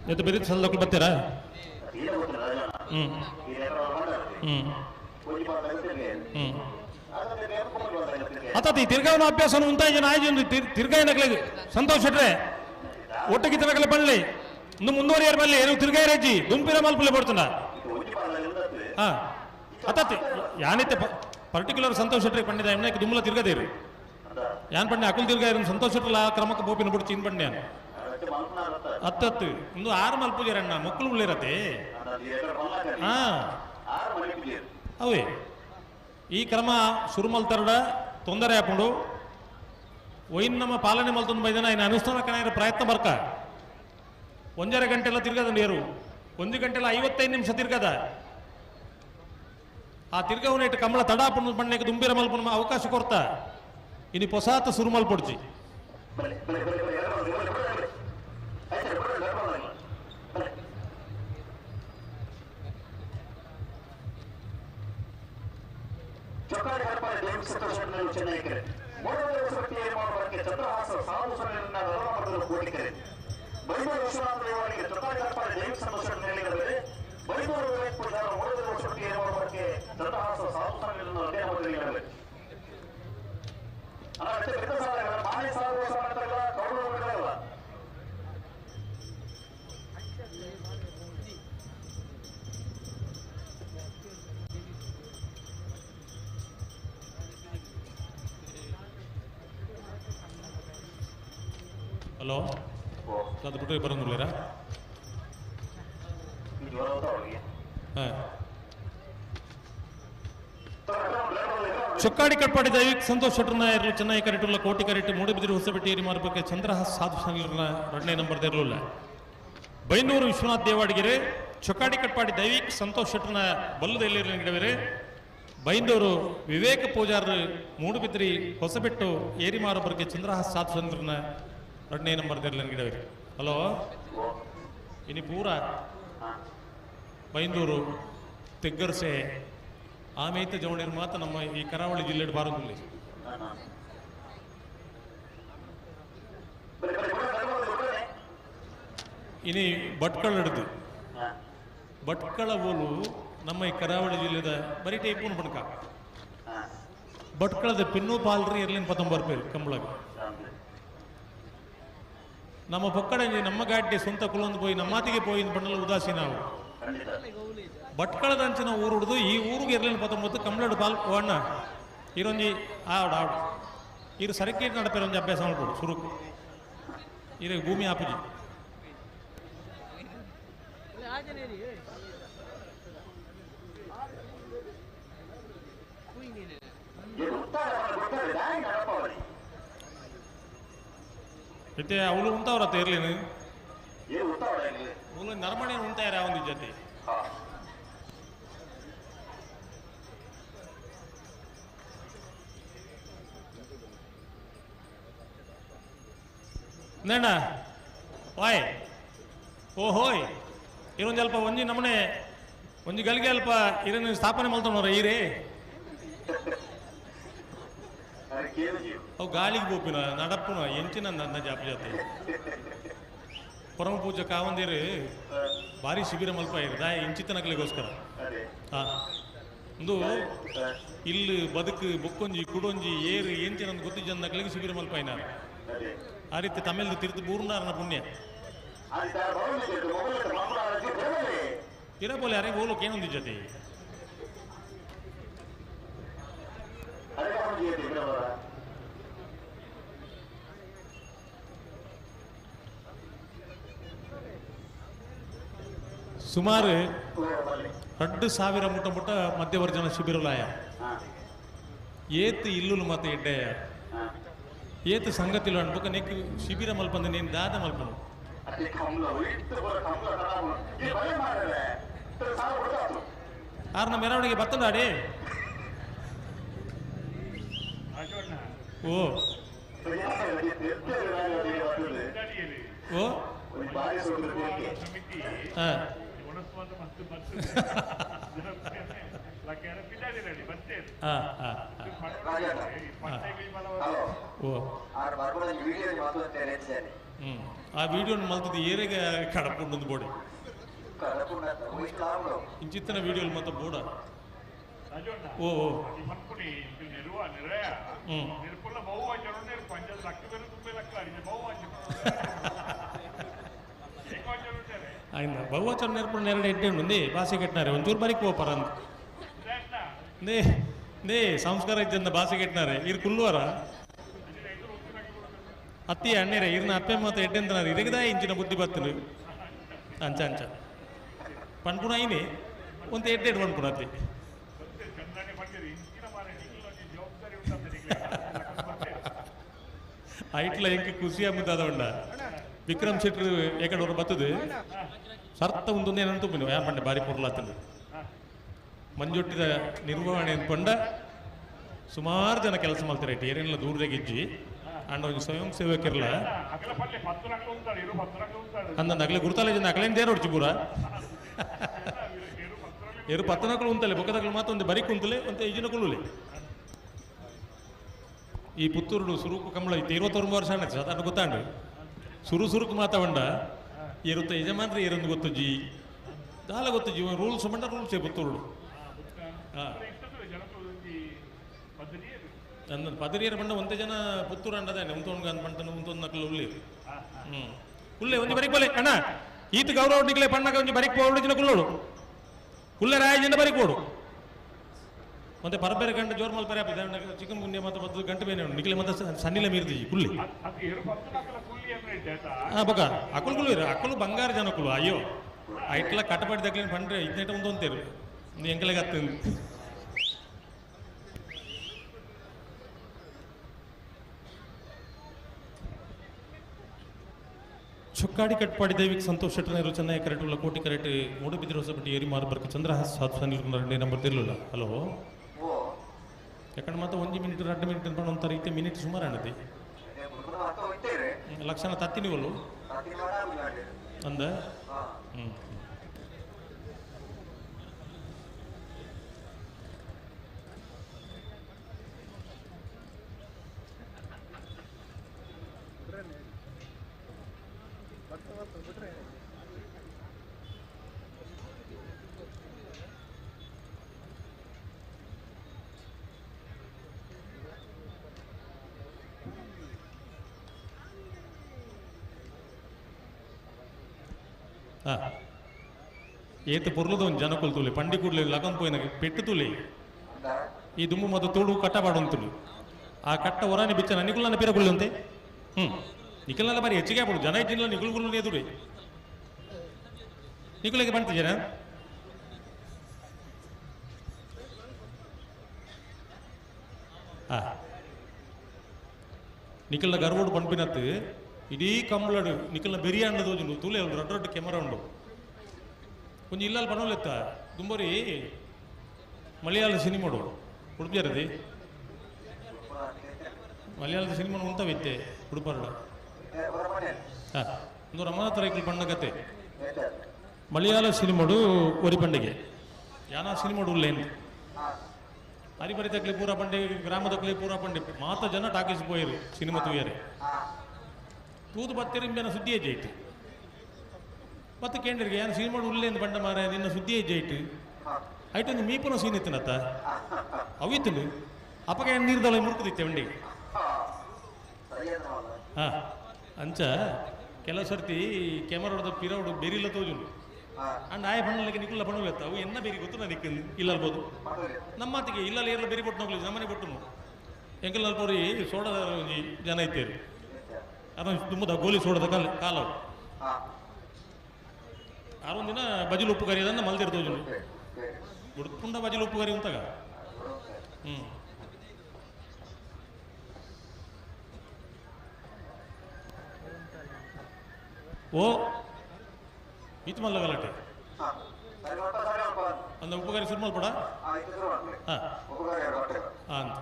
ಎತ್ತು ಬೇರೆ ಸಲ ಬರ್ತೀರಾ? ಹ್ಞೂ ಹ್ಞೂ ಹ್ಞೂ ಅತ್ತ ಈ ತಿರ್ಗಾವನ ಅಭ್ಯಾಸನ ಉಂಟಾಯಿ ಜನ ಆಯ್ತು ತಿರ್ಗಾಯಿನಕ್ಲೆ ಸಂತೋಷ್ ಶೆಟ್ರೆ ಒಟ್ಟಿಗೆ ತಿರಗಲೆ ಬಳ್ಳಿ ಇನ್ನು ಮುಂದುವರಿಯರ್ ಬಲ್ಲಿ ಏನು ತಿರುಗಾಯರಜ್ಜಿ ದುಂಪಿರ ಮಲ್ಪುಲೆ ಪಡ್ತುಂಡ ಹಾ ಅತ್ತತ್ತೆ ಯಾನಿತ್ತೆ ಪರ್ಟಿಕ್ಯುಲರ್ ಸಂತೋಷ್ ಶೆಟ್ಟಿ ಪಂಡಿದ ಎಣ್ಣೆ ದುಮ್ಮಲ ತಿರ್ಗದೇರಿ ಯಾನ್ ಪಂಡೆ ಅಕುಲ್ ತಿರ್ಗಾಯರು ಸಂತೋಷ್ ಶೆಟ್ಟಲ ಕ್ರಮಕ್ಕೆ ಬೋಪಿನ ಬಿಡ್ಚಿ ಇನ್ ಪಂಡೆ ಅತ್ತತ್ತು ಇಂದು ಆರು ಮಲ್ಪುಜರಣ್ಣ ಮೊಕ್ಕಲು ಉಳ್ಳಿರತ್ತೆ. ಹಾ ಅವೇ ಈ ಕ್ರಮ ಸುರುಮಲ್ ತರಡ ತೊಂದರೆ ಆಪುಂಡು ಒಯ್ನ್ ನಮ್ಮ ಪಾಲನೆ ಮಲ್ತೊಂದು ಬೈದನ ಇನ್ನು ಅನುಷ್ಠಾನ ಕಣ ಪ್ರಯತ್ನ ಬರ್ಕ. 1.5 ಗಂಟೆಲ್ಲ ತಿರ್ಗದ ನೀರು 1 ಗಂಟೆಲ್ಲ 55 ನಿಮಿಷ ತಿರ್ಗದ. ಆ ತಿರ್ಗವನೇಟ್ ಕಮಲ ತಡಾಪುಣ ಬಣ್ಣಕ್ಕೆ ದುಂಬಿರ ಮಲ್ಪುನ ಅವಕಾಶ ಕೊರ್ತ ಇನಿ ಪೊಸಾತ ಸುರುಮಲ್ ಪೊಡ್ಚಿ. ಹಲೋ ಅದು ಬಿಟ್ಟು ಬರೋಂಗಿಲ್ಲ. ಚೊಕ್ಕಾಡಿ ಕಟ್ಪಾಡಿ ದೈವಿಕ್ ಸಂತೋಷ್ ಶೆಟ್ಟರ್ನ ಇರಲು ಚೆನ್ನಾಗಿ ಕರೆಟುಲ್ಲ ಕೋಟಿ ಕರೆಟ್ಟು ಮೂಡುಬಿದಿರು ಹೊಸಬೆಟ್ಟಿ ಏರಿ ಮಾರ್ಬಕ್ಕೆ ಚಂದ್ರಹಾಸ್ ಸಾಧು ಸಂಘರ್ನ 2ನೇ ನಂಬರ್ ಇರಲಿಲ್ಲ. ಬೈನೂರು ವಿಶ್ವನಾಥ್ ದೇವಾಡಿಗೆರೆ ಚೊಕ್ಕಾಡಿ ಕಟ್ಪಾಡಿ ದೈವಿಕ್ ಸಂತೋಷ್ ಶೆಟ್ಟರ್ನ ಬಲ್ಲದ ಎಲ್ಲಿರಲಿ ಗಿಡವೆರೆ. ಬೈಂದೂರು ವಿವೇಕ ಪೂಜಾರ್ ಮೂಡುಬಿದ್ರಿ ಹೊಸಬೆಟ್ಟು ಏರಿಮಾರೊಬ್ಬರಿಗೆ ಚಂದ್ರಹಾಸ್ ಸಾಧು ಸಂಘರ್ನ 2ನೇ ನಂಬರ್ ಇರಲಿ ಗಿಡವೆರೆ. ಹಲೋ ಇನಿ ಪೂರ ಬೈಂದೂರು ತೆಗ್ಗರ್ಸೆ ಆಮೇತ ಜವಣಿರು ಮಾತ್ರ ನಮ್ಮ ಈ ಕರಾವಳಿ ಜಿಲ್ಲೆ ಬಾರದಲ್ಲಿ. ಇನಿ ಭಟ್ಕಳ ಹಿಡಿದು ಭಟ್ಕಳ ಓಲು ನಮ್ಮ ಈ ಕರಾವಳಿ ಜಿಲ್ಲೆದ ಬರೀ ಟೈಪೂನ್ ಬಣ್ಕ ಭಟ್ಕಳದ ಪಿನ್ನು ಪಾಲ್ರಿ ಇರ್ಲಿನ ಪತ್ತೊಂಬರ್ಪೇರು ಕಂಬಳಗ ನಮ್ಮ ಪೊಕ್ಕಡೆ ನಮ್ಮ ಗಾಡಿ ಸ್ವಂತ ಕುಲೊಂದು ಪೋಯಿ ನಮ್ಮಾತಿಗೆ ಪೋಯಿ ಬಣ್ಣಲ ಉದಾಸೀನ ನಾವು ಭಟ್ಕಳದ ಅಂಚಿನ ಊರು ಹಿಡಿದು ಈ ಊರಿಗೆ ಇರ್ಲಿನ 19 ಕಂಬಳಡು ಪಾಲ್ ಅಣ್ಣ ಇರೊಂಜಿ ಆವಡ ಆವಡ ಇರು ಸರಕೇಟ್ ನಡಪೇರೊಂಜಿ ಅಭ್ಯಾಸ ಮಾಡ್ಬೋದು ಸುರುಕು ಇರ ಭೂಮಿ ಆಪುಜಿ. ಮತ್ತೆ ಅವಳು ಉಂಟವ್ರತ್ತ ಇರ್ಲಿನ ಅವಳು ನರಮಣೆ ಉಂಟಾರ ಒಂದು ಜೊತೆ. ನೇಣ ವಾಯ್ ಓ ಹೋಯ್ ಇರೊಂದು ಅಲ್ಪ ಒಂಜಿ ನಮನೆ ಒಂಜಿ ಗಳಿಗೆ ಅಲ್ಪ ಇರನ್ನು ಸ್ಥಾಪನೆ ಮಲ್ತನವ್ರ ಈರೇ ಅವು ಗಾಳಿಗೆ ಬೋಪಿನ ನಡಪ್ಪುನ ಎಂಚಿನ ನನ್ನ ಜಾಪ ಜಾತಿ ಪರಮ ಪೂಜೆ ಕಾವಂದಿರು ಭಾರಿ ಶಿಬಿರ ಮಲ್ಪ ಇರು ದಾಯ ಇಂಚಿತನಕಲಿಗೋಸ್ಕರ. ಹಾಂ ಒಂದು ಇಲ್ಲಿ ಬದುಕು ಬೊಕ್ಕೊಂಜಿ ಕುಡೊಂಜಿ ಏರು ಎಂಚಿನ ಗೊತ್ತಿ ಜನಕಲಿಗೆ ಶಿಬಿರ ಮಲ್ಪ ಇನಾರ ಆ ರೀತಿ ತಮಿಳ್ದು ತಿರ್ತು ಬೂರ್ನಾರನ ಪುಣ್ಯ ತಿರಬೋಲೆ ಅರೆ ಬೋಲೋಕೆ ಏನೊಂದು ಜೊತೆ. ಸುಮಾರು 2000 ಮುಟ್ಟ ಮುಟ್ಟ ಮಧ್ಯವರ್ಜನ ಶಿಬಿರಲಾಯ ಏತು ಇಲ್ಲುಲು ಮತ್ತೆ ಎಡ್ಡೆಯ ಏತು ಸಂಗತಿಲು ಅನ್ಬೇಕ ನೆಕ್ ಶಿಬಿರ ಮಲ್ಪಂದ ನೀನು ದಾದ ಮಲ್ಪನು. ಆರ್ನ ಮೆರವಣಿಗೆ ಬತ್ತಂದಾಡಿ ಓ ಓ ಹಾಂ ಆ ವಿಡಿಯೋ ಮಲ್ತದ ಏರೆಗೆ ಕಡಪುಂಡು ಬೋಡಿ ಇಂಚಿತ್ತನ ವಿಡಿಯೋ ಮತ್ತೆ ಬೋಡ ಓ ಓ ಆಯ್ನ ಬಹುವಚನ ನೆರ್ಪುಣ ನೆರಡು ಎಡ್ಡೆ ಉಂಡು ಬಾಸೆ ಕೆಟ್ಟನಾರೆ ಒಂಚೂರು ಬರಿಕ್ ಪೋಪರ ಅಂತ ನೇ ನೇ ಸಂಸ್ಕಾರ ಇದ್ದಂದ ಬಾಸೆ ಕೆಟ್ಟನಾರೆ ಇರ್ ಕುಲ್ಲುವರ ಅತ್ತಿ ಅಣ್ಣೇರೆ ಇರ್ನ ಅಪ್ಪೆ ಮಾತ ಎಡ್ಡೆಂತನಾರೆ ಇದಕ್ಕೆ ಇಂಚಿನ ಬುದ್ಧಿ ಬತ್ತಲು ಅಂಚ ಅಂಚ ಪನ್ಪುಣ ಐನಿ ಒಂದು ಎಡ್ಡೆಡ್ ಪನ್ಪುಣ ಅತ್ತಿ ಐಟ್ಲ ಎಂಕ್ ಖುಷಿ ಆಗುತ್ತಾದ ಉಂಡ ವಿಕ್ರಮ್ ಶೆಟ್ರು ಏಕಡೋರು ಬತ್ತದು ಸರ್ತ ಉಂದೊಂದು ಏನಂತ ಯಾರು ಪಂಡೆ ಬಾರಿ ಪೊರ್ಲಾತಂದು ಮಂಜೊಟ್ಟಿದ ನಿರ್ವಹಣೆ ಅಂದ್ಕೊಂಡ ಸುಮಾರು ಜನ ಕೆಲಸ ಮಾಡ್ತಾರೆ ಏನೇನೆಲ್ಲ ದೂರದಾಗ ಇಜ್ಜಿ ಅಂಡ ಒಂಜಿ ಸ್ವಯಂ ಸೇವಕಿರಲ್ಲ ಅಂದಂದು ಅಗಲೆ ಗುರುತಾಲ ಜನ ಅಗಲೇನು ದೇರೋಡ್ಚಿ ಪೂರ ಏರು ಪತ್ತನಕಲು ಉಂತಲೆ ಬೊಕ್ಕದಕಲು ಮಾತ್ರ ಒಂದು ಬರಿ ಕುಂತಲೆ ಒಂದು ಇಜಿನ ಕುಳ್ಳುಲೆ. ಈ ಪುತ್ತೂರುಡು ಸುರುಕು ಕಂಬಳ ಇತ್ತು 29 ವರ್ಷ ಆಯ್ತು ಸಾಧಾರಣ ಗೊತ್ತಾಂಡು ಸುರು ಸುರುಕು ಮಾತಾವಂಡ ಏರುತ್ತ ಯಜಮಾನ್ರಿ ಏರೊಂದು ಗೊತ್ತು ಜಿ ದಾಲ ಗೊತ್ತು ಜಿ ರೂಲ್ಸ್ ಮಂಡ ರೂಲ್ಸ್ ಪುತ್ತೂರುಡು. ಹಾಂ ಅಂದ ಪದರಿಯರ ಬಂಡ ಒಂದೇ ಜನ ಪುತ್ತೂರು ಅಂಡದಾನೆ ಉಂತೊಂದು ಅಂದ್ ಬಂಟನು ಉಂತೊಂದು ನಕಲು ಉಳ್ಳಿ ಹ್ಞೂ ಕುಲ್ಲೆ ಒಂಜಿ ಬರಿಕ್ ಬೋಲೆ ಅಣ್ಣ ಈತ ಗೌರವ ನಿಕ್ಲೆ ಪಣ್ಣಗ ಒಂಜಿ ಬರಿಕ್ ಪೋಡು ಜಿನ ಕುಲ್ಲೋಡು ಕುಲ್ಲೆ ರಾಯ ಜಿನ ಬರಿಕ್ ಪೋಡು ಮತ್ತೆ ಪರಬೇರೆ ಗಂಟೆ ಜೋರ್ ಮಲ್ ಪರೆ ಚಿಕನ್ ಗುಂಡಿಯ ಮತ್ತೆ ಬದ್ದು ಗಂಟೆ ಬೇನೆ ಉಂಟು ನಿಕ್ಲೆ ಮತ್ತೆ ಸನ್ನಿಲೆ ಮೀರ್ದಿ ಕುಲ್ಲಿ. ಹಾಂ ಬೊಕ ಅಕುಲು ಕುಲ್ಲು ಅಕುಲು ಬಂಗಾರ ಜನಕುಲು ಅಯ್ಯೋ ಐಟ್ಲ ಕಟಪಾಡಿ ದಕ್ಲಿನ ಪಂಡ್ರೆ ಇದನ್ನೇಟ ಒಂದು ಅಂತೀರು ಎಂಕಲೆಗೆ ಹತ್ತಂದು. ಚೊಕ್ಕಾಡಿ ಕಟ್ಪಾಡಿ ದೈವಿಕ್ ಸಂತೋಷ್ ಶೆಟ್ಟರ್ ಚೆನ್ನೈ ಕರೆಕ್ಟ್ ಉಳ್ಳ ಕೋಟಿ ಕರೆಕ್ಟ್ ಮೂಡುಬಿದಿರೆ ಹೊಸಪಟ್ಟಿ ಏರಿ ಮಾರ್ಬರ್ಕ್ ಚಂದ್ರಹಾಸ್ ಸಾಧು ಸನ್ನಿಲ್ ನಂಬರ್ ತಿರ್ಲಿಲ್ಲ. ಹಲೋ ಯಾಕಂದ್ರೆ ಮತ್ತೆ ಒಂಜಿ ಮಿನಿಟ್ 2 ಮಿನಿಟ್ ಅಂತ ಒಂಥರ ರೀತಿ ಮಿನಿಟ್ ಸುಮಾರು ಅಣ್ಣತಿ ಲಕ್ಷಣ ತತ್ತಿನಿವಲ್ಲು ಅಂದ. ಹ್ಞೂ ಹಾಂ ಏತು ಪೊರ್ಲದ ಒಂದು ಜನಕುಲು ತೂಲೆ ಪಂಡಿ ಕೂಡಲೇ ಲಗನ್ ಪೋಯಿನ ಪೆಟ್ಟು ತೂಲೆ ಈ ದುಂಬು ಮತ್ತು ತೋಡು ಕಟ್ಟ ಪಾಡೊಂತುಲು ಆ ಕಟ್ಟ ಹೊರನೆ ಬಿಚ್ಚನ ನಿಕುಲನ್ನ ಪಿರ ಕುಳ್ಳು ಅಂತೆ. ಹ್ಞೂ ನಿಖಲ್ನೆಲ್ಲ ಬಾರಿ ಹೆಚ್ಚಿಗೆ ಆಗ್ಬಿಡು ಜನ ಇದ್ದಿಲ್ಲ ನಿಕುಲು ಕುಳ್ಳು ಎದುರು ನಿಕುಲಿಗೆ ಬಂತು ಜನ. ಹಾಂ ನಿಖಲ್ನ ಗರ್ವೋಡು ಪಂಪಿನತ್ತು ಇಡೀ ಕಂಬಳಡು ನಿಖಲ್ನ ಬಿರಿಯಾನಿ ತೋಜುಂಡು ತೂಲೆ ಉಂಡು ರೊಡ್ಡ ರೊಡ್ಡ ಕೆಮರಾ ಉಂಡು ಒಂಜಿ ಇಲ್ಲಲ್ಲಿ ಪನೋಲೆತ್ತ ದುಂಬರಿ ಮಲಯಾಳ ಸಿನಿಮಾಡು ಉಡುಪಿಯರದಿ ಮಲಯಾಳದ ಸಿನಿಮಾ ಉಂಟವಿತ್ತೆ ಉಡುಪರಡು. ಹಾಂ ಒಂದು ರಮನಾಥ ರೈಕಲ್ ಬಣ್ಣ ಕತೆ ಮಲಯಾಳ ಸಿನಿಮಾಡು ಒರಿ ಪಂಡಿಗೆ ಯಾನ ಸಿನಿಮಾಡು ಉಲ್ಲೇನು ಹರಿಬರಿ ತಕ್ಲಿ ಪೂರ ಪಂಡೆ ಗ್ರಾಮದಕ್ಲಿ ಪೂರ ಪಂಡೆ ಮಾತ ಜನ ಟಾಕೀಸ್ ಪೋಯರು ಸಿನಿಮಾ ತೂಯರೆ ತೂದು ಬತ್ತಿರಿಂಬೇನ ಸುದ್ದಿ ಹೆಜ್ಜೆ ಮತ್ತೆ ಕೇಂದ್ರಿಗೆ ಏನು ಸಿನಿಮಾ ಉಲ್ಲೇಂದು ಬಂಡ ಮಾರ ನಿನ್ನ ಸುದ್ದಿ ಹೆಜ್ಜೆ ಇಟ್ಟು ಐಟು ಒಂದು ಮೀಪುನ ಸೀನ್ ಇತ್ತನತ್ತ ಅವಿತ್ತನು ಅಪ್ಪಗೆ ನೀರ್ದಲ್ಲ ಮುರುಕುದಿತ್ತೆ ಬಂಡಿಗೆ. ಹಾಂ ಅಂಚ ಕೆಲವು ಸರ್ತಿ ಕೆಮರೋಡ್ದ ಪಿರೋಡು ಬೆರಿಲ್ಲ ತೋಜುಂಡು ಅಂಡ್ ಆಯ ಬಣ್ಣಲಿಕ್ಕೆ ನಿಕ್ಕುಲ್ಲ ಬಣ್ಣಲೆತ್ತ ಅವು ಎನ್ನ ಬೇರಿ ಗೊತ್ತು ನಾನು ಇಲ್ಲ ಅಲ್ಬೋದು ನಮ್ಮತ್ತಿಗೆ ಇಲ್ಲಲ್ಲಿ ಏರ್ಲ ಬೇರಿ ಕೊಟ್ಟು ಹೋಗ್ಲಿ ನಮ್ಮನೆ ಕೊಟ್ಟು ಎಂಕಲ್ ಅಲ್ಪೋರಿ ಸೋಡದ ಒಂಜಿ ಜನ ಇತ್ತೇರಿ ಅದನ್ನು ತುಂಬದ ಗೋಲಿ ಸೋಡದ ಕಾಲ ಕಾಲ ಆರೊಂದಿನ ಬಜಿಲು ಉಪ್ಪು ಕರಿ ಅದನ್ನು ಮಲ್ದಿರ್ ತೋಜುಂಡು ಉಡುಪುಂಡ ಬಜಿಲು ಉಪ್ಪು ಕರಿ ಉಂತಾಗ. ಹ್ಞೂ ಓ ಈತ ಮಲ್ಲ ಗಲಾಟೆ ಅಂದ ಉಪ್ಪುಗಾರಿ ಸುರ್ಮಲ್ ಪಡ. ಹಾಂ ಹಾಂ ಅಂತ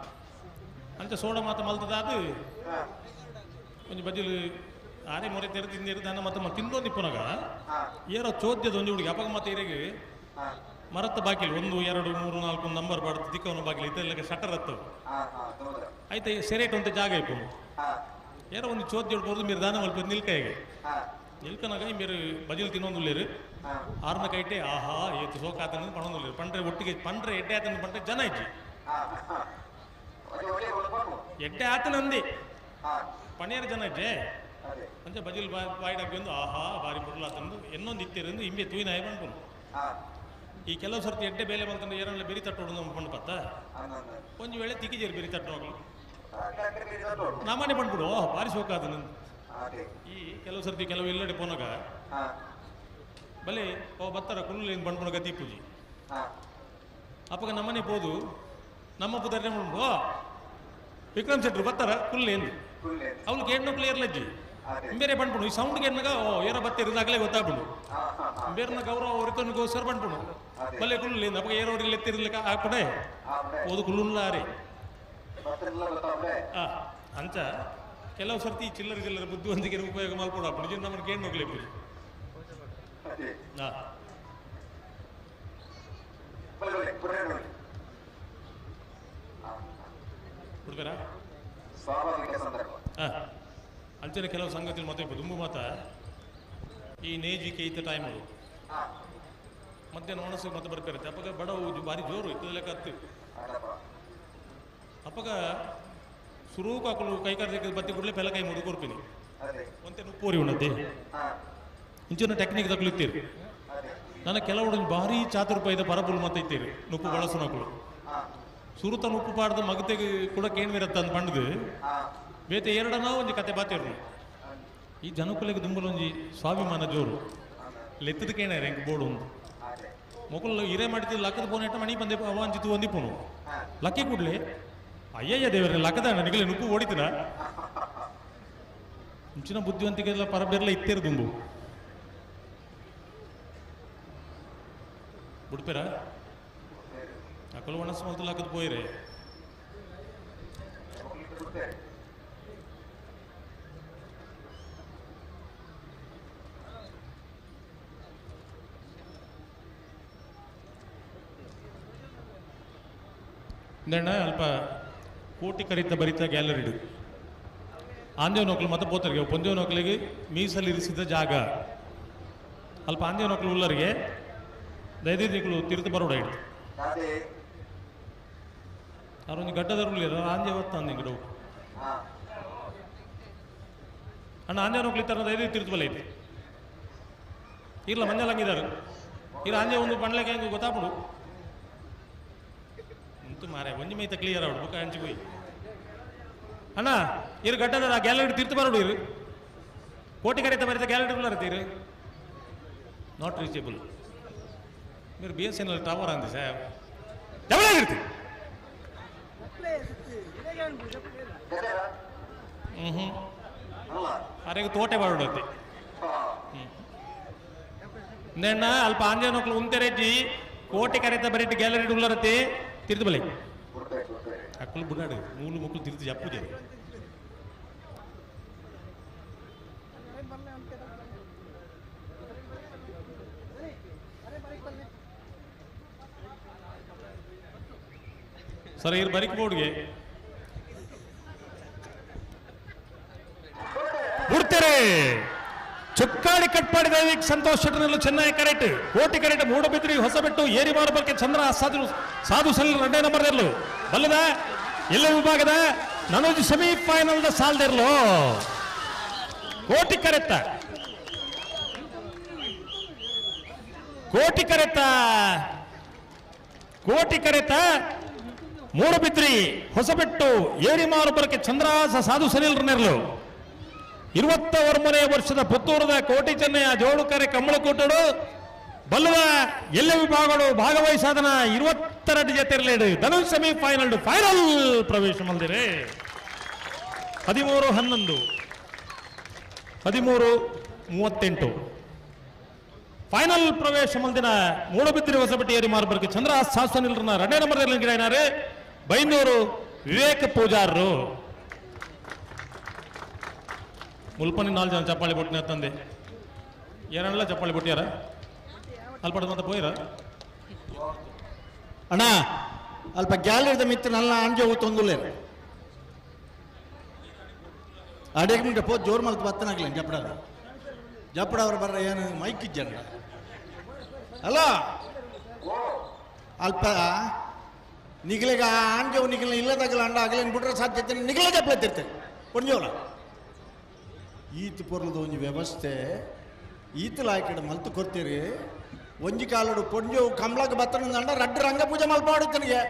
ಅಂಚ ಸೋಡ ಮಾತ ಮಲ್ತದ ಅದು ಒಂಜಿ ಬಜಿಲು ಆರೆ ಮೊರೆ ತೆರೆ ತಿಂದಿರು ದಾನ ಮತ್ತೆ ತಿಂದೋ ನಿಪ್ಪುನಗ ಏರೋ ಚೋದ್ಯದ ಒಂಜಿ ಹುಡುಗಿ ಅಪ್ಪಗ ಮತ್ತೆ ಇರೆಗೆ ಮರತ್ತ ಬಾಕಿಲು 1 2 3 4 ನಂಬರ್ ಬಾಡ್ದು ದಿಕ್ಕವನ ಬಾಕಿಲು ಇದೆಲ್ಲ ಶಟರ್ ಹತ್ತವು ಆಯ್ತು ಸೆರೇಟ್ ಅಂತ ಜಾಗ ಇಪ್ಪು ಏರೋ ಒಂದು ಚೋದ್ಯ ಬರೋದು మీరు ದಾನ ಮಲ್ಪ ನಿಲ್ಕಾಯಿಗೆ ನಿಲ್ಕನಾಗ మీరు ಬಜಿಲು ತಿನ್ನೊಂದುಲ್ಲೇರು ಆರ್ನ ಕೈಟೆ ಆಹಾ ಏತು ಸೋಕಾತನ ಪಣೊಂದುಲ್ಲೇರು ಪಂಡ್ರೆ ಒಟ್ಟಿಗೆ ಪಂಡ್ರೆ ಎಡ್ಡೆ ಆತನ ಪಂಡ್ರೆ ಜನ ಇಜ್ಜಿ ಎಡ್ಡೆ ಆತನಂದಿ ಪಣಿಯರ್ ಜನ ಇಜ್ಜೆ ಅಂಚ ಬಜಿಲ್ ಬಾಯಿಡಕ್ಕೆ ಒಂದು ಆಹಾ ಬಾರಿ ಪೊರ್ಲಾತಂದು ಎನ್ನೊಂದು ಇತ್ತಿರಂದು ಇಂಬೆ ತೂಯಿನಾಯ ಪನ್ಪುನು. ಈ ಕೆಲವು ಸರ್ತಿ ಎಡ್ಡೆ ಬೇಲೆ ಬಂತಂದ್ರೆ ಏರಲ್ಲ ಬೆರಿ ತಟ್ಟೋಡು ನಮ್ಮ ಪಂಡು ಪತ್ತ ಒಂಜಿ ವೇಳೆ ತಿಕ್ಕಿಜೇರು ಬೆರಿ ತಟ್ಟೋಗ್ಲು ನಮ್ಮನೆ ಪಂಡ್ಬಿಡು ಓಹ್ ಬಾರಿ ಶೋಕಾದ ನಂದು. ಈ ಕೆಲವು ಸರ್ತಿ ಕೆಲವು ಇಲ್ಲಡೆ ಪೋನಾಗ ಬಲೆ ಓ ಬತ್ತರ ಕುಲ್ಲು ಪಂಡ್ಪುನ ಗತಿ ಪೂಜಿ ಅಪ್ಪಗ ನಮ್ಮನೆ ಪೋದು ನಮ್ಮ ಪುದರ್ನೆ ಓ ವಿಕ್ರಮ್ ಶೆಟ್ರು ಬತ್ತಾರ ಕುಲ್ಲೇಂದು ಅವಳು ಕೇಡ್ನೋ ಕ್ಲಿಯರ್ ಲಜ್ಜಿ ಬೇರೆ ಪಂಡ್ಪುಡು ಈ ಸೌಂಡ್ ಕೇಡ್ನಾಗ ಓ ಏರ ಬತ್ತಿರೋದಾಗಲೇ ಗೊತ್ತಾಗ್ಬಿಡು ಬೇರ್ನ ಗೌರವ ಹೊರಿತನಿಗೋಸ್ಕರ ಪಂಡ್ಪುಡು ಬಲ್ಲೆ ಕುಲ್ಲೇಂದು ಅಪ್ಪಗ ಏರೋರಿಲ್ಲ ಎತ್ತಿರ್ಲಿಕ್ಕೆ ಆಪಡೆ ಓದು ಕುಲ್ಲುಲ್ಲಾರೆ ಅಂಚ ಕೆಲವು ಸರ್ತಿ ಚಿಲ್ಲರೆ ಚಿಲ್ಲರೆ ಬುದ್ಧಿವಂತಿಕೆ ಉಪಯೋಗ ಮಲ್ಪಡು ಅಪ್ಪಡು ಜಿನ್ ನಮ್ಮನ್ನು ಕೇಳಿ ಹೋಗ್ಲಿ ಪೂಜೆ. ಬಿಡ್ಬೇರಾ? ಅಂಚನೆ ಕೆಲವು ಸಂಗತಿ ಮತ್ತೆ ದುಂಬು ಮಾತ ಈ ನೇಜಿ ಕೇಯ್ತ ಟೈಮ್ ಮಧ್ಯಾಹ್ನ ಒಣಸು ಮತ್ತೆ ಬರ್ಪಿರತ್ತೆ ಅಪ್ಪಗ ಬಡವು ಭಾರಿ ಜೋರು ಇತ್ತು ಲೆಕ್ಕ ಹತ್ತು ಅಪ್ಪಗ ಸುರೂಕು ಹಾಕಲು ಕೈ ಕಾಲು ಬತ್ತಿ ಕೂಡಲೇ ಪೆಲ್ಲ ಕೈ ಮುದು ಕೊರ್ಪಿನಿ ಒಂತೆ ನುಪ್ಪೋರಿ ಉಣ್ಣತೆ ಇಂಚಿನ ಟೆಕ್ನಿಕ್ ತಗೊಳಿತ್ತೀರಿ. ನನ್ನ ಕೆಲವು ಭಾರಿ ಚಾತುರ್ಪಾಯದ ಪರಬುಲ್ ಮತ್ತೆ ಇತ್ತೀರಿ ನುಪ್ಪು ಬಳಸುನಕುಲು ಸುರುತ ನುಪ್ಪು ಪಾಡ್ದು ಮಗತೆಗೆ ಕೂಡ ಕೇಣ್ವಿರತ್ತ ಅಂತ ಪಂಡ್ದು ಬೇತೆ ಎರಡನ ಒಂಜಿ ಕತೆ ಬಾತಿರ್ನು. ಈ ಜನಕುಲೆಗೆ ದುಂಬಲ ಒಂಜಿ ಸ್ವಾಭಿಮಾನ ಜೋರು ಲೆತ್ತದ ಕೇಣಾರೆ ಹೆಂಗೆ ಬೋರ್ಡು ಒಂದು ಮೊಕಲು ಹಿರೇ ಮಾಡಿದ್ದು ಲಕ್ಕದ ಪೋನೆಟ್ಟ ಮಣಿ ಬಂದೆ ಅವಾಂಜಿತು ಒಂದಿಪ್ಪುನು ಲಕ್ಕಿ ಕೂಡ್ಲೆ ಅಯ್ಯಯ್ಯ ದೇವರೇ ಲಕ್ಕದ ನಿಗಲೆ ನುಪ್ಪು ಓಡಿತನ ಮುಂಚಿನ ಬುದ್ಧಿವಂತಿಕೆಲ್ಲ ಪರಬೇರ್ಲ ಇತ್ತೇರು ದುಂಬು ಬಿಡ್ಪೇರ ಅಕಲು ಒಣಸು ಮಲ್ತು ಲಕ್ಕದ ಪೋಯಿರೆ ಇಂದಣ್ಣ ಅಲ್ಪ ಕೋಟಿ ಕರಿತ ಬರಿತ ಗ್ಯಾಲರಿಡು ಆಂದೇವ್ ನೌಕಲು ಮತ್ತೆ ಪೋತರಿಗೆ ಪೊಂದೇವ್ ನೌಕಲಿಗೆ ಮೀಸಲಿರಿಸಿದ ಜಾಗ ಅಲ್ಪ ಆಂದೇವ್ ನೌಕಲು ಉಳ್ಳರಿಗೆ ದಯದೀದಿಗಳು ತಿರುತು ಬರೋಡ ಇಟ್ಟು ಅವ್ರೊಂದು ಗಡ್ಡದರುಳ್ಳಿರ ಆಂಜೆ ಹೊತ್ತ ಅಂದಿಂಗಡು ಅಣ್ಣ ಆಂಜೆ ನೌಕಲಿ ತರ ದಯದಿ ತಿರುತು ಬಲ ಐತಿ ಇರ್ಲ ಮಂಜಲಂಗಿದಾರು ಇರ ಆಂಜೆ ಒಂದು ಬಂಡ್ಲಕ್ಕೆ ಹೆಂಗೆ ಗೊತ್ತಾಪಡು ಅಂತೂ ಮಾರೆ ಒಂಜಿ ಮೈತ ಕ್ಲಿಯರ್ ಅವಡು ಬುಕ್ಕ ಹಂಚಿ ಹೋಯ್ ಅಣ್ಣ ಇರು ಗಡ್ಡದ ಗ್ಯಾಲರಿ ತೀರ್ತು ಬರೋಡು ಇರು ಕೋಟಿ ಕರೆತ ಬರಿತ ಗ್ಯಾಲರಿ ಉಳ್ಳಾರ not reachable మీరు బిఎస్ఎన్ఎల్ టవర్ అంది సార్ ఎవరు ಹ್ಞೂ ಅರೆಗೆ ತೋಟೆ ಬಾಡೋಡತ್ತಿ ನೇಣ್ಣ ಅಲ್ಪ ಆಂಜನೋಕ್ಲು ಉಂತೆರೆಜ್ಜಿ ಕೋಟೆ ಕರೆತ ಬರಿಟ್ ಗ್ಯಾಲರಿ ಉಳ್ಳರತಿ ತಿರ್ದು ಬಲೆ ಅಕ್ಕಲು ಬುಡಾಡು ಮೂಲು ಮುಕ್ಕಲು ತಿರ್ದು ಜಪ್ಪುದೆ ಸರ್ ಇರ್ ಬರಿಕ್ ಬೋರ್ಡ್ಗೆ ಬಿಡ್ತಾರೆ. ಚುಕ್ಕಾಡಿ ಕಟ್ಪಾಡಿದ ಸಂತೋಷ್ ಶೆಟ್ಟರ್ನಲ್ಲೂ ಚೆನ್ನೈ ಕರೆಕ್ಟ್ ಕೋಟಿ ಕರೆಕ್ಟ್ ಮೂಡಬಿದ್ರಿ ಹೊಸಬೆಟ್ಟು ಏರಿ ಮಾರಬಕ್ಕೆ ಚಂದ್ರ ಸಾಧು ಸಾಧು ಸೆಲ್ ಎರಡನೇ ನಂಬರ್ ಇರಲು ಬಲ್ಲದ ಎಲ್ಲ ವಿಭಾಗದ ನನೋಜ್ ಸೆಮಿಫೈನಲ್ the ಸಾಲ್ದಿರ್ಲು ಕೋಟಿ ಕರೆತ್ತ ಕೋಟಿ ಕರೆತ್ತ ಕೋಟಿ ಕರೆತ ಮೂಡಬಿದ್ರಿ ಹೊಸಬೆಟ್ಟು ಏರಿಮಾರುಬರಕ್ಕೆ ಚಂದ್ರಾಸ ಸಾಧು ಸನಿಲ್ರನೆರ್ಲು 29ನೇ ವರ್ಷದ ಪುತ್ತೂರದ ಕೋಟಿ ಚೆನ್ನಯ್ಯ ಜೋಡುಕರೆ ಕಮ್ಮಳಕೂಟಡು ಬಲ್ಲದ ಎಲ್ಲ ವಿಭಾಗಗಳು ಭಾಗವಹಿಸಾದನ 22 ಜೊತೆ ಧನುಷ್ ಸೆಮಿಫೈನಲ್ ಫೈನಲ್ ಪ್ರವೇಶ ಮಲ್ದಿರೆ. 13-11 13-38 ಫೈನಲ್ ಪ್ರವೇಶ ಮಲ್ದಿನ ಮೂಡಬಿದ್ರಿ ಹೊಸಬೆಟ್ಟಿ ಏರಿ ಮಾರ್ಬರ್ಗೆ ಚಂದ್ರ ಸಾಸನಿಲ್ರನ್ನ ಎರಡನೇ ನಂಬರ್ದಲ್ಲಿ ಗಿಡ ಬೈಂದೂರು ವಿವೇಕ ಪೂಜಾರರು. ಮುಲ್ಪನಿ 4 ಜನ ಚಪ್ಪಾಳಿ ಬೊಟ್ಟಿನ ತಂದೆ ಏರಲ್ಲ ಚಪ್ಪಾಳಿ ಬೊಟ್ಟಿಯಾರ ಅಲ್ಪಡ ಮತ್ತೆ ಪೋಯಿರ ಅಣ್ಣ ಅಲ್ಪ ಗ್ಯಾಲರಿದ ಮಿತ್ರ ನಲ್ಲ ಅಂಜೆ ತೊಂದುಲೇರು ಅಡೇಕ್ ಮುಂಟೆ ಪೋ ಜೋರ್ ಮಲ್ತು ಬತ್ತನಾಗ್ಲೇನು ಜಪ್ಪಡ ಜಪ್ಪಡ ಅವ್ರು ಬರ್ರ ಏನು ಮೈಕ್ ಇಜ್ಜಣ್ಣ ಅಲ್ಲ ಅಲ್ಪ ನಿಗಲಿಗ ಆಂಜೆವು ನಿಗಲ ಇಲ್ಲದಾಗಲ ಅಂಡ ಆಗಲೇನು ಬಿಟ್ರೆ ಸಾಧ್ಯತೆ ನಿಗಲ ಜಪ್ಪಲೆ ತಿರ್ತೇನೆ ಪೊಂಜೋಲ ಈತ್ ಪೊರ್ಲದ ಒಂಜಿ ವ್ಯವಸ್ಥೆ ಈತ್ ಲಾಯ್ಕಡೆ ಮಲ್ತು ಕೊರ್ತೀರಿ. ಒಂಜಿ ಕಾಲಡು ಪೊಂಜು ಕಮ್ಲಕ್ಕೆ ಬತ್ತನಂಡ ರಡ್ಡು ರಂಗ ಪೂಜೆ ಮಲ್ಪಾಡುತ್ತನಿಗೆ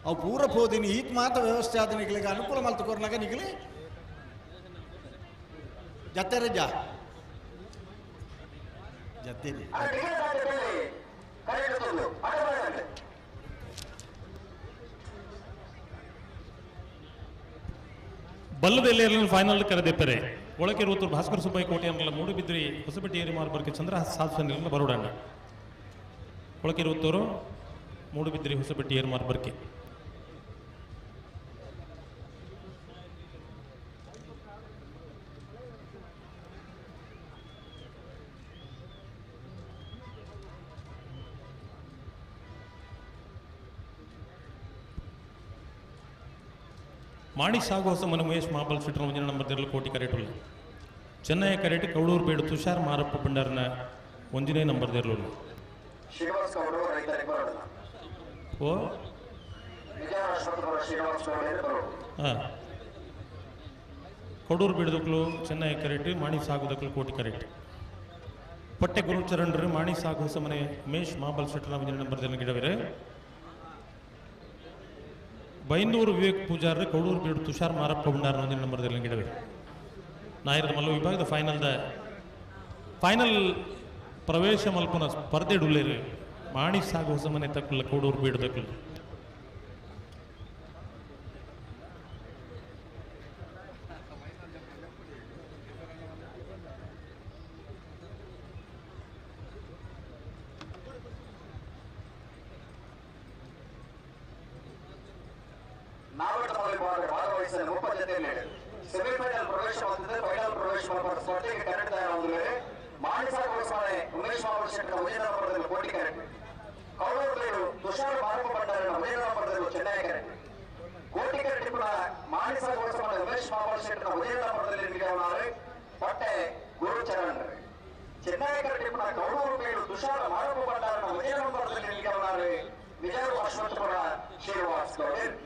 ಅವು ಪೂರ ಪೋದಿನಿ. ಈತ್ ಮಾತ ವ್ಯವಸ್ಥೆ ಆದ ನಿಗ್ಲಿಗೆ ಅನುಕೂಲ ಮಲ್ತು ಕೊರ್ನಾಗ ನಿಗಲಿ ಜತ್ತೆರೆ ಜಾ ಜತ್ತೇರಿ. ಬಲ್ಲದೆಲ್ಲಿ ಫೈನಲ್ ಕರೆದಿಪ್ಪರೆ ಒಳಕೆ ಋತು ಭಾಸ್ಕರ ಸುಬ್ಬಯ್ಯ ಕೋಟೆ ಅನ್ನಲ್ಲ ಮೂಡುಬಿದ್ರಿ ಹೊಸಪೇಟೆ ಏರಿ ಮಾರ್ಬರ್ಗೆ ಚಂದ್ರಹಾಸ್ ಸಾಧು ಬರೋಡಣ್ಣ. ಒಳಕೆ ಋತೂರು ಮೂಡುಬಿದ್ರಿ ಹೊಸಪೇಟೆ ಏರಿ ಮಾರ್ಬರ್ಗೆ. ಮಾಣಿ ಸಾಗು ಹೊಸ ಮನೆ ಮಹೇಶ್ ಮಹಾಬಲ್ ಶೆಟ್ಟರ್ ಒಂಜಿನ ನಂಬರ್ ತೆರಲು ಕೋಟಿ ಕರೆಟುಲ್ಲ. ಚೆನ್ನೈ ಕರೆಟ್ ಕೌಡೂರು ಬೇಡು ತುಷಾರ್ ಮಾರಪ್ಪ ಭಂಡಾರನ ಒಂಜಿನೇ ನಂಬರ್ ತೆರಲು. ಓ ಹಾಂ ಕೌಡೂರು ಬೇಡದಕ್ಲು ಚೆನ್ನೈ ಕರೆಟ್ ಮಾಣಿ ಸಾಗುದಕ್ಲು ಕೋಟಿ ಕರೆಟ್. ಪಟ್ಟೆ ಗುರುಚರಣರು ಮಾಣಿ ಸಾಗು ಹೊಸ ಮನೆ ಉಮೇಶ್ ಮಹಾಬಲ್ ಶೆಟ್ಟರ್ನ ಒಂಜಿನ ನಂಬರ್ ತೆರಲು ಗಿಡವಿರೆ. ಬೈಂದೂರು ವಿವೇಕ್ ಪೂಜಾರಿ ಕೌಡೂರು ಬೀಡು ತುಷಾರ್ ಮಾರಪ್ಪ ಭಂಡಾರ ಒಂದಿನ ನಂಬರ್ದಲ್ಲಿ ಗಿಡವೆ. ನಾಯರದ ಮಲ್ಲ ವಿಭಾಗದ ಫೈನಲ್ ಪ್ರವೇಶ ಮಲ್ಪುನ ಸ್ಪರ್ಧೆ ಡುಲ್ಲೇರು ಮಾಣಿ ಸಾಗು ಹೊಸಮನೆ ತಕ್ಕಲ್ಲ ಕೌಡೂರು ಬೀಡು ತಕ್ಕಲ್ಲ. ಸೆಮಿಫೈನಲ್ ಪ್ರವೇಶ ಹೊಂದಿದೆ. ಫೈನಲ್ ಪ್ರವೇಶ ಸ್ಪರ್ಧೆಗೆ ಕರೆಕ್ಟ್ ತಯಾರಾಗುತ್ತಿದ್ದಾರೆ. ಮಾಣಿಸಾಗ ಹೊಸಮನೆ ಉಮೇಶ್ ಮಾವಲ್ ಶೆಟ್ಟರ್ ವಿಜಯನಗರದಲ್ಲಿ ಕೋಟಿ ಕರೆಕ್ಟ್. ಕೌಡೂರು ಬೇಡು ತುಷಾರ್ ಮಾರಪ್ಪ ಭಂಡಾರನ ವಿಜಯನಗರದಲ್ಲಿ ಚೆನ್ನೈ ಕರೆಕ್ಟ್. ಕೋಟಿ ಕರೆಕ್ಟ್ ಪುನಃ ಮಾಣಿಸಾಗ ಹೊಸಮನೆ ಉಮೇಶ್ ಮಾವಲ್ ಶೆಟ್ಟರ್ ವಿಜಯನಗರದಲ್ಲಿ ನಿಗಮನಾರೆ ಪಟ್ಟೆ ಗುರುಚರಣ್. ಚೆನ್ನೈ ಕರೆಕ್ಟ್ ಪುನಃ ಕೌಡೂರು ಬೇಡು ತುಷಾರ್ ಮಾರಪ್ಪ ಭಂಡಾರನ ವಿಜಯನಗರದಲ್ಲಿ ನಿಗಮನಾರೆ ವಿಜಯ ಅಶ್ವತ್ಥಪುರ ಶ್ರೀನಿವಾಸ್ ಗೌಡರ್.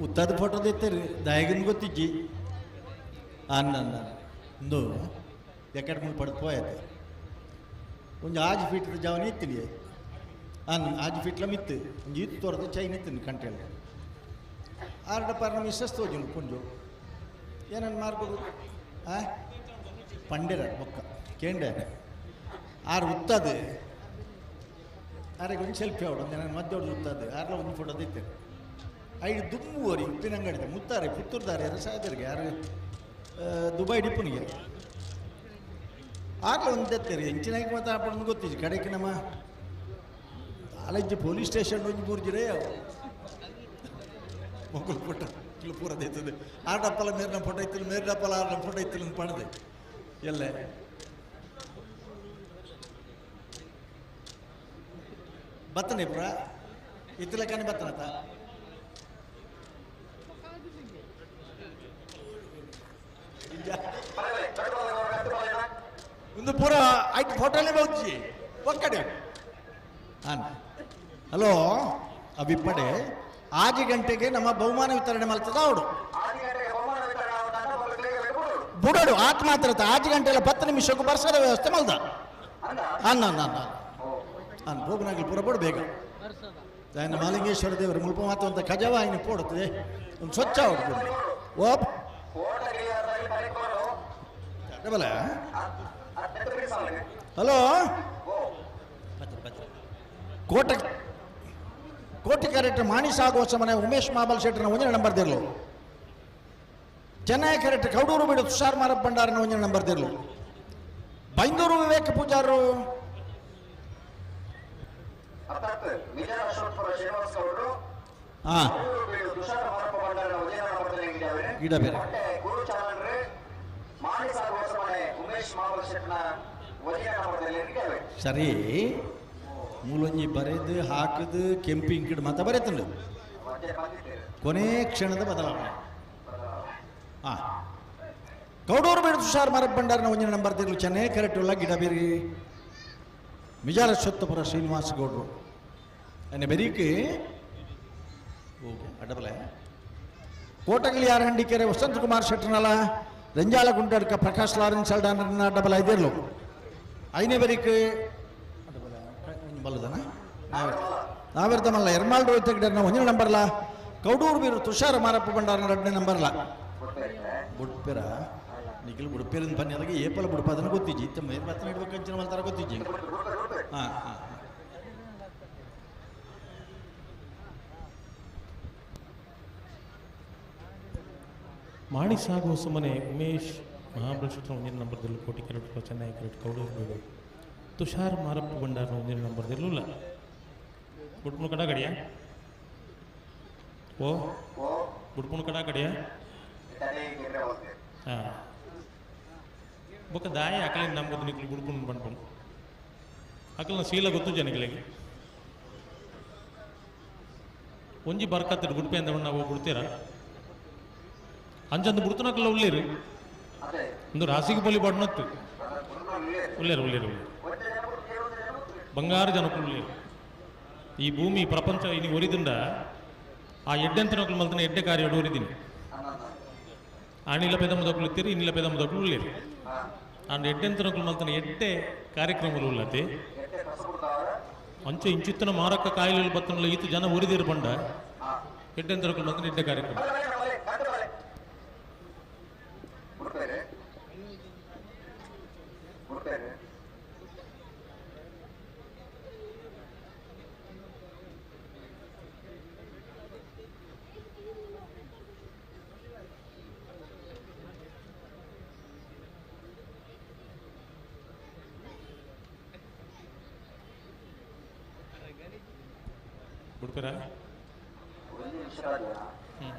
ಉತ್ತದ ಫೋಟೋ ತೆತ್ತೇರಿ ದಾಯಗನ್ ಗೊತ್ತಿಜ್ಜಿ ಅನ್ನ ಒಂದು ಎಕಡೆ ಮುಂದೆ ಪಡೆದು ಪೋಯತ್ತೆ ಒಂಜಿ ಆಜ್ ಫೀಟ್ ಜಾವನಿ ಇತ್ತಿನಿ ಅನ್ನ ಆಜ್ ಫೀಟ್ಲ ಮಿತ್ತು ಒಂಜಿ ಇತ್ತು ತೋರ್ದು ಚೈನ್ ಇತ್ತೀನಿ ಕಂಟೆಲ್ ಆರ್ಡ ಪಾರ್ನ ಮಿಸ್ಸಸ್ ತೋಜುಂಡು ಪುಂಜು ಏನನ್ನು ಮಾರ್ಬೋದು ಆ ಪಂಡೆರ ಬೊಕ್ಕ ಕೇಂಡೆ ಆರು ಉತ್ತದು ಆರೆಗೆ ಒಂದು ಸೆಲ್ಫಿ ಅವಡು ನಾನು ಮಧ್ಯೆ ಹೊಡೆದು ಆರ್ಲ ಒಂದು ಫೋಟೋ ದಿತ್ತೇನೆ ಐದು ದುಮ್ಮು ವರಿ ಉಪ್ಪಿನಂಗಡಿದೆ ಮುತ್ತಾರೆ ಪುತ್ತೂರ್ದಾರೆ ಯಾರು ಸಾಯ್ದರಿಗೆ ಯಾರು ದುಬೈ ಡಿಪ್ಪನಿಗೆ ಆರ್ಲ ಒಂದು ಎತ್ತಾರೆ ಎಂಚಿನಾಗಿ ಮಾತ್ರ ಆಪಣ್ ಗೊತ್ತಿಜ್ಜಿ ಕಡೆಗೆ ನಮ್ಮ ಕಾಲೇಜ್ ಪೊಲೀಸ್ ಸ್ಟೇಷನ್ ಒಂಜಿ ಮೂರು ಅವು ಮಕ್ಕಳು ಫೋಟೋ ಕಿಲು ಪೂರ ದೇತದೆ ಆರ್ ಡಪ್ಪಲ ಮೇರಿನ ಫೋಟೋ ಇತ್ತಿಲ್ಲ ಮೇರಿ ಡಪ್ಪಲ ಆರ್ನ ಫೋಟೋ ಇತ್ತಿಲ್ಲ ಅಂತ ಪಣದೆ ಎಲ್ಲೇ ಬತ್ತನೆ ಪುರ ಇತ್ತಲಕ್ಕನೆ ಬತ್ತನತ ಒಂದು ಪೂರ ಆಯ್ತು ಫೋಟೋನೇ ಬೌಜ್ಜಿ ಒಕ್ಕಡೆ ಹಾಂ ಹಲೋ ಅವಿಪ್ಪಡೆ ಆಜಿ ಗಂಟೆಗೆ ನಮ್ಮ ಬಹುಮಾನ ವಿತರಣೆ ಮಾಡ್ತದ ಅವಡು ಬುಡೋಡು ಆತ್ ಮಾತ್ರ ಆಜಿ ಗಂಟೆಲ್ಲ 10 ನಿಮಿಷಕ್ಕೂ ಬರ್ಸದ ವ್ಯವಸ್ಥೆ ಮಲ್ದ ಅನ್ನ ಅನ್ನ ಅನ್ನ ಅನ್ ಭೋಗನಾಗಲಿ ಪೂರ ಬೋಡು ಬೇಗ ఆయన ಮಾಲಿಂಗೇಶ್ವರ ದೇವರು ಮುಲ್ಪ ಮಾತು ಅಂತ ಖಜಾವ ఆయన ಪೋಡುತ್ತದೆ ಒಂದು ಸ್ವಚ್ಛ ಅವಡು ಓಪ್ ಡಬಲ ಹಲೋ ಕೋಟೆ ಕೋಟಿ ಕ್ಯಾರೆಕ್ಟರ್ ಮಾಣಿ ಸಾಗುವ ಸಮನೆ ಉಮೇಶ್ ಮಾಬಲ್ ಶೆಟ್ಟರ್ನ ಒಂದನೇ ನಂಬರ್ ದಿರ್ಲು ಚೆನ್ನೈ ಕ್ಯಾರೆಕ್ಟರ್ ಕೌಡೂರು ಬೀಡು ತುಷಾರ್ ಮಾರಪ್ಪ ಭಂಡಾರನ ಒಂದನೇ ನಂಬರ್ ದಿರ್ಲು ಬೈಂದೂರು ವಿವೇಕ ಪೂಜಾರು ಹಾಂ ಗಿಡ ಬೇರೆ ಸರಿ ಮೂಲೊಂಜಿ ಬರೆದು ಹಾಕದು ಕೆಂಪು ಇಂಕಿಡ್ ಮಾತ ಬರೆತಂಡು ಕೊನೆ ಕ್ಷಣದ ಬದಲಾವಣೆ ಹಾಂ ಕೌಡೂರು ಬೇಡ ತುಷಾರ್ ಮಾರಪ್ಪ ಭಂಡಾರನ ಒಂದಿನ ನಂಬರ್ ತಿರ್ಲು ಚೆನ್ನೈ ಕರೆಕ್ಟ್ ಉಳ್ಳ ಗಿಡ ಬೇರಿ ಮಿಜಾರ ಸೊತ್ತಪುರ ಶ್ರೀನಿವಾಸ ಗೌಡ್ರು ಅನ್ನ ಬೆರೀಕ್ ಓಕೆ ಅಡ್ಡಬಲೆ ಕೋಟಗಲಿ ಯಾರ ಹಂಡಿಕೆರೆ ವಸಂತ ಕುಮಾರ್ ಶೆಟ್ಟರ್ನಲ್ಲ ರಂಜಾಲ ಗುಂಡಡ್ಕ ಪ್ರಕಾಶ್ ಲಾರೆನ್ಸ್ ಅಲ್ಡಾನ ಡಬಲ್ ಐದಿರ್ಲು ಐನೇ ಬೆರೀಕ್ ಬಲ್ಲದನ ನಾವಿರ್ತಮಲ್ಲ ಎರ್ಮಾಲ್ ರೋಹಿತ್ ಗಿಡನ ಒಂದನೇ ನಂಬರ್ಲ ಕೌಡೂರು ಬೀರು ತುಷಾರ ಮಾರಪ್ಪ ಭಂಡಾರನ ಎರಡನೇ ನಂಬರ್ಲ ಬುಡ್ಪೆರ ನಿಖಿಲ್ ಬುಡ್ಪೇರಿನ ಪನ್ನಿ ಅದಕ್ಕೆ ಏಪಲ ಬುಡ್ಪ ಅದನ್ನು ಗೊತ್ತಿಜ್ಜಿ ಇತ್ತ ಮೇರ್ ಬತ್ತನ ಇಡ್ಬೇಕು ಮಲ್ತಾರ ಗೊತ್ತಿಜ್ಜಿ ಹಾಂ ಹಾಂ ಮಾಣಿ ಸಾಗುವ ಸುಮ್ಮನೆ ಉಮೇಶ್ ಮಹಾಬಲೇಶ್ವರ ಒಂದಿನ ನಂಬರ್ದಲ್ಲಿ ಕೋಟಿ ಕೆರಟ್ ಚೆನ್ನೈ ಕೆರಟ್ ಕೌಡೂರು ಬೀಡು ತುಷಾರ್ ಮಾರಪ್ಪ ಭಂಡಾರನ ಒಂದಿನ ನಂಬರ್ದಲ್ಲೂ ಬುಡ್ಪುಣ ಕಡ ಗಡಿಯ ಓ ಬುಡ್ಪುಣ ಕಡ ಗಡಿಯ ಹಾಂ ಬೊಕ್ಕ ದಾಯ ಅಕಲಿನ ನಮ್ಗೆ ನಿಕ್ಲು ಬುಡ್ಪುಣ ಬಂಡ್ಪುಣ ಅಕಲ್ನ ಶೀಲ ಗೊತ್ತು ಜನಗಳಿಗೆ ಒಂಜಿ ಬರ್ಕತ್ತಿಡು ಗುಡ್ಪೆ ಅಂದ ನಾವು ಬಿಡ್ತೀರ ಅಂಚಂದು ಬುಡ್ತನಕಲ್ಲ ಉಳ್ಳೇರು ಒಂದು ರಾಸಿಗೆ ಬಲಿ ಬಡ್ನತ್ತು ಉಳ್ಳೇರು ಉಳ್ಳೇರು ಉಳ್ಳೇರು ಬಂಗಾರ ಜನಕ್ಕೂ ಉಳ್ಳೇರು ಈ ಭೂಮಿ ಪ್ರಪಂಚ ಇನಿ ಒರಿದುಂಡ ಆ ಎಡ್ಡೆಂತನಕಲು ಮಲ್ತನ ಎಡ್ಡೆ ಕಾರ್ಯ ಒರಿದಿನಿ ಆಣಿಲ ಪೆದ ಮುದಕಲು ಇತ್ತೀರಿ ಇನ್ನಿಲ ಪೆದ ಮುದಕಲು ಉಳ್ಳೇರು ಆಂಡ್ ಎಡ್ಡೆಂತನಕಲು ಮಲ್ತನ ಎಡ್ಡೆ ಕಾರ್ಯಕ್ರಮಗಳು ಉಳ್ಳತೆ ಅಂಚೆ ಇಂಚಿತ್ತನ ಮಾರಕ ಕಾಯಿಲೆಗಳು ಬತ್ತನಲ್ಲ ಈತ ಜನ ಒರಿದಿರು ಬಂಡ ಎಡ್ಡೆಂತನಕಲು ಮಲ್ತನ ಎಡ್ಡೆ ಕಾರ್ಯಕ್ರಮ ಬಿಡ್ತೀರಾ ಹ್ಞೂ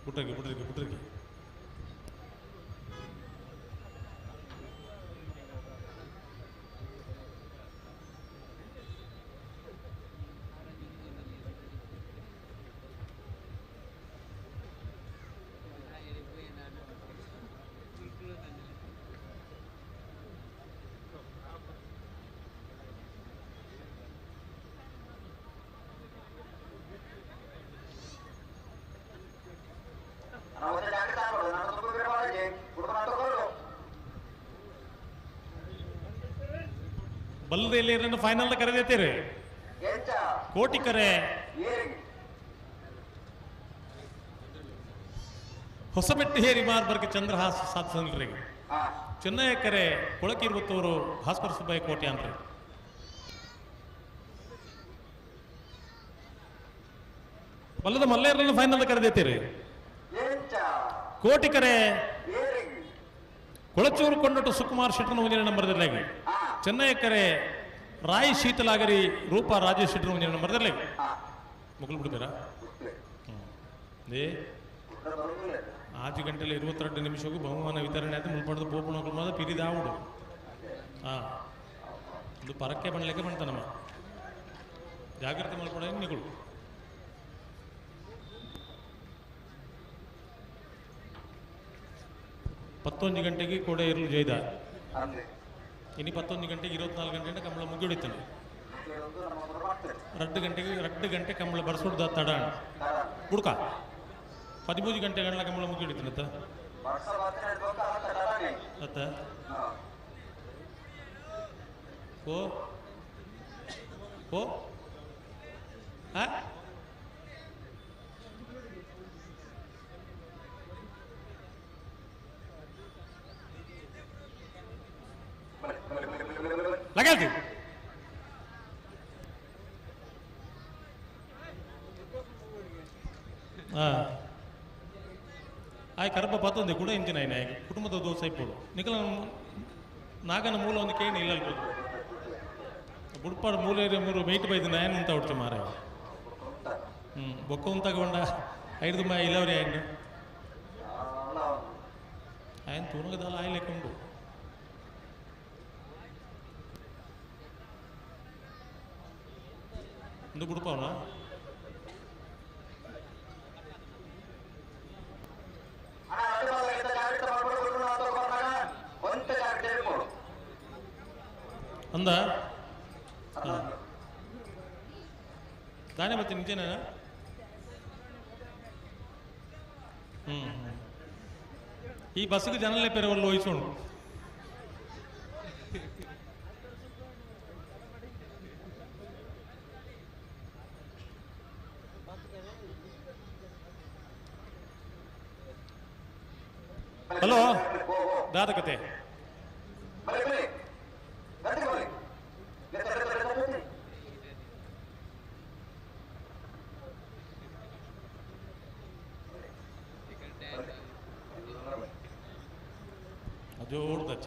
ಬಿಟ್ರಿಗೆ ಬಿಟ್ರಿಗೆ ಬಿಟ್ರಿಗೆ. ಬಲ್ಲದ ಫೈನಲ್ ಕರೆದೇತೀರಿ ಕೋಟಿ ಕರೆ ಹೊಸಬೆಟ್ಟಿ ಹೇರಿ ಮಾರ್ಬರ್ಗ ಚಂದ್ರಹಾಸ್ ಸಾಧಸನ್ರಿಗೆ ಚೆನ್ನೈ ಕರೆ ಕೊಳಕಿರ್ಬತ್ತವರು ಭಾಸ್ಕರ ಸುಬ್ಬಯ್ಯ ಕೋಟೆ ಅನ್ರಿ. ಬಲ್ಲದ ಮಲ್ಲೇರನ್ನು ಫೈನಲ್ ಕರೆದೇತೀರಿ ಕೋಟಿ ಕರೆ ಕೊಳಚೂರು ಕೊಂಡೊಟ್ಟು ಸುಕುಮಾರ್ ಶೆಟ್ಟರ್ ಮುಂದಿನ ನಂಬರ್ದಲ್ಲಿ ಚೆನ್ನೈ ಕರೆ ರಾಯ್ ಶೀತಲಾಗರಿ ರೂಪಾ ರಾಜೇಶ್ ಶೆಟ್ಟರ್ ಮುಂದಿನ ನಂಬರ್ದಲ್ಲಿ ಮುಗುಲ್ ಬಿಡ್ತೀರಾ? ಏ 5 ಗಂಟೆಲಿ 22 ನಿಮಿಷಕ್ಕೂ ಬಹುಮಾನ ವಿತರಣೆ ಆಯ್ತು. ಮುಲ್ಪಡ್ದು ಪೋಪುಣ ಕುಮಾರ ಪಿರಿದಾವುಡು ಹಾಂ ಇದು ಪರಕ್ಕೆ ಬಣ್ಲಿಕ್ಕೆ ಬಂತ ನಮ್ಮ ಜಾಗ್ರತೆ ಮಾಡ್ಕೊಡ ನಿಗಳು. ಪತ್ತೊಂದು ಗಂಟೆಗೆ ಕೂಡ ಇರಲು ಜೈದ ಇನ್ನು 11 ಗಂಟೆಗೆ 24 ಗಂಟೆ ಕಂಬಳ ಮುಗಿಯುತ್ತಾನೆ. 2 ಗಂಟೆಗೆ 2 ಗಂಟೆ ಕಂಬಳ ಬರ್ಸುಡ್ದ ತಡ ಹುಡ್ಕ 13 ಗಂಟೆ ಗಂಟಲ ಕಂಬಳ ಮುಗಿಯುತ್ತಾನೆ. ಅತ್ತ ಓ ಓ ಆ ಲಗಾತಿ ಆಯ್ ಕರಪ ಪತ್ತೊಂದು ಕೂಡ ಇಂಚಿನ ಆಯ್ನ ಕುಟುಂಬದ ದೋಸೆ ಇಪ್ಪೋಡು ನಿಕಲ ನಾಗನ ಮೂಲ ಒಂದು ಕೇಣಿ ಇಲ್ಲ ಬುಡ್ಪಾಡು ಮೂಲೆ ಮೂರು ಮೇಯ್ಟ್ ಬೈದು ನಾಯನ್ ಉಂತ ಹೊಡ್ತಿ ಮಾರ ಬೊಕ್ಕ ಉಂತಾಗೊಂಡ ಐದು ಮಾ ಇಲ್ಲವ್ರಿ ಆಯ್ನ ಆಯ್ನ ತೂನಗದಾಲ ಆಯ್ಲೆಕ್ಕೊಂಡು ಒಂದು ಬುಡ್ಪಾವನ ಅಂದ ದಾನೆ ಮತ್ತೆ ನಿಜನೇನ? ಈ ಬಸ್ಸಿಗೆ ಜನಲೇ ಪೆರವಲ್ಲ ವಹಿಸೋಣ. ಹಲೋ ದಾದ ಕತೆ ಜೋರ್ದಚ್ಚ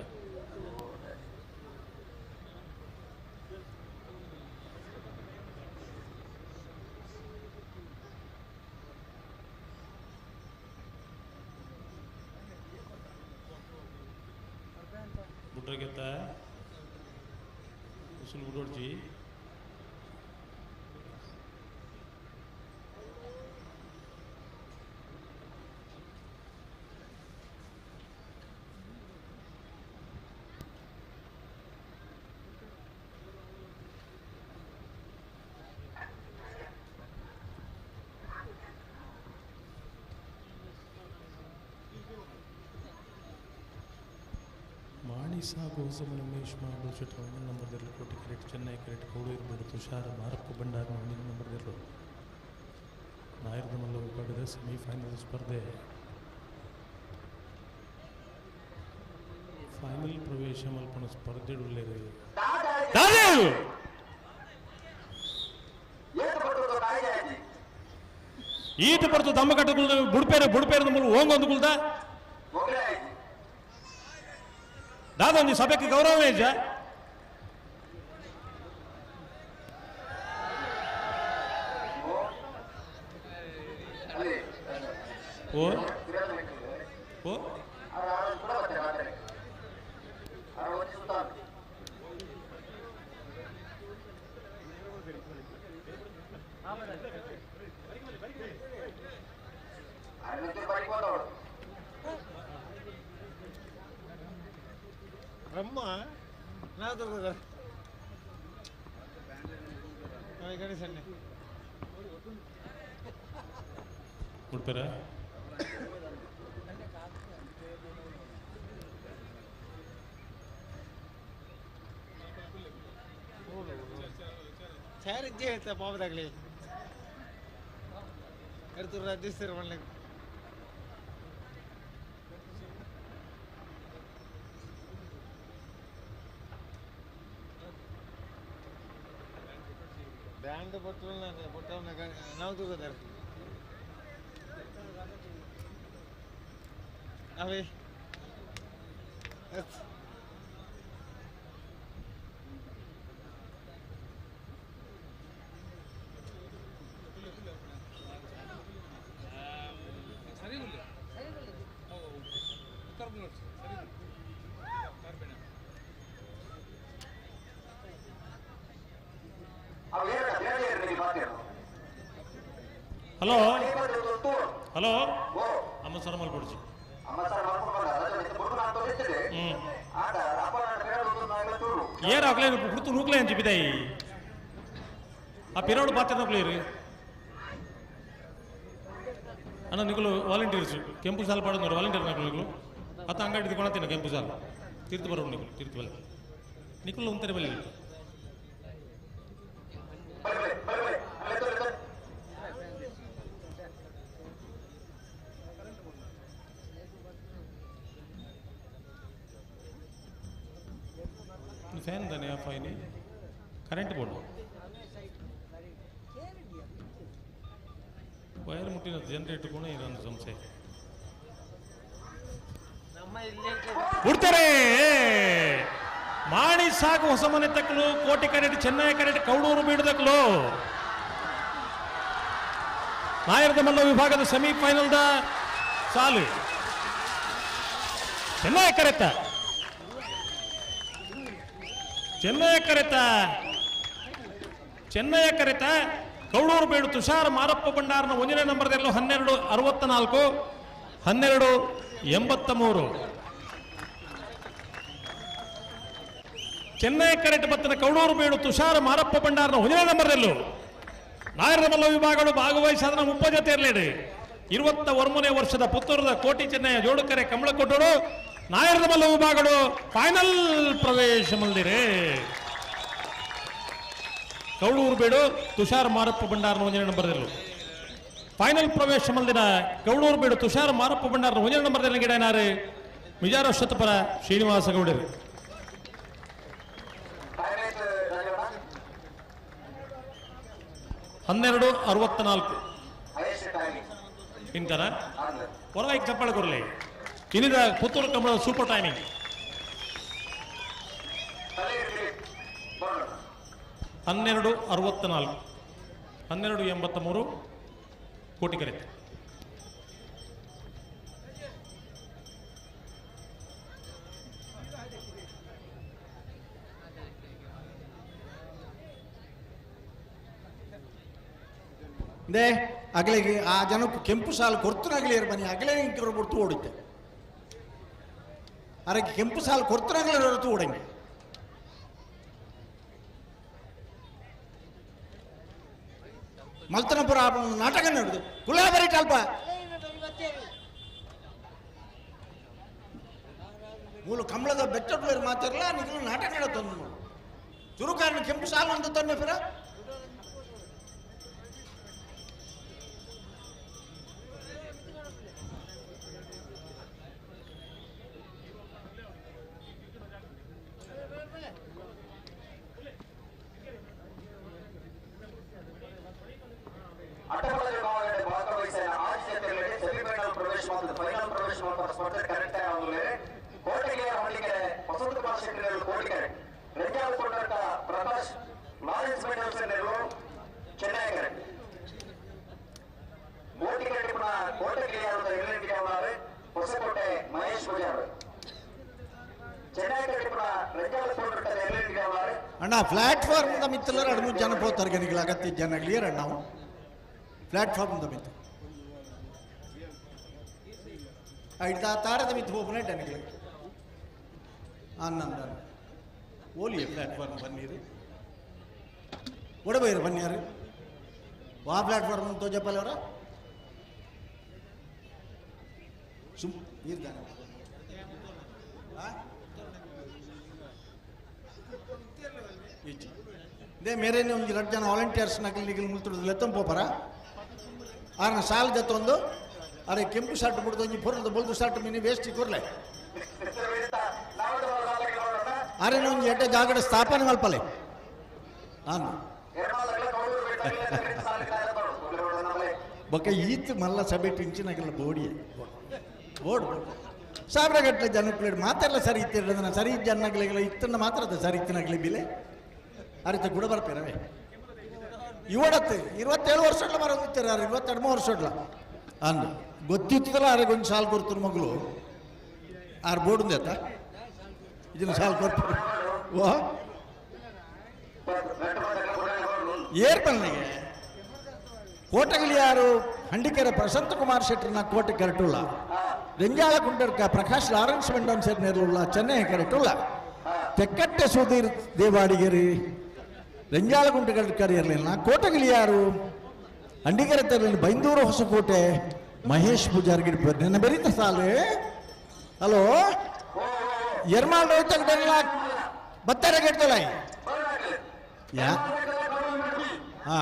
ಬುಡ್ರಗೆತ್ತ ಉಸುಲು ಬುಡೋಡ್ಜಿ ಮಾಣಿಸಾ ಗೋಸಮನ ಉಮೇಶ್ ಮಹಾಬಲ್ ಶೆಟ್ಟರ್ ಒಂದನೇ ನಂಬರ್ದಲ್ಲಿ ಕೋಟಿ ಕ್ರಿಕೆಟ್ ಚೆನ್ನೈ ಕ್ರಿಕೆಟ್ ಕೋಡೂರು ತುಷಾರ ಭಾರತ್ ಭಂಡಾರ ಒಂದನೇ ನಂಬರ್ದಲ್ಲಿ ನಾಯರದ ಮಲ್ಲ ವಿಭಾಗದ ಸೆಮಿಫೈನಲ್ ಸ್ಪರ್ಧೆ ಫೈನಲ್ ಪ್ರವೇಶ ಮಲ್ಪನ ಸ್ಪರ್ಧೆ ಈತ ಬರ್ತು ದಮ್ಮ ಕಟ್ಟುಕುಲ್ದ ಬುಡ್ಪೇರು ಬುಡ್ಪೇರು ಮೂಲ ಓಂಗೊಂದು ಕುಲ್ದ ದಾದೊಂದು ಸಭೆಗೆ ಗೌರವ ಇಜ್ಜ ಓ ಓ ರಮ್ಮ ಕೊಡ್ತಾರ ಬ್ಯಾಂಡ್ ನಾವು ತಗೋತಾರೆ ಅವೇ ಹಲೋ ಹಲೋ ಅಮ್ಮ ಸರ್ ಮಲ್ಕೊಡ್ಚಿ. ಏರ್ ಹಾಕ್ಲೇ ಹುಡ್ತು ನೂಕ್ಲೆ ಅಂಚಿ ಬಿದ್ದಾಯಿ ಆ ಪಿರೋಡು ಪಾತ್ರ ನೂಕ್ಲೇರು ಅಣ್ಣ ನಿಕಲು ವಾಲಂಟಿಯರ್ಸ್ ಕೆಂಪು ಸಾಲು ಪಾಡೋರು ವಾಲಂಟಿಯರ್ ನಕಲು ನಿಕಲು ಅತ್ತ ಅಂಗಡಿ ಕೊಣತೀನಿ ಕೆಂಪು ಸಾಲು ತೀರ್ತು ಬರೋರು ನಿಕಲು ತೀರ್ತು ಬಲ್ಲ ನಿಕಲು ಒಂಥರ ಬಲ್ಲಿ ಫ್ಯಾನ್ ತಾನೆ ಆಫ್ ಆಯ್ನಿ ಕರೆಂಟ್ ಬೋರ್ಡ್ ವೈರ್ ಮುಟ್ಟಿನ ಜನರೇಟರ್ ಕೂಡ ಇದೊಂದು ಸಮಸ್ಯೆ ಬಿಡ್ತಾರೆ ಮಾಡಿ ಸಾಕು. ಹೊಸ ಮನೆ ತಕ್ಕಲು ಕೋಟೆ ಕರೆಂಟ್ ಚೆನ್ನೈ ಕರೆಂಟ್ ಕೌಡೂರು ಬೀಡದಕ್ಕಲು ನಾಯರದ ಮಲ್ಲ ವಿಭಾಗದ ಸೆಮಿಫೈನಲ್ದ ಸಾಲು ಚೆನ್ನೈ ಕರೆತ ಚೆನ್ನೈ ಕರೆತ ಚೆನ್ನೈ ಕರೆತ ಕೌಡೂರು ಬೇಡು ತುಷಾರ್ ಮಾರಪ್ಪ ಭಂಡಾರನ ಒಂದನೇ ನಂಬರ್ದಲ್ಲೂ 12:64 12:83. ಚೆನ್ನೈ ಕರೆಟ್ ಬತ್ತನ ಕೌಡೂರು ಬೇಡು ತುಷಾರ್ ಮಾರಪ್ಪ ಭಂಡಾರನ ಒಂದನೇ ನಂಬರ್ದಲ್ಲೂ ನಾಯರದ ಮಲ್ಲ ವಿಭಾಗಗಳು ಭಾಗವಹಿಸಾದ 30 ಜೊತೆ ಇರಲೇಡು 21ನೇ ವರ್ಷದ ಪುತ್ತೂರದ ಕೋಟಿ ಚೆನ್ನೈಯ ಜೋಡುಕರೆ ಕಮಲಕೊಟ್ಟರು ನಾಯರದ ಮಲ್ಲ ವಿಭಾಗಗಳು ಫೈನಲ್ ಪ್ರವೇಶ ಮಂದಿರೇ. ಕೌಡೂರು ಬೇಡು ತುಷಾರ್ ಮಾರಪ್ಪ ಭಂಡಾರನ ಒಂದನೇ ನಂಬರ್ದಲ್ಲೂ ಫೈನಲ್ ಪ್ರವೇಶ ಮಂದಿರ ಕೌಡೂರು ಬೇಡು ತುಷಾರ್ ಮಾರಪ್ಪ ಭಂಡಾರನ ಒಂದನೇ ನಂಬರ್ದಲ್ಲಿ ಗಿಡನಾರು ಮಿಜಾರ ಶತಪರ ಶ್ರೀನಿವಾಸ ಗೌಡರು. 12:64 ಇಂತರ ಹೊರಗೆ ಚಪ್ಪಾಳೆ ಕೊರಲಿ. ಇನ್ನಿದ ಪುತ್ತೂರು ಕಮಲದ ಸೂಪರ್ ಟೈಮಿಂಗ್ 12:64 12:83 ಕೋಟಿ ಕರೆತ. They ಅಗಲಿಗೆ ಆ ಜನಕ್ಕೆ ಕೆಂಪು ಸಾಲು ಕೊರ್ತನಾಗಲಿ ಬನ್ನಿ ಅಗಲೇ ಕೊಡ್ತು ಓಡುತ್ತೆ. ಅರಕ್ಕೆ ಕೆಂಪು ಸಾಲು ಕೊರ್ತನಾಗಲಿ ಹೊರತು ಓಡಂಗೆ. ಮಲ್ತನಪುರ ನಾಟಕ ನಡೆದು ಕುಲಾಬರಿ ಅಲ್ಪ ಮೂಲ ಕಮಲದ ಬೆಟ್ಟ ಮಾತಾಡಲ್ಲ ನಿಖಲು ನಾಟಕ ನಡತ್ತೊಂದು ಚುರುಕಾರನ ಕೆಂಪು ಸಾಲು ಅಂತ ತೊಂದರೆ ಫಿರ. ಅಣ್ಣ ಪ್ಲಾಟ್ಫಾರ್ಮ್ ಮಿತ್ತಲ್ಲ 2-3 ಜನ ಪೋತಾರೆ ಗನಿಗಳ ಅಗತ್ಯ ಜನ ಕ್ಲಿಯರ್ ಅಣ್ಣ ನಾವು ಪ್ಲಾಟ್ಫಾರ್ಮ್ ಮಿತ್ತು ಐದು ತಾರದ ಮಿತ್ತು ಹೋಗ್ಬನೆ ಟನಿಗಳು ಅನ್ನಂದ ಓಲಿಯ ಪ್ಲಾಟ್ಫಾರ್ಮ್ ಬನ್ನಿರಿ ಒಡಬೈರು ಬನ್ನಿಯಾರು ವಾ ಪ್ಲಾಟ್ಫಾರ್ಮ್ ತೋಜಪ್ಪಲವರ ಸುಮ್ ಇರ್ತಾನೆ ಇದೇ ಮೇರೇನೆ ಒಂಜಿ ರಡ್ಡ್ ಜನ ವಾಲಂಟಿಯರ್ಸ್ ನಕಲಿ ನಿಗಲ್ ಮುಲ್ತುಡು ಲೆತ್ತಂ ಪೋಪರ ಆರ್ನ ಸಾಲ್ ಜತ್ತೊಂದು ಅರೆ ಕೆಂಪು ಶರ್ಟ್ ಬಿಡ್ದು ಒಂಜಿ ಪೊರ್ಲದ ಬೊಲ್ದು ಶರ್ಟ್ ಮಿನಿ ವೇಸ್ಟ್ ಕೊರ್ಲೆ ಅರೆನ ಒಂಜಿ ಎಡ್ಡೆ ಜಾಗಡ ಸ್ಥಾಪನೆ ಮಲ್ಪಲೆ ನಾನು ಬೊಕ್ಕ ಈತ್ ಮಲ್ಲ ಸಭೆ ಇಂಚಿನಗಲ್ಲ ಬೋಡಿ ಬೋರ್ಡ್ ಸಾವಿರ ಗಟ್ಟಲೆ ಜನಕ್ಕುಲೇಡು ಮಾತೆಲ್ಲ ಸರಿ ಇತ್ತಿರೋದನ್ನ ಸರಿ ಜನಗಳಿಗೆಲ್ಲ ಇತ್ತನ್ನ ಮಾತ್ರ ಅದು ಸರಿ ಇತ್ತಿನಗಲಿ ಬಿಲೆ ಅರಿತ ಗುಡ ಬರ್ಪೇರವೇ ಇವಡತ್ತೆ 27 ವರ್ಷಡ್ಲ ಬರೋದಿತ್ತಾರೆ ಯಾರು 22 ವರ್ಷಡ್ಲ ಅಂದು ಗೊತ್ತಿತ್ತದಲ್ಲ ಅರೆಗೆ ಒಂದು ಸಾಲು ಕೊಡ್ತಾರೆ ಮಗಳು ಆರು ಬೋರ್ಡ್ ಆತ ಇದನ್ನ ಸಾಲು ಕೊಡ್ತಾರೆ ಓ ಏರ್ ಬನ್ನಿಗೆ ಕೋಟಗಲಿ ಯಾರು ಹಂಡಿಕೆರೆ ಪ್ರಶಾಂತ್ ಕುಮಾರ್ ಶೆಟ್ಟರ್ನ ಕೋಟೆ ಕರೆಟುಲ್ಲ ರೆಂಜಾಳ ಕುಂಡರ್ಕ ಪ್ರಕಾಶ್ ಲಾರೆನ್ಸ್ ಮೆಂಡೋನ್ ಸೆಟ್ ನೇರ್ಲುಲ್ಲ ಚೆನ್ನೈ ಕರೆಟುಲ್ಲ ತೆಕ್ಕಟ್ಟೆ ಸುಧೀರ್ ದೇವಾಡಿಗೆರಿ ರೆಂಜಾಳ ಕುಂಟೆ ಕರೆಯರ್ಲಿಲ್ಲ ಕೋಟಗಲಿ ಯಾರು ಹಂಡಿಕೆರೆ ತರಲಿಲ್ಲ ಬೈಂದೂರು ಹೊಸಕೋಟೆ ಮಹೇಶ್ ಪೂಜಾರ್ಗಿಡ್ ನಿನ್ನ ಬೆರೀತ ಸಾಲು ಹಲೋ ಎರ್ಮಾಲ್ ರೋಹಿತ ಬತ್ತಾರೆ ಕೆಡ್ತಲ್ಲ ಯಾ ಹಾ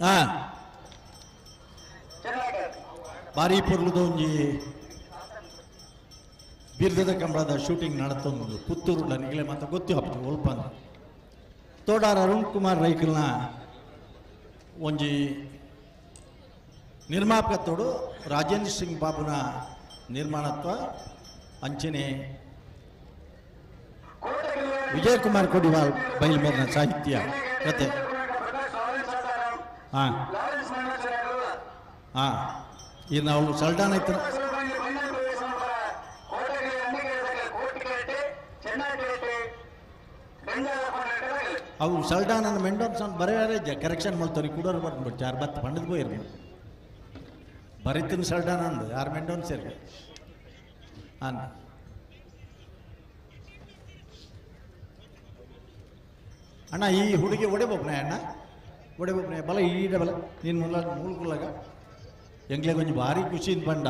ಹಾಂ ಭಾರಿ ಪೊರ್ಲುದ ಒಂಜಿ ಬೀರ್ದದ ಕಂಬಳದ ಶೂಟಿಂಗ್ ನಡತೊಂದು ಪುತ್ತೂರು ನಿಗಲೆ ಮಾತ ಗೊತ್ತಿ ಹಾಪ್ತು ಒಲ್ಪಂದು ತೋಡಾರ್ ಅರುಣ್ ಕುಮಾರ್ ರೈಕಲ್ನ ಒಂಜಿ ನಿರ್ಮಾಪಕತ್ತೋಡು ರಾಜೇಂದ್ರ ಸಿಂಗ್ ಬಾಬುನ ನಿರ್ಮಾಣತ್ವ ಅಂಚನೆ ವಿಜಯ್ ಕುಮಾರ್ ಕೊಡಿವಾಲ್ ಬೈಲ್ಮೇರ್ನ ಸಾಹಿತ್ಯ ಕತೆ. ಹಾಂ ಹಾಂ ಈ ನಾವು ಸಲ್ಡಾನ್ ಐತ ಅವು ಸಲ್ಡಾನ್ ಅನ್ನ ಮೆಂಡೋನ್ಸ್ ಬರೆಯಾರೆ ಕರೆಕ್ಷನ್ ಮಾಡ್ತಾರೆ ಕೂಡೋರು ಬಂದ್ಬಿಟ್ಟು ಚಾರ್ ಬತ್ತು ಪಂಡದ ಪೋಯಿರ್ನು ಬರಿತಿನ ಸಲ್ಡಾನ್ ಅಂದು ಯಾರು ಮೆಂಡೋನ್ ಸೇರಿ ಅನ್ನ ಅಣ್ಣ ಈ ಹುಡುಗಿ ಒಡೆಬೊಬ್ಬನೇ ಅಣ್ಣ ಒಡೆಬೊಬ್ಬನೇ ಬಲ ಈಡ ಬಲ ನೀನು ಮುಲ್ಲ ಮೂಲ್ಕುಲ್ಲಾಗ ಎಂಗ್ಲೆ ಕೊಂಚ ಭಾರಿ ಖುಷಿಯಿಂದ ಬಂಡ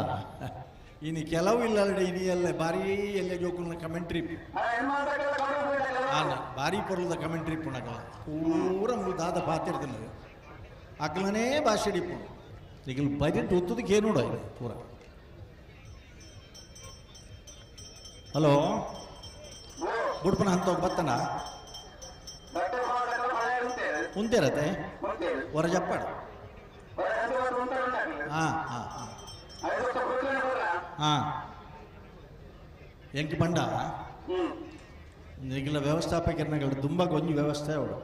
ಇನ್ನು ಕೆಲವು ಇಲ್ಲ ಇನಿ ಎಲ್ಲ ಭಾರಿ ಎಲ್ಲ ಜೋಕುಲ್ನ ಕಮೆಂಟ್ರಿ ಅಲ್ಲ ಭಾರಿ ಪೊರ್ಲದ ಕಮೆಂಟ್ರಿ ಪುಣಕಲ ಪೂರ ಮುಳ್ದಾದ ಪಾತಿರ್ತೀನಿ ಅಗ್ಲನೇ ಭಾಷೆ ಡಿಪ್ಪು ಈಗ ಬರಿಟ್ಟು ಒತ್ತದಕ್ಕೆ ಏನು ನೋಡ ಇದು ಪೂರ. ಹಲೋ ಬುಡ್ಪನ ಅಂತ ಬತ್ತನ ಉಂತೇರತ್ತೆ ಹೊರ ಜಪ್ಪಾಡು. ಹಾಂ ಹಾಂ ಹಾಂ ಹಾಂ ಎಂಕಿ ಬಂಡ ಈಗಿನ ವ್ಯವಸ್ಥಾಪಕರನ್ನ ತುಂಬ ಗೊಂಜಿ ವ್ಯವಸ್ಥೆ ಅವಳು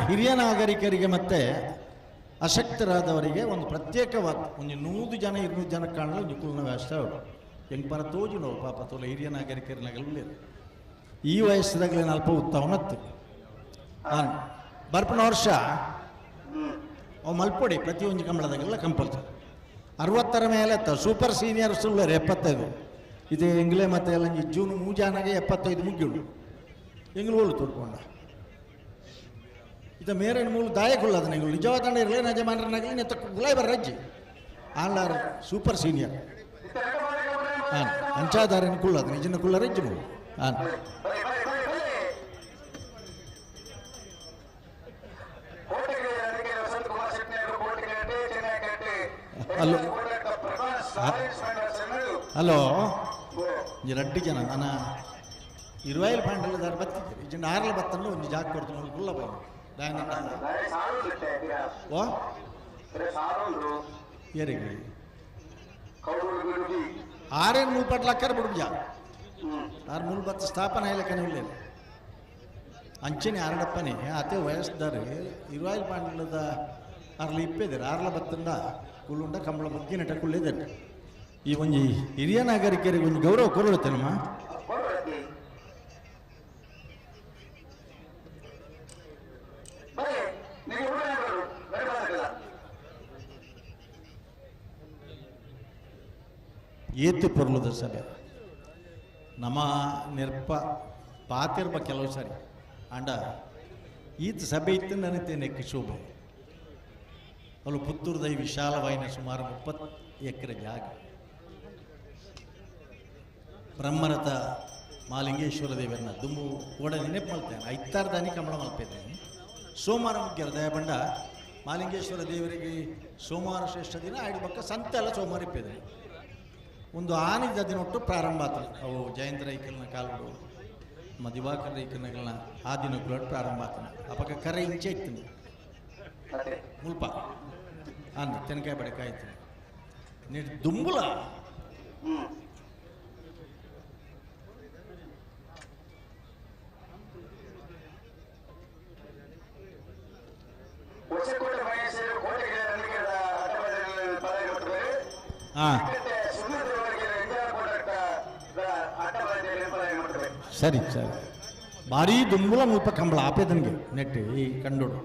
ಹಿರಿಯ ನಾಗರಿಕರಿಗೆ ಮತ್ತು ಅಶಕ್ತರಾದವರಿಗೆ ಒಂದು ಪ್ರತ್ಯೇಕವಾದ ಒಂದು 100 ಜನ 200 ಜನ ಕಾಣಲು ನಿಕುಲ್ನ ವ್ಯವಸ್ಥೆ ಅವಳು ಹೆಂಗೆ ಬರ ತೋಜು ನೋವು ಪಾಪ ತೋಲ ಹಿರಿಯ ನಾಗರಿಕರನ್ನಾಗಲಿ ಈ ವಯಸ್ಸದಾಗಲೇ ಅಲ್ಪ ಉತ್ತವನತ್ತು. ಹಾಂ ಬರ್ಪಣ ವರ್ಷ ಅವು ಮಲ್ಪೊಡಿ ಪ್ರತಿಯೊಂದು ಕಂಬಳದಾಗೆಲ್ಲ ಕಂಪಲ್ಸರಿ 60ರ ಮೇಲೆ ಸೂಪರ್ ಸೀನಿಯರ್ ಸುಳ್ಳರು 75 ಇದು ಎಂಗ್ಲೆ ಮತ್ತೆ ಎಲ್ಲ ಜೂನ್ ಮೂಜಾನಾಗೆ 75 ಮುಗ್ಗಿಳು ಎಂಗ್ಲು ಹೋಲು ತೋಡ್ಕೊಂಡ ಇದು ಮೇರೆ ಮೂಲ ದಾಯಕುಳ್ಳದ ನೀವು ನಿಜವಾದ ಇರಲಿ ಯಜಮಾನರನ್ನಾಗಲಿ ನೆತ್ತ ಗುಲಾಯ್ ಬರ್ರಜ್ಜಿ ಆನ್ಲಾರ ಸೂಪರ್ ಸೀನಿಯರ್. ಹಾಂ ಅಂಚಾದಾರನ ಕುಳ್ಳದ ನಿಜನ ಕುಳ್ಳ ರಜ್ಜಿ ಮೂಲ. ಹಾಂ ಹಲೋ ಹಲೋ ರಡ್ಡು ಜನ ನನ್ನ ಇರುವಾಯಿಲ್ ಪಾಂಡಲದಾರ ಬತ್ತಿದ್ದೀರಿ ಇಜ್ಜಂಡ ಆರ್ಲ ಬತ್ತಂಡು ಒಂದು ಜಾಗ ಕೊಡ್ತು ಕುಲ್ಲ ಬೈ ಓ ಏರಿಗೆ ಆರೇನು ಮೂರು ಪಟ್ಲ ಅಕ್ಕರ್ ಬಿಡ್ಬಿಜ ಆರು ಮೂರು ಬತ್ತ ಸ್ಥಾಪನೆ ಇಲ್ಲ ಇಲ್ಲ ಅಂಚನೆ ಆರಡಪ್ಪನೆ ಅತೆ ವಯಸ್ಸದಾರೆ ಇರುವಾಯಿಲ್ ಪಾಂಡಲದ ಆರ್ಲ ಇಪ್ಪೆದಿರ ಆರ್ಲ ಬತ್ತಂಡ ಕುಲ್ಲುಂಡ ಕಂಬಳ ಮುಗ್ಗಿನಟ ಕುಳ್ಳಿದ್ದಾರೆ ಈ ಒಂಜಿ ಹಿರಿಯ ನಾಗರಿಕರಿಗೆ ಒಂದು ಗೌರವ ಕೊರಳುತ್ತೇನಮ್ಮ. ಏತು ಪೊರ್ಲುದ ಸಭೆ ನಮ್ಮ ನಿರ್ಪ ಪಾತಿರ್ಬ ಕೆಲವು ಸಾರಿ ಅಂಡ ಈತ ಸಭೆ ಇತ್ತು ನನತೇನೆ ಶೋಭೆ. ಅವಳು ಪುತ್ತೂರ್ದ ಈ ವಿಶಾಲವಾಯಿನ ಸುಮಾರು 30 ಎಕರೆ ಜಾಗ. ಬ್ರಹ್ಮರಥ ಮಾಲಿಂಗೇಶ್ವರ ದೇವರನ್ನ ದುಂಬು ಓಡ ನೆನಪು ಮಲ್ತೇನೆ ಐತಾರು ದಾನಿ ಕಂಬಳ ಮಲ್ಪೇತೇನೆ. ಸೋಮವಾರ ಮುಖ್ಯ ದಯಬಂಡ ಮಾಲಿಂಗೇಶ್ವರ ದೇವರಿಗೆ ಸೋಮವಾರ ಶ್ರೇಷ್ಠ ದಿನ ಆಯ್ಡು ಬಕ್ಕ ಸಂತೆ ಎಲ್ಲ ಸೋಮವಾರ ಇಪ್ಪಿದೆ. ಒಂದು ಆನಿದ ದಿನೊಟ್ಟು ಪ್ರಾರಂಭ ಆತದೆ. ಅವು ಜಯಂತ ರೈಕಲ್ನ ಕಾಲುಡು ನಮ್ಮ ದಿವಾಕರ್ ರೈಕಲ್ನ ಆ ದಿನಕ್ಕೂ ಪ್ರಾರಂಭ ಆತನ. ಅಪಕ ಕರೆ ಇಂಚೆ ಇತ್ತು ಮುಲ್ಪ ಅಂದ ತೆನಕಾಯಿ ಬಡಕಾಯ್ತು ನೀರು ದುಂಬುಲ ಸರಿ ಸರಿ ಭಾರಿ ದುಂಬುಲ ಮುಲ್ಪ ಕಂಬಳ ಆಪೇದನಿಗೆ ನೆಟ್ಟು ಈ ಕಂಡೋಡು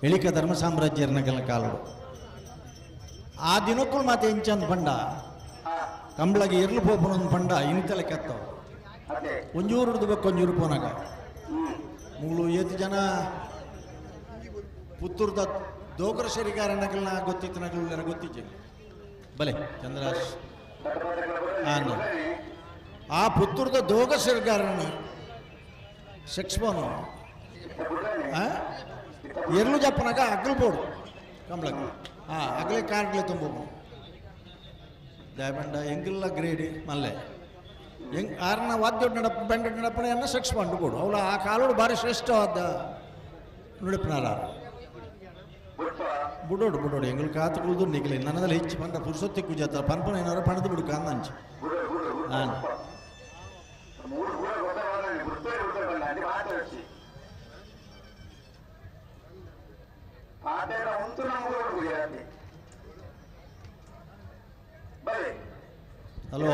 ಎಳಿಕ ಧರ್ಮ ಸಾಮ್ರಾಜ್ಯರ್ನಗಲ ಕಾಲಡು ಆ ದಿನಕ್ಕೂ ಮಾತೆ ಎಂಚಂದ್ ಪಂಡ ಕಂಬಳಗೆ ಎರ್ಲು ಪೋಪನೊಂದು ಪಂಡ ಇನ್ತಲೆ ಕತ್ತವ ಒಂಜೂರು ಹಿಡ್ದು ಒಂಜೂರು ಪೋನಾಗ ಮೂಲು ಏತು ಜನ ಪುತ್ತೂರ್ದ ದೋಕರ ಶರಿಗಾರನಗಲ್ನ ಗೊತ್ತಿತ್ತು ನಗಲು ಗೊತ್ತಿಜ್ಜೆ ಬಲೆ ಚಂದ್ರಾಶ್ ಆ ಪುತ್ತೂರ್ದ ದೋಗ ಶರಿಗಾರನ ಸೆಕ್ಸ್ಬೋನು ಎರ್ಲು ಜಪ್ಪನಾಗ ಅಗ್ಲು ಬೋಡು ಕಂಬಳಕ್ಕೆ ಹಾಂ ಅಗಲೇ ಕಾರ್ಡ್ಲೆ ತುಂಬ ದಯಬಂಡ ಎಂಗಿಲ್ಲ ಗ್ರೇಡ್ ಮಲ್ಲೆ ಹೆಂಗ್ ಆರನ ವಾದ್ಯ ನಡಪ ಬೆಂಡ ನಡಪನ ಎನ್ನ ಸೆಕ್ಸ್ ಬಂಡು ಬೋಡು ಅವಳ ಆ ಕಾಲೋಡು ಭಾರಿ ಶ್ರೇಷ್ಠವಾದ ನುಡಿಪನಾರ ಬುಡೋಡು ಬುಡೋಡು ಎಂಗ್ಳು ಕಾತುಕುಳ್ದು ನಿಗಲಿ ನನ್ನದಲ್ಲಿ ಹೆಚ್ಚು ಬಂದ ಪುರುಸೊತ್ತಿ ಕುಜಾತ ಪನ್ಪನ ಏನಾರು ಪಣದು ಬಿಡು ಕಾಂದಂಚು ಹಾಂ ಹಲೋ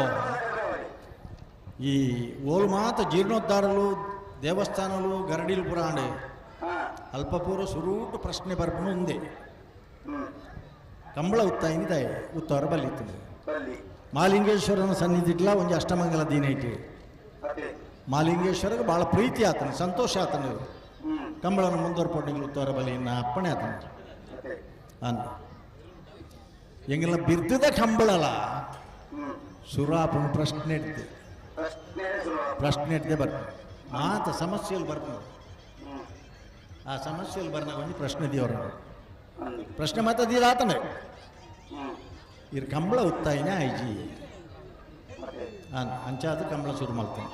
ಈ ಓಲು ಮಾತ ಜೀರ್ಣೋದ್ಧಾರಲು ದೇವಸ್ಥಾನಲು ಗರಡಿಲು ಪುರಾಣೆ ಅಲ್ಪಪೂರ್ವ ಸುರೂಟು ಪ್ರಶ್ನೆ ಬರ್ಪಣ ಉಂದೆ ಕಂಬಳ ಉತ್ತಾಯಿನಿ ತಾಯಿ ಉತ್ತರ ಬಲ್ಲಿತ್ತು ಮಾಲಿಂಗೇಶ್ವರನ ಸನ್ನಿಧಿಟ್ಲ ಒಂಜಿ ಅಷ್ಟಮಂಗಲ ದಿನ ಇಟ್ಟು ಮಾಲಿಂಗೇಶ್ವರಗೆ ಭಾಳ ಪ್ರೀತಿ ಆತನ ಸಂತೋಷ ಆತನ ಕಂಬಳನ ಮುಂದುವರ್ಪಟ್ಟಿಗೆ ಉತ್ತರ ಬಲಿ ಇನ್ನ ಅಪ್ಪಣೆ ಆತನ ಅನ್ನ ಎಂಗೆಲ್ಲ ಬಿರ್ದದ ಕಂಬಳಲ ಸುರಾಪನ ಪ್ರಶ್ನೆ ಇಡ್ತೆ ಪ್ರಶ್ನೆ ಇಡ್ದೆ ಬರ್ಪ ಮಾತ ಸಮಸ್ಯೆಯಲ್ಲಿ ಬರ್ಪ ಆ ಸಮಸ್ಯೆಯಲ್ಲಿ ಬರ್ನಾಗ ಒಂದು ಪ್ರಶ್ನೆ ದೇವ್ರ ಪ್ರಶ್ನೆ ಮಾತಾದೀರ ಆತನೇ ಇರ್ ಕಂಬಳ ಉತ್ತಾಯಿನೇ ಆಯ್ಜಿ ಅಂಚಾದ ಕಂಬಳ ಶುರು ಮಾಡ್ತಾನೆ.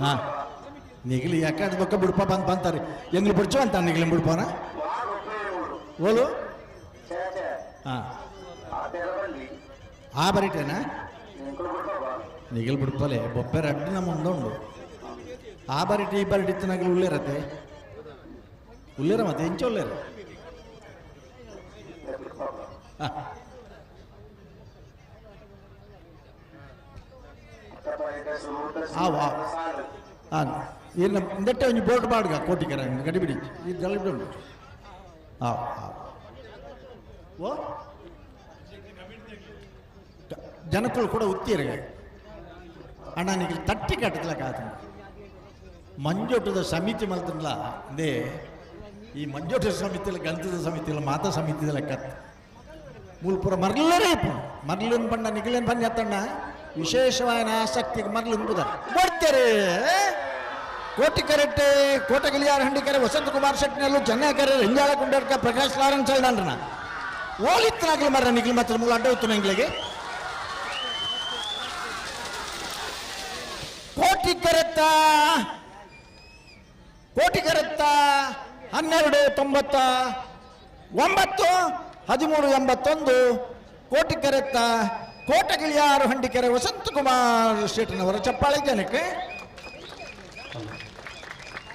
ಹಾಂ ನಿಗಲಿ ಯಾಕಂದ್ರೆ ಬೊಕ್ಕ ಬಿಡ್ಪ ಬಂತ ಅಂತಾರೆ ಎಂಗ್ಲು ಬಿಡ್ಚು ಅಂತ ನಿಗಲಿ ಬಿಡ್ಪಾನ ಓಲು ಹಾಂ ಆ ಬರಿಟೇನಾ ನಿಗಲ್ ಬಿಡ್ಪಲೆ ಬೊಪ್ಪೆ ಅಡ್ಡು ನಮ್ಮ ಮುಂದುಂಡು ಆ ಬರಿಟಿ ಈ ಬರಿಟಿ ನಗಲು ಉಳ್ಳೇರತ್ತೆ ಉಳ್ಳೇರ ಮತ್ತೆ ಎಂಚ ಉಳ್ಳೇರ ಹಾಂ ಏನು ಇಂದಟ್ಟೆ ಒಂಜಿ ಬೋರ್ಡ್ ಬಾಡ್ಗ ಕೋಟಿಕರ ಗಡಿಬಿಡಿ ಈ ಉಂಟು ಹಾಂ ಹಾಂ ಓ ಜನಕ್ಕಳು ಕೂಡ ಉತ್ತೀರ ಅಣ್ಣ ನೀ ತಟ್ಟಿ ಕಟ್ಟದಲ್ಲ ಕಾತ ಮಂಜೊಟ್ಟದ ಸಮಿತಿ ಮಲ್ತನ್ಲ ಅಂದೇ ಈ ಮಂಜೊಟ್ಟದ ಸಮಿತಿಲ ಗಂಧದ ಸಮಿತಿಲ ಮಾತಾ ಸಮಿತಿದ ಲೆಕ್ಕ ಮೂಲ್ಪುರ ಮರ್ಲರೇ ಇಪ್ಪು ಮರ್ಲನ್ ಬಣ್ಣ ನಿಗಲೇನ್ ಬನ್ನಿ ಅತ್ತಣ್ಣ ವಿಶೇಷವಾದ ಆಸಕ್ತಿಗೆ ಮರ್ಲನ್ ಬುದ ಕೊಡ್ತಾರೆ ಕೋಟಿ ಕರೆಕ್ಟ್ ಕೋಟಗಿಲಿಯಾರ ಹಂಡಿಕರೆ ವಸಂತ ಕುಮಾರ್ ಶೆಟ್ಟಿನಲ್ಲೂ ಚೆನ್ನಕರೆ ರಿಂಜಾಳ ಕುಂಡರ್ಕ ಪ್ರಕಾಶ್ ಲಾರೆನ್ಸ್ ಹೇಳ್ದಾನ್ರಣ ಓಲಿತ್ತನಾಗಲಿ ಮರ್ರ ನಿಗಲಿ ಮಾತ್ರ ಮೂಲ ಅಡ್ಡ ಹೋಗ್ತು ಎಂಗ್ಲಿಗೆ ಕೋಟಿ ಕರೆತ್ತ ಕೋಟಿ ಕರೆತ್ತ 12 99 13 81 ಕೋಟಿ ಕರೆತ್ತ ಕೋಟಗಿಳಿಯಾರು ಹಂಡಿಕೆರೆ ವಸಂತ ಕುಮಾರ್ ಶೆಟ್ಟಿನವರ ಚಪ್ಪಾಳೆ ಜನಕ್ಕೆ.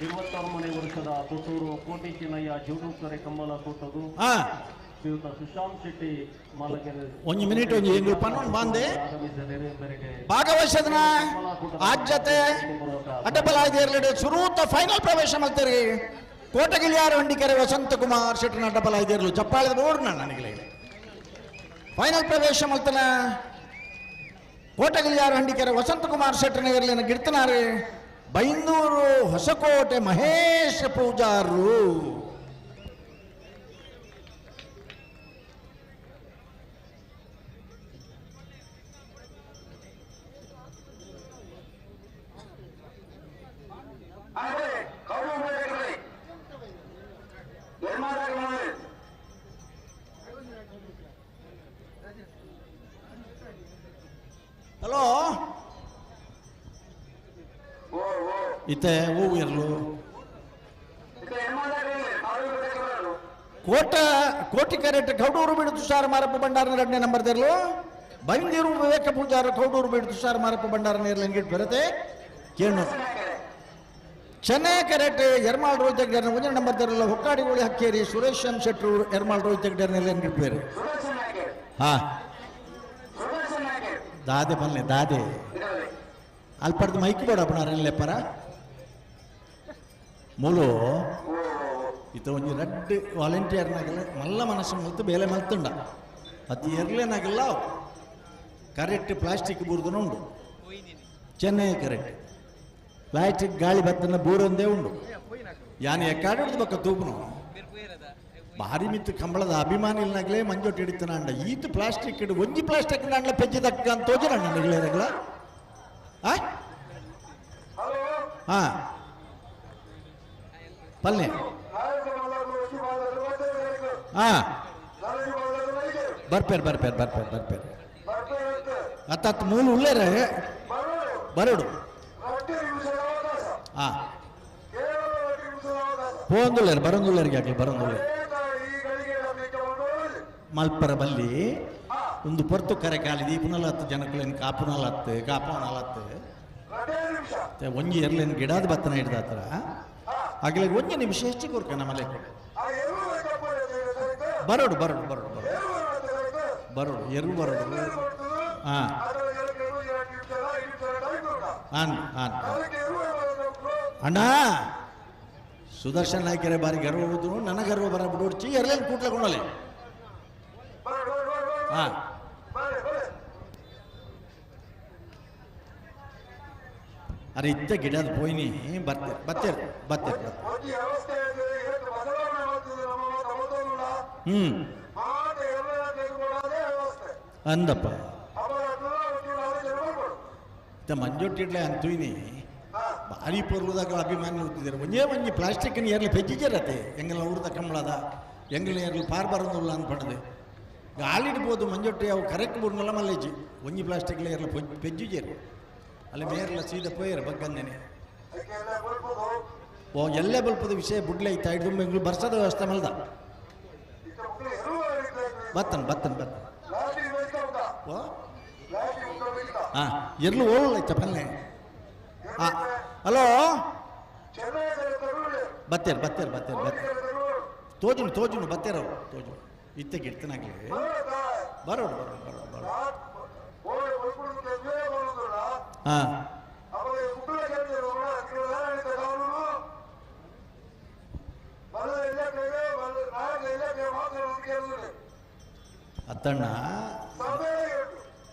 26ನೇ ವರ್ಷದ ಪುತ್ತೂರು ಕೋಟಿ ಚಿನ್ನಯ್ಯ ಜೋಡುಕರೆ ಕಂಬಳ ಕೂಟದು ಶ್ರೀಯುತ ಸುಶಾಂತ್ ಶೆಟ್ಟಿ ಮಾಲಕೆರೆ ಒಂದು ಮಿನಿಟ್ ಒಂಜಿ ಎಂಗ್ಲು ಪನ್ನೊಂದು ಬಾಂದೆ ಭಾಗವಹಿಸದನ ಆಜ್ಯತೆ ಅಡ್ಡಬಲಾಯ್ದೇರ್ಲಿಡೆ ಸುರೂತ ಫೈನಲ್ ಪ್ರವೇಶ ಮಲ್ತೇರಿ ಕೋಟಗಿಲಿಯಾರು ಹಂಡಿಕೆರೆ ವಸಂತ ಕುಮಾರ್ ಶೆಟ್ಟಿನ ಅಡ್ಡಬಲಾಯ್ದೇರ್ಲು ಚಪ್ಪಾಳೆದ ನೋಡು ನಾನು ನನಗೆ ಫೈನಲ್ ಪ್ರವೇಶ ಮಲ್ತನ ಕೋಟಗಿಲಿಯಾರು ಹಂಡಿಕೆರೆ ವಸಂತ ಕುಮಾರ್ ಶೆಟ್ಟನ ಇರ್ಲಿನ ಗಿಡ್ತನಾರೆ ಬೈಂದೂರು ಹೊಸಕೋಟೆ ಮಹೇಶ್ ಪೂಜಾರು. ಹಲೋ ಇತ್ತೆ ಹೂವು ಇರಲು ಕೋಟ ಕೋಟಿ ಕರೆಟ್ ಕೌಡೂರು ಬೀಡು ತುಷಾರ ಮಾರಪ್ಪ ಭಂಡಾರ ಎರಡನೇ ನಂಬರ್ ತೆರಲು ಬೈಂದೀರು ವಿವೇಕ ಪೂಜಾರ ಕೌಡೂರು ಬೀಡು ತುಷಾರ ಮಾರಪ್ಪ ಭಂಡಾರ ನೇರ್ಲೆನ್ಗಿಟ್ ಬರುತ್ತೆ ಕೇಳು ಚೆನ್ನೈ ಕರೆಟ್ ಎರ್ಮಾಳ್ ರೋಹಿತ್ ಹೆಗ್ಡೇರ್ನ ಒಂದನೇ ನಂಬರ್ ತೆರಲು ಹೊಕ್ಕಾಡಿಗೋಳಿ ಹಕ್ಕೇರಿ ಸುರೇಶ್ ಎಂ ಶೆಟ್ರು ಎರ್ಮಾಳ್ ರೋಹಿತ್ ಹೆಗ್ಡೇರ್ನ ನೇರ್ಲೆನ್ಗಿಟ್ ಬೇರೆ. ಹಾ ದಾದೆ ಬಲ್ಲೆ ದಾದೆ ಅಲ್ಪಡ್ದು ಮೈಕ್ ಬೇಡ ಲೆಪ್ಪರ ಮೂಲು ಇತ್ತ ಒಂಜಿ ರಡ್ಡ್ ವಾಲಂಟಿಯರ್ನಾಗಲ್ಲ ಮಲ್ಲ ಮನಸ್ಸು ಮಲ್ತು ಬೇಲೆ ಮಲ್ತುಂಡ ಅದು ಎರ್ಲೇನಾಗಲ್ಲ ಕರೆಕ್ಟ್ ಪ್ಲಾಸ್ಟಿಕ್ ಬೂರ್ದನ ಉಂಡು ಚೆನ್ನೈ ಕರೆಕ್ಟ್ ಪ್ಲಾಸ್ಟಿಕ್ ಗಾಳಿ ಬತ್ತನ ಬೂರೊಂದೇ ಉಂಡು ಯಾನ್ ಎಕ್ಕಾಡಿಡ್ದು ಬಕ್ಕ ತೂಪುನು ಭಾರಿ ಮಿತ್ತು ಕಂಬಳದ ಅಭಿಮಾನಿಲ್ನಾಗಲೇ ಮಂಜೊಟ್ಟು ಹಿಡಿತನ ಅಂಡ ಈತ ಪ್ಲಾಸ್ಟಿಕ್ ಇಡು ಒಂಜಿ ಪ್ಲಾಸ್ಟಿಕ್ ಅಂಡ್ಲ ಪೆಜ್ಜಿ ದಕ್ಕ ಅಂತ ತೋಜನ ನಿಗಳೇರಗಳ ಹಾ ಪಲ್ಲೆ ಹಾ ಬರ್ಪೇರ್ ಬರ್ಪೇರ್ ಬರ್ಪೇರ್ ಬರ್ಪೇರ್ ಅತ್ತ ಮೂಲು ಉಳ್ಳೇರೆ ಬರೋಡು ಹಾ ಪೋಂದುಳ್ಳೇರು ಬರಂದುಳ್ಳೇರಿಗೆ ಆಗಲಿ ಬರಂದುಳ್ಳೇರು ಮಲ್ಪರ ಬಲ್ಲಿ ಒಂದು ಪೊರ್ತು ಕರೆ ಕಾಲಿ ದೀಪನಲ ಹತ್ತು ಜನಕ್ಕಲೇನು ಕಾಪುನಲ ಹತ್ತು ಕಾಪುನಲ ಹತ್ತು ಒಂಜಿ ಎರ್ಲೇನು ಗಿಡದ ಬತ್ತನ ಹಿಡ್ದಾತ್ರ ಆಗಲೇ ಒಂಜಿ ನಿಮಿಷ ಹೆಚ್ಚು ಕೊರ್ಕ ನಮ್ಮಲೆ ಬರೋಡು ಬರೋಡು ಬರೋಡು ಬರೋಡು ಬರೋಡು ಎರು ಬರೋಡು. ಹಾಂ ಆನ್ ಆನ್ ಅಣ್ಣ ಸುದರ್ಶನ್ ನಾಯ್ಕರೇ ಬಾರಿ ಗರ್ವ ಹೋದ್ರು ನನ್ನ ಗರ್ವ ಬರ ಬಿಡೋಡ್ಚಿ ಎರ್ಲೇನು ಕೂಟ್ಲೆ ಕೊಂಡಲ್ಲಿ. ಹಾಂ ಅರೆ ಇತ್ತ ಗಿಡದ ಪೋಯ್ನಿ ಬರ್ತೀರಿ ಬರ್ತೀರಿ ಬರ್ತೀರಿ ಹ್ಞೂ ಅಂದಪ್ಪ ಇತ್ತ ಮಂಜೊಟ್ಟಿಡ್ಲೆ ಅಂತುಯ್ನಿ ಭಾರಿ ಪೊರ್ಲುದಾಗ ಅಭಿಮಾನಿ ಹೋಗ್ತಿದ್ದಾರೆ ಒಂದೇ ಒಂಜಿ ಪ್ಲಾಸ್ಟಿಕ್ ಏರ್ಲಿ ಪೆಜ್ಜಿಜರತೆ ಎಂಗೆಲ್ಲ ಊರ್ದ ಕಂಬಳದ ಎಂಗಲ ಏರ್ಲಿ ಪಾರ್ ಬರೋದಿಲ್ಲ ಅಂತ ಪಡೆದು ಗಾಳಿಡ್ಬೋದು ಮಂಜೊಟ್ಟಿ ಅವು ಕರೆಕ್ಟ್ ಬುಡ್ನಲ್ಲ ಮಲ್ಲೇಜಿ ಒಂಜಿ ಪ್ಲಾಸ್ಟಿಕ್ಲ ಏರ್ಲ ಪೆಜ್ಜಿಜೇರು ಅಲ್ಲಿ ಮೇರ್ಲ ಸೀದಾ ಪೋಯರು ಬಗ್ಗಂದೇನೆ ಓ ಎಲ್ಲೇ ಬಲ್ಪದ ವಿಷಯ ಬುಡ್ಲೆ ಐತ ಹಿಡ್ದು ಬೆಂಗ್ಳೂರು ಬರ್ಸದ ವ್ಯವಸ್ಥೆ ಮಲ್ದ ಬತ್ತನ್ ಬತ್ತನ್ ಬತ್ತನ್ ಓ ಹಾಂ ಎರ್ಲು ಓಳ್ ಐತ ಪಲ್ಲೆ. ಹಾಂ ಹಲೋ ಬತ್ತೇರು ಬತ್ತೇರು ಬತ್ತೇರು ಬತ್ತೇರು ತೋಜುನು ತೋಜುನು ಬತ್ತೇರು ಅವರು ತೋಜುನು ಇತ್ತೆ ಗಿಡ್ತನಾಗಲಿ ಬರೋಡು ಬರೋಡು ಬರೋಡು ಬರೋಡು. ಹಾಂ ಅತ್ತಣ್ಣ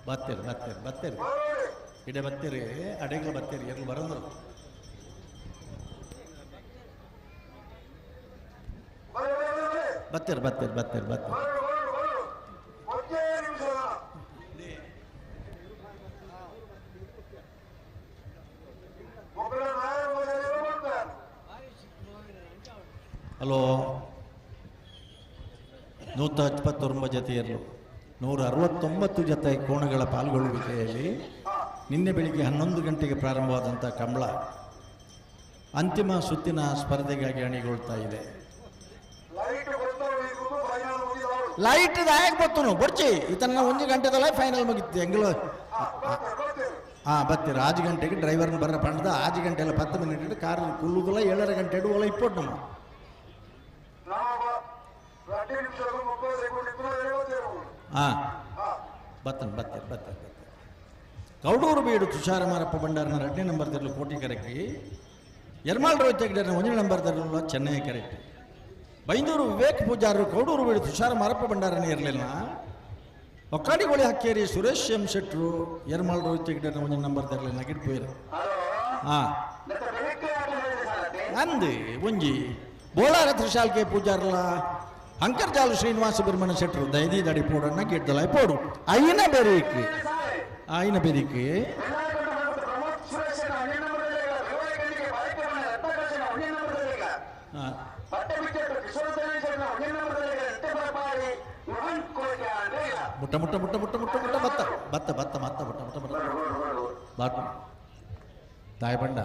ಬತ್ತೀರಿ ಬತ್ತೀರಿ ಬತ್ತೀರಿ ಇಡೆ ಬತ್ತೀರಿ ಅಡೆಗಳು ಬತ್ತೀರಿ ಎರ್ಲು ಬರಂದ್ರು ಬತ್ತೀರಿ ಬತ್ತೀರಿ ಬತ್ತೀರಿ ಬತ್ತೀರಿ. ಹಲೋ 129 ಜತೆಯಲ್ಲೂ 169 ಜತೆ ಕೋಣಗಳ ಪಾಲ್ಗೊಳ್ಳುವಿಕೆಯಲ್ಲಿ ನಿನ್ನೆ ಬೆಳಿಗ್ಗೆ 11 ಗಂಟೆಗೆ ಪ್ರಾರಂಭವಾದಂಥ ಕಂಬಳ ಅಂತಿಮ ಸುತ್ತಿನ ಸ್ಪರ್ಧೆಗಾಗಿ ಅಣಿಗೊಳ್ತಾ ಇದೆ. ಲೈಟ್ ಆಗ ಬರ್ತನು ಬಡ್ಚಿ ಈತನ 1 ಗಂಟೆದಲ್ಲ ಫೈನಲ್ ಮುಗಿತ್ತು ಎಂಗ್ಲೋ. ಹಾಂ ಬರ್ತೀರ 5 ಗಂಟೆಗೆ ಡ್ರೈವರ್ನ ಬರ ಪಂಡದ 5 ಗಂಟೆ ಎಲ್ಲ 10 ಮಿನಿಟ್ ಕಾರ್ ಕುಲ್ಲುದಲ್ಲ 7.5 ಗಂಟೆ ಓಲ ಇಪ್ಪಟ್ಟು ನಮ್ಮ ಹಾಂ ಬತ್ತನ್ ಬತ್ತೀರಿ ಬತ್ತೀರಿ ಬತ್ತೀರಿ. ಕೌಡೂರು ಬೀಡು ತುಷಾರ ಮಾರಪ್ಪ ಭಂಡಾರನ 2ನೇ ನಂಬರ್ ತರಲು ಕೋಟಿ ಕರೆಕ್ಟಿ ಎರ್ಮಾಳ್ ರೋಹಿತ್ ಹೆಗ್ಡೆನ 1ನೇ ನಂಬರ್ ತರಲು ಚೆನ್ನೈ ಕರೆಕ್ಟ್ ಬೈಂದೂರು ವಿವೇಕ್ ಪೂಜಾರರು ಕೌಡೂರು ಬೀಡು ತುಷಾರ ಮಾರಪ್ಪ ಭಂಡಾರನ ಇರಲಿಲ್ಲ ಒಕ್ಕಾಡಿಗೋಳಿ ಹಕ್ಕೇರಿ ಸುರೇಶ್ ಎಂ ಶೆಟ್ರು ಎರ್ಮಾಳ್ ರೋಹಿತ್ ಹೆಗ್ಡೆನ 1ನೇ ನಂಬರ್ ತರಲಿಲ್ಲ ನಗಿಟ್ ಪೋಯಿರು. ಹಾಂ ಅಂದು ಒಂಜಿ ಬೋಳಾರ ತ್ರಿಶಾಲ್ಕೆ ಪೂಜಾರಲ ಅಂಕರ್ಜಾಲು ಶ್ರೀನಿವಾಸ ಬಿರ್ಮಣ ಶೆಟ್ರು ದೈದಿ ದಡಿ ಪೋಡನ್ನ ಗಿಡ್ದಲ ಪೋಡು ಐನ ಬೆರೀಕ್ ಐನ ಬೆರೀಕ್ ಮುಟ್ಟ ಮುಟ್ಟ ಮುಟ್ಟ ಮುಟ್ಟ ಮುಟ್ಟ ಮುಟ್ಟ ಬತ್ತ ಬತ್ತ ಬತ್ತ ಮತ್ತ ಮುಟ್ಟ ಮುಟ್ಟ ಮುಟ್ಟ ಬಾಟ್ ತಾಯ್ಬಂಡ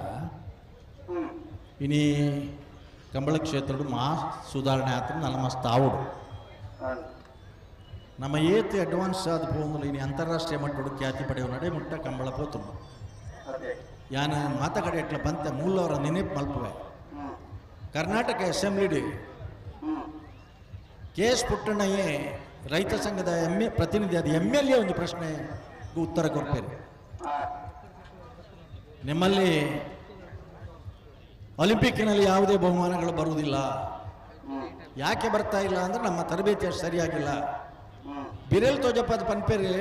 ಇನಿ ಕಂಬಳ ಕ್ಷೇತ್ರದ ಮಾ ಸುಧಾರಣೆ ಆತ ನನ್ನ ಮಸ್ತ್ ಆವುಡು ನಮ್ಮ ಏತ್ ಅಡ್ವಾನ್ಸ್ ಆದ ಪೋಂದು ಇನಿ ಅಂತಾರಾಷ್ಟ್ರೀಯ ಮಟ್ಟದ ಖ್ಯಾತಿ ಪಡೆಯುವ ನಡೆ ಮುಟ್ಟ ಕಂಬಳ ಪೋತು ಯಾನ ಮಾತಕಡೆ ಎಟ್ಲ ಪಂತೆ ಮೂಲವರ ನೆನಪು ಮಲ್ಪುವೆ ಕರ್ನಾಟಕ ಅಸೆಂಬ್ಲಿ ಕೆ ಎಸ್ ಪುಟ್ಟಣ್ಣಯ್ಯೇ ರೈತ ಸಂಘದ ಎಮ್ ಎ ಪ್ರತಿನಿಧಿ ಅದು ಎಮ್ ಎಲ್ ಎ ಒಂದು ಪ್ರಶ್ನೆ ಉತ್ತರ ಕೊಡ್ತೇನೆ. ನಿಮ್ಮಲ್ಲಿ ಒಲಿಂಪಿಕ್ಕಿನಲ್ಲಿ ಯಾವುದೇ ಬಹುಮಾನಗಳು ಬರುವುದಿಲ್ಲ, ಯಾಕೆ ಬರ್ತಾ ಇಲ್ಲ ಅಂದ್ರೆ ನಮ್ಮ ತರಬೇತಿ ಅಷ್ಟು ಸರಿಯಾಗಿಲ್ಲ. ಬಿರೇಲ್ ತೋಜಪ್ಪದ ಪನ್ಪೇರಿ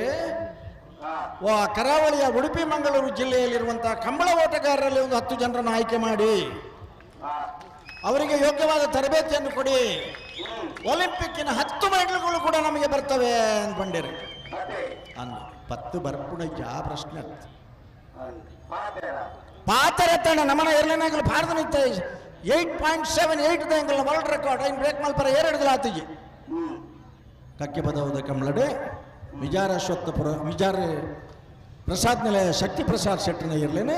ವಾ ಕರಾವಳಿಯ ಉಡುಪಿ ಮಂಗಳೂರು ಜಿಲ್ಲೆಯಲ್ಲಿರುವಂತಹ ಕಂಬಳ ಓಟಗಾರರಲ್ಲಿ ಒಂದು 10 ಜನರನ್ನು ಆಯ್ಕೆ ಮಾಡಿ ಅವರಿಗೆ ಯೋಗ್ಯವಾದ ತರಬೇತಿಯನ್ನು ಕೊಡಿ, ಒಲಿಂಪಿಕ್ಕಿನ 10 ಮೆಡಲ್ಗಳು ಕೂಡ ನಮಗೆ ಬರ್ತವೆ ಅಂದ್ಕೊಂಡಿರಿ. ಅಂದ 10 ಬರ್ಪುಣಕ್ಕೆ ಆ ಪ್ರಶ್ನೆ ಪಾತರ ತಣ್ಣ ನಮನ ಎರಡನಾಗಲು ಭಾರತ ನಿಂತ 8.78 ಎಂಗಲ್ ವರ್ಲ್ಡ್ ರೆಕಾರ್ಡ್ ಐನ್ ಬ್ರೇಕ್ ಮಲ್ಪರ ಏರೆಡ್ದಲ ಆತಿಜಿ. ಕಕ್ಕೆ ಪದವದ ಕಂಬಳಡೆ ಮಿಜಾರ ಅಶ್ವತ್ಥಪುರ ಮಿಜಾರ ಪ್ರಸಾದ್ ನೆಲೆ ಶಕ್ತಿ ಪ್ರಸಾದ್ ಶೆಟ್ಟರ್ನ ಇರಲೇನೆ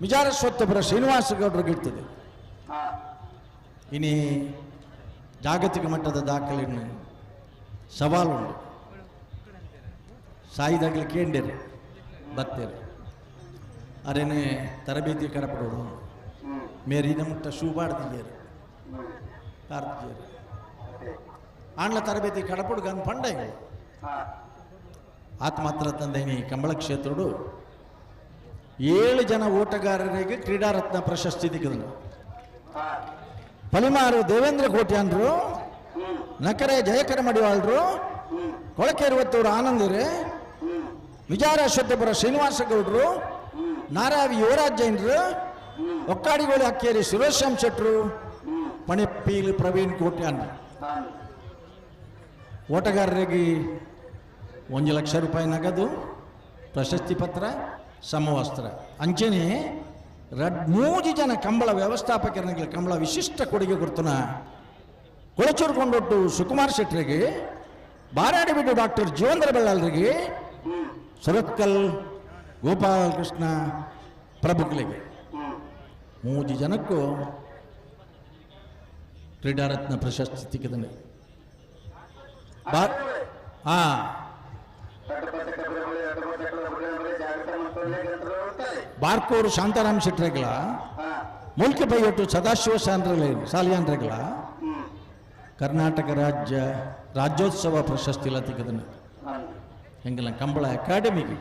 ಮಿಜಾರ ಅಶ್ವತ್ಥಪುರ ಶ್ರೀನಿವಾಸ ಗೌಡ್ರಿಗೆ ಇರ್ತದೆ. ಇನಿ ಜಾಗತಿಕ ಮಟ್ಟದ ದಾಖಲೆಯನ್ನು ಸವಾಲುಂಡು ಸಾಯಿದಾಗಲಿ ಕೇಂಡಿರಿ ಬತ್ತೇರಿ ಅರೇನೆ ತರಬೇತಿ ಕಡಪಡೋಡು ಮೇರಿ ಮುಟ್ಟ ಶೂ ಬಾಡ್ತಿದ್ದೀರಿ ಕಾರ್ತಿದ್ದೀರಿ ಆಂಗ್ಲ ತರಬೇತಿ ಕಡಪಡು ಗನ್ ಪಂಡ ಆತ ಮಾತ್ರ ತಂದೇನಿ ಕಂಬಳ ಕ್ಷೇತ್ರಡು 7 ಜನ ಓಟಗಾರರಿಗೆ ಕ್ರೀಡಾರತ್ನ ಪ್ರಶಸ್ತಿ ದಿಕ್ಕದನು. ಪಲಿಮಾರು ದೇವೇಂದ್ರ ಕೋಟ್ಯಾನ್ರು, ನಕರೆ ಜಯಕರ ಮಡಿವಾಳರು, ಕೊಳಕೆರುವತ್ತೂರು ಆನಂದಿರೆ, ವಿಜಾರ ಅಶ್ವತ್ಥಪುರ ಶ್ರೀನಿವಾಸ ಗೌಡ್ರು, ನಾರಾವಿ ಯುವರಾಜ್ ಜೈನ್ರು, ಒಕ್ಕಾಡಿಗೋಳಿ ಅಕ್ಕೇರಿ ಸುರೇಶ್ ಶೆಟ್ರು, ಪಣಿಪೀಲ್ ಪ್ರವೀಣ್ ಕೋಟ್ಯಾನ್ರು. ಓಟಗಾರರಿಗೆ 1 ಲಕ್ಷ ರೂಪಾಯಿ ನಗದು, ಪ್ರಶಸ್ತಿ ಪತ್ರ, ಸಮವಸ್ತ್ರ. ಅಂಚನೆ 3 ಜನ ಕಂಬಳ ವ್ಯವಸ್ಥಾಪಕರನಿಗೆ ಕಂಬಳ ವಿಶಿಷ್ಟ ಕೊಡುಗೆ ಕೊಡ್ತನ ಕೊಳಚೂರು ಕೊಂಡೊಟ್ಟು ಸುಕುಮಾರ್ ಶೆಟ್ಟರಿಗೆ, ಬಾರಾಡಿಬಿಟ್ಟು ಡಾಕ್ಟರ್ ಜೀವಂದ್ರ ಬೆಳ್ಳಾಲ್ರಿಗೆ, ಸುರತ್ಕಲ್ ಗೋಪಾಲಕೃಷ್ಣ ಪ್ರಭುಗಳಿಗೆ 3 ಜನಕ್ಕೂ ಕ್ರೀಡಾರತ್ನ ಪ್ರಶಸ್ತಿ ಸಿಕ್ಕಿದ್ದಾನೆ. ಬಾರ್ಕೋರು ಶಾಂತಾರಾಮ್ ಶೆಟ್ಟರೆಗಳ, ಮೂಲ್ಕೆ ಬೈಯೊಟ್ಟು ಸದಾಶಿವ ಸಾಲಿಯಾನ್ರೆಗಳ ಕರ್ನಾಟಕ ರಾಜ್ಯ ರಾಜ್ಯೋತ್ಸವ ಪ್ರಶಸ್ತಿ ಎಲ್ಲ ತೆಗೆದನು. ಹೆಂಗಲ್ಲ ಕಂಬಳ ಅಕಾಡೆಮಿಗೆ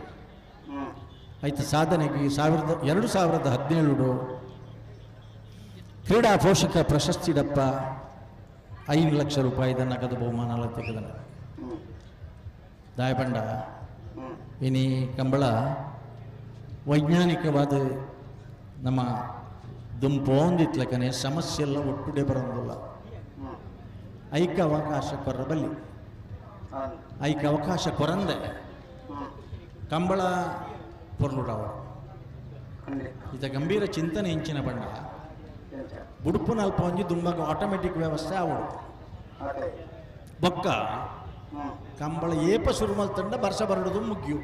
ಆಯ್ತು ಸಾಧನೆಗೆ 2017 ಕ್ರೀಡಾ ಪೋಷಕ ಪ್ರಶಸ್ತಿ ಡಪ್ಪ 5 ಲಕ್ಷ ರೂಪಾಯಿದ ನಗದು ಬಹುಮಾನ ಎಲ್ಲ ತೆಗೆದನು. ದಾಯಪಂಡ ಇನಿ ಕಂಬಳ ವೈಜ್ಞಾನಿಕವಾದ ನಮ್ಮ ದುಂಪೋಂದಿತ್ಲಕನೆ ಸಮಸ್ಯೆ ಎಲ್ಲ ಒಟ್ಟುಡೆ ಬರೋದಿಲ್ಲ. ಐಕ ಅವಕಾಶ ಕೊರಬಲ್ಲಿ, ಐಕ ಅವಕಾಶ ಕೊರಂದೆ ಕಂಬಳ ಪೊರ್ಲುಡವ ಇತ ಗಂಭೀರ ಚಿಂತನೆ ಇಂಚಿನ ಬಣ್ಣ ಬುಡುಪು ನಲ್ಪ ಒಂಜಿ ದುಂಬಾಗ ಆಟೋಮೆಟಿಕ್ ವ್ಯವಸ್ಥೆ ಆವಡು ಬೊಕ್ಕ ಕಂಬಳ ಏಪ ಸುರುಮಲ್ ತಂಡ ವರ್ಷ ಬರಡುದು ಮುಗ್ಯು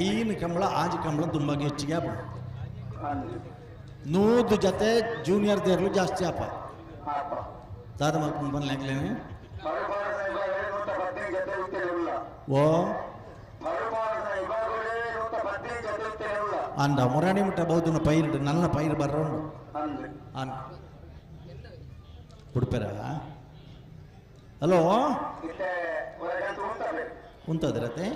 ಐನು ಕಂಬಳ ಆಜಿ ಕಂಬಳ ದುಂಬಾಗ ಹೆಚ್ಚಿಗೆ ಆಪಡು ನೂದು ಜೊತೆ ಜೂನಿಯರ್ ದೇರ್ಲು ಜಾಸ್ತಿ ಆಪ ದಾದ ಮಲ್ಕೊಂಡು ಬನ್ಲಾಗ್ಲೇನೆ ಓ ಅಂದ ಮೊರಾಣಿ ಮುಟ್ಟ ಬೌದ್ಧನ ಪೈರು ನನ್ನ ಪೈರು ಬರ್ರೋಂಡು ಅನ್ ಉಡುಪೆರ ಹಲೋ ಉಂತದ್ರತೆ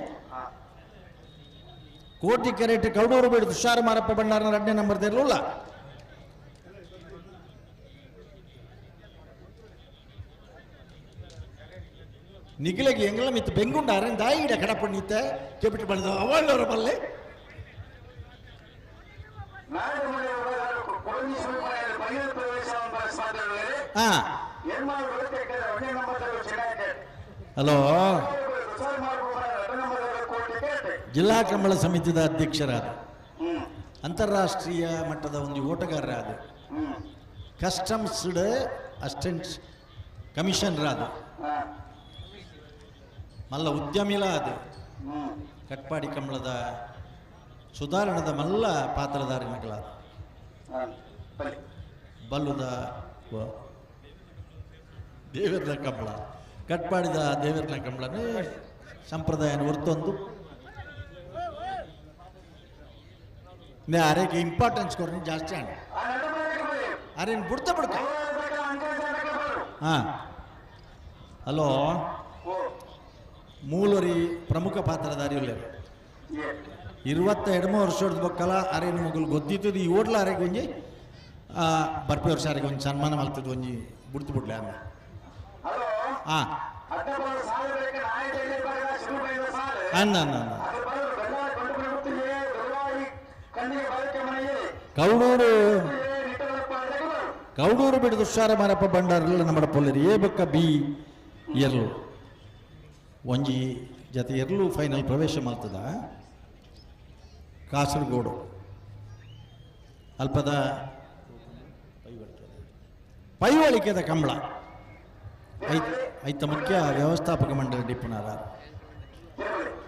ಕೋಟಿ ಕೆರೆಟ್ ಕೌಡೂರು ಬೇಡ ತುಷಾರ ಮಾರಪ್ಪ ಭಂಡಾರನ 2ನೇ ನಂಬರ್ ಇರಲಿಲ್ಲ. ನಿಗಿಲಗಿ ಎಂಗಲ ಮಿತ್ತು ಬೆಂಗುಂಡಾರ ದಾಯಿಡ ಕಡಪಣ್ಣಿತ್ತ ಕೆಪಿಟ್ಟು ಬಂದ ಅವಳವರ ಬಲ್ಲೆ ಹಲೋ ಜಿಲ್ಲಾ ಕಂಬಳ ಸಮಿತಿಯ ಅಧ್ಯಕ್ಷರಾದ ಅಂತಾರಾಷ್ಟ್ರೀಯ ಮಟ್ಟದ ಒಂದು ಓಟಗಾರರಾದ ಕಸ್ಟಮ್ಸ್ ಅಸಿಸ್ಟೆಂಟ್ ಕಮಿಷನರ್ ಆದ ಮಲ್ಲ ಉದ್ಯಮಿಲ ಅದು ಕಟ್ಪಾಡಿ ಕಂಬಳದ ಸುಧಾರಣದ ಮಲ್ಲ ಪಾತ್ರಧಾರಿನಗಳ ಬಲ್ಲುದ ದೇವರ ಕಂಬಳ ಕಟ್ಪಾಡಿದ ದೇವರನ ಕಂಬಳನೇ ಸಂಪ್ರದಾಯನ ಹೊರತೊಂದು ಅರೆಗೆ ಇಂಪಾರ್ಟೆನ್ಸ್ ಕೊಡ್ರಿ ಜಾಸ್ತಿ ಅಣ್ಣ ಅರೆ ಬಿಡ್ತಾ ಬಿಡ್ಕ. ಹಾಂ ಹಲೋ, ಮೂಲರಿ ಪ್ರಮುಖ ಪಾತ್ರಧಾರಿ ಉಳ್ಳೇರು 22 ವರ್ಷದ ಬಕ್ಕಲ ಅರೆ ನಿಮಗಲು ಗೊತ್ತಿತ್ತು ಈ ಓಟ್ಲ ಅರೆಗೆ ಒಂಜಿ ಬರ್ಪೆ ವರ್ಷ ಅರೆಗೆ ಒಂಜಿ ಸನ್ಮಾನ ಮಾಡ್ತಿದ್ದು ಒಂಜಿ ಬಿಡ್ತು ಬಿಡ್ಲೆ ಅಮ್ಮ. ಹಾಂ ಅನ್ನ ಅನ್ನ ಅನ್ನ ಕೌಡೂರು ಕೌಡೂರು ಬಿಡಿದು ಹುಷಾರ ಮಾರಪ್ಪ ಭಂಡಾರಲ್ಲ ನಮ್ಮ ಪೊಲ್ಲರಿ ಎ ಬೊಕ್ಕ ಬಿ ಎರ್ಲು ಒಂಜಿ ಜತೆ ಎರ್ಲು ಫೈನಲ್ ಪ್ರವೇಶ ಮಾಡ್ತದ ಕಾಸರಗೋಡು ಅಲ್ಪದ ಪೈವಳಿಕೆದ ಕಂಬಳ ಐತ ಮುಖ್ಯ ವ್ಯವಸ್ಥಾಪಕ ಮಂಡಳಿ ಡಿಪ್ಪುನಾರ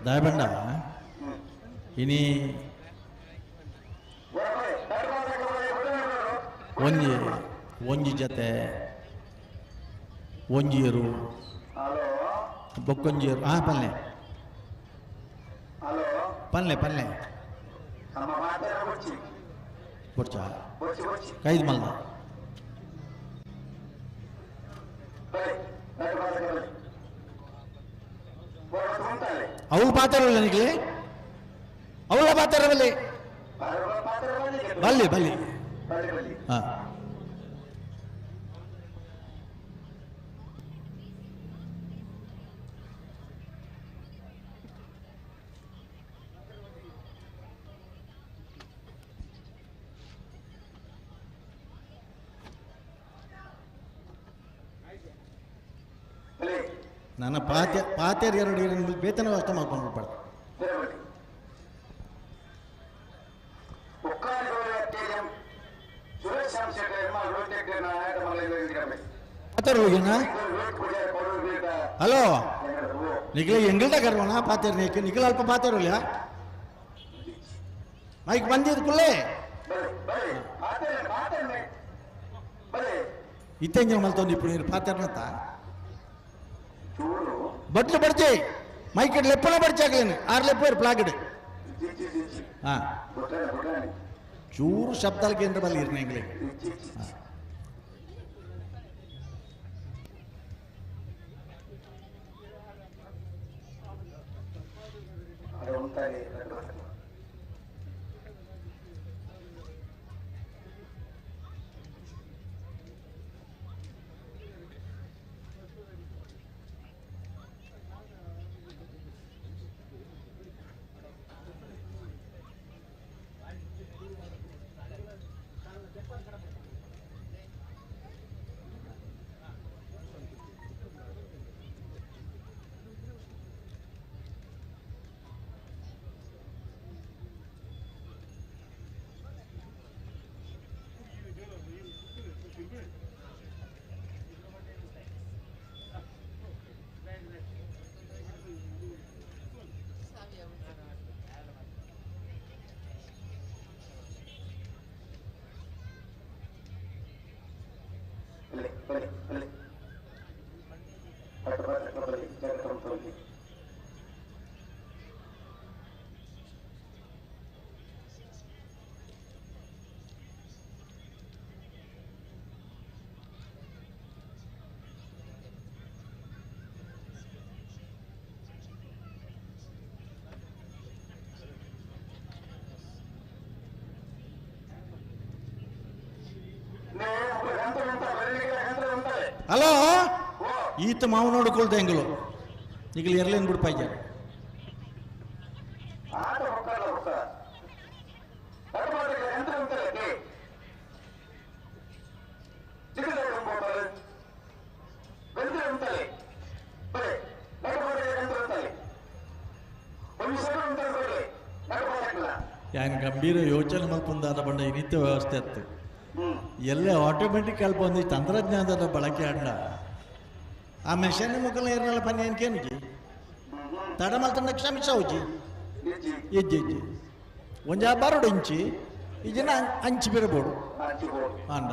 ದಯಬಂಡ ಇನಿ ಒಂಜಿ ಒಂಜಿ ಜತೆ ಒಂಜಿಯರು ಬೊಕ್ಕೊಂಜಿಯರು. ಹಾಂ ಪಲ್ಲೆ ಪಲ್ಲೆ ಪಲ್ಲೆ ಬೊರ್ಚ ಕೈದು ಮಲ್ದ ಅವಳು ಪಾತ್ರವಲ್ಲ ನಿಮಗೆ ಅವಳ ಪಾತ್ರವಲ್ಲಿ ಬಲ್ಲಿ ಬಲ್ಲಿ. ಹಾಂ ನನ್ನ ಪಾತೆ ಪಾತೇರು ಎರಡು ಎರಡು ವೇತನ ವ್ಯವಸ್ಥೆ ಮಾಡ್ಕೊಂಡು ಬಿಡ್ಬಾರ್ದು. ಹಲೋ ನಿಖಿಲ ಎಂಗಲ್ದ ಕರ್ವಣ ಪಾತೇರು ನೀಕೆ ನಿಖಿಲ ಅಲ್ಪ ಪಾತೇರುಲ್ಲ ಮೈಕ್ ಬಂದಿದ್ದು ಕುಲ್ಲೇ ಇತ್ತೆಂಜಿನ ಮಲ್ತೊಂದು ఇప్పుడు ನೀರು ಪಾತೇರ್ನತ್ತ ಬಟ್ಲು ಬಡ್ಚಿ ಮೈಕ್ ಲೆಪ್ಪನ ಬಡ್ಚಾಗ್ಲೇನು ಆರು ಲೆಪ್ಪ ಪ್ಲಾಗಡ್. ಹಾಂ ಚೂರು ಶಬ್ದಾಲ್ಗೆ ಏನ್ರ ಬಲ್ಲಿ ಇರ್ನ ಎಂಗ್ಲಿಗೆ. ಹಲೋ ಈತ ಮಾವು ನೋಡಿಕೊಳ್ದೆ ಹೆಂಗಲು ಈಗಲೇ ಎರ್ಲೇನು ಬಿಡ್ಪ ಇದ್ದಾರೆ. ಯಾನ್ ಗಂಭೀರ ಯೋಚನೆ ಮಲ್ಪುಂದಾದ ಬಂಡ ಈ ನಿತ್ಯ ವ್ಯವಸ್ಥೆ ಇತ್ತು ಎಲ್ಲ ಆಟೋಮೆಟಿಕ್ ಅಲ್ಪ ಒಂದು ತಂತ್ರಜ್ಞಾನದ ಬಳಕೆ ಅಣ್ಣ ಆ ಮೆಷಿನ್ ಮುಖಲ ಏರ್ನಲ್ಲ ಪನ್ನಿ ಅನ್ಕೇನಿಗೆ. ತಡಮಲ್ತಂಡ ಕ್ಷಮಿಸೌಜಿ ಇಜ್ಜಿ ಇಜ್ಜಿ ಒಂಜಾ ಬರೋಡು ಇಂಚಿ ಇಜ್ಜಿನ ಅಂಚಿ ಬಿರಬೋಡು ಅಂಡ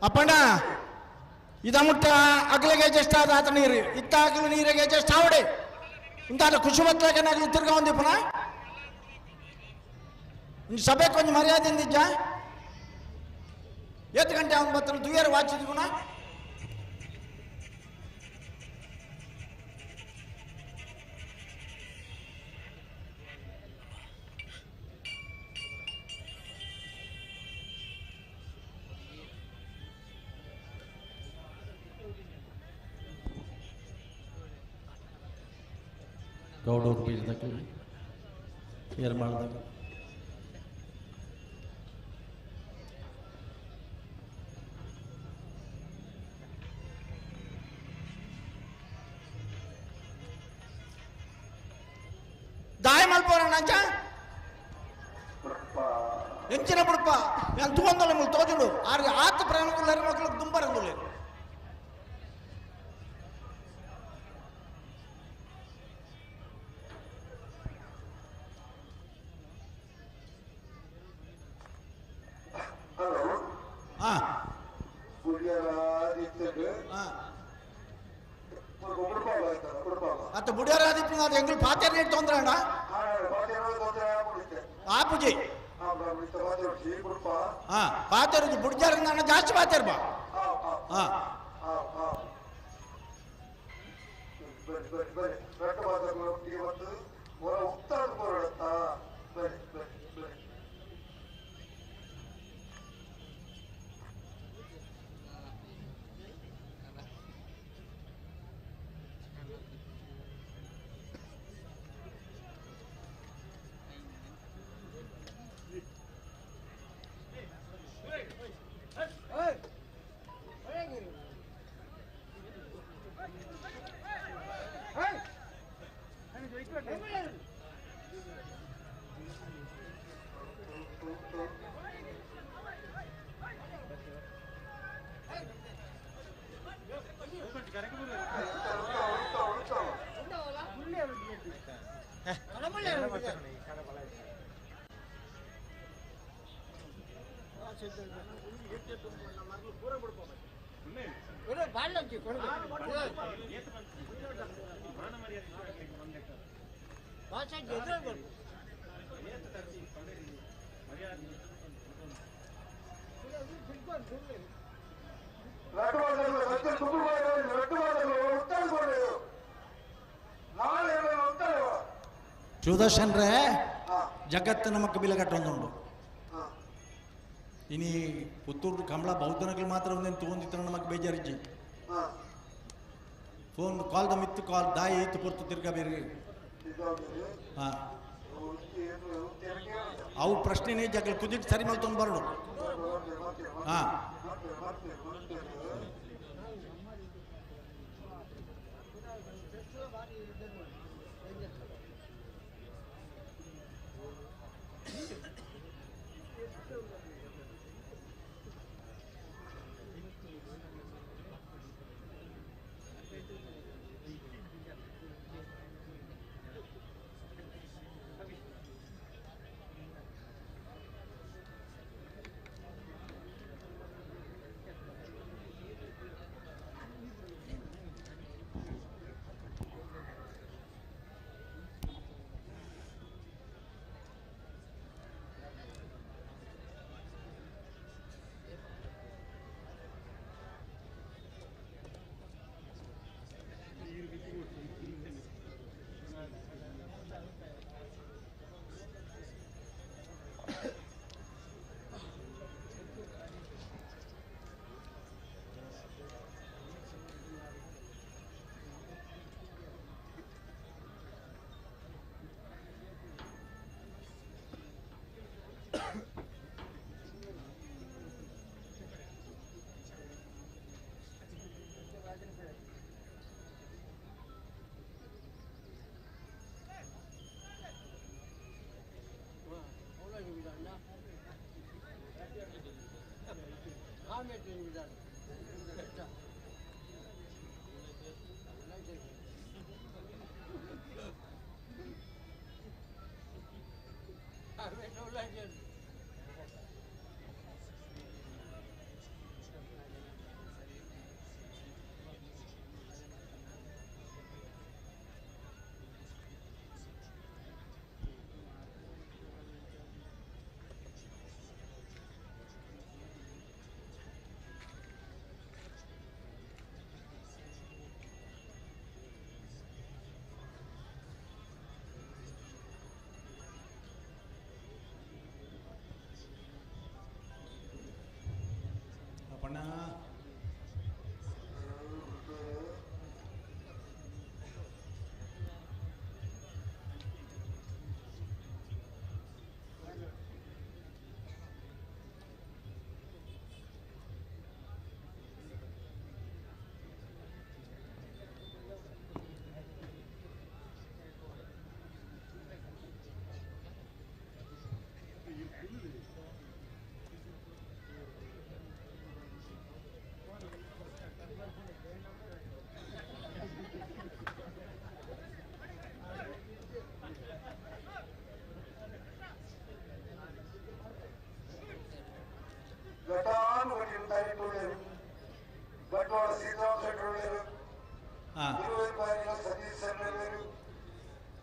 ಅಪ್ಪಣ್ಣ ಇದ ಮುಟ್ಟ ಅಗ್ಲಿಗೆ ಜಸ್ಟ್ ಆದ ಆತ ನೀರು ಇತ್ತ ಅಗಲು ನೀರಿಗೆ ಜಸ್ಟ್ ಆವಡೆ ಇಂತಾದ ಖುಷಿ ಬತ್ತಲಾಗ ತಿರ್ಗ ಒಂದಿಪ್ಪನ ಸಭೆ ಕೊಂಚ ಮರ್ಯಾದೆ ನಿಜ ಏತ್ ಗಂಟೆ ಅವನು ಬತ್ತನ ದುಯ್ಯರು ವಾಚಿದ್ಗುಣ ಗೌಡವ್ರು ಬೀಜದಾಗ ಏರ್ ಮಾಡಿದಾಗ ದಾಯ ಮಲ್ಪೋರ ನಂಚ ಎಂಚಿನ ಬುಡಪ್ಪ ನಾನು ತೂವಂದಲ್ಲ ಮುಲ್ ತೋಜುಡು ಆರು ಆತ ಪ್ರೇಮకులు ಮಕ್ಕಳು ದುಂಬರಂದುలే ಅತ್ತ ಬುಡಿಯರಾದಿಪ್ಪು ಅದು ಎಂಗಳು ಪಾತ್ರೆ ರೇಟ್ ತೊಂದ್ರೆ ಅಣ್ಣ ಆಪುಜಿ ಹಾ ಪಾತ್ರೆ ಬುಡ್ಜಾರ ಅಣ್ಣ ಜಾಸ್ತಿ ಪಾತ್ರೆ ಬಾ ಹಾ ಸುದರ್ಶನ್ರೇ ಜಗತ್ತು ನಮಕ್ ಬಿಲಗಟ್ಟೊಂದುಂಡು ಇನಿ ಪುತ್ತೂರು ಕಮಲ ಬೌದ್ಧನಗಳು ಮಾತ್ರ ಒಂದೇನು ತಗೊಂಡಿತ್ತು ನಮಕ್ ಬೇಜಾರಿಜ್ಜಿ. ಫೋನ್ ಕಾಲ್ದ ಮಿತ್ತು ಕಾಲ್ ದಾಯಿ ಇತ್ತು ಪೊರ್ತು ತಿರ್ಗ ಬೇರೆ. ಹಾಂ ಅವು ಪ್ರಶ್ನೆನೇ ಜಗಲ್ ಕುದಿಟ್ಟು ಸರಿ ಮಲ್ತೊಂದು ಬರೋಡು. ಹಾಂ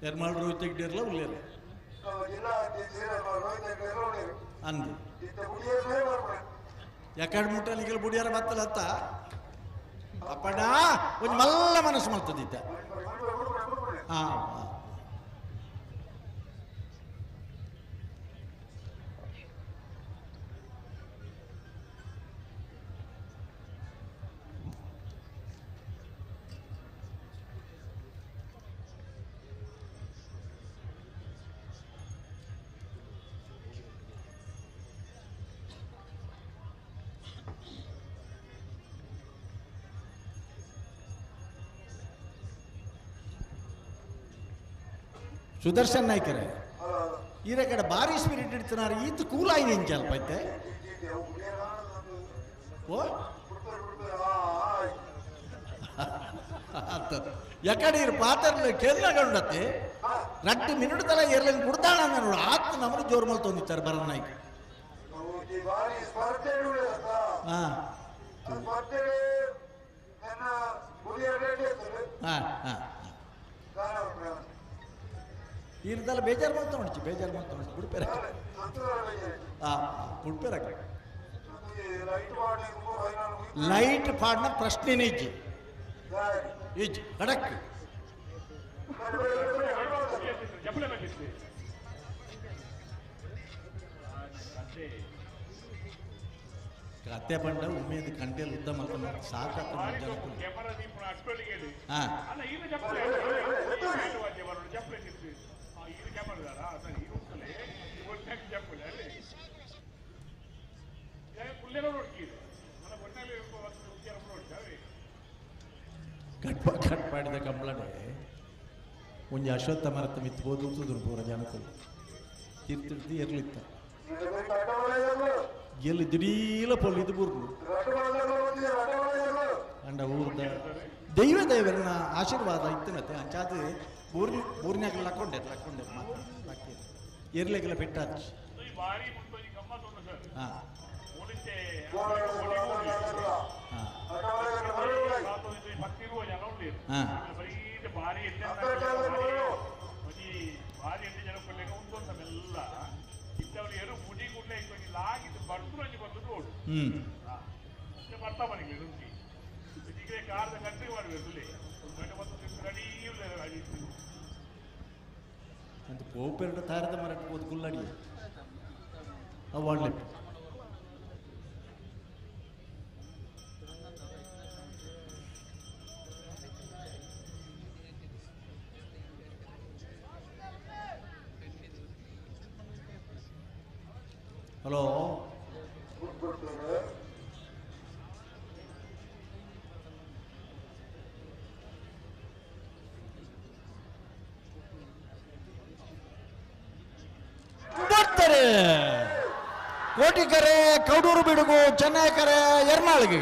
ಎರ್ಮಾಳ್ ರೋಹಿತ್ ಹೆಗ್ಡೇರ್ಲ ಉಳ್ಳೇರು ಅಂದು ಯಾಕಡೆ ಮುಟ್ಟಲಿಗೆ ಬುಡಿಯಾರ ಬತ್ತಲ ಅತ್ತ ಅಪ್ಪಡ ಒಂದು ಮಲ್ಲ ಮನಸ್ಸು ಮಲ್ತದಿದ್ದ. ಹಾಂ ಸುದರ್ಶನ್ ನಾಯ್ಕರೇ ಈರ ಕಡೆ ಭಾರಿ ಸ್ಪಿರಿಟ್ ಇಡ್తున్నారు ಈತ ಕೂಲಾಯಿ ಎಂಚಲ್ಪ ಐತೆ ಓ ಯಾಕಡೆ ಇರು ಪಾತ್ರలు ಕೇಳಗಂಡತ್ತೆ ರಟ್ಟು ಮಿನಿಟ್ ತಲ ಎರ್ಲನ್ ಕುಡ್ದಾಣ ನೋಡು ಆತ್ ನಮ್ಮನ್ನು ಜೋರು ಮಲ್ ತೊಂದಿತ್ತಾರೆ ಭರತ್ ನಾಯ್ಕ. ಹಾಂ ಹಾಂ ಹಾಂ ಈರ್ದಲ್ಲ ಬೇಜಾರು ಮಾಡ್ತಾ ಉಂಟು ಬೇಜಾರು ಮಾಡ್ತಾ ಉಂಟು ಬುಡ್ಪೇರ. ಹಾಂ ಬುಡ್ಪೇರ ಲೈಟ್ ಪಾಡ್ನ ಪ್ರಶ್ನೆನೇ ಇಜ್ಜಿ ಇಜ್ಜಿ ಖಡಕ್. ಕತೆ ಪಂಡ ಉಮೇದ್ ಕಂಟೆಲ್ ಉದ್ದ ಮಲ್ಕೊಂಡು ಸಾಕತ್ತು ಜನಕ್ಕುಲು. ಹಾಂ ಕಟ್ಪಾಡಿದ ಕಂಬಳನೆ ಒಂಜಿ ಅಶ್ವತ್ಥ ಮರತ ಮಿತ್ತು ಬೋದು ಪೂರ ಜನಕುಲು ತಿರ್ತಿರ್ತಿ ಎರ್ಲಿತ್ತ ಎಲ್ಲಿ ದಿಡೀಲ ಪೊಲ್ಲಿದ್ದು ಬೂರ್ಲು ಅಂಡ ಊರ್ದ ದೈವ ದೇವರನ ಆಶೀರ್ವಾದ ಇತ್ತನತೆ ಅಂಚಾದ ಬೂರ್ನಿ ಬೂರ್ನ್ಯಾಗ ಲಕ್ಕೊಂಡೆ ಲಕ್ಕೊಂಡೆ ಮಾತ್ರ ಲಕ್ಕಿ ಎರ್ಲೆಗೆಲ್ಲ ಪೆಟ್ಟಾಚಿ. ಹಾಂ ಹಾಂ ಹ್ಞೂ ಅಂತ ಪೋಪೆರಡ ತಾರದ ಮರಟ್ ಹೋದ್ ಕುಲ್ಲಡಿ ಅವು ಹಲೋ ಬರ್ತಾರೆ ಕೋಟಿಕೆರೆ ಕೌಡೂರು ಬಿಡುಗು ಚೆನ್ನೈಕೆರೆ ಎರ್ನಾಳಿಗೆ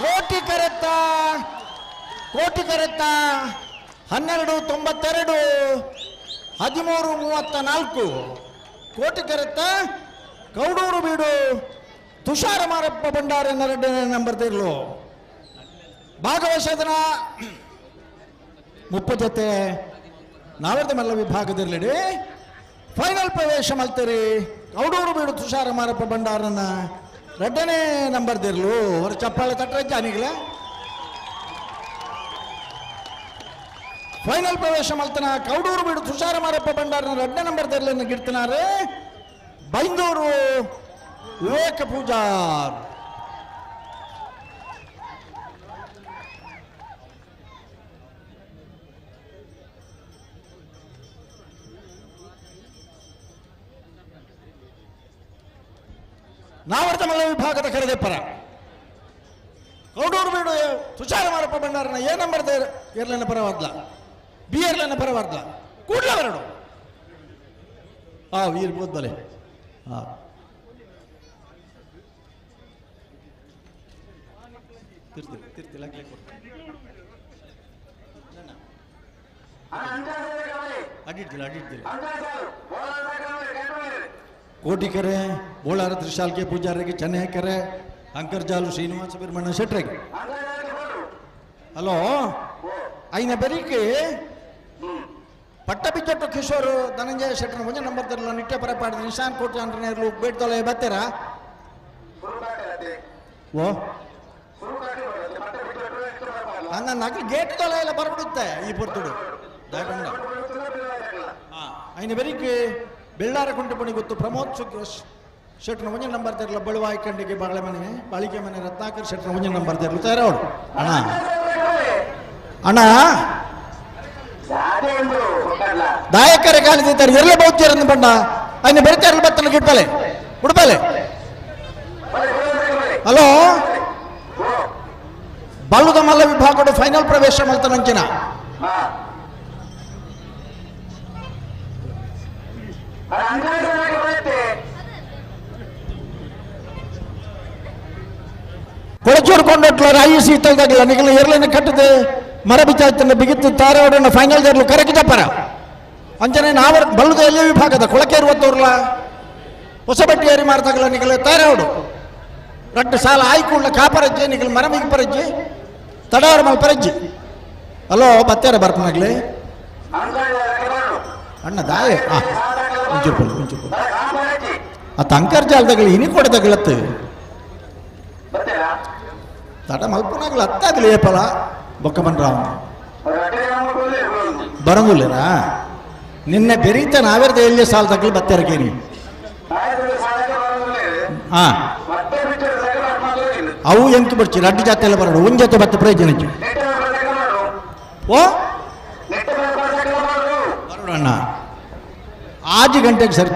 ಕೋಟಿಕೆರೆತ್ತ ಕೋಟಿಕೆರೆತ್ತ 12.92 13.34 ಕೋಟಿಕೆರೆತ್ತ ಕೌಡೂರು ಬೀಡು ತುಷಾರ ಮಾರಪ್ಪ ಭಂಡಾರ ಎರಡನೇ ನಂಬರ್ ತಿರ್ಲು ಭಾಗವಹಿಸದನ ಮುಪ್ಪ ಜೊತೆ ನಾವರ್ದ ಮಲ್ಲ ವಿಭಾಗದಲ್ಲಿ ಫೈನಲ್ ಪ್ರವೇಶ ಮಲ್ತೀರಿ ಕೌಡೂರು ಬೀಡು ತುಷಾರ ಮಾರಪ್ಪ ಭಂಡಾರನ ಎರಡನೇ ನಂಬರ್ ದಿರ್ಲು ಹೊರ ಚಪ್ಪಾಳೆ ತಟ್ಟರೆ ಜಾನಿಗ್ಲ ಫೈನಲ್ ಪ್ರವೇಶ ಮಲ್ತನ ಕೌಡೂರು ಬೀಡು ತುಷಾರ ಮಾರಪ್ಪ ಭಂಡಾರನ ಎರಡನೇ ನಂಬರ್ ದಿರ್ಲನ್ನು ಗಿಡ್ತನಾರೆ ಬೈಂದೂರು ವಿವೇಕ ಪೂಜಾರ್. ನಾವರ್ತಮಲ್ಲ ವಿಭಾಗದ ಕರೆದೆಪ್ಪರ ಕೌಡೂರು ಬೀಡು ತುಷಾರ ಮಾರಪ್ಪ ಭಂಡಾರನ ಎ ನಂಬರ್ ಏರ್ಲೈನ ಪರವಾದ್ಲ ಬಿ ಏರ್ಲೈನ ಪರವಾದ್ಲ ಕೂಡಲೇ ಬರಡು. ಆ ಇರ್ಬೋದು ಬಲೆ. ಹಾ ತಿರ್ತಿಲ್ಲ ತಿರ್ತಿಲ್ಲ ಅಡ್ಡಿಡ್ತಿಲ್ಲ ಅಡ್ಡಿಡ್ತಿಲ್ಲ. ಕೋಟಿಕೆರೆ ಬೋಳಾರ ತ್ರಿಶಾಲ್ಕೆ ಪೂಜಾರಿಗೆ ಚೆನ್ನೈಕೆರೆ ಅಂಕರ್ಜಾಲು ಶ್ರೀನಿವಾಸ ಬಿರ್ಮಣ್ಣ ಶೆಟ್ರಿಗೆ. ಹಲೋ ಐನ ಬೆರಿಕೆ ಪಟ್ಟಬಿಚ್ಚಟ್ಟು ಕಿಶೋರ್ ಧನಂಜಯ ಶೆಟ್ಟರ್ ಒಂಜೆ ನಂಬರ್ ತರಲ್ಲ ನಿಟ್ಟೆ ಪರಪಾಡಿದ ನಿಶಾನ್ ಕೋಟಿ ಅಂಟನೇರ್ಲು ಬೇಡ್ತೊಲೆ ಬತ್ತೆರ ಓ ನನ್ನ ನಗಲು ಗೇಟ್ ತೊಲೆ ಎಲ್ಲ ಬರ್ಬಿಡುತ್ತೆ ಈ ಪೊರ್ತುಡು ದಾಯಪಂಡ. ಐನ ಬೆರಿಕೆ ಬೆಳ್ಳಾರ ಕುಂಟಪಣಿ ಗೊತ್ತು ಪ್ರಮೋದ್ ಶೆಟ್ನ ಒಂಜೆ ನಂಬರ್ ತೆರಲ ಬಳುವಾಯಿ ಕಂಡಿಗೆ ಬಾಳೆ ಮನೆ ಬಾಳಿಕೆ ಮನೆ ರತ್ನಾಕರ್ ಶೆಟ್ನ ಒಂಜೆ ನಂಬರ್ ತೆರಲು ತಯಾರವಳು. ಅಣ್ಣ ಅಣ್ಣ ದಾಯಕರ ಕಾಲಿದ್ದಾರೆ ಎರ್ಲೆ ಬೌದ್ಯರನ್ನು ಬಣ್ಣ ಐನ ಬೆರಿತಾರಲ್ಲ ಬತ್ತನ ಗಿಡ್ಬಲೆ ಉಡ್ಬಲೆ. ಹಲೋ ಬಲ್ಲುದ ಮಲ್ಲ ವಿಭಾಗದ ಫೈನಲ್ ಪ್ರವೇಶ ಮಲ್ತನಂಚಿನ ಕೊಳಚೂರು ಕೊಂಡೊಟ್ಲ ರಾಯಿ ಸೀತಲ್ದಾಗಿಲ್ಲ ನಿಗಲ ಎರ್ಲನ್ನು ಕಟ್ಟದೆ ಮರ ಬಿಚ್ಚಾಯ್ತನ್ನ ಬಿಗಿತ್ತು ತಾರವಡನ್ನ ಫೈನಲ್ ಜರ್ಲು ಕರಕಿ ಜಪ್ಪರ ಅಂಚನೆ ನಾವರ್ ಬಲ್ಲುದ ಎಲ್ಲಿ ವಿಭಾಗದ ಕೊಳಕೇರುವತ್ತವ್ರಲ್ಲ ಹೊಸಬಟ್ಟಿ ಏರಿ ಮಾರ್ತಾಗಲ ನಿಗಲ ತಾರವಡು ರಡ್ಡು ಸಾಲ ಆಯ್ಕುಳ್ಳ ಕಾಪರಜ್ಜೆ ನಿಗಲ ಮರ ಮಿಗಿಪರಜ್ಜೆ ತಡವರ ಮಲ್ಪರಜ್ಜೆ. ಹಲೋ ಬತ್ತೇರ ಬರ್ಪನಾಗ್ಲಿ ಅಣ್ಣ ದಾಯ ಒಂಚೂರು ಬಲ್ಲ ಒಂಚೂರು ಬಲ್ಲ ಆ ತಂಕರ್ ಜಾಲದಗಳು ಇನಿ ಕೊಡದಗಳತ್ತು ತಡ ಮಲ್ಪನಾಗಲ ಅತ್ತಾಗಲಿ ಏಪಲ ಬೊಕ್ಕ ಬನ್ರಾವ್. ಬರಂಗುಲ್ಲರಾ ನಿನ್ನೆ ಬೆರೀತ ನಾವೇರ್ದ ಎಲ್ಲಿ ಸಾಲ ತಗಲು ಬತ್ತಾರಕೇನಿ. ಹಾಂ ಅವು ಎಂತ ಬರ್ಚಿ ರಡ್ಡು ಜಾತಿ ಎಲ್ಲ ಬರೋಡು ಒಂದು ಜೊತೆ ಬತ್ತ ಪ್ರಯೋಜನ ಓ ಬರೋಣ ಅಣ್ಣ ಆಜು ಗಂಟೆಗೆ ಸರಿ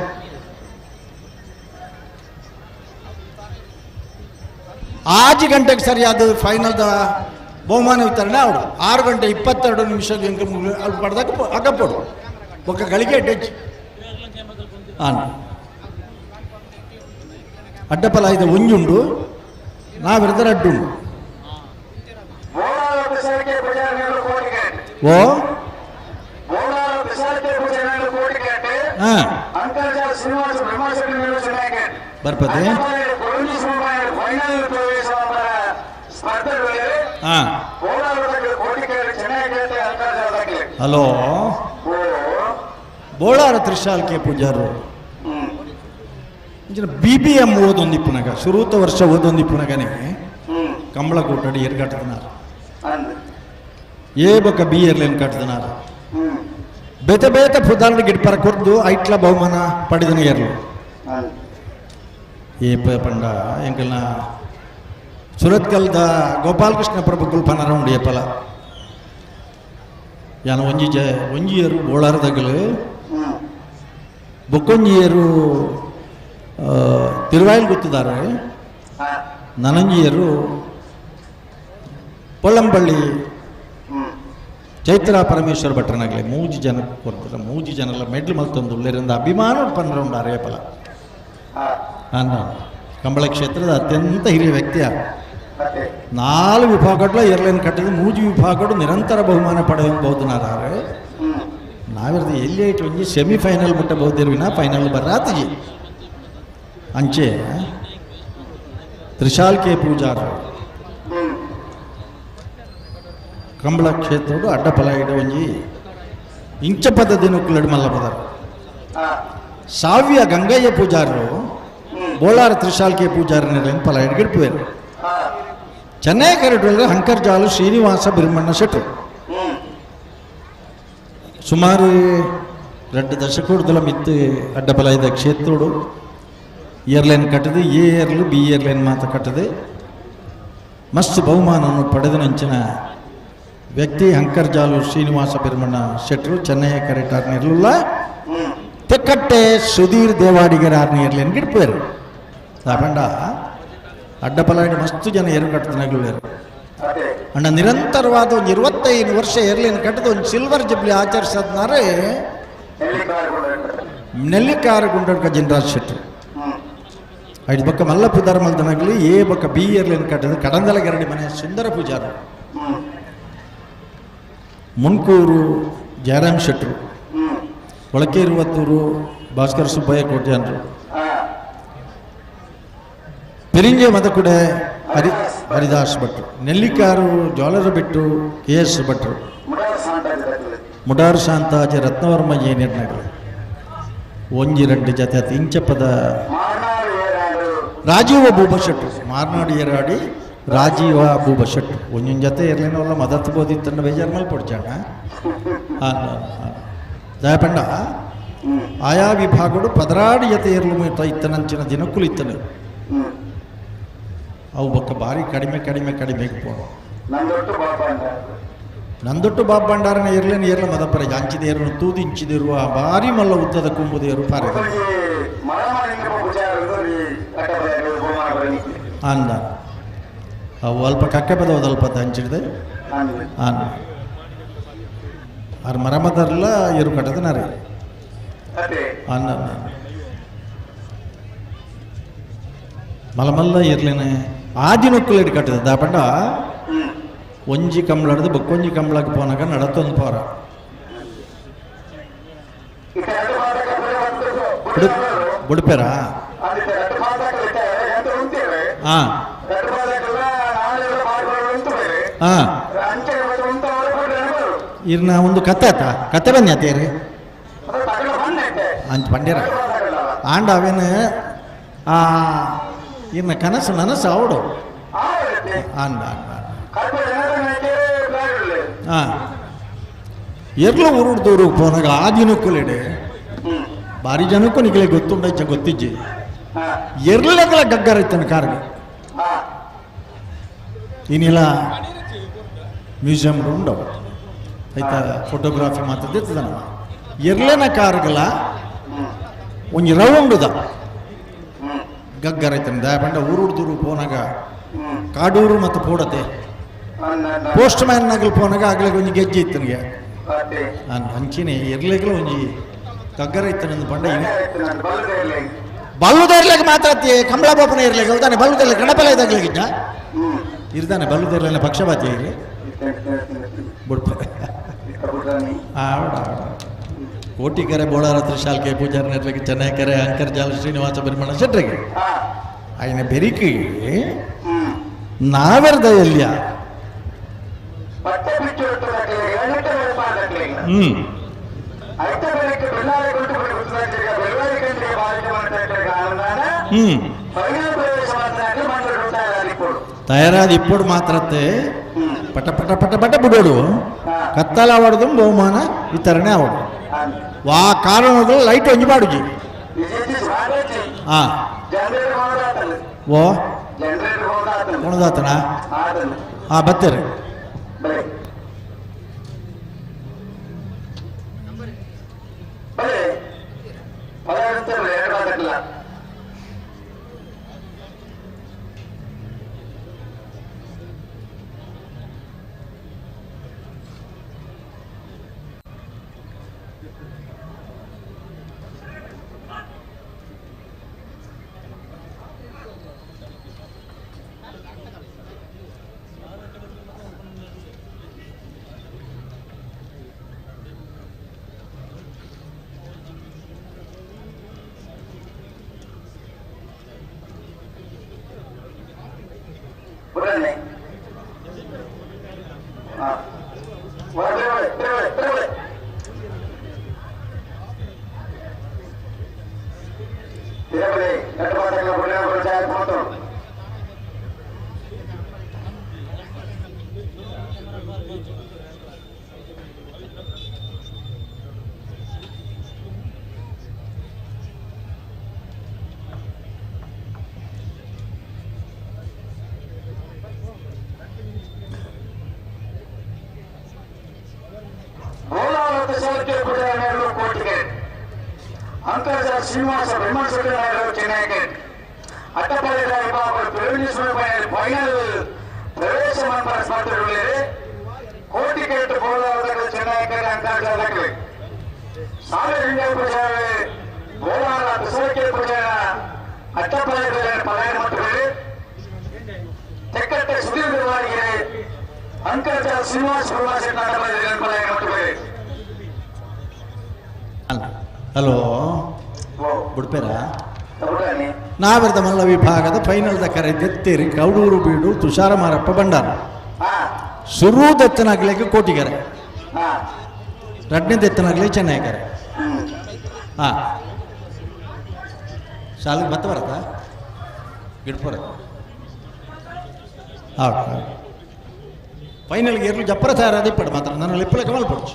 ಆಜು ಗಂಟೆಗೆ ಸರಿಯಾದ ಫೈನಲ್ದ ಬಹುಮಾನ ವಿತರಣೆ ಅವಡು 6:22 ಅಲ್ಲಿ ಪಡೆದಾಗ ಅಗಪ್ಪಡು ಒಕ್ಕ ಗಳಿಗೆ ಟಚ್ ಹಾಂ ಅಡ್ಡಪಲ ಇದು ಒಂಜುಂಡು ನಾವಿರ್ದರೆ ಅಡ್ಡುಂಡು. ಓ ಹಾಂ ಬರ್ಪತಿ ಹಾಂ ಹಲೋ ಬೋಳಾರ ತ್ರಿಶಾಲ್ಕೆ ಪೂಜಾರು ಬಿ ಬಿ ಎಮ್ ಓದೊಂದಿಪ್ಪುನಗ ಶುರೂತ ವರ್ಷ ಓದೊಂದಿಪ್ಪುನಗನೇ ಕಂಬಳ ಕೂಟಡಿ ಏರ್ ಕಟ್ಟದನಾರ ಎ ಬೊಕ ಬಿ ಏರ್ಲೇನ್ ಕಟ್ಟದನಾರ ಬೇತೆ ಬೇತೆ ಪುದಾರ್ಡ್ ಗಿಡ್ಪರ ಕೊರ್ದು ಐಟ್ಲ ಬಹುಮಾನ ಪಡೆದನ ಏರ್ಲು ಏಪ ಪಂಡ ಎಂಕಲ್ನ ಸುರತ್ಕಲ್ದ ಗೋಪಾಲಕೃಷ್ಣ ಪ್ರಭು ಕುಲ್ಪನರ ಉಂಡು ಏಪಲ ಯಾನ ಒಂಜಿ ಜ ಒಂಜಿ ಏರು ಬೋಳಾರದಗಲು ಬೊಕ್ಕೊಂಜಿ ಏರು ತಿರುವಾಯಿಲ್ ಗೊತ್ತಿದ್ದಾರೆ ನನಂಜಿಯರು ಪೊಳ್ಳಂಬಳ್ಳಿ ಚೈತ್ರ ಪರಮೇಶ್ವರ ಭಟ್ರನಾಗಲಿ ಮೂಜಿ ಜನ ಕೊರ್ತಾರೆ ಮೂಜಿ ಜನಲ ಮೆಡ್ಲು ಮಲ್ತೊಂದು ಉಳ್ಳೇರಿಂದ ಅಭಿಮಾನ ಪನ್ರ ಉಂಡು ಅರೇಪಲ ಅನ್ನ ಕಂಬಳ ಕ್ಷೇತ್ರದ ಅತ್ಯಂತ ಹಿರಿಯ ವ್ಯಕ್ತಿಯ 4 ವಿಭಾಗಗಳು ಏರ್ಲೈನ್ ಕಟ್ಟಿದ ಮೂಜಿ ವಿಭಾಗಗಳು ನಿರಂತರ ಬಹುಮಾನ ಪಡೆಯಬಹುದನಾರೆ ನಾವಿರ್ದು ಎಲ್ಲಿ ಐಟ್ ಒಂಜಿ ಸೆಮಿಫೈನಲ್ ಮುಟ್ಟಬಹುದಿರುವಿನ ಫೈನಲ್ ಬರ್ರಾತಜಿ ಅಂಚೆ ತ್ರಿಶಾಲ್ಕೆ ಪೂಜಾರ ಕಂಬಳ ಕ್ಷೇತ್ರಡು ಅಡ್ಡಫಲ ಇಡ ಒಂಜಿ ಇಂಚಪದ ದಿನಕ್ಕುಲಡು ಮಲ್ಲ ಪದರ್ ಸಾವ್ಯ ಗಂಗಯ್ಯ ಪೂಜಾರರು ಬೋಳಾರ ತ್ರಿಶಾಲ್ಕೆ ಪೂಜಾರನೆಲ್ಲ ಫಲ ಹಿಡ್ಗಿಡ್ಪುವೇರು ಚೆನ್ನೈ ಕರಟು ಹಂಕರ್ಜಾಲು ಶ್ರೀನಿವಾಸ ಬಿರ್ಮಣ್ಣ ಶೆಟ್ರು ಸುಮಾರು 2 ದಶಕೂಡ್ದಲ ಮಿತ್ತು ಅಡ್ಡಬಲ ಇದ್ದ ಕ್ಷೇತ್ರೋಡು ಏರ್ಲೈನ್ ಕಟ್ಟದು ಎ ಏರ್ಲು ಬಿ ಏರ್ಲೈನ್ ಮಾತ್ರ ಕಟ್ಟದು ಮಸ್ತ್ ಬಹುಮಾನವನ್ನು ಪಡೆದ ನಂಚಿನ ವ್ಯಕ್ತಿ ಹಂಕರ್ಜಾಲು ಶ್ರೀನಿವಾಸ ಬಿರ್ಮಣ್ಣ ಶೆಟ್ರು ಚೆನ್ನೈ ಕರೆಕ್ಟ್ ಇರಲಿಲ್ಲ ತೆಕ್ಕಟ್ಟೆ ಸುಧೀರ್ ದೇವಾಡಿಗರ ಆರ್ನ ಗಿಡ್ಪೇರು ತಾಪಂಡ ಅಡ್ಡಪಲಾಡಿ ಮಸ್ತು ಜನ ಏರು ಕಟ್ಟದನಾಗಲೇರು ಅಣ್ಣ ನಿರಂತರವಾದ ಒಂದು 25 ವರ್ಷ ಏರ್ಲೈನ್ ಕಟ್ಟದ ಒಂದು ಸಿಲ್ವರ್ ಜುಬ್ಲಿ ಆಚರಿಸದ್ನಾರೆ ನೆಲ್ಲಿಕಾರ ಗುಂಡಡ್ಕ ಜಿನ್ರಾಜ್ ಶೆಟ್ರು ಐದು ಬಕ್ಕ ಮಲ್ಲ ಪೂಜಾರ ಮಲ್ದನಾಗಲಿ ಎ ಬಕ್ಕ ಬಿ ಏರ್ಲೈನ್ ಕಟ್ಟದ ಕಡಂದಲಗರಡಿ ಮನೆ ಸುಂದರ ಪೂಜಾರ ಮುನ್ಕೂರು ಜಯರಾಮ್ ಶೆಟ್ರು ಒಳಕೇರುವತ್ತೂರು ಭಾಸ್ಕರ ಸುಬ್ಬಯ್ಯ ಕೋಟ್ಯಾನ್ರು ಪೆರಿಂಜೆ ಮದಕುಡೆ ಹರಿದಾಸ್ ಭಟ್ರು ನೆಲ್ಲಿಕಾರು ಜ್ವಾಲರ ಬಿಟ್ಟು ಕೆ ಎಸ್ ಭಟ್ರು ಮುಡಾರು ಶಾಂತಾಜಿ ರತ್ನವರ್ಮ ಏನಿರ್ನಗರು ಒಂಜಿ ರೆಡ್ಡಿ ಜೊತೆ ಅತಿ ಇಂಚಪದ ರಾಜೀವ ಭೂಭಶೆಟ್ರು ಮಾರ್ನಾಡು ಏರಾಡಿ ರಾಜೀವ ಭೂಭಶೆಟ್ರು ಒಂಜೊಂದು ಜೊತೆ ಇರಲಿನವಲ್ಲ ಮದತ್ ಬೋದಿತ್ತಂಡ ಬೇಜಾರು ಮೇಲೆ ಪೊಡ್ಚಾಣ ದಯಪಂಡ ಆಯಾ ವಿಭಾಗಡು ಪದರಾಡಿ ಜೊತೆ ಇರಲು ಇತ್ತನಂಚಿನ ದಿನಕ್ಕೂ ಇತ್ತನು ಅವು ಬೊಕ್ಕ ಭಾರಿ ಕಡಿಮೆ ಕಡಿಮೆ ಕಡಿಮೆ ಪೋಣ ನಂದೊಟ್ಟು ಬಾಬ್ ಭಂಡಾರನ ಏರ್ಲೇನು ಏರ್ಲ ಮದಪರ ಅಂಚಿದೇರು ತೂದು ಇಂಚಿದಿರುವ ಭಾರಿ ಮಲ್ಲ ಉದ್ದದ ಕುಂಬುದೇರು ಪಾರೆ ಅಂದ ಅವು ಅಲ್ಪ ಕಕ್ಕೆ ಬದವು ಅಲ್ಪ ಹಂಚಿಡ್ದೆ ಆನ್ ಆರ್ ಮರಮದರ್ಲ ಏರು ಕಟ್ಟದ ನಾರಿ ಅನ್ನ ಮಲಮಲ್ಲ ಇರ್ಲೇನೆ ಆದಿನೊಕ್ಕಲು ಕಟ್ಟದ ದಾಪಂಡ ಒಂಜಿ ಕಂಬಳಡ್ದು ಬೊಕ್ಕೊಂಜಿ ಕಂಬಳಕ್ಕೆ ಪೋನಾಗ ನಡತೊಂದು ಪೋರ ಬುಡ್ಪೇರಾ ಹಾಂ ಹಾಂ ಇರ್ನ ಒಂದು ಕತೆ ಆತ ಕತೆ ಬನ್ನಿ ಆತೇರಿ ಅಂಚ ಬಂಡೇರ ಆಂಡ ಅವೇನು ಆ ಇರ್ನ ಕನಸು ನನಸು ಅವಡು ಅಂಡ ಅಂಡ ಹಾಂ ಎರ್ಲ ಊರುಡ್ದೂರು ಪೋನಾಗ ಆ ದಿನಕ್ಕುಲೆಡೆ ಭಾರಿ ಜನಕ್ಕೂ ನಿಗಲೆ ಗೊತ್ತುಂಡ ಇಚ್ಚ ಗೊತ್ತಿಜ್ಜಿ ಎರ್ಲೆಗಳ ಗಗ್ಗರ ಇತ್ತನ ಕಾರ್ಗೆ ಇನ್ನೆಲ್ಲ ಮ್ಯೂಸಿಯಂ ಉಂಡವು ಆಯ್ತಾ ಫೋಟೋಗ್ರಾಫಿ ಮಾತಾಡ್ತಿದ್ದಾನ ಎರ್ಲೆನ ಕಾರ್ಗಲ ಒಂಜಿ ರೌಂಡುದ ಗಗ್ಗರ ಐತನ ದಯಪಂಡ ಊರುಡ್ದೂರು ಪೋನಾಗ ಕಾಡೂರು ಮತ್ತು ಪೋಡತೆ ಪೋಸ್ಟ್ ಮ್ಯಾನ್ ನಗಲು ಪೋನಾಗ ಆಗಲೇ ಒಂಜಿ ಗೆಜ್ಜೆ ಇತ್ತನಿಗೆ ನಾನು ಅಂಚಿನೇ ಎರ್ಲೆಗ್ಲ ಒಂಜಿ ಗಗ್ಗರ ಇತ್ತನಂದು ಪಂಡ ಬಲ್ಲುದರ್ಲೆಗ್ ಮಾತ್ರ ಕಮಲ ಬಾಪನ ಇರ್ಲಿಕ್ಕೆ ಹೌದಾನೆ ಬಲ್ಲುದರ್ಲೆ ಗಣಪಲ ಇದಾಗ್ಲಿಕ್ಕಿದ್ದ ಇರ್ದಾನೆ ಬಲ್ಲುದರ್ಲೆಲ್ಲ ಪಕ್ಷಪಾತಿ ಇರಿ ಬಿಡ್ಪ ಕೋಟಿಕೆರೆ ಬೋಳಾರತ್ರ ಶಾಲ್ಕೆ ಪೂಜಾರಿ ನೆಟ್ಲಿಕ್ಕೆ ಚೆನ್ನೈಕೆರೆ ಅಂಕರ್ಜಾಲ ಶ್ರೀನಿವಾಸ ಬಿರ್ಮಣ ಶೆಟ್ರಿಗೆ ఆయన ಬೆರಿಕಿ ನಾವೆರ್ದ ಎಲ್ಲಿಯ ತಯಾರಾದ ಇಪ್ಪಡು ಮಾತ್ರತ್ತೆ ಪಟ ಪಟ ಪಟ ಪಟ ಬಿಡೋಡು ಕತ್ತಲ ಆವಡ್ದು ಬಹುಮಾನ ವಿತರಣೆ ಆವಡು ವಾ ಕಾರಣಗಳು ಲೈಟ್ ಒಂಜಿ ಬಾಡುಜಿ ಆ ಓ ಕೊಣದಾತನ ಆ ಬತ್ತಾರೆ ಶ್ರೀನಿವಾಸ ಬ್ರಹ್ಮಶೆಟ್ಟಿ ಚೆನ್ನೈಗೆ ಅಟ್ಟಪಾಳ್ಯದ ಫೈನಲ್ ಪ್ರವೇಶ ಸ್ಪರ್ಧೆಗಳಲ್ಲಿ ಕೋಟಿಕೆಟ್ಟು ಬೋಲಾರ ಚೆನ್ನೈಕರ ಅಂಕರ್ಜಾಲಕ್ಕೆ ಸಾವಿರ ಪೂಜಾರಿ ಬೋಲಾರ ತುಸರಕೆ ಪೂಜಾರ ಅಟ್ಟಪಾಳ್ಯದ ಪಲಾಯನ ಮಟ್ಟದಲ್ಲಿ ತೆಕ್ಕಟ್ಟೆ ಸುಧೀರ್ ಬಿರುವಾರಿಗೆ ಅಂಕರ್ಜಾಲ ಶ್ರೀನಿವಾಸ ಬ್ರಹ್ಮಶೆಟ್ಟಿ ಪಲಾಯನ ಮಟ್ಟದಲ್ಲಿ. ಹಲೋ ಬುಡ್ಪೇರ ನಾವೆರ್ದ ಮಲ್ಲ ವಿಭಾಗದ ಫೈನಲ್ದ ಕರೆ ದೆತ್ತೇರಿ ಕೌಡೂರು ಬೀಡು ತುಷಾರ ಮಾರಪ್ಪ ಭಂಡಾರ ಸುರು ದತ್ತನಾಗ್ಲಿಕ್ಕೆ ಕೋಟಿಗೆರೆ ರಡ್ನೇ ದತ್ತನಾಗ್ಲಿ ಚೆನ್ನೈಕೆರೆ. ಹಾಂ ಶಾಲೆಗೆ ಬತ್ತ ಬರತ್ತಾ ಗಿಡ್ಪುರ ಹೌದು ಫೈನಲ್ಗೆ ಇರಲು ಜಪ್ಪರ ತಯಾರಾದ ಇಪ್ಪಡು ಮಾತ್ರ ನನ್ನ ಲಿಪ್ಪಲೆ ಕಮಲ್ ಪಡ್ಚು.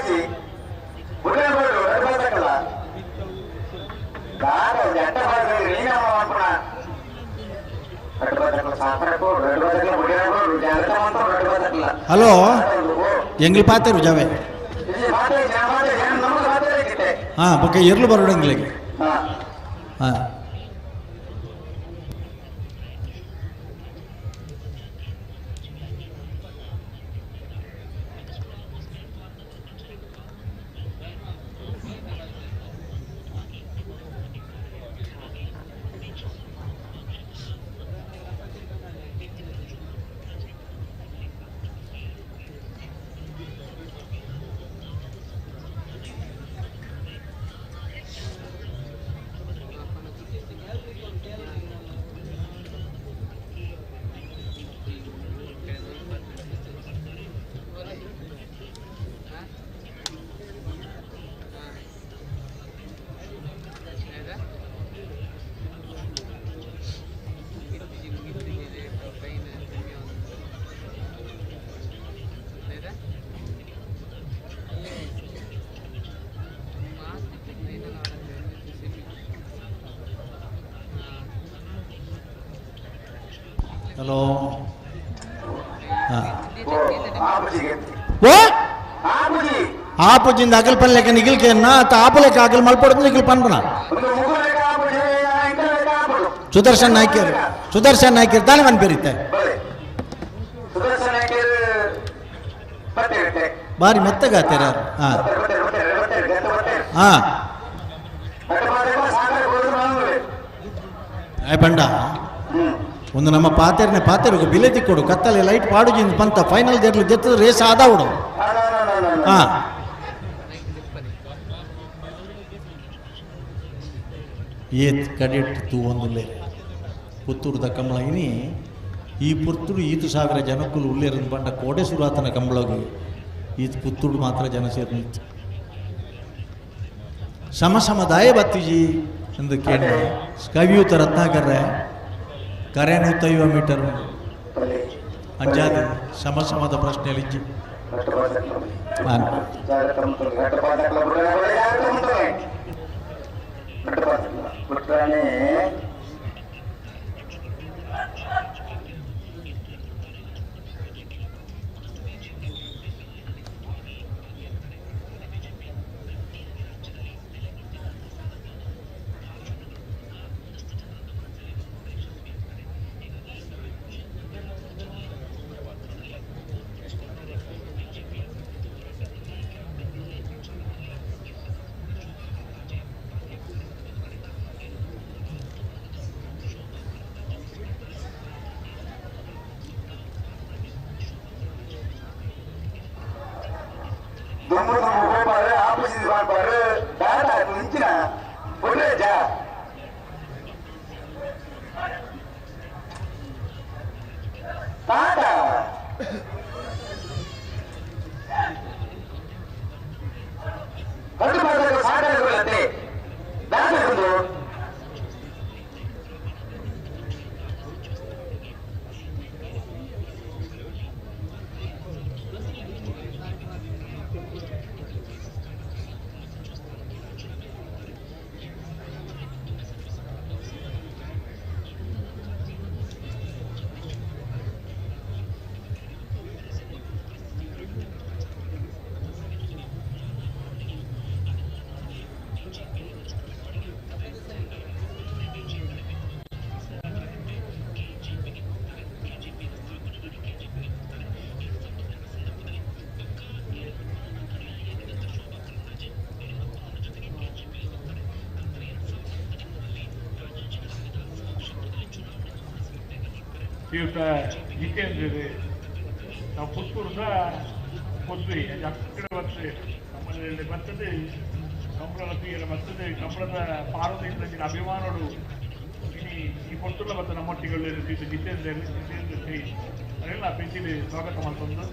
ಆಪುಜಿ ಬುಡ್ಡೆ ಬೋಡು ರಡ್ಡ್ ಬಾತಕಲ ದಾದ ಜಟ್ಟ ಬಾದ ನೀನ ಮಾಪುಣ ರಡ್ಡ್ ಬಾತಕಲ ಸಾಕರ ಬೋಡು ರಡ್ಡ್ ಬಾತಕಲ ಬುಡ್ಡೆ ಬೋಡು ಜಾಗತ ಮಂತ ರಡ್ಡ್ ಬಾತಕಲ ಹಲೋ ಎಂಗ್ಲಿ ಪಾತೆರು ಜಾವೆ ಹಾಂ ಬೊಕ್ಕ ಎರ್ಲು ಬರೋಡು ಎಂಗ್ಲಿಗೆ ಹಾಂ ಹಲೋ ಓ ಆಪುಜಿಂದ ಅಗಲ್ ಪನ್ಲೆಕ್ಕ ನಿಗಿಲ್ಕೆನ್ನ ಆತ ಆಪಲೆಕ್ಕ ಅಗಲ್ ಮಲ್ಪೊಡ್ದು ನಿಗಿಲ್ ಪನ್ಪನ ಸುದರ್ಶನ್ ನಾಯ್ಕರ್ ಸುದರ್ಶನ್ ನಾಯ್ಕರ್ ತಾನೇ ಪನ್ಪೇರಿತ್ತೆ ಬಾರಿ ಮೆತ್ತಗಾತೇರ ಹಾಂ ಹಾಂ ಬಂಡ ಒಂದು ನಮ್ಮ ಪಾತೆರ್ನೆ ಪಾತೆರ್ಗು ಬಿಲೆ ತಿಕ್ಕೊಡು ಕತ್ತಲೆ ಲೈಟ್ ಪಾಡುಜಿಂದ ಪಂತ ಫೈನಲ್ ಜರ್ಲು ಜೆತ್ತದ ರೇಸ್ ಆದಾವುಡು ಹಾಂ ಏತ್ ಕಡೆಟ್ ತೂ ಒಂದುಲ್ಲೆ ಪುತ್ತೂರುದ ಕಂಬಳ ಇನಿ ಈ ಪುತ್ತೂರು ಈತು ಸಾವಿರ ಜನಕ್ಕುಲು ಉಲ್ಲೇರಂದು ಬಂಡ ಕೋಡೆ ಸುರಾತನ ಕಂಬಳಗು ಈತ್ ಪುತ್ತೂರು ಮಾತ್ರ ಜನ ಸೇರಿ ನಿಂತು ಸಮ ಸಮದಾಯ ಬತ್ತಿಜಿ ಎಂದು ಕೇಳಿ ಕವಿಯೂತ ರತ್ನಾಕರ್ರೆ ಕರೆನೂತೈವ ಮೀಟರ್ ಅಂಜಾದ ಸಮ ಸಮದ ಪ್ರಶ್ನೆ ಇಜ್ಜಿ ಹಾಂ ಶ್ರೀಯುತ ಜಿತೇಂದ್ರರು ನಾವು ಪುತ್ತೂರ್ದ ಪೊದ್ವಿ ಅಕ್ಕಡೆ ಬರ್ತದೆ ನಮ್ಮಲ್ಲಿ ಬರ್ತದೆ ಕಂಬಳದ ತೀರ ಬರ್ತದೆ ಕಂಬಳದ ಪಾರ್ವತಿ ಅಭಿಮಾನರು ಇನಿ ಈ ಪೊತ್ತುಲ ಬತ್ತ ನಮ್ಮೊಟ್ಟಿಗೆ ಶ್ರೀಯುತ ಜಿತೇಂದ್ರ ಜಿತೇಂದ್ರ ಶ್ರೀ ಅವರೆಲ್ಲ ಪ್ರೀತಿಲಿ ಸ್ವಾಗತ ಮಾಡ್ಕೊಂಡು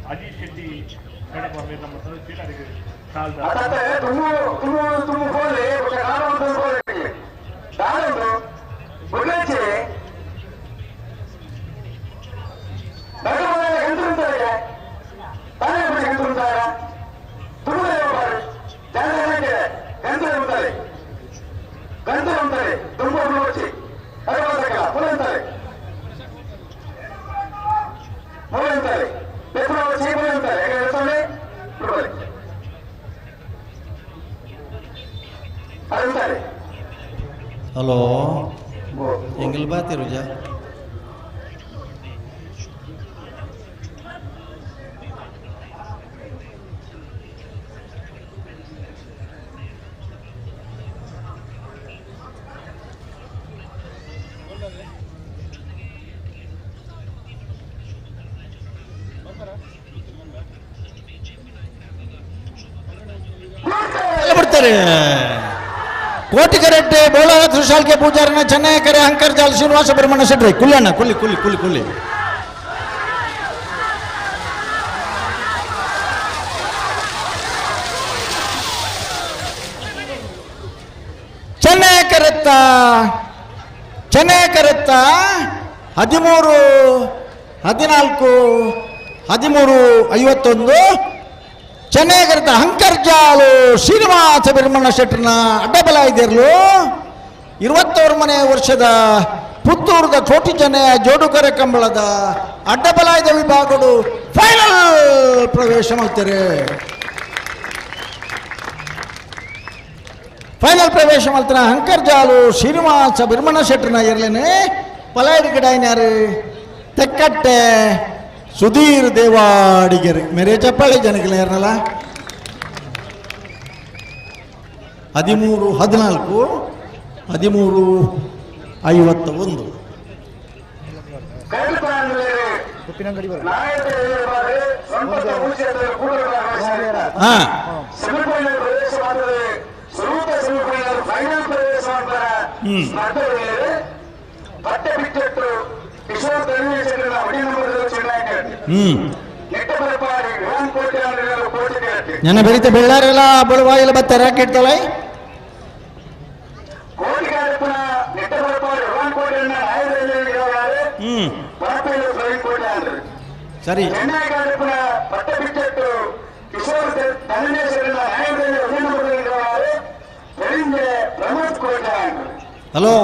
ಅಜೀತ್ ಶೆಟ್ಟಿ ಕಡಪಲ್ಲಿ ನಮ್ಮ ಸದಸ್ಯರಿಗೆ ಸಾಲ್ದ Thank you. ಹಲೋ ಎಂಗಲ್ ಬಾತಿರುಜ ಬಿಡ್ತಾರೆ. ಕೋಟಿಕರೆಡ್ಡಿ ಬೋಳನಾಥ ಶಾಲ್ಕೆ ಪೂಜಾರನ ಚೆನ್ನೈಕರೆ ಅಂಕರ್ಜಾಲ್ ಶ್ರೀನಿವಾಸ ಬ್ರಹ್ಮಣ್ಣ ಶೆಟ್ರಿ ಕುಲ್ಲಣ್ಣ ಕುಲ್ಲಿ ಕುಲ್ಲಿ ಕುಲ್ಲಿ ಕುಲ್ಲಿ. ಚೆನ್ನೈಕರೆತ್ತ ಚೆನ್ನೈಕರೆತ್ತ 13 14 13 51 ಚೆನ್ನೈಕರೆತ್ತ ಹಂಕರ್ಜಾಲು ಶ್ರೀನಿವಾಸ ಬಿರ್ಮಣ್ಣ ಶೆಟ್ಟರ್ನ ಅಡ್ಡಬಲ ಇದ್ದಿರಲು 21ನೇ ವರ್ಷದ ಪುತ್ತೂರದ ಕೋಟಿ ಚೆನ್ನಯ ಜೋಡುಕರೆ ಕಂಬಳದ ಅಡ್ಡಬಲಾಯದ ವಿಭಾಗಗಳು ಫೈನಲ್ ಪ್ರವೇಶ ಮಾಡ್ತಾರೆ. ಫೈನಲ್ ಪ್ರವೇಶ ಮಾಡ್ತಾರೆ ಹಂಕರ್ಜಾಲು ಶ್ರೀನಿವಾಸ ಬಿರ್ಮಣ್ಣ ಶೆಟ್ಟರ್ನ ಇರಲೇನೆ ಪಲಾಯಡಿ ಗಿಡಾಯಿನಾರು ತೆಕ್ಕಟ್ಟೆ ಸುಧೀರ್ ದೇವಾಡಿಗೆರೆ ಮೇರೆ ಚಪ್ಪಾಳೆ ಜನಕ್ಕೆ ಇರಲ್ಲ. 13 14 13 51. ಹಾಂ ನೆನೆ ಬೆಳೀತ ಬೆಳ್ಳಾರೆಲ್ಲ ಬಳುವಾಯಿಲ್ಲ ಬತ್ತಾರೆ ಹಾಕಿಡ್ತಲ್ಲ. ಸರಿ ಹಲೋ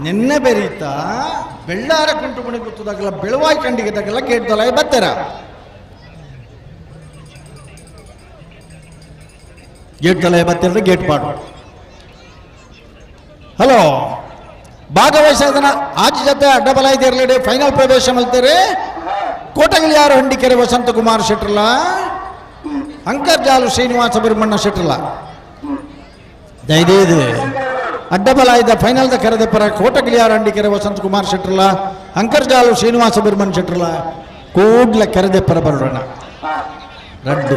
ನಿನ್ನೆ ಬೆರೀತ ಬೆಳ್ಳಾರ ಕುಂಟು ಮಣಿ ಗೊತ್ತದಾಗಲ್ಲ ಬೆಳವಾಯಿ ಕಂಡಿಗೆ ತಗಲ್ಲ ಕೇಳ್ದಲ್ಲ ಬತ್ತಾರ ಗೇಟ್ ತಲೆ ಬತ್ತಿರ ಗೇಟ್ ಪಾಡು. ಹಲೋ ಭಾಗವಹಿಸೋದನ್ನ ಆಚೆ ಜೊತೆ ಅಡ್ಡಬಲ ಇರಲಿ ಫೈನಲ್ ಪ್ರವೇಶ ಮಲ್ತಾರೆ ಕೋಟಗಿಲಿಯಾರು ಹಂಡಿಕೆರೆ ವಸಂತಕುಮಾರ್ ಶೆಟ್ರಲ್ಲ ಅಂಕರ್ಜಾಲು ಶ್ರೀನಿವಾಸ ಬಿರ್ಮಣ್ಣ ಶೆಟ್ರಲ್ಲ ದಯದೇದು ಅಡ್ಡಬಲ ಇದ್ದ ಫೈನಲ್ದ ಕರೆದ ಪರ ಕೋಟಗಿಲಿಯಾರು ಹಂಡಿಕೆರೆ ವಸಂತಕುಮಾರ್ ಶೆಟ್ರಲ್ಲ ಅಂಕರ್ಜಾಲು ಶ್ರೀನಿವಾಸ ಬಿರ್ಮಣ್ಣ ಶೆಟ್ರಲ್ಲ ಕೂಡ್ಲ ಕರೆದೆ ಪರ ಬರೋಣ ರಡ್ಡು.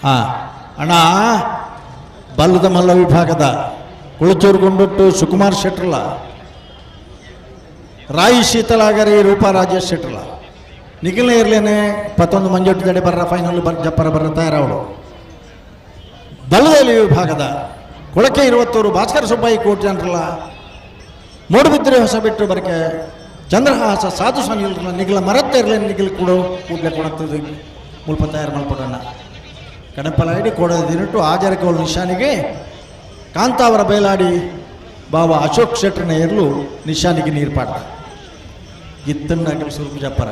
ಹಾಂ ಅಣ್ಣ ಬಲ್ಲದ ಮಲ್ಲ ವಿಭಾಗದ ಕುಳಚೂರು ಗುಂಡುಟ್ಟು ಸುಕುಮಾರ್ ಶೆಟ್ರಲ್ಲ ರಾಯಿ ಶೀತಲಾಗರಿ ರೂಪಾ ರಾಜೇಶ್ ಶೆಟ್ರಲ್ಲ ನಿಖಿಲ್ನ ಇರಲೇನೆ ಪತ್ತೊಂದು ಮಂಜೊಟ್ಟು ತಡೆ ಬರ್ರ ಫೈನಲ್ ಬರ್ ಜಪ್ಪರ ಬರ್ರ ತಯಾರವಳು. ಬಲ್ಲದಲ್ಲಿ ವಿಭಾಗದ ಕೊಳಕೆ ಇರುವತ್ತೂರು ಭಾಸ್ಕರ ಸುಬ್ಬಾಯಿ ಕೋಟಿ ಜನರಲ್ಲ ಮೂಡುಬಿದ್ರೆ ಹೊಸ ಬಿಟ್ಟು ಬರಕೆ ಚಂದ್ರಹಾಸ ಸಾಧು ಸನಿಲ್ರಲ್ಲ ನಿಗಲ ಮರತ್ತ ಇರಲಿ ನಿಗಿಲ್ ಕೂಡ ಕೂಡಲೇ ಕೊಡತ್ತದು ಮುಲ್ಪ ತಯಾರು ಮಾಡ್ಕೊಡೋಣ ಕಡಪಲಾಡಿ ಕೊಡೋದು ದಿನಟ್ಟು ಆಜರಕೋಲ್ ನಿಶಾನಿಗೆ ಕಾಂತಾವರ ಬಯಲಾಡಿ ಬಾಬಾ ಅಶೋಕ್ ಶೆಟ್ಟರ್ನ ಇರಲು ನಿಶಾನಿಗೆ ನೀರು ಪಾಡ್ದ ಗಿತ್ತನ್ನ ಸುರುಕು ಜಪ್ಪರ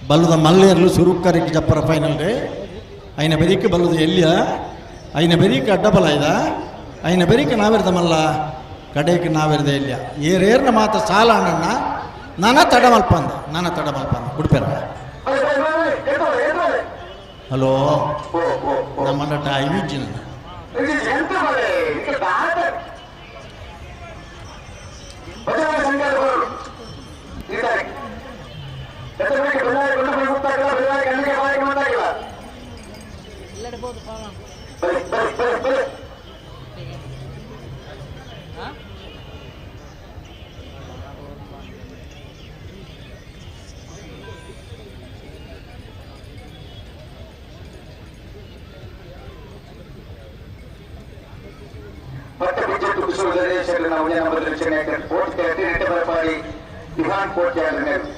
ಬಲ್ಲದ ಮಲ್ಲೇರ್ಲು ಸುರುಕ್ಕರಿಗೆ ಜಪ್ಪರ ಫೈನಲ್ ಡೇ ಐನ ಬೆರಿಕೆ ಬಲ್ಲದ ಎಲ್ಲಿಯ ಐನ ಬೆರಿಕೆ ಅಡ್ಡಬಲ ಇದ ಐನ ಬೆರಿಕೆ ನಾವಿರ್ದ ಮಲ್ಲ ಕಡೆಗೆ ನಾವಿರ್ದ ಎಲ್ಲಿಯ ಏರೇರ್ನ ಮಾತ ಸಾಲ ಅಣ್ಣ ನಾನ ತಡಮಲ್ಪಂದ ನಾನ ತಡಮಲ್ಪಂದ ಬಿಡ್ಪೇರ. ಹಲೋ ನಮ್ಮ ಟೈಮ್ ಇಜ್ಜಿ ನನ್ನ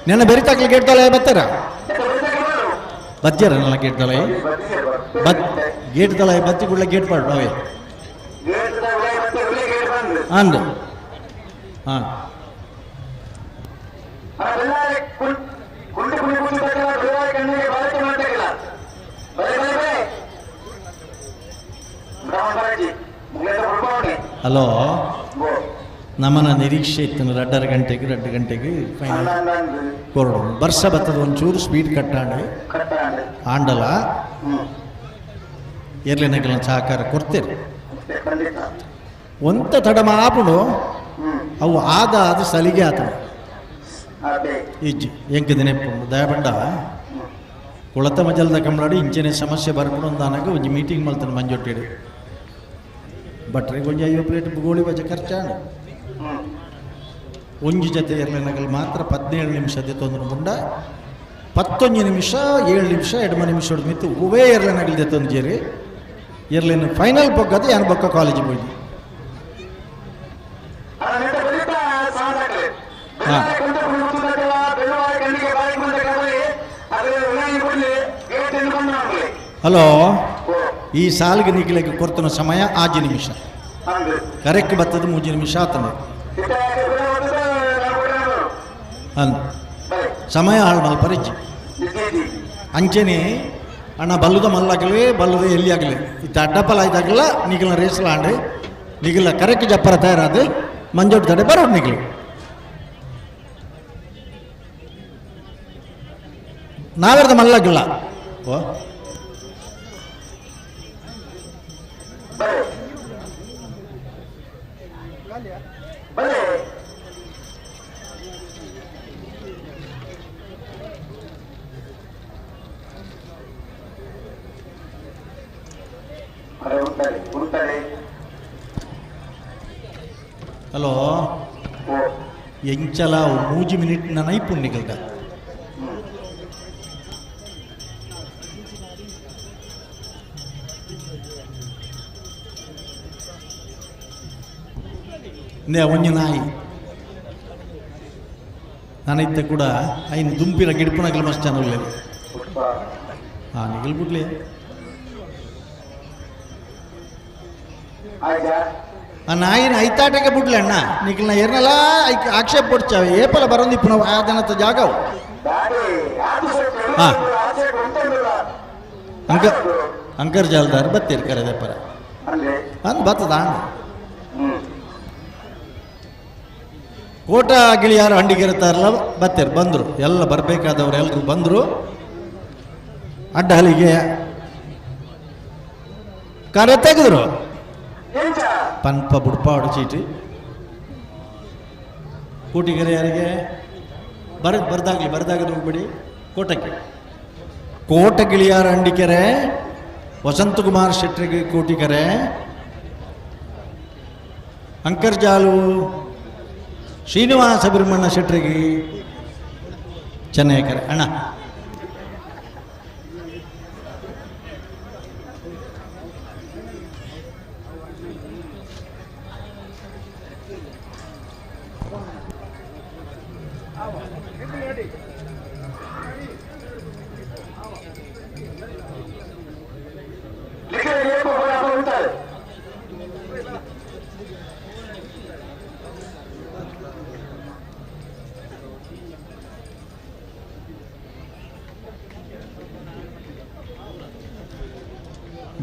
ನೆನ್ನ ಬೆರಿತಾಕ್ಲಿ ಗೇಟ್ ತಲೆ ಬತ್ತಾರ ಬತ್ತಿಯಾರ ನನ್ನ ಗೇಟ್ ತಲೆ ಬತ್ ಗೇಟ್ ತಲೆ ಬತ್ತಿ ಕೂಡಲೇ ಗೇಟ್ ಪಾಡು ನಾವೇ ಅಂದ ಹಾಂ ಹಲೋ ನಮ್ಮನ ನಿರೀಕ್ಷೆ ಇತ್ತು 2.5 ಗಂಟೆಗೆ 2 ಗಂಟೆಗೆ ಫೈನಲ್ ಕೊರಡು ವರ್ಷ ಬತ್ತದ ಒಂಚೂರು ಸ್ಪೀಡ್ ಕಟ್ಟಾಂಡೆ ಆಂಡಲ ಎರ್ಲಿನಗಳ ಸಹಕಾರ ಕೊಡ್ತೀರಿ ಒಂತ ತಡ ಮಾಪುಡು ಅವು ಆದ ಅದು ಸಲಿಗೆ ಆತನ ಇಜ್ಜಿ ಎಂಕ ದಿನೆಪ್ಪುಂಡು ದಯಬಂಡ ಕುಳತ ಮಜಲ್ದ ಕಂಬಳಾಡಿ ಇಂಚನೆ ಸಮಸ್ಯೆ ಬರ್ಪುಡು ಅಂದಾನಾಗ ಒಂಜಿ ಮೀಟಿಂಗ್ ಮಲ್ತಾನೆ ಮಂಜೊಟ್ಟಿಡು ಬಟ್ರೆ ಒಂಜಿ 50 ಪ್ಲೇಟ್ ಗೋಳಿ ಬಜೆ ಖರ್ಚಾಣ ಒಂಜಿ ಜೊತೆ ಎರ್ಲಿನಗಲ್ ಮಾತ್ರ 17 ನಿಮಿಷ ತೊಂದರೆ ಮುಂಡ 11 ನಿಮಿಷ 7 ನಿಮಿಷ 2 ನಿಮಿಷ ಮಿತ್ತು ಹೂವೇ ಎರ್ಲಿನಗಲ್ ತಂಜೇರಿ ಎರ್ಲಿನ ಫೈನಲ್ ಬೊಕ್ಕದು ಯಾನು ಬೊಕ್ಕ ಕಾಲೇಜಿಗೆ ಹೋಗಿ ಹಾಂ ಹಲೋ ಈ ಸಾಲಿಗೆ ನಿಗ್ಲಿಕ್ಕೆ ಕೊಡ್ತನ ಸಮಯ 6 ನಿಮಿಷ ಕರೆಕ್ಟ್ ಬರ್ತದೆ 3 ನಿಮಿಷ ಆತನ ಅಂದ ಸಮಯ ಹಾಳು ಮಲ್ಪರಿಜ್ಜಿ ಅಂಚೆನೆ ಅಣ್ಣ ಬಲ್ಲದ ಮಲ್ಲಾಗಲಿ ಬಲ್ಲದ ಎಲ್ಲಿ ಆಗಲಿ ಇತ್ತ ಅಡ್ಡಪ್ಪಲ ಆಯ್ತಾಗಲ್ಲ ನಿಗಲ ರೇಸಲ ಆಂಡ್ರಿ ನಿಗಲ ಕರೆಕ್ಟ್ ಜಪ್ಪರ ತಯಾರಾದ ಮಂಜೋಟ್ ತಡೆ ಬರೋದು ನಿಗಲು ನಾವೆರ್ದ ಮಲ್ಲಾಗಲ್ಲ ಓ ಹಲೋ ಎಂಚಲ 3 ಮಿನಿಟ್ ನೈಪುಣ್ಯ ನಿಗಲ್ದ ಒಂಜಿ ನಾಯಿ ನಾನಿದ್ದ ಕೂಡ ಐನು ದುಂಪಿರ ಗಿಡ್ಪುನಗಲ್ ಮಸ್ತ್ ಚೆನ್ನ ಹಾಂ ನಿಗಲ್ ಬಿಡ್ಲಿ ಆ ನಾಯಿನ ಐತಾಟಕ್ಕೆ ಬಿಡ್ಲಿ ಅಣ್ಣ ನಿಗಲ್ನ ಏರ್ನಲ್ಲ ಆಕ್ಷೇಪ ಕೊಡ್ಚಾವೆ ಏಪಲ ಬರೋದು ಇಪ್ಪು ನಾವು ಆದನತ್ತ ಜಾಗವು ಹಾಂ ಅಂಕ ಅಂಕರ್ ಜಾಲ್ದಾರ್ ಬತ್ತೀರಿ ಕರೆದಪ್ಪರ ಅಂದ್ ಬತ್ತದ ಅಣ್ಣ ಕೋಟ ಗಿಳಿಯಾರು ಹಂಡಿಗಿರ್ತಾರಲ್ಲ ಬತ್ತೀರಿ ಬಂದರು ಎಲ್ಲ ಬರಬೇಕಾದವ್ರು ಎಲ್ಲರೂ ಬಂದರು ಅಡ್ಡ ಹಲಿಗೆ ಕರೆ ತೆಗೆದ್ರು ಪನ್ಪ ಬುಡ್ಪಾಡು ಚೀಟಿ ಕೋಟಿಗೆರೆ ಯಾರಿಗೆ ಬರೆದು ಬರ್ದಾಗ್ಲಿ ಬರ್ದಾಗ ಹೋಗ್ಬಿಡಿ ಕೋಟಕ್ಕೆ ಕೋಟ ಗಿಳಿಯಾರ ಹಂಡಿಕೆರೆ ವಸಂತಕುಮಾರ್ ಶೆಟ್ಟರಿಗೆ ಕೋಟಿಕೆರೆ ಅಂಕರ್ಜಾಲು ಶ್ರೀನಿವಾಸ ಬಿರ್ಮಣ್ಣ ಶೆಟ್ಟರಿಗೆ ಚೆನ್ನೈಕರೆ ಅಣ್ಣ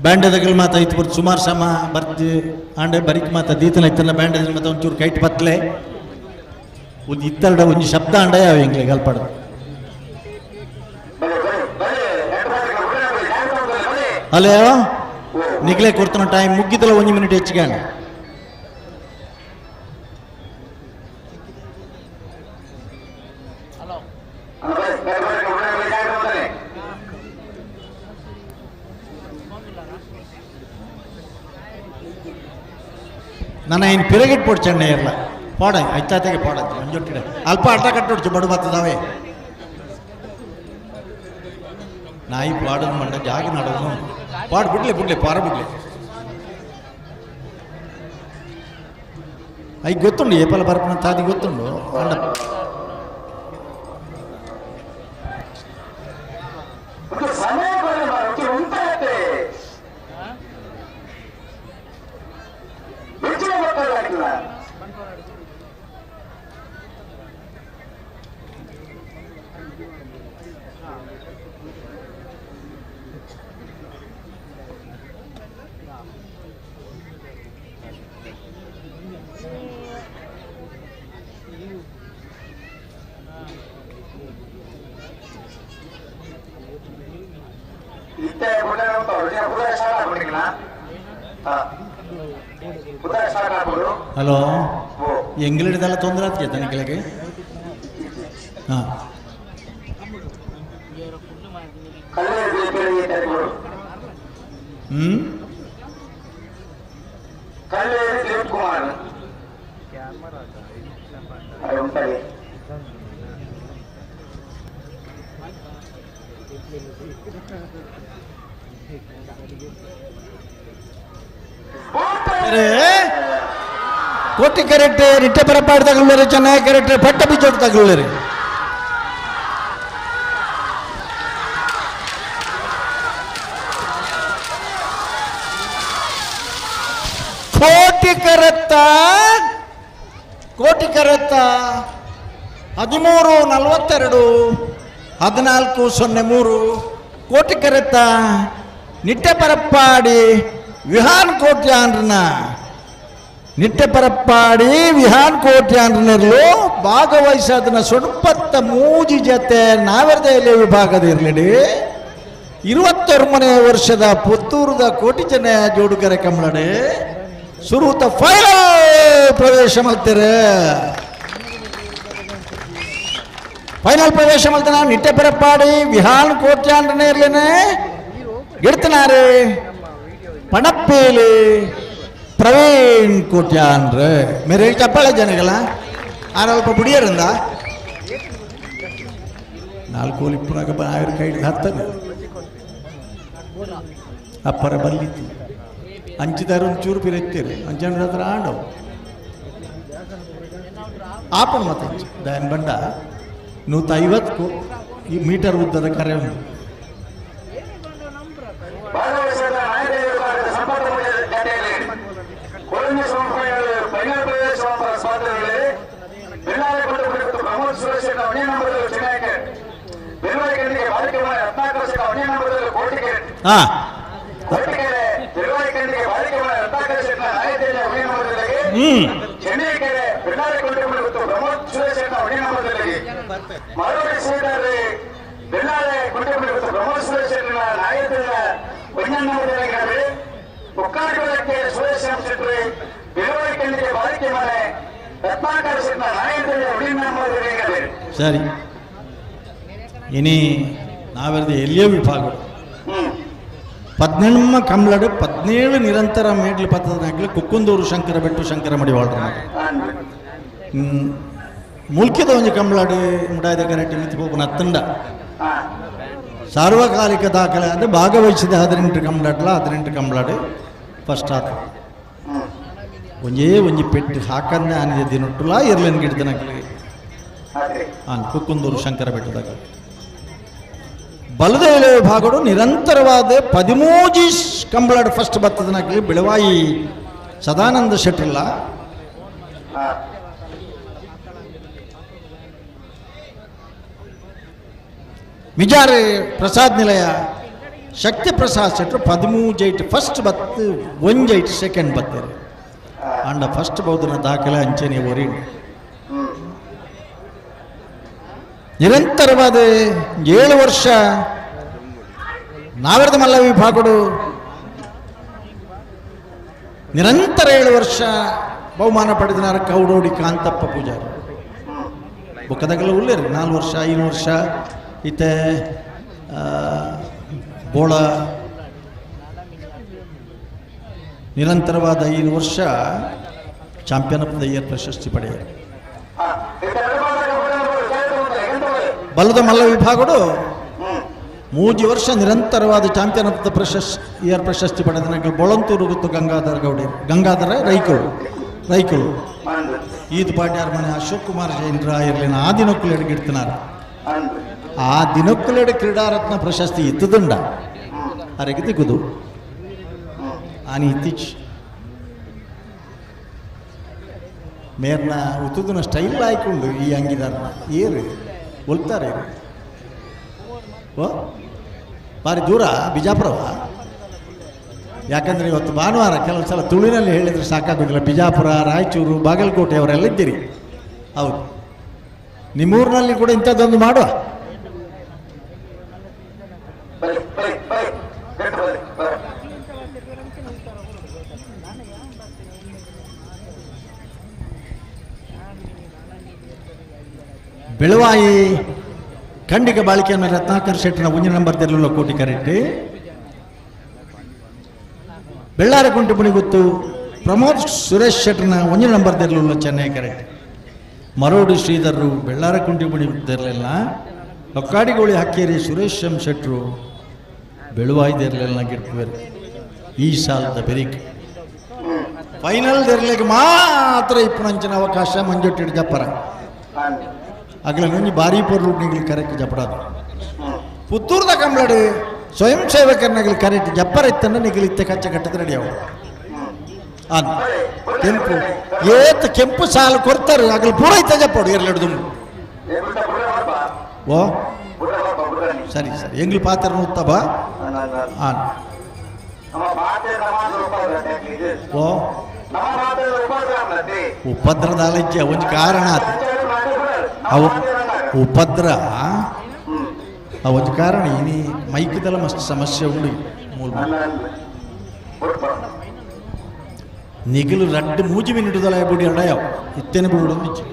ಬ್ಯಾಂಡದಗಲ್ ಮಾತ ಇತ್ತು ಬರ್ತು ಸುಮಾರು ಸಮ ಬರ್ತಿ ಆಂಡೆ ಬರಿಕ್ ಮಾತ ದೀತನ ಇತ್ತಲ್ಲ ಬ್ಯಾಂಡದ ಮಾತ ಒಂಚೂರು ಕೈಟ್ ಪತ್ಲೆ ಒಂದು ಇತ್ತರಡ ಒಂಜಿ ಶಬ್ದ ಅಂಡ ಯಾವ ಎಂಗ್ಲೆ ಗಲ್ಪಡ ಹಲೋ ನಿಗ್ಲೆ ಕೊಡ್ತಾನ ಟೈಮ್ ಮುಗ್ಗಿದಲ್ಲ 1 ಮಿನಿಟ್ ಹೆಚ್ಚಿಗೆ ಅಣ್ಣ ನಾನು ಇನ್ನು ಪಿರಗಿಟ್ ಪೋಡು ಚೆನ್ನ ಇರಲ್ಲ ಪಾಡ ಐತಾತೆಗೆ ಪಾಡ ಮಂಜೊಟ್ಟಿಡ ಅಲ್ಪ ಅರ್ಧ ಕಟ್ಟೊಡ್ಚು ಬಡು ಬರ್ತದಾವೆ ನಾಯಿ ಪಾಡೋದು ಮಂಡ ಜಾಗ ನಡೋದು ಪಾಡು ಬಿಡ್ಲಿ ಬಿಡ್ಲಿ ಪಾರ ಬಿಡ್ಲಿ I ಗೊತ್ತುಂಡು ಏಪಲ ಬರ್ಪಣ ತಾದಿ ಗೊತ್ತುಂಡು ಅಂಡ ಹಲೋ ಎಂಗ್ಲಿಡ್ದೆಲ್ಲ ತೊಂದರೆ ಆಗ್ತದೆ ತನಕೆಳಗೆ. ಹಾಂ ಹ್ಞೂ ಕೋಟಿ ಕರೆಕ್ಟ್ ನಿಟ್ಟೆ ಪರಪಾಡು ತಗೊಳ್ಳೇರಿ, ಚೆನ್ನಾಗಿ ಕರೆಕ್ಟ್ ಪಟ್ಟ ಬಿಚ್ಚೋటు ತಗೊಳ್ಳೇರಿ. ಕೋಟಿ ಕರತ್ತ ಕೋಟಿ ಕರತ್ತ 13:42 14:03 ಕೋಟಿ ಕರತ್ತ ನಿಟ್ಟೆ ಪರಪ್ಪಾಡಿ ವಿಹಾನ್ ಕೋಟ್ಯಾನ್ರನ್ನ ನಿಟ್ಟೆ ಪರಪ್ಪಾಡಿ ವಿಹಾನ್ ಕೋಟ್ಯಾನ್ರನ್ನಿರಲು ಭಾಗವಹಿಸೋದನ್ನ ಸೊಡ್ಪತ್ತ ಮೂಜಿ ಜೊತೆ ನಾವೆರದೆಲೆ ವಿಭಾಗದ ಇರಲಿಡಿ 21ನೇ ವರ್ಷದ ಪುತ್ತೂರದ ಕೋಟಿ ಜನ ಜೋಡುಗರೆ ಕಮ್ಮಳಡೆ ಸುರೂತ ಫೈನಲ್ ಪ್ರವೇಶ ಮಾಡ್ತಾರೆ. ಫೈನಲ್ ಪ್ರವೇಶ ಮಾಡ್ತಾನ ನಿಟ್ಟೆ ಪರಪ್ಪಾಡಿ ವಿಹಾನ್ ಕೋಟ್ಯಾನ್ರನ್ನೇ ಇರ್ಲೇನೆ ಗಿಡ್ತನಾರೆ ಪಣಪ್ಪೇಲಿ ಪ್ರವೀಣ್ ಕೋಟ್ಯಾನ್ರ ಮೇರೆ ಚಪ್ಪಾಳೆ ಜನಗಳ ಆರಲ್ಪ ಬುಡಿಯರಿಂದ ನಾಲ್ಕು ಇಪ್ಪನಾಗ ಆಯಿರ ಕೈ ಹತ್ತನೆ ಅಪ್ಪರ ಬಲ್ಲಿತ್ತು ಅಂಚಿದಾರ ಒಂದು ಚೂರು ಪಿರೆತ್ತೀರಿ ಅಂಚನ ಹತ್ರ ಆಂಡವು ಆಪಣ ಮತ್ತೆ ಅಂಚು ದಯನ್ ಬಂಡ 150 ಈ ಮೀಟರ್ ಉದ್ದದ ಕರೆ ಉಂಟು. ಸರಿ, ಇನಿ ನಾವೆರದು ಎಲ್ಲಿಯೋ ವಿಭಾಗ 18 ಕಂಬ್ಳಡು 17 ನಿರಂತರ ಮೇಡ್ಲು ಪತ್ತದನಾಗಲಿ ಕುಕ್ಕುಂದೂರು ಶಂಕರ ಬೆಟ್ಟು ಶಂಕರ ಮಡಿವಾಳ್ರ ಮುಲ್ಕಿದ ಒಂಜಿ ಕಂಬ್ಳಾಡು ಮುಡಾಯ್ದ ಕರೆಕ್ಟ್ ಮಿತಿ ಹೋಗುನ ಹತ್ತಂಡ ಸಾರ್ವಕಾಲಿಕ ದಾಖಲೆ ಅಂದರೆ ಭಾಗವಹಿಸಿದ 18 ಕಂಬ್ಳಾಡ್ಲ 18 ಕಂಬ್ಳಾಡು ಫಸ್ಟ್ ಆತ ಒಂಜೇ ಒಂಜಿ ಪೆಟ್ಟು ಹಾಕಂದೆ ಆನಿದ ದಿನೊಟ್ಟುಲ ಇರ್ಲೇನು ಗಿಡ್ದನಕ್ಲಿ ಆನ್ ಕುಕ್ಕುಂದೂರು ಶಂಕರ ಬೆಟ್ಟದಾಗ ಬಲದೇಳೆ ವಿಭಾಗಡು ನಿರಂತರವಾದ 13 ಕಂಬಳಾಡು ಫಸ್ಟ್ ಬತ್ತದನಾಗಲಿ ಬೆಳವಾಯಿ ಸದಾನಂದ ಶೆಟ್ರಲ್ಲ ಮಿಜಾರೆ ಪ್ರಸಾದ್ ನಿಲಯ ಶಕ್ತಿ ಪ್ರಸಾದ್ ಶೆಟ್ರು 13 ಫಸ್ಟ್ ಬತ್ತು 1 ಸೆಕೆಂಡ್ ಬತ್ತಾರೆ ಅಂಡ ಫಸ್ಟ್ ಬೌದ್ಧನ ದಾಖಲೆ ಅಂಚನೆ ಒರಿ ನಿರಂತರವಾದ 7 ವರ್ಷ ನಾವೆರದ ಮಲ್ಲ ವಿಭಾಗಡು ನಿರಂತರ 7 ವರ್ಷ ಬಹುಮಾನ ಪಡೆದನಾರ ಕೌಡೋಡಿ ಕಾಂತಪ್ಪ ಪೂಜಾರಿ ಬೊಕ್ಕದಾಗೆಲ್ಲ ಉಳ್ಳೇರಿ 4 ವರ್ಷ 5 ವರ್ಷ ಇತ್ತೆ ಬೋಳ ನಿರಂತರವಾದ 5 ವರ್ಷ ಚಾಂಪಿಯನ್ ಆಫ್ the year ಪ್ರಶಸ್ತಿ ಪಡೆಯರು. ಬಲದ ಮಲ್ಲ ವಿಭಾಗಡು 3 ವರ್ಷ ನಿರಂತರವಾದ ಚಾಂಪಿಯನ್ ಆಫ್ the year ಪ್ರಶಸ್ತಿ ಪಡೆದ ಬೊಳಂತೂರು ಗೊತ್ತು ಗಂಗಾಧರ ಗೌಡಿ ಗಂಗಾಧರ ರೈಕುಳು ರೈಕುಳು ಈದ್ ಪಾಡ್ಯಾರ ಮನೆ ಅಶೋಕ್ ಕುಮಾರ್ ಜೈನ್ರ ಇರಲಿನ ಆ ದಿನಕ್ಕುಲೆಡ್ ಗಿಡ್ತಿನಾರ ಆ ದಿನಕ್ಕುಲೆಡ್ ಕ್ರೀಡಾರತ್ನ ಪ್ರಶಸ್ತಿ ಇತ್ತದುಂಡ ಅರೆಗೆ ತಿಗುದು ಆನಿ ಇತ್ತೀಚ್ ಮೇರ್ನ ಉತ್ತುದನ ಸ್ಟೈಲ್ ಆಯ್ಕೊಂಡು ಈ ಅಂಗಿದಾರನ ಏರು ಒಲ್ತಾರೆ ಓ ಭಾರಿ ದೂರ ಬಿಜಾಪುರವ. ಯಾಕಂದರೆ ಇವತ್ತು ಭಾನುವಾರ ಕೆಲವು ಸಲ ತುಳುವಿನಲ್ಲಿ ಹೇಳಿದರೆ ಸಾಕಾಗೋದಿಲ್ಲ. ಬಿಜಾಪುರ, ರಾಯಚೂರು, ಬಾಗಲಕೋಟೆ ಅವರೆಲ್ಲ ಇದ್ದೀರಿ. ಹೌದು, ನಿಮ್ಮೂರಿನಲ್ಲಿ ಕೂಡ ಇಂಥದ್ದೊಂದು ಮಾಡುವ. ಬೆಳವಾಯಿ ಖಂಡಿಕ ಬಾಳಿಕೆ ರತ್ನಾಕರ್ ಶೆಟ್ಟನ ಒಂಜಿ ನಂಬರ್ ತೆರಳುವ ಕೋಟಿ ಕರೆಕ್ಟ್. ಬೆಳ್ಳಾರ ಕುಂಟುಪುಣಿ ಗೊತ್ತು ಪ್ರಮೋದ್ ಸುರೇಶ್ ಶೆಟ್ಟನ ಒಂಜಿ ನಂಬರ್ ತೆರಳುವ ಚೆನ್ನೈ ಕರೆಕ್ಟ್. ಮರೋಡು ಶ್ರೀಧರರು ಬೆಳ್ಳಾರ ಕುಂಟಿಪುಣಿ ತೆರಲಿಲ್ಲ. ಹೊಕ್ಕಾಡಿಗೋಳಿ ಹಕ್ಕೇರಿ ಸುರೇಶ್ ಎಂ ಶೆಟ್ಟರು ಬೆಳುವಾಯಿ ತೆರಲಿಲ್ಲ ಗಿಡ್ಪುವೇರು. ಈ ಸಾಲದ ಬೆರಿಕ್ ಫೈನಲ್ ತೆರಲಿಗೆ ಮಾತ್ರ ಇಪ್ಪುನಂಚಿನ ಅವಕಾಶ ಮಂಜೊಟ್ಟಿಡು ಜಪ್ಪರ ಅಗಲ ಒಂಜಿ ಭಾರಿ ಪೊರ್ಲು ನಿಗಲಿ ಕರೆಕ್ಟ್ ಜಪಡಾದು. ಪುತ್ತೂರ್ದ ಕಂಬಳಡು ಸ್ವಯಂ ಸೇವಕರ ಕರೆಕ್ಟ್ ಜಪ್ಪರ ಇತ್ತನ್ನ ನಿಗಲಿತ್ತೆ ಕಚ್ಚ ಕಟ್ಟದ ರೆಡಿ ಅವು. ಅನ್ ಕೆಂಪು ಏತ್ ಕೆಂಪು ಸಾಲು ಕೊಡ್ತಾರೆ ಅಗಲ ಪೂರ ಇತ್ತ ಜಪ್ಪಡು ಎರಲೆಡು ದುಂಬು. ಓ ಸರಿ ಸರಿ ಎಂಗ್ಲು ಪಾತ್ರ ಉತ್ತಬ ಆನ್ ಓ ಉಪದ್ರದ ಅಲಜ್ಜೆ ಒಂಜಿ ಕಾರಣ ಆತು. ಅವು ಉಪದ್ರ ಆ ಒಂಜಿ ಕಾರಣ ಇನಿ ಮೈಕ್ದಲ್ಲ ಮಸ್ತ್ ಸಮಸ್ಯೆ ಉಂಡು. ಮೂಲ ನಿಗಲು ರಡ್ಡು ಮೂಜಿ ಮಿನಿಟ್ ದಲ ಬುಡಿ ಅಡಯಾವ ಇತ್ತೇನೆ ಬಿಡು ನಿಜ್ಜಿ.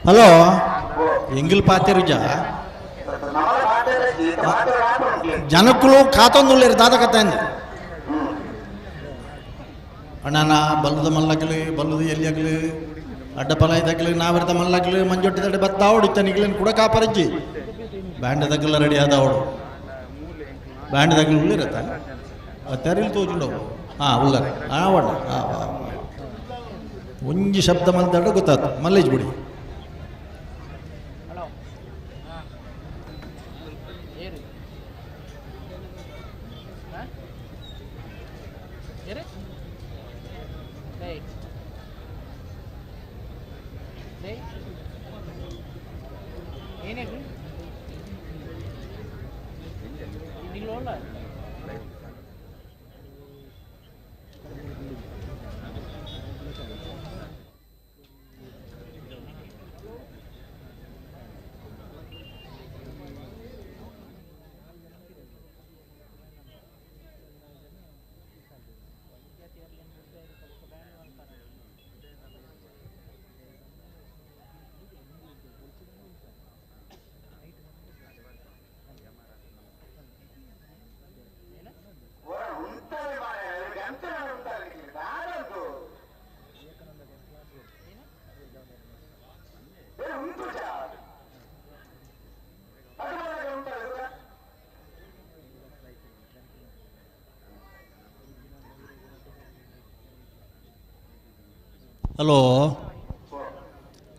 ಹಲೋ ಎಂಗಿಲ್ ಪಾತೆರುಜ ಜನಕ್ಕಳು ಕಾತೊಂದುಳ್ಳೇರು ದಾದ ಕಥ ಅಂದೆ ಅಣ್ಣನ ಬಲ್ಲದ ಮಲ್ಲಗಲು ಬಲ್ಲದ ಎಲ್ಲಿಯಾಗಲು ಅಡ್ಡ ಪಲಾಯ್ದಾಗಲು ನಾವಿರ್ದ ಮಲ್ಲಗಲು ಮಂಜೊಟ್ಟಿದಡೆ ಬತ್ತಾವಡು ಇತ್ತ ನಿಗ್ಲೇನು ಕೂಡ ಕಾಪರಜ್ಜಿ ಬ್ಯಾಂಡ್ ದಗ್ಗಲ ರೆಡಿ ಆದವಡು ಬ್ಯಾಂಡ್ ದಗ್ಗಲು ಉಳ್ಳಿರತ್ತ ತೆರಿಲ್ ತೋಜುಂಡವು ಹಾಂ ಉಳ್ಳರ ಹಾಂ ಒಳ್ಳೆ ಹಾಂ ಒಂಜಿ ಶಬ್ದ ಮಲ್ದಾಡ ಗೊತ್ತಾತು ಮಲ್ಲೇಜ್ ಬಿಡಿ. ಹಲೋ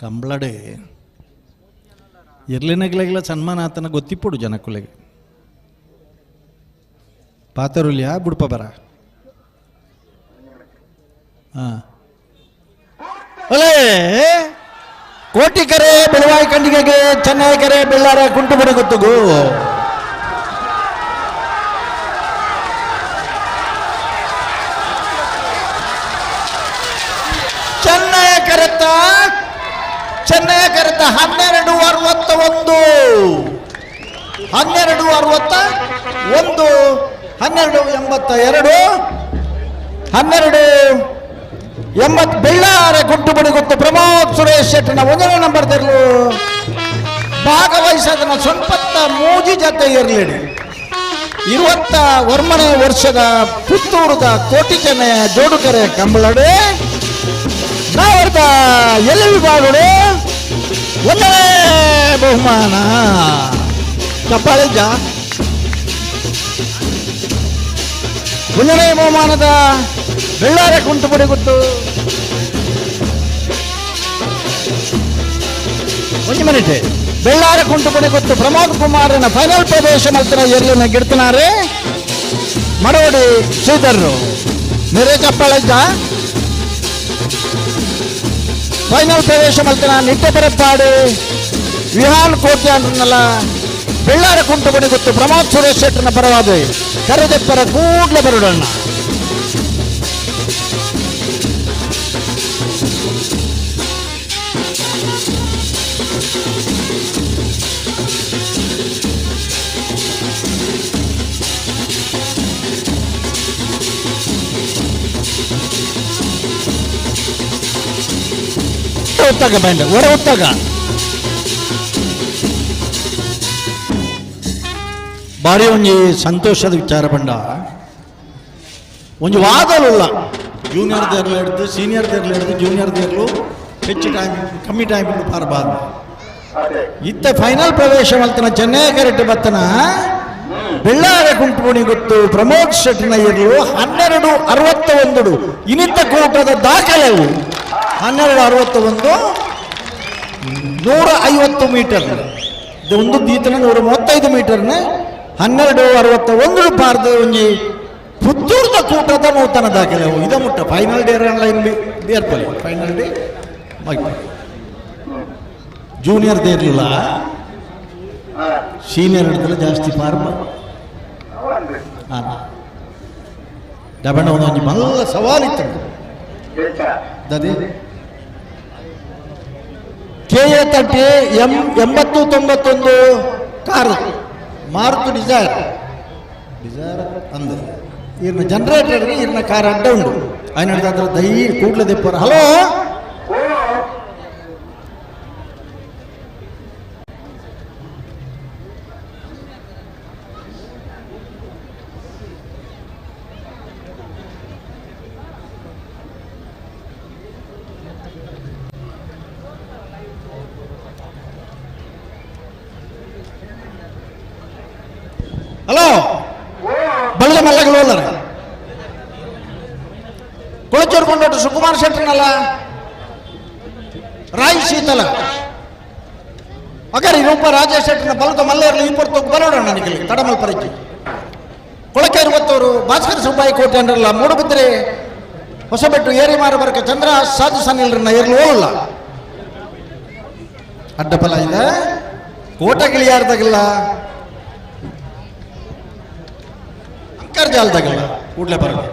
ಕಂಬ್ಳಡೆ ಎರ್ಲಿನಗ್ಲೆಗ್ಲ ಸನ್ಮಾನ ಆತನ ಗೊತ್ತಿಪ್ಪುಡು ಜನಕ್ಕುಲೆಗೆ ಪಾತರುಲ್ಯಾ ಬುಡ್ಪ ಬರ ಹಾಂ ಒಲೇ ಕೋಟಿಕರೆ ಬೆಳವಾಯಿ ಖಂಡಿಗೆಗೆ ಚೆನ್ನೈ ಕರೆ ಬೆಳ್ಳಾರ ಕುಂಟುಬುಡಿ ಗೊತ್ತುಗು. ಚೆನ್ನೈ ಕರೆತ ಚೆನ್ನೈ ಕರೆತ 12:61 12:61 12:82 12:80 ಬೆಳ್ಳಾರ ಕುಂಟುಬುಡಿ ಗೊತ್ತು ಪ್ರಮೋದ್ ಸುರೇಶ್ ಶೆಟ್ಟನ 1ನೇ ನಂಬರ್ ತೆರಲು ಭಾಗವಹಿಸದನ ಸೊನ್ಪತ್ತ ಮೂಜಿ ಜತೆ ಇರಲಿಡಿ 29ನೇ ವರ್ಷದ ಪುತ್ತೂರದ ಕೋಟಿ ಚೆನ್ನಯ ಜೋಡುಕರೆ ಕಂಬಳಡೆ ನಾವರ್ದ ಎಲ್ಲಿ ವಿಭಾಗಡು 1ನೇ ಬಹುಮಾನ ಚಪ್ಪಾಳೆ ಜಾ 1ನೇ ಬಹುಮಾನದ ಬೆಳ್ಳಾರ ಕುಂಟುಬುಡಿ ಗೊತ್ತು. ಒಂದು ಮಿನಿಟ್ ಬೆಳ್ಳಾರ ಕುಂಟುಬುಡಿ ಗೊತ್ತು ಪ್ರಮೋದ್ ಕುಮಾರನ ಫೈನಲ್ ಪ್ರವೇಶ ಮಲ್ತನ ಎರ್ಲಿನ ಗಿಡ್ತನಾರೆ ಮಡೋಡಿ ಶ್ರೀಧರ್ರು ಮೇರೆ ಚಪ್ಪಾಳೆ ಜಾ ಫೈನಲ್ ಪ್ರವೇಶ ಮಲ್ತನ ನಿಟ್ಟೆಪರಪ್ಪಾಡು ವಿಹಾನ್ ಕೋಟ್ಯಾನ್ರನ್ನೆಲ್ಲ ಬೆಳ್ಳಾರ ಕುಂಟುಬುಡಿ ಗೊತ್ತು ಪ್ರಮೋದ್ ಸುರೇಶ್ ಶೆಟ್ಟರ್ನ ಪರವಾದ ಕರೆದೆಪ್ಪರ ಕೂಡ್ಲೆ ಬರುಡಣ್ಣ. ಉತ್ತಾಗ ಬ್ಯಾಂಡ್ ಒಡ ಉತ್ತಾಗ ಬಾರಿ ಒಂಜಿ ಸಂತೋಷದ ವಿಚಾರ ಪಂಡ ಒಂಜಿ ವಾದಲುಲ್ಲ ಜೂನಿಯರ್ ದೇರ್ಲು ಹಿಡ್ದು ಸೀನಿಯರ್ ದೇರ್ಲು ಹಿಡ್ದು ಜೂನಿಯರ್ ದೇರ್ಲು ಹೆಚ್ಚು ಟೈಮ್ ಕಮ್ಮಿ ಟೈಮ್ ಪಾರಬಾರ್ದು. ಇತ್ತ ಫೈನಲ್ ಪ್ರವೇಶ ಮಲ್ತನ ಚೆನ್ನೈ ಕರೆಕ್ಟ್ ಬತ್ತನ ಬೆಳ್ಳಾರ ಕುಂಟುಪುಣಿ ಗೊತ್ತು ಪ್ರಮೋದ್ ಶೆಟ್ಟಿನ ಇರಲು 12:61 ಇನ್ನಿತ್ತ ಕೂಟದ ದಾಖಲೆವು 12:61 150 ಮೀಟರ್ ಒಂದು ದೀತನ 135 ಮೀಟರ್ನ 12:61 ಪಾರ್ದು ಒಂಜಿ ಪುತ್ತೂರ್ದ ಕೂಟದ ನೂತನ ದಾಖಲೆ ಇದ ಮುಟ್ಟ ಫೈನಲ್ ಡೇ ಲೈನ್ ಬೇರ್ಪಲ್ಲಿ ಫೈನಲ್ ಡೇ ಜೂನಿಯರ್ ದೇರ್ಲಿಲ್ಲ ಸೀನಿಯರ್ ಹಿಡ್ದಲ್ಲ ಜಾಸ್ತಿ ಫಾರ್ಮ್ ಡಬಣ್ಣ ಒಂದೊಂದು ಮಲ್ಲ ಸವಾಲಿತ್ತು ದಾದಿ K A 30 M 80 91 car Maruti Dzire Dzire ಅಂದ ಇರ್ನ ಜನರೇಟರ್ ಇರ್ನ ಕಾರ್ ಅಡ್ಡ ಉಂಡು ఆయన ಹಿಡ್ದಾದ್ರೆ ದೈ ಕೂಡ್ಲೆ ದೆಪ್ಪರ. ಹಲೋ ಹಲೋ ಬಳ್ಳ ಮಲ್ಲಗಳು ಅಲ್ಲರ ಕೊಳಚೂರು ಕೊಂಡೋಟು ಸುಕುಮಾರ್ ಶೆಟ್ಟರ್ನಲ್ಲ ರಾಯ್ ಶೀತಲ ಅಗರಿ ರೂಪ ರಾಜೇಶ್ ಶೆಟ್ಟರ್ನ ಬಲದ ಮಲ್ಲೇರ್ಲು ಈ ಪೊರ್ತು ಬರೋಣ ನನಗೆ ತಡಮಲ್ ಪರಿಚಯ ಕೊಳಕೆ ಇರುವತ್ತವರು ಭಾಸ್ಕರ ಸುಬ್ಬಾಯಿ ಕೋಟೆ ಅಂದ್ರಲ್ಲ ಮೂಡುಬಿದ್ರೆ ಹೊಸಬೆಟ್ಟು ಏರಿಮಾರ ಬರಕ ಚಂದ್ರ ಸಾಧು ಸನಿಲ್ರನ್ನ ಏರ್ಲು ಹೋಗಲ್ಲ ಅಡ್ಡಫಲ ಇದೆ ಕೋಟೆಗಿಳಿಯಾರ್ದಾಗಿಲ್ಲ. ಶಂಕರ್ ಜಾಲದಾಗಲ್ಲ ಕೂಡ್ಲೆ ಬರಲ್ಲ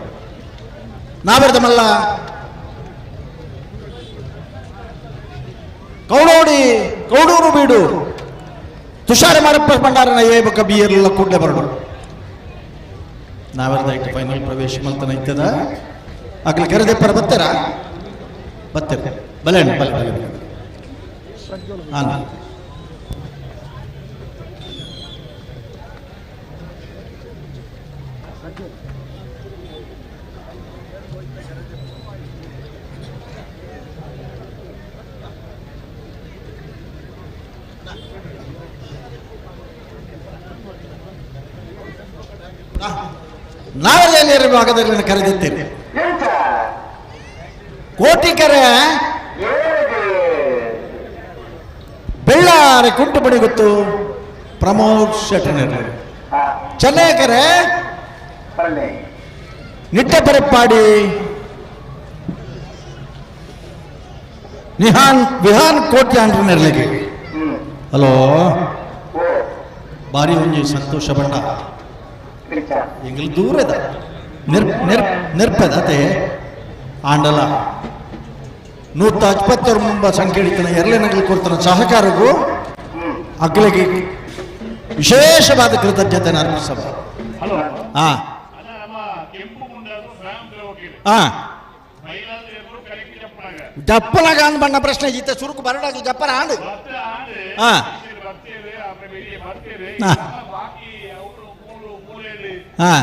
ನಾವೆರ್ದ ಮಲ್ಲ ಕೌಡೋಡಿ ಕೌಡೂರು ಬೀಡು ತುಷಾರ ಮಾರಪ್ಪ ಭಂಡಾರನ ಎ ಬೊಕ್ಕ ಬಿ ಎಲ್ಲ ಕೂಡ್ಲೆ ಬರಡು ನಾವೆರ್ದ ಐಟ್ ಫೈನಲ್ ಪ್ರವೇಶ ಮಲ್ತನ ಇತ್ತದ ಅಗ್ಲ ಕರೆದೆಪ್ಪರ ಬತ್ತರ ಬತ್ತರ ಬಲೆ ಅಣ್ಣ, ಬಲೆ ಬಲೆ ಬಲೆ ಹಾಂ. ನಾವೆಲ್ಲ ಭಾಗದಲ್ಲಿ ಕರೆದಿದ್ದೇನೆ. ಎಂತ? ಕೋಟಿಕೆರೆ ಏಳು. ಬೆಳ್ಳಾರೆ ಕುಂಟುಬಡಿ ಗೊತ್ತು ಪ್ರಮೋದ್ ಶೆಟ್ಟನರು. ಚೆನ್ನೈಕೆರೆ ಬರಲಿ. ನಿಟ್ಟಪರೆಪ್ಪಾಡಿ ನಿಹಾನ್ ವಿಹಾನ್ ಕೋಟಿ ಆಂಟ್ರನೆರ್ಲಿಗೆ. ಹಲೋ. ಓ. ಭಾರಿ ಒಂಜಿ ಸಂತೋಷ ಬಣ್ಣ. ಎಂಚ? ಎಂಗ್ಲ ದೂರದ ನಿರ್ ನಿರ್ ನಿರ್ಪದ ಅತೆ ಆಂಡಲ 129 ಮುಂಬ ಸಂಖ್ಯೆ ಹಿಡಿತನ ಎರಳೆ ನಗಲು ಕೊಡ್ತಾನ ಸಹಕಾರಗೂ ಅಗ್ಲಿಗೆ ವಿಶೇಷವಾದ ಕೃತಜ್ಞತೆ ಅರ್ಪಿಸಬ. ಹಲೋ. ಹಾ. ಅಣ್ಣ, ನಮ್ಮ ಕೆಂಪು ಮುಂಡಾದ ಸ್ವಯಂ ಸೇವಕಿದೆ. ಹಾ. ಮಹಿಳಾದೇವರು ಕರೆಕ್ಟ್ ಜಪ್ಪನಾಗ. ಜಪ್ಪನಾಗ ಅಂದ್ ಬಣ್ಣ ಪ್ರಶ್ನೆ ಈತ ಸುರುಕು ಬರಡಾಗಿ ಜಪ್ಪನ ಆಂಡು. ಮತ್ತೆ ಆಂಡೆ. ಹಾ. ಬರ್ತೀರಿ ಆಮೇಲೆ ಬೆಳಿಗ್ಗೆ ಬರ್ತೀರಿ. ಹಾ. ಬಾಕಿ ಅವರು ಮೂರು ಮೂಲೆಯಲ್ಲಿ ಹಾ.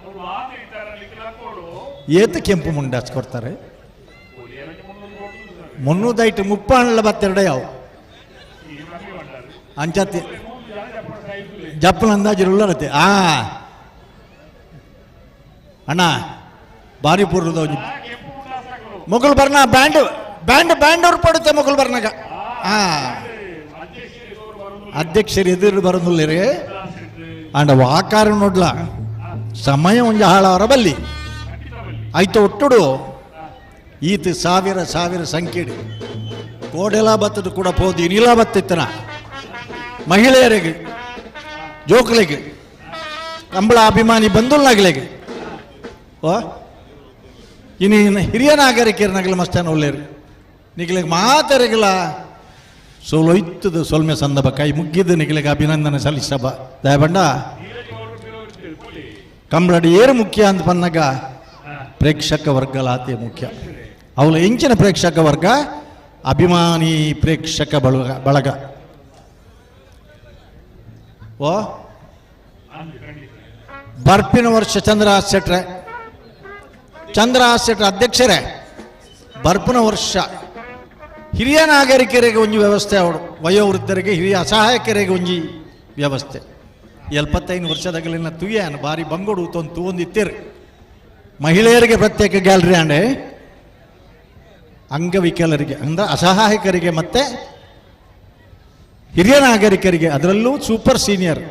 ಅವರು ಮಾತು ಇದ್ದಾರೆ ಲಿಕ್ಕಲಾಕೋಡು. ಏತ ಕೆಂಪು ಮುಂಡಾಸ್ ಕೊಡ್ತಾರೆ? ಒಲಿಯರಕ್ಕೆ 300 ಕೊಡ್ತದೆ. ಮುನ್ನೂದೈಟು ಮುಪ್ಪಾಣಲ ಬತ್ತೆರಡ ಯಾವ ಈ ರವಿ ಬಂಡಾರು. ಅಂಚತ್ತಿ. ಮೂರು ಜನ ಜಪ್ಪನ ಐದು. ಜಪ್ಪನ ಅಂದಾಜು ಉಳ್ಳರತ್ತೆ. ಆ ಅಣ್ಣ ಭಾರಿ ಪೂರ್ವದ ಒಂಜಿ ಕೆಂಪು ಮುಂಡಾಸಕರು. ಮೊಗಲ್ ಬರ್ನ ಬ್ಯಾಂಡ್ ಬ್ಯಾಂಡ್ ಬ್ಯಾಂಡ್ ಅವ್ರು ಪಡುತ್ತೆ ಮೊಗಲ್ ಬರ್ನಾಗ. ಆ ಅಧ್ಯಕ್ಷರು ಎದುರು ಬರೋದಿಲ್ಲ ರೀ. ಅಂಡ ವಾಕಾರ ನೋಡ್ಲ ಸಮಯ ಒಂಜಿ ಹಾಳವರ ಬಲ್ಲಿ ಆಯ್ತು ಒಟ್ಟುಡು ಈತ ಸಾವಿರ ಸಾವಿರ ಸಂಖ್ಯೆಡು ಕೋಡೆಲ ಬತ್ತದ ಕೂಡ ಪೋದು ಇನಿಲ ಬತ್ತಿತ್ತನ ಮಹಿಳೆಯರಿಗೆ ಜೋಕುಲಿಗೆ ಕಂಬಳ ಅಭಿಮಾನಿ ಬಂದುಲ್ನಾಗಲಿಗೆ ಓ ಇನ್ನು ಇನ್ನು ಹಿರಿಯ ನಾಗರಿಕರು ನಗಲ ಮಸ್ತಾನ ಒಳ್ಳೇರು ನಿಗಲಿಗೆ ಮಾತರಿಗಲ ಸೋಲೊಯ್ತದ ಸೊಲ್ಮೆ ಸಂದಭ ಕೈ ಮುಗ್ಗಿದ್ದು ನಿಗಲಿಗೆ ಅಭಿನಂದನೆ ಸಲ್ಲಿಸಬ ದಯಬಂಡ ಕಂಬಳಡಿ ಏರು ಮುಖ್ಯ ಅಂತ ಬಂದಾಗ ಪ್ರೇಕ್ಷಕ ವರ್ಗಲಾತೆ ಮುಖ್ಯ ಅವಳ ಎಂಚಿನ ಪ್ರೇಕ್ಷಕ ವರ್ಗ ಅಭಿಮಾನಿ ಪ್ರೇಕ್ಷಕ ಬಳಗ ಬಳಗ ಓ ಬರ್ಪಿನ ವರ್ಷ ಚಂದ್ರ ಶೆಟ್ರೆ ಚಂದ್ರ ಶೆಟ್ರೆ ಅಧ್ಯಕ್ಷರೇ ಬರ್ಪಿನ ವರ್ಷ ಹಿರಿಯ ನಾಗರಿಕರಿಗೆ ಒಂಜಿ ವ್ಯವಸ್ಥೆ ಅವಳು ವಯೋವೃದ್ಧರಿಗೆ ಹಿರಿಯ ಅಸಹಾಯಕರಿಗೆ ಒಂಜಿ ವ್ಯವಸ್ಥೆ 75 ವರ್ಷದಾಗಲಿನ ತುಯ್ಯಾನ ಭಾರಿ ಬಂಗೋಡು ತೊಂದು ತೂವೊಂದಿತ್ತೇರು ಮಹಿಳೆಯರಿಗೆ ಪ್ರತ್ಯೇಕ ಗ್ಯಾಲರಿ ಅಂಡೆ ಅಂಗವಿಕಲರಿಗೆ ಅಂದ್ರೆ ಅಸಹಾಯಕರಿಗೆ ಮತ್ತೆ ಹಿರಿಯ ನಾಗರಿಕರಿಗೆ ಅದರಲ್ಲೂ ಸೂಪರ್ ಸೀನಿಯರ್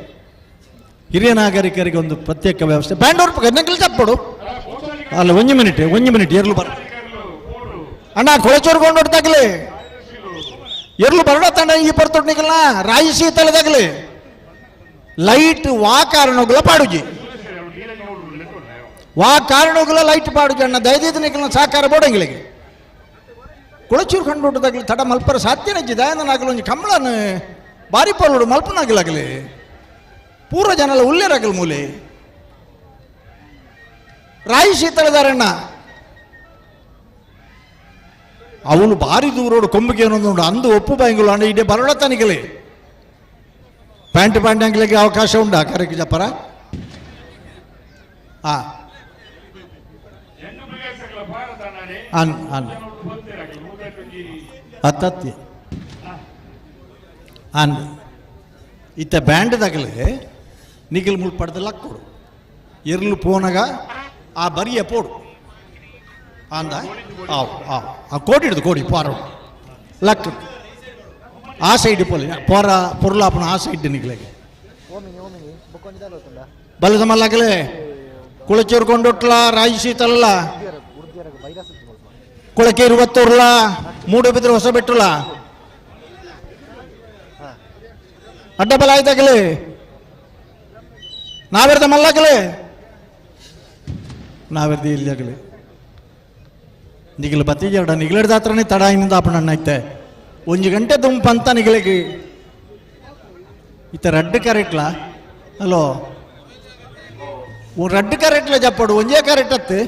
ಹಿರಿಯ ನಾಗರಿಕರಿಗೆ ಒಂದು ಪ್ರತ್ಯೇಕ ವ್ಯವಸ್ಥೆ ಬ್ಯಾಂಡ್ ಅವ್ರ ನಗಲು ತಪ್ಪಡು ಅಲ್ಲ ಒಂಜಿ ಮಿನಿಟ್ ಒಂಜಿ ಮಿನಿಟ್ ಎರ್ಲು ಬರ ಅಣ್ಣ ಕೊಳಚೂರು ಕೊಂಡೋಡ್ತಾಗ್ಲಿ ಎರ್ಲು ಬರಡ ತಂಡ ಈ ಪರ್ತೊಡ್ನಿಕಲ್ಲ ರಾಯಿ ಶೀತಲದಾಗ್ಲಿ ಲೈಟ್ ವಾ ಕಾರಣಗುಲ ಪಾಡುಜಿ ವಾ ಕಾರಣಗುಲ ಲೈಟ್ ಪಾಡುಜಿ ಅಣ್ಣ ದಯದೀದ ನಿಕಲ್ನ ಸಹಕಾರ ಬೋಡಂಗಿಲಿಗೆ ಕುಳಚೂರು ಕಂಡು ತಡ ಮಲ್ಪರ ಸಾಧ್ಯನಜ್ಜಿ ದಯಾನಂದನಾಗಲು ಒಂಜಿ ಕಮ್ಮಳನ ಬಾರಿ ಪೋಲುಡು ಮಲ್ಪನಾಗಲಾಗಲಿ ಪೂರ್ವ ಜನಲ ಉಲ್ಲೇರಾಗಲ್ ಮೂಲೆ ರಾಯಿ ಶೀತಲದಾರಣ್ಣ ಅವನು ಭಾರಿ ದೂರೋಡು ಕೊಂಬಿಗೆ ಏನೊಂದು ಅಂದು ಒಪ್ಪು ಬಾಯಿಂಗುಲು ಅಣ್ಣ ಇಡೀ ಬರೋಡ ತನಿಗಲಿ ಪ್ಯಾಂಟ್ ಪ್ಯಾಂಟ್ ಅಂಗ್ಲಿಗೆ ಅವಕಾಶ ಉಂಟಾ ಕರೆಕ್ ಜಪ್ಪರ ಆ ಅನ್ ಅನ್ ಹತ್ತತ್ತಿ ಅನ್ ಇತ್ತ ಬ್ಯಾಂಡ್ ತಗಲಿ ನಿಖಿಲ್ ಮುಳ್ ಪಡೆದ ಲಕ್ಕೊಡು ಎರ್ಲು ಪೋನಗ ಆ ಬರಿಯ ಪೋಡು ಅಂದ ಆವ್ ಆವ್ ಆ ಕೋಡಿ ಹಿಡ್ದು ಕೋಡಿ ಪೋರ ಲಕ್ ಆ ಸೈಡ್ ಪೋಲಿ ಪೋರ ಪೊರ್ಲಾಪನ ಆ ಸೈಡ್ ನಿಗ್ಲೆಗೆ ಬಲ ಸಮಲ್ಲಾಗಲೆ ಕುಳಚೂರು ಕೊಂಡೊಟ್ಲ ರಾಯಿ ಶೀತಲಲ್ಲ ಕುಳಕೇರು ಬತ್ತೂರ್ಲ ಮೂಡುಬಿದ್ರೆ ಹೊಸ ಬೆಟ್ಟುಲ ಅಡ್ಡ ಬಲ ಆಯ್ತಾಗಲಿ ನಾವೆರ್ದ ಮಲ್ಲಾಗಲಿ ನಾವೆರ್ದಿ ಇಲ್ಲಿ ನಿಗಲು ಬತ್ತಿಜಾಡ ನಿಗಲೆಡ್ದಾತ್ರನೇ ತಡ ಇನ್ನಿಂದ ಆಪಣ ಐತೆ ಒಂಜಿ ಗಂಟೆ ದುಂಪಂತ ನಿಗಲಿಗೆ ಇತ್ತ ರಡ್ಡು ಕರೆಕ್ಟ್ಲಾ ಹಲೋ ರಡ್ಡು ಕರೆಕ್ಟ್ಲ ಜಪ್ಪಡು ಒಂಜೇ ಕರೆಕ್ಟ್ ಅತ್ತು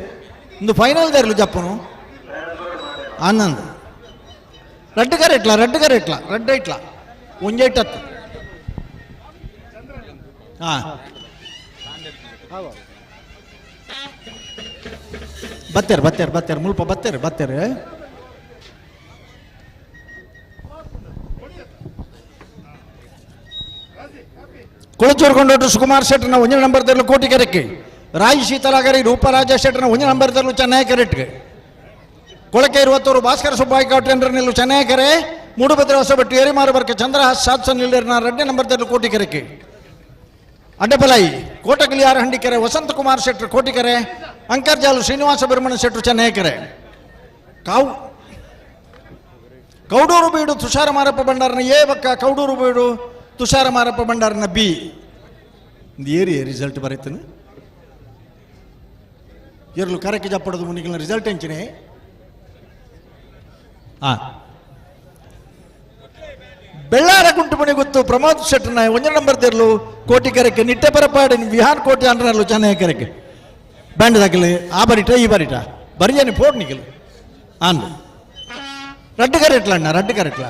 ಇಂದು ಫೈನಲ್ ದೇರ್ಲು ಜಪ್ಪನು ಆನಂದ್ ರಡ್ಡು ಕರೆಕ್ಟ್ಲಾ ರಡ್ಡು ಕರೆಕ್ಟ್ಲಾ ರಡ್ಡು ಐಟ್ಲಾ ಒಂಜೇ ಇಟ್ಟತ್ತು ಹಾಂ ಬತ್ತೇರು ಬತ್ತೇರು ಬತ್ತೇರು ಮುಲ್ಪ ಬತ್ತೇರು ಬತ್ತೇರು ಕುಳಚೂರು ಸುಕುಮಾರ್ ಶೆಟ್ಟರ್ನ ಒಂಜಿ ನಂಬರ್ ತರಲು ಕೋಟಿಕೆರೆಕ್ಕೆ ರಾಯಿ ಶೀತಲಾಗರಿ ರೂಪರಾಜ ಶೆಟ್ಟರ್ನ ಒಂಜಿ ನಂಬರ್ ತರಲು ಚೆನ್ನೈ ಕೆರೆಟ್ಗೆ ಕೊಳಕೆ ಇರುವತ್ತವರು ಭಾಸ್ಕರ ಸುಬ್ಬಾಯಿ ಕಾಟೇಂದ್ರ ನಿಲ್ಲು ಚೆನ್ನೈಕೆರೆ ಮೂಡುಬದ್ರ ಹೊಸಬೆಟ್ಟು ಏರಿಮಾರು ಬರ್ಕೆ ಚಂದ್ರಹಾಸ್ ಸಾತ್ಸ ನಿಲ್ಲೇರ್ನ ರಡ್ಡೆ ನಂಬರ್ ತರಲು ಕೋಟಿಕೆರೆಕ್ಕೆ ಅಡ್ಡಬಲಾಯಿ ಕೋಟಗಿಲಿಯಾರ ಹಂಡಿಕೆರೆ ವಸಂತ ಕುಮಾರ್ ಶೆಟ್ಟರು ಕೋಟಿಕೆರೆ ಅಂಕರ್ಜಾಲು ಶ್ರೀನಿವಾಸ ಬಿರ್ಮಣ ಶೆಟ್ಟರು ಚೆನ್ನೈಕೆರೆ ಕಾವು ಕೌಡೂರು ಬೀಡು ತುಷಾರ ಮಾರಪ್ಪ ಭಂಡಾರನ ಎ ಬಕ್ಕ ಕೌಡೂರು ಬೀಡು ತುಷಾರ ಮಾರಪ್ಪ ಭಂಡಾರನ ಬಿ ಏರಿ ರಿಸಲ್ಟ್ ಬರೀತಾನೆ ಎರ್ಲು ಕರಕ್ಕೆ ಜಪ್ಪಡೋದು ಮುನಿಗಿನ ರಿಸಲ್ಟ್ ಎಂಚಿನೆ ಹಾಂ ಬೆಳ್ಳಾರ ಗುಂಟುಮಣಿ ಗೊತ್ತು ಪ್ರಮೋದ್ ಶೆಟ್ಟರ್ನ ಒಂಜ ನಂಬರ್ ತೆರ್ಲು ಕೋಟಿ ಕರೆಕ್ಕೆ ನಿಟ್ಟೆ ಪರಪಾಡಿ ವಿಹಾನ್ ಕೋಟಿ ಅಂಡ್ರಲ್ಲು ಚೆನ್ನೈ ಕರೆಕ್ಕೆ ಬ್ಯಾಂಡ್ ದಾಕಲಿ ಆ ಬರಿಟ ಈ ಬರಿಟ ಬರಿಯಾನಿ ಪೋಡ್ ನಿಗಲು ಆನ್ ರಡ್ಡು ಕರೆಟ್ಲ ಅಣ್ಣ ರಡ್ಡು ಕರೆಟ್ಲ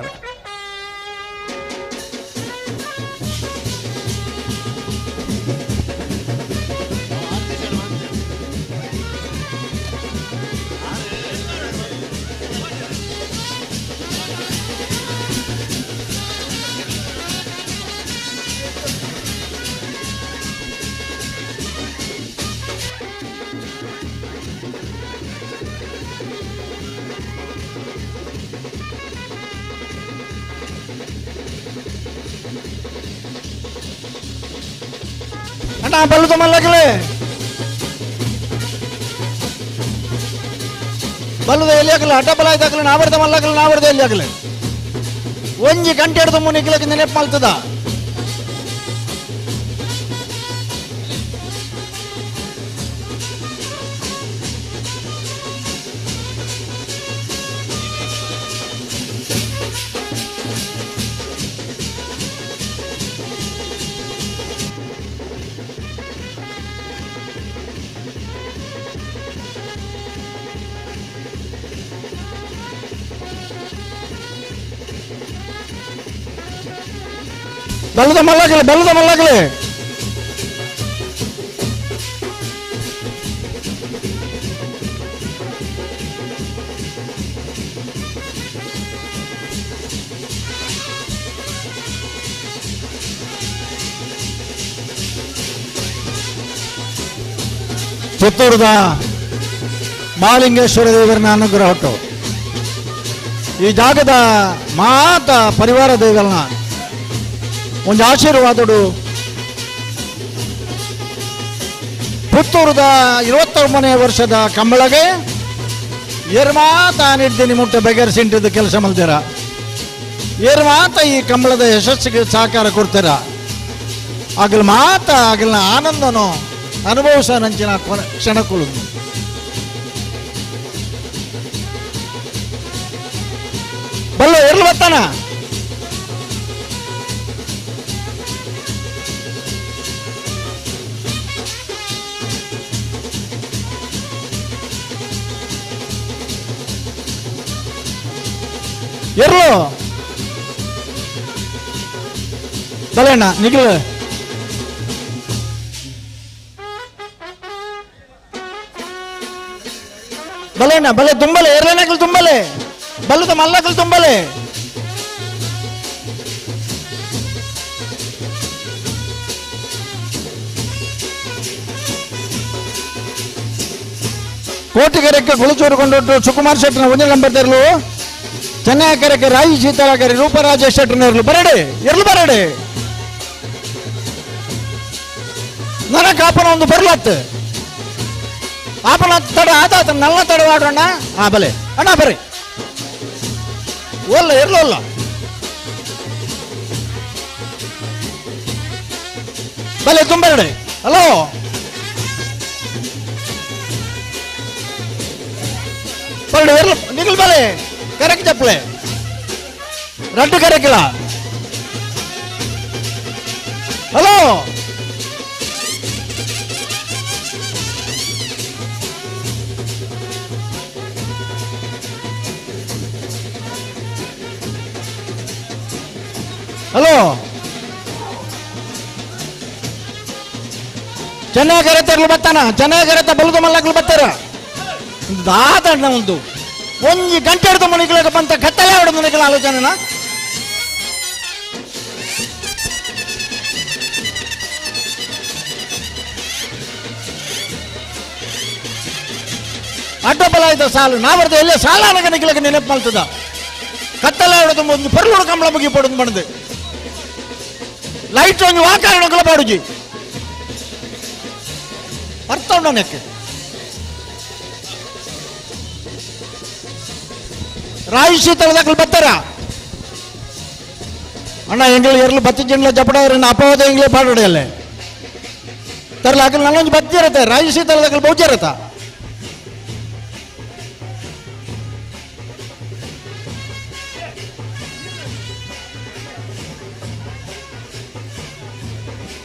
ಅಣ್ಣ ಬಲ್ಲದ ಮಲ್ಲಗಲೇ ಬಲ್ಲದ ಎಲ್ಲಿ ಆಗಲ್ಲ ಅಡ್ಡ ಬಲ ಇದಾಗಲಿ ನಾವರ್ದ ಮಲ್ಲಗಲ ನಾವರ್ದ ಎಲ್ಲಿ ಆಗಲಿ ಒಂಜಿ ಗಂಟೆ ಹಿಡಿದು ಮುನಿಗ್ಲಕ್ಕೆ ನೆನಪು ಮಾಡ್ತದ ಬಲ್ಲದ ಮಲ್ಲಗಲೆ ಬಲ್ಲದ ಮಲ್ಲಗಲೆ ಪುತ್ತೂರದ ಮಹಾಲಿಂಗೇಶ್ವರ ದೇವರನ್ನ ಅನುಗ್ರಹ ಹೊಟ್ಟು ಈ ಜಾಗದ ಮಾತ ಪರಿವಾರ ದೇವರನ್ನ ಒಂದು ಆಶೀರ್ವಾದಡು ಪುತ್ತೂರದ 29ನೇ ವರ್ಷದ ಕಂಬಳಗೆ ಏರ್ಮಾತ ನಿಡ್ತೀನಿ ಮುಟ್ಟೆ ಬೆಗರ್ ಸಿಂಟಿದ್ದು ಕೆಲಸ ಮಲ್ದಿರ ಏರ್ಮಾತ ಈ ಕಂಬಳದ ಯಶಸ್ಸಿಗೆ ಸಹಕಾರ ಕೊಡ್ತೀರ ಆಗಲ್ ಮಾತ ಆಗಲ್ನ ಆನಂದನು ಅನುಭವಿಸ ನಂಚಿನ ಕ್ಷಣಕ್ಕೂ ಬಲ್ಲ ಎರ್ಲು ಬರ್ತಾನ ಎರ್ಲು ಬಲೇಣ್ಣ ನಿಖಿಲ್ ಬಲೇಣ್ಣ ಬಲೆ ತುಂಬಲೆ ಎರ್ಲೇನಕಲ್ ತುಂಬಲೆ ಬಲ್ಲದ ಮಲ್ಲಕಲ್ ತುಂಬಲೆ ಕೋಟಿಗೆರೆಕ್ಕೆ ಗುಳುಚೂರು ಕೊಂಡೊಟ್ಟು ಸುಕುಮಾರ್ ಶೆಟ್ಟರ್ನ ಒಂದೇ ನಂಬರ್ ತೆರಲು ಚೆನ್ನೈಕರಕ್ಕೆ ರಾಯಿ ಸೀತಾರಾಕರಿ ರೂಪರಾಜ ಶೆಟ್ಟರ್ನ ಇರಲು ಬರಡೆ ಇರಲು ಬರಡೆ ನನಗೆ ಆಪನ ಒಂದು ಬರ್ಲತ್ತು ಆಪನ ತಡ ಆತ ನಲ್ಲ ತಡವಾಡೋಣ ಆ ಬಲೆ ಅಣ್ಣ ಬರ್ರಿ ಒಲ್ಲ ಇರ್ಲಲ್ಲ ಬಲೆ ತುಂಬರಡೆ ಹಲೋ. ಪರಡು ಎರ್ಲು ನಿಗಲ್ ಬಲೆ ಕರೆಕ್ ಚಪ್ಪಲೆ ರಡ್ಡು ಕರೆಕಿಲ್ಲ. ಹಲೋ ಹಲೋ ಚೆನ್ನಾಗಿ ಕರೆತರ್ಲು ಬತ್ತಾನ, ಚೆನ್ನಾಗಿ ಕರೆತ ಬಲದ ಮಲ್ಲಗ್ಲು ಬತ್ತಾರ. ದಾದಣ್ಣ ಒಂದು ಒಂಜಿ ಗಂಟೆ ಹಿಡಿದು ಮನೆಗಳಿಗೆ ಬಂತ ಕತ್ತಲೆ ಹೊಡೆದು ಮನೆಗಳ ಆಲೋಚನೆನಾ? ಅಡ್ಡ ಬಲ ಇದ್ದ ಸಾಲು ನಾವರ್ದು ಎಲ್ಲೇ ಸಾಲ ಅನಗನಿಗಳಿಗೆ ನೆನಪು ಮಾಡ್ತದ. ಕತ್ತಲೆ ಹೊಡೆದು ಒಂದು ಪರ್ಲುಡು ಕಂಬಳ ಮುಗಿ ಪಡೋದು ಬಂದು ಲೈಟ್ ಒಂದು ವಾಕಾರಣಗಳ ಪಾಡುಜಿ ಅರ್ಥ ಉಂಟು ನೆಕ್ಕೆ. ರಾಯಿ ಶೀತಲದಾಕಲು ಬತ್ತಾರ ಅಣ್ಣ ಎಂಗಳು ಎರ್ಲು ಬತ್ತಿ ಜಿಂಡ್ಲ ಜಪಡ ಅಪವಾದ ಎಂಗ್ಲೇ ಪಾಡೋಡಿ ತರಲ ಹಾಕಲು ನಲ್ಲೊಂದು ಬತ್ತಿ ಇರುತ್ತೆ ರಾಯಿ ಶೀತಲದಾಕಲು ಬಹುಜ ಇರತ್ತ.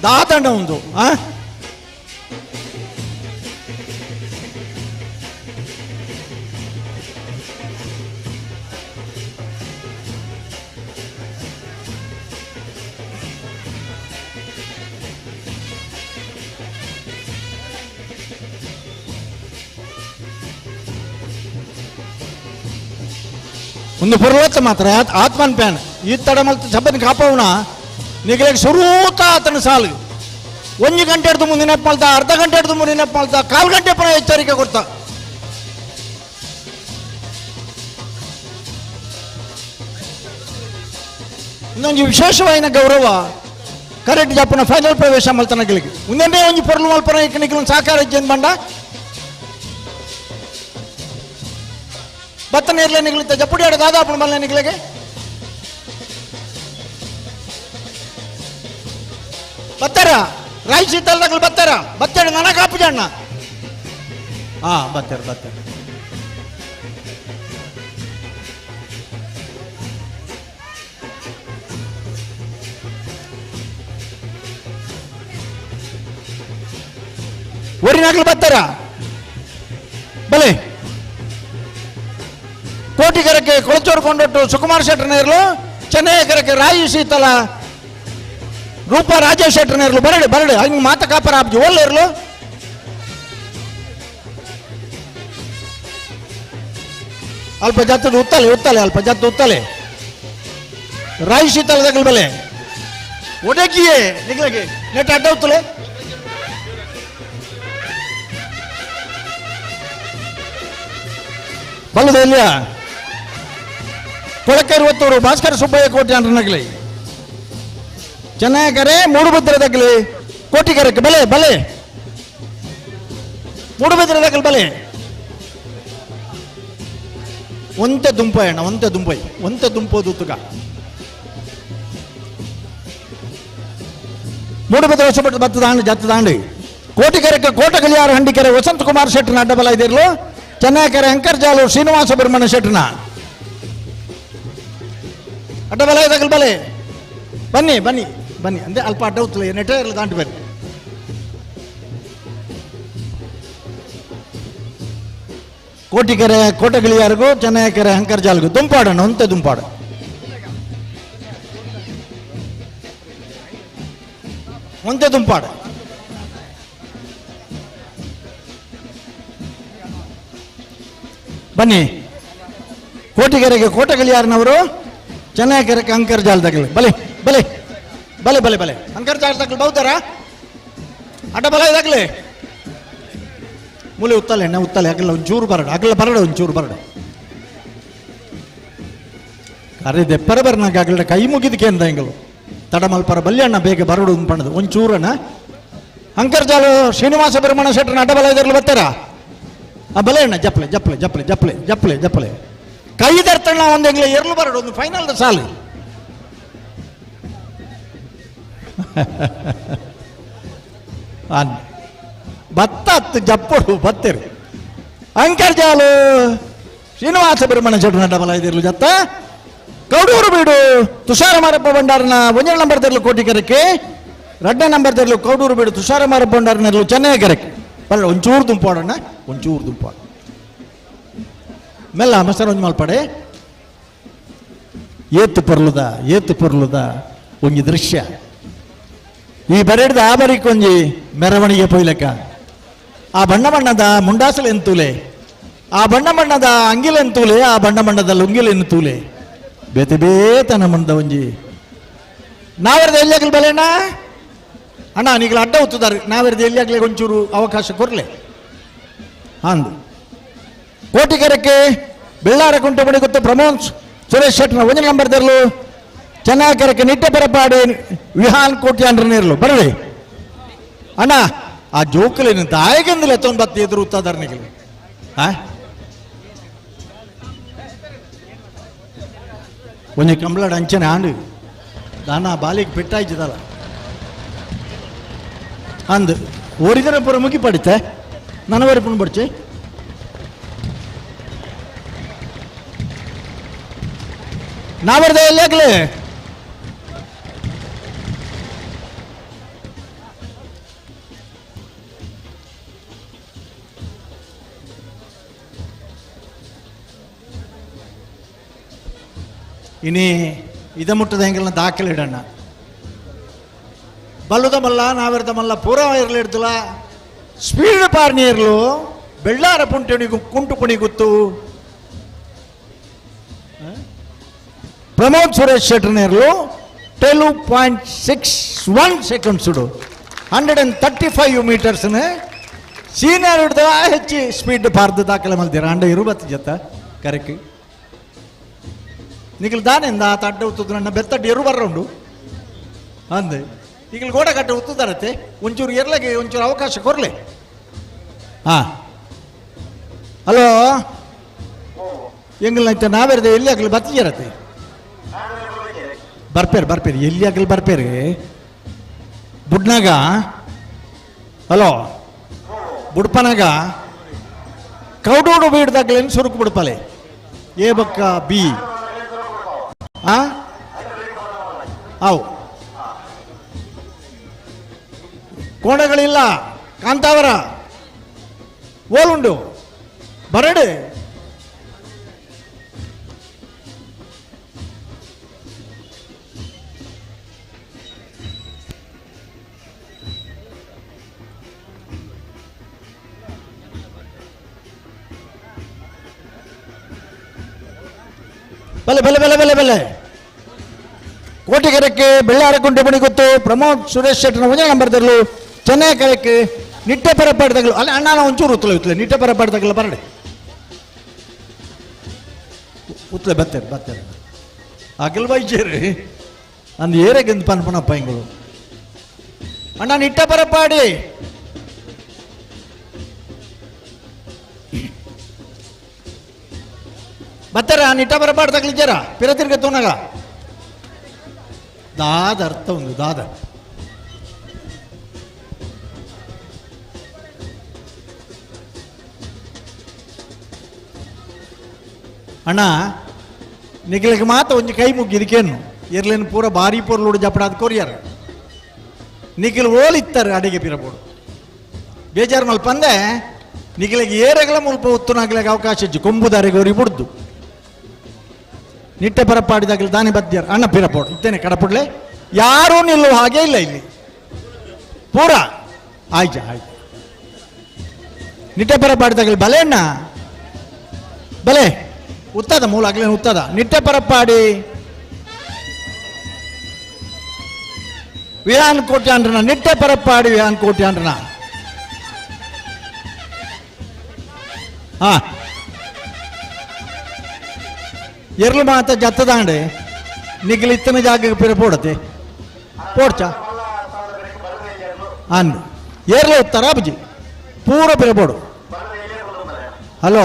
ದಾತಂಡ ಒಂದು ಆ ಒಂದು ಪರ್ವತ ಮಾತ್ರ ಆತ್ಮನ್ ಪ್ಯಾನ್ ಈ ತಡ ಮಲ್ತ ಸಬ್ಬನ್ ಕಾಪವನ ನಿಗಲಿಗೆ ಸುರೂತ ಆತನ ಸಾಲು ಒಂದು ಗಂಟೆ ಹಿಡಿದು ಮುಂದೆ ನೆನಪು ಮಾಡ್ತಾ, ಅರ್ಧ ಗಂಟೆ ಹಿಡಿದು ಮುಂದೆ ನೆನಪು ಮಾಡ್ತಾ, ಕಾಲು ಗಂಟೆ ಪುನಃ ಎಚ್ಚರಿಕೆ ಕೊಡ್ತಾ. ಇನ್ನೊಂದು ವಿಶೇಷವಾದ ಗೌರವ ಕರೆಕ್ಟ್ ಜಪ್ಪನ ಫೈನಲ್ ಪ್ರವೇಶ ಮಲ್ತನಗಳಿಗೆ ಒಂದೇ ಒಂದು ಪೊರ್ಲು ಮಲ್ಪನ ನಿಖಿಲ ಸಹಕಾರ ಇಜ್ಜನ್ ಬಂಡ ಬತ್ತ ನೀರ್ಲೆ ನಿಗಲಿತ್ತ ಜಪ್ಪುಡಿ ಆಡ ದಾದಾಪಣ ಮಲ್ಲೆ ನಿಗಲಿಗೆ ಬತ್ತಾರ ರಾಯಿ ಶೀತಲ್ದಾಗಲು ಬತ್ತಾರ ಬತ್ತಾಡ ನನಗೆ ಕಾಪು ಜಣ್ಣ. ಹಾ ಬತ್ತಾರ ಬತ್ತಾರ. ಊರಿನಾಗ್ಲು ಬತ್ತಾರ ಬಲೆ ಕೋಟಿಗರಕ್ಕೆ ಕೊಳಚೂರು ಕೊಂಡೊಟ್ಟು ಸುಕುಮಾರ್ ಶೆಟ್ಟರ್ನೇರ್ಲು, ಚೆನ್ನೈಕರಕ್ಕೆ ರಾಯಿ ಶೀತಲ ರೂಪ ರಾಜೇಶ್ ಶೆಟ್ಟರ್ನೇರ್ಲು ಬರಡು ಬರಡು ಹಂಗೆ ಮಾತ ಕಾಪರ ಆಪ್ಜಿ ಓಲ್ಲೇರ್ಲು. ಅಲ್ಪ ಜಾತದ ಉತ್ತಲೆ ಉತ್ತಲೆ ಅಲ್ಪ ಜಾತ ಉತ್ತಲೆ ರಾಯಿ ಶೀತಲದಾಗಲ್ ಬಲೆ ಒಡಗಿಯೇ ನಿಗ್ಲಗೆ ನೆಟ್ ಅಡ್ಡ ಉತ್ತಲೆ ಬಲ್ಲದ ಇಲ್ಲಿಯ ಕೊಳಕೇರು ಒತ್ತೂರು ಭಾಸ್ಕರ ಸುಬ್ಬಯ್ಯ ಕೋಟಿ ನಗಲಿ ಚೆನ್ನಕರೆ ಮೂಡುಬಿದ್ರದಗಲಿ ಕೋಟಿಗರಕ್ಕೆ ಬಲೆ ಬಲೆ ಮೂಡುಬಿದ್ರದಗಲಿ ಬಲೆ ಒಂತೆ ದುಂಪೈ ಅಣ್ಣ ಒಂತೆ ದುಂಪೈ ಒಂತೆ ದುಂಪೋದು ತುಗ ಮೂಡುಬಿದ್ರೆ ಹೊಸಪಟ್ಟು ಬತ್ತದ ದಾಂಡು ಜತ್ತ ದಾಂಡು ಕೋಟಿಕೆರೆಕ್ಕೆ ಕೋಟಗಲಿಯಾರ ಹಂಡಿಕೆರೆ ವಸಂತ ಕುಮಾರ್ ಶೆಟ್ಟನ ಅಡ್ಡಬಲ ಇದಿರ್ಲು ಚೆನ್ನಕರೆ ಅಂಕರ್ಜಾಲು ಶ್ರೀನಿವಾಸ ಬ್ರಹ್ಮಣ ಶೆಟ್ಟನ ಅಡ್ಡಬಲ ಇದಾಗಲ್ ಬಲೆ ಬನ್ನಿ ಬನ್ನಿ ಬನ್ನಿ ಅಂದ್ರೆ ಅಲ್ಪ ಅಡ್ಡ ಉತ್ತಲ ನೆಟ್ಟೆ ಇರಲಿ ದಾಂಟು ಬರ್ರಿ. ಕೋಟಿಕೆರೆ ಕೋಟಗಿಳಿಯಾರಿಗೂ ಚೆನ್ನಕೆರೆ ಅಂಕರ್ಜಾಲ್ಗೂ ದುಂಪಾಡಣ್ಣ ಒಂತೆ ದುಂಪಾಡು ಒಂತೆ ದುಂಪಾಡು. ಬನ್ನಿ ಕೋಟಿಗೆರೆಗೆ ಕೋಟಗಲಿಯಾರನವರು ಚೆನ್ನಕೆರೆಗೆ ಅಂಕರ್ಜಾಲ್ ತಗಲಿ ಬಲೆ ಬಲೆ ಬಲೆ ಬಲೆ ಬಲೆ ಅಂಕರ್ಜಾಲ್ ತಗಲಿ ಬಹುತಾರ ಅಡ್ಡ ಬಲ ಇದಾಗಲಿ ಮೂಲೆ ಉತ್ತಲೆ ಎಣ್ಣೆ ಉತ್ತಲೆ ಆಗಲ್ಲ ಒಂಚೂರು ಬರಡು ಆಗಲ್ಲ ಬರಡು ಒಂಚೂರು ಬರಡು ಅರೆ ದೆಪ್ಪರ ಬರ್ನಾಗ ಆಗಲ್ಲ ಕೈ ಮುಗಿದಕ್ಕೆ ಅಂದ ಎಂಗಳು ತಡಮಲ್ಪರ ಬಲ್ಯಣ್ಣ ಬೇಗ ಬರಡು ಪಣದು ಒಂಚೂರಣ್ಣ ಅಂಕರ್ಜಾಲು ಶ್ರೀನಿವಾಸ ಬ್ರಹ್ಮಣ ಶೆಟ್ಟರನ್ನ ಅಡ್ಡ ಬಲ ಇದರಲ್ಲಿ ಬರ್ತಾರ ಆ ಬಲೆ ಅಣ್ಣ ಜಪ್ಲೆ ಜಪ್ಲೆ ಜಪ್ಲೆ ಜಪ್ಲೆ ಜಪ್ಲೆ ಜಪ್ಲೆ ಕೈ ದರ್ತಣ್ಣ ಒಂದು ಎಂಗ್ಲೆ ಎರಲು ಬರಡು ಒಂದು ಫೈನಲ್ ಸಾಲು ಬತ್ತ ಹತ್ತು ಜಪ್ಪಡು ಬತ್ತಿರು ಅಂಕರ್ಜಾಲು ಶ್ರೀನಿವಾಸ ಬಿರ್ಮಣ ಶೆಟ್ಟನ ಡಬಲ್ ಐದಿರಲು ಜತ್ತ. ಕೌಡೂರು ಬೀಡು ತುಷಾರ ಮಾರಪ್ಪ ಭಂಡಾರನ ಒಂಜನೇ ನಂಬರ್ ತೆರಲು ಕೋಟಿಕೆರೆಕ್ಕೆ, ಎರಡನೇ ನಂಬರ್ ತೆರಲು ಕೌಡೂರು ಬೀಡು ತುಷಾರ ಮಾರಪ್ಪ ಭಂಡಾರನ ಚೆನ್ನೈ ಕೆರೆಕ್ಕೆ. ಬಲ್ಲ ಒಂಚೂರು ದುಂಪಾಡಣ್ಣ, ಒಂಚೂರು ದುಂಪಾಡ ಮೆಲ್ಲ ಮಸರ್ ಒಂಜಿ ಮಲ್ಪಡೆ. ಏತು ಪೊರ್ಲುದ ಏತು ಪೊರ್ಲುದ ಒಂಜಿ ದೃಶ್ಯ. ಈ ಬರೆಡ್ದ ಆ ಬರಿಕೊಂಜಿ ಮೆರವಣಿಗೆ ಪೊಯ್ಲೆಕ್ಕ, ಆ ಬಣ್ಣ ಬಣ್ಣದ ಮುಂಡಾಸಲು ಎಂತೂಲೆ, ಆ ಬಣ್ಣ ಬಣ್ಣದ ಅಂಗಿಲೆಂತೂಲೆ, ಆ ಬಣ್ಣ ಬಣ್ಣದ ಲುಂಗಿಲೆಂತೂಲೆ, ಬೇತೆ ಬೇತನ ಮಂದ ಒಂಜಿ. ನಾವೆರ್ದ ಎಲ್ಲಿಯಾಗಲಿ ಬಲೆಣ್ಣ ಅಣ್ಣ ನೀಗಲ ಅಡ್ಡ ಒತ್ತುದಾರೆ, ನಾವೆರ್ದ ಎಲ್ಲಿಯಾಗಲಿ ಒಂಚೂರು ಅವಕಾಶ ಕೊರ್ಲೆ ಅಂದು. ಕೋಟಿಕೆರೆಕ್ಕೆ ಬೆಳ್ಳಾರ ಕುಂಟೆ ಗೊತ್ತು ಪ್ರಮೋದ್ ಸುರೇಶ್ ಶೆಟ್ಟನ ಒಂದನೇ ನಂಬರ್ ತೆರಲು. ಚೆನ್ನಾಕೆರೆಕ್ಕೆ ನಿಟ್ಟೆ ಪರಪಾಡಿ ವಿಹಾನ್ ಕೋಟಿ ಅಂಡ್ರ ನೀರ್ಲು ಬರಲಿ ಅಣ್ಣ. ಆ ಜೋಕುಲೇನು ದಾಯಗಂದಿಲ್ಲ ಎತ್ತೊಂದು ಎದುರು ಉತ್ತಾದಾರನಿಗೆ. ಆ ಒಂಜಿ ಕಂಬ್ಳಡ್ ಅಂಚನೆ ಆಂಡು ದಾನ ಬಾಲಿಗೆ ಪೆಟ್ಟಾಯ್ತದಲ್ಲ ಅಂದು ಓರಿದರ ಪೂರ ಮುಗಿ ಪಡಿತೆ ನನವರಿ ಪುಣ್ ಪಡಿಚೆ. ನಾವರ್ದ ಎಲ್ಲಾಗ್ಲೇ ಇನಿ ಇದ ಮುಟ್ಟದ ಹೆಂಗಲ್ನ ದಾಖಲೆ ಇಡಣ್ಣ. ಬಲ್ಲುದ ಮಲ್ಲ ನಾವೆರ್ದ ಮಲ್ಲ ಪೂರ ಇರಲಿ ಇಡ್ತಲ್ಲ ಸ್ಪೀಡ್ ಪಾರ್ನಿಯರ್ಲು ಬೆಳ್ಳಾರ ಪುಂಟೆಣಿಗು ಕುಂಟು ಕುಣಿಗುತ್ತು ಪ್ರಮೋದ್ ಸುರೇಶ್ ಶೆಟ್ಟರ್ನೇರ್ಲು 12.61 ಸೆಕೆಂಡ್ಸ್ 135 ಮೀಟರ್ಸ್ನ ಸೀನಿಯರ್ ಹಿಡ್ದ ಹೆಚ್ಚು ಸ್ಪೀಡ್ ಪಾರ್ದ ದಾಖಲೆ ಮಲ್ದಿರ ಅಂಡ ಇರುಬತ್ತು ಜತ್ತ ಕರೆಕ್ಟ್. ನಿಖಲ್ ದಾನೆಂದ ಆತ ಅಡ್ಡ ಉತ್ತದ ನನ್ನ ಬೆತ್ತಡ್ಡು ಎರು ಬರ್ರ ಉಂಡು ಅಂದೆ. ಈಗಲೂ ಗೋಡ ಕಟ್ಟ ಉತ್ತದಾರತ್ತೆ ಒಂಚೂರು ಎರ್ಲಗೆ ಒಂಚೂರು ಅವಕಾಶ ಕೊರ್ಲೆ. ಹಾಂ ಹಲೋ ಎಂಗಲ್ ನಾವೇರ್ದೆ ಎಲ್ಲಿ ಆಗಲಿ ಬತ್ತಿಜರತ್ತೆ ಬರ್ಪೇರು ಬರ್ಪೇರು ಎಲ್ಲಿ ಆಗಲಿ ಬರ್ಪೇರು ಬುಡ್ನಾಗ. ಹಲೋ ಬುಡ್ಪನಾಗ ಕೌಡೋಡು ಬೀಡ್ದಾಗಲೇನು ಸುರುಕು ಬಿಡ್ಪಲೆ ಎ ಬಕ್ಕ ಬಿ ಅವು ಕೋಣಗಳಿಲ್ಲ. ಕಾಂತಾವರ ಓಲುಂಡು ಬರಡು ಬಲೆ ಬಲೆ ಬಲೆ ಬಲೆ ಬಲೆ. ಕೋಟಿಗೆರೆಕ್ಕೆ ಬೆಳ್ಳಾರ ಕುಂಟೆ ಗೊತ್ತು ಪ್ರಮೋದ್ ಸುರೇಶ್ ಶೆಟ್ಟನ ಒಂದೇ ನಂಬರ್ ತೆರಲು. ಚೆನ್ನೈ ಕರೆಕ್ಕೆ ನಿಟ್ಟೆ ಪರಪಾಡ್ದಾಗಲು ಅಲ್ಲ ಅಣ್ಣ ಒಂಚೂರು ಉತ್ತಲೆ ಉತ್ತಲೆ ನಿಟ್ಟೆ ಪರಪಾಡ್ದಾಗಲ್ಲ ಬರಡೆ ಉತ್ತಲೆ ಬತ್ತಾರೆ ಬತ್ತಾರೆ ಅಗಲ್ ಬೈಜೇರಿ ಅಂದು ಏರೆಗೆಂದು ಪನ್ಪನಪ್ಪ ಇಂಗಳು ಅಣ್ಣ ನಿಟ್ಟೆ ಪರಪಾಡಿ ಬತ್ತಾರೆ ಆ ನಿಟ್ಟ ಪರಪಾಡ್ದಾಗಲಿದ್ದಾರ ಪಿರ ತಿರ್ಗ ತೋನಾಗ ದಾದ ಅರ್ಥ ಒಂದು ದಾದ. ಅಣ್ಣ ನಿಗಲಿಗೆ ಮಾತ್ರ ಒಂಜಿ ಕೈ ಮುಗ್ಗಿ ಇದಕ್ಕೇನು ಇರ್ಲೇನು ಪೂರ ಭಾರಿ ಪೊರ್ಲುಡು ಜಪಡಾದ ಕೊರಿಯರ್ ನಿಖಿಲ್ ಓಲಿತ್ತಾರೆ ಅಡಿಗೆ ಪಿರಬೋಡು ಬೇಜಾರು ಮಲ್ಪಂದೆ ನಿಖಿಲಿಗೆ ಏರೆಗಳ ಮುಲ್ಪ ಒತ್ತುನಾಗ್ಲಿಗೆ ಅವಕಾಶ ಇಜ್ಜು ಕೊಂಬುದಾರಿಗೆ ಅವ್ರಿಗೆ ಬುಡ್ದು ನಿಟ್ಟೆ ಪರಪಾಡಿದಾಗಲಿ ದಾನಿ ಬದ್ಯರ್ ಅಣ್ಣ ಪಿರಪೋಡು ಇತ್ತೇನೆ ಕಡಪುಡ್ಲೆ ಯಾರೂ ನಿಲ್ಲುವ ಹಾಗೆ ಇಲ್ಲ ಇಲ್ಲಿ ಪೂರ ಆಯ್ತು ಆಯ್ತು ನಿಟ್ಟೆ ಪರಪಾಡಿದಾಗಲಿ ಬಲೆ ಅಣ್ಣ ಬಲೆ ಉತ್ತದ ಮೂಲ ಆಗ್ಲೇನು ಉತ್ತದ ನಿಟ್ಟೆ ಪರಪಾಡಿ ವಿಹಾನ್ ಕೋಟ್ಯಾಂಡ್ರನ ನಿಟ್ಟೆ ಪರಪಾಡಿ ವಿಹಾನ್ ಕೋಟ್ಯಾಂಡ್ರನ ಹಾ ಎರ್ಲು ಮಾತ ಜತ್ತದಾಂಡೆ ನಿಗ್ಲಿ ಇತ್ತನ ಜಾಗಕ್ಕೆ ಪಿರ ಪೋಡತೆ ಪೋಡ್ಚ ಅಂದು ಏರ್ಲು ಉತ್ತರ ಅಬ್ಜಿ ಪೂರ ಪಿರ ಪೋಡು. ಹಲೋ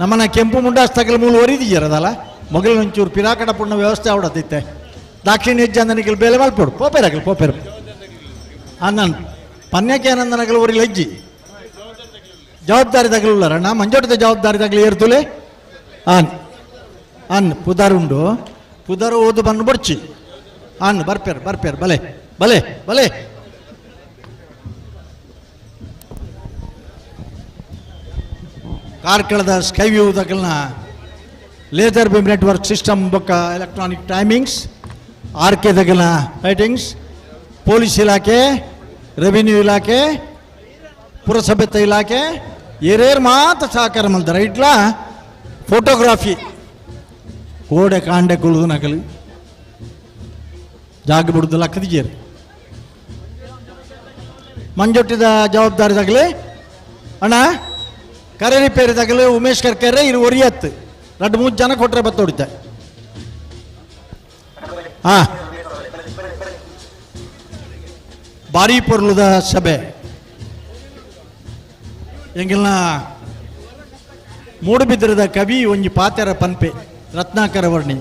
ನಮ್ಮನ್ನ ಕೆಂಪು ಮುಂಡಾಸ್ತಕಲ ಮೂಲ ಒರಿದಿದ್ದೀರದಲ್ಲ ಮೊಗಲಿನ ಒಂಚೂರು ಪಿರಾಕಡ ಪುಣ್ಣ ವ್ಯವಸ್ಥೆ ಅವಡತ್ತಿತ್ತೆ ದಾಕ್ಷಿಣ್ಯ ಹೆಜ್ಜೆ ನಿಖಲ್ ಬೇಲೆ ಮಲ್ಪೋಡು ಪೋಪೇರಾಗಲಿ ಪೋಪೇರು ಅನ್ನನ್ ಪನ್ಯಕ್ಕೆ ಆನಂದನಗಲ್ ಒರಿ ಲಜ್ಜಿ ಜವಾಬ್ದಾರಿ ತಗಲುಳ್ಳಾರಣ್ಣ ಮಂಜೋಟದ ಜವಾಬ್ದಾರಿ ತಗಲಿ ಏರ್ತುಲೆ ಆನ್ ಅನ್ ಪುದರ್ ಉಂಡು ಪುದರ್ ಓದು ಬನ್ನು ಬಡ್ಚಿ ಅನ್ ಬರ್ಪೇರ್ ಬರ್ಪೇರ್ ಬಲೆ ಬಲೆ ಬಲೆ ಕಾರ್ಕಳದ ಸ್ಕೈ ವ್ಯೂ ತಗಲ್ನ ಲೇಸರ್ ಬೀಮ್ ನೆಟ್ವರ್ಕ್ ಸಿಸ್ಟಮ್ ಬೊಕ್ಕ ಎಲೆಕ್ಟ್ರಾನಿಕ್ ಟೈಮಿಂಗ್ಸ್ ಆರ್ ಕೆ ತಗಲ್ನ ಲೈಟಿಂಗ್ಸ್ ಪೊಲೀಸ್ ಇಲಾಖೆ ರೆವಿನ್ಯೂ ಇಲಾಖೆ ಪುರಸಭೆತ ಇಲಾಖೆ ಏರೇರ್ ಮಾತ ಸಹಕಾರ ಮಲ್ದಾರ ಇಟ್ಲಾ ಫೋಟೋಗ್ರಾಫಿ ಕೋಡೆ ಕಾಂಡೆ ಕುಳುದು ನಕಲು ಜಾಗ ಬಿಡುದು ಲಕ್ಕದಿಜೇರು ಮಂಜೊಟ್ಟಿದ ಜವಾಬ್ದಾರಿ ತಗಲಿ ಅಣ್ಣ ಕರೆ ರಿಪೇರಿ ತಗಲು ಉಮೇಶ್ ಕರ್ಕೆರೆ ಇರು ಒರಿಯತ್ತು ಎರಡು ಮೂರು ಜನ ಕೊಟ್ಟರೆ ಬತ್ತ ಹೊಡಿತ ಹಾ ಭಾರಿ ಪೊರ್ಲುದ ಸಭೆ ಎಂಗಿಲ್ನ ಮೂಡುಬಿದ್ರದ ಕವಿ ಒಂಜಿ ಪಾತೆರ ಪನ್ಪೆ ರತ್ನಾಕರ ವರ್ಣಿ.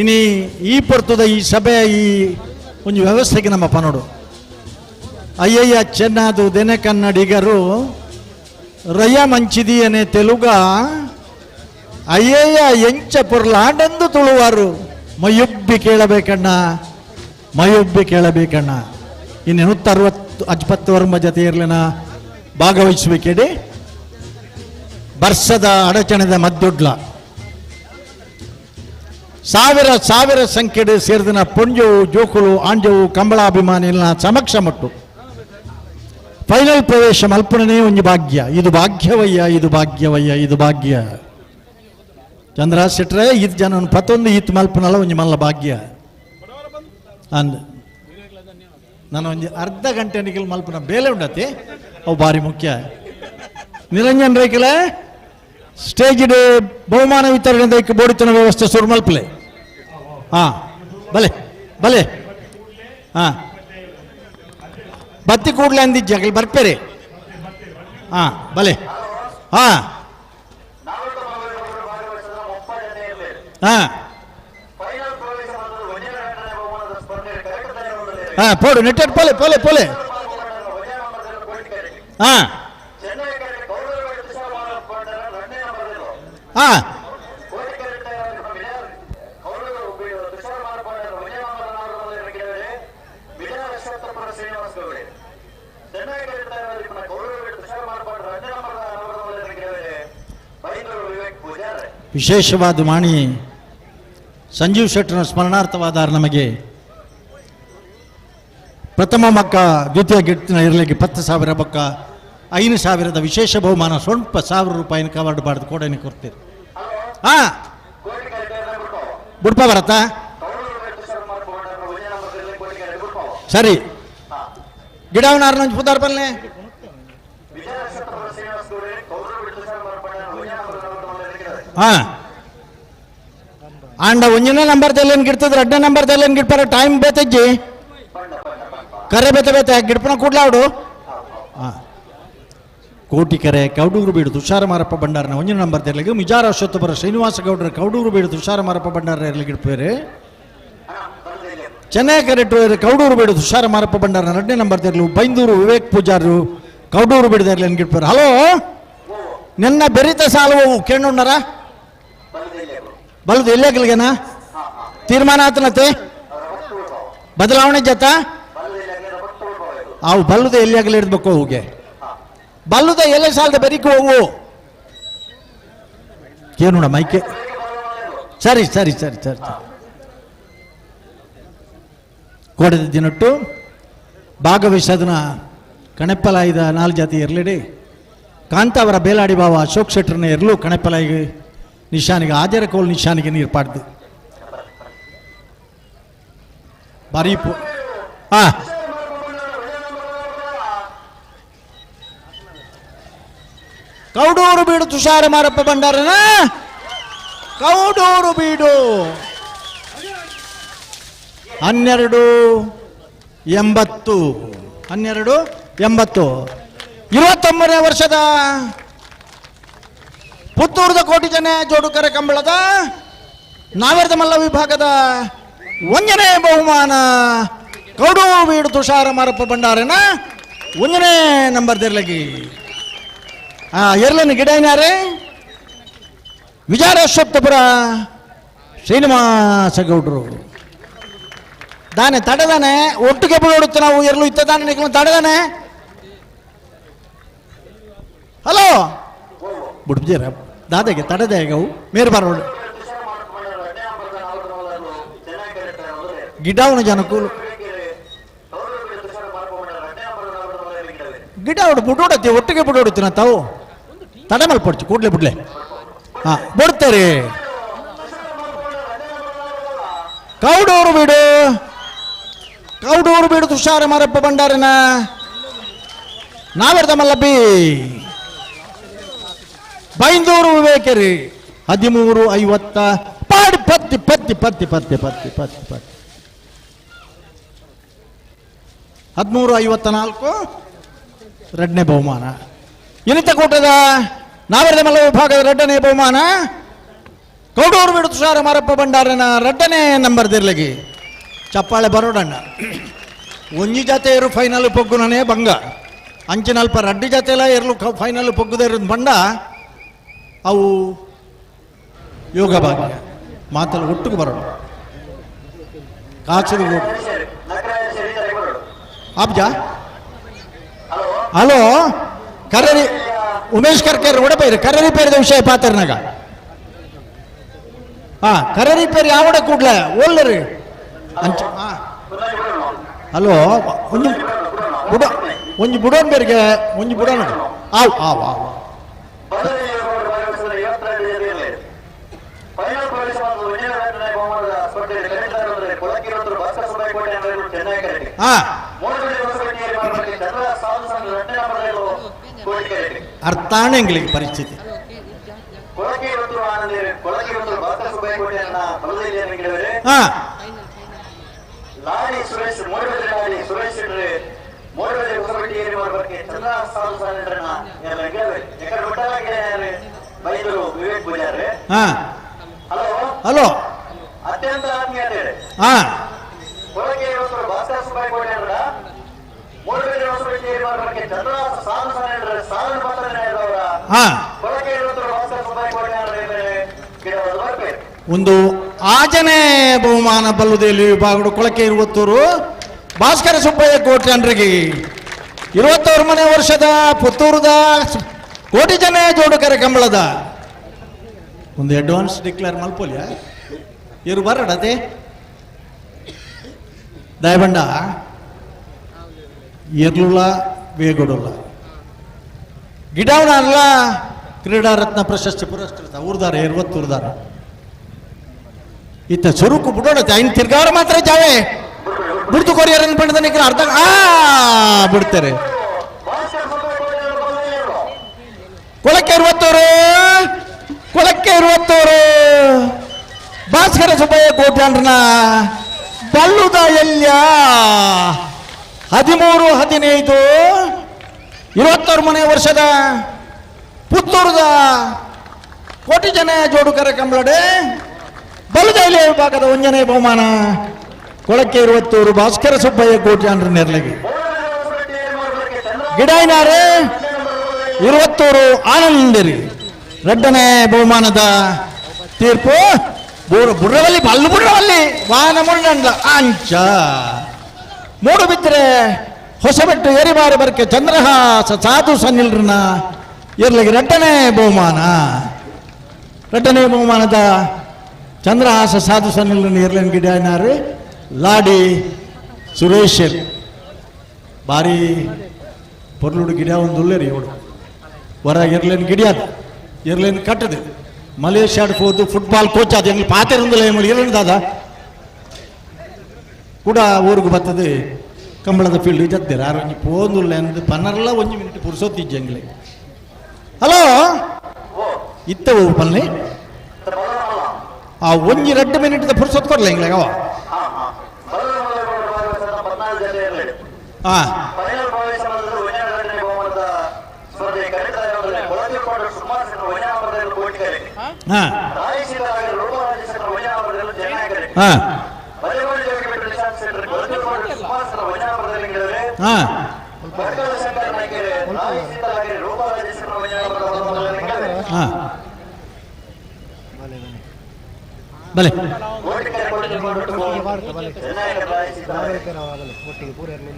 ಇನಿ ಈ ಪೊರ್ತುದ ಈ ಸಭೆ ಈ ಒಂಜಿ ವ್ಯವಸ್ಥೆಗೆ ನಮ್ಮ ಪನೋಡು. ಅಯ್ಯಯ್ಯ ಚೆನ್ನದು ದೆನೆ ಕನ್ನಡಿಗರು ರಯ್ಯ ಮಂಚಿದಿಯನೆ ತೆಲುಗ ಅಯ್ಯಯ್ಯ ಎಂಚ ಪೊರ್ಲಾಂಡೆಂದು ತುಳುವಾರು ಮೈಯೊಬ್ಬಿ ಕೇಳಬೇಕಣ್ಣ ಮೈಯೊಬ್ಬಿ ಕೇಳಬೇಕಣ್ಣ. ಇನ್ನು 160 ಅಜ್ಪತ್ತು ವರ್ಮ ಜೊತೆ ಇರ್ಲಿನ ಭಾಗವಹಿಸಬೇಕೇಡಿ ಬರ್ಸದ ಅಡಚಣೆದ ಮದ್ದೊಡ್ಲ ಸಾವಿರ ಸಾವಿರ ಸಂಖ್ಯೆಡು ಸೇರಿದಿನ ಪೊಂಜವು ಜೋಕುಲು ಆಂಜವು ಕಂಬಳಾಭಿಮಾನಿನ ಸಮಕ್ಷ ಮಟ್ಟು ಫೈನಲ್ ಪ್ರವೇಶ ಮಲ್ಪುಣನೇ ಒಂದು ಭಾಗ್ಯ. ಇದು ಭಾಗ್ಯವಯ್ಯ ಇದು ಭಾಗ್ಯವಯ್ಯ ಇದು ಭಾಗ್ಯ. ಚಂದ್ರ ಶೆಟ್ರೆ ಇದು ಜನ ಪತ್ತೊಂದು ಈತ್ ಮಲ್ಪುನಲ್ಲ ಒಂಜಿ ಮಲ್ಲ ಭಾಗ್ಯ ಅಂದ್ ನಾನು ಒಂಜಿ ಅರ್ಧ ಗಂಟೆ ನಿಖಲ್ ಮಲ್ಪುನ ಬೇಲೆ ಉಂಡತಿ ಅವು ಭಾರಿ ಮುಖ್ಯ. ನಿರಂಜನ್ ರೇಖಲೆ ಸ್ಟೇಜ್ ಬಹುಮಾನ ವಿತರಣೆ ಬೋಡಿತನ ವ್ಯವಸ್ಥೆ ಸುರು ಮಲ್ಪಲೆ. ಹಾ ಬಲೆ ಬಲೆ ಹಾ ಬತ್ತಿ ಕೂಡ್ಲೆ ಅಂದಿಜ್ಜಿ ಅಗಲಿ ಬರ್ಪೇರಿ. ಹಾ ಬಲೆ ಹಾ ಹಾ ಹಾ ಪೋಡು ನೆಟ್ಟೆಡ್ ಪೋಲೆ ಪೋಲೆ ಪೋಲೆ ಹಾ ಹಾ ವಿಶೇಷವಾದ ಮಾಣಿ ಸಂಜೀವ್ ಶೆಟ್ಟರ ಸ್ಮರಣಾರ್ಥವಾದ ನಮಗೆ ಪ್ರಥಮ ಮಕ್ಕ ದ್ವಿತೀಯ ಗಿಟ್ಟಿನ ಇರಲಿಕ್ಕೆ 10,000 ಬೊಕ್ಕ 5,000 ವಿಶೇಷ ಬಹುಮಾನ ಸ್ವಲ್ಪ 1,000 ರೂಪಾಯಿನ ಕವರ್ಡ್ ಬಾರ್ದು ಕೊಡೋನಿ ಕೊಡ್ತೀರಿ. ಹಾ ಬುಡ್ಪ ಬರತ್ತಾ? ಸರಿ ಗಿಡವನಾರ ನಂಜು ಪುದಾರ್ ಪಲ್ಲೆ ಹಾ ಆಂಡ ಒಂಜನೇ ನಂಬರ್ ಏನ್ ಗಿಡ್ತದ್ರ ಎರಡನೇ ನಂಬರ್ ಏನ್ ಗಿಡ್ಪಾರ ಟೈಮ್ ಬೇತಜ್ಜಿ ಕರೆ ಬೇತೆ ಬೇತೆ ಗಿಡ್ಪನ ಕೂಡ್ಲಾವಡು. ಹಾ ಕೋಟಿಕೆರೆ ಕೌಡೂರು ಬೀಡು ತುಷಾರ ಮಾರಪ್ಪ ಭಂಡಾರನ ಒಂಜನೇ ನಂಬರ್ ತೆರಲಿಗೆ ಮಿಜಾರ ಅಶ್ವತ್ಥಪುರ ಶ್ರೀನಿವಾಸ ಗೌಡರ ಕೌಡೂರು ಬೀಡು ತುಷಾರ ಮಾರಪ್ಪ ಭಂಡಾರ ಇರಲಿಕ್ಕೆ ಗಿಡ್ಪೇರೆ. ಚೆನ್ನೈ ಕರೆಟು ಕೌಡೂರು ಬೀಡು ತುಷಾರ ಮಾರಪ್ಪ ಭಂಡಾರನ ಎರಡನೇ ನಂಬರ್ ತೆರಲು ಬೈಂದೂರು ವಿವೇಕ್ ಪೂಜಾರು ಕೌಡೂರು ಬೀಡು ತೆರಲಿ ಗಿಡ್ಪೇರು. ಹಲೋ ನಿನ್ನ ಬೆರಿತ ಸಾಲುವು ಕೇಳೋಣರ ಬಲದು ಎಲ್ಲೇಗಲ್ಗೆನಾ ತೀರ್ಮಾನ ಆತನತೆ ಬದಲಾವಣೆ ಜತ ಅವು ಬಲ್ಲದ ಎಲ್ಲಿಯಾಗಲಿ ಹಿಡ್ಬೇಕು ಹೋಗೆ ಬಲ್ಲದ ಎಲೆ ಸಾಲದ ಬೆರಿಕು ಹೋಗು ಕೇಳೋಣ ಮೈಕೆ. ಸರಿ ಸರಿ ಸರಿ ಸರಿ ಸರಿ ಕೋಡದ ದಿನಟ್ಟು ಭಾಗವಹಿಸೋದನ್ನ ಕಣೆಪ್ಪಲಾಯಿದ ನಾಲ್ಕು ಜಾತಿ ಇರಲಿಡಿ ಕಾಂತಾವರ ಬೇಲಾಡಿ ಬಾವ ಅಶೋಕ್ ಶೆಟ್ಟರ್ನ ಇರಲು ಕಣೆಪ್ಪಲಾಯಿಗೆ ನಿಶಾನಿಗೆ ಆಜರ ಕೋಲ್ ನಿಶಾನಿಗೆ ನೀರು ಪಾಡ್ದು ಬಾರಿ ಹಾ ಕೌಡೂರು ಬೀಡು ತುಷಾರ ಮಾರಪ್ಪ ಭಂಡಾರನ ಕೌಡೂರು ಬೀಡು 1280 1280 29ನೇ ವರ್ಷದ ಪುತ್ತೂರದ ಕೋಟಿ ಜನ ಜೋಡುಕರೆ ಕಂಬಳದ ನಾವೆರದ ಮಲ್ಲ ವಿಭಾಗದ 1ನೇ ಬಹುಮಾನ ಕೌಡೂರು ಬೀಡು ತುಷಾರ ಮಾರಪ್ಪ ಭಂಡಾರನ 1ನೇ ನಂಬರ್ ತೆರಲಗಿ. ಎರ್ಲನ್ ಗಿಡೈನಾರೆ ವಿಚಾರಶ್ವತ್ಥಪುರ ಶ್ರೀನಿವಾಸ ಗೌಡರು. ದಾನೆ ತಡೆದಾನೆ ಒಟ್ಟಿಗೆ ಬಿಡೋಡುತ್ತೆ ನಾವು ಎರ್ಲು ಇತ್ತ ದಾನೆ ನಿಕ್ಲು ತಡೆದಾನೆ. ಹಲೋ ಬುಡ್ಜೀರ ದಾದಾಗೆ ತಡೆದ ಅವು ಮೇರು ಬಾರೋಡು ಗಿಡವನ ಜನಕ್ಕೂ ಗಿಡ ಅವಡು ಬುಡೋಡತ್ತಿ ಒಟ್ಟಿಗೆ ಬುಡೋಡುತ್ತಿ ತಾವು ತಡೆ ಮಲ್ಪಡ್ಚು ಕೂಡ್ಲೆ ಬಿಡ್ಲೆ ಹಾ ಬಿಡ್ತಾರೆ. ಕೌಡೂರು ಬೀಡು, ಕೌಡೂರು ಬೀಡು ತುಷಾರ ಮಾರಪ್ಪ ಭಂಡಾರನ ನಾವೆರ್ದ ಮಲ್ಲಬ್ಬಿ. ಬೈಂದೂರು ವಿವೇಕರಿ 13:50 ಪಾಡಿ ಪತ್ತಿ ಪತ್ತಿ ಪತ್ತಿ ಪತ್ತಿ ಪತ್ತಿ ಪತ್ತಿ ಪತ್ತಿ 13:54 ಎರಡನೇ ಬಹುಮಾನ. ಇನಿತ ಕೂಟದ ನಾವೆರ್ದ ಮಲ್ಲ ವಿಭಾಗದ ಎರಡನೇ ಬಹುಮಾನ ಕೌಡೂರು ಬೀಡು ತುಷಾರ ಮಾರಪ್ಪ ಭಂಡಾರನ ಎರಡನೇ ನಂಬರ್ ದಿರ್ಲಗಿ. ಚಪ್ಪಾಳೆ ಬರೋಡಣ್ಣ. ಒಂಜಿ ಜಾತೆ ಇರು ಫೈನಲ್ ಪೊಗ್ಗುನನೇ ಭಂಗ. ಅಂಚಿನಲ್ಪ ರಡ್ಡಿ ಜಾತೆಲ್ಲ ಇರಲು ಫೈನಲ್ ಪೊಗ್ಗುದೇ ಬಂಡ ಅವು ಯೋಗ ಭಾಗ್ಯ ಮಾತಲ್ಲಿ ಒಟ್ಟಿಗೆ ಬರೋಣ. ಕಾಸರು ಆಬ್ಜಾ ಹಲೋ ಕರರಿ ಉಮೇಶ್ ಕರ್ಕೇರ್ ಉಡಪೈರು ಕರರಿ ಪೇರಿದ ವಿಷಯ ಪಾತ್ರನಾಗ. ಹಾ ಕರರಿ ಪೇರಿ ಯಾವಡ ಕೂಡ್ಲೆ ಓಲ್ಲರಿ ಅಂಚ. ಹಲೋ ಒಂಜಿ ಬುಡ ಒಂಜಿ ಬುಡೋನ್ ಬೇರಿಗೆ ಒಂಜಿ ಬುಡೋನ್ ಆವ್ ಆವ್ ಆವ್. ಹಾ ಅರ್ಥಾಣ ಎಂಗ್ಲಿಗೆ ಪರಿಸ್ಥಿತಿ. ಹಾ ಹಾ ಹಲೋ ಅತ್ಯಂತ ಆತ್ಮೀಯತೆ. ಹಾ ಹಾ ಒಂದು ಆಜನೇ ಬಹುಮಾನ ಬಲ್ಲುದೇಲಿ ವಿಭಾಗಡು ಕೊಳಕೆ ಇರುವತ್ತೂರು ಭಾಸ್ಕರ ಸುಬ್ಬಯ್ಯ ಕೋಟ್ಯನ್ರಿಗೆ 23ನೇ ವರ್ಷದ ಪುತ್ತೂರದ ಕೋಟಿ ಜನ ಜೋಡುಕರೆ ಕಂಬಳದ ಒಂದು ಅಡ್ವಾನ್ಸ್ ಡಿಕ್ಲೇರ್ ಮಲ್ಪೋಲಿಯ ಇರು ಬರಡತೆ ದಯಬಂಡ ಎರ್ಲುಲ್ಲ ವೇಗೊಡುಲ್ಲ ಗಿಡವನ ಅಲ್ಲ ಕ್ರೀಡಾರತ್ನ ಪ್ರಶಸ್ತಿ ಪುರಸ್ಕೃತ ಊರ್ದಾರ ಇರುವತ್ತೂರ್ದಾರ ಇತ್ತ ಸುರುಕು ಬಿಡೋಣ ಐನ್ ತಿರ್ಗಾರ ಮಾತ್ರ ಜಾವೆ ಬಿಡ್ತು ಕೊರಿಯರ್ ಪಂಡದ ಅರ್ಧ ಆ ಬಿಡ್ತಾರೆ. ಕೊಳಕ್ಕೆ ಇರುವತ್ತೂರು, ಕೊಳಕ್ಕೆ ಇರುವತ್ತೂರು ಭಾಸ್ಕರ ಸುಬ್ಬಯ್ಯ ಕೋಟ್ಯಾಂಡ್ರನ ಬಳ್ಳುದ ಎಲ್ಯ 13:15 23ನೇ ವರ್ಷದ ಪುತ್ತೂರದ ಕೋಟಿ ಜನ ಜೋಡುಕರ ಕಂಬಳಡೆ ಬಲದೈಲಿ ವಿಭಾಗದ ಒಂಜನೇ ಬಹುಮಾನ ಕೊಳಕ್ಕೆ ಇರುವತ್ತೂರು ಭಾಸ್ಕರ ಸುಬ್ಬಯ್ಯ ಕೋಟ್ಯಾಂಡ್ರ ನೆರಳಿಗೆ. ಗಿಡಾಯಿನಾರೆ ಇರುವತ್ತೂರು ಆನಂದಿರಿ ಎರಡನೇ ಬಹುಮಾನದ ತೀರ್ಪು. ಬುಡ್ರವಲ್ಲಿ ಬಲ್ಲು ಬುಡ್ರವಲ್ಲಿ ವಾಹನ ಮುಳ್ಳಂಡ್ಲ ಅಂಚ ಮೂಡು ಬಿದ್ದರೆ ಹೊಸಬೆಟ್ಟು ಎರಿಬಾರಿ ಬರ್ಕೆ ಚಂದ್ರಹಾಸ ಸಾಧು ಸನ್ನಿಲ್ರನ ಇರ್ಲಿಗೆ ಎರಡನೇ ಬಹುಮಾನ. ಎರಡನೇ ಬಹುಮಾನದ ಚಂದ್ರಹಾಸ ಸಾಧು ಸನ್ನಿಲ್ರನ ಇರ್ಲಿನ ಗಿಡನಾರು ಲಾಡಿ ಸುರೇಶ್ ಬಾರಿ ಪೊರ್ಲುಡು ಗಿಡ ಒಂದು ಉಲ್ಲೇರಿ ಇವಳು ಹೊರ ಎರ್ಲೇನು ಗಿಡಿಯಾದ ಎರ್ಲೇನು ಕಟ್ಟದು ಮಲೇಷ್ಯಾಡ್ ಹೋದು ಫುಟ್ಬಾಲ್ ಕೋಚ್ ಅದು ಎಂಗ್ಲಿ ಪಾತಿರಂದಿಲ್ಲ ಎರ್ಲೇನು ದಾದ ಕೂಡ ಊರಿಗೆ ಬರ್ತದೆ ಕಂಬಳದ ಫೀಲ್ಡ್ ಜತ್ತಿರ ಆರು ಒಂಜಿ ಪೋಂದುಲ್ಲ ಅಂದ್ ಪನ್ನರ್ಲ ಒಂಜಿ ಮಿನಿಟ್ ಪುರ್ಸೊತ್ತಿಜ್ಜಿ ಎಂಗ್ಲೆ. ಹಲೋ ಇತ್ತ ಪಲ್ಲೆ ಆ ಒಂಜಿ 2 ಮಿನಿಟ್ ಪುರ್ಸೊತ್ತು ಕೊಡ್ಲ ಎಂಗ್ಲೆ ಅವ. ಹಾ ಹಾ ಹಾ ಹಾ ಹಾಂ ಬಲೆ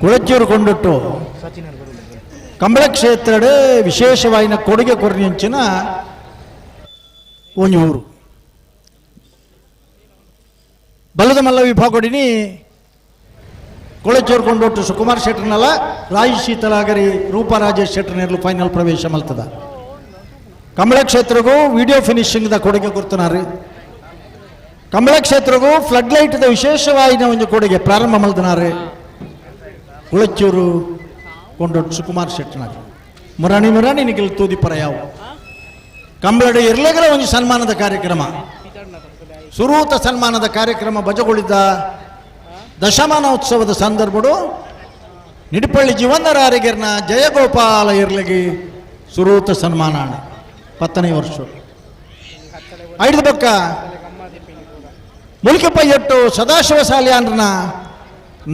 ಕುಳಚೂರು ಕೊಂಡುಟ್ಟು ಕಂಬಳ ಕ್ಷೇತ್ರದ ವಿಶೇಷವಾಯಿನ ಕೊಡುಗೆ ಕೊರನಿಂಚಿನ ಒಂಜಿ ಊರು ಬಲದ ಮಲ್ಲ ವಿಭಾಗಡಿನಿ ಕೊಳಚೂರು ಕೊಂಡೊಟ್ಟು ಸುಕುಮಾರ್ ಶೆಟ್ಟರ್ನಲ್ಲ ರಾಜ್ ಶೀತಲಾಗರಿ ರೂಪಾ ರಾಜೇಶ್ ಶೆಟ್ಟರ್ನೆರ್ಲು ಫೈನಲ್ ಪ್ರವೇಶ ಮಲ್ತದ. ಕಂಬಳ ಕ್ಷೇತ್ರಗೂ ವಿಡಿಯೋ ಫಿನಿಶಿಂಗ್ the ಕೊಡುಗೆ ಕೊಡ್తున్నారు. ಕಂಬಳ ಕ್ಷೇತ್ರಗೂ ಫ್ಲಡ್ ಲೈಟ್ the ವಿಶೇಷವಾಯಿನ ಒಂದು ಕೊಡುಗೆ ಪ್ರಾರಂಭ ಮಲ್ದನಾರು ಕುಳಚೂರು ಕೊಂಡೊಟ್ಟು ಸುಕುಮಾರ್ ಶೆಟ್ಟರ್ನಾಗ. ಮುರಾಣಿ ಮುರಾಣಿ ನಿಖಿಲ್ ತೂದಿಪರ ಯಾವು ಕಂಬಳಡು ಇರ್ಲೆಗರ ಒಂದು ಸನ್ಮಾನದ ಕಾರ್ಯಕ್ರಮ, ಸುರೂತ ಸನ್ಮಾನದ ಕಾರ್ಯಕ್ರಮ ಬಜಗೊಳಿದ್ದ ದಶಮಾನೋತ್ಸವದ ಸಂದರ್ಭಡು ನಿಡಿಪಳ್ಳಿ ಜೀವನರಾರಿಗೆರ್ನ ಜಯಗೋಪಾಲ ಇರ್ಲಗಿ ಸುರೂತ ಸನ್ಮಾನ 10ನೇ ವರ್ಷ. ಐದು ಬಕ್ಕ ಮುಲ್ಕಿಪಯ್ಯಟ್ಟು ಸದಾಶಿವ ಸಾಲಿಯಾನ್ರನ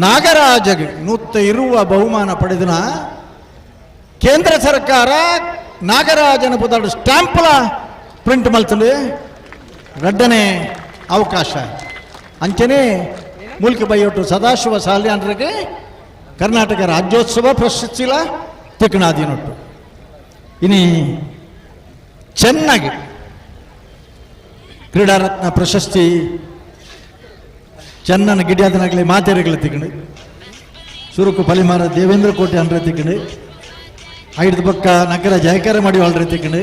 ನಾಗರಾಜಗೆ 120 ಬಹುಮಾನ ಪಡೆದನ ಕೇಂದ್ರ ಸರ್ಕಾರ ನಾಗರಾಜನ ಪುದಾಡು ಸ್ಟ್ಯಾಂಪ್ಲ ಪ್ರಿಂಟ್ ಮಲ್ತಂದು ರಡ್ಡನೆ ಅವಕಾಶ. ಅಂಚನೆ ಮುಲ್ಕಿ ಬೈಯೊಟ್ಟು ಸದಾಶಿವ ಸಾಲಿಯಾನ್ರಿಗೆ ಕರ್ನಾಟಕ ರಾಜ್ಯೋತ್ಸವ ಪ್ರಶಸ್ತಿಲ ತಿಕ್ಕಣಾದಿನೊಟ್ಟು. ಇನಿ ಚೆನ್ನಾಗಿ ಕ್ರೀಡಾರತ್ನ ಪ್ರಶಸ್ತಿ ಚೆನ್ನನ ಗಿಡಿಯಾದನಾಗಲಿ ಮಾತೆರೆಗಳ ತಿಕ್ಕಂಡು ಸುರುಕು ಪಲಿಮಾರ ದೇವೇಂದ್ರ ಕೋಟೆ ಅಂದ್ರೆ ತಿಕ್ಕಂಡು ಐದು ಪಕ್ಕ ನಗರ ಜಯಕಾರ ಮಾಡಿ ವಾಳ್ರೆ ತಿಕ್ಕಂಡು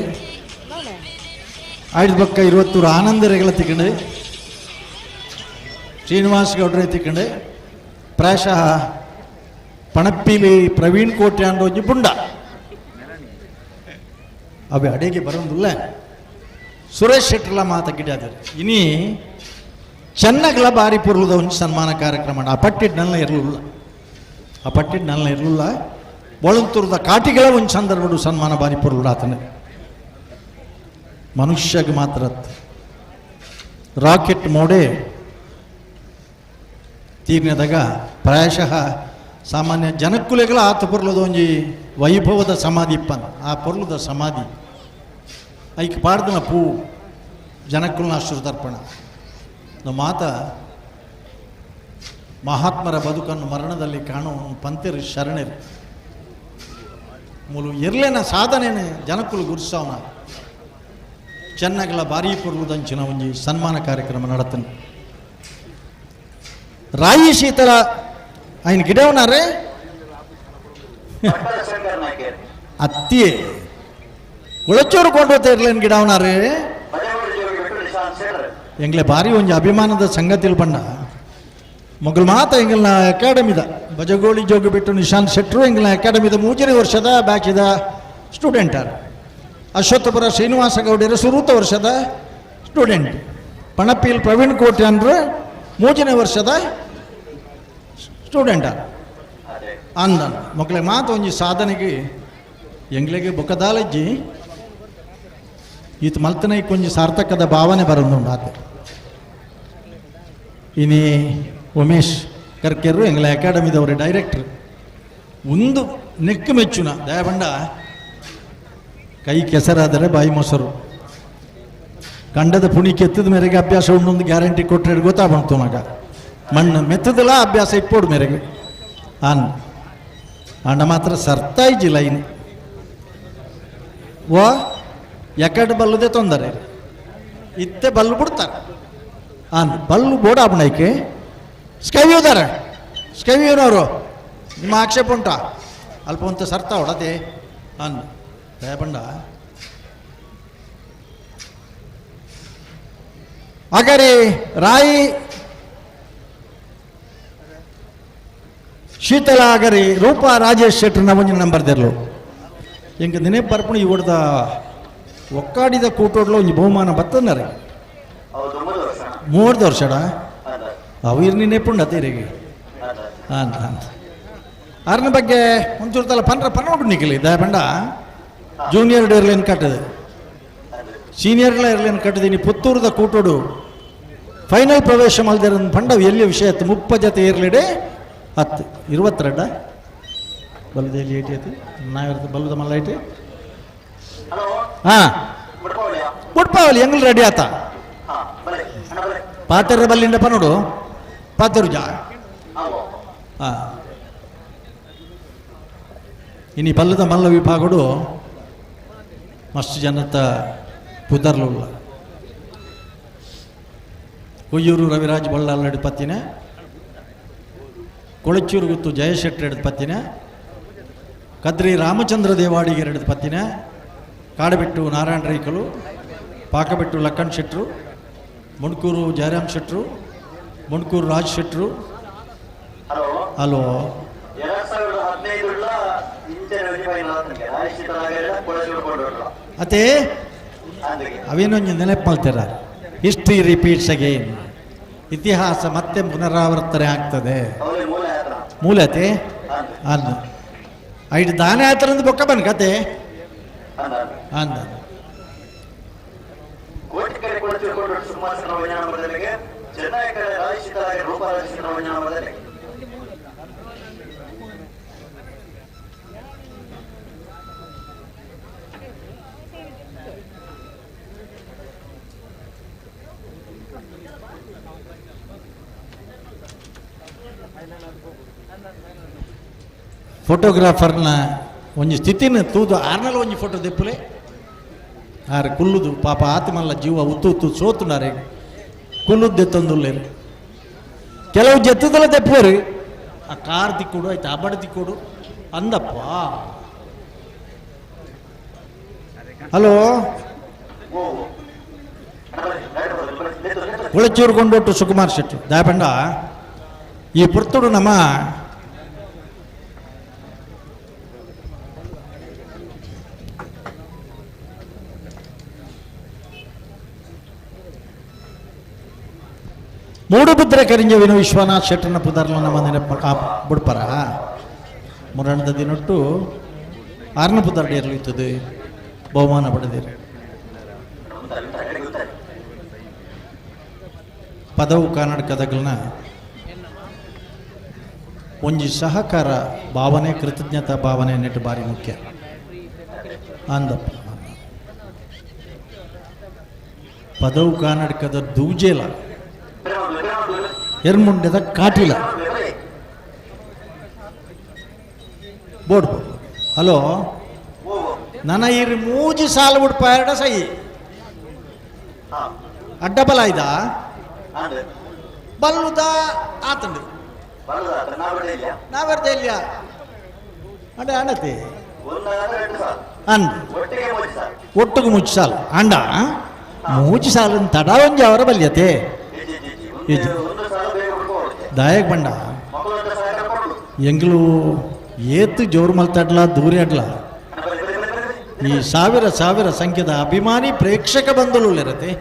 ಐದು ಪಕ್ಕ 20 ಆನಂದರೆಗಳ ತಿಕ್ಕಂಡು ಶ್ರೀನಿವಾಸ ಗೌಡ್ರೆ ತಿಕ್ಕಂಡು ಪ್ರಾಯಶಃ ಪಣಪ್ಪಿಲಿ ಪ್ರವೀಣ್ ಕೋಟೆ ಒಂಜಿ ಪುಂಡ ಅವೆ ಅಡಿಗೆ ಬರೋದಿಲ್ಲ ಸುರೇಶ್ ಶೆಟ್ಟರ್ಲ ಮಾತ ಗಿಡಿಯಾದರು. ಇನಿ ಚೆನ್ನಗಲ ಬಾರಿ ಪೊರ್ಲುದ ಒಂದು ಸನ್ಮಾನ ಕಾರ್ಯಕ್ರಮ. ಆ ಪಟ್ಟಿಡ್ ನಲ್ಲ ಇರಲಿಲ್ಲ, ಆ ಪಟ್ಟಿಡ್ ನಲ್ಲ ಇರಲಿಲ್ಲ. ಬೊಳಂತೂರದ ಕಾಟಿಗಳ ಒಂದು ಸಂದರ್ಭಡು ಸನ್ಮಾನ ಬಾರಿ ಪೊರ್ಲು ಆತನೆ. ಮನುಷ್ಯಗೆ ಮಾತ್ರ ರಾಕೆಟ್ ಮೋಡೆ ತೀರ್ನದಾಗ ಪ್ರಾಯಶಃ ಸಾಮಾನ್ಯ ಜನಕ್ಕುಲೆಗಳ ಆತ ಪೊರ್ಲದ ಒಂಜಿ ವೈಭವದ ಸಮಾಧಿ ಇಪ್ಪನ್. ಆ ಪೊರ್ಲದ ಸಮಾಧಿ ಐಕ್ ಪಾಡ್ದನ ಪೂ ಜನಕ್ಕುಲ್ನ ಅಶ್ರುತರ್ಪಣ. ನಮ್ಮ ಮಾತ ಮಹಾತ್ಮರ ಬದುಕನ್ನು ಮರಣದಲ್ಲಿ ಕಾಣುವ ಪಂತಿರು ಶರಣರು ಮೂಲು ಇರ್ಲೇನ ಸಾಧನೆನೆ ಜನಕ್ಕುಲು ಗುರುಸಾವನ ಚೆನ್ನಗಲ ಬಾರಿ ಪೊರ್ಲುದಂಚಿನ ಒಂಜಿ ಸನ್ಮಾನ ಕಾರ್ಯಕ್ರಮ ನಡತನ. ರಾಯಿ ಶೀತಲ ఆయన ಗಿಡವನಾರೆ ಅತ್ತಿಯೇ ಕುಳಚೂರು ಕೊಂಡು ಇರ್ಲೇನು ಗಿಡವನಾರೆ ಎಂಗ್ಲೆ ಭಾರಿ ಒಂಜಿ ಅಭಿಮಾನದ ಸಂಗತಿಲ್ ಬಣ್ಣ ಮೊಗಲ್ ಮಾತ ಎಂಗಲ್ನ ಅಕಾಡೆಮಿದ ಬಜಗೋಳಿ ಜೋಗಿ ಬಿಟ್ಟು ನಿಶಾಂತ್ ಶೆಟ್ಟರು ಎಂಗಲ್ನ ಅಕಾಡೆಮಿದ 3ನೇ ವರ್ಷದ ಬ್ಯಾಚಿದ ಸ್ಟೂಡೆಂಟರ್. ಅಶ್ವತ್ಥಪುರ ಶ್ರೀನಿವಾಸ ಗೌಡರ ಸುರೂತ ವರ್ಷದ ಸ್ಟೂಡೆಂಟ್. ಪಣಪಿಲ್ ಪ್ರವೀಣ್ ಕೋಟೆ ಅಂದ್ರೆ 3ನೇ ವರ್ಷದ ಸ್ಟೂಡೆಂಟರ್. ಅಂದ ಮಕ್ಕಳ ಮಾತು ಒಂಜಿ ಸಾಧನೆಗೆ ಎಂಗ್ಲೆಗೆ ಬೊಕ್ಕದಾಲಜ್ಜಿ ಈತ ಮಲ್ತನೆ ಕೊಂಚ ಸಾರ್ಥಕದ ಭಾವನೆ ಬರೋದುಂಡು ಆತ. ಇನಿ ಉಮೇಶ್ ಕರ್ಕೆರು ಎಂಗ್ಲ ಅಕಾಡೆಮಿದವರು ಡೈರೆಕ್ಟ್ರ್ ಒಂದು ನೆಕ್ಕು ಮೆಚ್ಚುನ ದಯಬಂಡ ಕೈ ಕೆಸರಾದರೆ ಬಾಯಿ ಮೊಸರು ಕಂಡದ ಪುಣಿ ಕೆತ್ತದ ಮೇರೆಗೆ ಅಭ್ಯಾಸ ಉಂಡೊಂದು ಗ್ಯಾರಂಟಿ ಕೊಟ್ಟರೆ ಗೊತ್ತಾಗ್ಬಂತು ಮಗ ಮಣ್ಣು ಮೆತ್ತದಲ್ಲ ಅಭ್ಯಾಸ ಇಪ್ಪೋಡು ಮೇರೆಗೆ ಅನ್ ಅಂಡ ಮಾತ್ರ ಸರ್ತಾಯಿಜಿ ಲೈನ್ ಓ ಎಕಡೆ ಬಲ್ಲದೆ ತೊಂದರೆ ಇತ್ತೆ ಬಲ್ಲು ಬಿಡ್ತಾರೆ ಅನ್ ಬಲ್ಲು ಬೋಡ ಆಪಣೈಕೆ ಸ್ಕೈವ್ಯೂದಾರೆ ಸ್ಕೈವ್ಯೂನವರು ನಿಮ್ಮ ಆಕ್ಷೇಪ ಉಂಟಾ ಅಲ್ಪ ಅಂತ ಸರ್ತಾ ಹೊಡದೆ ಅನ್ ದಯಬಂಡ ಹಾಗಾರೆ ರಾಯಿ ಶೀತಲ ಆಗರಿ ರೂಪಾ ರಾಜೇಶ್ ಶೆಟ್ಟರ್ನ ಒಂಜಿ ನಂಬರ್ ದೆರ್ಲು ಎಂಕ ದಿನೇ ಪರ್ಪುಣ ಇವಡ್ದ ಒಕ್ಕಾಡಿದ ಕೂಟೋಡ್ಲ ಒಂಜಿ ಬಹುಮಾನ ಬತ್ತಂದರೆ 3 ವರ್ಷಡ ಅವು ಇರ್ ನೆಪುಂಡ ತೀರಿಗೆ ಅಂತ ಅಂತ ಅರ್ನ ಬಗ್ಗೆ ಒಂಚೂರು ತಲ ಪನ್ರ ಪನ್ನೋಡು ನಿಖಲಿ ದಯಬಂಡ ಜೂನಿಯರ್ ಏರ್ಲೈನ್ ಕಟ್ಟದೆ ಸೀನಿಯರ್ಗಳ ಏರ್ಲೈನ್ ಕಟ್ಟದೀನಿ ಪುತ್ತೂರದ ಕೂಟೋಡು ಫೈನಲ್ ಪ್ರವೇಶ ಮಲ್ದಿರ ಪಂಡ ಎಲ್ಲಿ ವಿಷಯ ಆಯ್ತು 30 ಜೊತೆ ಏರ್ಲಿಡೆ 10 22 ಬಲ್ಲದ ಎಲ್ಲಿ ಏಟಿ ಆಯ್ತು ನಾವಿರ್ತ ಬಲ್ಲದ ಮಲ್ಲ ಐಟಿ ಹಾಂ ಬುಡ್ಪಾವಲಿ ಎಂಗ್ಲು ರೆಡಿ ಆತ ಪಾತೆರ ಬಲ್ಲಿಂಡಪ್ಪ ನೋಡು ಪಾತೆರು ಜಾ. ಹಾಂ, ಇನಿ ಪಲ್ಲದ ಮಲ್ಲ ವಿಭಾಗಡು ಮಸ್ತ್ ಜನತ ಪುದರ್ಲುಲ್ಲ. ಕೊಯ್ಯೂರು ರವಿರಾಜ್ ಬಳ್ಳಾಲ್ ನಡು ಪತ್ತಿನ, ಕೊಳಚೂರು ಗುತ್ತು ಜಯಶೆಟ್ಟಿ ಹಿಡಿದು ಪತ್ತಿನ, ಕದ್ರಿ ರಾಮಚಂದ್ರ ದೇವಾಡಿಗೆ ಹಿಡಿದು ಪತ್ತಿನ, ಕಾಡಬೆಟ್ಟು ನಾರಾಯಣ ರೈಕಲು, ಪಾಕಬೆಟ್ಟು ಲಕ್ಕಣ್ ಶೆಟ್ರು, ಮುಣ್ಕೂರು ಜಯರಾಮ್ ಶೆಟ್ರು, ಮುಣ್ಕೂರು ರಾಜ್ ಶೆಟ್ರು. ಹಲೋ, ಅದೇ ಅವೇನೊಂದು ನೆನಪು ಮಾಡ್ತೀರ. ಹಿಸ್ಟ್ರಿ ರಿಪೀಟ್ಸ್ ಅಗೇನ್, ಇತಿಹಾಸ ಮತ್ತೆ ಪುನರಾವರ್ತನೆ ಆಗ್ತದೆ. ಮೂಲತೆ ಅಂದ ಐದು ದಾನೆ ಆತರಂದು ಬೊಕ್ಕ ಬನ್ ಕತೆ ಅಂದ. ಫೋಟೋಗ್ರಾಫರ್ನ ಒಂಜಿ ಸ್ಥಿತಿನ ತೂದು ಆರ್ನಲ್ ಒಂಜಿ ಫೋಟೋ ದೆಪ್ಪುಲೆ ಆರು ಕುಲ್ಲುದು ಪಾಪ ಆತ್ಮಲ್ಲ ಜೀವ ಉತ್ತು ಉತ್ತು ಸೋತುನಾರೆ ಕುಲ್ಲುದ್ದು ದೆತ್ತೊಂದುಲ್ಲೇರು. ಕೆಲವು ಜತ್ತದಲ್ಲ ದೆಪ್ಪುವರು ಆ ಕಾರ್ ದಿಕ್ಕೊಡು ಆಯ್ತು ಆ ಬಡ ದಿಕ್ಕೊಡು ಅಂದಪ್ಪ. ಹಲೋ, ಕೊಳಚೂರು ಕೊಂಡೊಟ್ಟು ಸುಕುಮಾರ್ ಶೆಟ್ಟಿ ದಾಯಪಂಡ ಈ ಪುರ್ತುಡು ನಮ್ಮ ಮೂಡುಬಿದ್ರೆ ಕರಿಂಜವಿನ ವಿಶ್ವನಾಥ್ ಶೆಟ್ಟರ್ನ ಪುದರ್ಲ ನಮ್ಮ ನೆನಪ ಬುಡ್ಪರ ಮುರಣದ ದಿನೊಟ್ಟು ಆರ್ನ ಪುದರ್ಡು ಇರ್ತದೆ ಬಹುಮಾನ ಪಡೆದಿರಿ. ಪದವು ಕರ್ನಾಟಕದಗಳನ್ನ ಒಂಜಿ ಸಹಕಾರ ಭಾವನೆ ಕೃತಜ್ಞತಾ ಭಾವನೆ ನೆಟ್ಟು ಬಾರಿ ಮುಖ್ಯ ಅಂದಪ್ಪ. ಪದವು ಕರ್ನಾಟಕದ ದೂಜೇಲ ಎರ್ಮುಂಡೆದ ಕಾಟಿಲ ಬೋರ್ಡ್. ಹಲೋ, ನನ್ನ ಇರು ಮೂಜಿ ಸಾಲು ಬಿಡ್ಪ ಎರಡ ಸೈ ಅಡ್ಡಬಲ ಇದ ಬಲ್ಲುದ ಆತಂಡು ನಾವೆರ್ದ ಇಲ್ಲ ಅಂಡ ಅಣ್ಣತಿ ಅಂದ ಒಟ್ಟಿಗೆ ಮುಚ್ಚಿ ಸಾಲು ಅಂಡ ಮೂಜಿ ಸಾಲು ತಡ ಒಂಜಿ ಅವರ ಬಲ್ಯತೆ ದಾಯಕ್ ಬಂಡ ಎಂಗ್ಲು ಏತು ಜೋರು ಮಲ್ತಾಡ್ಲ ದೂರಿ ಅಡ್ಲ ಈ ಸಾವಿರ ಸಾವಿರ ಸಂಖ್ಯೆದ ಅಭಿಮಾನಿ ಪ್ರೇಕ್ಷಕ ಬಂಧುಲು ಇರತ್ತೆ.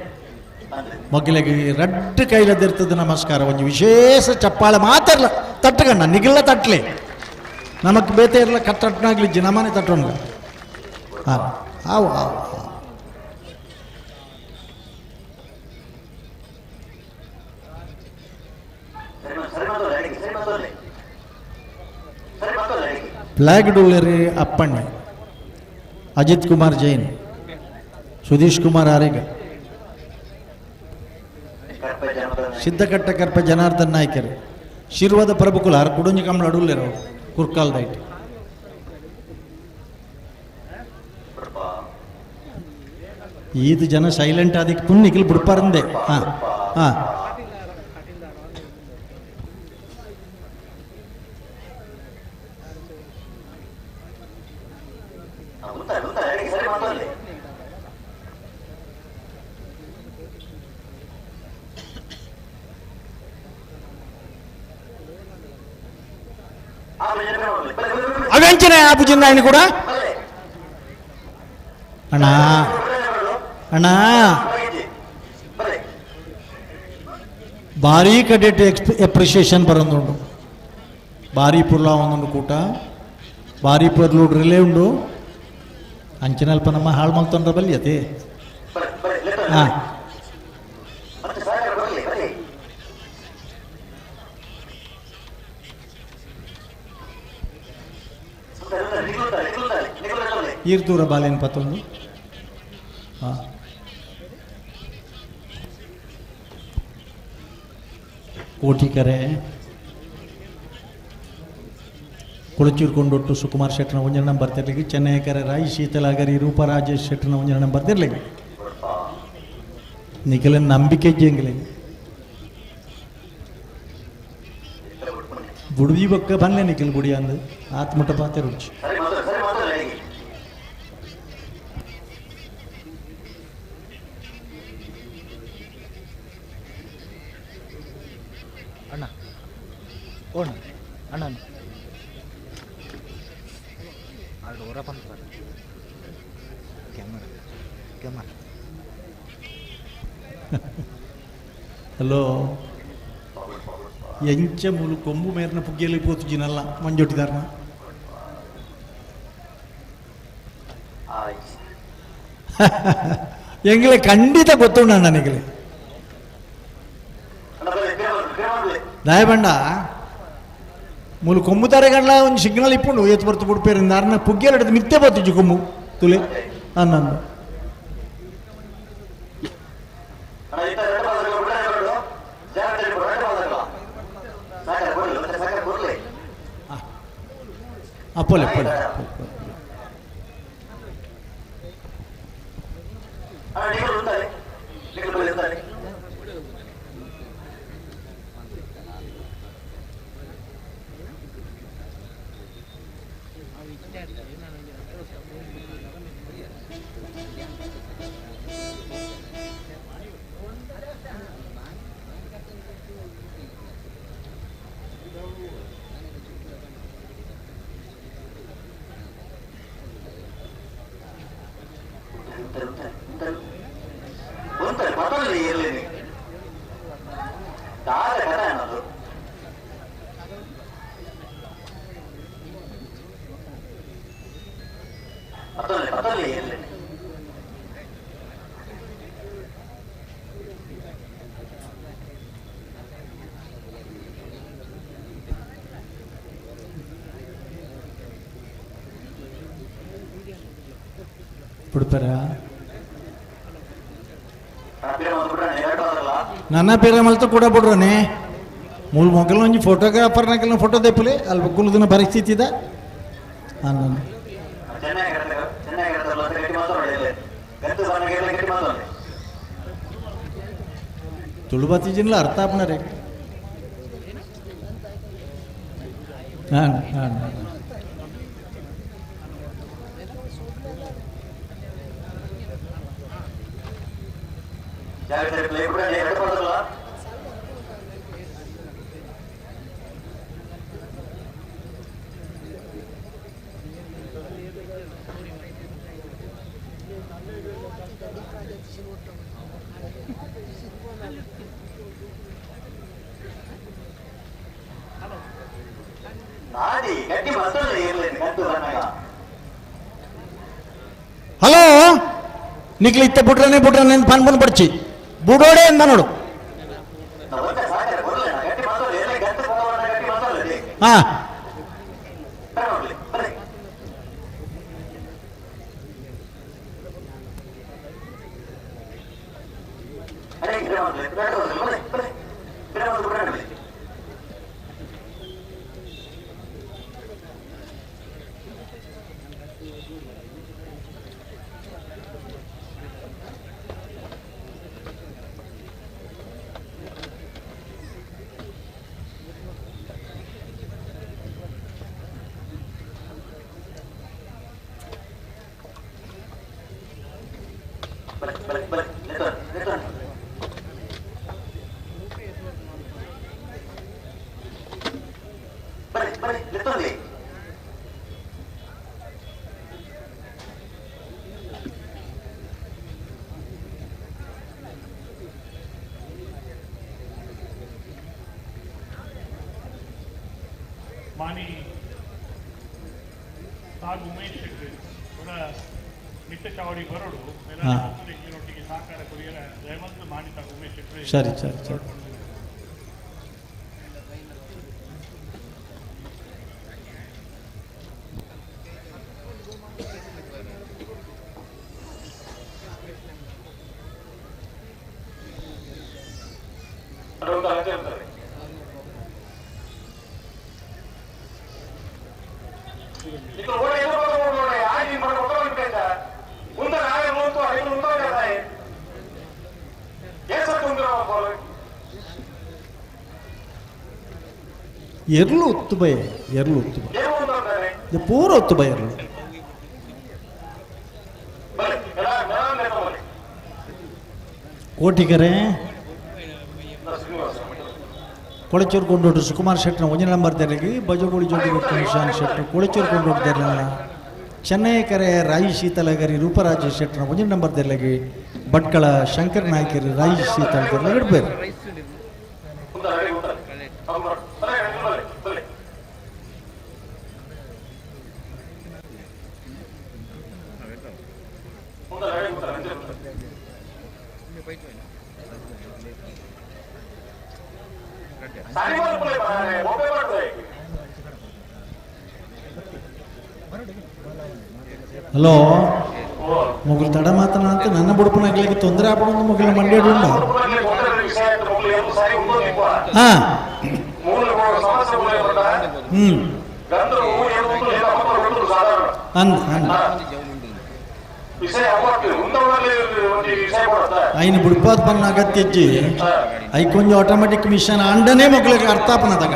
ಮೊಗ್ಗಿಲೆಗೆ ರಡ್ಡು ಕೈಲದಿರ್ತದೆ ನಮಸ್ಕಾರ. ಒಂಜಿ ವಿಶೇಷ ಚಪ್ಪಾಳೆ ಮಾತಿರ್ಲ ತಟ್ಟಗಣ್ಣ ನಿಗಿಲ್ಲ ತಟ್ಲೆ ನಮಕ್ ಬೇತೆ ಇರಲ್ಲ ಕಟ್ಟಟ್ನಾಗ್ಲಿಜ್ಜಿ ನಮ್ಮನೆ ತಟ್ಟೋಣ. ಹಾಂ ಆವು ಆವು ಫ್ಲಾಗ್ ಡೂಲರಿ ಅಪ್ಪಣ್ಣೆ ಅಜಿತ್ ಕುಮಾರ್ ಜೈನ್, ಸುಧೀಶ್ ಕುಮಾರ್ ಆರಿಗ, ಸಿದ್ದಕಟ್ಟ ಕರ್ಪ ಜನಾರ್ದನ್ ನಾಯ್ಕರು, ಶಿರ್ವದ ಪ್ರಭುಕುಲ ಆರ್ ಕುಡುಂಜಿ ಕಮಲ ಅಡುಲ್ಲೇರು ಕುರ್ಕಾಲ್ ದೈಟ್. ಈದು ಜನ ಸೈಲೆಂಟ್ ಆದಿಕ್ಕೆ ಪುಣ್ಯಿಕಲ್ ಬಿಡ್ಪಾರಂದೆ. ಹಾಂ ಹಾಂ ಅವೆಂಚನೆ ಆಪುಜಿಂದ ఆయన ಕೂಡ ಅಣ್ಣ ಅಣ್ಣ ಭಾರಿ ಕಡೆಟ್ ಎಪ್ರಿಷಿಯೇಷನ್ ಬರೋದುಂಡು. ಭಾರಿ ಪುರ್ಲ ಒಂದೊಂದು ಕೂಟ ಭಾರಿ ಪೊರ್ಲು ರಿಲೇ ಉಂಡು ಅಂಚಿನಲ್ಪ ನಮ್ಮ ಹಾಳು ಮಲ್ತೊಂಡ್ರ ಬಲ್ಯತೆ. ಹಾಂ ಈರ್ದೂರ ಬಾಲೇನು ಪತ್ತೊಂದು ಹಾಂ ಕೋಟಿಕರೆ ಕೊಳಚೂರು ಕೊಂಡೊಟ್ಟು ಸುಕುಮಾರ್ ಶೆಟ್ಟನ ಒಂಜನ ನಂಬರ್ ತೆರಲಿಕ್ಕೆ ಚೆನ್ನೈಕರೆ ರಾಯಿ ಶೀತಲಾಗರಿ ರೂಪ ರಾಜೇಶ್ ಶೆಟ್ಟನ ಒಂಜನ ನಂಬರ್ ತೆರಲಿಕ್ಕೆ ನಿಖಲ ನಂಬಿಕೆ ಜಂಗ್ಲೆ ಬುಡುದಿ ಬಕ್ಕ ಬನ್ಲೆ ನಿಖಲ್ ಬುಡಿ ಅಂದು ಆತ್ಮಟ ಪಾತೆ ರುಚಿ ಅಣ್ಣ ಓಣ ಅಣ್ಣ ಡೋರ ಬಂತ ಕ್ಯಾಮರಾ ಕ್ಯಾಮರಾ ಹಲೋ ಎಂಚ ಮೂಲು ಕೊಂಬು ಮೇರ್ನ ಪುಗ್ಗಿಯಲ್ಲಿ ಪೋತುಜಿನಲ್ಲ ಮಂಜೊಟ್ಟಿದಾರನ ಎಂಗ್ಲೆ ಖಂಡಿತ ಗೊತ್ತುಂಡ ನನಗೆ ದಯಬಂಡ ಮೂಲು ಕೊಂಬು ತಾರೆ ಗಂಡ್ಲ ಒಂದು ಸಿಗ್ನಲ್ ಇಪ್ಪುಂಡು ಏತ್ ಬರ್ತು ಬುಡ್ಪೇರಿಂದ ಅರ್ನ ಪುಗ್ಗಿಯಲ್ಲಿ ಹಿಡಿದು ಮಿತ್ತೆ ಬರ್ತುಜಿ ಕೊಂಬು ತುಲೆ ಅನ್ನಂದು ಅಪ್ಪೋಲೆ ಪೋಲೆ ಬಿಡ್ತಾರ ನನ್ನ ಪೇರ ಮಲ್ತ ಕೂಡ ಬಿಡ್ರನೆ ಮೂಲ ಮೊಗಲ ಒಂಜಿ ಫೋಟೋಗ್ರಾಫರ್ನಕೆಲ್ಲ ಫೋಟೋ ದೆಪ್ಪಲೆ ಅಲ್ಲಿ ಕುಲದಿನ ಪರಿಸ್ಥಿತಿ ಇದೆ ನಾನು ತುಳುಬತ್ತಿ ಜಿನ್ಲ ಅರ್ಥ ಆಪ್ನರೇ ಹಾಂ ಹಾಂ ಹಲೋ ನಿಕ್ಲಿ ಇತ್ತ ಬುಡ್ರನೆ ಬುಡ್ರನೆ ಅಂತ ಪನ್ ಪನ್ ಪಡ್ಚಿ ಬುಡೋಡೆ ಅಂದ ನೋಡು. ಹಾ ಮಾನಿ ಸಾಗು ಉಮೇಶ್ ಶೆಟ್ಟಿ ಅವರ ನಿತ್ಯ ಚಾವಡಿ ಬರೋಡು ಹಾ. ಒಟ್ಟಿಗೆ ಸಹಕಾರ ಕೊರಿಯರ ಜಯವಂತ ಮಾನಿ ಸಾಗು ಉಮೇಶ್ ಶೆಟ್ಟಿ. ಸರಿ ಸರಿ ಸರಿ. ಎರ್ಲು ಒತ್ತು ಬಯ, ಎರ್ಲು ಒತ್ತು ಬಯ, ಇದು ಪೂರ ಒತ್ತು ಬಯ ಎರ್ಲು. ಕೋಟಿಕೆರೆ ಕೊಳಚೂರು ಕೊಂಡೋಟು ಸುಕುಮಾರ್ ಶೆಟ್ಟನ ಒಂಜಿ ನಂಬರ್ ತೆರಗಿ ಬಜಗೋಳಿ ಜೋಡಿ ನಿಶಾನ್ ಶೆಟ್ಟರು ಕೊಳಚೂರು ಕೊಂಡೋಟು ತೆರಲಿಲ್ಲ. ಚೆನ್ನೈ ಕರೆ ರಾಯಿ ಶೀತಲಗರಿ ರೂಪರಾಜ ಶೆಟ್ಟನ ಒಂಜಿ ನಂಬರ್ ತೆರಲಗಿ ಭಟ್ಕಳ ಶಂಕರ್ ನಾಯ್ಕರಿ ರಾಯಿ ಶೀತಲ ತೆರಲಾಗಿ ಇಡಬೇಕು. ಹಲೋ ಮೊಗಲು ತಡ ಮಾತನ ಅಂತ ನನ್ನ ಬುಡುಪನಾಗ್ಲಿಕ್ಕೆ ತೊಂದರೆ ಆಪಣ ಮೊಗಲ ಮಂಡ್ಯ ಉಂಡ. ಹಾ ಹ್ಮ್ ಅಂದ ಅಂದ ಐನು ಬುಡ್ಪಾದ ಪನ್ನ ಅಗತ್ಯಜ್ಜಿ I ಕೊಂಚ ಆಟೋಮೆಟಿಕ್ ಮಿಷನ್ ಅಂಡನೇ ಮಕ್ಕಳಿಗೆ ಅರ್ಥಾಪನದಾಗ.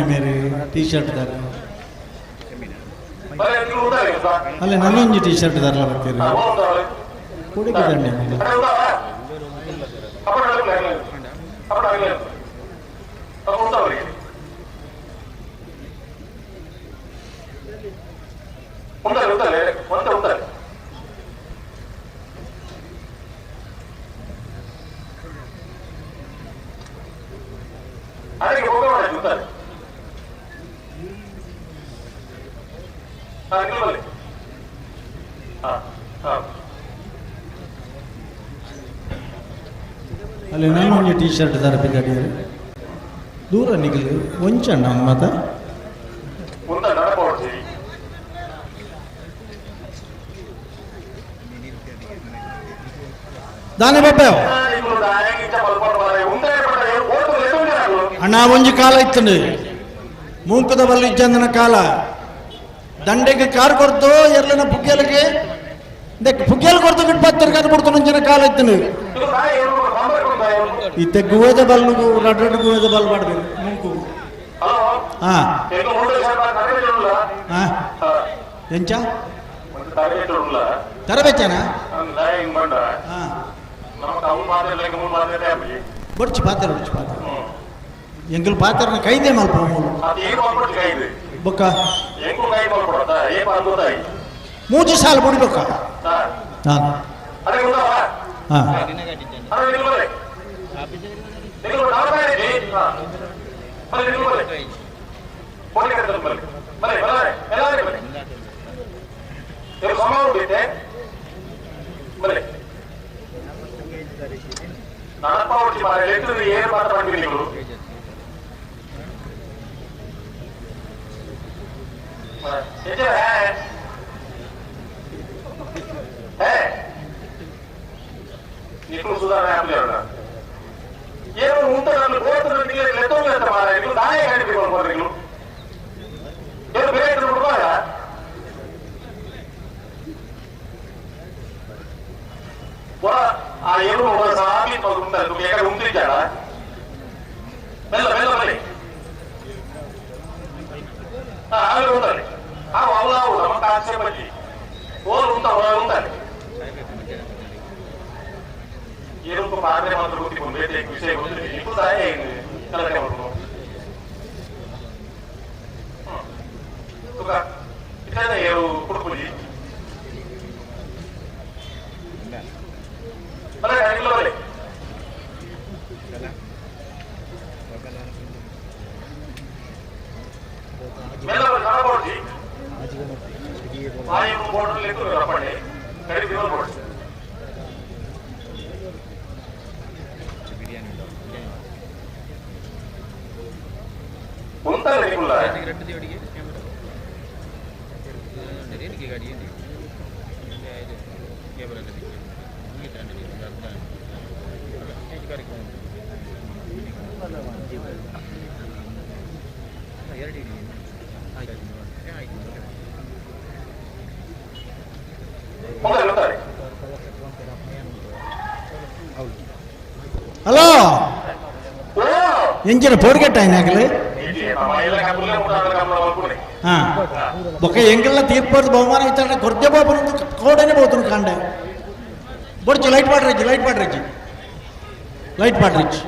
ಮೇರೆ ಟೀ ಶರ್ಟ್ ದಾರ ಅಲ್ಲ ನನ್ನೊಂಜಿ ಟೀ ಶರ್ಟ್ ದಾರಲ್ಲ ಬರ್ತೀರಿ ಕುಡಿಬಿದಂಡಿ ಅಲ್ಲಿ ನನ್ನೊಂಜಿ ಟೀ ಶರ್ಟ್ ದಾರ ಬಿದ್ದಾಡಿ ದೂರ ನಿಗಲು ಒಂಚಣ್ಣ ಮಾತ ದಾನೆ ಬಬ್ಬೆ ಅಣ್ಣ ಒಂಜಿ ಕಾಲ ಇತ್ತಂಡು ಮೂಂಕದ ಬಲ್ಲಿ ಚಂದನ ಕಾಲ ದಂಡೆಗೆ ಕಾರ್ ಕೊಡ್ತು ಎರ್ಲನ ಪುಗ್ಗೆಲಗೆ ಪುಗ್ಗೆಲ್ ಕೊಡ್ತು ಬಿಟ್ಟು ಬತ್ತರ ಬಿಡ್ತು ನಂಚಿನ ಕಾಲ ಇತ್ತಂಡು ಈ ತೆಗ್ಗುವೇದ ಬಲ್ಲು ರಡ್ ರಡ್ ಗುವೇದ ಬಲ್ ಮಾಡಬೇಕು ಮೂಂಕು. ಹಾ ಹಾ ಎಂಚ ತರಬೇಚನ ಹಾ ಬಡ್ಚಿ ಪಾತ್ರ ಬಡ್ಚಿ ಪಾತ್ರ ಎಂಗಲ್ ಪಾತ್ರನ ಕೈದೆ ಮಲ್ಪ ಬೊಕ್ಕ ಮೂಜಿ ಸಾಲು ಬುಡಿಬೇಕ. ಹಾ ಹಾ ಹಲೋ ಎಂಚಿನ ಪೋರ್ಗೆಟ್ಟ ಹಾಂ ಬೊಕ್ಕ ಎಂಗೆಲ್ಲ ತೀರ್ಪು ಬಹುಮಾನ ವಿತರಣೆ ಕೊರ್ದೆ ಬಾಬು ಕೋಡನೆ ಬೋತನು ಕಾಂಡೆ. ಬೊಡ್ಚು ಲೈಟ್ ಮಾಡ್ರಜ್ಜಿ, ಲೈಟ್ ಮಾಡ್ರಜ್ಜಿ, ಲೈಟ್ ಮಾಡ್ರಜ್ಜಿ.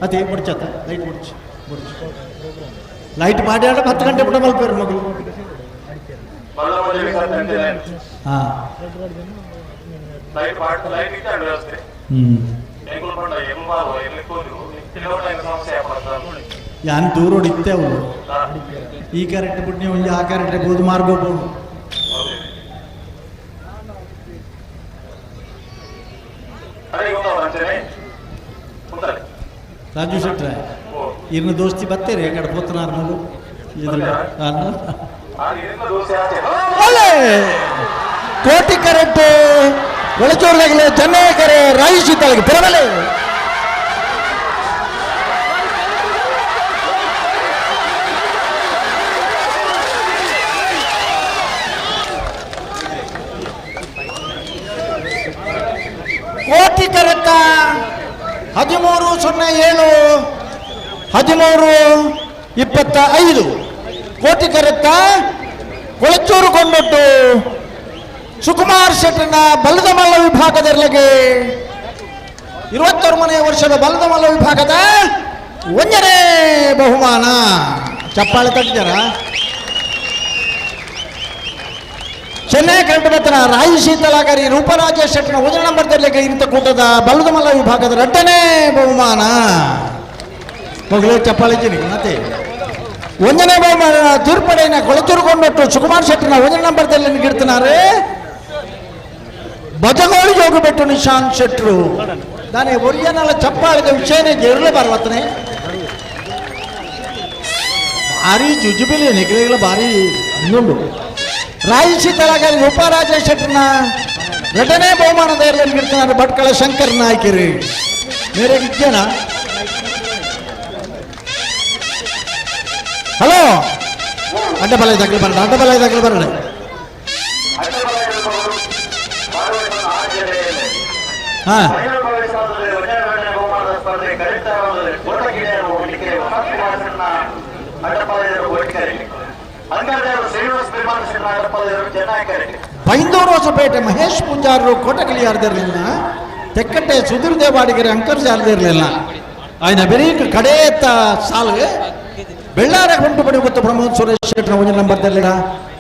ಅದೇ ಬೊಡ್ಚತ್ತ ಲೈಟ್ ಬೊಡ್ಚು ಬೊಡ್ಚು ಲೈಟ್ ಮಾಡಿ 10 ಗಂಟೆ ಬಿಡ ಮಲ್ಪೇರು ಮಗಳು. ಹಾಂ ಯಾನ್ ದೂರೋಡು ಇತ್ತೆ ಅವಳು ಈ ಕ್ಯಾರೆಕ್ಟರ್ ಬಿಟ್ಟು ಒಂಜಿ ಆ ಕ್ಯಾರೆಕ್ಟರ್ ಬೋದು ಮಾರ್ಗೋಬೋದು. ರಾಜು ಶೆಟ್ರೆ ಇರ್ನ ದೋಸ್ತಿ ಬತ್ತೇರಿ ಕಡೆ ಪೋತನಾರ್ ಮಗು. ಕೋಟಿ ಕರೆಕ್ಟ್ ಒಳಚೂರ್ದಾಗಲೇ ಚೆನ್ನೈ ಕರೆ ರಾಜು ಶೀತಳಿಗೆ ಪರವಲೆ. ಕೋಟಿ ಕರೆಕ್ಟ 13.07 13.25 ಕೋಟಿ ಕರೆತ್ತ ಕೊಳಚೂರು ಕೊಂಡೊಟ್ಟು ಸುಕುಮಾರ್ ಶೆಟ್ಟನ ಬಲದ ಮಲ್ಲ ವಿಭಾಗದಲ್ಲಿಗೆ 21ನೇ ವರ್ಷದ ಬಲದ ಮಲ್ಲ ವಿಭಾಗದ 1ನೇ ಬಹುಮಾನ. ಚಪ್ಪಾಳೆ ತಟ್ಟಿದಾರ. ಚೆನ್ನೈ ಕಂಡು ರಾಯಿ ಶೀತಲಾಗಾರಿ ರೂಪರಾಜ ಶೆಟ್ಟನ 1 ನಂಬರ್ ದರ್ಲಿಗೆ ಇಂತ ಕೂಟದ ಬಲದ ಮಲ್ಲ ವಿಭಾಗದ 2ನೇ ಬಹುಮಾನ. ಮಗಳೇ ಚಪ್ಪಾಳೆ ಜಿನಿ ಮತ್ತೆ 1ನೇ ಬಹುಮಾನ ತೀರ್ಪಡೆಯ ಕೊಳಚೂರು ಕೊಂಡೊಟ್ಟು ಸುಕುಮಾರ್ ಶೆಟ್ಟನ 1 ನಂಬರ್ ದಲ್ಲಿ ಗಿಡ್ತಿನಾರೆ ಬಜಗೋಳಿ ಜೋಗುಬೆಟ್ಟು ನಿಶಾಂತ್ ಶೆಟ್ರು. ದಾನೆ ಒರಿಯನಲ್ಲ ಚಪ್ಪಾಳಿದ ವಿಷಯನೇ ಜೇರ್ಲೆ ಬರ್ವತ್ತನೆ. ಭಾರಿ ಜುಜುಬಿಲಿ ನಿಗಲಿಗಳ ಭಾರಿ ಇನ್ನೊಂದು ರಾಯಿ ಶೀತಲಾಗಾರಿ ರೂಪರಾಜ ಶೆಟ್ಟನ 2ನೇ ಬಹುಮಾನದ ಗಿಡ್ತಿನಾರೆ ಭಟ್ಕಳ ಶಂಕರ್ ನಾಯ್ಕರಿ. ಮೇರೆ ಇದ್ದೇನಾ? ಹಲೋ ಅಡ್ಡಬಲ ದಾಖಲೆ ಬರಲ್ಲ, ಅಡ್ಡಬಲ ದಾಖಲೆ ಬರಲ್ಲ. ಹಾಂ ಬೈಂದೂರು ಹೊಸಪೇಟೆ ಮಹೇಶ್ ಪೂಜಾರರು ಕೋಟಕಲಿ ಯಾರ್ದಿರಲಿಲ್ಲ, ತೆಕ್ಕಟ್ಟೆ ಸುಧೀರ್ ದೇವಾಡಿಗರೆ ಅಂಕರ್ ಯಾರ್ದಿರಲಿಲ್ಲ. ఆయన ಬೆರೀಕ್ ಕಡೇತ ಸಾಲು ಬೆಳ್ಳಾರ ಗುಂಟುಪಡಿ ಗೊತ್ತು ಪ್ರಮೋದ್ ಸುರೇಶ್ ಶೆಟ್ಟರ 1 ನಂಬರ್ ತರಲಿಲ್ಲ.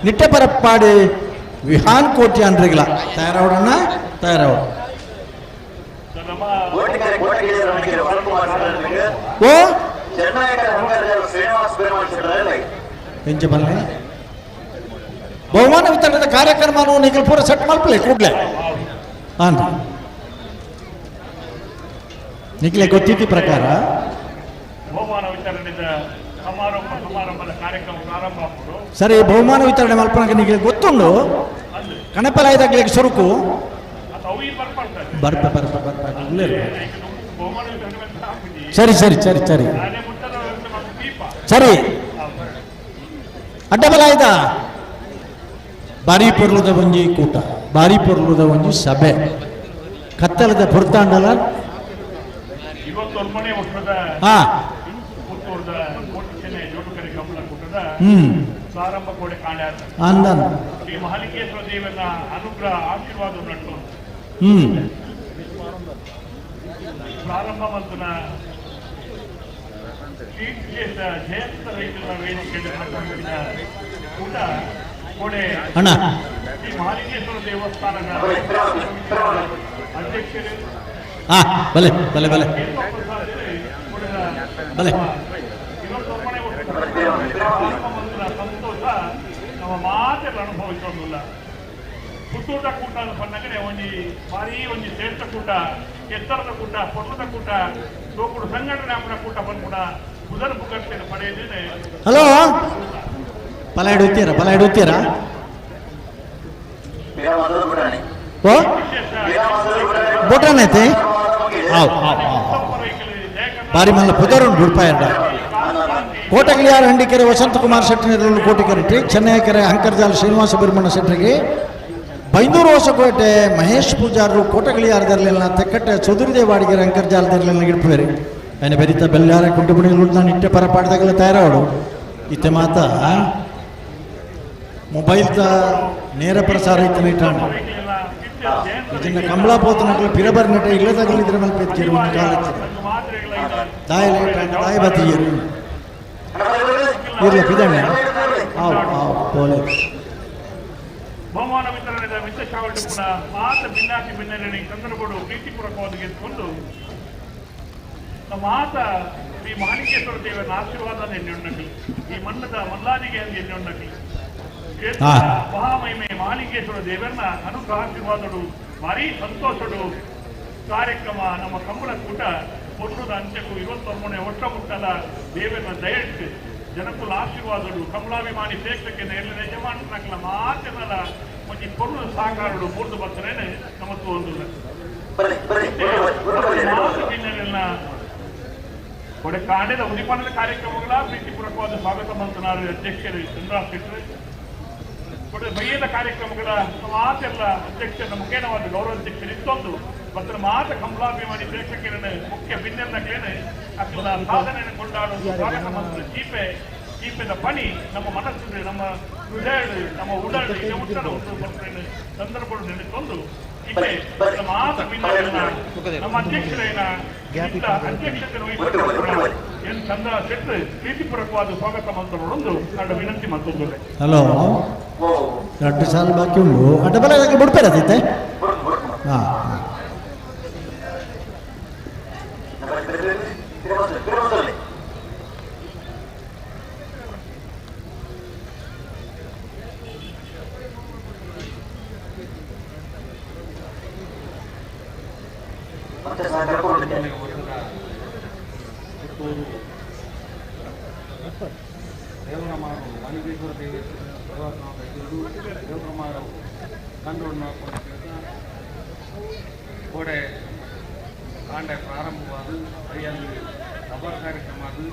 ನಿಟ್ಟೆಪರಪ್ಪಾಡಿ ವಿಹಾನ್ ಕೋಟಿ ಅಂದ್ರಿಗಿಲ್ಲ. ತಯಾರಾವಡಣ್ಣ ತಯಾರಾವಡ. ಓ ಎಂಚ ಬಲ್ಲೆ ಬಹುಮಾನ ವಿತರಣದ ಕಾರ್ಯಕ್ರಮ ನಿಖಲ್ ಪೂರ ಸೆಟ್ ಮಲ್ಪಲೆ ಕೂಡ್ಲೆ ಹಾಂ ನಿಖಲೆ ಗೊತ್ತಿದ್ದ ಪ್ರಕಾರ ಬಹುಮಾನ ವಿತರಣೆದ ಸಮಾರಂಭದ ಕಾರ್ಯಕ್ರಮ ಪ್ರಾರಂಭ ಆಗ್ಬೋದು. ಸರಿ, ಬಹುಮಾನ ವಿತರಣೆ ಮಲ್ಪನಕ ನಿಮಗೆ ಗೊತ್ತುಂಡು ಕಣಪಲಾಯದಾಗ್ಲಿಕ್ಕೆ ಸುರುಕು ಬರ್ಪ ಬರ್ಪ ಬರ್ಪ. ಸರಿ ಸರಿ ಸರಿ ಸರಿ ಸರಿ ಅಡ್ಡಬಲಾಯ್ದ ಬಾರಿ ಪೊರ್ಲುದ ಒಂಜಿ ಕೂಟ, ಬಾರಿ ಪೊರ್ಲುದ ಒಂಜಿ ಸಭೆ, ಕತ್ತಲದ ಪೊರ್ತಾಂಡಲ. ಹಾ ಅಂದ ಶ್ರೀ ಮಹಾಲಿಂಗೇಶ್ವರ ದೇವನ ಅನುಗ್ರಹ ಆಶೀರ್ವಾದ ನಟ್ಟು ಪ್ರಾರಂಭ ಮಂತನ ಶ್ರೀ ಜಯಂತ ರೈತರ ವೇದಿಕೆ ಕೂಟ ಕೋಡೆ ಅಣ್ಣ ಶ್ರೀ ಮಹಾಲಿಂಗೇಶ್ವರ ದೇವಸ್ಥಾನದ ಅಧ್ಯಕ್ಷರು ಹಾ ಬಲೆ ಬಲೆ ಬಲೆ ಪ್ರಸಾದ್ ಬಲೆ ಸಂತೋಷ ನಮ್ಮ ಮಾತೆಲ್ಲ ಅನುಭವಿಸೋದಿಲ್ಲ. ಪುತ್ತೂಟ ಕೂಟ ಪನ್ನಗನೆ ಒಂಜಿ ಭಾರೀ ಒಂಜಿ ಶ್ರೇಷ್ಠ ಕೂಟ, ಎತ್ತರದ ಕೂಟ, ಪೊರ್ಲದ ಕೂಟ, ಲೋಕುಡು ಸಂಘಟನೆ ಆಪುನ ಕೂಟ ಪನ್ಪುನ ಪುದರ್ ಪುಗರ್ತೆನ್ ಪಡೆಯದೇನೆ. ಹಲೋ, ಪಲ ಹಿಡುತ್ತೀರಾ? ಪಲ ಹಿಡುತ್ತೀರಾ? ಓ ಬೊಟನ್ ಐತೆ. ಹಾವ್ ಹಾವ್ ಹಾವ್ ಬಾರಿ ಮಲ್ಲ ಪುದರುಂಡು ಬುಡ್ಪಾಯಂಡ. ಕೋಟಗಿಲಿಯಾರ್ ಹಂಡಿಕೆರೆ ವಸಂತಕುಮಾರ್ ಶೆಟ್ಟರ್ ಕೋಟಿಕೆರೆಟ್ಟಿ, ಚೆನ್ನೈಕೆರೆ ಅಂಕರ್ಜಾಲ್ ಶ್ರೀನಿವಾಸ ಬಿರ್ಮಣ್ಣ ಶೆಟ್ಟರಿಗೆ, ಬೈಂದೂರು ಹೊಸಕೋಟೆ ಮಹೇಶ್ ಪೂಜಾರರು ಕೋಟಗಿಲಿಯಾರದರ್ಲಿಲ್ಲ, ತೆಕ್ಕಟ್ಟೆ ಚೌಧರಿದೇವ ಅಡಿಗೆರೆ ಅಂಕರ್ಜಾಲದರ್ಲಿಲ್ಲ ಗಿಡ್ಪೇರಿ. ఆయన ಬೆರಿತ ಬೆಲ್ಲಾರ ಕುಂಟುಬುಡಿ ನಾನು ಇಟ್ಟೆ ಪರಪಾಡ್ದಾಗಲ ತಯಾರಾವಡು. ಇತ್ತೆ ಮಾತ ಮೊಬೈಲ್ ತ ನೇರ ಪ್ರಸಾರ ಇತ್ತನ ಇಟ್ಟಾಂಡ. ಇದನ್ನ ಕಮಲಾ ಪೋತನಕ್ಲು ಪಿರಬರ್ನಟ ಇಲ್ಲದಾಗಲಿದ್ರೆ ಮಲ್ಪೆತ್ತಿರು ಒಂದು ಕಾಲಕ್ಕೆ ದಾಯ ಲೇಟ್ ದಾಯ ಬತ್ತಿಯರು ಇರ್ಲ ಪಿದಣ್ಣ. ಆವ್ ಆವ್ ಪೋಲೆ. ಬಹುಮಾನ ವಿತರಣೆದ ಮಿತ್ತ ಕೂಡ ಮಾತ ಭಿನ್ನಾತಿ ಭಿನ್ನರಣೆ ಸಂದರ್ಭಗಳು ಪ್ರೀತಿಪೂರ್ವಕವಾಗಿ ಗೆದ್ದುಕೊಂಡು ನಮ್ಮ ಮಾತ ಶ್ರೀ ಮಹಾಲಿಂಗೇಶ್ವರ ದೇವರ ಆಶೀರ್ವಾದ ಎಣ್ಣೆ ಈ ಮಣ್ಣದ ಮಲ್ಲಾದಿಗೆ ಎಣ್ಣೆ ಮಹಾಮಹಿಮೆ ಮಹಾಲಿಂಗೇಶ್ವರ ದೇವರನ್ನ ಅನುಗ್ರಹ ಆಶೀರ್ವಾದಡು ಭಾರೀ ಸಂತೋಷಡು ಕಾರ್ಯಕ್ರಮ ನಮ್ಮ ಕಂಬಳ ಕೂಟ ಪೊನ್ನದ ಅಂತ್ಯಕ್ಕೂ 29 ವರ್ಷ ಮುಟ್ಟಲ ದೇವರನ್ನ ದಯಟ್ಟು ಜನಕುಲ ಆಶೀರ್ವಾದಡು ಕಮಲಾಭಿಮಾನಿ ಪ್ರೇಕ್ಷಕ್ಕೆ ನೇರಳೆ ಯಜಮಾನನಕಲ ಮಾತೆನಲ ಒಂಜಿ ಪೊಣ್ಣು ಸಹಕಾರಡು ಮೂರ್ದು ಬರ್ತನೇನೆ ನಮತ್ತು ಒಂದು ಕೊಡೆ ಕಾಂಡದ ಉದಿಪಾನದ ಕಾರ್ಯಕ್ರಮಗಳ ಪ್ರೀತಿಪೂರ್ವಕವಾದ ಸ್ವಾಗತ ಮಂತನಾರು ಅಧ್ಯಕ್ಷರು ಚಂದ್ರ ಶೆಟ್ಟರ್. ಕೊಡೆ ಬಯ್ಯದ ಕಾರ್ಯಕ್ರಮಗಳ ಮಾತೆಲ್ಲ ಅಧ್ಯಕ್ಷರ ಮುಖೇನವಾದ ಗೌರವಾಧ್ಯಕ್ಷರು ಇತ್ತೊಂದು ಮತ್ತು ಮಾತ ಕಮಲಾಭಿಮಾನಿ ಪ್ರೇಕ್ಷಕರನ್ನು ಮುಖ್ಯ ಭಿನ್ನಕ್ಲೇನೆ ಅಕ್ಕಲ ಸಾಧನೆಯನ್ನು ಕೊಂಡಾಡುವ ಸ್ವಾಗತ ಮಂತ್ರ ಚೀಪೆ ಚೀಪೆದ ಪಣಿ ನಮ್ಮ ಮನಸ್ಸು ನಮ್ಮ ಹೃದಯ ನಮ್ಮ ಉಡಲ್ ಉತ್ತರ ಸಂದರ್ಭಗಳು ನೆನೆದುಕೊಂಡು ಮಾತ ಭಿನ್ನರನ್ನ ನಮ್ಮ ಅಧ್ಯಕ್ಷರೇನ ಅಧ್ಯಕ್ಷತೆ ಎನ್ ಚಂದ್ರ ಶೆಟ್ಟರ್ ಪ್ರೀತಿಪೂರ್ವಕವಾದ ಸ್ವಾಗತ ಮಂತ್ರಗಳೊಂದು ನನ್ನ ವಿನಂತಿ ಮತ್ತೊಂದು. ಹಲೋ, ಎರಡು ಸಾಲ ಬಾಕಿ ಉಂಟು. ಅಡ್ಡ ಬಲ ಬಿಡ್ಬೇಡ ಅದಿತ್ತೆ. ಹಾಂ ಪುತ್ತೂರು ದೇವರಮಾರು ಮಾಲಿಂಗೇಶ್ವರ ದೇವಸ್ಥಾನದ ಎದುರು ದೇವರಮಾರು ಕಂದೋಡ್ನ ಕೋಡೆ ಕಾಂಡೆ ಪ್ರಾರಂಭವಾದ ಅಲ್ಲಿ ಸಭಾ ಕಾರ್ಯಕ್ರಮ ಅದು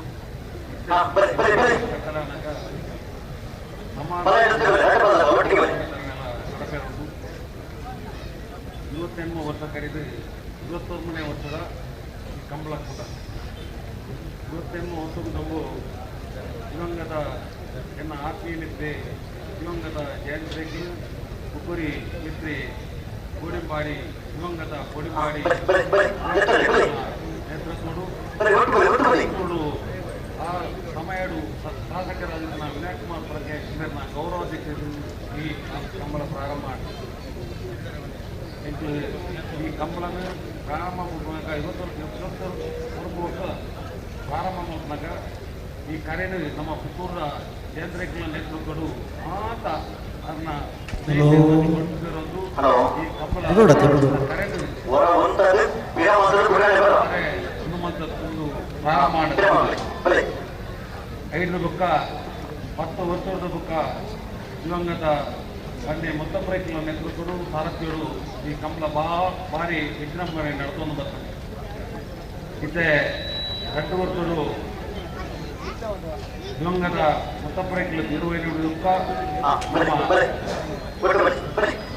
ನಡಪೇರುಂಟು. 28 ವರ್ಷ ಕರೆದು 21ನೇ ವರ್ಷದ ಈ ಕಂಬಳ ಕೂಟ. 28 ವರ್ಷದ ನಾವು ದಿವಂಗತ ಎನ್ನ ಆತ್ಮೀಯ ಮಿತ್ರೆ ದಿವಂಗತ ಜಯಂತಿ ಕುಕ್ಕುರಿ ಮಿತ್ರಿ ಕೋಡಿಂಬಾಡಿ ದಿವಂಗತ ಕೋಡಿಂಬಾಡಿ ನೇತೃತ್ವಡು ಆ ಸಮಯಡು ಶಾಸಕರಾದ ವಿನಯ್ ಕುಮಾರ್ ಪ್ರಜ್ಞೆ ಇವರನ್ನ ಗೌರವಾಧ್ಯಕ್ಷರು ಈ ಕಂಬಳ ಪ್ರಾರಂಭ ಈ ಕಂಬಳನ ಪ್ರಾರಂಭ ಮೂಲಕ 21 ವರ್ಷ ಪ್ರಾರಂಭ ಮೂಲಕ ಈ ಕರೆಯನ್ನು ನಮ್ಮ ಪುತ್ತೂರ ಜಯಂತ್ರೇಕಲ ನೇತೃತ್ವಡು ಆತ ಅದನ್ನ ಈ ಕಂಬಳ ಹನುಮಂತದ್ದು ಪ್ರಾರಂಭ ಐದು ಬುಕ್ಕ 10 ವರ್ಷದ ಬುಕ್ಕ ದಿವಂಗತ ಗಣ್ಯ ಮೊತ್ತಪ್ರೈಕಲ ನೇತೃತ್ವಡು ಸಾರಥ್ಯರು ಈ ಕಂಬಳ ಭಾರಿ ವಿಜೃಂಭಣೆ ನಡ್ಕೊಂಡು ಬರ್ತದೆ. ಇತ್ತೆ 2 ವರ್ಷಗಳು ದಿವಂಗತ ಮೊತ್ತಪ್ರೈಕಲ ತೀರುವೈನುಡುಕ್ಕ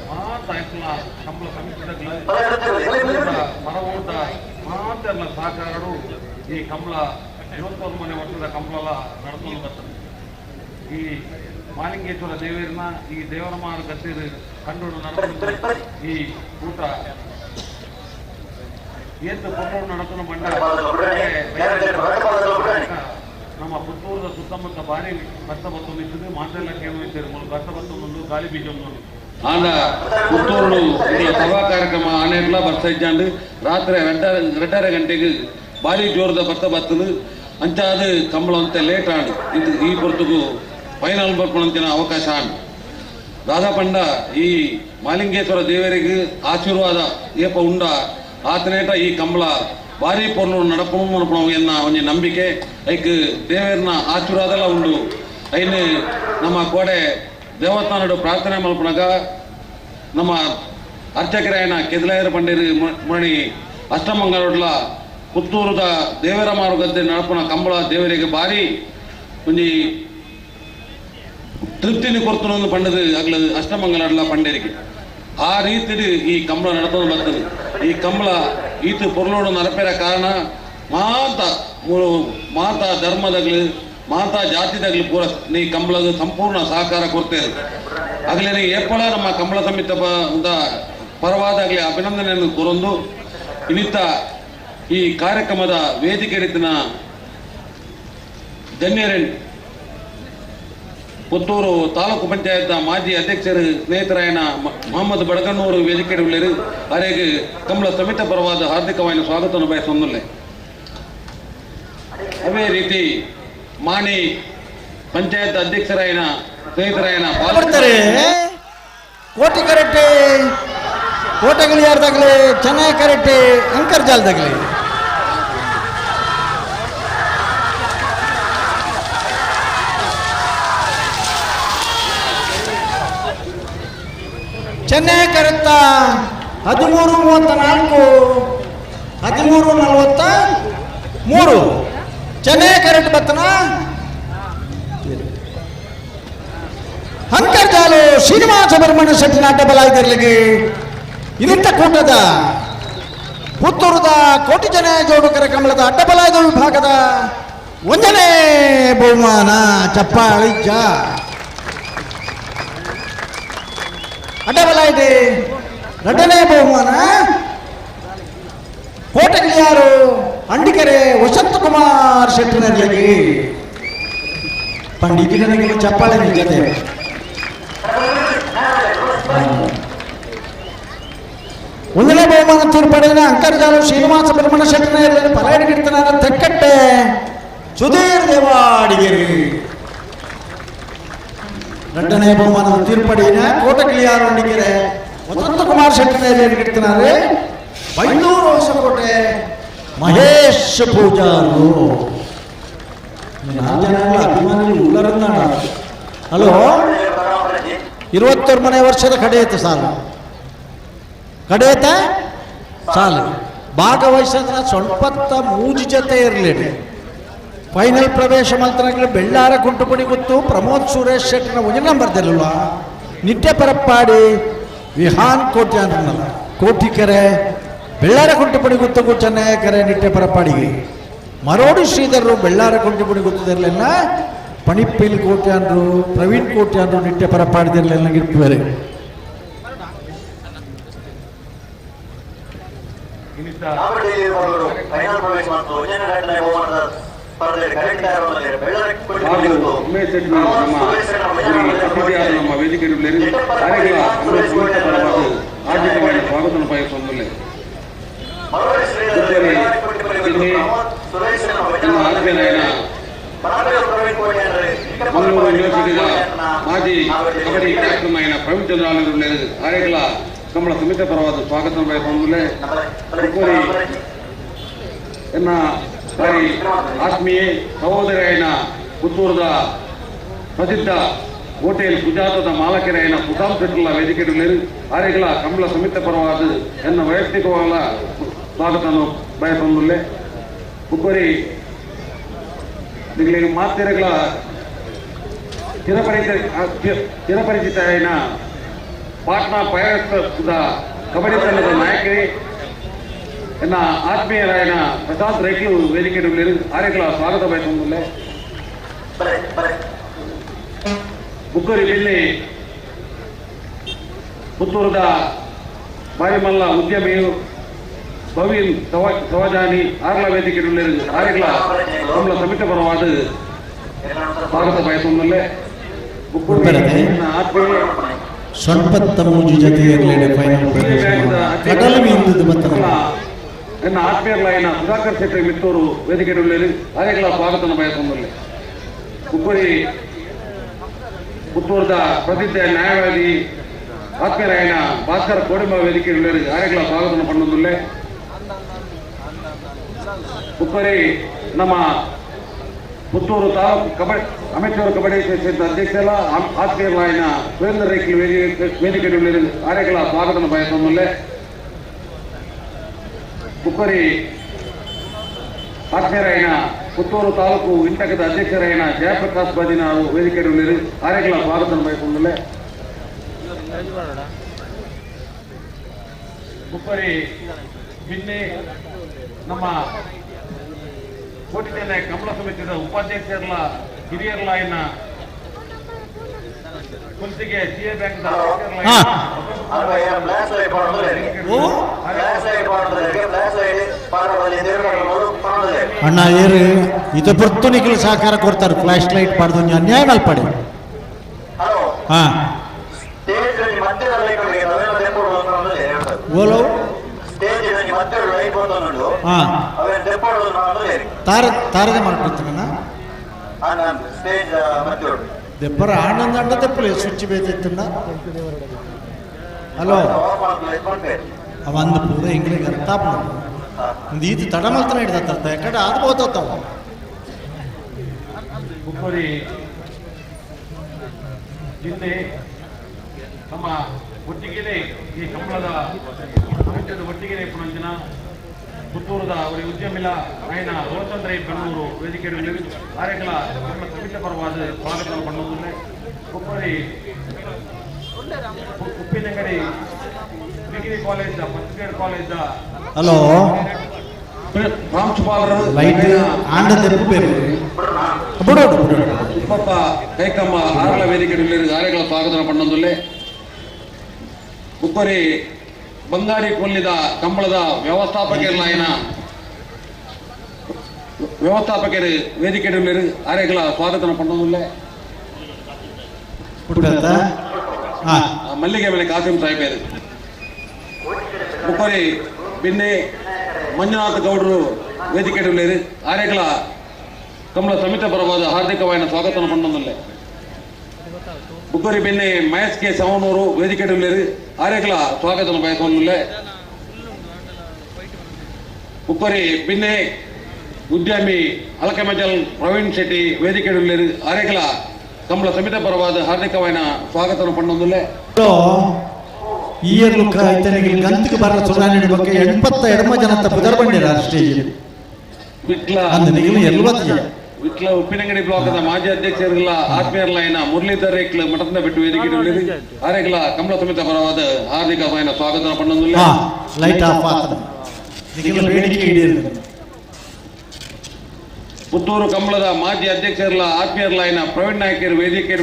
ಮಾತಾಯ್ತಲ ಕಂಬಳ ಸಮಿತಿದಾಗಲ ಮರವೂಟ ಮಾತೆಲ್ಲ ಸಹಕಾರರು ಈ ಕಂಬಳ 21 ವರ್ಷದ ಕಂಬಳ ನಡ್ಕೊಂಡು ಬರ್ತದೆ. ಈ ಮಾಲಿಂಗೇಶ್ವರ ದೇವರನ್ನ ಈ ದೇವರಮಾರ ಗದ್ದೆ ಕಂಡು ನಡ್ಕೊಂಡು ಈ ಊಟ ಏತು ಕೊಂಡು ನಡ್ಕೊಂಡು ಬಂಡ ನಮ್ಮ ಪುತ್ತೂರದ ಸುತ್ತಮುತ್ತ ಭಾರಿ ಭತ್ತ ಬತ್ತು ನಿಂತಿದ್ದು ಮಾತೆಲ್ಲ ಕೇಳುತ್ತಿದ್ದರು ಭತ್ತ ಬತ್ತು ಮುಂದೆ ಗಾಳಿ ಬೀಜ ಆಂಡ ಪುತ್ತೂರು ಸಭಾ ಕಾರ್ಯಕ್ರಮ ಆನೆಟ್ಲ ಬರ್ತಾ ಇದ್ದಾಂಡು ರಾತ್ರಿ 2:30 ಗಂಟೆಗೆ ಭಾರಿ ಜೋರದ ಭತ್ತ ಬತ್ತಲು. ಅಂಚಾದ ಕಂಬಳ ಅಂತ ಲೇಟ್ ಆಂಡ್ ಇದು ಈ ಪೊರ್ತುಗು ಫೈನಲ್ ಬರ್ಪಣಂತಿನ ಅವಕಾಶ ಆಂಡ್. ದಾದಾ ಪಂಡ ಈ ಮಾಲಿಂಗೇಶ್ವರ ದೇವರಿಗೆ ಆಶೀರ್ವಾದ ಏಪ ಉಂಡ ಆತನೇಟ ಈ ಕಂಬಳ ಭಾರಿ ಪೊರ್ಲು ನಡಪಣು ಮನಪಣು ಎನ್ನ ಒಂಜಿ ನಂಬಿಕೆ. ಐಕ್ ದೇವರನ ಆಶೀರ್ವಾದಲ ಉಂಡು. ಐನು ನಮ್ಮ ಕೋಡೆ ದೇವಸ್ಥಾನಡು ಪ್ರಾರ್ಥನೆ ಮಲ್ಪನಗ ನಮ್ಮ ಅರ್ಚಕರಾಯನ ಕೆದಲಾಯರ ಪಂಡೇರು ಮಣಿ ಅಷ್ಟಮಂಗಲೊಡ್ಲ ಪುತ್ತೂರುದ ದೇವರ ಮಾರುಗದ್ದೆ ನಡಪುನ ಕಂಬಳ ದೇವರಿಗೆ ಭಾರಿ ಒಂಜಿ ತೃಪ್ತಿని ಕೊರ್ತುನೊಂದು ಪಂಡದು ಅಗ್ಲದು ಅಷ್ಟಮಂಗಲಡ್ಲ ಪಂಡೇರಿಗೆ. ಆ ರೀತಿಡು ಈ ಕಂಬಳ ನಡತೊಂದು ಬರ್ತದೆ. ಈ ಕಂಬಳ ಈತು ಪೊರ್ಲೋಡು ನಡಪೆರ ಕಾರಣ ಮಾತಾ ಮಾತಾ ಧರ್ಮದಗ್ಲು ಮಾತಾ ಜಾತಿದಾಗ್ಲು ಪೂರ ಈ ಕಂಬಳದ ಸಂಪೂರ್ಣ ಸಹಕಾರ ಕೊಡ್ತೇವೆ. ಆಗಲೇ ಏಪಳ ನಮ್ಮ ಕಂಬಳ ಸಮಿತ ಪರವಾದಾಗಲಿ ಅಭಿನಂದನೆಯನ್ನು ಕೊರೊಂದು ಇನ್ನಿತ ಈ ಕಾರ್ಯಕ್ರಮದ ವೇದಿಕೆ ರೀತಿನ ಗಣ್ಯರೇನ್ ಪುತ್ತೂರು ತಾಲೂಕು ಪಂಚಾಯತ್ ಮಾಜಿ ಅಧ್ಯಕ್ಷರು ಸ್ನೇಹಿತರಾಯನ ಮೊಹಮ್ಮದ್ ಬಡಗಣ್ಣೂರು ವೇದಿಕೆ ಉಳ್ಳೇರು ಅರೆಗೆ ಕಂಬಳ ಸಮಿತ ಪರವಾದ ಹಾರ್ದಿಕವಾದ ಸ್ವಾಗತವನ್ನು ಬಯಸೊಂದುಲ್ಲೆ. ಅದೇ ರೀತಿ ಮಾಣಿ ಪಂಚಾಯತ್ ಅಧ್ಯಕ್ಷರಾಯನ ಸ್ನೇಹಿತರಾಯನ ಬರ್ತಾರೆ. ಕೋಟೆ ಕರೆಕ್ಟೆ ಕೋಟೆಗಳು ಯಾರ್ದಾಗ್ಲಿ, ಚೆನ್ನಾಗಿ ಕರೆಕ್ಟೆ ಅಂಕರ್ಜಾಲ್ದಾಗ್ಲಿ. ಚೆನ್ನೈ ಕರೆಕ್ಟ 13:34, 13:43. ಚೆನ್ನೈ ಕರೆಕ್ಟ್ ಬತ್ತನ ಅಂತರ್ಜಾಲು ಶ್ರೀನಿವಾಸ ಬರ್ಮಣ ಶೆಟ್ಟಿನ ಅಡ್ಡಬಲಾಯ್ದಿರ್ಲಿಗೆ ಇದರಿಂದ ಕೂಟದ ಪುತ್ತೂರದ ಕೋಟಿ ಜನ ಜೋಡುಕರ ಕಮಲದ ಅಡ್ಡಬಲಾಯ್ದ ವಿಭಾಗದ ಒಂದನೇ ಬಹುಮಾನ ಚಪ್ಪಾಳಿಜ್ಜ ಅಡ್ಡಬಲಾಯ್ದೆ. ಎರಡನೇ ಬಹುಮಾನ ಕೋಟಗಿಳಿಯಾರು ಅಂಡಿಕೆರೆ ವಸಂತ ಕುಮಾರ್ ಶೆಟ್ಟಿನಲ್ಲಿಗೆ. ಪಂಡಿತ ಚಪ್ಪಾಳೆ ಜೊತೆ ಒಂದನೇ ಬಹುಮಾನ ತೀರ್ಪಡೆಯ ಅಂತರ್ಜಾಲ ಶ್ರೀನಿವಾಸ ಬ್ರಹ್ಮಣ ಶೆಟ್ಟಿನ ಪಲಾಯನ ತೆಕ್ಕಟ್ಟೆ ಸುಧೀರ್ ದೇವಾಡಿಗೆರಿ. ಎರಡನೇ ಬಹುಮಾನದ ತೀರ್ಪಡಿನ ಕೋಟಗಿಳಿಯಾರು ಅಂಡಿಕೆರೆ ವಸಂತ ಕುಮಾರ್ ಶೆಟ್ಟಿನ ಗಿಡ್ತಿದ್ದಾರೆ. ಬೈಂದೂರು ಹೊಸಕೋಟೆ ಮಹೇಶ್ ಪೂಜಾರು. ಜನ ಅಭಿಮಾನಿಗಳು ಉಳ್ಳರನ್ನ. ಹಲೋ, 21ನೇ ವರ್ಷದ ಕಡೆಯತ ಸಾಲು, ಕಡೆಯತ ಸಾಲು ಭಾಗವಹಿಸಿದ್ರ ಸ್ವಲ್ಪತ್ತ ಮೂಜಿ ಜೊತೆ ಇರಲಿ. ಫೈನಲ್ ಪ್ರವೇಶ ಮಲ್ತನಾಗಲಿ ಬೆಳ್ಳಾರ ಕುಂಟುಪುಣಿ ಗೊತ್ತು ಪ್ರಮೋದ್ ಸುರೇಶ್ ಶೆಟ್ಟಿನ ಒಂಜಿ ನಂಬರ್ ದಿರಲ್ವ ನಿಟ್ಟೆ ಪರಪ್ಪಾಡಿ ವಿಹಾನ್ ಕೋಟಿ ಅಂದ್ರಲ್ಲ ಕೋಟಿಕೆರೆ ಬೆಳ್ಳಾರ ಕುಂಟುಪುಣಿ ಗುತ್ತಗೂ ಚೆನ್ನಯ್ಯ ನಿಟ್ಟೆ ಪರಪ್ಪಾಡಿಗೆ ಮರೋಡಿ ಶ್ರೀಧರರು ಬೆಳ್ಳಾರ ಕುಂಟುಪುಣಿ ಗೊತ್ತಿರಲಿಲ್ಲ. ಪಣಿಪ್ಪಿಲ್ ಕೋಟ್ಯಾನ್ರು ಪ್ರವೀಣ್ ಕೋಟ್ಯಾನ್ರು ನಿಟ್ಟೆ ಪರಪ್ಪಾಡಿದಿರಲಿಲ್ಲ ಗಿರ್ಪುವರೆ. ನಮ್ಮ ವೇದಿಕೆ ಹಾರ್ದಿಕವಾಗಿ ಸ್ವಾಗತ ಬಯಸುವುದಿಲ್ಲ. ಮಂಗಳೂರು ಯೂನಿವರ್ಸಿಟಿದ ಮಾಜಿ ಕಬಡ್ಡಿ ಕ್ಯಾಪ್ಟನ್ అయిన ಪ್ರವೀಣ್ ಚಂದ್ರ ಆರೇಗಳ ಕಂಬಳ ಸಮಿತಿ ಪರವಾದ ಸ್ವಾಗತ ಬಯಸುವುದಿಲ್ಲ. ಎನ್ನ ಬಾರಿ ಆತ್ಮೀಯ ಸಹೋದರಿಯైన ಪುತ್ತೂರದ ಪ್ರಸಿದ್ಧ ಹೋಟೆಲ್ ಸುಜಾತದ ಮಾಲಕರಾಯನ ಸುಧಾಮ್ ಶೆಟ್ಟಲ ವೇದಿಕೆ ಆರೇಗಳ ಕಂಬಳ ಸಮಿತಿ ಪರವಾದ ಎನ್ನ ವೈಯಕ್ತಿಕವಾದ ಸ್ವಾಗತವನ್ನು ಬಯಸೊಂದುಲ್ಲೆ. ಬುಕ್ಕೋರಿ ನಿಗಳಿಗೆ ಮಾತೆರೆಗಳ ಚಿರಪರಿಚಿತ ಚಿರಪರಿಚಿತ అయిన ಪಾಟ್ನಾ ಪೈರೇಟ್ಸ್ ಕಬಡ್ಡಿ ತಂಡದ ನಾಯಕರಿ ಎನ್ನ ಆತ್ಮೀಯರಾಯನ ಪ್ರಶಾಂತ್ ರೈಕ್ಲು ವೇದಿಕೆ ಆರೇಗಳ ಸ್ವಾಗತ ಬಯಸುವುದಿಲ್ಲ. ಬುಕ್ಕರಿ ಬಿಲ್ಲಿ ಪುತ್ತೂರದ ಬಾರಿಮಲ್ಲ ಉದ್ಯಮಿಯು ಭವೀನ್ ಸವಾಜಾನಿ ಆರ್ಲ ವೇದಿಕೆ ಆರೇಗಳ ಕಮಲ ಸಮಿತಿ ಪರವಾದ ಸ್ವಾಗತ ಬಯಸುವುದಿಲ್ಲ. ಆತ್ಮೀಯ ಸೊನ್ಪತ್ತ ಮೂಜಿ ಜೊತೆ ಇರಲಿ ಫೈನಲ್ ಪ್ರವೇಶ ಕಡಲು ಮೀಂದದ್ದು ಬತ್ತನ. ಎನ್ನ ಆತ್ಮೀಯರ್ಲಾಯಿನ ಸುಧಾಕರ್ ಶೆಟ್ಟಿ ಮಿತ್ತೂರು ವೇದಿಕೆ ಆರೆಗ್ಲ ಸ್ವಾಗತನ ಬಯಸೊಂದುಲ್ಲೆ. ಕುಕ್ಕುರಿ ಪುತ್ತೂರದ ಪ್ರಸಿದ್ಧ ನ್ಯಾಯವಾದಿ ಆತ್ಮೀಯರಾಯನ ಭಾಸ್ಕರ ಕೋಡಿಂಬ ವೇದಿಕೆ ಆರೆಗ್ಲ ಸ್ವಾಗತನ ಪಣ್ಣೊಂದುಲ್ಲೆ. ಕುಕ್ಕರಿ ನಮ್ಮ ಪುತ್ತೂರು ತಾಲೂಕು ಕಬಡ್ಡಿ ಅಮೆಚೂರು ಕಬಡ್ಡಿ ಅಸೋಸಿಯೇಷನ್ ಅಧ್ಯಕ್ಷರ ಆತ್ಮೀಯರಾಯನ ಸುರೇಂದ್ರ ರೇಖಿ ವೇದಿಕೆ ಆರೆಗ್ಲ ಸ್ವಾಗತನ ಬಯಸೊಂದುಲ್ಲೆ. ಕುಕ್ಕರಿ ಆತ್ಮೀಯರಾಯನ ಪುತ್ತೂರು ತಾಲೂಕು ಇಂಟಕದ ಅಧ್ಯಕ್ಷರಾಯನ ಜಯಪ್ರಕಾಶ್ ಬಾದಿನ ವೇದಿಕೆ ಆರೆಗ್ಲ ಸ್ವಾಗತನ ಬಯಸೊಂದುಲ್ಲೆ. ಕುಕ್ಕರಿ ಬಿನ್ನೆ ನಮ್ಮ ಕೋಟಿచెನ್ನೈ ಕಮಲ ಸಮಿತಿಯ ಉಪಾಧ್ಯಕ್ಷರ್ಲ ಹಿರಿಯರ್ಲಾಯಿನ ಕುಲ್ಸಿಗೆ ಸಿ ಎ ಬ್ಯಾಂಕ್ ಅಣ್ಣ ಏರು ಇದು ಪೊರ್ತು ನಿಖಿಲ್ ಸಹಕಾರ ಕೊಡ್ತಾರೆ ಫ್ಲಾಶ್ ಲೈಟ್ ಪಾಡ್ದು ಅನ್ಯಾಯ ಮಲ್ಪಡೆ. ಹಾ ಓಲೋ ಹಾ ತಾರ ತಾರದೆ ಮಾಡ್ಕೊಡ್ತೀನಣ್ಣ ದೆಪ್ಪರ ಆನಂದ ಅಂಡ ತೆಪ್ಪಲೆ ಸ್ವಿಚ್ ಬೇತಿತ್ತಣ್ಣ. ಹಲೋ ಅವ ಅಂದ ಪೂರ ಇಂಗ್ಲಿಗೆ ಅರ್ಥ ಒಂದು ಈತ ತಡ ಮಲ್ತನ ಹಿಡ್ದ ಯಾಕಡೆ ಅದು ಬೋತಾವ. ಕುಕ್ಕರಿ ಜಿಲ್ಲೆ ನಮ್ಮ ಒಟ್ಟಿಗೆನೆ ಈ ಕಂಬಳದ ಸಮಿತಿಯ ಒಟ್ಟಿಗೆನೆ ಪುನಂಚಿನ ಪುತ್ತೂರದ ಅವರ ಉದ್ಯಮಿಲ ಆಯನ ರೋಷನ್ ರೈ ಬನ್ನೂರು ವೇದಿಕೆ ಆರೆಗಳ ನಮ್ಮ ಸಮಿತಿ ಪರವಾದ ಸ್ವಾಗತ ಪಣ್ಣೊಂದುಲ್ಲೆ. Kukkari Uppinangady degree college first grade college hello ಪ್ರಾಂಶುಪಾಲರು light ಆಂಡ ತೆಪ್ಪು ಬೇರೆ ಬಿಡು ಬಿಡು. ಉಪ್ಪಪ್ಪ ಕೈಕಮ್ಮ ಆರಳ ವೇದಿಕೆ ಆರೆಗಳ ಸ್ವಾಗತ ಪಣ್ಣೊಂದುಲ್ಲೆ. ಕುಕ್ಕರಿ ಬಂಗಾರಿ ಕೊಲ್ಲಿದ ಕಂಬಳದ ವ್ಯವಸ್ಥಾಪಕರ್ಲಾಯನ ವ್ಯವಸ್ಥಾಪಕರು ವೇದಿಕೆ ಆರೆಗಳ ಸ್ವಾಗತನ ಪಣ್ಣೊಂದುಲ್ಲೆ. ಮಲ್ಲಿಗೆ ಮೇಲೆ ಕಾಸಿಂ ಸಾಹೇಬರು ಕುಕ್ಕರಿ ಬಿನ್ನೆ ಮಂಜುನಾಥ ಗೌಡರು ವೇದಿಕೆ ಆರೆಗಳ ಕಂಬಳ ಸಮಿತಿ ಪರವಾದ ಹಾರ್ದಿಕವಾದ ಸ್ವಾಗತನ ಪಣ್ಣೊಂದುಲ್ಲೆ. ಬುಕ್ಕರಿ ಬೆನ್ನೆ ಮಹೇಶ್ ಕೆ ಸವನೂರು ವೇದಿಕೆ ಆರೆಗಳ ಸ್ವಾಗತನ ಬಯಸೊಂದುಲ್ಲೆ. ಉಪ್ಪರಿ ಬಿನ್ನೆ ಉದ್ಯಮಿ ಅಲಕಮಜಲ್ ಪ್ರವೀಣ್ ಶೆಟ್ಟಿ ವೇದಿಕೆ ಆರೆಗಳ ಕಂಬಳ ಸಮಿತಿ ಪರವಾದ ಹಾರ್ದಿಕವಾದ ಸ್ವಾಗತನ ಪಣ್ಣೊಂದುಲ್ಲೆ. ಈ ಗಂತಿಗೆ ಬರ ಸುಧಾರಣೆ ಬಗ್ಗೆ 82 ಜನತ ಪುದರ್ ಬಂದಿರ ಸ್ಟೇಜ್ ವಿಟ್ಲ ಅಂದ ನಿಗಿಲು 70 ವಿಟ್ಲ ಉಪ್ಪಿನಂಗಡಿ ಬ್ಲಾಕ್ದ ಮಾಜಿ ಅಧ್ಯಕ್ಷರುಗಳ ಆತ್ಮೀಯರ್ಲಾಯಿನ ಮುರಳೀಧರ್ ರೇಕ್ಲ ಮಠದ ಬಿಟ್ಟು ವೇದಿಕೆ ಆರೆಗಳ ಕಮಲ ಸಮಿತಿ ಪರವಾದ ಹಾರ್ದಿಕವಾದ ಸ್ವಾಗತನ ಪಣ್ಣೊಂದುಲ್ಲೆ. ಲೈಟ್ ಆಫ್ ಆತನ ನಿಗಿಲು ಬೇಡಿಕೆ ಈಡೇರಿದೆ. ಪುತ್ತೂರು ಕಂಬಳದ ಮಾಜಿ ಅಧ್ಯಕ್ಷರುಗಳ ಆತ್ಮೀಯರ್ಲಾಯಿನ ಪ್ರವೀಣ್ ನಾಯಕರು ವೇದಿಕೆ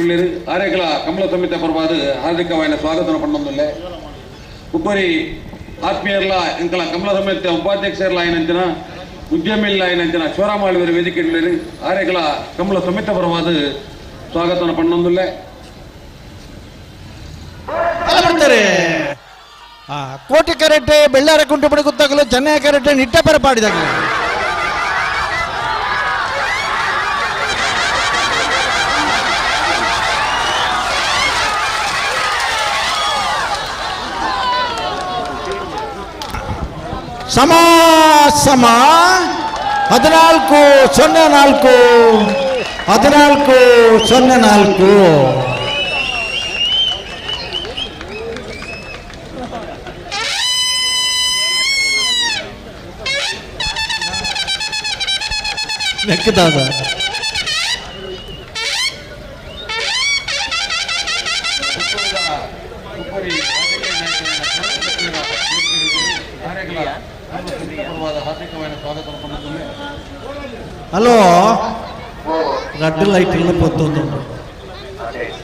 ಆರೆಗಳ ಕಮಲ ಸಮಿತಿ ಪರವಾದ ಹಾರ್ದಿಕವಾದ ಸ್ವಾಗತನ ಪಣ್ಣೊಂದುಲ್ಲೆ. ಉಪ್ಪರಿ ಆತ್ಮೀಯರ್ಲ ಇಂಕಲ ಕಮಲ ಸಮಿತಿಯ ಉಪಾಧ್ಯಕ್ಷರ್ಲಾಯಿನಂಚಿನ ಉದ್ಯಮಿಲಾಯಿನಂಚಿನ ಶಿವರಾಮಾಳ್ವರ ವೇದಿಕೆ ಆರೆಗಳ ಕಮಲ ಸಮಿತಿ ಪರವಾದ ಸ್ವಾಗತನ ಪಣ್ಣೊಂದುಲ್ಲೆ. ಬರ್ತಾರೆ ಕೋಟಿ ಕರೆಟೆ ಬೆಳ್ಳಾರ ಕುಂಟು ಪಡಿ ಗೊತ್ತಾಗಲು ಚೆನ್ನೈ ಕರೆಟೆ ನಿಟ್ಟೆ ಪರ ಪಾಡಿದಾಗಲು. ಸಮ ಸಮ 14-04 14-04. ಲೆಕ್ಕದಾದ ಹಲೋ ರಡ್ಡು ಲೈಟ್ ಇಲ್ಲ ಪೊತ್ತೊಂದು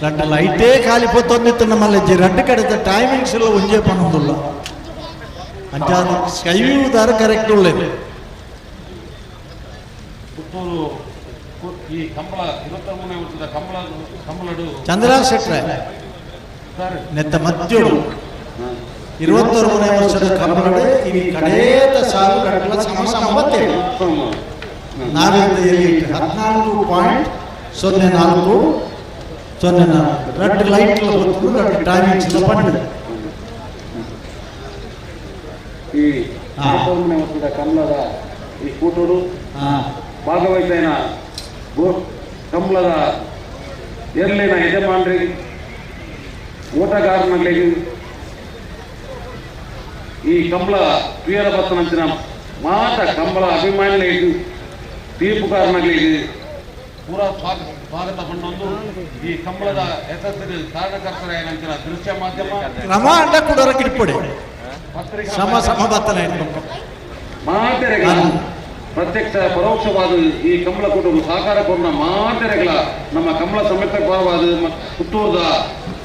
ರಡ್ಡು ಲೈಟೇ ಖಾಲಿ ಪೊತ್ತೊಂದಿತ್ತು ನಮ್ಮಲ್ಲಿ ರಡ್ಡು ಕಡೆದ ಟೈಮಿಂಗ್ಸ್ ಎಲ್ಲ ಒಂಜೇ ಪನ್ನೊಂದುಲ್ಲ ಅಂಚ ಸ್ಕೈ ವ್ಯೂ ದಾರ ಕರೆಕ್ಟ್ ಉಳ್ಳೇದು. ಪುತ್ತೂರು ಈ ಕಂಬಳ 23ನೇ ವರ್ಷದ ಕಂಬಳ ಕಂಬಳಡು ಚಂದ್ರರಾಜ್ ಶೆಟ್ರೆ ಸರ್ ನೆತ್ತ ಮಧ್ಯೋಡು 21ನೇ ವರ್ಷದ ಕಂಬಳಡೆ ಇನಿ ಕಡೇತ ಸಾಲು ಕಡಲ ಸಮ ಸಮ ಬತ್ತೇವೆ. ನಾವೆಂತ ಎಲಿಟ್ 14.04 04 ರೆಡ್ ಲೈಟ್ ಗೊತ್ತು, ರೆಡ್ ಟೈಮಿಂಗ್ಸ್ ಪಂಡ. ಈ 21ನೇ ವರ್ಷದ ಕಂಬಳದ ಈ ಕೂಟೋಡು ಭಾಗವಹಿಸಿನ ಕಂಬಳದ ಎರ್ಲಿನ ಯಜಮಾನರಿಗೆ, ಓಟಗಾರನಲ್ಲಿ ಈ ಕಂಬಳ ಪ್ರಿಯರ ಬತ್ತನಂಚಿನ ಮಾತ ಕಂಬಳ ಅಭಿಮಾನಿಗಳಿಗೆ, ತೀರ್ಪುಗಾರನಲ್ಲಿ ಪೂರಾ ಸ್ವಾಗತ ಪಂಡೊಂದು ಈ ಕಂಬಳದ ಯಶಸ್ಸಿಗೆ ಕಾರಣಕರ್ತರಾಯನಂಚಿನ ದೃಶ್ಯ ಮಾಧ್ಯಮ ಕ್ರಮ ಅಂಡ ಕುಡೋರ ಕಿಟ್ಪೊಡೆ ಪತ್ರಿಕಾ ಸಮ ಸಮ ಬತ್ತನ ಮಾತೆರೆಗಳ ಪ್ರತ್ಯಕ್ಷ ಪರೋಕ್ಷವಾದ ಈ ಕಂಬಳ ಕುಟುಂಬ ಸಹಕಾರ ಕೊಟ್ಟ ಮಾತೆರೆಗಳ ನಮ್ಮ ಕಂಬಳ ಸಮೇತ ಪರವಾದ ಪುತ್ತೂರದ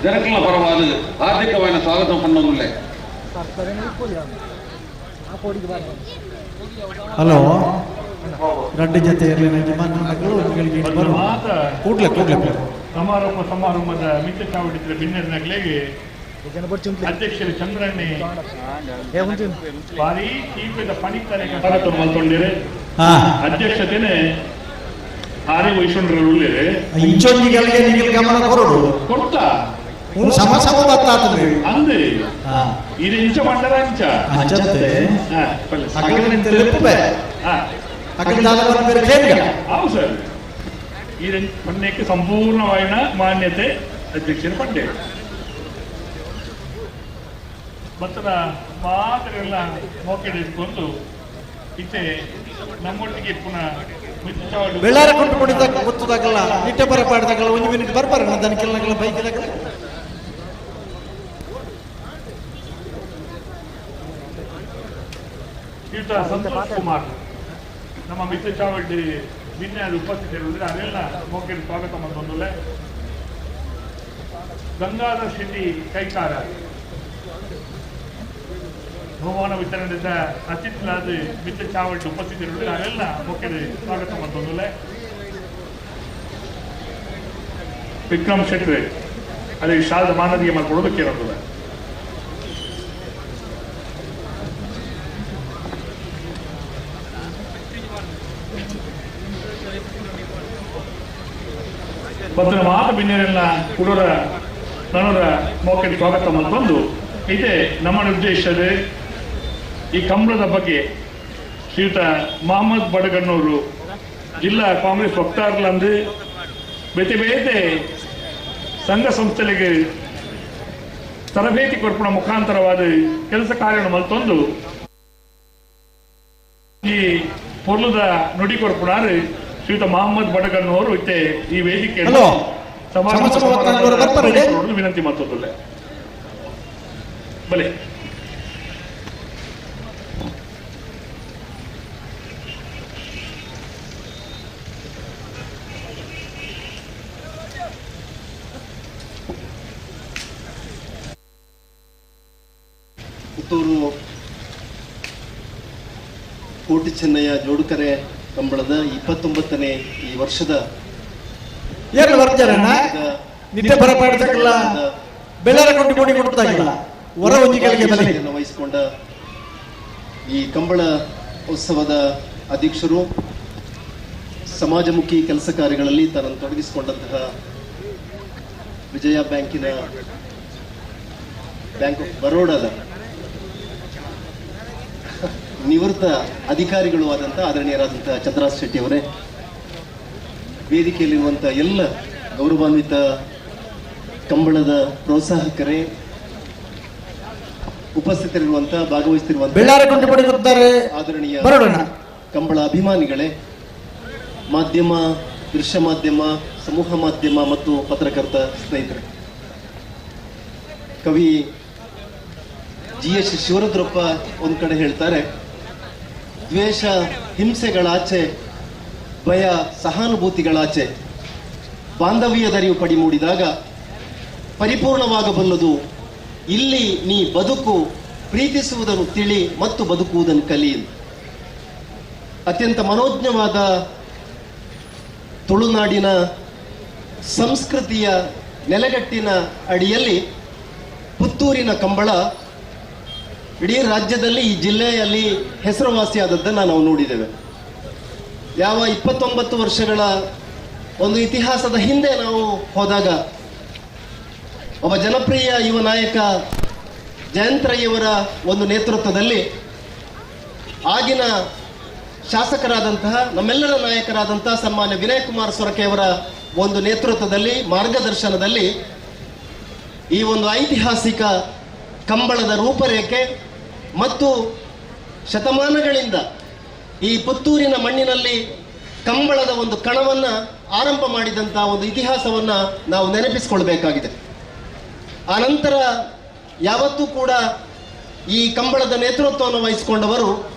ಜನಕಲ ಪರವಾದ ಹಾರ್ದಿಕವಾದ ಸ್ವಾಗತ ಪಂಡೊಂದುಲ್ಲೆ. ಹಲೋ, ರಡ್ಡು ಜೊತೆ ಇರಲಿಲ್ಲ ಯಜಮಾನಗಳು ಕೂಡ್ಲೆ ಕೂಡ್ಲೆ ಸಮಾರಂಭ ಸಮಾರಂಭದ ಮಿತ್ತ ಚಾವಡಿದ್ರ ಬಿನ್ನೆರ್ನಗ್ಲೆಗೆ ಅಧ್ಯಕ್ಷರು ಚಂದ್ರಣ್ಣೆ ಭಾರಿ ಚೀಪದ ಪಣಿತಾರೆ ಸ್ವಾಗತ ಮಲ್ತೊಂಡಿರೆ. ಅಧ್ಯಕ್ಷತೆನೆ ಆರೆ ವಹಿಸ್ಕೊಂಡ್ರೆ ಉಳ್ಳೇರೆ. ಇಂಚೊಂಜಿಗಳಿಗೆ ನಿಗಲ್ ಗಮನ ಕೊರಡು ಕೊಡ್ತಾ ಸಮ ಸಮ ಬತ್ತಾತದೆ ಅಂದೆ ಇದು ಇಂಚ ಮಂಡಲ ಅಂಚ ಅಂಚತ್ತೆ ಅಕಲ್ ಅಕಲ್ ದಾದ ಬೇರೆ ಕೇಂದ್ರ. ಹೌದು ಸರ್, ಈ ಪಂಡ್ಯಕ್ಕೆ ಸಂಪೂರ್ಣವಾದ ಮಾನ್ಯತೆ ಅಧ್ಯಕ್ಷರ ಪಂಡ್ಯ ಭತ್ತದ ಮಾತ್ರೆಲ್ಲ ಮೋಕೆಡ್ ಇಟ್ಕೊಂಡು ಇತ್ತೆ ನಮ್ಮೊಟ್ಟಿಗೆ ಪುನಃ ಬೆಳ್ಳಾರ ಕೊಂಡು ಕೊಡಿದ ಗೊತ್ತದಾಗಲ್ಲ, ನಿಟ್ಟೆ ಬರ ಪಾಡ್ದಾಗಲ್ಲ, ಒಂದು ಮಿನಿಟ್ ಬರ್ಬಾರ ದನಕೆಲ್ಲ ಬೈಕಿದಾಗಲ್ಲ. ಶ್ರೀಯುತ ಸಂತೋಷ್ ಕುಮಾರ್ ನಮ್ಮ ಮಿತ್ರ ಚಾವಡಿ ವಿನ್ಯಾಸ ಉಪಸ್ಥಿತರಿರುವುದರಿಂದ ಅದೆಲ್ಲ ಮೋಕೆಡ್ ಸ್ವಾಗತ ಮತ್ತೊಂದುಲೆ. ಗಂಗಾಧರ್ ಶೆಟ್ಟಿ ಕೈಕಾರ ಬಹುಮಾನ ವಿತರಣೆದ ಅತಿಥಿಗಳಾದ ಮಿತ್ರ ಚಾವಡಿ ಉಪಸ್ಥಿತರಿರುವುದರಿಂದ ಅದೆಲ್ಲ ಮೋಕೆಡ್ ಸ್ವಾಗತ ಮತ್ತೊಂದುಲೆ. ವಿಕ್ರಮ್ ಶೆಟ್ಟಿ ಅಲ್ಲಿ ಶಾಲದ ಮಾನದಿಗೆ ಮಾಡ್ಕೊಡೋದಕ್ಕೆ ಇರೋದಿಲ್ಲ. ಮತ್ತು ಮಾತು ಬಿನ್ನೆಲ್ಲ ಕುಡೋರ ನನರ ಮೋಕೆಡ್ ಸ್ವಾಗತ ಮತ್ತೊಂದು ಇದೇ ನಮ್ಮ ಉದ್ದೇಶವೇ ಈ ಕಂಬಳದ ಬಗ್ಗೆ ಶ್ರೀಯುತ ಮಹಮ್ಮದ್ ಬಡಗಣ್ಣವರು ಜಿಲ್ಲಾ ಕಾಂಗ್ರೆಸ್ ವಕ್ತಾರರಂದು ಬೇತೆ ಬೇತೆ ಸಂಘ ಸಂಸ್ಥೆಗಳಿಗೆ ತರಬೇತಿ ಕೊರ್ಪುಣ ಮುಖಾಂತರವಾದ ಕೆಲಸ ಕಾರ್ಯವನ್ನು ಮಲ್ತೊಂದು ಈ ಪೊರ್ಲುದ ನುಡಿ ಕೊರ್ಪುಣಾರು ಶ್ರೀಯುತ ಮಹಮ್ಮದ್ ಬಡಗಣ್ಣವರು ಇತ್ತೆ ಈ ವೇದಿಕೆ ವಿನಂತಿ ಮಾಡ್ತದಲ್ಲ. ಬಲೆ ಪುತ್ತೂರು ಕೋಟಿ ಚೆನ್ನಯ್ಯ ಜೋಡುಕರೆ ಕಂಬಳದ 29ನೇ ಈ ವರ್ಷದ ಏರ್ಲು ಬರ್ತಾರಣ್ಣ ನಿತ್ಯ ಬರ ಪಾಡ್ದಕ್ಕಲ್ಲ ಬೆಳ್ಳಾರ ಕೊಂಡು ಕೊಡಿ ಕೊಡ್ತಾಗಿಲ್ಲ ಹೊರ ಒಂಜಿಗಳಿಗೆ ಬಲೆ ವಹಿಸಿಕೊಂಡ ಈ ಕಂಬಳ ಉತ್ಸವದ ಅಧ್ಯಕ್ಷರು, ಸಮಾಜಮುಖಿ ಕೆಲಸ ಕಾರ್ಯಗಳಲ್ಲಿ ತನ್ನನ್ನು ತೊಡಗಿಸಿಕೊಂಡಂತಹ ವಿಜಯ ಬ್ಯಾಂಕಿನ ಬ್ಯಾಂಕ್ ಆಫ್ ಬರೋಡಾದ ನಿವೃತ್ತ ಅಧಿಕಾರಿಗಳು ಆದಂಥ ಆದರಣೀಯರಾದಂಥ ಚಂದ್ರಾಸ್ ಶೆಟ್ಟಿ ಅವರೇ, ವೇದಿಕೆಯಲ್ಲಿರುವಂಥ ಎಲ್ಲ ಗೌರವಾನ್ವಿತ ಕಂಬಳದ ಪ್ರೋತ್ಸಾಹಕರೇ, ಉಪಸ್ಥಿತರಿರುವಂಥ ಭಾಗವಹಿಸುತ್ತಿರುವಂಥ ಆದರಣೀಯ ಕಂಬಳ ಅಭಿಮಾನಿಗಳೇ, ಮಾಧ್ಯಮ, ದೃಶ್ಯ ಮಾಧ್ಯಮ, ಸಮೂಹ ಮಾಧ್ಯಮ ಮತ್ತು ಪತ್ರಕರ್ತ ಸ್ನೇಹಿತರೆ, ಕವಿ ಜಿ ಎಸ್ ಶಿವರುದ್ರಪ್ಪ ಒಂದು ಕಡೆ ಹೇಳ್ತಾರೆ, ದ್ವೇಷ ಹಿಂಸೆಗಳಾಚೆ, ಭಯ ಸಹಾನುಭೂತಿಗಳಾಚೆ ಬಾಂಧವ್ಯದರಿವು ಪಡಿ ಮೂಡಿದಾಗ ಪರಿಪೂರ್ಣವಾಗಬಲ್ಲದು. ಇಲ್ಲಿ ನೀ ಬದುಕು, ಪ್ರೀತಿಸುವುದನ್ನು ತಿಳಿ ಮತ್ತು ಬದುಕುವುದನ್ನು ಕಲಿ. ಅತ್ಯಂತ ಮನೋಜ್ಞವಾದ ತುಳುನಾಡಿನ ಸಂಸ್ಕೃತಿಯ ನೆಲೆಗಟ್ಟಿನ ಅಡಿಯಲ್ಲಿ ಪುತ್ತೂರಿನ ಕಂಬಳ ಇಡೀ ರಾಜ್ಯದಲ್ಲಿ ಈ ಜಿಲ್ಲೆಯಲ್ಲಿ ಹೆಸರುವಾಸಿಯಾದದ್ದನ್ನು ನಾವು ನೋಡಿದ್ದೇವೆ. ಯಾವ 29 ವರ್ಷಗಳ ಒಂದು ಇತಿಹಾಸದ ಹಿಂದೆ ನಾವು ಹೋದಾಗ ಒಬ್ಬ ಜನಪ್ರಿಯ ಯುವ ನಾಯಕ ಜಯಂತ್ರಯ್ಯವರ ಒಂದು ನೇತೃತ್ವದಲ್ಲಿ ಆಗಿನ ಶಾಸಕರಾದಂತಹ ನಮ್ಮೆಲ್ಲರ ನಾಯಕರಾದಂತಹ ಸನ್ಮಾನ್ಯ ವಿನಯ್ ಕುಮಾರ್ ಸೊರಕೆಯವರ ಒಂದು ನೇತೃತ್ವದಲ್ಲಿ, ಮಾರ್ಗದರ್ಶನದಲ್ಲಿ ಈ ಒಂದು ಐತಿಹಾಸಿಕ ಕಂಬಳದ ರೂಪರೇಖೆ ಮತ್ತು ಶತಮಾನಗಳಿಂದ ಈ ಪುತ್ತೂರಿನ ಮಣ್ಣಿನಲ್ಲಿ ಕಂಬಳದ ಒಂದು ಕಣವನ್ನು ಆರಂಭ ಮಾಡಿದಂಥ ಒಂದು ಇತಿಹಾಸವನ್ನು ನಾವು ನೆನಪಿಸಿಕೊಳ್ಬೇಕಾಗಿದೆ. ಆ ನಂತರ ಯಾವತ್ತೂ ಕೂಡ ಈ ಕಂಬಳದ ನೇತೃತ್ವವನ್ನು ವಹಿಸಿಕೊಂಡವರು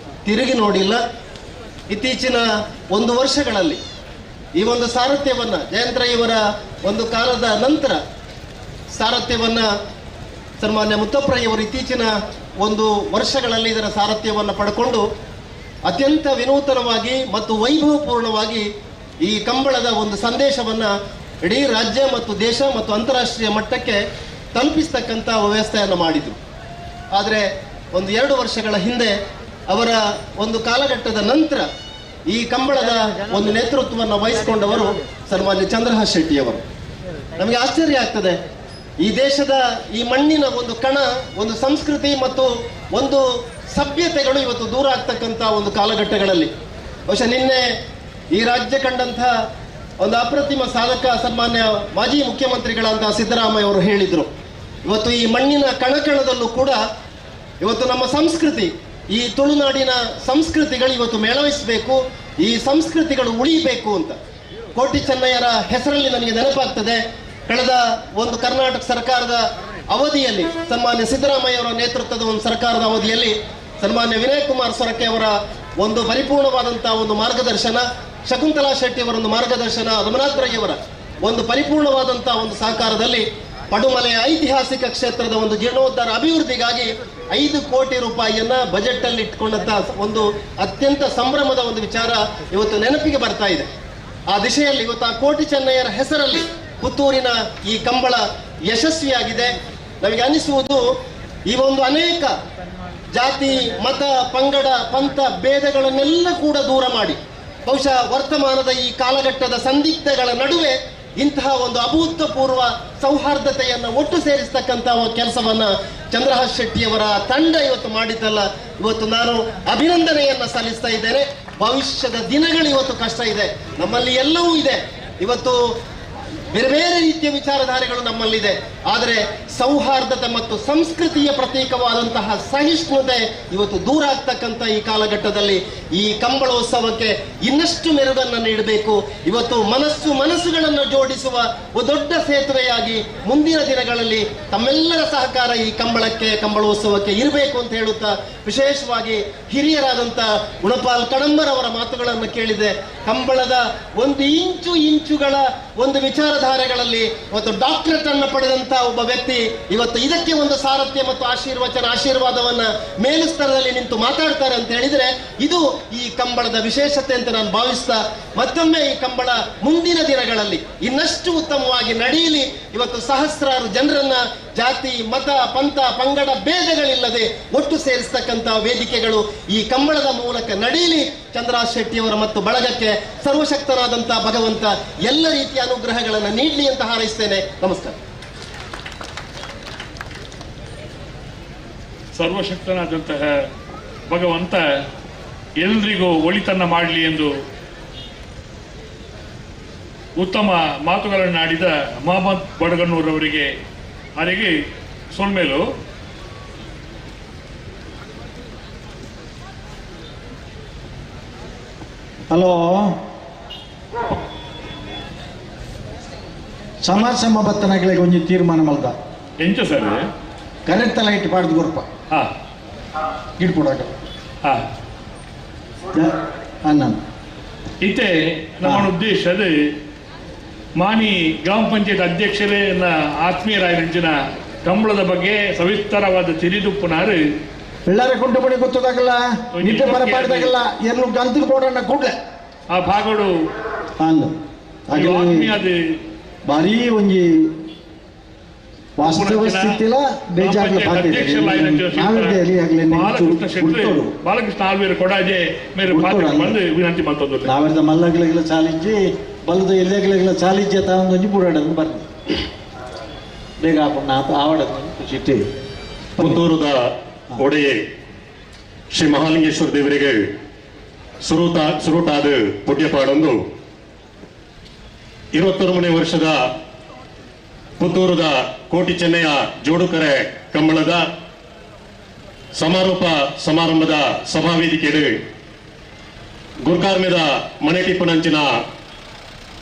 ತಿರುಗಿ ನೋಡಿಲ್ಲ. ಇತ್ತೀಚಿನ ಒಂದು ವರ್ಷಗಳಲ್ಲಿ ಈ ಒಂದು ಸಾರಥ್ಯವನ್ನು ಜಯಂತ್ರಯ್ಯವರ ಒಂದು ಕಾಲದ ನಂತರ ಸಾರಥ್ಯವನ್ನು ಸನ್ಮಾನ್ಯ ಮುತ್ತಪ್ರಯ್ಯವರು ಇತ್ತೀಚಿನ ಒಂದು ವರ್ಷಗಳಲ್ಲಿ ಇದರ ಸಾರಥ್ಯವನ್ನು ಪಡ್ಕೊಂಡು ಅತ್ಯಂತ ವಿನೂತನವಾಗಿ ಮತ್ತು ವೈಭವಪೂರ್ಣವಾಗಿ ಈ ಕಂಬಳದ ಒಂದು ಸಂದೇಶವನ್ನು ಇಡೀ ರಾಜ್ಯ ಮತ್ತು ದೇಶ ಮತ್ತು ಅಂತಾರಾಷ್ಟ್ರೀಯ ಮಟ್ಟಕ್ಕೆ ತಲುಪಿಸ್ತಕ್ಕಂಥ ವ್ಯವಸ್ಥೆಯನ್ನು ಮಾಡಿದರು. ಆದರೆ ಒಂದು 2 ವರ್ಷಗಳ ಹಿಂದೆ ಅವರ ಒಂದು ಕಾಲಘಟ್ಟದ ನಂತರ ಈ ಕಂಬಳದ ಒಂದು ನೇತೃತ್ವವನ್ನು ವಹಿಸಿಕೊಂಡವರು ಸನ್ಮಾನ್ಯ ಚಂದ್ರಹಾಸ್ ಶೆಟ್ಟಿಯವರು. ನಮಗೆ ಆಶ್ಚರ್ಯ ಆಗ್ತದೆ, ಈ ದೇಶದ ಈ ಮಣ್ಣಿನ ಒಂದು ಕಣ, ಒಂದು ಸಂಸ್ಕೃತಿ ಮತ್ತು ಒಂದು ಸಭ್ಯತೆಗಳು ಇವತ್ತು ದೂರ ಆಗ್ತಕ್ಕಂಥ ಒಂದು ಕಾಲಘಟ್ಟಗಳಲ್ಲಿ, ಬಹುಶಃ ನಿನ್ನೆ ಈ ರಾಜ್ಯ ಕಂಡಂಥ ಒಂದು ಅಪ್ರತಿಮ ಸಾಧಕ ಸನ್ಮಾನ್ಯ ಮಾಜಿ ಮುಖ್ಯಮಂತ್ರಿಗಳಂತಹ ಸಿದ್ದರಾಮಯ್ಯ ಅವರು ಹೇಳಿದರು, ಇವತ್ತು ಈ ಮಣ್ಣಿನ ಕಣಕಣದಲ್ಲೂ ಕೂಡ ಇವತ್ತು ನಮ್ಮ ಸಂಸ್ಕೃತಿ, ಈ ತುಳುನಾಡಿನ ಸಂಸ್ಕೃತಿಗಳು ಇವತ್ತು ಮೇಳವಿಸಬೇಕು, ಈ ಸಂಸ್ಕೃತಿಗಳು ಉಳಿಬೇಕು ಅಂತ. ಕೋಟಿ ಚೆನ್ನಯ್ಯರ ಹೆಸರಲ್ಲಿ ನನಗೆ ನೆನಪಾಗ್ತದೆ, ಕಳೆದ ಒಂದು ಕರ್ನಾಟಕ ಸರ್ಕಾರದ ಅವಧಿಯಲ್ಲಿ ಸನ್ಮಾನ್ಯ ಸಿದ್ದರಾಮಯ್ಯವರ ನೇತೃತ್ವದ ಒಂದು ಸರ್ಕಾರದ ಅವಧಿಯಲ್ಲಿ ಸನ್ಮಾನ್ಯ ವಿನಯ್ ಕುಮಾರ್ ಸೊರಕೆ ಅವರ ಒಂದು ಪರಿಪೂರ್ಣವಾದಂತಹ ಒಂದು ಮಾರ್ಗದರ್ಶನ, ಶಕುಂತಲಾ ಶೆಟ್ಟಿ ಅವರ ಒಂದು ಮಾರ್ಗದರ್ಶನ, ರಘುನಾಥ್ ರೈಯವರ ಒಂದು ಪರಿಪೂರ್ಣವಾದಂತಹ ಒಂದು ಸಹಕಾರದಲ್ಲಿ ಪಡುಮಲೆಯ ಐತಿಹಾಸಿಕ ಕ್ಷೇತ್ರದ ಒಂದು ಜೀರ್ಣೋದ್ಧಾರ ಅಭಿವೃದ್ಧಿಗಾಗಿ 5 ಕೋಟಿ ರೂಪಾಯಿಯನ್ನ ಬಜೆಟ್ ಅಲ್ಲಿ ಇಟ್ಕೊಂಡಂತಹ ಒಂದು ಅತ್ಯಂತ ಸಂಭ್ರಮದ ಒಂದು ವಿಚಾರ ಇವತ್ತು ನೆನಪಿಗೆ ಬರ್ತಾ ಇದೆ. ಆ ದಿಶೆಯಲ್ಲಿ ಇವತ್ತು ಆ ಕೋಟಿ ಚೆನ್ನಯ್ಯರ ಹೆಸರಲ್ಲಿ ಪುತ್ತೂರಿನ ಈ ಕಂಬಳ ಯಶಸ್ವಿಯಾಗಿದೆ. ನಮಗೆ ಅನಿಸುವುದು ಈ ಒಂದು ಅನೇಕ ಜಾತಿ, ಮತ, ಪಂಗಡ, ಪಂಥ ಭೇದಗಳನ್ನೆಲ್ಲ ಕೂಡ ದೂರ ಮಾಡಿ ಬಹುಶಃ ವರ್ತಮಾನದ ಈ ಕಾಲಘಟ್ಟದ ಸಂದಿಗ್ಧಗಳ ನಡುವೆ ಇಂತಹ ಒಂದು ಅಭೂತಪೂರ್ವ ಸೌಹಾರ್ದತೆಯನ್ನು ಒಟ್ಟು ಸೇರಿಸ್ತಕ್ಕಂಥ ಕೆಲಸವನ್ನ ಚಂದ್ರಹಾಸ್ ಶೆಟ್ಟಿಯವರ ತಂಡ ಇವತ್ತು ಮಾಡಿದ್ದಲ್ಲ, ಇವತ್ತು ನಾನು ಅಭಿನಂದನೆಯನ್ನು ಸಲ್ಲಿಸ್ತಾ ಇದ್ದೇನೆ. ಭವಿಷ್ಯದ ದಿನಗಳು ಇವತ್ತು ಕಷ್ಟ ಇದೆ, ನಮ್ಮಲ್ಲಿ ಎಲ್ಲವೂ ಇದೆ, ಇವತ್ತು ಬೇರೆ ಬೇರೆ ರೀತಿಯ ವಿಚಾರಧಾರೆಗಳು ನಮ್ಮಲ್ಲಿದೆ. ಆದರೆ ಸೌಹಾರ್ದತೆ ಮತ್ತು ಸಂಸ್ಕೃತಿಯ ಪ್ರತೀಕವಾದಂತಹ ಸಹಿಷ್ಣುತೆ ಇವತ್ತು ದೂರ ಆಗ್ತಕ್ಕಂಥ ಈ ಕಾಲಘಟ್ಟದಲ್ಲಿ ಈ ಕಂಬಳೋತ್ಸವಕ್ಕೆ ಇನ್ನಷ್ಟು ಮೆರುಗನ್ನು ನೀಡಬೇಕು. ಇವತ್ತು ಮನಸ್ಸು ಮನಸ್ಸುಗಳನ್ನು ಜೋಡಿಸುವ ಒಂದು ದೊಡ್ಡ ಸೇತುವೆಯಾಗಿ ಮುಂದಿನ ದಿನಗಳಲ್ಲಿ ತಮ್ಮೆಲ್ಲರ ಸಹಕಾರ ಈ ಕಂಬಳಕ್ಕೆ, ಕಂಬಳೋತ್ಸವಕ್ಕೆ ಇರಬೇಕು ಅಂತ ಹೇಳುತ್ತಾ, ವಿಶೇಷವಾಗಿ ಹಿರಿಯರಾದಂಥ ಗುಣಪಾಲ್ ಕಡಂಬರವರ ಮಾತುಗಳನ್ನು ಕೇಳಿದೆ. ಕಂಬಳದ ಒಂದು ಇಂಚು ಇಂಚುಗಳ ಒಂದು ವಿಚಾರಧಾರೆಗಳಲ್ಲಿ ಇವತ್ತು ಡಾಕ್ಟರೇಟ್ ಅನ್ನು ಪಡೆದಂತ ಒಬ್ಬ ವ್ಯಕ್ತಿ ಇವತ್ತು ಇದಕ್ಕೆ ಒಂದು ಸಾರಥ್ಯ ಮತ್ತು ಆಶೀರ್ವಚನ, ಆಶೀರ್ವಾದವನ್ನ ಮೇಲುಸ್ತರದಲ್ಲಿ ನಿಂತು ಮಾತಾಡ್ತಾರೆ ಅಂತ ಹೇಳಿದ್ರೆ ಇದು ಈ ಕಂಬಳದ ವಿಶೇಷತೆ ಅಂತ ನಾನು ಭಾವಿಸ್ತಾ, ಮತ್ತೊಮ್ಮೆ ಈ ಕಂಬಳ ಮುಂದಿನ ದಿನಗಳಲ್ಲಿ ಇನ್ನಷ್ಟು ಉತ್ತಮವಾಗಿ ನಡೆಯಲಿ. ಇವತ್ತು ಸಹಸ್ರಾರು ಜನರನ್ನ ಜಾತಿ, ಮತ, ಪಂಥ, ಪಂಗಡ ಭೇದಗಳಿಲ್ಲದೆ ಒಟ್ಟು ಸೇರಿಸ್ತಕ್ಕಂಥ ವೇದಿಕೆಗಳು ಈ ಕಂಬಳದ ಮೂಲಕ ನಡೆಯಲಿ. ಚಂದ್ರಹಾಸ್ ಶೆಟ್ಟಿಯವರ ಮತ್ತು ಬಳಗಕ್ಕೆ ಸರ್ವಶಕ್ತನಾದಂತಹ ಭಗವಂತ ಎಲ್ಲ ರೀತಿಯ ಅನುಗ್ರಹಗಳನ್ನು ನೀಡಲಿ ಅಂತ ಹಾರೈಸ್ತೇನೆ. ನಮಸ್ಕಾರ. ಸರ್ವಶಕ್ತನಾದಂತಹ ಭಗವಂತ ಎಲ್ರಿಗೂ ಒಳಿತನ್ನ ಮಾಡಲಿ ಎಂದು ಉತ್ತಮ ಮಾತುಗಳನ್ನಾಡಿದ ಮೊಹಮ್ಮದ್ ಬಡಗನ್ನೂರವರಿಗೆ ಅವರಿಗೆ ಸೊಲ್ಮೇಲು. ಹಲೋ, ಸಮಾಜ ಸಮಬತ್ತನಗಳಿಗೆ ಒಂಜಿ ತೀರ್ಮಾನ ಮಲ್ದ ಎಂಚ ಸರ್ ಕರೆಂಟ್ ಲೈಟ್ ಪಾಡ್ದು ಕೊರ್ಪ ಗಿಡ್ಕೊಡಾಗ ಅನ್ನ ಇತ್ತೆ ನಮ್ಮ ಉದ್ದೇಶ ಅದು ಮಾನಿ ಗ್ರಾಮ ಪಂಚಾಯತ್ ಅಧ್ಯಕ್ಷರೇ ಆತ್ಮೀಯರಾಯರಂಚಿನ ಕಂಬಳದ ಬಗ್ಗೆ ಸವಿಸ್ತಾರವಾದ ತಿಳಿದುಪ್ಪನಾರು ಎಲ್ಲಾರ ಕೊಂಡು ಬಡಿ ಗೊತ್ತದಾಗಲ್ಲ, ನಿಟ್ಟೆ ಬರ ಪಾಡ್ದಾಗಲ್ಲ, ಎಲ್ಲೂ ಗಂತದ ಕೊಡೋಣ ಕೂಡ್ಲೆ ಆ ಭಾಗಡು ಅಂದು ಭಾರಿ ಒಂಜಿ ವಾಸ್ತವ ಸ್ಥಿತಿಲ ಬೇಜಾರ್ಲ ಬಾಲಕೃಷ್ಣ ಶೆಟ್ಟಿ ಬಾಲಕೃಷ್ಣ ಆಳ್ವೇರು ಕೊಡಾಜೆ ಮೇರೆ ಪಾತ್ರ ಬಂದು ವಿನಂತಿ ಮಾಡ್ತದ್ದು. ನಾವೆಲ್ಲ ಮಲ್ಲಗಳಿಗೆಲ್ಲ ಚಾಲಿಂಜಿ ಬಲದ ಎಲ್ಲೆಗಳಿಗೆಲ್ಲ ಚಾಲಿಂಜಿ ತಾವೊಂದೊಂಜಿ ಬುಡಾಡನ್ನು ಬರ್ದು ಬೇಗ ಆವಡನ್ನು ಖುಷಿಟ್ಟು. ಪುತ್ತೂರುದ ಒಡೆಯೇ ಶ್ರೀ ಮಹಾಲಿಂಗೇಶ್ವರ ದೇವರಿಗೆ ಸುರೂಟಾದ ಪುಣ್ಯಪಾಡೊಂದು 21ನೇ ವರ್ಷದ ಪುತ್ತೂರುದ ಕೋಟಿ ಚೆನ್ನಯ್ಯ ಜೋಡುಕರೆ ಕಂಬಳದ ಸಮಾರೋಪ ಸಮಾರಂಭದ ಸಭಾವೇದಿಕೆಯಲ್ಲಿ ಗುರ್ಕಾರ್ಮೆದ ಮನೆಟಿಪ್ಪನಂಚಿನ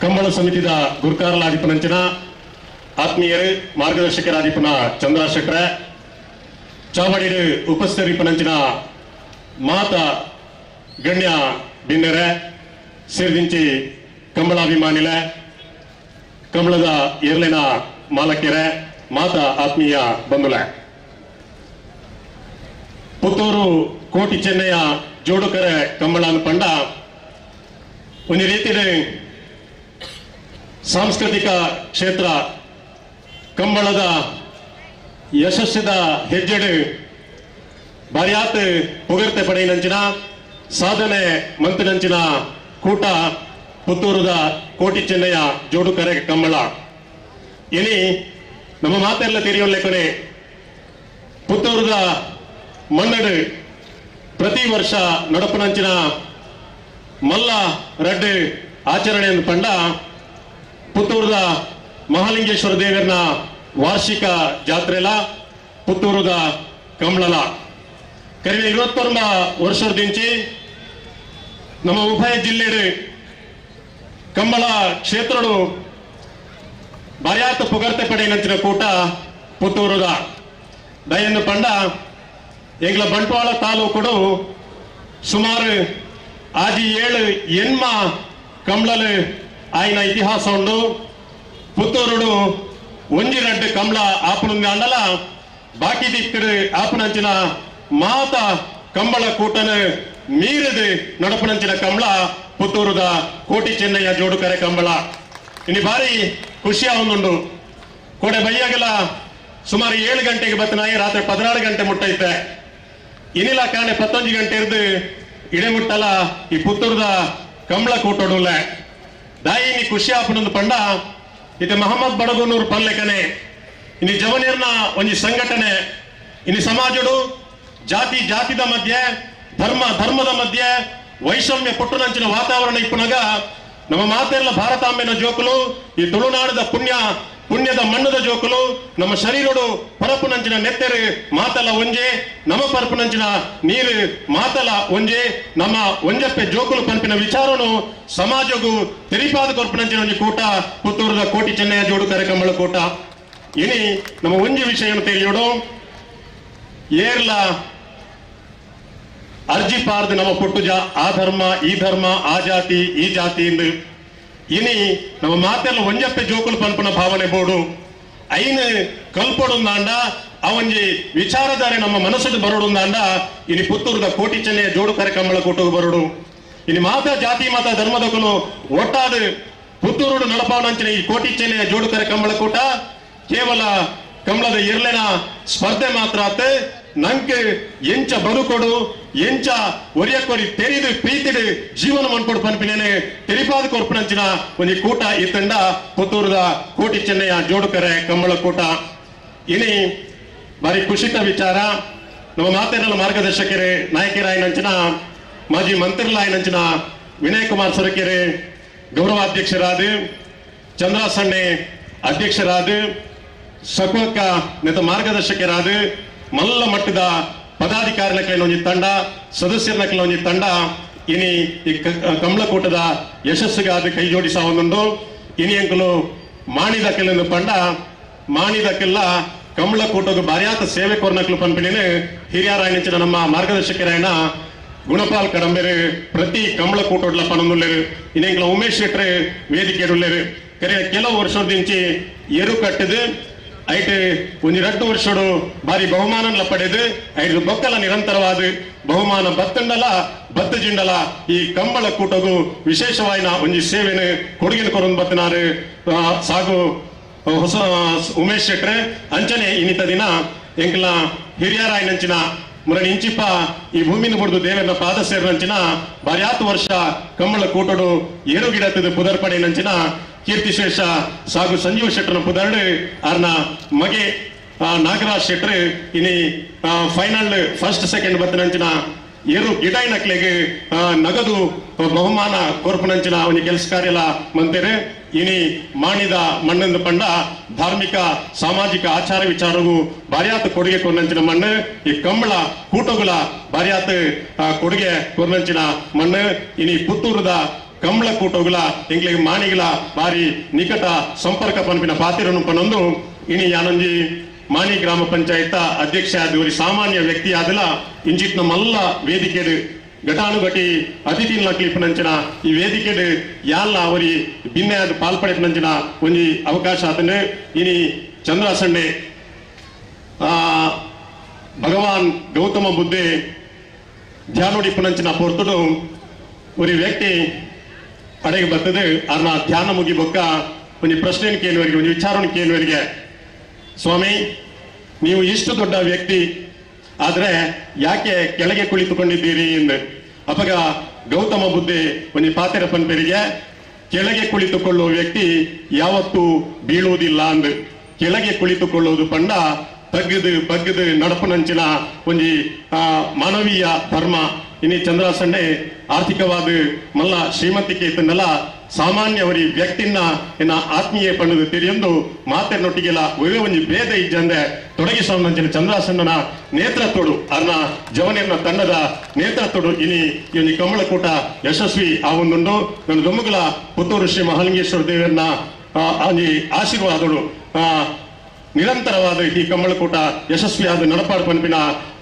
ಕಂಬಳ ಸಮಿತಿದ ಗುರ್ಕಾರ್ಲಾದಿಪ್ಪನಂಚಿನ ಆತ್ಮೀಯರು ಮಾರ್ಗದರ್ಶಕರಾದಿಪ್ಪನ ಚಂದ್ರ ಶೆಟ್ರೆ ಚಾವಡಿಡು ಉಪಸ್ಥಿತರಿಪ್ಪನಂಚಿನ ಮಾತ ಗಣ್ಯ ಬಿನ್ನರೆ ಸೇರಿದಿಂಚಿ ಕಂಬಳಾಭಿಮಾನಿಲೆ ಕಂಬಳದ ಏರ್ಲಿನ ಮಾಲಕೆರೆ ಮಾತ ಆತ್ಮೀಯ ಬಂಧುಲೆ ಪುತ್ತೂರು ಕೋಟಿ ಚೆನ್ನಯ್ಯ ಜೋಡುಕರೆ ಕಂಬಳನ ಪಂಡ ಒಂದು ರೀತಿಯಲ್ಲಿ ಸಾಂಸ್ಕೃತಿಕ ಕ್ಷೇತ್ರ ಕಂಬಳದ ಯಶಸ್ಸಿದ ಹೆಜ್ಜೆಡು ಬಾರ್ಯಾತ್ ಪುಗರ್ತೆ ಪಡೆಯಿನಂಚಿನ ಸಾಧನೆ ಮಂತಿನಂಚಿನ ಕೂಟ ಪುತ್ತೂರುದ ಕೋಟಿ ಚೆನ್ನಯ್ಯ ಜೋಡುಕರೆ ಕಂಬಳ. ಇನಿ ನಮ್ಮ ಮಾತೆಲ್ಲ ತೆರೆಯೊಲ್ಲೆಕೊನೆ ಪುತ್ತೂರುದ ಮನ್ನಡು ಪ್ರತಿ ವರ್ಷ ನಡಪನಂಚಿನ ಮಲ್ಲ ರಡ್ಡು ಆಚರಣೆಯನ್ನು ಪಂಡ ಪುತ್ತೂರುದ ಮಹಾಲಿಂಗೇಶ್ವರ ದೇವರನ ವಾರ್ಷಿಕ ಜಾತ್ರೆಲ ಪುತ್ತೂರುದ ಕಂಬಳಲ ಕರಿವೆ 21 ವರ್ಷದಿಂಚಿ ನಮ್ಮ ಉಭಯ ಜಿಲ್ಲೆಡು ಕಂಬಳ ಕ್ಷೇತ್ರಡು ಬಾರ್ಯಾತ ಪುಗರ್ತೆ ಪಡೆಯಿನಂಚಿನ ಕೂಟ ಪುತ್ತೂರುದ ದಯನ್ನು ಪಂಡ ಎಂಗ್ಲ ಬಂಟ್ವಾಳ ತಾಲೂಕುಡು ಸುಮಾರು ಆಜಿ 7 ಎನ್ಮ ಕಂಬಳಲು ಆಯ್ನ ಇತಿಹಾಸ ಉಂಡು. ಪುತ್ತೂರುಡು ಒಂಜಿ ರಡ್ಡು ಕಂಬಳ ಆಪುನ ಅಂಡಲ ಬಾಕಿ ದಿಕ್ಕಡು ಆಪುನಂಚಿನ ಮಾತ ಕಂಬಳ ಕೂಟನ ಮೀರದು ನಡಪುನಂಚಿನ ಕಂಬಳ ಪುತ್ತೂರುದ ಕೋಟಿ ಚೆನ್ನಯ್ಯ ಜೋಡುಕರೆ ಕಂಬಳ. ಇನ್ನು ಭಾರಿ ಖುಷಿಯ ಒಂದುಂಡು. ಕೋಡೆ ಬೈಯಾಗಲ ಸುಮಾರು 7 ಗಂಟೆಗೆ ಬತ್ತನಾಯಿ ರಾತ್ರಿ 14 ಗಂಟೆ ಮುಟ್ಟೈತೆ. ಇನ್ನಿಲ್ಲ ಕಾಣೆ 19 ಗಂಟೆ ಇರ್ದು ಇಡೆ ಮುಟ್ಟಲ ಈ ಪುತ್ತೂರುದ ಕಂಬಳ ಕೂಟೋಡುಲ್ಲ. ದಾಯಿ ನೀ ಖುಷಿ ಆಪನೊಂದು ಪಂಡ ಇತ್ತೆ ಮಹಮ್ಮದ್ ಬಡಗನೂರು ಪಲ್ಲೆಕನೆ ಇನ್ನು ಜವನಿಯರ್ನ ಒಂಜಿ ಸಂಘಟನೆ ಇನ್ನು ಸಮಾಜಡು ಜಾತಿ ಜಾತಿದ ಮಧ್ಯೆ ಧರ್ಮ ಧರ್ಮದ ಮಧ್ಯೆ ವೈಷಮ್ಯ ಪುಟ್ಟುನಂಚಿನ ವಾತಾವರಣ ಇಪ್ಪುನಗ ನಮ್ಮ ಮಾತೆಲ್ಲ ಭಾರತಾಂಬೆನ ಜೋಕುಲು ಈ ತುಳುನಾಡದ ಪುಣ್ಯ ಪುಣ್ಯದ ಮಣ್ಣದ ಜೋಕುಲು ನಮ್ಮ ಶರೀರಡು ಪರಪುನಂಚಿನ ನೆತ್ತೆರು ಮಾತಲ ಒಂಜೆ ನಮ್ಮ ಪರಪುನಂಚಿನ ನೀರು ಮಾತಲ ಒಂಜೆ ನಮ್ಮ ಒಂಜಪ್ಪೆ ಜೋಕುಲು ಪಂಪಿನ ವಿಚಾರನು ಸಮಾಜಗೂ ತೆರಿಪಾದ ಕೊರ್ಪುನಂಚಿನ ಒಂಜಿ ಕೂಟ ಪುತ್ತೂರದ ಕೋಟಿ ಚೆನ್ನಯ್ಯ ಜೋಡು ಕಂಬಳ ಕೂಟ. ಇನಿ ನಮ್ಮ ಒಂಜಿ ವಿಷಯ ತಿಳಿಯೋಡು ಏರ್ಲ ಅರ್ಜಿ ಪಾರ್ದು ನಮ್ಮ ಪುಟ್ಟು ಜಾ ಆ ಧರ್ಮ ಈ ಧರ್ಮ ಆ ಜಾತಿ ಈ ಜಾತಿ ಎಂದು ಇನಿ ನಮ್ಮ ಮಾತೆಲ್ಲ ಒಂಜಪ್ಪೆ ಜೋಕುಲು ಪನ್ಪುನ ಭಾವನೆ ಬೋಡು ಐನು ಕಲ್ಪೊಡುಂದಾಂಡ ಆ ಒಂಜಿ ವಿಚಾರಧಾರೆ ನಮ್ಮ ಮನಸ್ಸು ಬರೋಡುಂದಾಂಡ ಇನಿ ಪುತ್ತೂರದ ಕೋಟಿ ಚೆನ್ನಯ್ಯ ಜೋಡು ಕಂಬಳ ಕೂಟು ಬರೋಡು. ಇನಿ ಮಾತ ಜಾತಿ ಮಾತ ಧರ್ಮದಕುಲು ಒಟ್ಟಾದ ಪುತ್ತೂರುಡು ನಡಪಾವನಂಚಿನ ಈ ಕೋಟಿ ಚೆನ್ನಯ್ಯ ಜೋಡು ಕಂಬಳ ಕೂಟ ಕೇವಲ ಕಂಬಳದ ಇರ್ಲೆನ ಸ್ಪರ್ಧೆ ಮಾತ್ರ ಆತ ನಂಗೆ ಎಂಚ ಬದುಕೊಡು ಎಂಚ ಒರಿಯಕೊರಿ ತೆರಿದು ಪ್ರೀತಿಡು ಜೀವನ ಮನ್ಕೊಡು ಪನ್ಪಿನೇನೆ ತೆರಿಪಾದ ಕೊರ್ಪುನಂಚಿನ ಒಂಜಿ ಕೂಟ ಇತ್ತಂಡ ಪುತ್ತೂರುದ ಕೋಟಿ ಚೆನ್ನಯ್ಯ ಜೋಡುಕರೆ ಕಂಬಳ ಕೂಟ. ಇನಿ ಬಾರಿ ಖುಷಿತ ವಿಚಾರ ನಮ್ಮ ಮಾತೇನಲ್ಲ ಮಾರ್ಗದರ್ಶಕರೇ ನಾಯಕರಾಯನಂಚಿನ ಮಾಜಿ ಮಂತ್ರಿಲಾಯನಂಚಿನ ವಿನಯ್ ಕುಮಾರ್ ಸೊರಕೆರೆ ಗೌರವಾಧ್ಯಕ್ಷರಾದ ಚಂದ್ರಾಸಣ್ಣೆ ಅಧ್ಯಕ್ಷರಾದ ಸಕೋಕ ನೆತ ಮಾರ್ಗದರ್ಶಕರಾದ ಮಲ್ಲ ಮಟ್ಟದ ಪದಾಧಿಕಾರಿನ ಒಂಜಿ ತಂಡ ಸದಸ್ಯರ ಒಂಜಿ ತಂಡ ಇನಿ ಈ ಕಂಬಳಕೂಟದ ಯಶಸ್ಸಿಗಾದ ಕೈ ಜೋಡಿಸ ಒಂದುಂಡು. ಇನಿ ಅಂಕಲು ಮಾಣಿದ ಕೆಲ ಪಂಡ ಮಾಣಿದ ಕೆಲ್ಲ ಕಂಬಳಕೂಟದ ಬಾರ್ಯಾತ ಸೇವೆ ಕೊರ್ನಕ್ಲು ಪಂಪಿನೇನು ಹಿರಿಯರಾಯನಂಚಿನ ನಮ್ಮ ಮಾರ್ಗದರ್ಶಕರಾಯನ ಗುಣಪಾಲ್ ಕಡಂಬೆರು ಪ್ರತಿ ಕಂಬಳಕೂಟೋಡ್ಲ ಪನೊಂದುಲ್ಲೇರು. ಇನ್ನೆಂಕಲ ಉಮೇಶ್ ಶೆಟ್ರು ವೇದಿಕೆಡುಲ್ಲೇರು. ಕರೆ ಕೆಲವು ವರ್ಷದಿಂಚಿ ಎರು ಕಟ್ಟಿದು ಐಟ್ ಒಂಜಿ ರಡ್ಡು ವರ್ಷಡು ಬಾರಿ ಬಹುಮಾನನ್ಲ ಪಡೆದು ಐದು ಬೊಕ್ಕಲ ನಿರಂತರವಾದ ಬಹುಮಾನ ಬತ್ತಂಡಲ ಬತ್ತು ಜಿಂಡಲ ಈ ಕಂಬಳ ಕೂಟಗು ವಿಶೇಷವಾಯಿನ ಒಂಜಿ ಸೇವೆನು ಕೊಡುಗೆನ ಕೊರೊಂದು ಬತ್ತಿನಾರು ಸಾಗು ಹೊಸ ಉಮೇಶ್ ಶೆಟ್ರೆ ಅಂಚನೆ ಇನ್ನಿತ ದಿನ ಎಂಕಲ ಹಿರಿಯರಾಯನಂಚಿನ ಮುರಳಿ ಇಂಚಿಪ್ಪ ಈ ಭೂಮಿನ ಬುಡ್ದು ದೇವರನ ಪಾದ ಸೇರಿನಂಚಿನ ಬಾರ್ಯಾತು ವರ್ಷ ಕಮ್ಮಳ ಕೂಟಡು ಏರು ಗಿಡತದ ಪುದರ್ಪಡೆನಂಚಿನ ಕೀರ್ತಿಶೇಷ ಸಾಗು ಸಂಜೀವ ಶೆಟ್ಟರ್ನ ಪುದರ್ಡು ಆರ್ನ ಮಗೆ ನಾಗರಾಜ್ ಶೆಟ್ರು ಇನಿ ಫೈನಲ್ ಫಸ್ಟ್ ಸೆಕೆಂಡ್ ಬತ್ತನಂಚಿನ ಏರು ಗಿಡ ನಕ್ಲೆಗ್ ನಗದು ಬಹುಮಾನ ಕೊರ್ಪುನಂಚಿನ ಒಂಜಿ ಕೆಲಸ ಕಾರ್ಯಲ ಮಂತೇರು. ಇನಿ ಮಾಣಿದ ಮಣ್ಣಂದು ಪಂಡ ಧಾರ್ಮಿಕ ಸಾಮಾಜಿಕ ಆಚಾರ ವಿಚಾರಗೂ ಬಾರ್ಯಾತ್ ಕೊಡುಗೆ ಕೊರ್ನಂಚಿನ ಮಣ್ಣು ಈ ಕಂಬಳ ಕೂಟಗುಲ ಬಾರ್ಯಾತ್ ಕೊಡುಗೆ ಕೊರ್ನಂಚಿನ ಮಣ್ಣು. ಇನಿ ಪುತ್ತೂರುದ ಕಂಬಳ ಕೂಟಗುಲ ಎಂಗ್ಲಿಗೆ ಮಾಣಿಗಳ ಬಾರಿ ನಿಕಟ ಸಂಪರ್ಕ ಪನ್ಪಿನ ಪಾತಿರನು ಪನೊಂದು ಇನಿ ಯಾನೊಂಜಿ ಮಾಣಿ ಗ್ರಾಮ ಪಂಚಾಯತ್ ಅಧ್ಯಕ್ಷ ಆದ ಸಾಮಾನ್ಯ ವ್ಯಕ್ತಿ ಆದಲ ಇಂಜಿತ್ನ ಮಲ್ಲ ವೇದಿಕೆ ಘಟಾನುಘಟಿ ಅತಿಥಿ ಕ್ಲಿಪ್ನಂಚಿನ ಈ ವೇದಿಕೆ ಯಾಲ್ಲ ಅವರಿ ಭಿನ್ನ ಆದ ಪಾಲ್ಪಡೆಪನಂಚಿನ ಒಂಜಿ ಅವಕಾಶ ಆತಂಡು. ಇನಿ ಚಂದ್ರಾಸಣ್ಣೆ ಭಗವಾನ್ ಗೌತಮ ಬುದ್ಧೆ ಧ್ಯಾನುಡಿಪುನಂಚಿನ ಪೊರ್ತುಡು ಒರಿ ವ್ಯಕ್ತಿ ಅಡೆಗೆ ಬರ್ತದೆ ಅರ್ನ ಧ್ಯಾನ ಮುಗಿ ಬೊಕ್ಕ ಒಂಜಿ ಪ್ರಶ್ನೆ ಕೇಳುವರಿಗೆ ಒಂಜಿ ವಿಚಾರಣೆ ಕೇಳುವರಿಗೆ, ಸ್ವಾಮಿ ನೀವು ಇಷ್ಟು ದೊಡ್ಡ ವ್ಯಕ್ತಿ ಆದರೆ ಯಾಕೆ ಕೆಳಗೆ ಕುಳಿತುಕೊಂಡಿದ್ದೀರಿ ಎಂದು. ಅಪಗ ಗೌತಮ ಬುದ್ಧಿ ಒಂಜಿ ಪಾತೆರ ಪನ್ಪೆರಿಗೆ ಕೆಳಗೆ ಕುಳಿತುಕೊಳ್ಳುವ ವ್ಯಕ್ತಿ ಯಾವತ್ತೂ ಬೀಳುವುದಿಲ್ಲ ಅಂದು. ಕೆಳಗೆ ಕುಳಿತುಕೊಳ್ಳುವುದು ಪಂಡ ತಗ್ಗದು ಬಗ್ಗದು ನಡಪುನಂಚಿನ ಒಂಜಿ ಮಾನವೀಯ ಧರ್ಮ. ಇನಿ ಚಂದ್ರಾಸಣ್ಣೆ ಆರ್ಥಿಕವಾದ ಮಲ್ಲ ಶ್ರೀಮಂತಿಕೆ ಇತ್ತನ್ನೆಲ್ಲ ಸಾಮಾನ್ಯವರಿ ವ್ಯಕ್ತಿನ ಎನ್ನ ಆತ್ಮೀಯ ಪಣ್ಣದು ತೆರೆಯೊಂದು ಮಾತೆನೊಟ್ಟಿಗೆಲ್ಲ ಒಳ್ಳೆ ಒಂಜಿ ಭೇದ ಇಜ್ಜಂದೆ ತೊಡಗಿಸೋನಂಚಿನ ಚಂದ್ರಾಸಣ್ಣನ ನೇತೃತ್ವಡು ಅರ್ನ ಜವನಿಯನ್ನ ತಂಡದ ನೇತೃತ್ವಡು ಇನಿ ಈ ಒಂಜಿ ಕಮಲಕೂಟ ಯಶಸ್ವಿ ಆ ಒಂದುಂಡು. ನನ್ನ ದೊಮ್ಮುಗಳ ಪುತ್ತೂರು ಶ್ರೀ ಮಹಾಲಿಂಗೇಶ್ವರ ದೇವರನ್ನ ಒಂಜಿ ಆಶೀರ್ವಾದಗಳು ನಿರಂತರವಾದ ಈ ಕಮ್ಮಳಕೂಟ ಯಶಸ್ವಿಯಾದ ನಡಪಾಡು ಪನ್ಪಿನ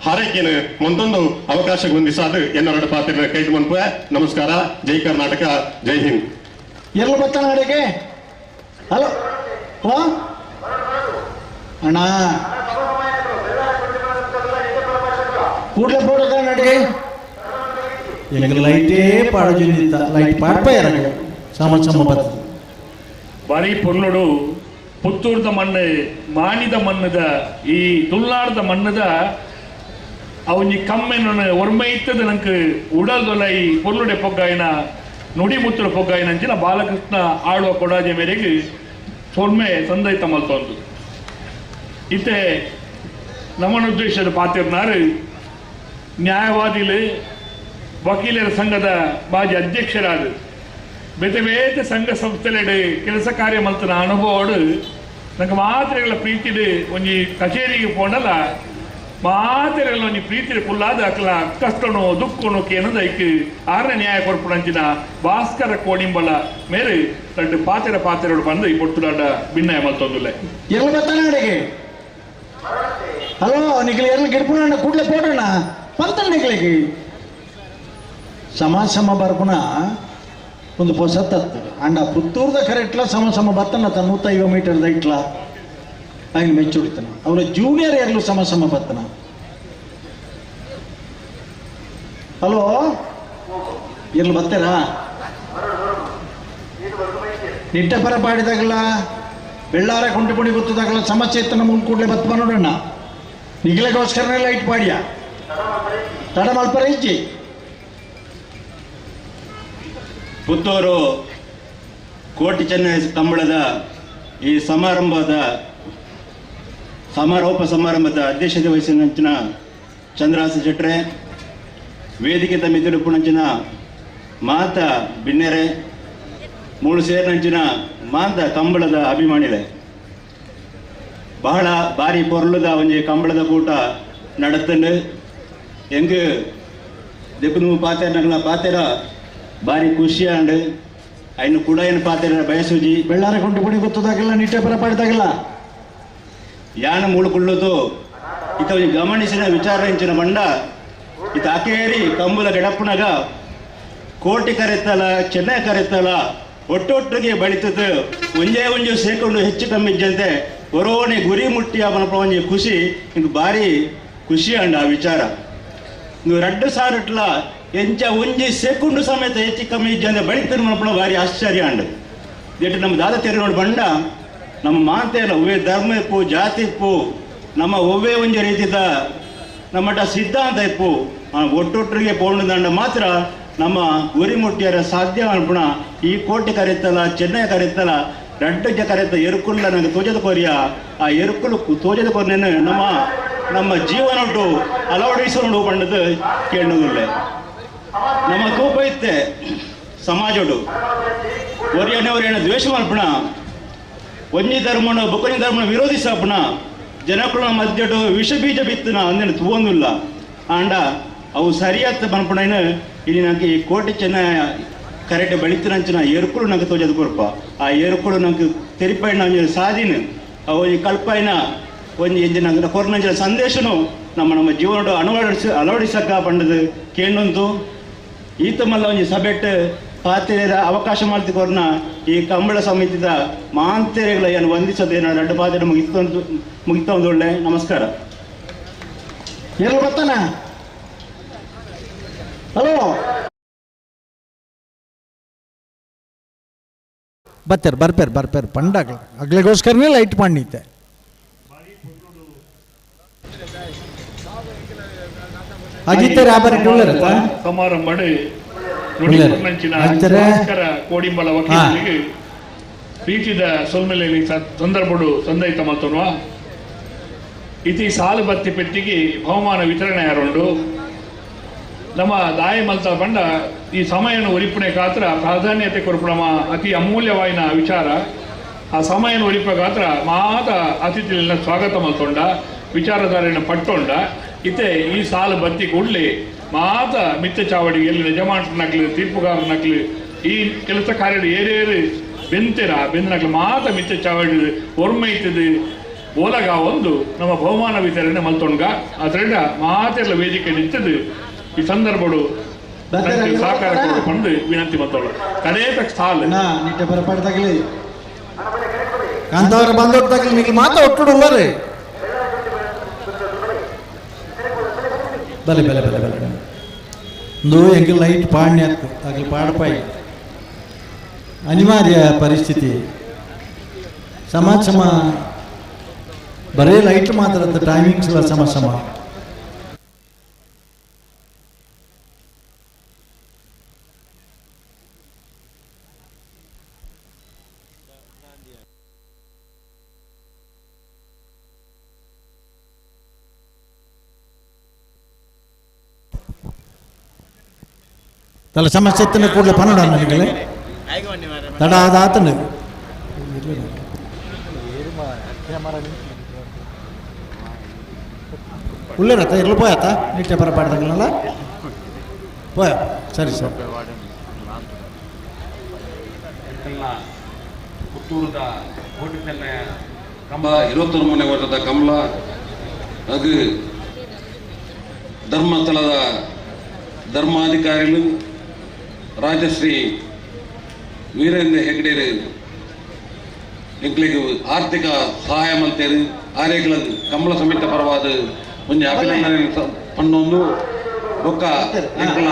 ಹಾರೈಕೆಯನ್ನು ಮುಂದೊಂದು ಅವಕಾಶ ಹೊಂದಿಸಾದು ಎನ್ನ ಪಾತ್ರ ಕೈದು ಮನ್ಪುವೆ. ನಮಸ್ಕಾರ, ಜೈ ಕರ್ನಾಟಕ, ಜೈ ಹಿಂದ್. ಎಲ್ಲ ಬರ್ತಾನ ಅಡಿಗೆ? ಹಲೋ ಅಣ್ಣ ಕೂಡಲೇ ಬೋಡ ಅಡಿಗೆ ಲೈಟೇ ಪಾಡೋಜಿಂದ ಲೈಟ್ ಪಾಡ್ಪ ಸಮ ಸಮ ಬರ್ತದೆ. ಬಾರಿ ಪೊರ್ಲುಡು ಪುತ್ತೂರ್ದ ಮಣ್ಣು ಮಾಣಿದ ಮಣ್ಣದ ಈ ತುಳ್ನಾಡ್ದ ಮಣ್ಣದ ಅವನಿ ಕಮ್ಮೆನ ಒರ್ಮೈತದ ನಂಗೆ ಉಡಲ್ದೊಲ ಈ ಪೊರ್ಲುಡೆ ಪೊಗ್ಗಾಯಿನ ನುಡಿಮುತ್ತುರ ಪೊಗ್ಗಾಯಿನ ಅಂಚಿನ ಬಾಲಕೃಷ್ಣ ಆಳುವ ಕೊಡಾಜೆ ಮೇರೆಗೆ ಸೊನ್ಮೆ ಸಂದೈತ ಮಲ್ತೊಂದು ಇತ್ತೆ ನಮನುದ್ದೇಶದ ಪಾತಿರ್ನಾರು ನ್ಯಾಯವಾದಿಲು ವಕೀಲರ ಸಂಘದ ಮಾಜಿ ಅಧ್ಯಕ್ಷರಾದ ಬೇತೆ ಬೇತೆ ಸಂಘ ಸಂಸ್ಥೆಲೆಡೆ ಕೆಲಸ ಕಾರ್ಯ ಮಲ್ತನ ಅನುಭವಡು ನಂಗೆ ಮಾತ್ರೆಗಳ ಪ್ರೀತಿಡು ಒಂಜಿ ಕಚೇರಿಗೆ ಪೋಂಡಲ ಮಾತ್ರೆಗಳ ಒಂಜಿ ಪ್ರೀತಿ ಕುಲ್ಲಾದ ಅಕ್ಲ ಕಷ್ಟನೋ ದುಃಖನೋ ಕೇನದ ಐಕ್ ಆರನೇ ನ್ಯಾಯ ಕೊರ್ಪುಣಂಚಿನ ಭಾಸ್ಕರ ಕೋಡಿಂಬಲ ಮೇರೆ ತಡ್ಡು ಪಾತೆರ ಪಾತೆರೋಡು ಬಂದು ಈ ಪೊಟ್ಟುದಾಡ ಭಿನ್ನಯ ಮಲ್ತೊಂದುಲ್ಲೆ. ಎಲ್ಲ ಬರ್ತಾನೆ ಅಡಿಗೆ? ಹಲೋ ನಿಖಿಲ್ ಎಲ್ಲ ಗಿಡ್ಪುಣ ಕೂಡಲೇ ಪೋಡೋಣ ಪಂತ ನಿಖಲಿಗೆ ಸಮ ಸಮ ಬರ್ಪುಣ ಒಂದು ಪೊಸತ್ತತ್ತು ಅಂಡ ಪುತ್ತೂರ್ದ ಕರೆಕ್ಟ್ಲ ಸಮ ಸಮ ಬತ್ತನ 150 ಮೀಟರ್ದ ಇಟ್ಲ ಹಂಗೆ ಮೆಚ್ಚುಡಿತನ ಅವರ ಜೂನಿಯರ್ ಯಾರಲು ಸಮ ಸಮ ಬತ್ತನ. ಹಲೋ ಎಲ್ಲಿ ಬರ್ತಾರಾ? ನಿಟ್ಟಪರ ಪಾಡಿದಾಗಲ ಬೆಳ್ಳಾರ ಕುಂಟಿಪುಣಿ ಗೊತ್ತದಾಗಲ ಸಮಸ್ಯೆ ಇತ್ತು ನಮ್ಮ ಕೂಡಲೇ ಬತ್ತ ನೋಡೋಣ. ನಿಗಲಿಗೋಸ್ಕರನೇ ಲೈಟ್ ಪಾಡಿಯ ತಡ ಮಲ್ಪರ ಇಜ್ಜಿ. ಪುತ್ತೂರು ಕೋಟಿ ಚೆನ್ನ ಕಂಬಳದ ಈ ಸಮಾರಂಭದ ಸಮಾರೋಪ ಸಮಾರಂಭದ ಅಧ್ಯಕ್ಷತೆ ವಹಿಸಿನಂಚಿನ ಚಂದ್ರಹಾಸ ಶೆಟ್ರೆ, ವೇದಿಕೆ ತಮ್ಮಿದ್ದುಡುಪುಣಂಚಿನ ಮಾತ ಬಿನ್ನೆರೆ, ಮೂಳು ಸೇರಿನಂಚಿನ ಮಾತ ಕಂಬಳದ ಅಭಿಮಾನಿಲೆ, ಬಹಳ ಭಾರಿ ಪೊರ್ಲುದ ಒಂಜಿ ಕಂಬಳದ ಕೂಟ ನಡತಂಡು. ಎಂಗ್ ದೆಪ್ಪು ಪಾತೆರ ಪಾತೆರ ಭಾರಿ ಖುಷಿ ಆಂಡ್ ಐನು ಕೂಡ ಏನು ಪಾತೆರ ಬಯಸೂಜಿ. ಬೆಳ್ಳಾರ ಕೊಂಡುಪುಣಿ ಗೊತ್ತದಾಗಲ್ಲ ನಿಟ್ಟೆ ಪರ ಪಾಡಿದಾಗಲ್ಲ ಯಾನ ಮೂಳುಕೊಳ್ಳೋದು ಇತ ಒಂಜಿ ಗಮನಿಸಿನ ವಿಚಾರ ಇಂಚಿನ ಮಂಡ ಇತ ಅಕೇರಿ ಕಂಬುಲ ಗಡಪ್ಪನಗ ಕೋಟಿ ಕರೆತಲ ಚೆನ್ನೈ ಕರೆತಲ ಒಟ್ಟೊಟ್ಟಿಗೆ ಬಳಿತದ ಒಂಜೇ ಒಂಜು ಸೇಕೊಂಡು ಹೆಚ್ಚು ಕಮ್ಮಿ ಇಜ್ಜಂತೆ ಒರೋಣೆ ಗುರಿ ಮುಟ್ಟಿಯ ಮನಪ ಒಂಜಿ ಖುಷಿ ಇಂದು ಭಾರಿ ಖುಷಿ ಅಂಡ ಆ ವಿಚಾರ. ನೀವು ರಡ್ಡು ಸಾರಟ್ಲ ಎಂಚ ಒಂಜಿ ಸೆಕೆಂಡು ಸಮೇತ ಹೆಚ್ಚು ಕಮ್ಮಿ ಇಜ್ಜಂತೆ ಬಳಿತ ಮನಪಣ ಭಾರಿ ಆಶ್ಚರ್ಯ ಅಂಡ್. That ನಮ್ಮ ದಾದ ತೆರೆ ನೋಡಿ ಬಂಡ ನಮ್ಮ ಮಾತೆಲ್ಲ ಒವ್ವೇ ಧರ್ಮ ಇಪ್ಪು ಜಾತಿ ಇಪ್ಪು ನಮ್ಮ ಒವ್ವೇ ಒಂಜಿ ರೀತಿದ ನಮ್ಮಟ ಸಿದ್ಧಾಂತ ಇಪ್ಪು ಒಟ್ಟೊಟ್ಟರಿಗೆ ಪೋಣದಂಡ ಮಾತ್ರ ನಮ್ಮ ಗುರಿ ಮುಟ್ಟಿಯರ ಸಾಧ್ಯ ಅನ್ಪುಣ. ಈ ಕೋಟೆ ಕರೆತಲ ಚೆನ್ನೈ ಕರೆತಲ ರಡ್ಡ ಕರೆತ ಎರುಕುಲ್ಲ ನಂಗೆ ತೋಜದ ಕೊರಿಯ ಆ ಎರುಕುಲು ತೋಜದ ಕೊರ್ನೇನು ನಮ್ಮ ನಮ್ಮ ಜೀವನೊಟ್ಟು ಅಳವಡಿಸೋಡು ಪಂಡದು ಕೇಳುವುದಿಲ್ಲ. ನಮ್ಮ ತೂಪ ಇತ್ತೆ ಸಮಾಜಡು ಒರಿಯನೆ ಒರಿಯನ ದ್ವೇಷ ಮಲ್ಪಣ ಒಂಜಿ ಧರ್ಮನ ಬೊಕೊಂಜಿ ಧರ್ಮನ ವಿರೋಧಿಸಪಣ ಜನಕುಲ ಮಧ್ಯಡು ವಿಷ ಬೀಜ ಬಿತ್ತನ ಅಂದೇನು ತೂವೊಂದಿಲ್ಲ. ಆಂಡ ಅವು ಸರಿಯಾದ ಪನ್ಪುಣೈನು ಇಲ್ಲಿ ನಂಗೆ ಈ ಕೋಟೆ ಚೆನ್ನ ಕರೆಕ್ಟ್ ಬೆಳಿತಿನಂಚಿನ ಎರುಕುಲು ನಂಗೆ ತೋಜದ ಕೊರ್ಪ ಆ ಎರುಕುಲು ನಂಗೆ ತೆರಿಪೈನ ಒಂಜಿ ಸಾದಿನ ಅವು ಒಂಜಿ ಕಲ್ಪೈನ ಒಂಜಿ ಎಂಜಿ ನಂಗೆ ಕೊರ್ನಂಚಿನ ಸಂದೇಶನು ನಮ್ಮ ನಮ್ಮ ಜೀವನಡು ಅಳವಡಿಸಕ್ಕ ಪಂಡದು ಕೇಂಡೊಂದು ಈತ ಮಲ್ಲ ಒಂಜಿ ಸಭೆಟ್ ಪಾತ್ರೆಯ ಅವಕಾಶ ಮಾಡ್ತಿಕೊರ್ನ ಈ ಕಂಬಳ ಸಮಿತಿದ ಮಾಂತೆರೆಗಳ ಏನು ವಂದಿಸೋದೇನೋ ಎರಡು ಪಾತ್ರೆ ಮುಗಿತ ಒಂದು ಒಳ್ಳೆ ನಮಸ್ಕಾರ. ಎಲ್ಲ ಬರ್ತಾನ ಹಲೋ ಬರ್ತಾರೆ ಬರ್ಪೇರು ಬರ್ಪೇರು ಪಂಡಾಗ್ಲ ಅಗ್ಲಿಗೋಸ್ಕರನೇ ಲೈಟ್ பண்ணிತ್ತೆ. ಅಜಿತ್ತರ ಸಮಾರಂಭ ಕೋಡಿಂಬಲ ವಕೀಲರಿಗೆ ಪ್ರೀತಿದ ಸೊಲ್ಮೆಲೆ ಸಂದರ್ಭಡು ಸಂದೈತ ಮಲ್ತೊನ್ವ ಇತಿ ಸಾಲು ಬತ್ತಿ ಪೆಟ್ಟಿಗೆ ಬಹುಮಾನ ವಿತರಣೆ ಯಾರುಂಡು ನಮ್ಮ ದಾಯ ಮಲ್ತ ಬಂಡ ಈ ಸಮಯನು ಒರಿಪುಣೆ ಗಾತ್ರ ಪ್ರಾಧಾನ್ಯತೆ ಕೊರಪುಣಮ ಅತಿ ಅಮೂಲ್ಯವಾಯಿನ ವಿಚಾರ. ಆ ಸಮಯನು ಒರಿಪ ಗಾತ್ರ ಮಾತ ಅತಿಥಿಗಳನ್ನ ಸ್ವಾಗತ ಮಲ್ತೊಂಡ ವಿಚಾರಧಾರೆಯನ್ನು ಪಟ್ಟೊಂಡ ಇತ್ತೆ ಈ ಸಾಲು ಬತ್ತಿ ಕೂಡಲೇ ಮಾತ ಮಿತ್ತ ಚಾವಡಿಗೆ ಎಲ್ಲಿ ಯಜಮಾನಕ್ಲಿ ತೀರ್ಪುಗಾರನಕ್ಲಿ ಈ ಕೆಲಸ ಕಾರ್ಯ ಏರೇರು ಬೆಂತೆರ ಬೆಂದನಕ್ಲಿ ಮಾತ ಮಿತ್ತ ಚಾವಡಿ ಒರ್ಮೆ ಇತ್ತದು ಓಲಗ ಒಂದು ನಮ್ಮ ಬಹುಮಾನ ವಿತರಣೆ ಮಲ್ತೊಂಡ ಅದರಿಂದ ಮಾತೆಲ್ಲ ವೇದಿಕೆ ನಿಂತದು ಈ ಸಂದರ್ಭಡು ಸಹಕಾರ ಕೊಡು ವಿನಂತಿ ಮತ್ತೊಳ್ಳು ಕಡೇತ ಸಾಲು ನಿಟ್ಟೆ ಬರಪಾಡ್ದಾಗಲಿ ಕಾಂತಾವರ ಬಂದೊಟ್ಟಾಗಲಿ ನಿಮಗೆ ಮಾತ ಒಟ್ಟುಡುಲ್ಲರಿ ಬಲೆ ಬಲೆ ಬಲೆ ಬಲೆ ಒಂದು ಎಂಗೆ ಲೈಟ್ ಪಾಣ್ಯ ಅಗಲು ಪಾಡಪಾಯಿ ಅನಿವಾರ್ಯ ಪರಿಸ್ಥಿತಿ ಸಮ ಸಮ ಬರೀ ಲೈಟ್ ಮಾತ್ರ ಟೈಮಿಂಗ್ಸ್ ಎಲ್ಲ ಸಮ ಸಮ. ತಲೆ ಸಮಸ್ಯೆ ಕೂಡಲೇ ಪನ್ನಡ ನನಗೆ ತಡ ಅದಾತನು ಉಳ್ಳೇರತ್ತ ಇರ್ಲು ಪೋಯತ್ತ ನಿಟ್ಟೆ ಬರ ಪಾಡ್ದಂಗಲ್ಲ ಪೋಯ ಸರಿ ಸರ್. ಪುತ್ತೂರದ ಕೋಟಿ ಚೆನ್ನಯ ಕಂಬ 23ನೇ ವರ್ಷದ ಕಮಲ ಅದು ಧರ್ಮಸ್ಥಳದ ಧರ್ಮಾಧಿಕಾರಿಗಳು ರಾಜಶ್ರೀ ವೀರೇಂದ್ರ ಹೆಗ್ಡೇರು ಎಂಕ್ಲೆಗ್ ಆರ್ಥಿಕ ಸಹಾಯ ಮಲ್ತೇರು ಆರೇಗ್ಲ ಕಂಬಳ ಸಮಿತಿ ಪರವಾದ ಒಂಜಿ ಅಭಿನಂದನೆ ಪನ್ನೊಂದು ಬೊಕ್ಕ ಎಂಕ್ಲ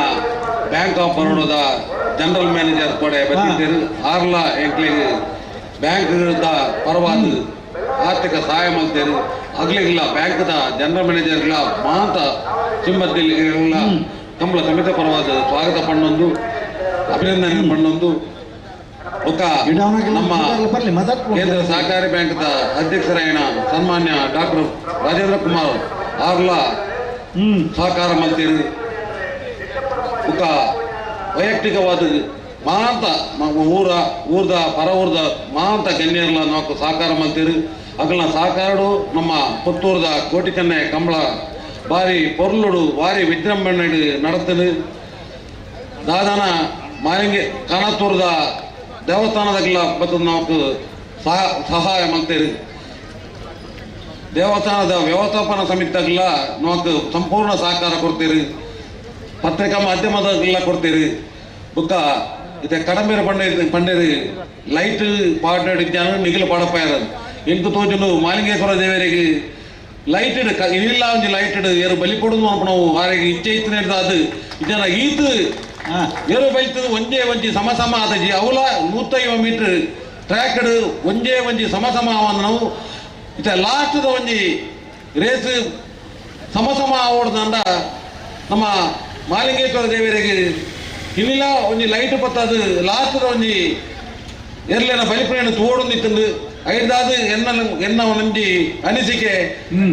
ಬ್ಯಾಂಕ್ ಆಫ್ ಬರೋಡದ ಜನರಲ್ ಮ್ಯಾನೇಜರ್ ಕೊಡೆ ಬತ್ತಿದ್ದೇರು ಆರ್ಲ ಎಂಕ್ಲೆಗ್ ಬ್ಯಾಂಕ್ ಪರವಾದ ಆರ್ಥಿಕ ಸಹಾಯ ಮಲ್ತೇರು ಅಗ್ಲಿಗ್ಲ ಬ್ಯಾಂಕ್ದ ಜನರಲ್ ಮ್ಯಾನೇಜರ್ಗಳ ಮಾಂತ ಸಿಂಬದ್ದಿಲ್ಲ ಕಂಬಳ ಸಮಿತಿ ಪರವಾದ ಸ್ವಾಗತ ಪಣ್ಣೊಂದು ಅಭಿನಂದನೆ ಪಣ್ಣೊಂದು ಒಕ್ಕ ನಮ್ಮ ಕೇಂದ್ರ ಸಹಕಾರಿ ಬ್ಯಾಂಕ್ ಅಧ್ಯಕ್ಷರಾಯಣ ಸನ್ಮಾನ್ಯ ಡಾಕ್ಟರ್ ರಾಜೇಂದ್ರ ಕುಮಾರ್ ಆರ್ಲ ಸಹಕಾರ ಮಲ್ತೇರು ಒಕ್ಕ ವೈಯಕ್ತಿಕವಾದ ಮಾಂತ ಊರ್ದ ಪರ ಊರ್ದ ಮಾಂತ ಗಣ್ಯರ್ಲ ನಾಲ್ಕು ಸಹಕಾರ ಮಲ್ತೇರು ಅಗಲ್ನ ಸಹಕಾರಡು ನಮ್ಮ ಪುತ್ತೂರ್ದ ಕೋಟಿ ಚೆನ್ನೈ ಕಂಬಳ ಬಾರಿ ಪೊರ್ಲುಡು ಬಾರಿ ವಿಜೃಂಭಣೆ ನಡತನು ದಾದನ ಮಾರಿಂಗೆ ಕಾಣತೂರ್ದ ದೇವಸ್ಥಾನದಾಗಲ ಮತ್ತು ನಾವು ಸಹಾಯ ಮಲ್ತೇರು ದೇವಸ್ಥಾನದ ವ್ಯವಸ್ಥಾಪನಾ ಸಮಿತಿದಾಗಲ ನಾವು ಸಂಪೂರ್ಣ ಸಹಕಾರ ಕೊಡ್ತೀರಿ ಪತ್ರಿಕಾ ಮಾಧ್ಯಮದಾಗಲ ಕೊಡ್ತೀರಿ ಬುಕ್ಕ ಇದೆ ಕಡಂಬೀರ ಪಂಡೇರಿ ಲೈಟ್ ಪಾಡ್ನಾಡು ಇದ್ದಾನು ನಿಗಿಲು ಪಾಡಪ್ಪಾಯರ ಎಂಟು ತೋಜುನು ಮಾಲಿಂಗೇಶ್ವರ ದೇವರಿಗೆ ಲೈಟ್ ಇಲ್ಲ ಒಂಜಿ ಲೈಟ್ ಏರು ಬಲಿ ಕೊಡುದು ನಾವು ಆರೆಗೆ ಇಚ್ಛೆ ಇತ್ತು ಅದು ಇದನ್ನ ಈತ್ ಏರು ಬೈತದ ಒಂಜೇ ಒಂಜಿ ಸಮ ಸಮ ಆದಜಿ ಅವಲ 150 ಮೀಟರ್ ಟ್ರ್ಯಾಕ್ ಒಂಜೇ ಒಂಜಿ ಸಮ ನಾವು ಇತ್ತ ಲಾಸ್ಟ್ದ ಒಂಜಿ ರೇಸ್ ಸಮ ಸಮ ಆವಡ್ದಂಡ ನಮ್ಮ ಮಾಲಿಂಗೇಶ್ವರ ದೇವರಿಗೆ ಇನ್ನಿಲ್ಲ ಒಂಜಿ ಲೈಟ್ ಪತ್ತದು ಲಾಸ್ಟ್ದ ಒಂಜಿ ಎರ್ಲೆನ ಬಲಿಪ್ರೇಣ ತೋಡೊಂದಿತ್ತಂದು ಐದಾದ ಎನ್ನ ಎನ್ನ ಒಂಜಿ ಅನಿಸಿಕೆ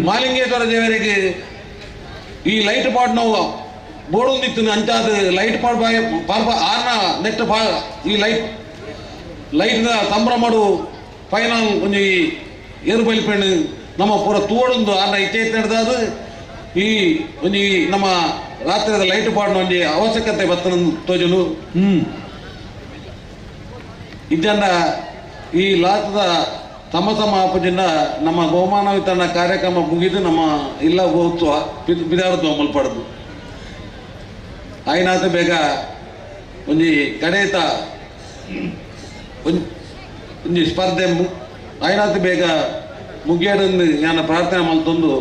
ಮಾಲಿಂಗೇಶ್ವರ ದೇವರಿಗೆ ಈ ಲೈಟ್ ಪಾಟ್ ನಾವು ಬೋಡೊಂದಿತ್ತು ಅಂಚಾದ ಲೈಟ್ ಪಾಟ್ ಬಾಯ್ ಪಾರ್ಪ ಆರ್ನ ನೆಟ್ ಪಾ ಈ ಲೈಟ್ ಲೈಟ್ದ ಸಂಭ್ರಮಡು ಫೈನಲ್ ಒಂಜಿ ಏರು ಬಲಿಪೆಣ್ಣು ನಮ್ಮ ಪೂರ ತೋಡೊಂದು ಆರ್ನ ಇಚ್ಛೆ ನಡೆದಾದ ಈ ಒಂಜಿ ನಮ್ಮ ರಾತ್ರಿದ ಲೈಟ್ ಪಾಟ್ನ ಒಂಜಿ ಅವಶ್ಯಕತೆ ಬತ್ತನ ತೋಜನು. ಇದ್ದಂಡ ಈ ಲಾಸ್ಟ್ದ ತಮ್ಮ ತಮ್ಮ ಆಪುಜಿಂದ ನಮ್ಮ ಬಹುಮಾನ ವಿತರಣಾ ಕಾರ್ಯಕ್ರಮ ಮುಗಿದು ನಮ್ಮ ಇಲ್ಲ ಉತ್ಸವ ಬಿದಾರದ್ದು ಅಮಲು ಪಡೆದು ಆಯ್ನಾತ ಬೇಗ ಒಂಜಿ ಕಡೇತ ಒಂಜಿ ಸ್ಪರ್ಧೆ ಆಯ್ನಾತ ಬೇಗ ಮುಗಿಯಡೊಂದು ನಾನು ಪ್ರಾರ್ಥನೆ ಮಲ್ತೊಂದು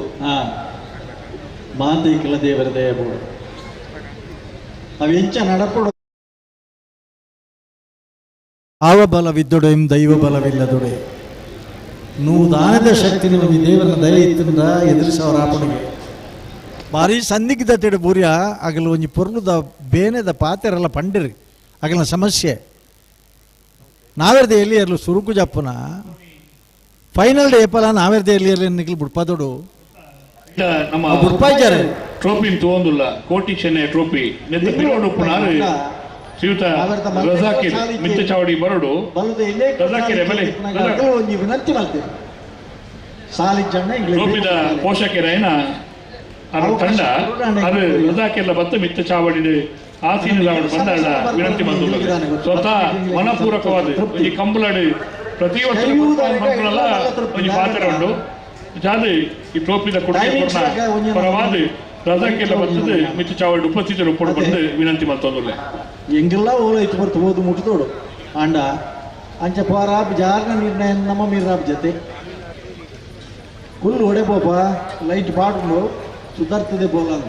ಮಾತೈಕಲ ದೇವರ ದಯಬೋಡು ಅವು ಎಂಚ ನಡಪಡು ಆವ ಬಲವಿದ್ದೊಡೆಂ ದೈವ ಬಲವಿಲ್ಲದೊಡೆ ನೂದಾನದ ಶಕ್ತಿ ನಿಮಗೆ ದೇವರ ದಯ ಇತ್ತಿಂದ ಎದುರಿಸವರ ಆಪಣಿಗೆ ಭಾರಿ ಸಂದಿಗ್ಧತೆಡು ಬೂರ್ಯ ಅಗಲ ಒಂಜಿ ಪೊರ್ಲುದ ಬೇನೆದ ಪಾತೆರಲ್ಲ ಪಂಡಿರಿ ಅಗಲ ಸಮಸ್ಯೆ ನಾವೆರ್ದ ಎಲ್ಲಿ ಎರ್ಲು ಸುರುಕು ಜಪ್ಪುನ ಫೈನಲ್ ಡೇ ಏಪಲ ನಾವೆರ್ದ ಎಲ್ಲಿ ಎರ್ಲಿ ನಿಕ್ಲು ಬುಡ್ಪದೊಡು ನಮ್ಮ ಬುಡ್ಪಾಯ್ಜಾರೆ ಟ್ರೋಫಿ ತಗೊಂಡುಲ್ಲ ಕೋಟಿ ಚೆನ್ನೈ ಟ್ರೋಫಿ ನೆತ್ತ ಪಿರೋಡು ಪುನಾರು ಶ್ರೀಯುತ ರಜಾಕಿರ್ ಮಿತ್ತ ಚಾವಡಿ ಬರಡು ರಜಾಕಿರ್ ಬೆಲೆ ಒಂಜಿ ವಿನಂತಿ ಮಲ್ತೇವೆ ಸಾಲಿ ಜನ ಟ್ರೋಫಿದ ಪೋಷಕರೈನ ಅರ ತಂಡ ಅದು ರಜಾಕಿರ್ಲ ಬತ್ತು ಮಿತ್ತ ಚಾವಡಿ ಆಸೀನ ಬಂದ ವಿನಂತಿ ಬಂದು ಸ್ವತಃ ಮನಪೂರ್ವಕವಾದ ಈ ಕಂಬಳಡು ಪ್ರತಿ ವರ್ಷ ಒಂಜಿ ಪಾತ್ರ ಉಂಡು ಜಾದು ಈ ಟ್ರೋಫಿದ ಕೊಡುಗೆ ಪರವಾದ ರಜಾಕಿರ್ಲ ಬರ್ತದೆ ಮಿತ್ತ ಚಾವಡಿ ಉಪಸ್ಥಿತರು ಕೊಡು ಬಂದು ವಿನಂತಿ ಮಲ್ತೊಂದುಲ್ಲೆ ಎಂಗೆಲ್ಲ ಓಲ ಇತ್ತು ಬರ್ತು ಓದು ಮುಟ್ಟುತೋಡು ಆಂಡ ಅಂಚ ಪೋರಾಬ್ ಜಾರ್ನ ನಿರ್ಣಯ ನಮ್ಮ ಮೀರಾಬ್ ಜೊತೆ ಕುಲ್ಲು ಒಡೆ ಪೋಪ ಲೈಟ್ ಪಾಡುಂಡು ಸುಧಾರ್ತದೆ ಬೋಲ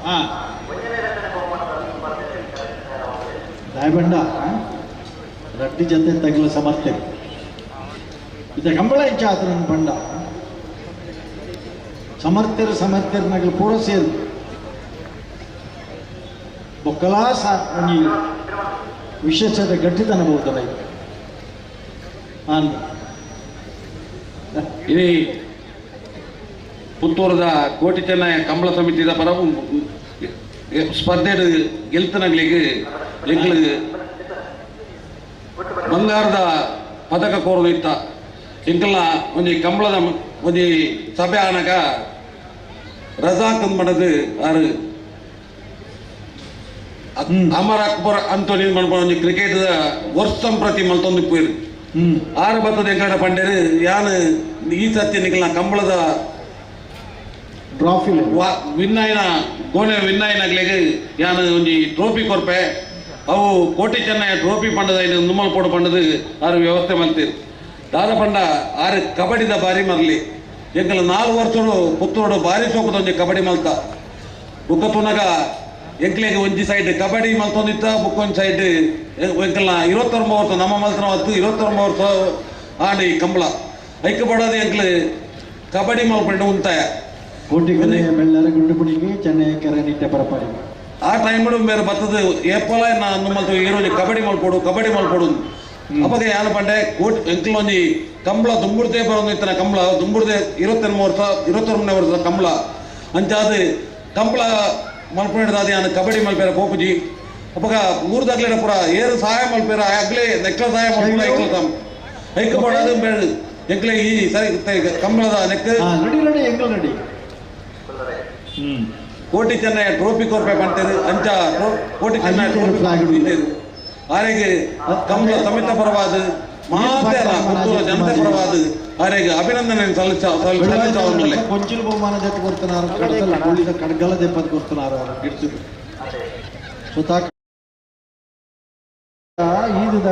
ಹಾಂ ದಾಯಬಂಡ ರಡ್ಡಿ ಜೊತೆ ತಗಲ ಸಮರ್ಥ್ಯ ಇದ ಕಂಬಳ ಇಚ್ಛೆ ನನ್ನ ಬಂಡ ಸಮರ್ಥ್ಯರು ಸಮರ್ಥ್ಯರು ನಗಲು ಪೂರ ಸೇರು ಬೊಕ್ಕಲಾ ಸಾ ಒಂಜಿ ವಿಶೇಷದ ಗಟ್ಟಿತನ ಬಹುತನ ಇದು ಇನಿ ಪುತ್ತೂರದ ಕೋಟಿ ಚೆನ್ನಯ ಕಂಬಳ ಸಮಿತಿದ ಪರ ಸ್ಪರ್ಧೆ ಗೆಲ್ತನಗಳಿಗೆ ಎಂಗ್ಲು ಬಂಗಾರದ ಪದಕ ಕೋರದು ಇತ್ತ ಎಂಕಲ್ನ ಒಂಜಿ ಕಂಬಳದ ಒಂಜಿ ಸಭೆ ಆನಗ ರಜಾಕ್ ಮಾಡದು ಆರು ಅಮರ್ ಅಕ್ಬರ್ ಅಂತೋನಿ ಮನ್ಪುನ ಒಂಜಿ ಕ್ರಿಕೆಟ್ ವರ್ಷಂ ಪ್ರತಿ ಮಲ್ತೊಂದು ಪೋಯಿರು ಆರು ಬತ್ತದ ಎಂಕಡ ಪಂಡೇರು ಯಾನ್ ಈ ಸತ್ಯ ನಿಕಲ್ನ ಕಂಬಳದ ಟ್ರಾಫಿ ವಿನ್ ಆಯಿನ ಗೋಣೆ ವಿನ್ ಆಯಿನಗ್ಲೆಗ್ ಯಾನ್ ಒಂಜಿ ಟ್ರೋಫಿ ಕೊರ್ಪೆ ಅವು ಕೋಟಿ ಚೆನ್ನಯ ಟ್ರೋಫಿ ಪಂಡದ ನುಮ್ಮಲ್ ಪೋಡು ಪಂಡದು ಆರು ವ್ಯವಸ್ಥೆ ಮಲ್ತೀರು ದಾದ ಪಂಡ ಆರು ಕಬಡ್ಡಿದ ಬಾರಿ ಮರ್ಲಿ ಎಂಕಲ 4 ವರ್ಷಡು ಪುತ್ತೂರುಡು ಬಾರಿ ಸೋಕದ ಒಂಜಿ ಕಬಡ್ಡಿ ಮಲ್ತ ಬುಕ್ಕ ತುನಗ ಎಂಕ್ಲೆಗ್ ಒಂಜಿ ಸೈಡ್ ಕಬಡ್ಡಿ ಮಲ್ತೊಂದಿತ್ತ ಬುಕ್ಕ ಒಂಜಿ ಸೈಡ್ ಎಂಕಲ್ನ 29 ವರ್ಷ ನಮ್ಮ ಮಲ್ತನ ಹೊತ್ತು 29 ವರ್ಷ ಆಂಡ್ ಈ ಕಂಬಳ ಐಕ್ ಬಡೋದು ಎಂಕ್ಲು ಕಬಡ್ಡಿ ಮಲ್ಪಂಡು ಉಂತಾಯ ಕೋಟಿ ಬೆಳ್ಳಾರ ಗುಂಡುಪುಡಿಗೆ ಚೆನ್ನೈ ಕೆರೆ ನಿಟ್ಟೆ ಪರಪಾಡಿಗೆ ಆ ಟೈಮ್ ಬೇರೆ ಬತ್ತದ ಏಪಲ ನಮ್ಮಲ್ತು ಈ ರೋಜು ಕಬಡ್ಡಿ ಮಲ್ಪೊಡು ಕಬಡ್ಡಿ ಮಲ್ಪೊಡು ಅಪಗ ಯಾನ ಪಂಡೆ ಕೋಟಿ ಎಂಕ್ಲ ಒಂಜಿ ಕಂಬಳ ದುಂಬುಡ್ದೇ ಬರೋದು ಇತ್ತನ ಕಂಬಳ ದುಂಬುಡ್ದೆ 23 ವರ್ಷ 29 ವರ್ಷದ ಕಂಬಳ ಅಂಚಾದ ಕಂಬಳ ಮಲ್ಪಂಡ ಯಾನ ಕಬಡ್ಡಿ ಮಲ್ಪೇರ ಪೋಪುಜಿ ಅಪಗ ಊರ್ದಾಗ್ಲೇಡ ಪೂರ ಏರು ಸಹಾಯ ಮಲ್ಪೇರ ಆಗ್ಲೇ ನೆಕ್ಲ ಸಹಾಯ ಮಲ್ಪುನ ಐಕ್ಲ ತಮ್ಮ ಐಕ್ ಬಡೋದು ಬೇಡ ಎಂಕ್ಲೆ ಈ ಸರಿ ಕಂಬಳದ ನೆಕ್ ನಡಿ ನಡಿ ಎಂಗ್ಲ ನಡಿ ಕೋಟಿ ಚೆನ್ನೈ ಟ್ರೋಫಿ ಕೊರ್ಪೆ ಪಂತೇರು ಅಂಚ ಕೋಟಿ ಚೆನ್ನೈ ಟ್ರೋಫಿ ಆರೆಗೆ ಕಂಬಳ ಸಮಿತ ಪರವಾದ ಮಾತೆ ಪುತ್ತೂರ ಜನತೆ ಪರವಾದ ಆರೆಗೆ ಅಭಿನಂದನೆ ಸಲ್ಲಿಸ ಕೊಂಚಿಲು ಬಹುಮಾನ ಜೊತೆ ಕೊಡ್తున్నారు ಕಡತಲ ಉಳಿದ ಕಡ್ಗಲ ದೆಪ್ಪದ ಕೊಡ್తున్నారు ಗಿಡ್ತು ಸ್ವತಃ ಈದುದ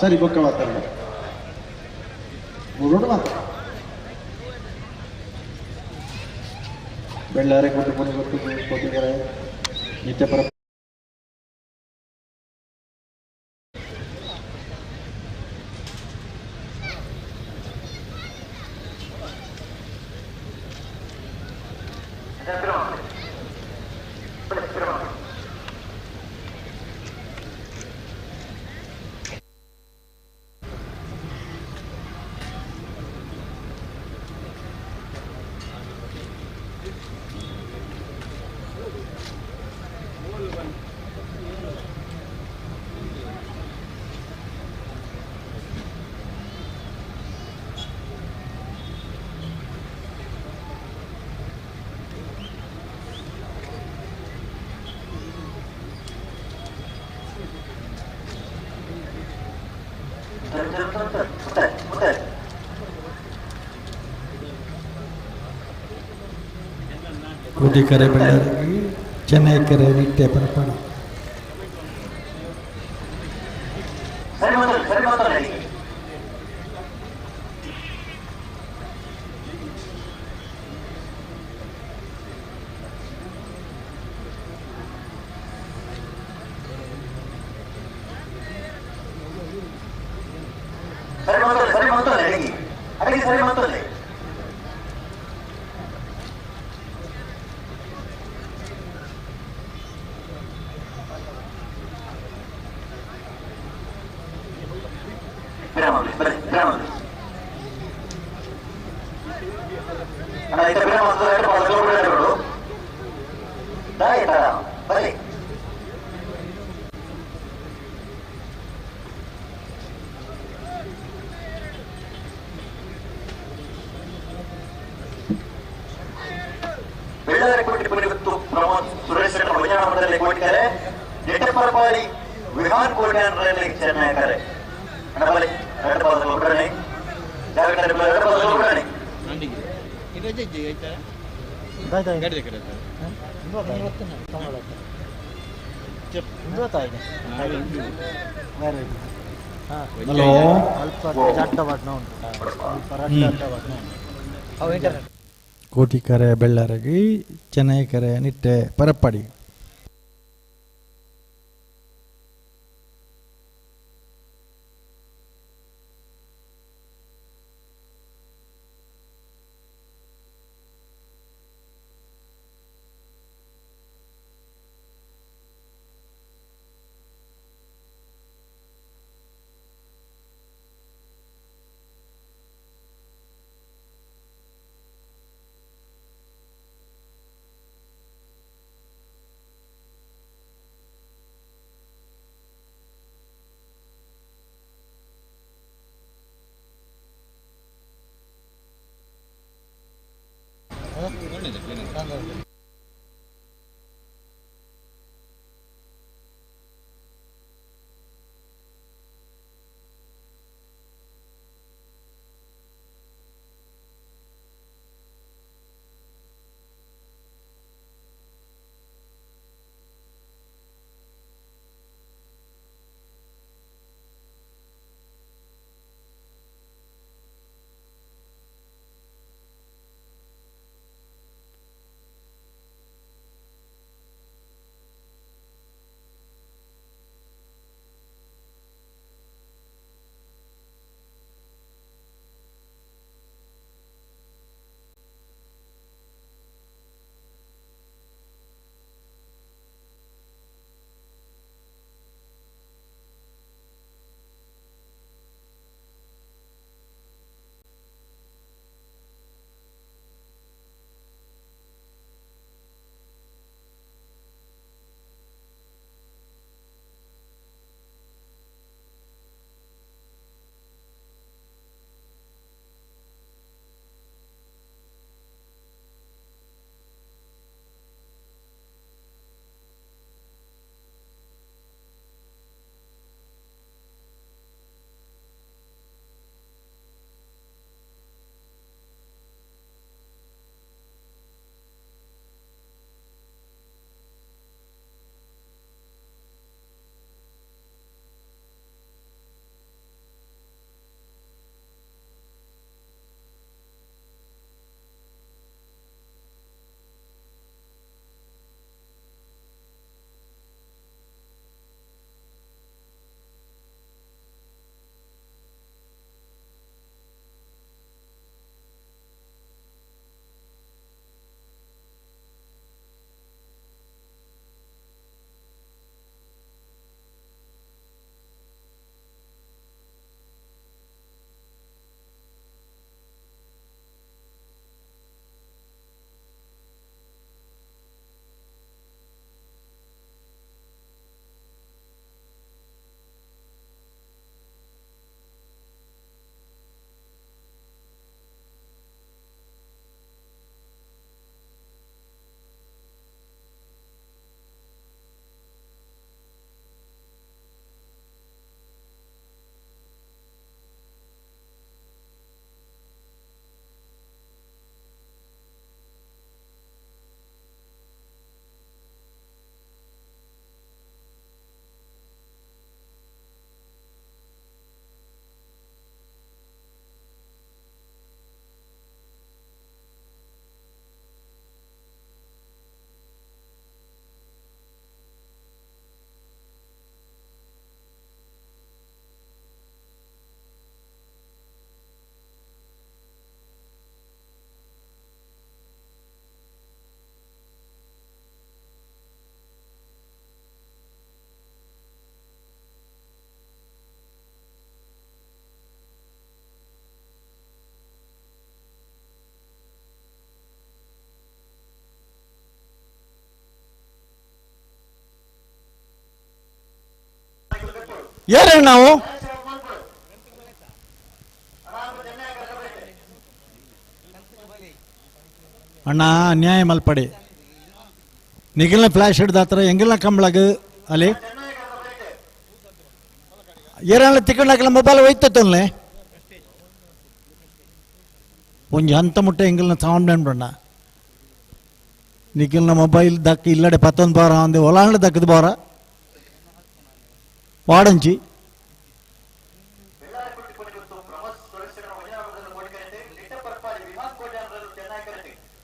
ಸರಿ ಬೊಕ್ಕ ಮಾತಾಡ ಮೂರೋಡು ಮಾತ್ರ ಬೆಳ್ಳಾರೆ ಕೊಟ್ಟು ಪುಣಿಗುತ್ತು ಕೋಟಿಕೆರೆ ನಿತ್ಯಪರ ಕೋಟಿಕೆರೆ ಬೆಳ್ಳಾರಿ ಚೆನ್ನೈ ಕೆರೆ ನಿಟ್ಟೆ ಪರಪಾಡ ಸರಿ ಮಾತಾಡಿ ಸರಿ ಮಾತಾಡಿ ಸರಿ ಮಾತಾಡಿ ಸರಿ ಮಾತಾಡಿ ಅಡಿಗೆ ಅಡಿಗೆ ಸರಿ ಮಾತಾಡಿ ವಿರಾಮ ಬನ್ನಿ ವಿರಾಮ ಅಣ್ಣ ಇತ್ತ ವಿರಾಮ ಎರಡು ಪಾದಗಳು ದಾಯ ಬರಲಿ ಬೆಳ್ಳಾರಿ ಕೋಟಿ ಪುನಿಗುತ್ತು ಪ್ರಮೋದ್ ಸುರೇಶ್ ವಜಾಣದಲ್ಲಿ ಕೋಟಿಕರೆ ನೆಟ್ಟಪರಪಾಡಿ ವಿಹಾನ್ ಕೋಟ್ಯಾನ್ ಚೆನ್ನೈ ಅಣ್ಣ ಬರಲಿ ಎರಡು ಪಾದಗಳು ಬಿಡಣೆ ಜಾಗ್ರತೆ ಎರಡು ಪಾದಗಳು ಬಿಡಣೆ ಹಲೋ ಕೋಟಿಕೆರೆ ಬೆಳ್ಳಾರಗಿ ಚೆನ್ನೈಕೆರೆ ನಿಟ್ಟೆ ಪರಪ್ಪಾಡಿ ಏರಣ್ಣ ನಾವು ಅಣ್ಣ ಅನ್ಯಾಯ ಮಲ್ಪಡಿ ನಿಗಿಲ್ನ ಫ್ಲಾಶ್ ಹಿಡ್ದಾತ್ರ ಎಂಗಿಲ್ನ ಕಂಬಳಗ ಅಲ್ಲಿ ಏರಣ್ಣ ತಿಕ್ಕಂಡಾಕಲ ಮೊಬೈಲ್ ಒಯ್ತೊಲ್ಲೆ ಒಂಜಿ ಹಂತ ಮುಟ್ಟೆ ಎಂಗಿಲ್ನ ಸೌಂಡ್ ಅಣ್ಣ ನಿಖಿಲ್ನ ಮೊಬೈಲ್ ದಕ್ಕ ಇಲ್ಲಡೆ ಪತ್ತೊಂದು ಬಾರ ಅಂದೆ ಒಲಾಂಡ ದಕ್ಕದ ಬಾರ ವಾಡಂಚಿ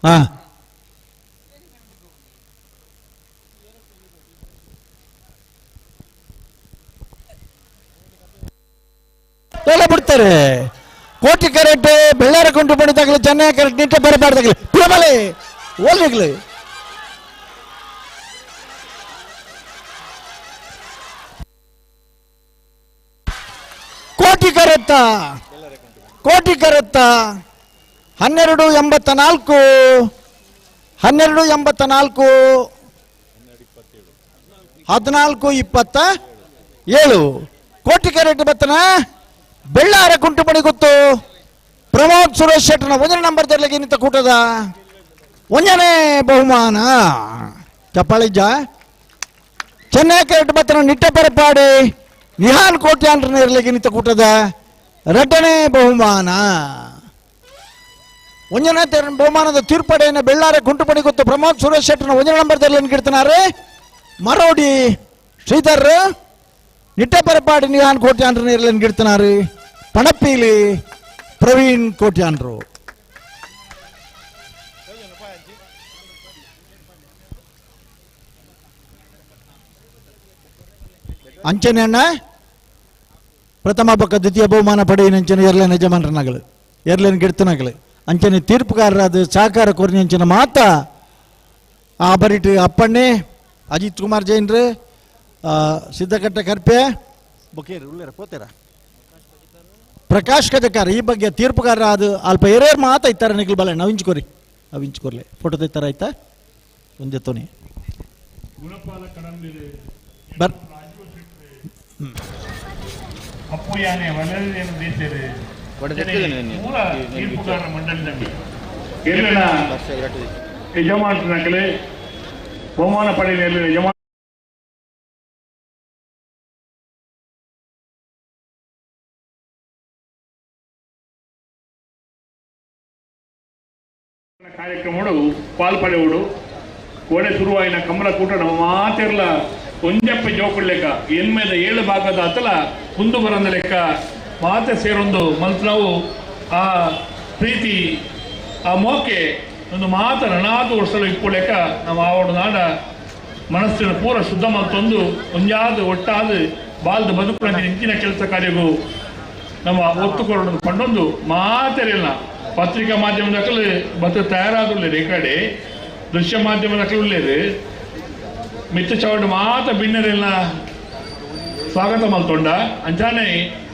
ಹಾಂ ಎಲ್ಲ ಬಿಡ್ತಾರೆ ಕೋಟಿ ಕರೆಂಟ್ ಬೆಳ್ಳಾರ ಕೊಂಡು ಬಣಿದಾಗಲಿ ಚೆನ್ನೈ ಕರೆಂಟ್ ನಿಟ್ಟೆ ಬರಬಾರ್ದಾಗಲಿ ಪ್ರಬಲೆ ಓಲ್ನಿಗ್ಲಿ ಕೋಟಿ ಕರೆತ್ತ ಕೋಟಿ ಕರೆತ್ತ 12.84 12.84 14.27 ಕೋಟಿ ಕರೆಂಟ್ ಬತ್ತನ ಬೆಳ್ಳಾರ ಕುಂಟುಮಣಿ ಗೊತ್ತು ಪ್ರಮೋದ್ ಸುರೇಶ್ ಶೆಟ್ಟರ್ನ ಒಂದನೇ ನಂಬರ್ ದರ್ಲಿಗೆ ನಿಂತ ಕೂಟದ ಒಂದನೇ ಬಹುಮಾನ ಚಪ್ಪಾಳಿಜ್ಜ ಚೆನ್ನೈ ಕರೆಂಟ್ ಬತ್ತನ ನಿಟ್ಟ ಪರಪಾಡಿ ನಿಹಾನ್ ಕೋಟ್ಯಾಂಡ್ರನ ಇರಲಿಕ್ಕೆ ನಿಂತ ಕೂಟದ ಎರಡನೇ ಬಹುಮಾನ ಒಂದನೇ ಬಹುಮಾನದ ತೀರ್ಪಡೆಯನ್ನು ಬೆಳ್ಳಾರ ಕುಂಟುಪಣಿ ಗೊತ್ತು ಪ್ರಮೋದ್ ಸುರೇಶ್ ಶೆಟ್ಟರ್ನ ಒಂದನೇ ನಂಬರ್ ದರ್ಲಿಗೆ ಕಿಡ್ತನಾರೆ ಮರೋಡಿ ಶ್ರೀಧರ್ ನಿಟ್ಟಪರಪಾಡಿ ನಿಹಾನ್ ಕೋಟ್ಯಾಂಡ್ರನ ಇರಲಿಕ್ಕೆ ಗಿಡ್ತನಾರು ಪಣಪ್ಪೀಲಿ ಪ್ರವೀಣ್ ಕೋಟ್ಯಾಂಡ್ರು ಅಂಚನೆ ಅಣ್ಣ ಪ್ರಥಮ ಪಕ್ಕ ದ್ವಿತೀಯ ಬಹುಮಾನ ಪಡೆಯಿನ ಅಂಚನೆ ಎರ್ಲೇನ್ ಯಜಮಾನರನಾಗಲು ಎರ್ಲೇನ್ ಗಿಡ್ತನಾಗಲು ಅಂಚನೆ ತೀರ್ಪುಗಾರರಾದ ಸಹಕಾರ ಕೋರಿನ ಅಂಚನೆ ಮಾತ ಆ ಬರಿಟು ಅಪ್ಪಣ್ಣೆ ಅಜಿತ್ ಕುಮಾರ್ ಜೈನ್ರು ಸಿದ್ದಕಟ್ಟ ಕರ್ಪೆ ಬೊಕೇರಿ ಉಳ್ಳೇರ ಪೋತೇರ ಪ್ರಕಾಶ್ ಕಜಕಾರ ಈ ಬಗ್ಗೆ ತೀರ್ಪುಗಾರ ಅದು ಅಲ್ಪ ಏರೇರ್ ಮಾತಾ ಇತ್ತಾರೆ ನಿಖಿಲ್ ಬಲ ನವಿಂಚ್ಕೋರಿ ಅವಿಂಚ್ಕೋರ್ಲೆ ಫೋಟೋ ತೆತ್ತಾರೆ ಆಯ್ತಾ ಒಂದೇ ತೋನಿ ಬರ್ ಅಪ್ಪು ಯಾನೆ ವಲಯದೇನು ದೇಶದೆ ಮೂಲ ತೀರ್ಪುಗಾರರ ಮಂಡಳಿದಲ್ಲಿ ಎಲ್ಲನ ಯಜಮಾನಕಲೆ ಬಹುಮಾನ ಪಡೆಯಲು ಎಲ್ಲ ಯಜಮಾನ ಕಾರ್ಯಕ್ರಮಡು ಪಾಲ್ಪಡೆವುಡು ಕೋಡೆ ಶುರುವಾಯಿನ ಕಮಲ ಕೂಟ ನಮ್ಮ ಮಾತಿರ್ಲ ಒಂಜಪ್ಪ ಜೋಕುಡ್ ಲೆಕ್ಕ ಎನ್ಮೇದ ಏಳು ಭಾಗದ ಅತಲ ಕುಂದು ಬರಂದ ಲೆಕ್ಕ ಮಾತೆ ಸೇರೊಂದು ಮಲ್ತು ಆ ಪ್ರೀತಿ ಆ ಮೋಕೆ ಒಂದು ಮಾತ ರಣಾತು ವರ್ಷಲು ಇಪ್ಪು ಲೆಕ್ಕ ನಮ್ಮ ಆವಡು ನಾಡ ಮನಸ್ಸಿನ ಪೂರ ಶುದ್ಧ ಮಲ್ತೊಂದು ಒಂಜಾದ ಒಟ್ಟಾದ ಬಾಲ್ದ ಬದುಕು ಇಂಚಿನ ಕೆಲಸ ಕಾರ್ಯಗೂ ನಮ್ಮ ಒತ್ತುಕೊರಡು ಪಂಡೊಂದು ಮಾತೆರಿಲ್ಲ ಪತ್ರಿಕಾ ಮಾಧ್ಯಮದ ಬತ್ತು ತಯಾರಾದುಳ್ಳೇರು ಈ ಕಡೆ ದೃಶ್ಯ ಮಾಧ್ಯಮದ ಉಳ್ಳೇರು ಮಿತ್ತ ಚೌಡ್ ಮಾತ ಬಿನ್ನರೆಲ್ಲ ಸ್ವಾಗತ ಮಲ್ತೊಂಡ ಅಂಚಾನೆ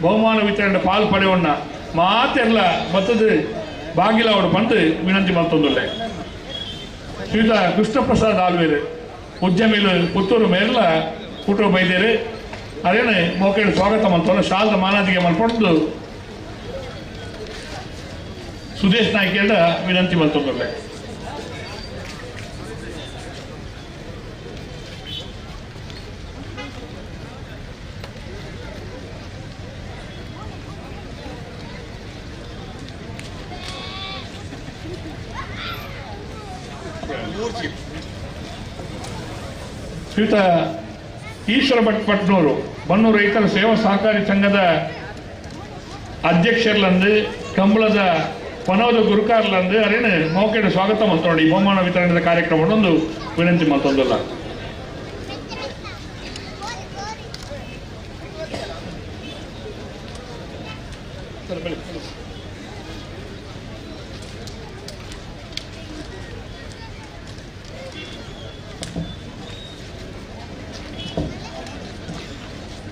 ಬಹುಮಾನ ವಿತರಣೆ ಪಾಲ್ ಪಡೆಯೋಣ ಮಾತೆಲ್ಲ ಬತ್ತದ ಬಾಗಿಲ ಅವರು ಬಂದು ವಿನಂತಿ ಮಲ್ತೊಂದುಳ್ಳೆ ಶ್ರೀಯುತ ಕೃಷ್ಣಪ್ರಸಾದ್ ಆಲ್ವೇರು ಉದ್ಯಮಿಲು ಪುತ್ತೂರು ಮೇರ್ಲ ಕುಟುಂಬ ಬೈದೇರು ಅದೇನೆ ಮೋಕೇಳು ಸ್ವಾಗತ ಮಲ್ತೊಂಡ ಶಾಲದ ಮಾನಾದಿಗೆ ಮಲ್ಪೊಂದು ಸುದೇಶ್ ನಾಯ್ಕೇಳ ವಿನಂತಿ ಮಲ್ತೊಂದುಳ್ಳೆ ಶ್ರೀಯುತ ಈಶ್ವರ ಭಟ್ ಪಟ್ನೂರು ಬನ್ನೂರು ರೈತರ ಸೇವಾ ಸಹಕಾರಿ ಸಂಘದ ಅಧ್ಯಕ್ಷರ್ಲಂದು ಕಂಬಳದ ಪನೋದ ಗುರುಕಾರ್ಲಂದು ಅರೇನು ಮೌಖಿಕ ಸ್ವಾಗತ ಮಲ್ತೊಂಡು ಈ ಬಹುಮಾನ ವಿತರಣೆದ ಕಾರ್ಯಕ್ರಮದೊಂದು ವಿನಂತಿ ಮಲ್ತೊಂದಲ್ಲ.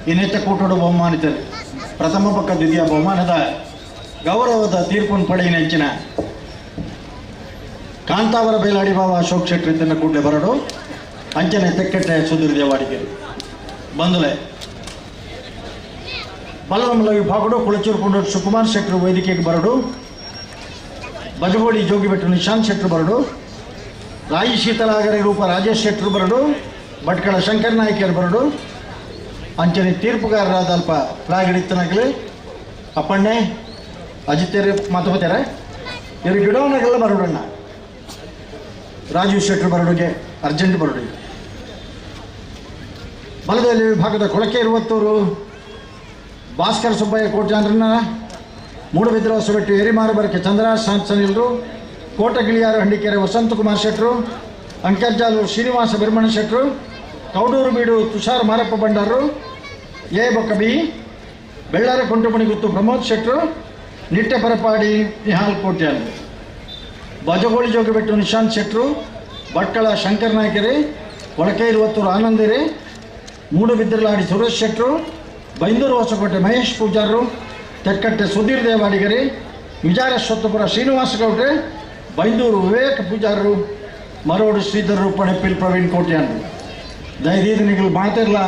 ಇನ್ನಿತ ಕೂಟೋಡು ಬಹುಮಾನಿತರು ಪ್ರಥಮ ಪಕ್ಕ ದ್ವಿತೀಯ ಬಹುಮಾನದ ಗೌರವದ ತೀರ್ಪನ್ನು ಪಡೆಯಿನ ನೆಂಚಿನ ಕಾಂತಾವರ ಬೇಲಾಡಿ ಬಾವ ಅಶೋಕ್ ಶೆಟ್ಟಿ ತನ್ನ ಕೂಡಲೇ ಬರಡು ಅಂಚನೆ ತೆಕ್ಕಟ್ಟೆ ಸುಧೀರ್ ದೇವಾಡಿಗೆ ಬಂದಲೆ. ಬಲರಮಲ ವಿಭಾಗಡು ಕುಳಚೂರು ಕೊಂಡೋಡು ಸುಕುಮಾರ್ ಶೆಟ್ಟರು ವೇದಿಕೆಗೆ ಬರಡು. ಬಜಗೋಳಿ ಜೋಗಿಬೆಟ್ಟು ನಿಶಾಂತ್ ಶೆಟ್ಟರು ಬರಡು. ರಾಯಿ ಶೀತಲಾಗರಿ ರೂಪ ರಾಜೇಶ್ ಶೆಟ್ಟರು ಬರಡು. ಭಟ್ಕಳ ಶಂಕರ್ ನಾಯ್ಕರು ಬರಡು. ಅಂಚನೆ ತೀರ್ಪುಗಾರರಾದ ಅಲ್ಪ ಫ್ಲಾಗ್ ಹಿಡಿತನಾಗಲಿ ಅಪ್ಪಣ್ಣೆ ಅಜಿತೇರಿ ಮಾತುಪತ್ಯಾರ ಇವರು ಗಿಡವನಾಗೆಲ್ಲ ಬರೋಡಣ್ಣ. ರಾಜೀವ್ ಶೆಟ್ಟರು ಬರಡುಗೆ ಅರ್ಜೆಂಟ್ ಬರಡು. ಬಲದಲ್ಲಿ ವಿಭಾಗದ ಕೊಳಕೆ ಇರುವತ್ತೂರು ಭಾಸ್ಕರ ಸುಬ್ಬಯ್ಯ ಕೋಟ್ಯಾಂದ್ರನ್ನ, ಮೂಡುಬಿದ್ರ ಹೊಸಬೆಟ್ಟು ಎರಿಮಾರು ಬರಕೆ ಚಂದ್ರರಾಜ್ ಸಾನ್ಸನಿಲ್ರು, ಕೋಟಗಿಳಿಯಾರು ಹಂಡಿಕೆರೆ ವಸಂತಕುಮಾರ್ ಶೆಟ್ಟರು, ಅಂಕರ್ಜಾಲೂರು ಶ್ರೀನಿವಾಸ ಬಿರ್ಮಣ ಶೆಟ್ಟರು, ಕೌಡೂರು ಬೀಡು ತುಷಾರ್ ಮಾರಪ್ಪ ಭಂಡಾರರು, ಎ ಬೊಕ್ಕ ಬಿ ಬೆಳ್ಳಾರ ಕೊಂಟುಮಣಿಗುತ್ತು ಪ್ರಮೋದ್ ಶೆಟ್ಟರು, ನಿಟ್ಟೆ ಪರಪಾಡಿ ನಿಹಾಲ್ ಕೋಟ್ಯಾನ್, ಬಜಗೋಳಿ ಜೋಗಿಬೆಟ್ಟು ನಿಶಾಂತ್ ಶೆಟ್ಟರು, ಭಟ್ಕಳ ಶಂಕರ್ ನಾಯ್ಕರಿ, ಕೊಳಕೆ ಇರುವತ್ತೂರು ಆನಂದಿರಿ, ಮೂಡುಬಿದ್ರಲಾಡಿ ಸುರೇಶ್ ಶೆಟ್ಟರು, ಬೈಂದೂರು ಹೊಸಕೋಟೆ ಮಹೇಶ್ ಪೂಜಾರರು, ತೆಕ್ಕಟ್ಟೆ ಸುಧೀರ್ ದೇವಾಡಿಗರಿ, ವಿಜಾರಶ್ವತ್ಥಪುರ ಶ್ರೀನಿವಾಸ ಗೌಡ್ರೆ, ಬೈಂದೂರು ವಿವೇಕ ಪೂಜಾರರು, ಮರೋಡು ಶ್ರೀಧರರು, ಪಣೆಪಿಲ್ ಪ್ರವೀಣ್ ಕೋಟ್ಯಾನ್. ದಯದೀದ ನಿಗಲು ಮಾತಿರಲ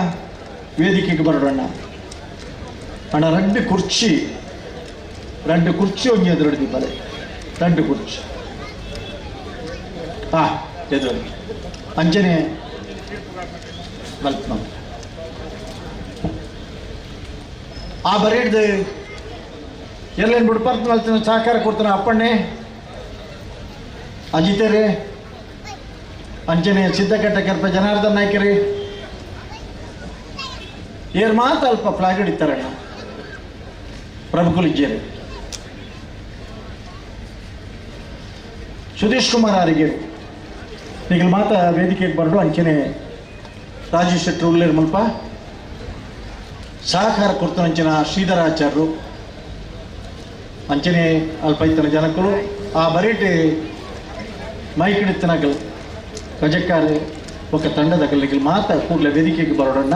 ವೇದಿಕೆಗೆ ಬರೋಣ. ಅಣ್ಣ ರೆಡ್ಡು ಕುರ್ಚಿ, ರೆಡ್ಡು ಕುರ್ಚಿ ಒಂಜಿ ಎದುರು ಬಲೆ, ರೆಡ್ಡು ಕುರ್ಚಿ ಹಾಂ ಎದುರು ಅಂಜನೆ ಬಲ್ಪ್. ಆ ಬರೀಡ್ದು ಎಲ್ಲೇನು ಬಿಡ್ಪಾರ್ತ ಮಲ್ತಿನ ಸಹಕಾರ ಕೊಡ್ತಾನೆ ಅಪ್ಪಣ್ಣೆ ಅಜಿತೇರಿ ಅಂಜನೆ ಸಿದ್ದಕಟ್ಟೆ ಕರ್ಪ ಜನಾರ್ದನ್ ನಾಯ್ಕರಿ ಏರ್ ಮಾತು ಅಲ್ಪ ಫ್ಲಾಗ್ ಹಿಡಿತಾರಣ್ಣ ಪ್ರಮುಖರು ಇಜ್ಜೇರಿ. ಸುಧೀಶ್ ಕುಮಾರ್ ಆರಿಗೆ ಈಗ ಮಾತ ವೇದಿಕೆಗೆ ಬರಡು. ಅಂಚನೆ ರಾಜೀವ್ ಶೆಟ್ಟರು ಉಳ್ಳೇರು ಮಲ್ಪ ಸಹಕಾರ ಕೊಡ್ತಾನಂಚಿನ ಶ್ರೀಧರಾಚಾರ್ಯರು ಅಂಚನೆ ಅಲ್ಪ ಇತ್ತನ ಜನಕ್ಕಳು ಆ ಬರೀಟಿ ಮೈಕ್ ಹಿಡಿತನಗಲ್ ಕಜಕ್ಕಾರೆ ఒక ತಂಡದ ಮಾತ ಕೂಡಲೇ ವೇದಿಕೆಗೆ ಬರೋಡಣ್ಣ.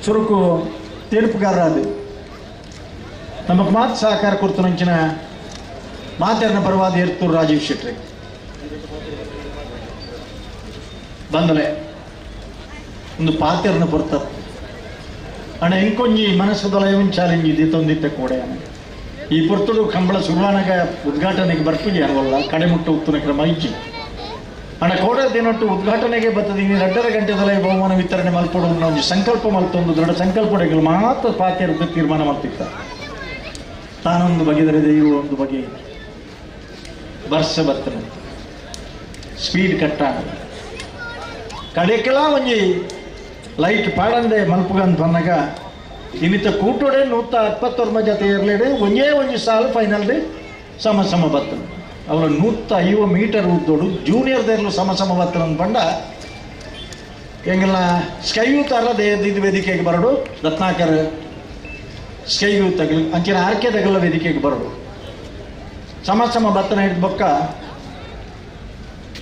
ಚುರುಕು ತೀರ್ಪುಗಾರರಾದ ನಮಗೆ ಮಾತು ಸಹಕಾರ ಕೊಡ್ತಾನಂಚಿನ ಮಾತೆರನ ಪರವಾದ ಏರ್ತೂರು ರಾಜೀವ್ ಶೆಟ್ಟಿ ಬಂದಲೆ ಒಂದು ಪಾತೆರನ ಪೊರ್ತ ಅಣ್ಣ ಇಂಕೊಂಜಿ ಮನಸ್ಸುದಲ ಇವನ್ ಚಾಲೆಂಜ್ ಇದೆ ತಂದಿತ್ತೆ ಕೂಡ. ಈ ಪೊರ್ತುಡು ಕಂಬಳ ಸುರ್ವಾನಗ ಉದ್ಘಾಟನೆಗೆ ಬರ್ಪಿಗೆ ಅನ್ವಲ್ಲ ಕಡೆಮುಟ್ಟ ಉತ್ತನ ಕ್ರಮ ಇಜ್ಜಿ ಅಣ್ಣ ಕೋಡ ದಿನೊಟ್ಟು ಉದ್ಘಾಟನೆಗೆ ಬರ್ತದೆ. ಇನ್ನು 2.5 ಗಂಟೆದಲ್ಲ ಬಹುಮಾನ ವಿತರಣೆ ಮಲ್ಪಡು ಒಂದು ಸಂಕಲ್ಪ ಮಲ್ತೊಂದು ದೃಢ ಸಂಕಲ್ಪ ಮಾತ್ರ ಪಾತೆರ ತೀರ್ಮಾನ ಮಾಡ್ತಿತ್ತ. ತಾನೊಂದು ಬಗೆದರೆ ದೈವ ಒಂದು ಬಗೆ ವರ್ಷ ಬರ್ತನೆ ಸ್ಪೀಡ್ ಕಟ್ಟ ಕಡೆಕೆಲ್ಲ ಒಂಜಿ ಲೈಟ್ ಪಾಡಂದೆ ಮಲ್ಪುಗಂತ ಬಂದಾಗ ಇನ್ನಿತ ಕೂಟೋಡೆ 129 ಜೊತೆ ಇರಲೇಡೆ ಒಂದೇ ಒಂಜಿ ಸಾಲು ಫೈನಲ್ ಸಮ ಸಮ ಬರ್ತದೆ. ಅವರ 150 ಮೀಟರ್ ಉದ್ದೋಡು ಜೂನಿಯರ್ ದೇರ್ಲು ಸಮ ಸಮ ಬರ್ತದೆ ಅಂದ್ಕೊಂಡ ಎಂಗೆಲ್ಲ ಸ್ಕೈ ಯೂತ್ ಅಲ್ಲ ಇದು ವೇದಿಕೆಗೆ ಬರೋಡು ರತ್ನಾಕರ್ ಸ್ಕೈ ಯೂತ್ ಆಗಲಿ ಅಂಚಿನ ಆರ್ಕೆ ತಗಲ ವೇದಿಕೆಗೆ ಬರೋಡು ಸಮ ಸಮ ಬತ್ತನ ಹಿಡಿದ ಬೊಕ್ಕ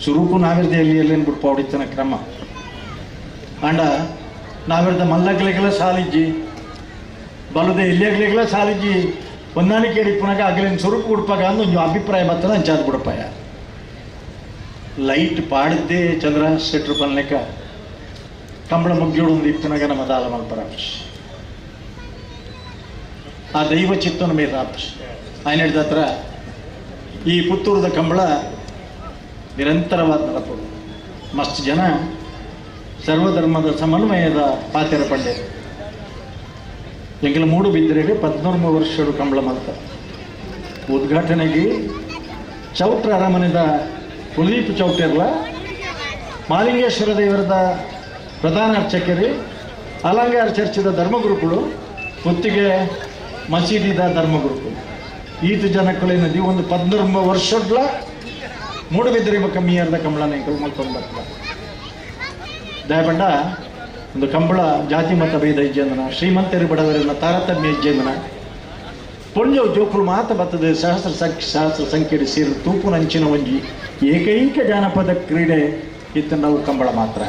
ಸುರುಕು ನಾವಿರ್ದೆ ಎಲ್ಲಿ ಎಲ್ಲೇನು ಬಿಟ್ಟು ಪೌಡಿತನ ಕ್ರಮ ಅಂಡ ನಾವಿರ್ದ ಮಲ್ಲಗ್ಲಿಗೆಲ್ಲ ಸಾಲಿಜ್ಜಿ ಬಲದೆ ಎಲ್ಲಿಗ್ಲಿಗೆಲ್ಲ ಸಾಲಿಜ್ಜಿ ಹೊಂದಾಣಿಕೆ ಹಿಡಿಪುನಾಗ ಅಗಲೇನು ಸುರುಕು ಉಡ್ಪಾಗ ಅಂದು ಒಂದು ಅಭಿಪ್ರಾಯ ಬರ್ತದ ಅಂಚಾದ ಬಿಡಪ್ಪಾಯ. ಲೈಟ್ ಪಾಡಿದ್ದೇ ಚಂದ್ರ ಶೆಟ್ರು ಪನ್ಲೆಕ್ಕ ಕಂಬಳ ಮುಗ್ಯೋಡು ಒಂದು ಇಪ್ಪುನಾಗ ನಮ್ಮ ದಾಲ ಮಲ್ಪರ ಆ ದೈವ ಚಿತ್ತನ ಮೇಲೆ ರಾಪ್ಸ್ ఆయన ಹಿಡಿದ ಹತ್ರ ಈ ಪುತ್ತೂರದ ಕಂಬಳ ನಿರಂತರವಾದ ನಡಪದು. ಮಸ್ತ್ ಜನ ಸರ್ವಧರ್ಮದ ಸಮನ್ವಯದ ಪಾತೆರ ಪಂಡೆ ಎಂಗಲ ಮೂಡು ಬಿದ್ದರೆ 13 ವರ್ಷಗಳು ಕಂಬಳ ಮಲ್ತ ಉದ್ಘಾಟನೆಗೆ ಚೌಟ್ರ ಅರಮನೆದ ಕುಲದೀಪ್ ಚೌಟೆರ್ಲ ಮಾಲಿಂಗೇಶ್ವರ ದೇವರದ ಪ್ರಧಾನ ಅರ್ಚಕರಿ ಅಲಂಗಾರ ಚರ್ಚದ ಧರ್ಮಗುರುಗಳು ಪುತ್ತಿಗೆ ಮಸೀದಿದ ಧರ್ಮಗುರುಗಳು ಈತ ಜನಕ್ಕಲೇನದಿ ಒಂದು 13 ವರ್ಷಡ್ಲ ಮೂಡುಬಿದ್ದರೆ ಕಮ್ಮಿಯಾರ್ದ ಕಂಬಳನ ಮಲ್ಕೊಂಡು ಬರ್ತದೆ. ದಯಪಂಡ ಒಂದು ಕಂಬಳ ಜಾತಿ ಮತ ಭೇದ ಇಜ್ಜಂದನ ಶ್ರೀಮಂತರು ಬಡವರನ್ನ ತಾರತಮ್ಯ ಇಜ್ಜಂದನ ಪೊಂಜವು ಜೋಕುಲು ಮಾತ ಬರ್ತದೆ ಸಹಸ್ರ ಸಹಸ್ರ ಸಂಖ್ಯೆ ಸೇರಿ ತೂಪುನಂಚಿನ ಒಂಜಿ ಏಕೈಕ ಜಾನಪದ ಕ್ರೀಡೆ ಇತ್ತು ನಾವು ಕಂಬಳ ಮಾತ್ರ.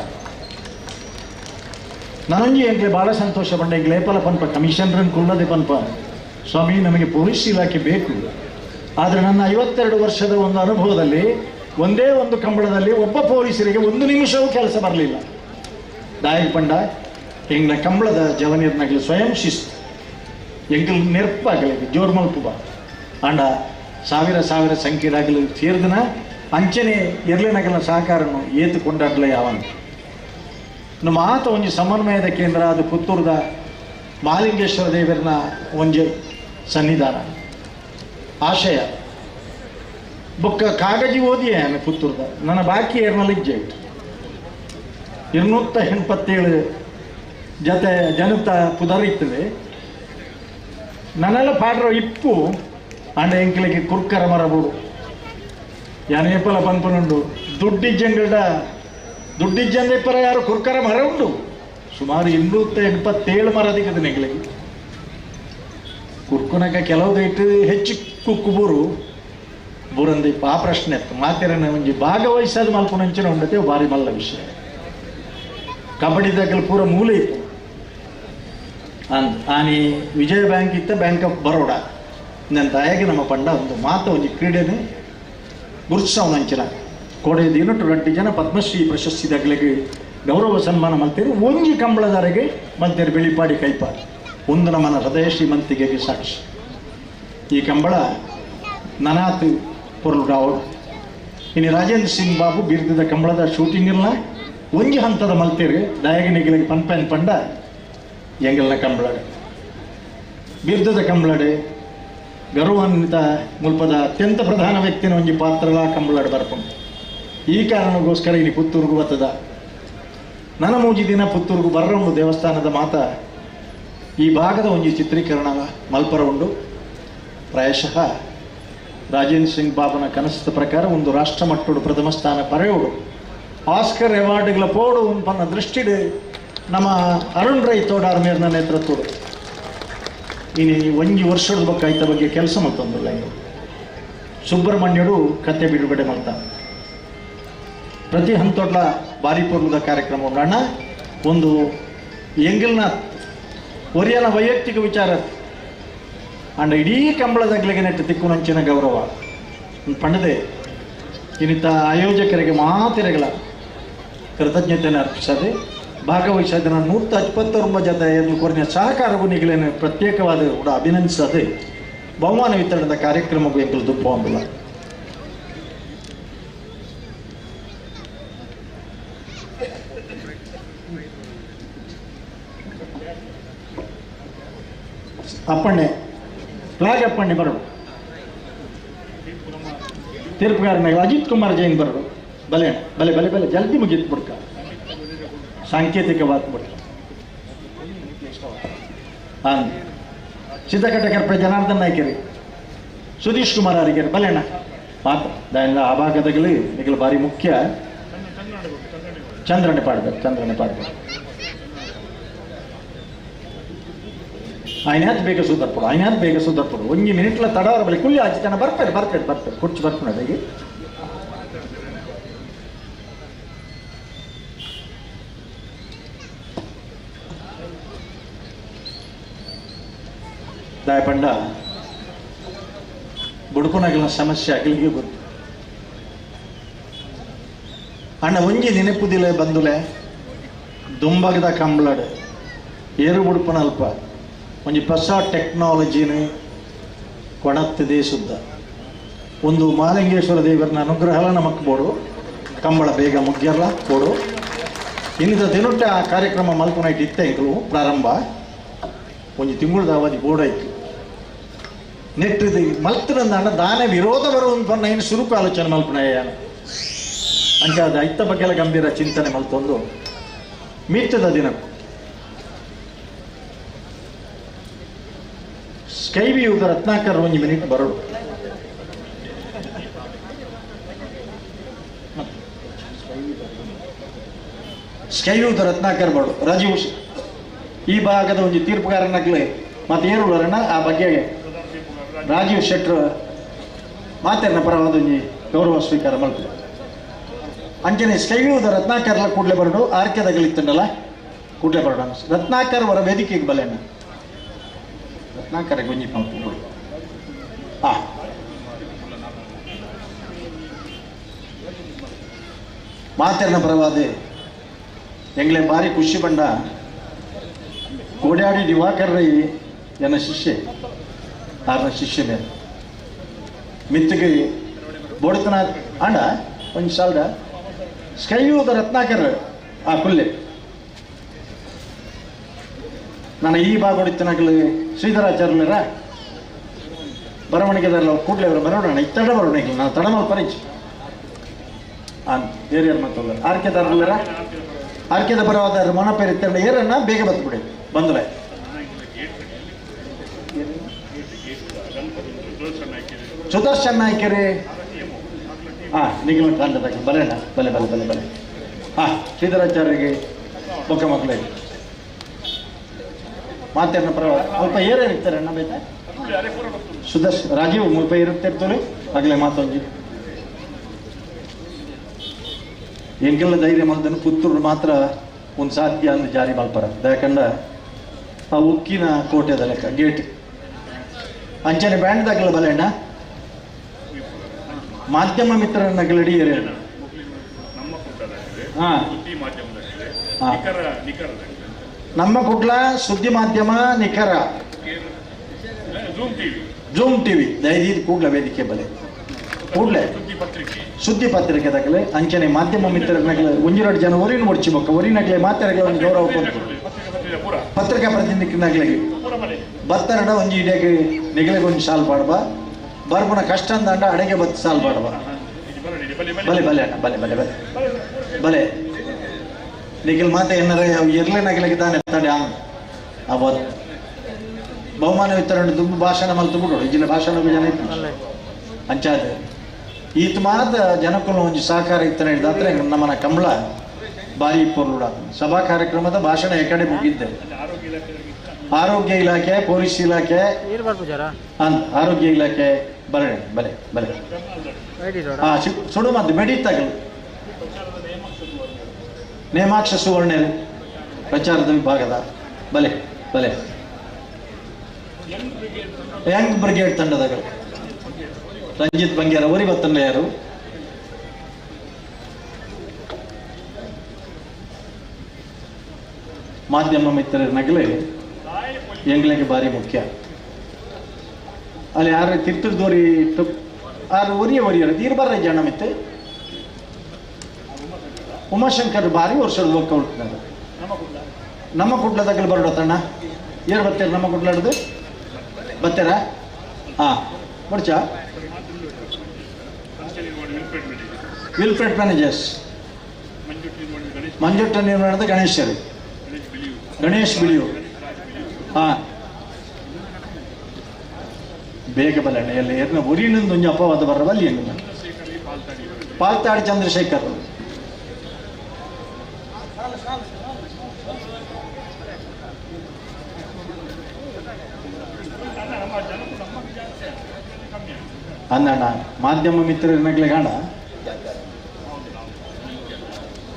ನನಂಜಿ ಎಂಕ್ಲೆ ಭಾಳ ಸಂತೋಷ ಪಂಡ ಎಂಕ್ಲೆ ಏಪಲ ಪನ್ಪ ಕಮಿಷನರನ್ನು ಕುಲ್ಲದೆ ಪನ್ಪ ಸ್ವಾಮಿ ನಮಗೆ ಪೊಲೀಸ್ ಇಲಾಖೆ ಬೇಕು, ಆದರೆ ನನ್ನ 52 ವರ್ಷದ ಒಂದು ಅನುಭವದಲ್ಲಿ ಒಂದೇ ಒಂದು ಕಂಬಳದಲ್ಲಿ ಒಬ್ಬ ಪೊಲೀಸರಿಗೆ ಒಂದು ನಿಮಿಷವೂ ಕೆಲಸ ಬರಲಿಲ್ಲ. ದಾಯಕ ಪಂಡ ಎಂಗ್ನ ಕಂಬಳದ ಜವನಿಯರ್ನಾಗಲಿ ಸ್ವಯಂ ಶಿಸ್ತು ಎಂಕಲ್ ನೆರ್ಪಾಗಲಿ ಜೋರು ಮಲ್ಪುಬ ಆಂಡ ಸಾವಿರ ಸಾವಿರ ಸಂಖ್ಯೆದಾಗಲು ಸೇರಿದನ ಅಂಚನೆ ಎರ್ಲೆನಗಲ ಸಹಕಾರನು ಏತು ಕೊಂಡಾಡ್ಲೆ ಯಾವನು ನಮ್ಮ ಆತ ಒಂಜಿ ಸಮನ್ವಯದ ಕೇಂದ್ರ ಅದು ಪುತ್ತೂರದ ಮಹಾಲಿಂಗೇಶ್ವರ ದೇವರನ ಒಂಜಿ ಸನ್ನಿಧಾನ ಆಶಯ ಬೊಕ್ಕ ಕಾಗಜಿ ಓದಿಯೇ ಆమె ಪುತ್ತೂರ್ದ ನನ್ನ ಬಾಕಿ ಏರ್ನಲ್ಲಿ ಇಜ್ಜೆ 287 ಜತೆ ಜನತ ಪುದರಿತ್ತದೆ ನನ್ನೆಲ್ಲ ಪಾಡ್ರ ಇಪ್ಪು ಅಂಡ ಎಂಕ್ಲಿಗೆ ಕುರ್ಕರ ಮರಬೋಡು ಯಾನೇಪಲ ಪನ್ಪನುಂಡು ದುಡ್ಡಿಜ್ಜಂಗಡ ದುಡ್ಡಿಜ್ಜಂದೆ ಪರ ಯಾರು ಕುರ್ಕರ ಮರ ಉಂಡು ಸುಮಾರು 287 ಮರ ದಿಕ್ಕದ ನೆಂಗ್ಲಿಗೆ ಕುರ್ಕುನಕ ಕೆಲವು ಇಟ್ಟು ಹೆಚ್ಚು ಕುಕ್ಕುಬೂರು ಬೂರಂದಿ ಆ ಪ್ರಶ್ನೆ ಇತ್ತು ಮಾತಿರನ ಒಂಜಿ ಭಾಗವಹಿಸೋದು ಮಲ್ಪುನಂಚಿನ ಉಂಡತೆ ಭಾರಿ ಮಲ್ಲ ವಿಷಯ ಕಬಡ್ಡಿ దగ్గర ಪೂರ ಮೂಲೆ ಇತ್ತು ಆನಿ ವಿಜಯ ಬ್ಯಾಂಕ್ ಇತ್ತ ಬ್ಯಾಂಕ್ ಆಫ್ ಬರೋಡಾ ನನ್ನ ತಾಯಿಗೆ ನಮ್ಮ ಪಂಡ ಒಂದು ಮಾತು ಒಂಜಿ ಕ್ರೀಡೆನು ಗುರುತಿಸವನಂಚಿನ ಕೋಡೆ ದಿನಟು ರಡ್ಡಿ ಜನ ಪದ್ಮಶ್ರೀ ಪ್ರಶಸ್ತಿ ದಗ್ಲಿಗೆ ಗೌರವ ಸನ್ಮಾನ ಮಲ್ತೇರು ಒಂಜಿ ಕಂಬಳದಾರಿಗೆ ಮಲ್ತೇರು ಬಿಳಿಪಾಡಿ ಕೈಪಾಡಿ ಒಂದು ನಮ್ಮನ ಹೃದಯ ಶ್ರೀಮಂತಿಗೆ ಸಾಕ್ಷಿ ಈ ಕಂಬಳ ನನಾತ್ ಪೊರ್ಲುಡಾವು ಇನ್ನು ರಾಜೇಂದ್ರ ಸಿಂಗ್ ಬಾಬು ಬಿರುದದ ಕಂಬಳದ ಶೂಟಿಂಗ್ ಇಲ್ಲ ಒಂಜಿ ಹಂತದ ಮಲ್ತೇರು ದಯಗನಿಗಳಿಗೆ ಪನ್ಪೆನ್ ಪಂಡ ಎಂಗಲ್ನ ಕಂಬಳಡೆ ಬಿರುದದ ಕಂಬಳಡೆ ಗೌರವಾನ್ವಿತ ಮುಲ್ಪದ ಅತ್ಯಂತ ಪ್ರಧಾನ ವ್ಯಕ್ತಿನ ಒಂಜಿ ಪಾತ್ರಲ ಕಂಬಳಡೆ ಬರ್ಪುಂಡು ಈ ಕಾರಣಕ್ಕೋಸ್ಕರ ಇಲ್ಲಿ ಪುತ್ತೂರ್ಗು ಬತ್ತದ ನನ್ನ ಮೂಜಿ ದಿನ ಪುತ್ತೂರ್ಗು ಬರ್ರಂಬು ದೇವಸ್ಥಾನದ ಮಾತ ಈ ಭಾಗದ ಒಂಜಿ ಚಿತ್ರೀಕರಣ ಮಲ್ಪರ ಉಂಡು ಪ್ರಾಯಶಃ ರಾಜೇಂದ್ರ ಸಿಂಗ್ ಬಾಬನ ಕನಸದ ಪ್ರಕಾರ ಒಂದು ರಾಷ್ಟ್ರ ಮಟ್ಟೋಡು ಪ್ರಥಮ ಸ್ಥಾನ ಪರೆಯೋಡು ಆಸ್ಕರ್ ಅವಾರ್ಡ್ಗಳ ಪೋಡು ಪನ್ನ ದೃಷ್ಟಿಡು ನಮ್ಮ ಅರುಣ್ ರೈ ತೋಡಾರ್ ಮೇರ್ನ ನೇತೃತ್ವಡು ಇನಿ ಒಂಜಿ ವರ್ಷದ ಬೊಕ್ಕ ಐತ ಬಗ್ಗೆ ಕೆಲಸ ಮಲ್ತೊಂದುಲ್ಲ ಸುಬ್ರಹ್ಮಣ್ಯಡು ಕತೆ ಬಿಡುಗಡೆ ಮಲ್ತ ಪ್ರತಿ ಹಂತೊಡ್ಲ ಬಾರಿ ಪೊರ್ಲುದ ಕಾರ್ಯಕ್ರಮ ಉಂಡಣ್ಣ ಒಂದು ಎಂಗಿಲ್ನ ಒರಿಯನ ವೈಯಕ್ತಿಕ ವಿಚಾರ ಅಂಡ ಇಡೀ ಕಂಬಳದಗ್ಲಿಗೆ ನೆಟ್ಟು ತಿಕ್ಕುನಂಚಿನ ಗೌರವ ಪಂಡದೆ ಇನ್ನಿತ ಆಯೋಜಕರಿಗೆ ಮಾತಿರಗಳ ಕೃತಜ್ಞತೆಯನ್ನು ಅರ್ಪಿಸದೆ ಭಾಗವಹಿಸದೆ ನಾನು 129 ಜೊತೆ ಕೊರನ ಸಹಕಾರಗೂ ನಿಗಲೇನು ಪ್ರತ್ಯೇಕವಾದ ಕೂಡ ಅಭಿನಂದಿಸದೆ ಬಹುಮಾನ ವಿತರಣದ ಕಾರ್ಯಕ್ರಮಕ್ಕೂ ಎಂಕಲು ದುಪ್ಪ ಹೊಂದಿಲ್ಲ. ಅಪ್ಪಣ್ಣೆ ಫ್ಲಾಗ್ ಅಪ್ಪಣ್ಣೆ ಬರೋಡು ತೀರ್ಪುಗಾರನಾಗ ಅಜಿತ್ ಕುಮಾರ್ ಜೈನ್ ಬರೋಡು ಬಲೆ ಬಲೆ ಬಲೆ ಬಲೆ ಜಲ್ದಿ ಮುಗಿತ್ ಬಿಡ್ಕ ಸಾಂಕೇತಿಕವಾದ ಬಿಡ್ಕ ಹಾಂ ಸಿದ್ದಕಟ್ಟಕರ್ಪ ಜನಾರ್ದನ್ ನಾಯ್ಕರಿ ಸುಧೀಶ್ ಕುಮಾರ್ ಅರಿಗೇರಿ ಬಲೆಣ್ಣ ಮಾತ್ರ ದಾಯಲ್ಲ ಆ ಭಾಗದಾಗಲಿ ನಿಗಲು ಭಾರಿ ಮುಖ್ಯ ಚಂದ್ರಣ್ಣೆ ಪಾಡ್ಬೇಕು ಚಂದ್ರಣ್ಣೆ ಪಾಡ್ಬೇಕು ఆయనತ್ ಬೇಗ ಸುಧಾರ್ಪಡು ఆయనತ್ ಬೇಗ ಸುಧಾರ್ಪಡು ಒಂಜಿ ಮಿನಿಟ್ಲ ತಡವರ ಬಳಿ ಕುಲ್ಲಿ ಆಚೆ ತನ ಬರ್ಪೇರು ಬರ್ಪೇರು ಬರ್ಪೇರು ಕುರ್ಚಿ ಬರ್ಪುನ ಅಡಿಗೆ ದಾಯಪಂಡ ಬುಡುಕುನಗಲ ಸಮಸ್ಯೆ ಅಗಲಿಗೆ ಗೊತ್ತು ಅಣ್ಣ ಒಂಜಿ ನೆನಪುದಿಲ್ಲ ಬಂದುಲೆ ದುಂಬಗದ ಕಂಬಳಡು ಏರು ಬುಡುಪನ ಅಲ್ಪ ಒಂಜಿ ಹೊಸ ಟೆಕ್ನಾಲಜಿನ ಕೊಣತ್ತದೆ ಸುದ್ದ ಒಂದು ಮಹಾಲಿಂಗೇಶ್ವರ ದೇವರನ್ನ ಅನುಗ್ರಹಲ ನಮಕ್ ಬೋಡು ಕಂಬಳ ಬೇಗ ಮುಗ್ಯರ್ಲ ಬೋಡು ಇನ್ನಿದ ದಿನೊಟ್ಟೆ ಆ ಕಾರ್ಯಕ್ರಮ ಮಲ್ಪುನೈಟ್ ಇತ್ತ ಎಂಕಲು ಪ್ರಾರಂಭ ಒಂಜಿ ತಿಂಗುಳದ ಅವಧಿ ಬೋಡಾಯ್ತು ನೆಟ್ಟಿದ ಮಲ್ತನಂದ ದಾನೆ ವಿರೋಧ ಬರುವಂತ ಏನು ಸುರುಕು ಆಲೋಚನೆ ಮಲ್ಪುನಯ್ಯ ಅಂಚಾದ ಐತ ಬಗ್ಗೆಲ್ಲ ಗಂಭೀರ ಚಿಂತನೆ ಮಲ್ತೊಂದು ಮೀರ್ತದ ದಿನಕ್ಕೂ ಸ್ಕೈ ವ್ಯೂದ ರತ್ನಾಕರ್ ಒಂಜಿ ಮಿನಿಟ್ ಬರೋಡು ಸ್ಕೈ ವ್ಯೂದ ರತ್ನಾಕರ್ ಬರೋಡು ರಾಜೀವ್ ಈ ಭಾಗದ ಒಂಜಿ ತೀರ್ಪುಗಾರನಾಗ್ಲಿ ಮತ್ತೆ ಏನು ಬರೋಣ ಆ ಬಗ್ಗೆ ರಾಜೀವ್ ಶೆಟ್ರ್ ಮಾತೆರ್ನ ಪರವಾದ ಒಂಜಿ ಗೌರವ ಸ್ವೀಕಾರ ಮಲ್ಪುದು ಅಂಚನೆ ಸ್ಕೈ ವ್ಯೂದ ರತ್ನಾಕರ್ಲ ಕೂಡಲೇ ಬರೋಡು ಆರ್ಕೆದಗಲಿತ್ತಂಡಲ್ಲ ಕೂಡಲೇ ಬರೋಣ ರತ್ನಾಕರ್ ಅವರ ವೇದಿಕೆಗೆ ಬಲೆಣ್ಣ ರತ್ನಾಕರ ಗುಂಜಿ ಪಂಪು ಆ ಮಾತೆರ್ನ ಪರವಾದೆ ಎಂಗ್ಲೆ ಭಾರಿ ಖುಷಿ ಬಂಡ ಕೋಡ್ಯಾಡಿ ದಿವಾಕರ್ ರೈ ಎನ್ನ ಶಿಷ್ಯೆ ಆರ್ನ ಶಿಷ್ಯ ಮೇಲೆ ಮಿತ್ತಿಗೆ ಬೋಡತನ ಅಣ್ಣ ಒಂದು ಸಾಲ್ದ ಸ್ಕೈಯೂದ ರತ್ನಾಕರ್ ಆ ಕುಲ್ಲೆ ನಾನು ಈ ಭಾಗ ಹೊಡಿತನಾಗಲಿ ಶ್ರೀಧರಾಚಾರ್ಯರ ಬರವಣಿಗೆದಾರಲ್ಲ ಕೂಡಲೇ ಅವರು ಬರೋಣ ಇತ್ತಡ ಬರೋಣ ನಾನು ತಡಮಲ್ ಪರಿಚಯ ಆನ್ ಏರಿಯರ್ ಮಾತಲ್ಲ ಆರ್ಕೆದಾರಲ್ಲರ ಆರ್ಕೆದ ಬರೋದಾರ ಮೊನಪೇರಿ ಇತ್ತಂಡ ಏರನ್ನ ಬೇಗ ಬತ್ಬಿಡಿ ಬಂದ್ರೆ ಸುದರ್ಶನ್ ನಾಯ್ಕರಿ ಹಾಂ ನಿಗಮ ಕಾಂಡದಾಗ ಬಲೆಣ್ಣ ಬಲೆ ಬಲೆ ಬಲೆ ಬಲೆ ಹಾಂ ಶ್ರೀಧರಾಚಾರ್ಯರಿಗೆ ಬೊಕ್ಕ ಮಕ್ಕಳಿಗೆ ಮಾತೇನ ಪರವ ಅಲ್ಪ ಏರೇರು ಇರ್ತಾರೆ ಅಣ್ಣ ಬೇತ ಸುದರ್ಶ್ ರಾಜೀವ್ ಮುಲ್ಪ ಇರುತ್ತೆ ಇರ್ತದೆ ಆಗಲೇ ಮಾತೊಂಜಿ ಎಂಕೆಲ್ಲ ಧೈರ್ಯ ಮಲ್ದನು ಪುತ್ತೂರು ಮಾತ್ರ ಒಂದು ಸಾಧ್ಯ ಅಂದು ಜಾರಿ ಮಲ್ಪರ ಯಾಕಂಡ ಆ ಉಕ್ಕಿನ ಕೋಟೆದ ಲೆಕ್ಕ ಗೇಟ್ ಅಂಚನೆ ಬ್ಯಾಂಡ್ದಾಗಲ್ಲ ಬಲೆಣ್ಣ ಮಾಧ್ಯಮ ಮಿತ್ರರನ್ನ ಗಲಡಿ ಏರಿಯಣ್ಣ ನಮ್ಮ ಕುಡ್ಲ ಸುದ್ದಿ ಮಾಧ್ಯಮ ನಿಖರ ಜೂಮ್ ಟಿವಿ ದಯದೀದ್ ಕೂಡ್ಲ ವೇದಿಕೆ ಬಲೆ ಕೂಡ್ಲೆ ಸುದ್ದಿ ಪತ್ರಿಕೆ ದಾಖಲೆ ಅಂಚನೆ ಮಾಧ್ಯಮ ಮಿತ್ರರನ್ನಗಲೆ ಒಂಜಿರಡು ಜನ ಒರಿನ ಮುಡ್ಚಿ ಬೊಕ್ಕ ಒರಿನಗಲೆ ಮಾತಾಡಗಲೆ ಒಂದು ಗೌರವ ಕೊಟ್ಟು ಪತ್ರಿಕಾ ಪ್ರತಿನಿಧಿನಗಲೆ ಬತ್ತರಡ ಒಂಜಿ ಇಡಿಯಾಗಿ ನಿಗಲೆಗೆ ಒಂದು ಸಾಲ್ ಪಾಡ್ಬ ಬರ್ಪುನ ಕಷ್ಟ ಅಂದಂಡ ಅಡೆಗೆ ಬತ್ತು ಸಾಲ್ ಪಾಡ್ಬ ಬಲೆ ಬಲೆ ಅಣ್ಣ ಬಲೆ ಬಲೆ ಬಲೆ ಬಲೆ ನಿಖಿಲ್ ಮಾತೆ ಏನಾರ ಇರ್ಲೆ ನಗಲಿಗೆ ತಾನೆ ತಡೆ ಅವತ್ತು ಬಹುಮಾನ ವಿತರಣೆ ತುಂಬ ಭಾಷಣ ಮಲ್ತು ಬಿಡೋಡು ಇಜ್ಜಿನ ಭಾಷಣ ಜನ ಇತ್ತು ಅಂಚಾದ ಈತ ಮಾತ ಜನಕ್ಕೂ ಒಂಜಿ ಸಹಕಾರ ಇತ್ತನ ಹಿಡ್ದಾದ್ರೆ ನಮ್ಮನ ಕಂಬಳ ಭಾರಿ ಪೊರ್ಲುಡ ಸಭಾ ಕಾರ್ಯಕ್ರಮದ ಭಾಷಣ ಎಕಡೆ ಮುಗಿದ್ದೆ. ಆರೋಗ್ಯ ಇಲಾಖೆ, ಪೊಲೀಸ್ ಇಲಾಖೆ, ಆರೋಗ್ಯ ಇಲಾಖೆ ಬರೇ ಬಲೆ ಬಲೆ ಹಾ ಸುಡು ಮತ್ತು ಮೆಡಿತಾಗಲು ನೇಮಾಕ್ಷ ಸುವರ್ಣ ಪ್ರಚಾರದ ವಿಭಾಗದ ಬಲೆ ಬಲೆ ಯಂಗ್ ಬ್ರಿಗೇಡ್ ತಂಡದಗಳು ರಂಜಿತ್ ಬಂಗೇರ ಒರಿ ಬತ್ತಂಡ ಯಾರು ಮಾಧ್ಯಮ ಮಿತ್ರರ ನಗಲೆ ಎಂಗ್ಲಿಗೆ ಭಾರಿ ಮುಖ್ಯ. ಅಲ್ಲಿ ಯಾರು ತಿರ್ತದೋರಿ ಆರು ಒರಿಯ ಒರಿಯರು ತೀರ್ಬಾರ ಜನ ಮಿತ್ತೆ ಉಮಾಶಂಕರ್ ಭಾರಿ ವರ್ಷದ ಲೋಕ ಉಳ್ತಿದ್ದಾರೆ. ನಮ್ಮ ಕುಡ್ಲದಾಗಲಿ ಬರೋಡ ತಣ್ಣ ಏರು ಬರ್ತೀರ ನಮ್ಮ ಕುಡ್ಲಾಡ್ದು ಬರ್ತೀರಾ? ಹಾಂ ಬರ್ಚಾ ವಿಲ್ಫ್ರೆಡ್ ಮ್ಯಾನೇಜರ್ಸ್ ಮಂಜುಟ್ಟ ನಿರ್ಮಾಣದ ಗಣೇಶರು ಗಣೇಶ್ ಬಿಳಿಯೂರು. ಹಾಂ ಬೇಗ ಬಲಣ್ಣ ಎಲ್ಲ ಏರ್ನ ಉರಿನಿಂದ ಒಂಜಿ ಅಪವಾದ ಬರಬಲ್ಲಿ ಹೆಂಗ ಪಾಲ್ತಾಡಿ ಚಂದ್ರಶೇಖರ್ ಅಂದಣ್ಣ ಮಾಧ್ಯಮ ಮಿತ್ರರನ್ನಗ್ಲೆ ಕಾಣ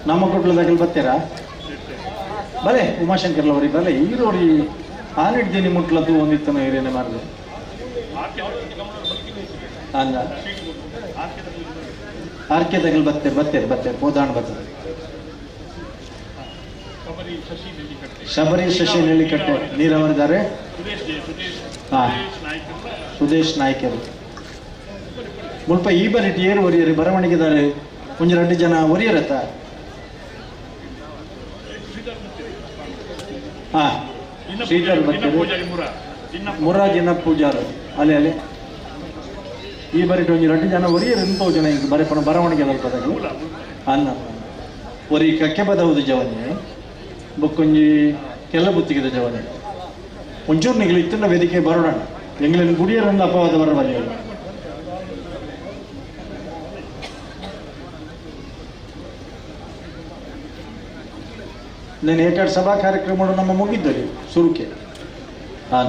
ನಮ್ಮ ಕುಟ್ಲದಾಗಲಿ ಬರ್ತೀರಾ? ಬಲೆ ಉಮಾಶಂಕರ್ಲ ಅವ್ರಿಗೆ ಬಲೆ ಈರೋಡಿ ಆನಿಡ್ತೀನಿ ಮುಟ್ಲದ್ದು ಒಂದಿತ್ತನ ಹಿರಿಯನೆ ಮಾರ್ಗ ಅಂದ ಆರ್ಕೆ ತಗಲ್ ಬತ್ತೇರು ಬತ್ತೇರು ಬತ್ತೇರು ಪೋದಾಣ ಬರ್ತದೆ. ಶಬರಿ ಶಶಿ ನೆಲ್ಲಿಕಟ್ಟೆ ನೀರಾವರಿದ್ದಾರೆ. ಹಾ ಸುದೇಶ್ ನಾಯ್ಕರು ಮುಲ್ಪ ಈ ಬರಿ ಏರು ಒರಿಯರು ಬರವಣಿಗೆದಾರೆ ಒಂಜಿ ರಡ್ಡು ಜನ ಒರಿಯರತ್ತ. ಹಾ ಶ್ರೀಧರ್ ಬರ್ತಾರೆ ಮುರಾಜಿನ ಪೂಜಾರು ಅಲ್ಲಿ ಅಲ್ಲಿ ಈ ಬರಿಟ್ ಒಂಜಿ ರಡ್ಡು ಜನ ಒರಿಯರು ಎಂತವು ಜನ ಈಗ ಬರೆಪಣ ಬರವಣಿಗೆ ಅಲ್ಪದಾಗಲು ಅನ್ನ ಒರಿ ಕಕ್ಕೆ ಬದವುದು ಜವನಿ ಬೊಕ್ಕೊಂಜಿ ಕೆಲ್ಲ ಬುತ್ತಿಗಿದ ಜವನಿ ಒಂಚೂರು ನಿಗಲು ಇತ್ತಂಡ ವೇದಿಕೆ ಬರೋಣ ಎಂಗ್ಲೇನು ಗುಡಿಯರಿಂದ ಅಪವಾದ ಬರಬಲ್ಲ. నేను ಏಕಾಡ್ ಸಭಾ ಕಾರ್ಯಕ್ರಮ ನಮ್ಮ ಮುಗಿದ್ದಲ್ಲಿ ಸುರುಕೆ ಹಾಂ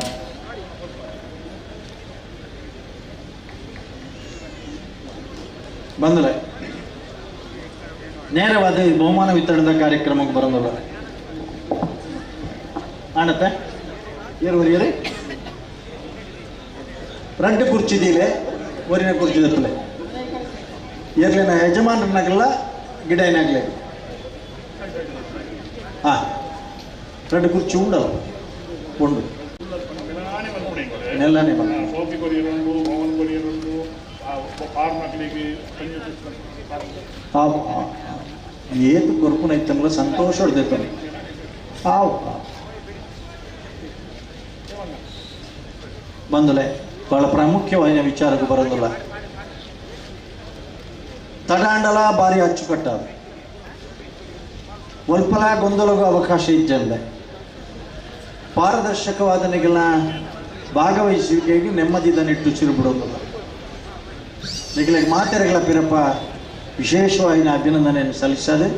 ಬಂದ್ರೆ ನೇರವಾದ ಬಹುಮಾನ ವಿತರಣದ ಕಾರ್ಯಕ್ರಮಕ್ಕೆ ಬರೋದಲ್ಲ ಆಣತ್ತೆ ಏರು ಒರಿಯರಿ ರೆಂಡು ಕುರ್ಚಿದೀಲೆ ಒರಿನ ಕುರ್ಚಿದತ್ತಲೆ ಏರ್ಲಿನ ಯಜಮಾನರನ್ನಾಗಲ್ಲ ಗಿಡ ಏನಾಗಲಿ ಹಾಂ ರೆಂಡು ಕುರ್ಚಿ ಉಂಡಲ್ಲ ಉಂಡು. ನೆಲ್ಲನೆ ಟ್ರೋಫಿ ಕೊರಿಯರುಂಡು, ಮೋಹನ್ ಕೊರಿಯರುಂಡು, ಫಾರ್ಮಕ್ಲಿಗೆ. ಏತು ಕೊರ್ಪುನ ಇತ್ತಂಗ್ಲ ಸಂತೋಷ ಹೊಡೆದಿರ್ತಾನೆ. ಆವು ಬಂದಲೆ ಬಹಳ ಪ್ರಾಮುಖ್ಯವಾದ ವಿಚಾರಕ್ಕೆ ಬರೋದಿಲ್ಲ. ತಡಾಂಡಲ ಭಾರಿ ಅಚ್ಚುಕಟ್ಟಾದ ಒಲ್ಪಲ ಗೊಂದಲಗೂ ಅವಕಾಶ ಇಜ್ಜಂದೆ ಪಾರದರ್ಶಕವಾದ ನಿಗಲ ಭಾಗವಹಿಸುವಿಕೆಗೆ ನೆಮ್ಮದಿದ ನಿಟ್ಟು ಚಿರುಬಿಡೋದಿಲ್ಲ. ನಿಗಲಿಗೆ ಮಾತೆರೆಗಳ ಪಿರಪ್ಪ ವಿಶೇಷವಾಗಿ ಅಭಿನಂದನೆಯನ್ನು ಸಲ್ಲಿಸದೆ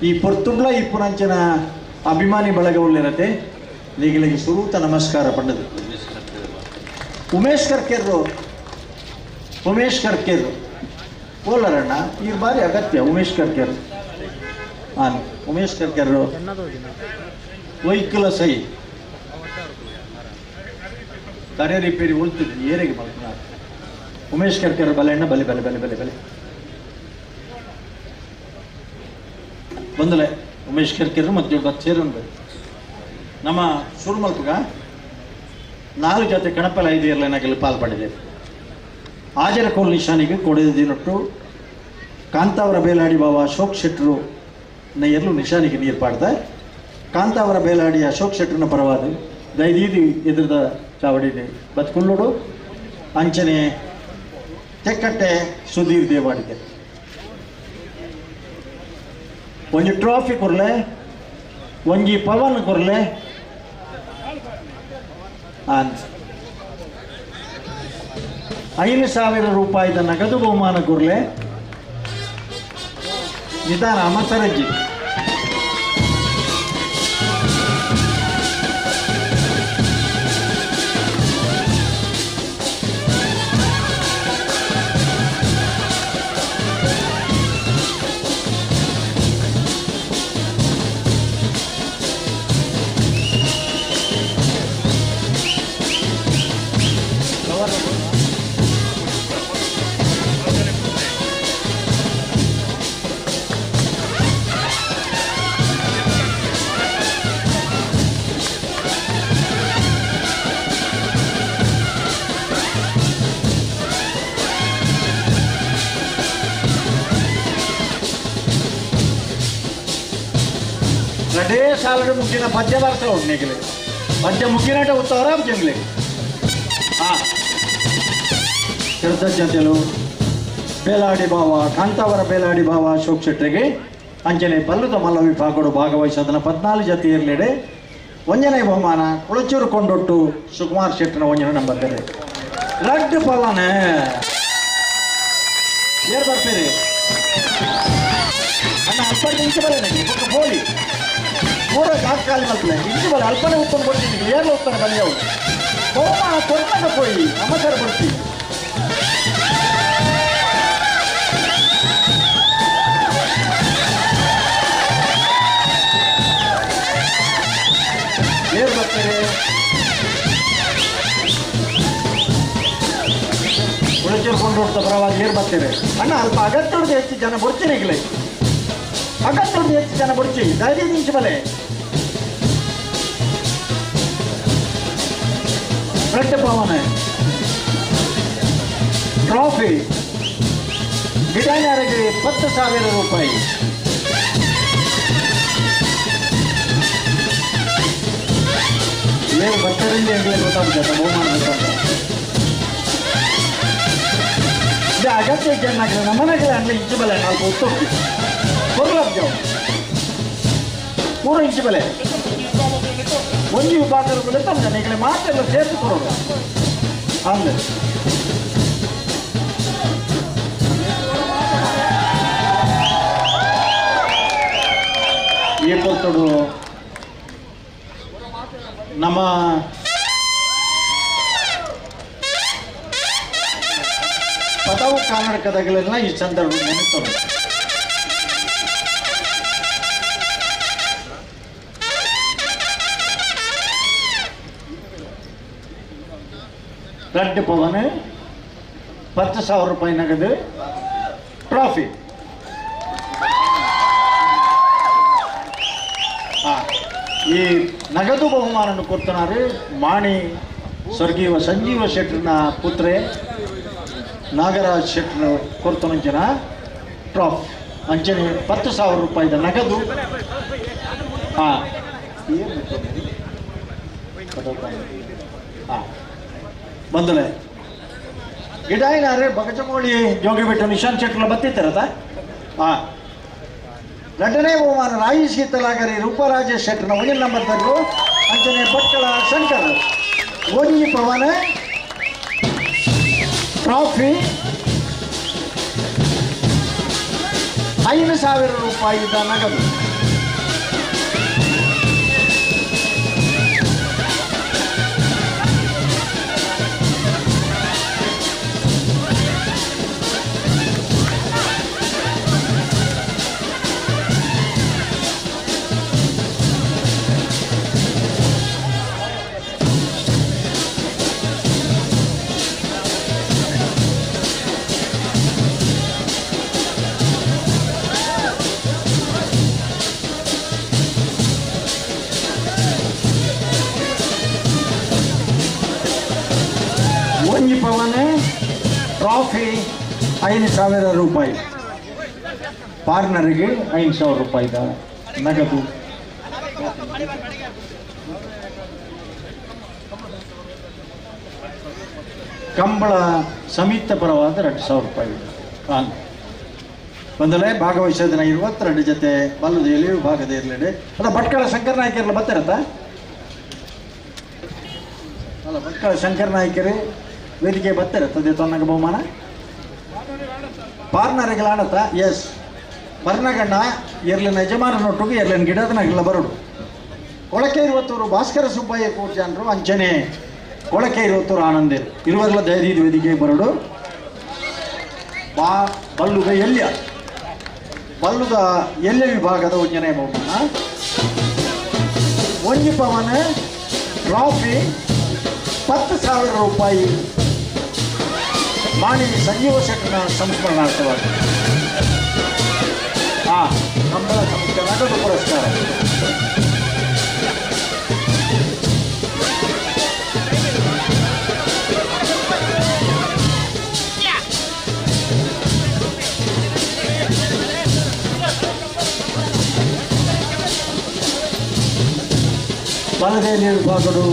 ಈ ಪೊರ್ತುಂಡ್ಲ ಈ ಪುನಂಚಿನ ಅಭಿಮಾನಿ ಬಳಗವುಳ್ಳಿರತೆ ನಿಗಲಿಗೆ ಸುರೂತ ನಮಸ್ಕಾರ ಪಂಡದು. ಉಮೇಶ್ ಕರ್ಕೆರ್ರು, ಉಮೇಶ್ ಕರ್ಕೆರ್ರು ಓಲರಣ್ಣ ಈ ಬಾರಿ ಅಗತ್ಯ. ಉಮೇಶ್ ಕರ್ಕೆರ್ರು ಹಾಂ, ಉಮೇಶ್ ಕರ್ಕೆರ್ರು ವೈಕುಲ ಸೈ ಕರೆ ರಿಪೇರಿ ಉಳ್ತಿದ್ರು ಏರಿಗೆ ಮಲ್ಪನ. ಉಮೇಶ್ ಕರ್ಕೆರ್ರು ಬಲೆ ಅಣ್ಣ, ಬಲೆ ಬಲೆ ಬಲೆ ಬಲೆ ಬಲೆ ಬಂದಲೆ ಉಮೇಶ್ ಕರ್ಕೆರ್ರು ಮತ್ತು ಸೇರುಂಡು ನಮ್ಮ ಸುರುಮಲ್ಪಗ 4 ಜೊತೆ ಕಣಪಲ 5 ಏರ್ಲೈನಾಗಲಿ ಪಾಲ್ಪಡಿದೆ. ಆಜರಕೋಲ್ ನಿಶಾನಿಗೆ ಕೊಡೆದಿನೊಟ್ಟು ಕಾಂತಾವರ ಬೇಲಾಡಿ ಬಾವ ಅಶೋಕ್ ಶೆಟ್ಟರು ಎಲ್ಲೂ ನಿಶಾನಿಗೆ ನೀರು ಪಾಡ್ದ. ಕಾಂತಾವರ ಬೇಲಾಡಿ ಅಶೋಕ್ ಶೆಟ್ಟರನ ಪರವಾದ ದೈದೀದಿ ಎದುರದ ಚಾವಡಿದೆ ಬತ್ಕುಳ್ಳೋಡು ಅಂಚನೆ ತೆಕ್ಕಟ್ಟೆ ಸುಧೀರ್ ದೇವಾಡಿಗೆ ಒಂಜಿ ಟ್ರಾಫಿ ಕೊರ್ಲೆ, ಒಂಜಿ ಪವನ್ ಕೊರ್ಲೆ. 5,000 ರೂಪಾಯಿದ ನಗದು ಬಹುಮಾನ ಕೊರ್ಲೆ. ನಿಧಾನ ಅಮಸರಜ್ಜಿ ರಡೇ ಸಾಲಡು ಮುಗ್ಗಿನ ಪದ್ಯ ಬರ್ತಾ ಉಂಟು ನಿಗಲಿ ಪದ್ಯ ಮುಗ್ಗಿನಟ ಉತ್ತವರ ಜಂಗ್ಲಿ. ಹಾಂ, ಕೃತಜ್ಞತೆಲು ಬೇಲಾಡಿ ಭಾವ ಕಾಂತಾವರ ಬೇಲಾಡಿ ಭಾವ ಅಶೋಕ್ ಶೆಟ್ಟರಿಗೆ ಅಂಚನೆ ಬಲ್ಲುದ ಮಲ್ಲ ವಿಭಾಗಡು ಭಾಗವಹಿಸೋದನ್ನ 14 ಜೊತೆ ಇರಲಿಡೆ ಒಂಜನೇ ಬಹುಮಾನ ಕುಳಚೂರು ಕೊಂಡೊಟ್ಟು ಸುಕುಮಾರ್ ಶೆಟ್ಟನ ಒಂಜನ ನಂಬರ್ ರಡ್ಡು ಪವನ ಏರ್ ಬರ್ತೀರಿ ಅಣ್ಣ ಅಲ್ಪ ಇಂಚು ಬಲೆ ನನಗೆ ಪಕ್ಕ ಹೋಲಿ ಪೂರ ಕಾಲಿ ಮಲ್ಪಲೆ ಇಂಚು ಬಲೆ ಅಲ್ಪನೆ ಉತ್ತಮ ಕೊಡ್ತೀನಿ ಏರ್ಲ ಉತ್ತರ ಬಲಿ ಅವು ಬಹುಮಾನ ಕೊಡ್ತಾಗ ಪೋಯಿ ನಮಸ್ಕಾರ ಕೊಡ್ತೀವಿ. ಏರ್ ಬರ್ತಾರೆ ಉಳಚೇರ್ಕೊಂಡು ಹೋಗ್ತಾ ಪರವಾಗಿ ಏರ್ ಬರ್ತಾರೆ ಅಣ್ಣ ಅಲ್ಪ ಅಗತ್ಯದ ಹೆಚ್ಚು ಜನ ಬರ್ತೀರಿ ಈಗಲೇ ಅಗತ್ಯದ ಹೆಚ್ಚು ಜನ ಬರ್ತೀವಿ ಧೈರ್ಯ ನಿಂಚು ಬಲೆ ರಟ್ಟೆ ಪವನ ಟ್ರಾಫಿ ಗಿಡಾನ್ಯಾರಿಗೆ 10,000 ರೂಪಾಯಿ. ಏನು ಬರ್ತಾರಿಂದ ಹೆಂಗೆ ಗೊತ್ತಾಗುತ್ತೆ ಬಹುಮಾನ ಗೊತ್ತಾಗುತ್ತೆ. ಇದು ಅಗತ್ಯ ಜನ ನಮ್ಮನೆಗೆ ಅಂದ್ರೆ ಇಂಚು ಬಲೆ ನಾವು ಒತ್ತೋಗ್ತೀವಿ ಕೊರ್ಲಾಗ್ತೇವೆ 3 ಇಂಚು ಬೆಲೆ ಒಂದು ವಿಭಾಗದ ಬೆಲೆ ತಂದೆ ಈಗಲೇ ಮಾತೆಲ್ಲ ಸೇರಿಸಿ ಕೊಡೋದು ಅಂದ್ರೆ ಈ ಪೊರ್ತುಡು ನಮ್ಮ ಪದವು ಕರ್ನಾಟಕದಾಗಲೆಲ್ಲ ಈ ಸಂದರ್ಭ ನೆನಪು. ರಡ್ಡು ಪವನ್ 10,000 ರೂಪಾಯಿ ನಗದು ಟ್ರಾಫಿ. ಈ ನಗದು ಬಹುಮಾನ ಕೊಡ್తున్నారు ಮಾಣಿ ಸ್ವರ್ಗೀಯ ಸಂಜೀವ ಶೆಟ್ಟರ್ನ ಪುತ್ರೆ ನಾಗರಾಜ್ ಶೆಟ್ಟರ್ ಕೊರ್ತುನಂಚಿನ ಟ್ರಾಫ್ ಅಂಚನೆ 10,000 ರೂಪಾಯಿದ ನಗದು. ಹಾಂ ಹಾಂ ಬಂದಲೆ ಗಿಡಾಯಿನಾರೆ ಬಗಚಮೋಳಿ ಜೋಗಿಬೆಟ್ಟು ನಿಶಾಂತ್ ಶೆಟ್ಟರ್ಲ ಬತ್ತಿತ್ತಾರತ. ಹಾಂ ಎರಡನೇ ಬಹುಮಾನ ರಾಯಿ ಶೀತಲಾಗರಿ ರೂಪರಾಜೇಶ್ ಶೆಟ್ಟರ್ನ ಒಂಜಿ ನಂಬರ್ ತರಲು ಅಂಚನೆ ಭಟ್ಕಳ ಶಂಕರ್ ಒಂಜಿ ಪವನ ಟ್ರಾಫಿ 5,000 ರೂಪಾಯಿದ ನಗದು. ಒಂಜಿ ಪವನ ಟ್ರಾಫಿ 5,000 ರೂಪಾಯಿ ಪಾರ್ಟ್ನರಿಗೆ 5,000 ರೂಪಾಯಿದ ನಗದು. ಕಂಬಳ ಸಮಿತ ಪರವಾದ 2,000 ರೂಪಾಯಿ ಬಂದಲೇ ಭಾಗವಹಿಸೋದಿನ 22 ಜೊತೆ ಬಲ್ಲದ ಎಲ್ಲಿ ವಿಭಾಗದ ಇರಲಿ. ಅಲ್ಲ ಭಟ್ಕಳ ಶಂಕರ್ ನಾಯ್ಕರೆಲ್ಲ ಬರ್ತಾರತ್ತ? ಅಲ್ಲ ಭಟ್ಕಳ ಶಂಕರ್ ನಾಯ್ಕರೇ ವೇದಿಕೆ ಬರ್ತಾರೆ ತದೆ ತೊನ್ನಗ ಬಹುಮಾನ ಪಾರ್ನರಿಗಳಾಡತ್ತ. ಎಸ್ ಬರ್ನಗಣ್ಣ ಎರ್ಲಿನ ಯಜಮಾನನೊಟ್ಟಿಗೆ ಎರ್ಲಿನ ಗಿಡದನಾಗೆಲ್ಲ ಬರೋಡು. ಕೊಳಕೆ ಇರುವತ್ತೂರು ಭಾಸ್ಕರ ಸುಬ್ಬಯ್ಯ ಕೂರ್ಜಾನ್ರು ಅಂಚನೆ ಕೊಳಕೆ ಇರುವತ್ತೂರು ಆನಂದೇರು ಇರುವರೆಲ್ಲ ದಯದೀದ ವೇದಿಕೆ ಬರೋಡು. ಬಾ ಬಲ್ಲುಗ ಎಲ್ಯ ಬಲ್ಲುದ ಎಲ್ಯ ವಿಭಾಗದ ಒಂಜನೇ ಬಹುಮಾನ ಒಂಜಿ ಪವನ ಟ್ರಾಫಿ 10,000 ರೂಪಾಯಿ ಮಾಣಿ ಸಂಜೀವ ಶೆಟ್ಟರ್ನ ಸಂಸ್ಮರಣಾರ್ಥವಾಗಿ. ಹಾಂ ಕಂಬಳ ಸಂಸ್ಥೆ ನಗದು ಪುರಸ್ಕಾರ. ಬಲದೇಲಿ ವಿಭಾಗಗಳು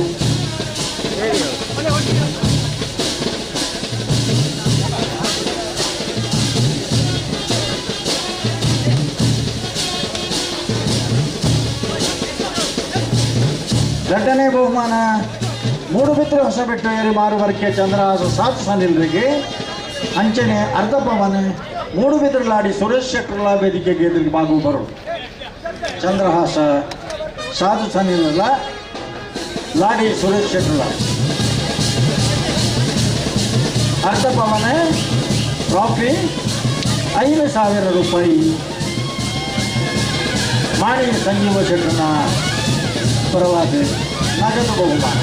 ಎರಡನೇ ಬಹುಮಾನ ಮೂಡುಬಿದ್ರೆ ಹೊಸಬೆಟ್ಟು ಏರಿ ಮಾರುವರ್ಕೆ ಚಂದ್ರಹಾಸ ಸಾತ್ ಸನಿಲ್ರಿಗೆ ಅಂಚನೆ ಅರ್ಧ ಪವನ ಮೂಡುಬಿದ್ರಲಾಡಿ ಸುರೇಶ್ ಶೆಟ್ಟರ್ಲ ವೇದಿಕೆಗೆ ಎದುರಿಗೆ ಬಾಗು ಬರು ಚಂದ್ರಹಾಸ ಸಾಧು ಸನಿಲ್ಲ ಲಾಡಿ ಸುರೇಶ್ ಶೆಟ್ಟರ್ಲ ಅರ್ಧ ಪವನ ಟ್ರಾಫಿ 5,000 ರೂಪಾಯಿ ಮಾಡಿ ಸಂಜೀವ ಶೆಟ್ಟರ್ನ ಪರವಾದ ನಗದು ಬಹುಮಾನ.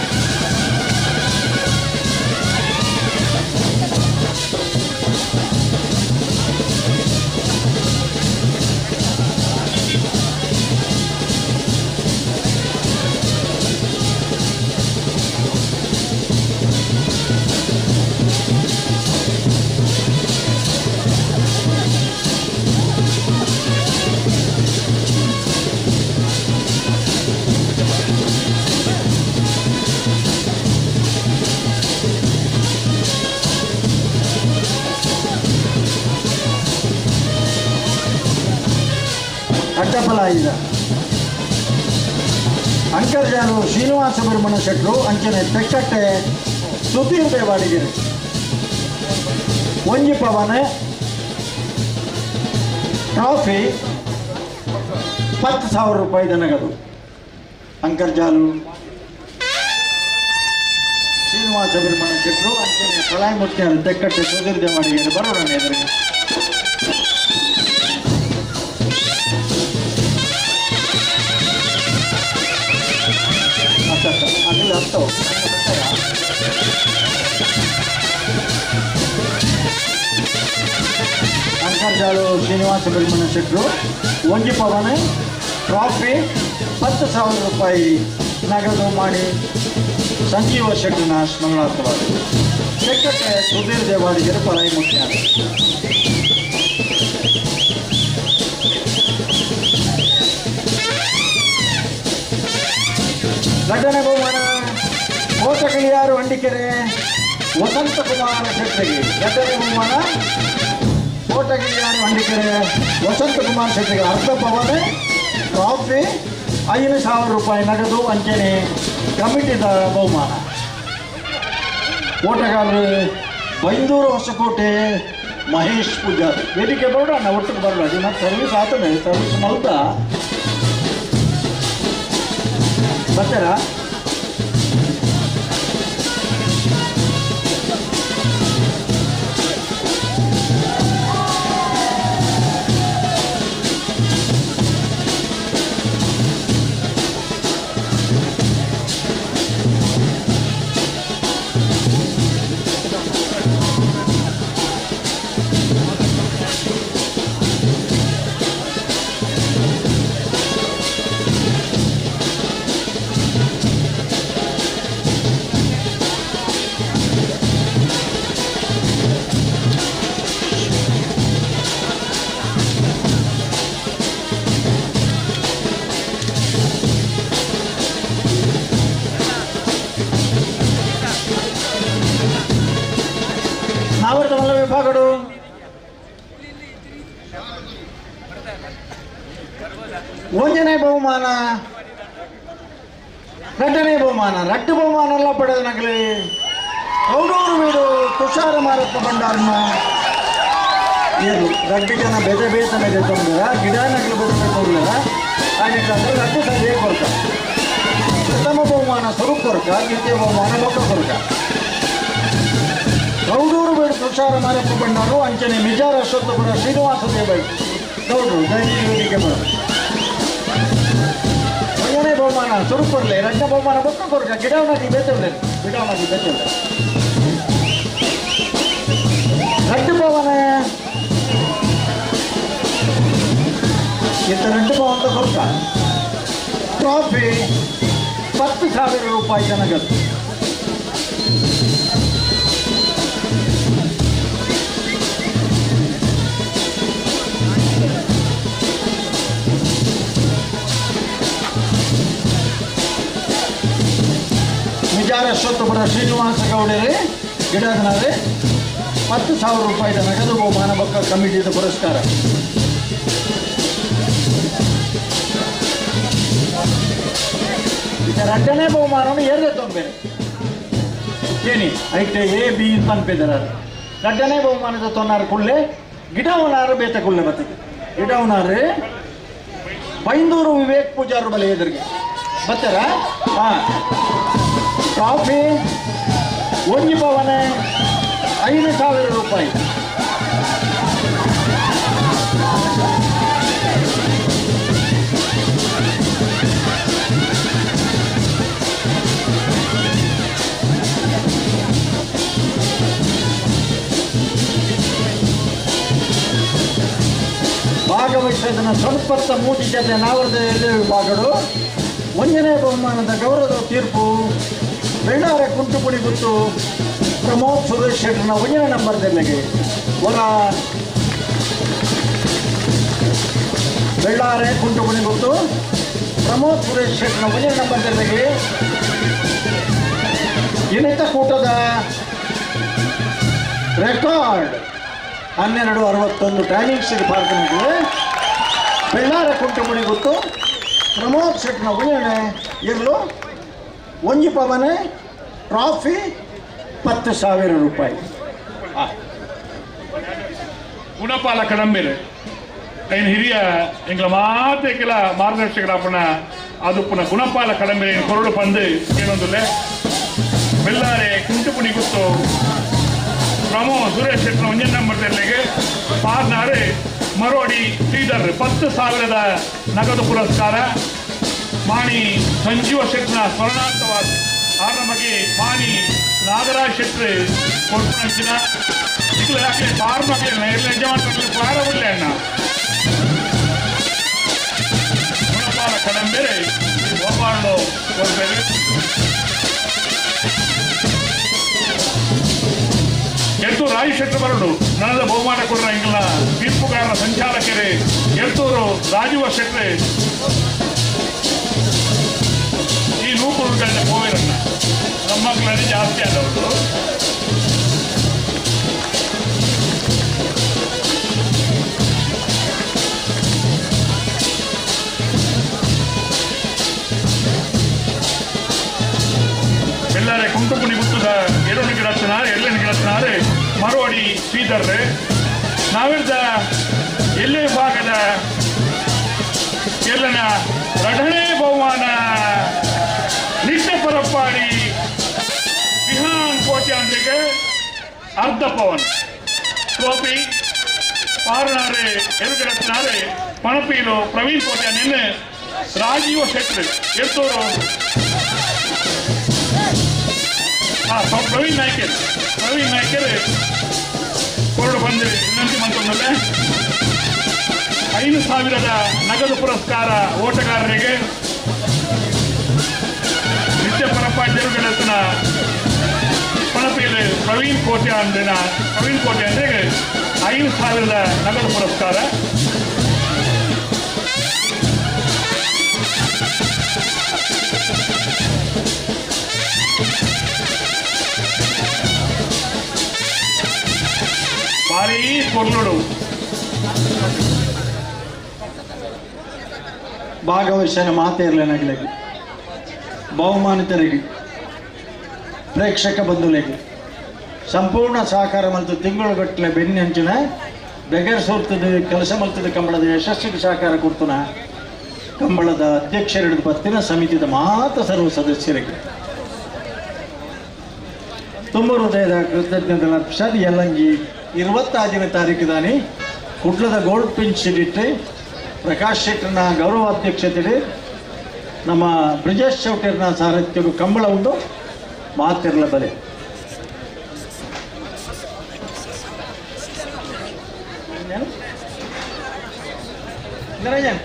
ಅಡ್ಡಫಲಾಯಿದ ಅಂಕರ್ಜಾಲು ಶ್ರೀನಿವಾಸ ಬ್ರಹ್ಮಣ ಶೆಟ್ಟರು ಅಂಚನೆ ತೆಕ್ಕಟ್ಟೆ ಸುಧೀರ್ ದೇವಾಡಿಗೆರೆ ಒಂಜಿ ಪವನ ಟ್ರಾಫಿ 10,000 ರೂಪಾಯಿ ನಗದು. ಅಂಕರ್ಜಾಲು ಶ್ರೀನಿವಾಸ ಬ್ರಹ್ಮಣ ಶೆಟ್ಟರು ಅಂಚನೆ ಕಲಾಯಿಮೂರ್ತಿಯಾದ ತೆಕ್ಕಟ್ಟೆ ಸುಧೀರ್ ದೇವಾಡಿಗೆರೆ ಬರೋಣ ಎದುರಿಗೆ. ಅಂಕರ್ಜಾಲು ಶ್ರೀನಿವಾಸ ಬ್ರಹ್ಮಣ ಶೆಟ್ಟರು ಒಂಜಿ ಪವನ ಟ್ರಾಫಿ 10,000 ರೂಪಾಯಿ ನಗದು ಮಾಡಿ ಸಂಜೀವ ಶೆಟ್ಟಿನ ಸ್ಮರಣಾರ್ಥವಾಗಿ ತೆಕ್ಕಟ್ಟೆ ಸುಧೀರ್ ದೇವಾಡಿಗರು ಪರಾಯಿ ಮುಖ್ಯ. ಘಟನೆ ಬಹುಮಾನ ಕೋಟಗಿಳಿಯಾರು ಅಂಡಿಕೆರೆ ವಸಂತ ಕುಮಾರ ಶೆಟ್ಟಿಗೆ. ಘಟನೆ ಬಹುಮಾನ ಕೋಟಗಿಳಿಯಾರು ಅಂಡಿಕೆರೆ ವಸಂತ ಕುಮಾರ್ ಶೆಟ್ಟಿಗೆ ಅರ್ಧ ಪವನೆ ಟ್ರಾಫಿ 5,000 ರೂಪಾಯಿ ನಗದು ಅಂಚನೆ ಕಮಿಟಿದ ಬಹುಮಾನ. ಓಟಗಾರರು ಬೈಂದೂರು ಹೊಸಕೋಟೆ ಮಹೇಶ್ ಪೂಜಾರಿ. ವೇದಿಕೆ ಬರೋಣ ಅಣ್ಣ, ಒಟ್ಟಿಗೆ ಬರೋಣ. ಮತ್ತೆ ಸರ್ವಿಸ್ ಆತದೆ, ಸರ್ವಿಸ್ ಮಲ್ತ ಬರ್ತಾರಾ? ವಿಭಾಗಡು ಒಂದನೇ ಬಹುಮಾನ, ಎರಡನೇ ಬಹುಮಾನ, ರಟ್ಟು ಬಹುಮಾನ ಎಲ್ಲ ಪಡೆದ ನಗಲಿ ಗೌಡೂರು ವೀಡು ತುಷಾರ ಮಾರಪ್ಪ ಭಂಡಾರನ ಏನು ರಡ್ಡು ಜನ ಬೇತೆ ಬೇತನೆ ತೊಂದರೆ ಗಿಡ ನಗಲು ಬೇತೆ ತೊಂದರೆ ಹಾಗೆ ರಡ್ಡು ಸರಿಯೇ ಕೊರಕ. ಪ್ರಥಮ ಬಹುಮಾನ ಸ್ವರೂಪ ಕೊರಕ, ದ್ವಿತೀಯ ಬಹುಮಾನ ಬೊಕ್ಕ ಕೊರಕ. ಗೌಡೂರು ಬೇಡು ತುಷಾರ ಮಾರಪ್ಪ ಭಂಡಾರು ಅಂಚನೆ ಮಿಜಾರ ಅಶ್ವತ್ಥಪುರ ಶ್ರೀನಿವಾಸ ದೇವೈ ಗೌಡರು ದೈನಿಕ ವೇದಿಕೆ ಬರೋ. ಒಂದನೇ ಬಹುಮಾನ ಸ್ವರೂಪ ಕೊರಲೆ, ಎರಡನೇ ಬಹುಮಾನ ಬೊಕ್ಕ ಕೊರಕ. ಗಿಡವನಾಗಿ ಬೇತವ್ರೆ, ಗಿಡವನಾಗಿ ಬೇತವ್ರೆ. ರಡ್ಡು ಪವನ ಇತ್ತ ರಡ್ಡು ಪವನ ಕೊರಕ. ಟ್ರಾಫಿ 10,000 ರೂಪಾಯಿ ನಗದು. ವಿಚಾರ ಅಶ್ವತ್ಥಪುರ ಶ್ರೀನಿವಾಸ ಗೌಡರೇ ಗಿಡದನಾರೆ 10,000 ರೂಪಾಯಿ ನಗದು ಬಹುಮಾನ ಬೊಕ್ಕ ಕಮಿಟಿದ ಪುರಸ್ಕಾರ. ಎರಡನೇ ಬಹುಮಾನವನ್ನು ಎರಡೇ ತೊಂಬೇರೆ ಏನಿ ಐಟೆ ಎ ಬಿ ಪನ್ಪೆದರ. ಎರಡನೇ ಬಹುಮಾನದ ತೊನ್ನಾರು ಕುಳ್ಳೆ ಗಿಡವನಾರು ಬೇತ ಕುಳ್ಳೆ ಬತ್ತಿಗೆ ಗಿಡವನಾರು ಬೈಂದೂರು ವಿವೇಕ್ ಪೂಜಾರು ಬಲೆ ಎದುರಿಗೆ ಬರ್ತಾರ. ಹಾಂ, ಟ್ರಾಫಿ ಒಂಜಿ ಪವನೆ 5,000 ರೂಪಾಯಿ. ಭಾಗವಹಿಸಿದ ಸ್ವಲ್ಪತ್ತ ಮೂಟಿ ಜೊತೆ ನಾವರದ ವಿಭಾಗಗಳು ಒಂದನೇ ಬಹುಮಾನದ ಗೌರವದ ತೀರ್ಪು ಬೆಳ್ಳಾರೆ ಕುಂಟುಪುಡಿ ಗುತ್ತು ಪ್ರಮೋದ್ ಸುರೇಶ್ ಶೆಟ್ಟರ್ನ ಒಂದನೇ ನಂಬರ್ದಲ್ಲಿಗೆ ಹೊರ ಬೆಳ್ಳಾರೆ ಕುಂಟುಪುಡಿ ಗುತ್ತು ಪ್ರಮೋದ್ ಸುರೇಶ್ ಶೆಟ್ಟರ್ನ ಒಂದನೇ ನಂಬರ್ದಲ್ಲಿಗೆ ಇನಿತ ಕೂಟದ ರೆಕಾರ್ಡ್ 12:61 ಟೈಮಿಂಗ್ಸ್ ಪಾರ್ಕನಿಗೆ ಬೆಳ್ಳಾರೆ ಕುಂಟುಪುಡಿ ಗುತ್ತು ಪ್ರಮೋದ್ ಶೆಟ್ಟರ್ನ ಒಂದನೇ ಇರಲು ಒಂಜಿ ಪವನೆ ಟ್ರಾಫಿ 10,000 ರೂಪಾಯಿ. ಗುಣಪಾಲ ಕಡಂಬೇಲೆ ಐನು ಹಿರಿಯ ಎಂಗ್ಲ ಮಾತೆ ಕೆಲ ಮಾರ್ಗದರ್ಶಕರಾಪಣ ಅದು ಪುನಃ ಗುಣಪಾಲ ಕಡಂಬೇಲೆ ಕೊರಡು ಪಂದು ಏನೊಂದುಲ್ಲೆ ಬೆಳ್ಳಾರೆ ಕುಂಟುಪುಣಿ ಗುತ್ತು ಪ್ರಮೋದ್ ಸುರೇಶ್ ಶೆಟ್ಟರ್ ಒಂಜನ್ ನಂಬರ್ ತೆರಲಿಗೆ ಪಾರ್ನಾರು ಮರೋಡಿ ಶ್ರೀಧರ್ 10,000 ನಗದು ಪುರಸ್ಕಾರ. ಮಾಣಿ ಸಂಜೀವ ಶೆಟ್ಟರ್ನ ಸ್ಮರಣಾರ್ಥವಾದ ಆರಮಗೆ ಮಾಣಿ ನಾಗರಾಜ್ ಶೆಟ್ಟರ್ ಕೊಡ್ಪಣಂಚಿನ ಇಕ್ಲೆ ಪಾರ್ ಮಗಲಿಲ್ಲ ಯಜಮಾನ ಪಾರ ಉಳ್ಳೆ ಅಣ್ಣ ಗುಣಪಾಲ ಕಡಂಬೇರೆ ಗೋಪಾಲು ಕೊಡ್ಬೇರೆ. ರಾಜು ಶೆಟ್ಟರ್ ಬರಡು ನನದ ಬಹುಮಾನ ಕೊಡ್ರ ಎಂಕಲ್ನ ತೀರ್ಪುಗಾರರ ಸಂಚಾಲಕರೇ ಎರ್ತೂರು ರಾಜೀವ ಶೆಟ್ರೆ ಈ ನೂಕುರುಗಳನ್ನ ಕೋವಿರನ್ನ ನಮ್ಮಕ್ಕಳಲ್ಲಿ ಜಾಸ್ತಿ ಆದವರು. ಎಲ್ಲರೇ ಕುಂಟುಪುಣಿ ಗುತ್ತದ ಎರಡನೇ ಗಿಡತ್ನಾರೆ ಎರಡನೇ ಗಿಡತ್ನಾರೆ ಮರೋಡಿ ಶ್ರೀಧರ್ ನಾವಿರ್ದ ಎಲ್ಲೇ ಭಾಗದ ಎಲ್ಲನ ರಡಣೆ ಬಹುಮಾನ ನಿತ್ಯ ಪರಪ್ಪಾಡಿ ವಿಹಾನ್ ಕೋಟ್ಯಾಂತ್ರಿಕ ಅರ್ಧ ಪವನ್ ಟ್ರೋಫಿ ಪಾರನಾರೆ ಎರುಗಿಡತ್ನಾರೆ ಪಣಪೀಲು ಪ್ರವೀಣ್ ಕೋಟ್ಯ ನಿನ್ನೆ ರಾಜೀವ ಶೆಟ್ರು ಎರ್ತೂರು ಪ್ರವೀಣ್ ನಾಯ್ಕರ್ ಪ್ರವೀಣ್ ನಾಯ್ಕರ್ ಕೊರಡು ಬಂದು ವಿನಂತಿ ಮಾಡ್ಕೊಂಡಲ್ಲ 5,000 ನಗದು ಪುರಸ್ಕಾರ ಓಟಗಾರರಿಗೆ ನಿತ್ಯ ಪರಪ್ಪ ಜರುಗಡತನ ಪಣಪಿಯಲ್ಲಿ ಪ್ರವೀಣ್ ಕೋಟೆ ಅಂದಿನ ಪ್ರವೀಣ್ ಕೋಟೆ ಅಂದರೆ 5,000 ನಗದು ಪುರಸ್ಕಾರ. ಭಾರೀ ಕೊಲ್ಲುಡು ಭಾಗವಹಿಸನ ಮಾತೇರ್ಲೇನಾಗಲಿ ಬಹುಮಾನಿತರಿಗೆ ಪ್ರೇಕ್ಷಕ ಬಂಧುಗಳಿಗೆ ಸಂಪೂರ್ಣ ಸಹಕಾರ ಮಲ್ತು ತಿಂಗಳುಗಟ್ಟಲೆ ಬೆನ್ನೆಂಚಿನ ಬೆಗರ್ ಸೋರ್ತದ ಕೆಲಸ ಮಲ್ತದ ಕಂಬಳದ ಯಶಸ್ಸಿಗೆ ಸಹಕಾರ ಕೊಡ್ತನ ಕಂಬಳದ ಅಧ್ಯಕ್ಷರಿಡಿದ ಪತ್ತಿನ ಸಮಿತಿದ ಮಾತ ಸರ್ವ ಸದಸ್ಯರಿಗೆ ತುಂಬ ಹೃದಯದ ಕೃತಜ್ಞತೆ ಅರ್ಪಿಸೋದು. ಎಲ್ಲಂಜಿ 25ನೇ ತಾರೀಕು ದಾನಿ ಕುಡ್ಲದ ಗೋಲ್ಡ್ ಪಿಂಚ್ ಸಿಡಿಟ್ಟು ಪ್ರಕಾಶ್ ಶೆಟ್ಟರ್ನ ಗೌರವಾಧ್ಯಕ್ಷತೆಯಲ್ಲಿ ನಮ್ಮ ಬ್ರಿಜೇಶ್ ಚೌಟರ್ನ ಸಾರಥ್ಯವು ಕಂಬಳ ಉಂಟು ಮಾತಿರಲ ಬಲೆ. ನಿರಂಜನ್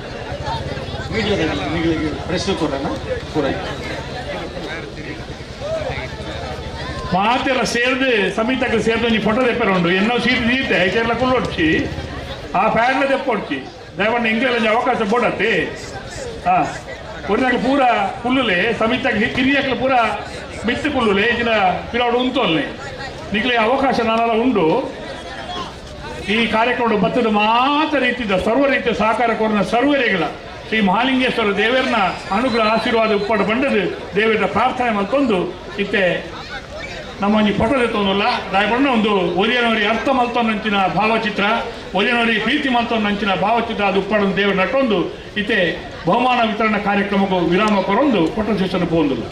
ಮೀಡಿಯಾದಲ್ಲಿ ಪ್ರೆಸ್ ಕೊಡೋಣ ಕೂಡ ಮಾತೆಲ್ಲ ಸೇರಿದು ಸಮಿತಕ್ಕೆ ಸೇರಿದ ಒಂಜಿ ಫೋಟೋ ತೆಪ್ಪರೆ ಉಂಡು ಎನ್ನೋ ಸೀಟ್ ದೀತೆ ಐತೆಲ್ಲ ಕುಳ್ಳೊಡ್ಚಿ ಆ ಫ್ಯಾನ್ಲ ತೆಪ್ಪೊಡ್ಚಿ ದಯವಣ್ಣ ಇಂಗ್ಲೆಲ್ಲ ಅವಕಾಶ ಬೋಡತ್ತೆ ಹಾಂ ಒರಿನಾಗ ಪೂರ ಕುಲ್ಲುಲೆ ಸಮಿತಕ್ಕೆ ಕಿರಿಯಕ್ಲ ಪೂರ ಮಿತ್ತು ಕುಲ್ಲುಲೆ ಇಜಿನ ಪಿರಾಡು ಉಂತೊಲ್ಲೆ ನಿಕ್ಲೆ ಅವಕಾಶ ನಾನೆಲ್ಲ ಉಂಡು. ಈ ಕಾರ್ಯಕ್ರಮ ಬತ್ತದ ಮಾತ್ರ ರೀತಿಯ ಸರ್ವ ರೀತಿಯ ಸಹಕಾರ ಕೊರನ ಸರ್ವರಿಗಳ ಶ್ರೀ ಮಹಾಲಿಂಗೇಶ್ವರ ದೇವರನ್ನ ಅನುಗ್ರಹ ಆಶೀರ್ವಾದ ಉಪ್ಪಾಡು ಬಂಡದು ದೇವರ ಪ್ರಾರ್ಥನೆ ಮಲ್ತೊಂದು ಇತ್ತೆ ನಮ್ಮ ಒಂಜಿ ಫೋಟೋ ತೆತ್ತೊಂದುಲ್ಲ ದಾಯಪಂಡ ಒಂದು ಒರಿಯನವರಿ ಅರ್ಥ ಮಲ್ತೊಂದಂಚಿನ ಭಾವಚಿತ್ರ ಒರಿಯನವರಿ ಪ್ರೀತಿ ಮಲ್ತೊಂದಂಚಿನ ಭಾವಚಿತ್ರ ಅದು ಉಪ್ಪಾಡು ದೇವರ ನಟ್ಟೊಂದು ಇತ್ತೆ ಬಹುಮಾನ ವಿತರಣಾ ಕಾರ್ಯಕ್ರಮಕ್ಕೂ ವಿರಾಮ ಕೊರೊಂದು ಫೋಟೋ ಸೆಷನ್ ಪೋಂದುಲ್ಲ.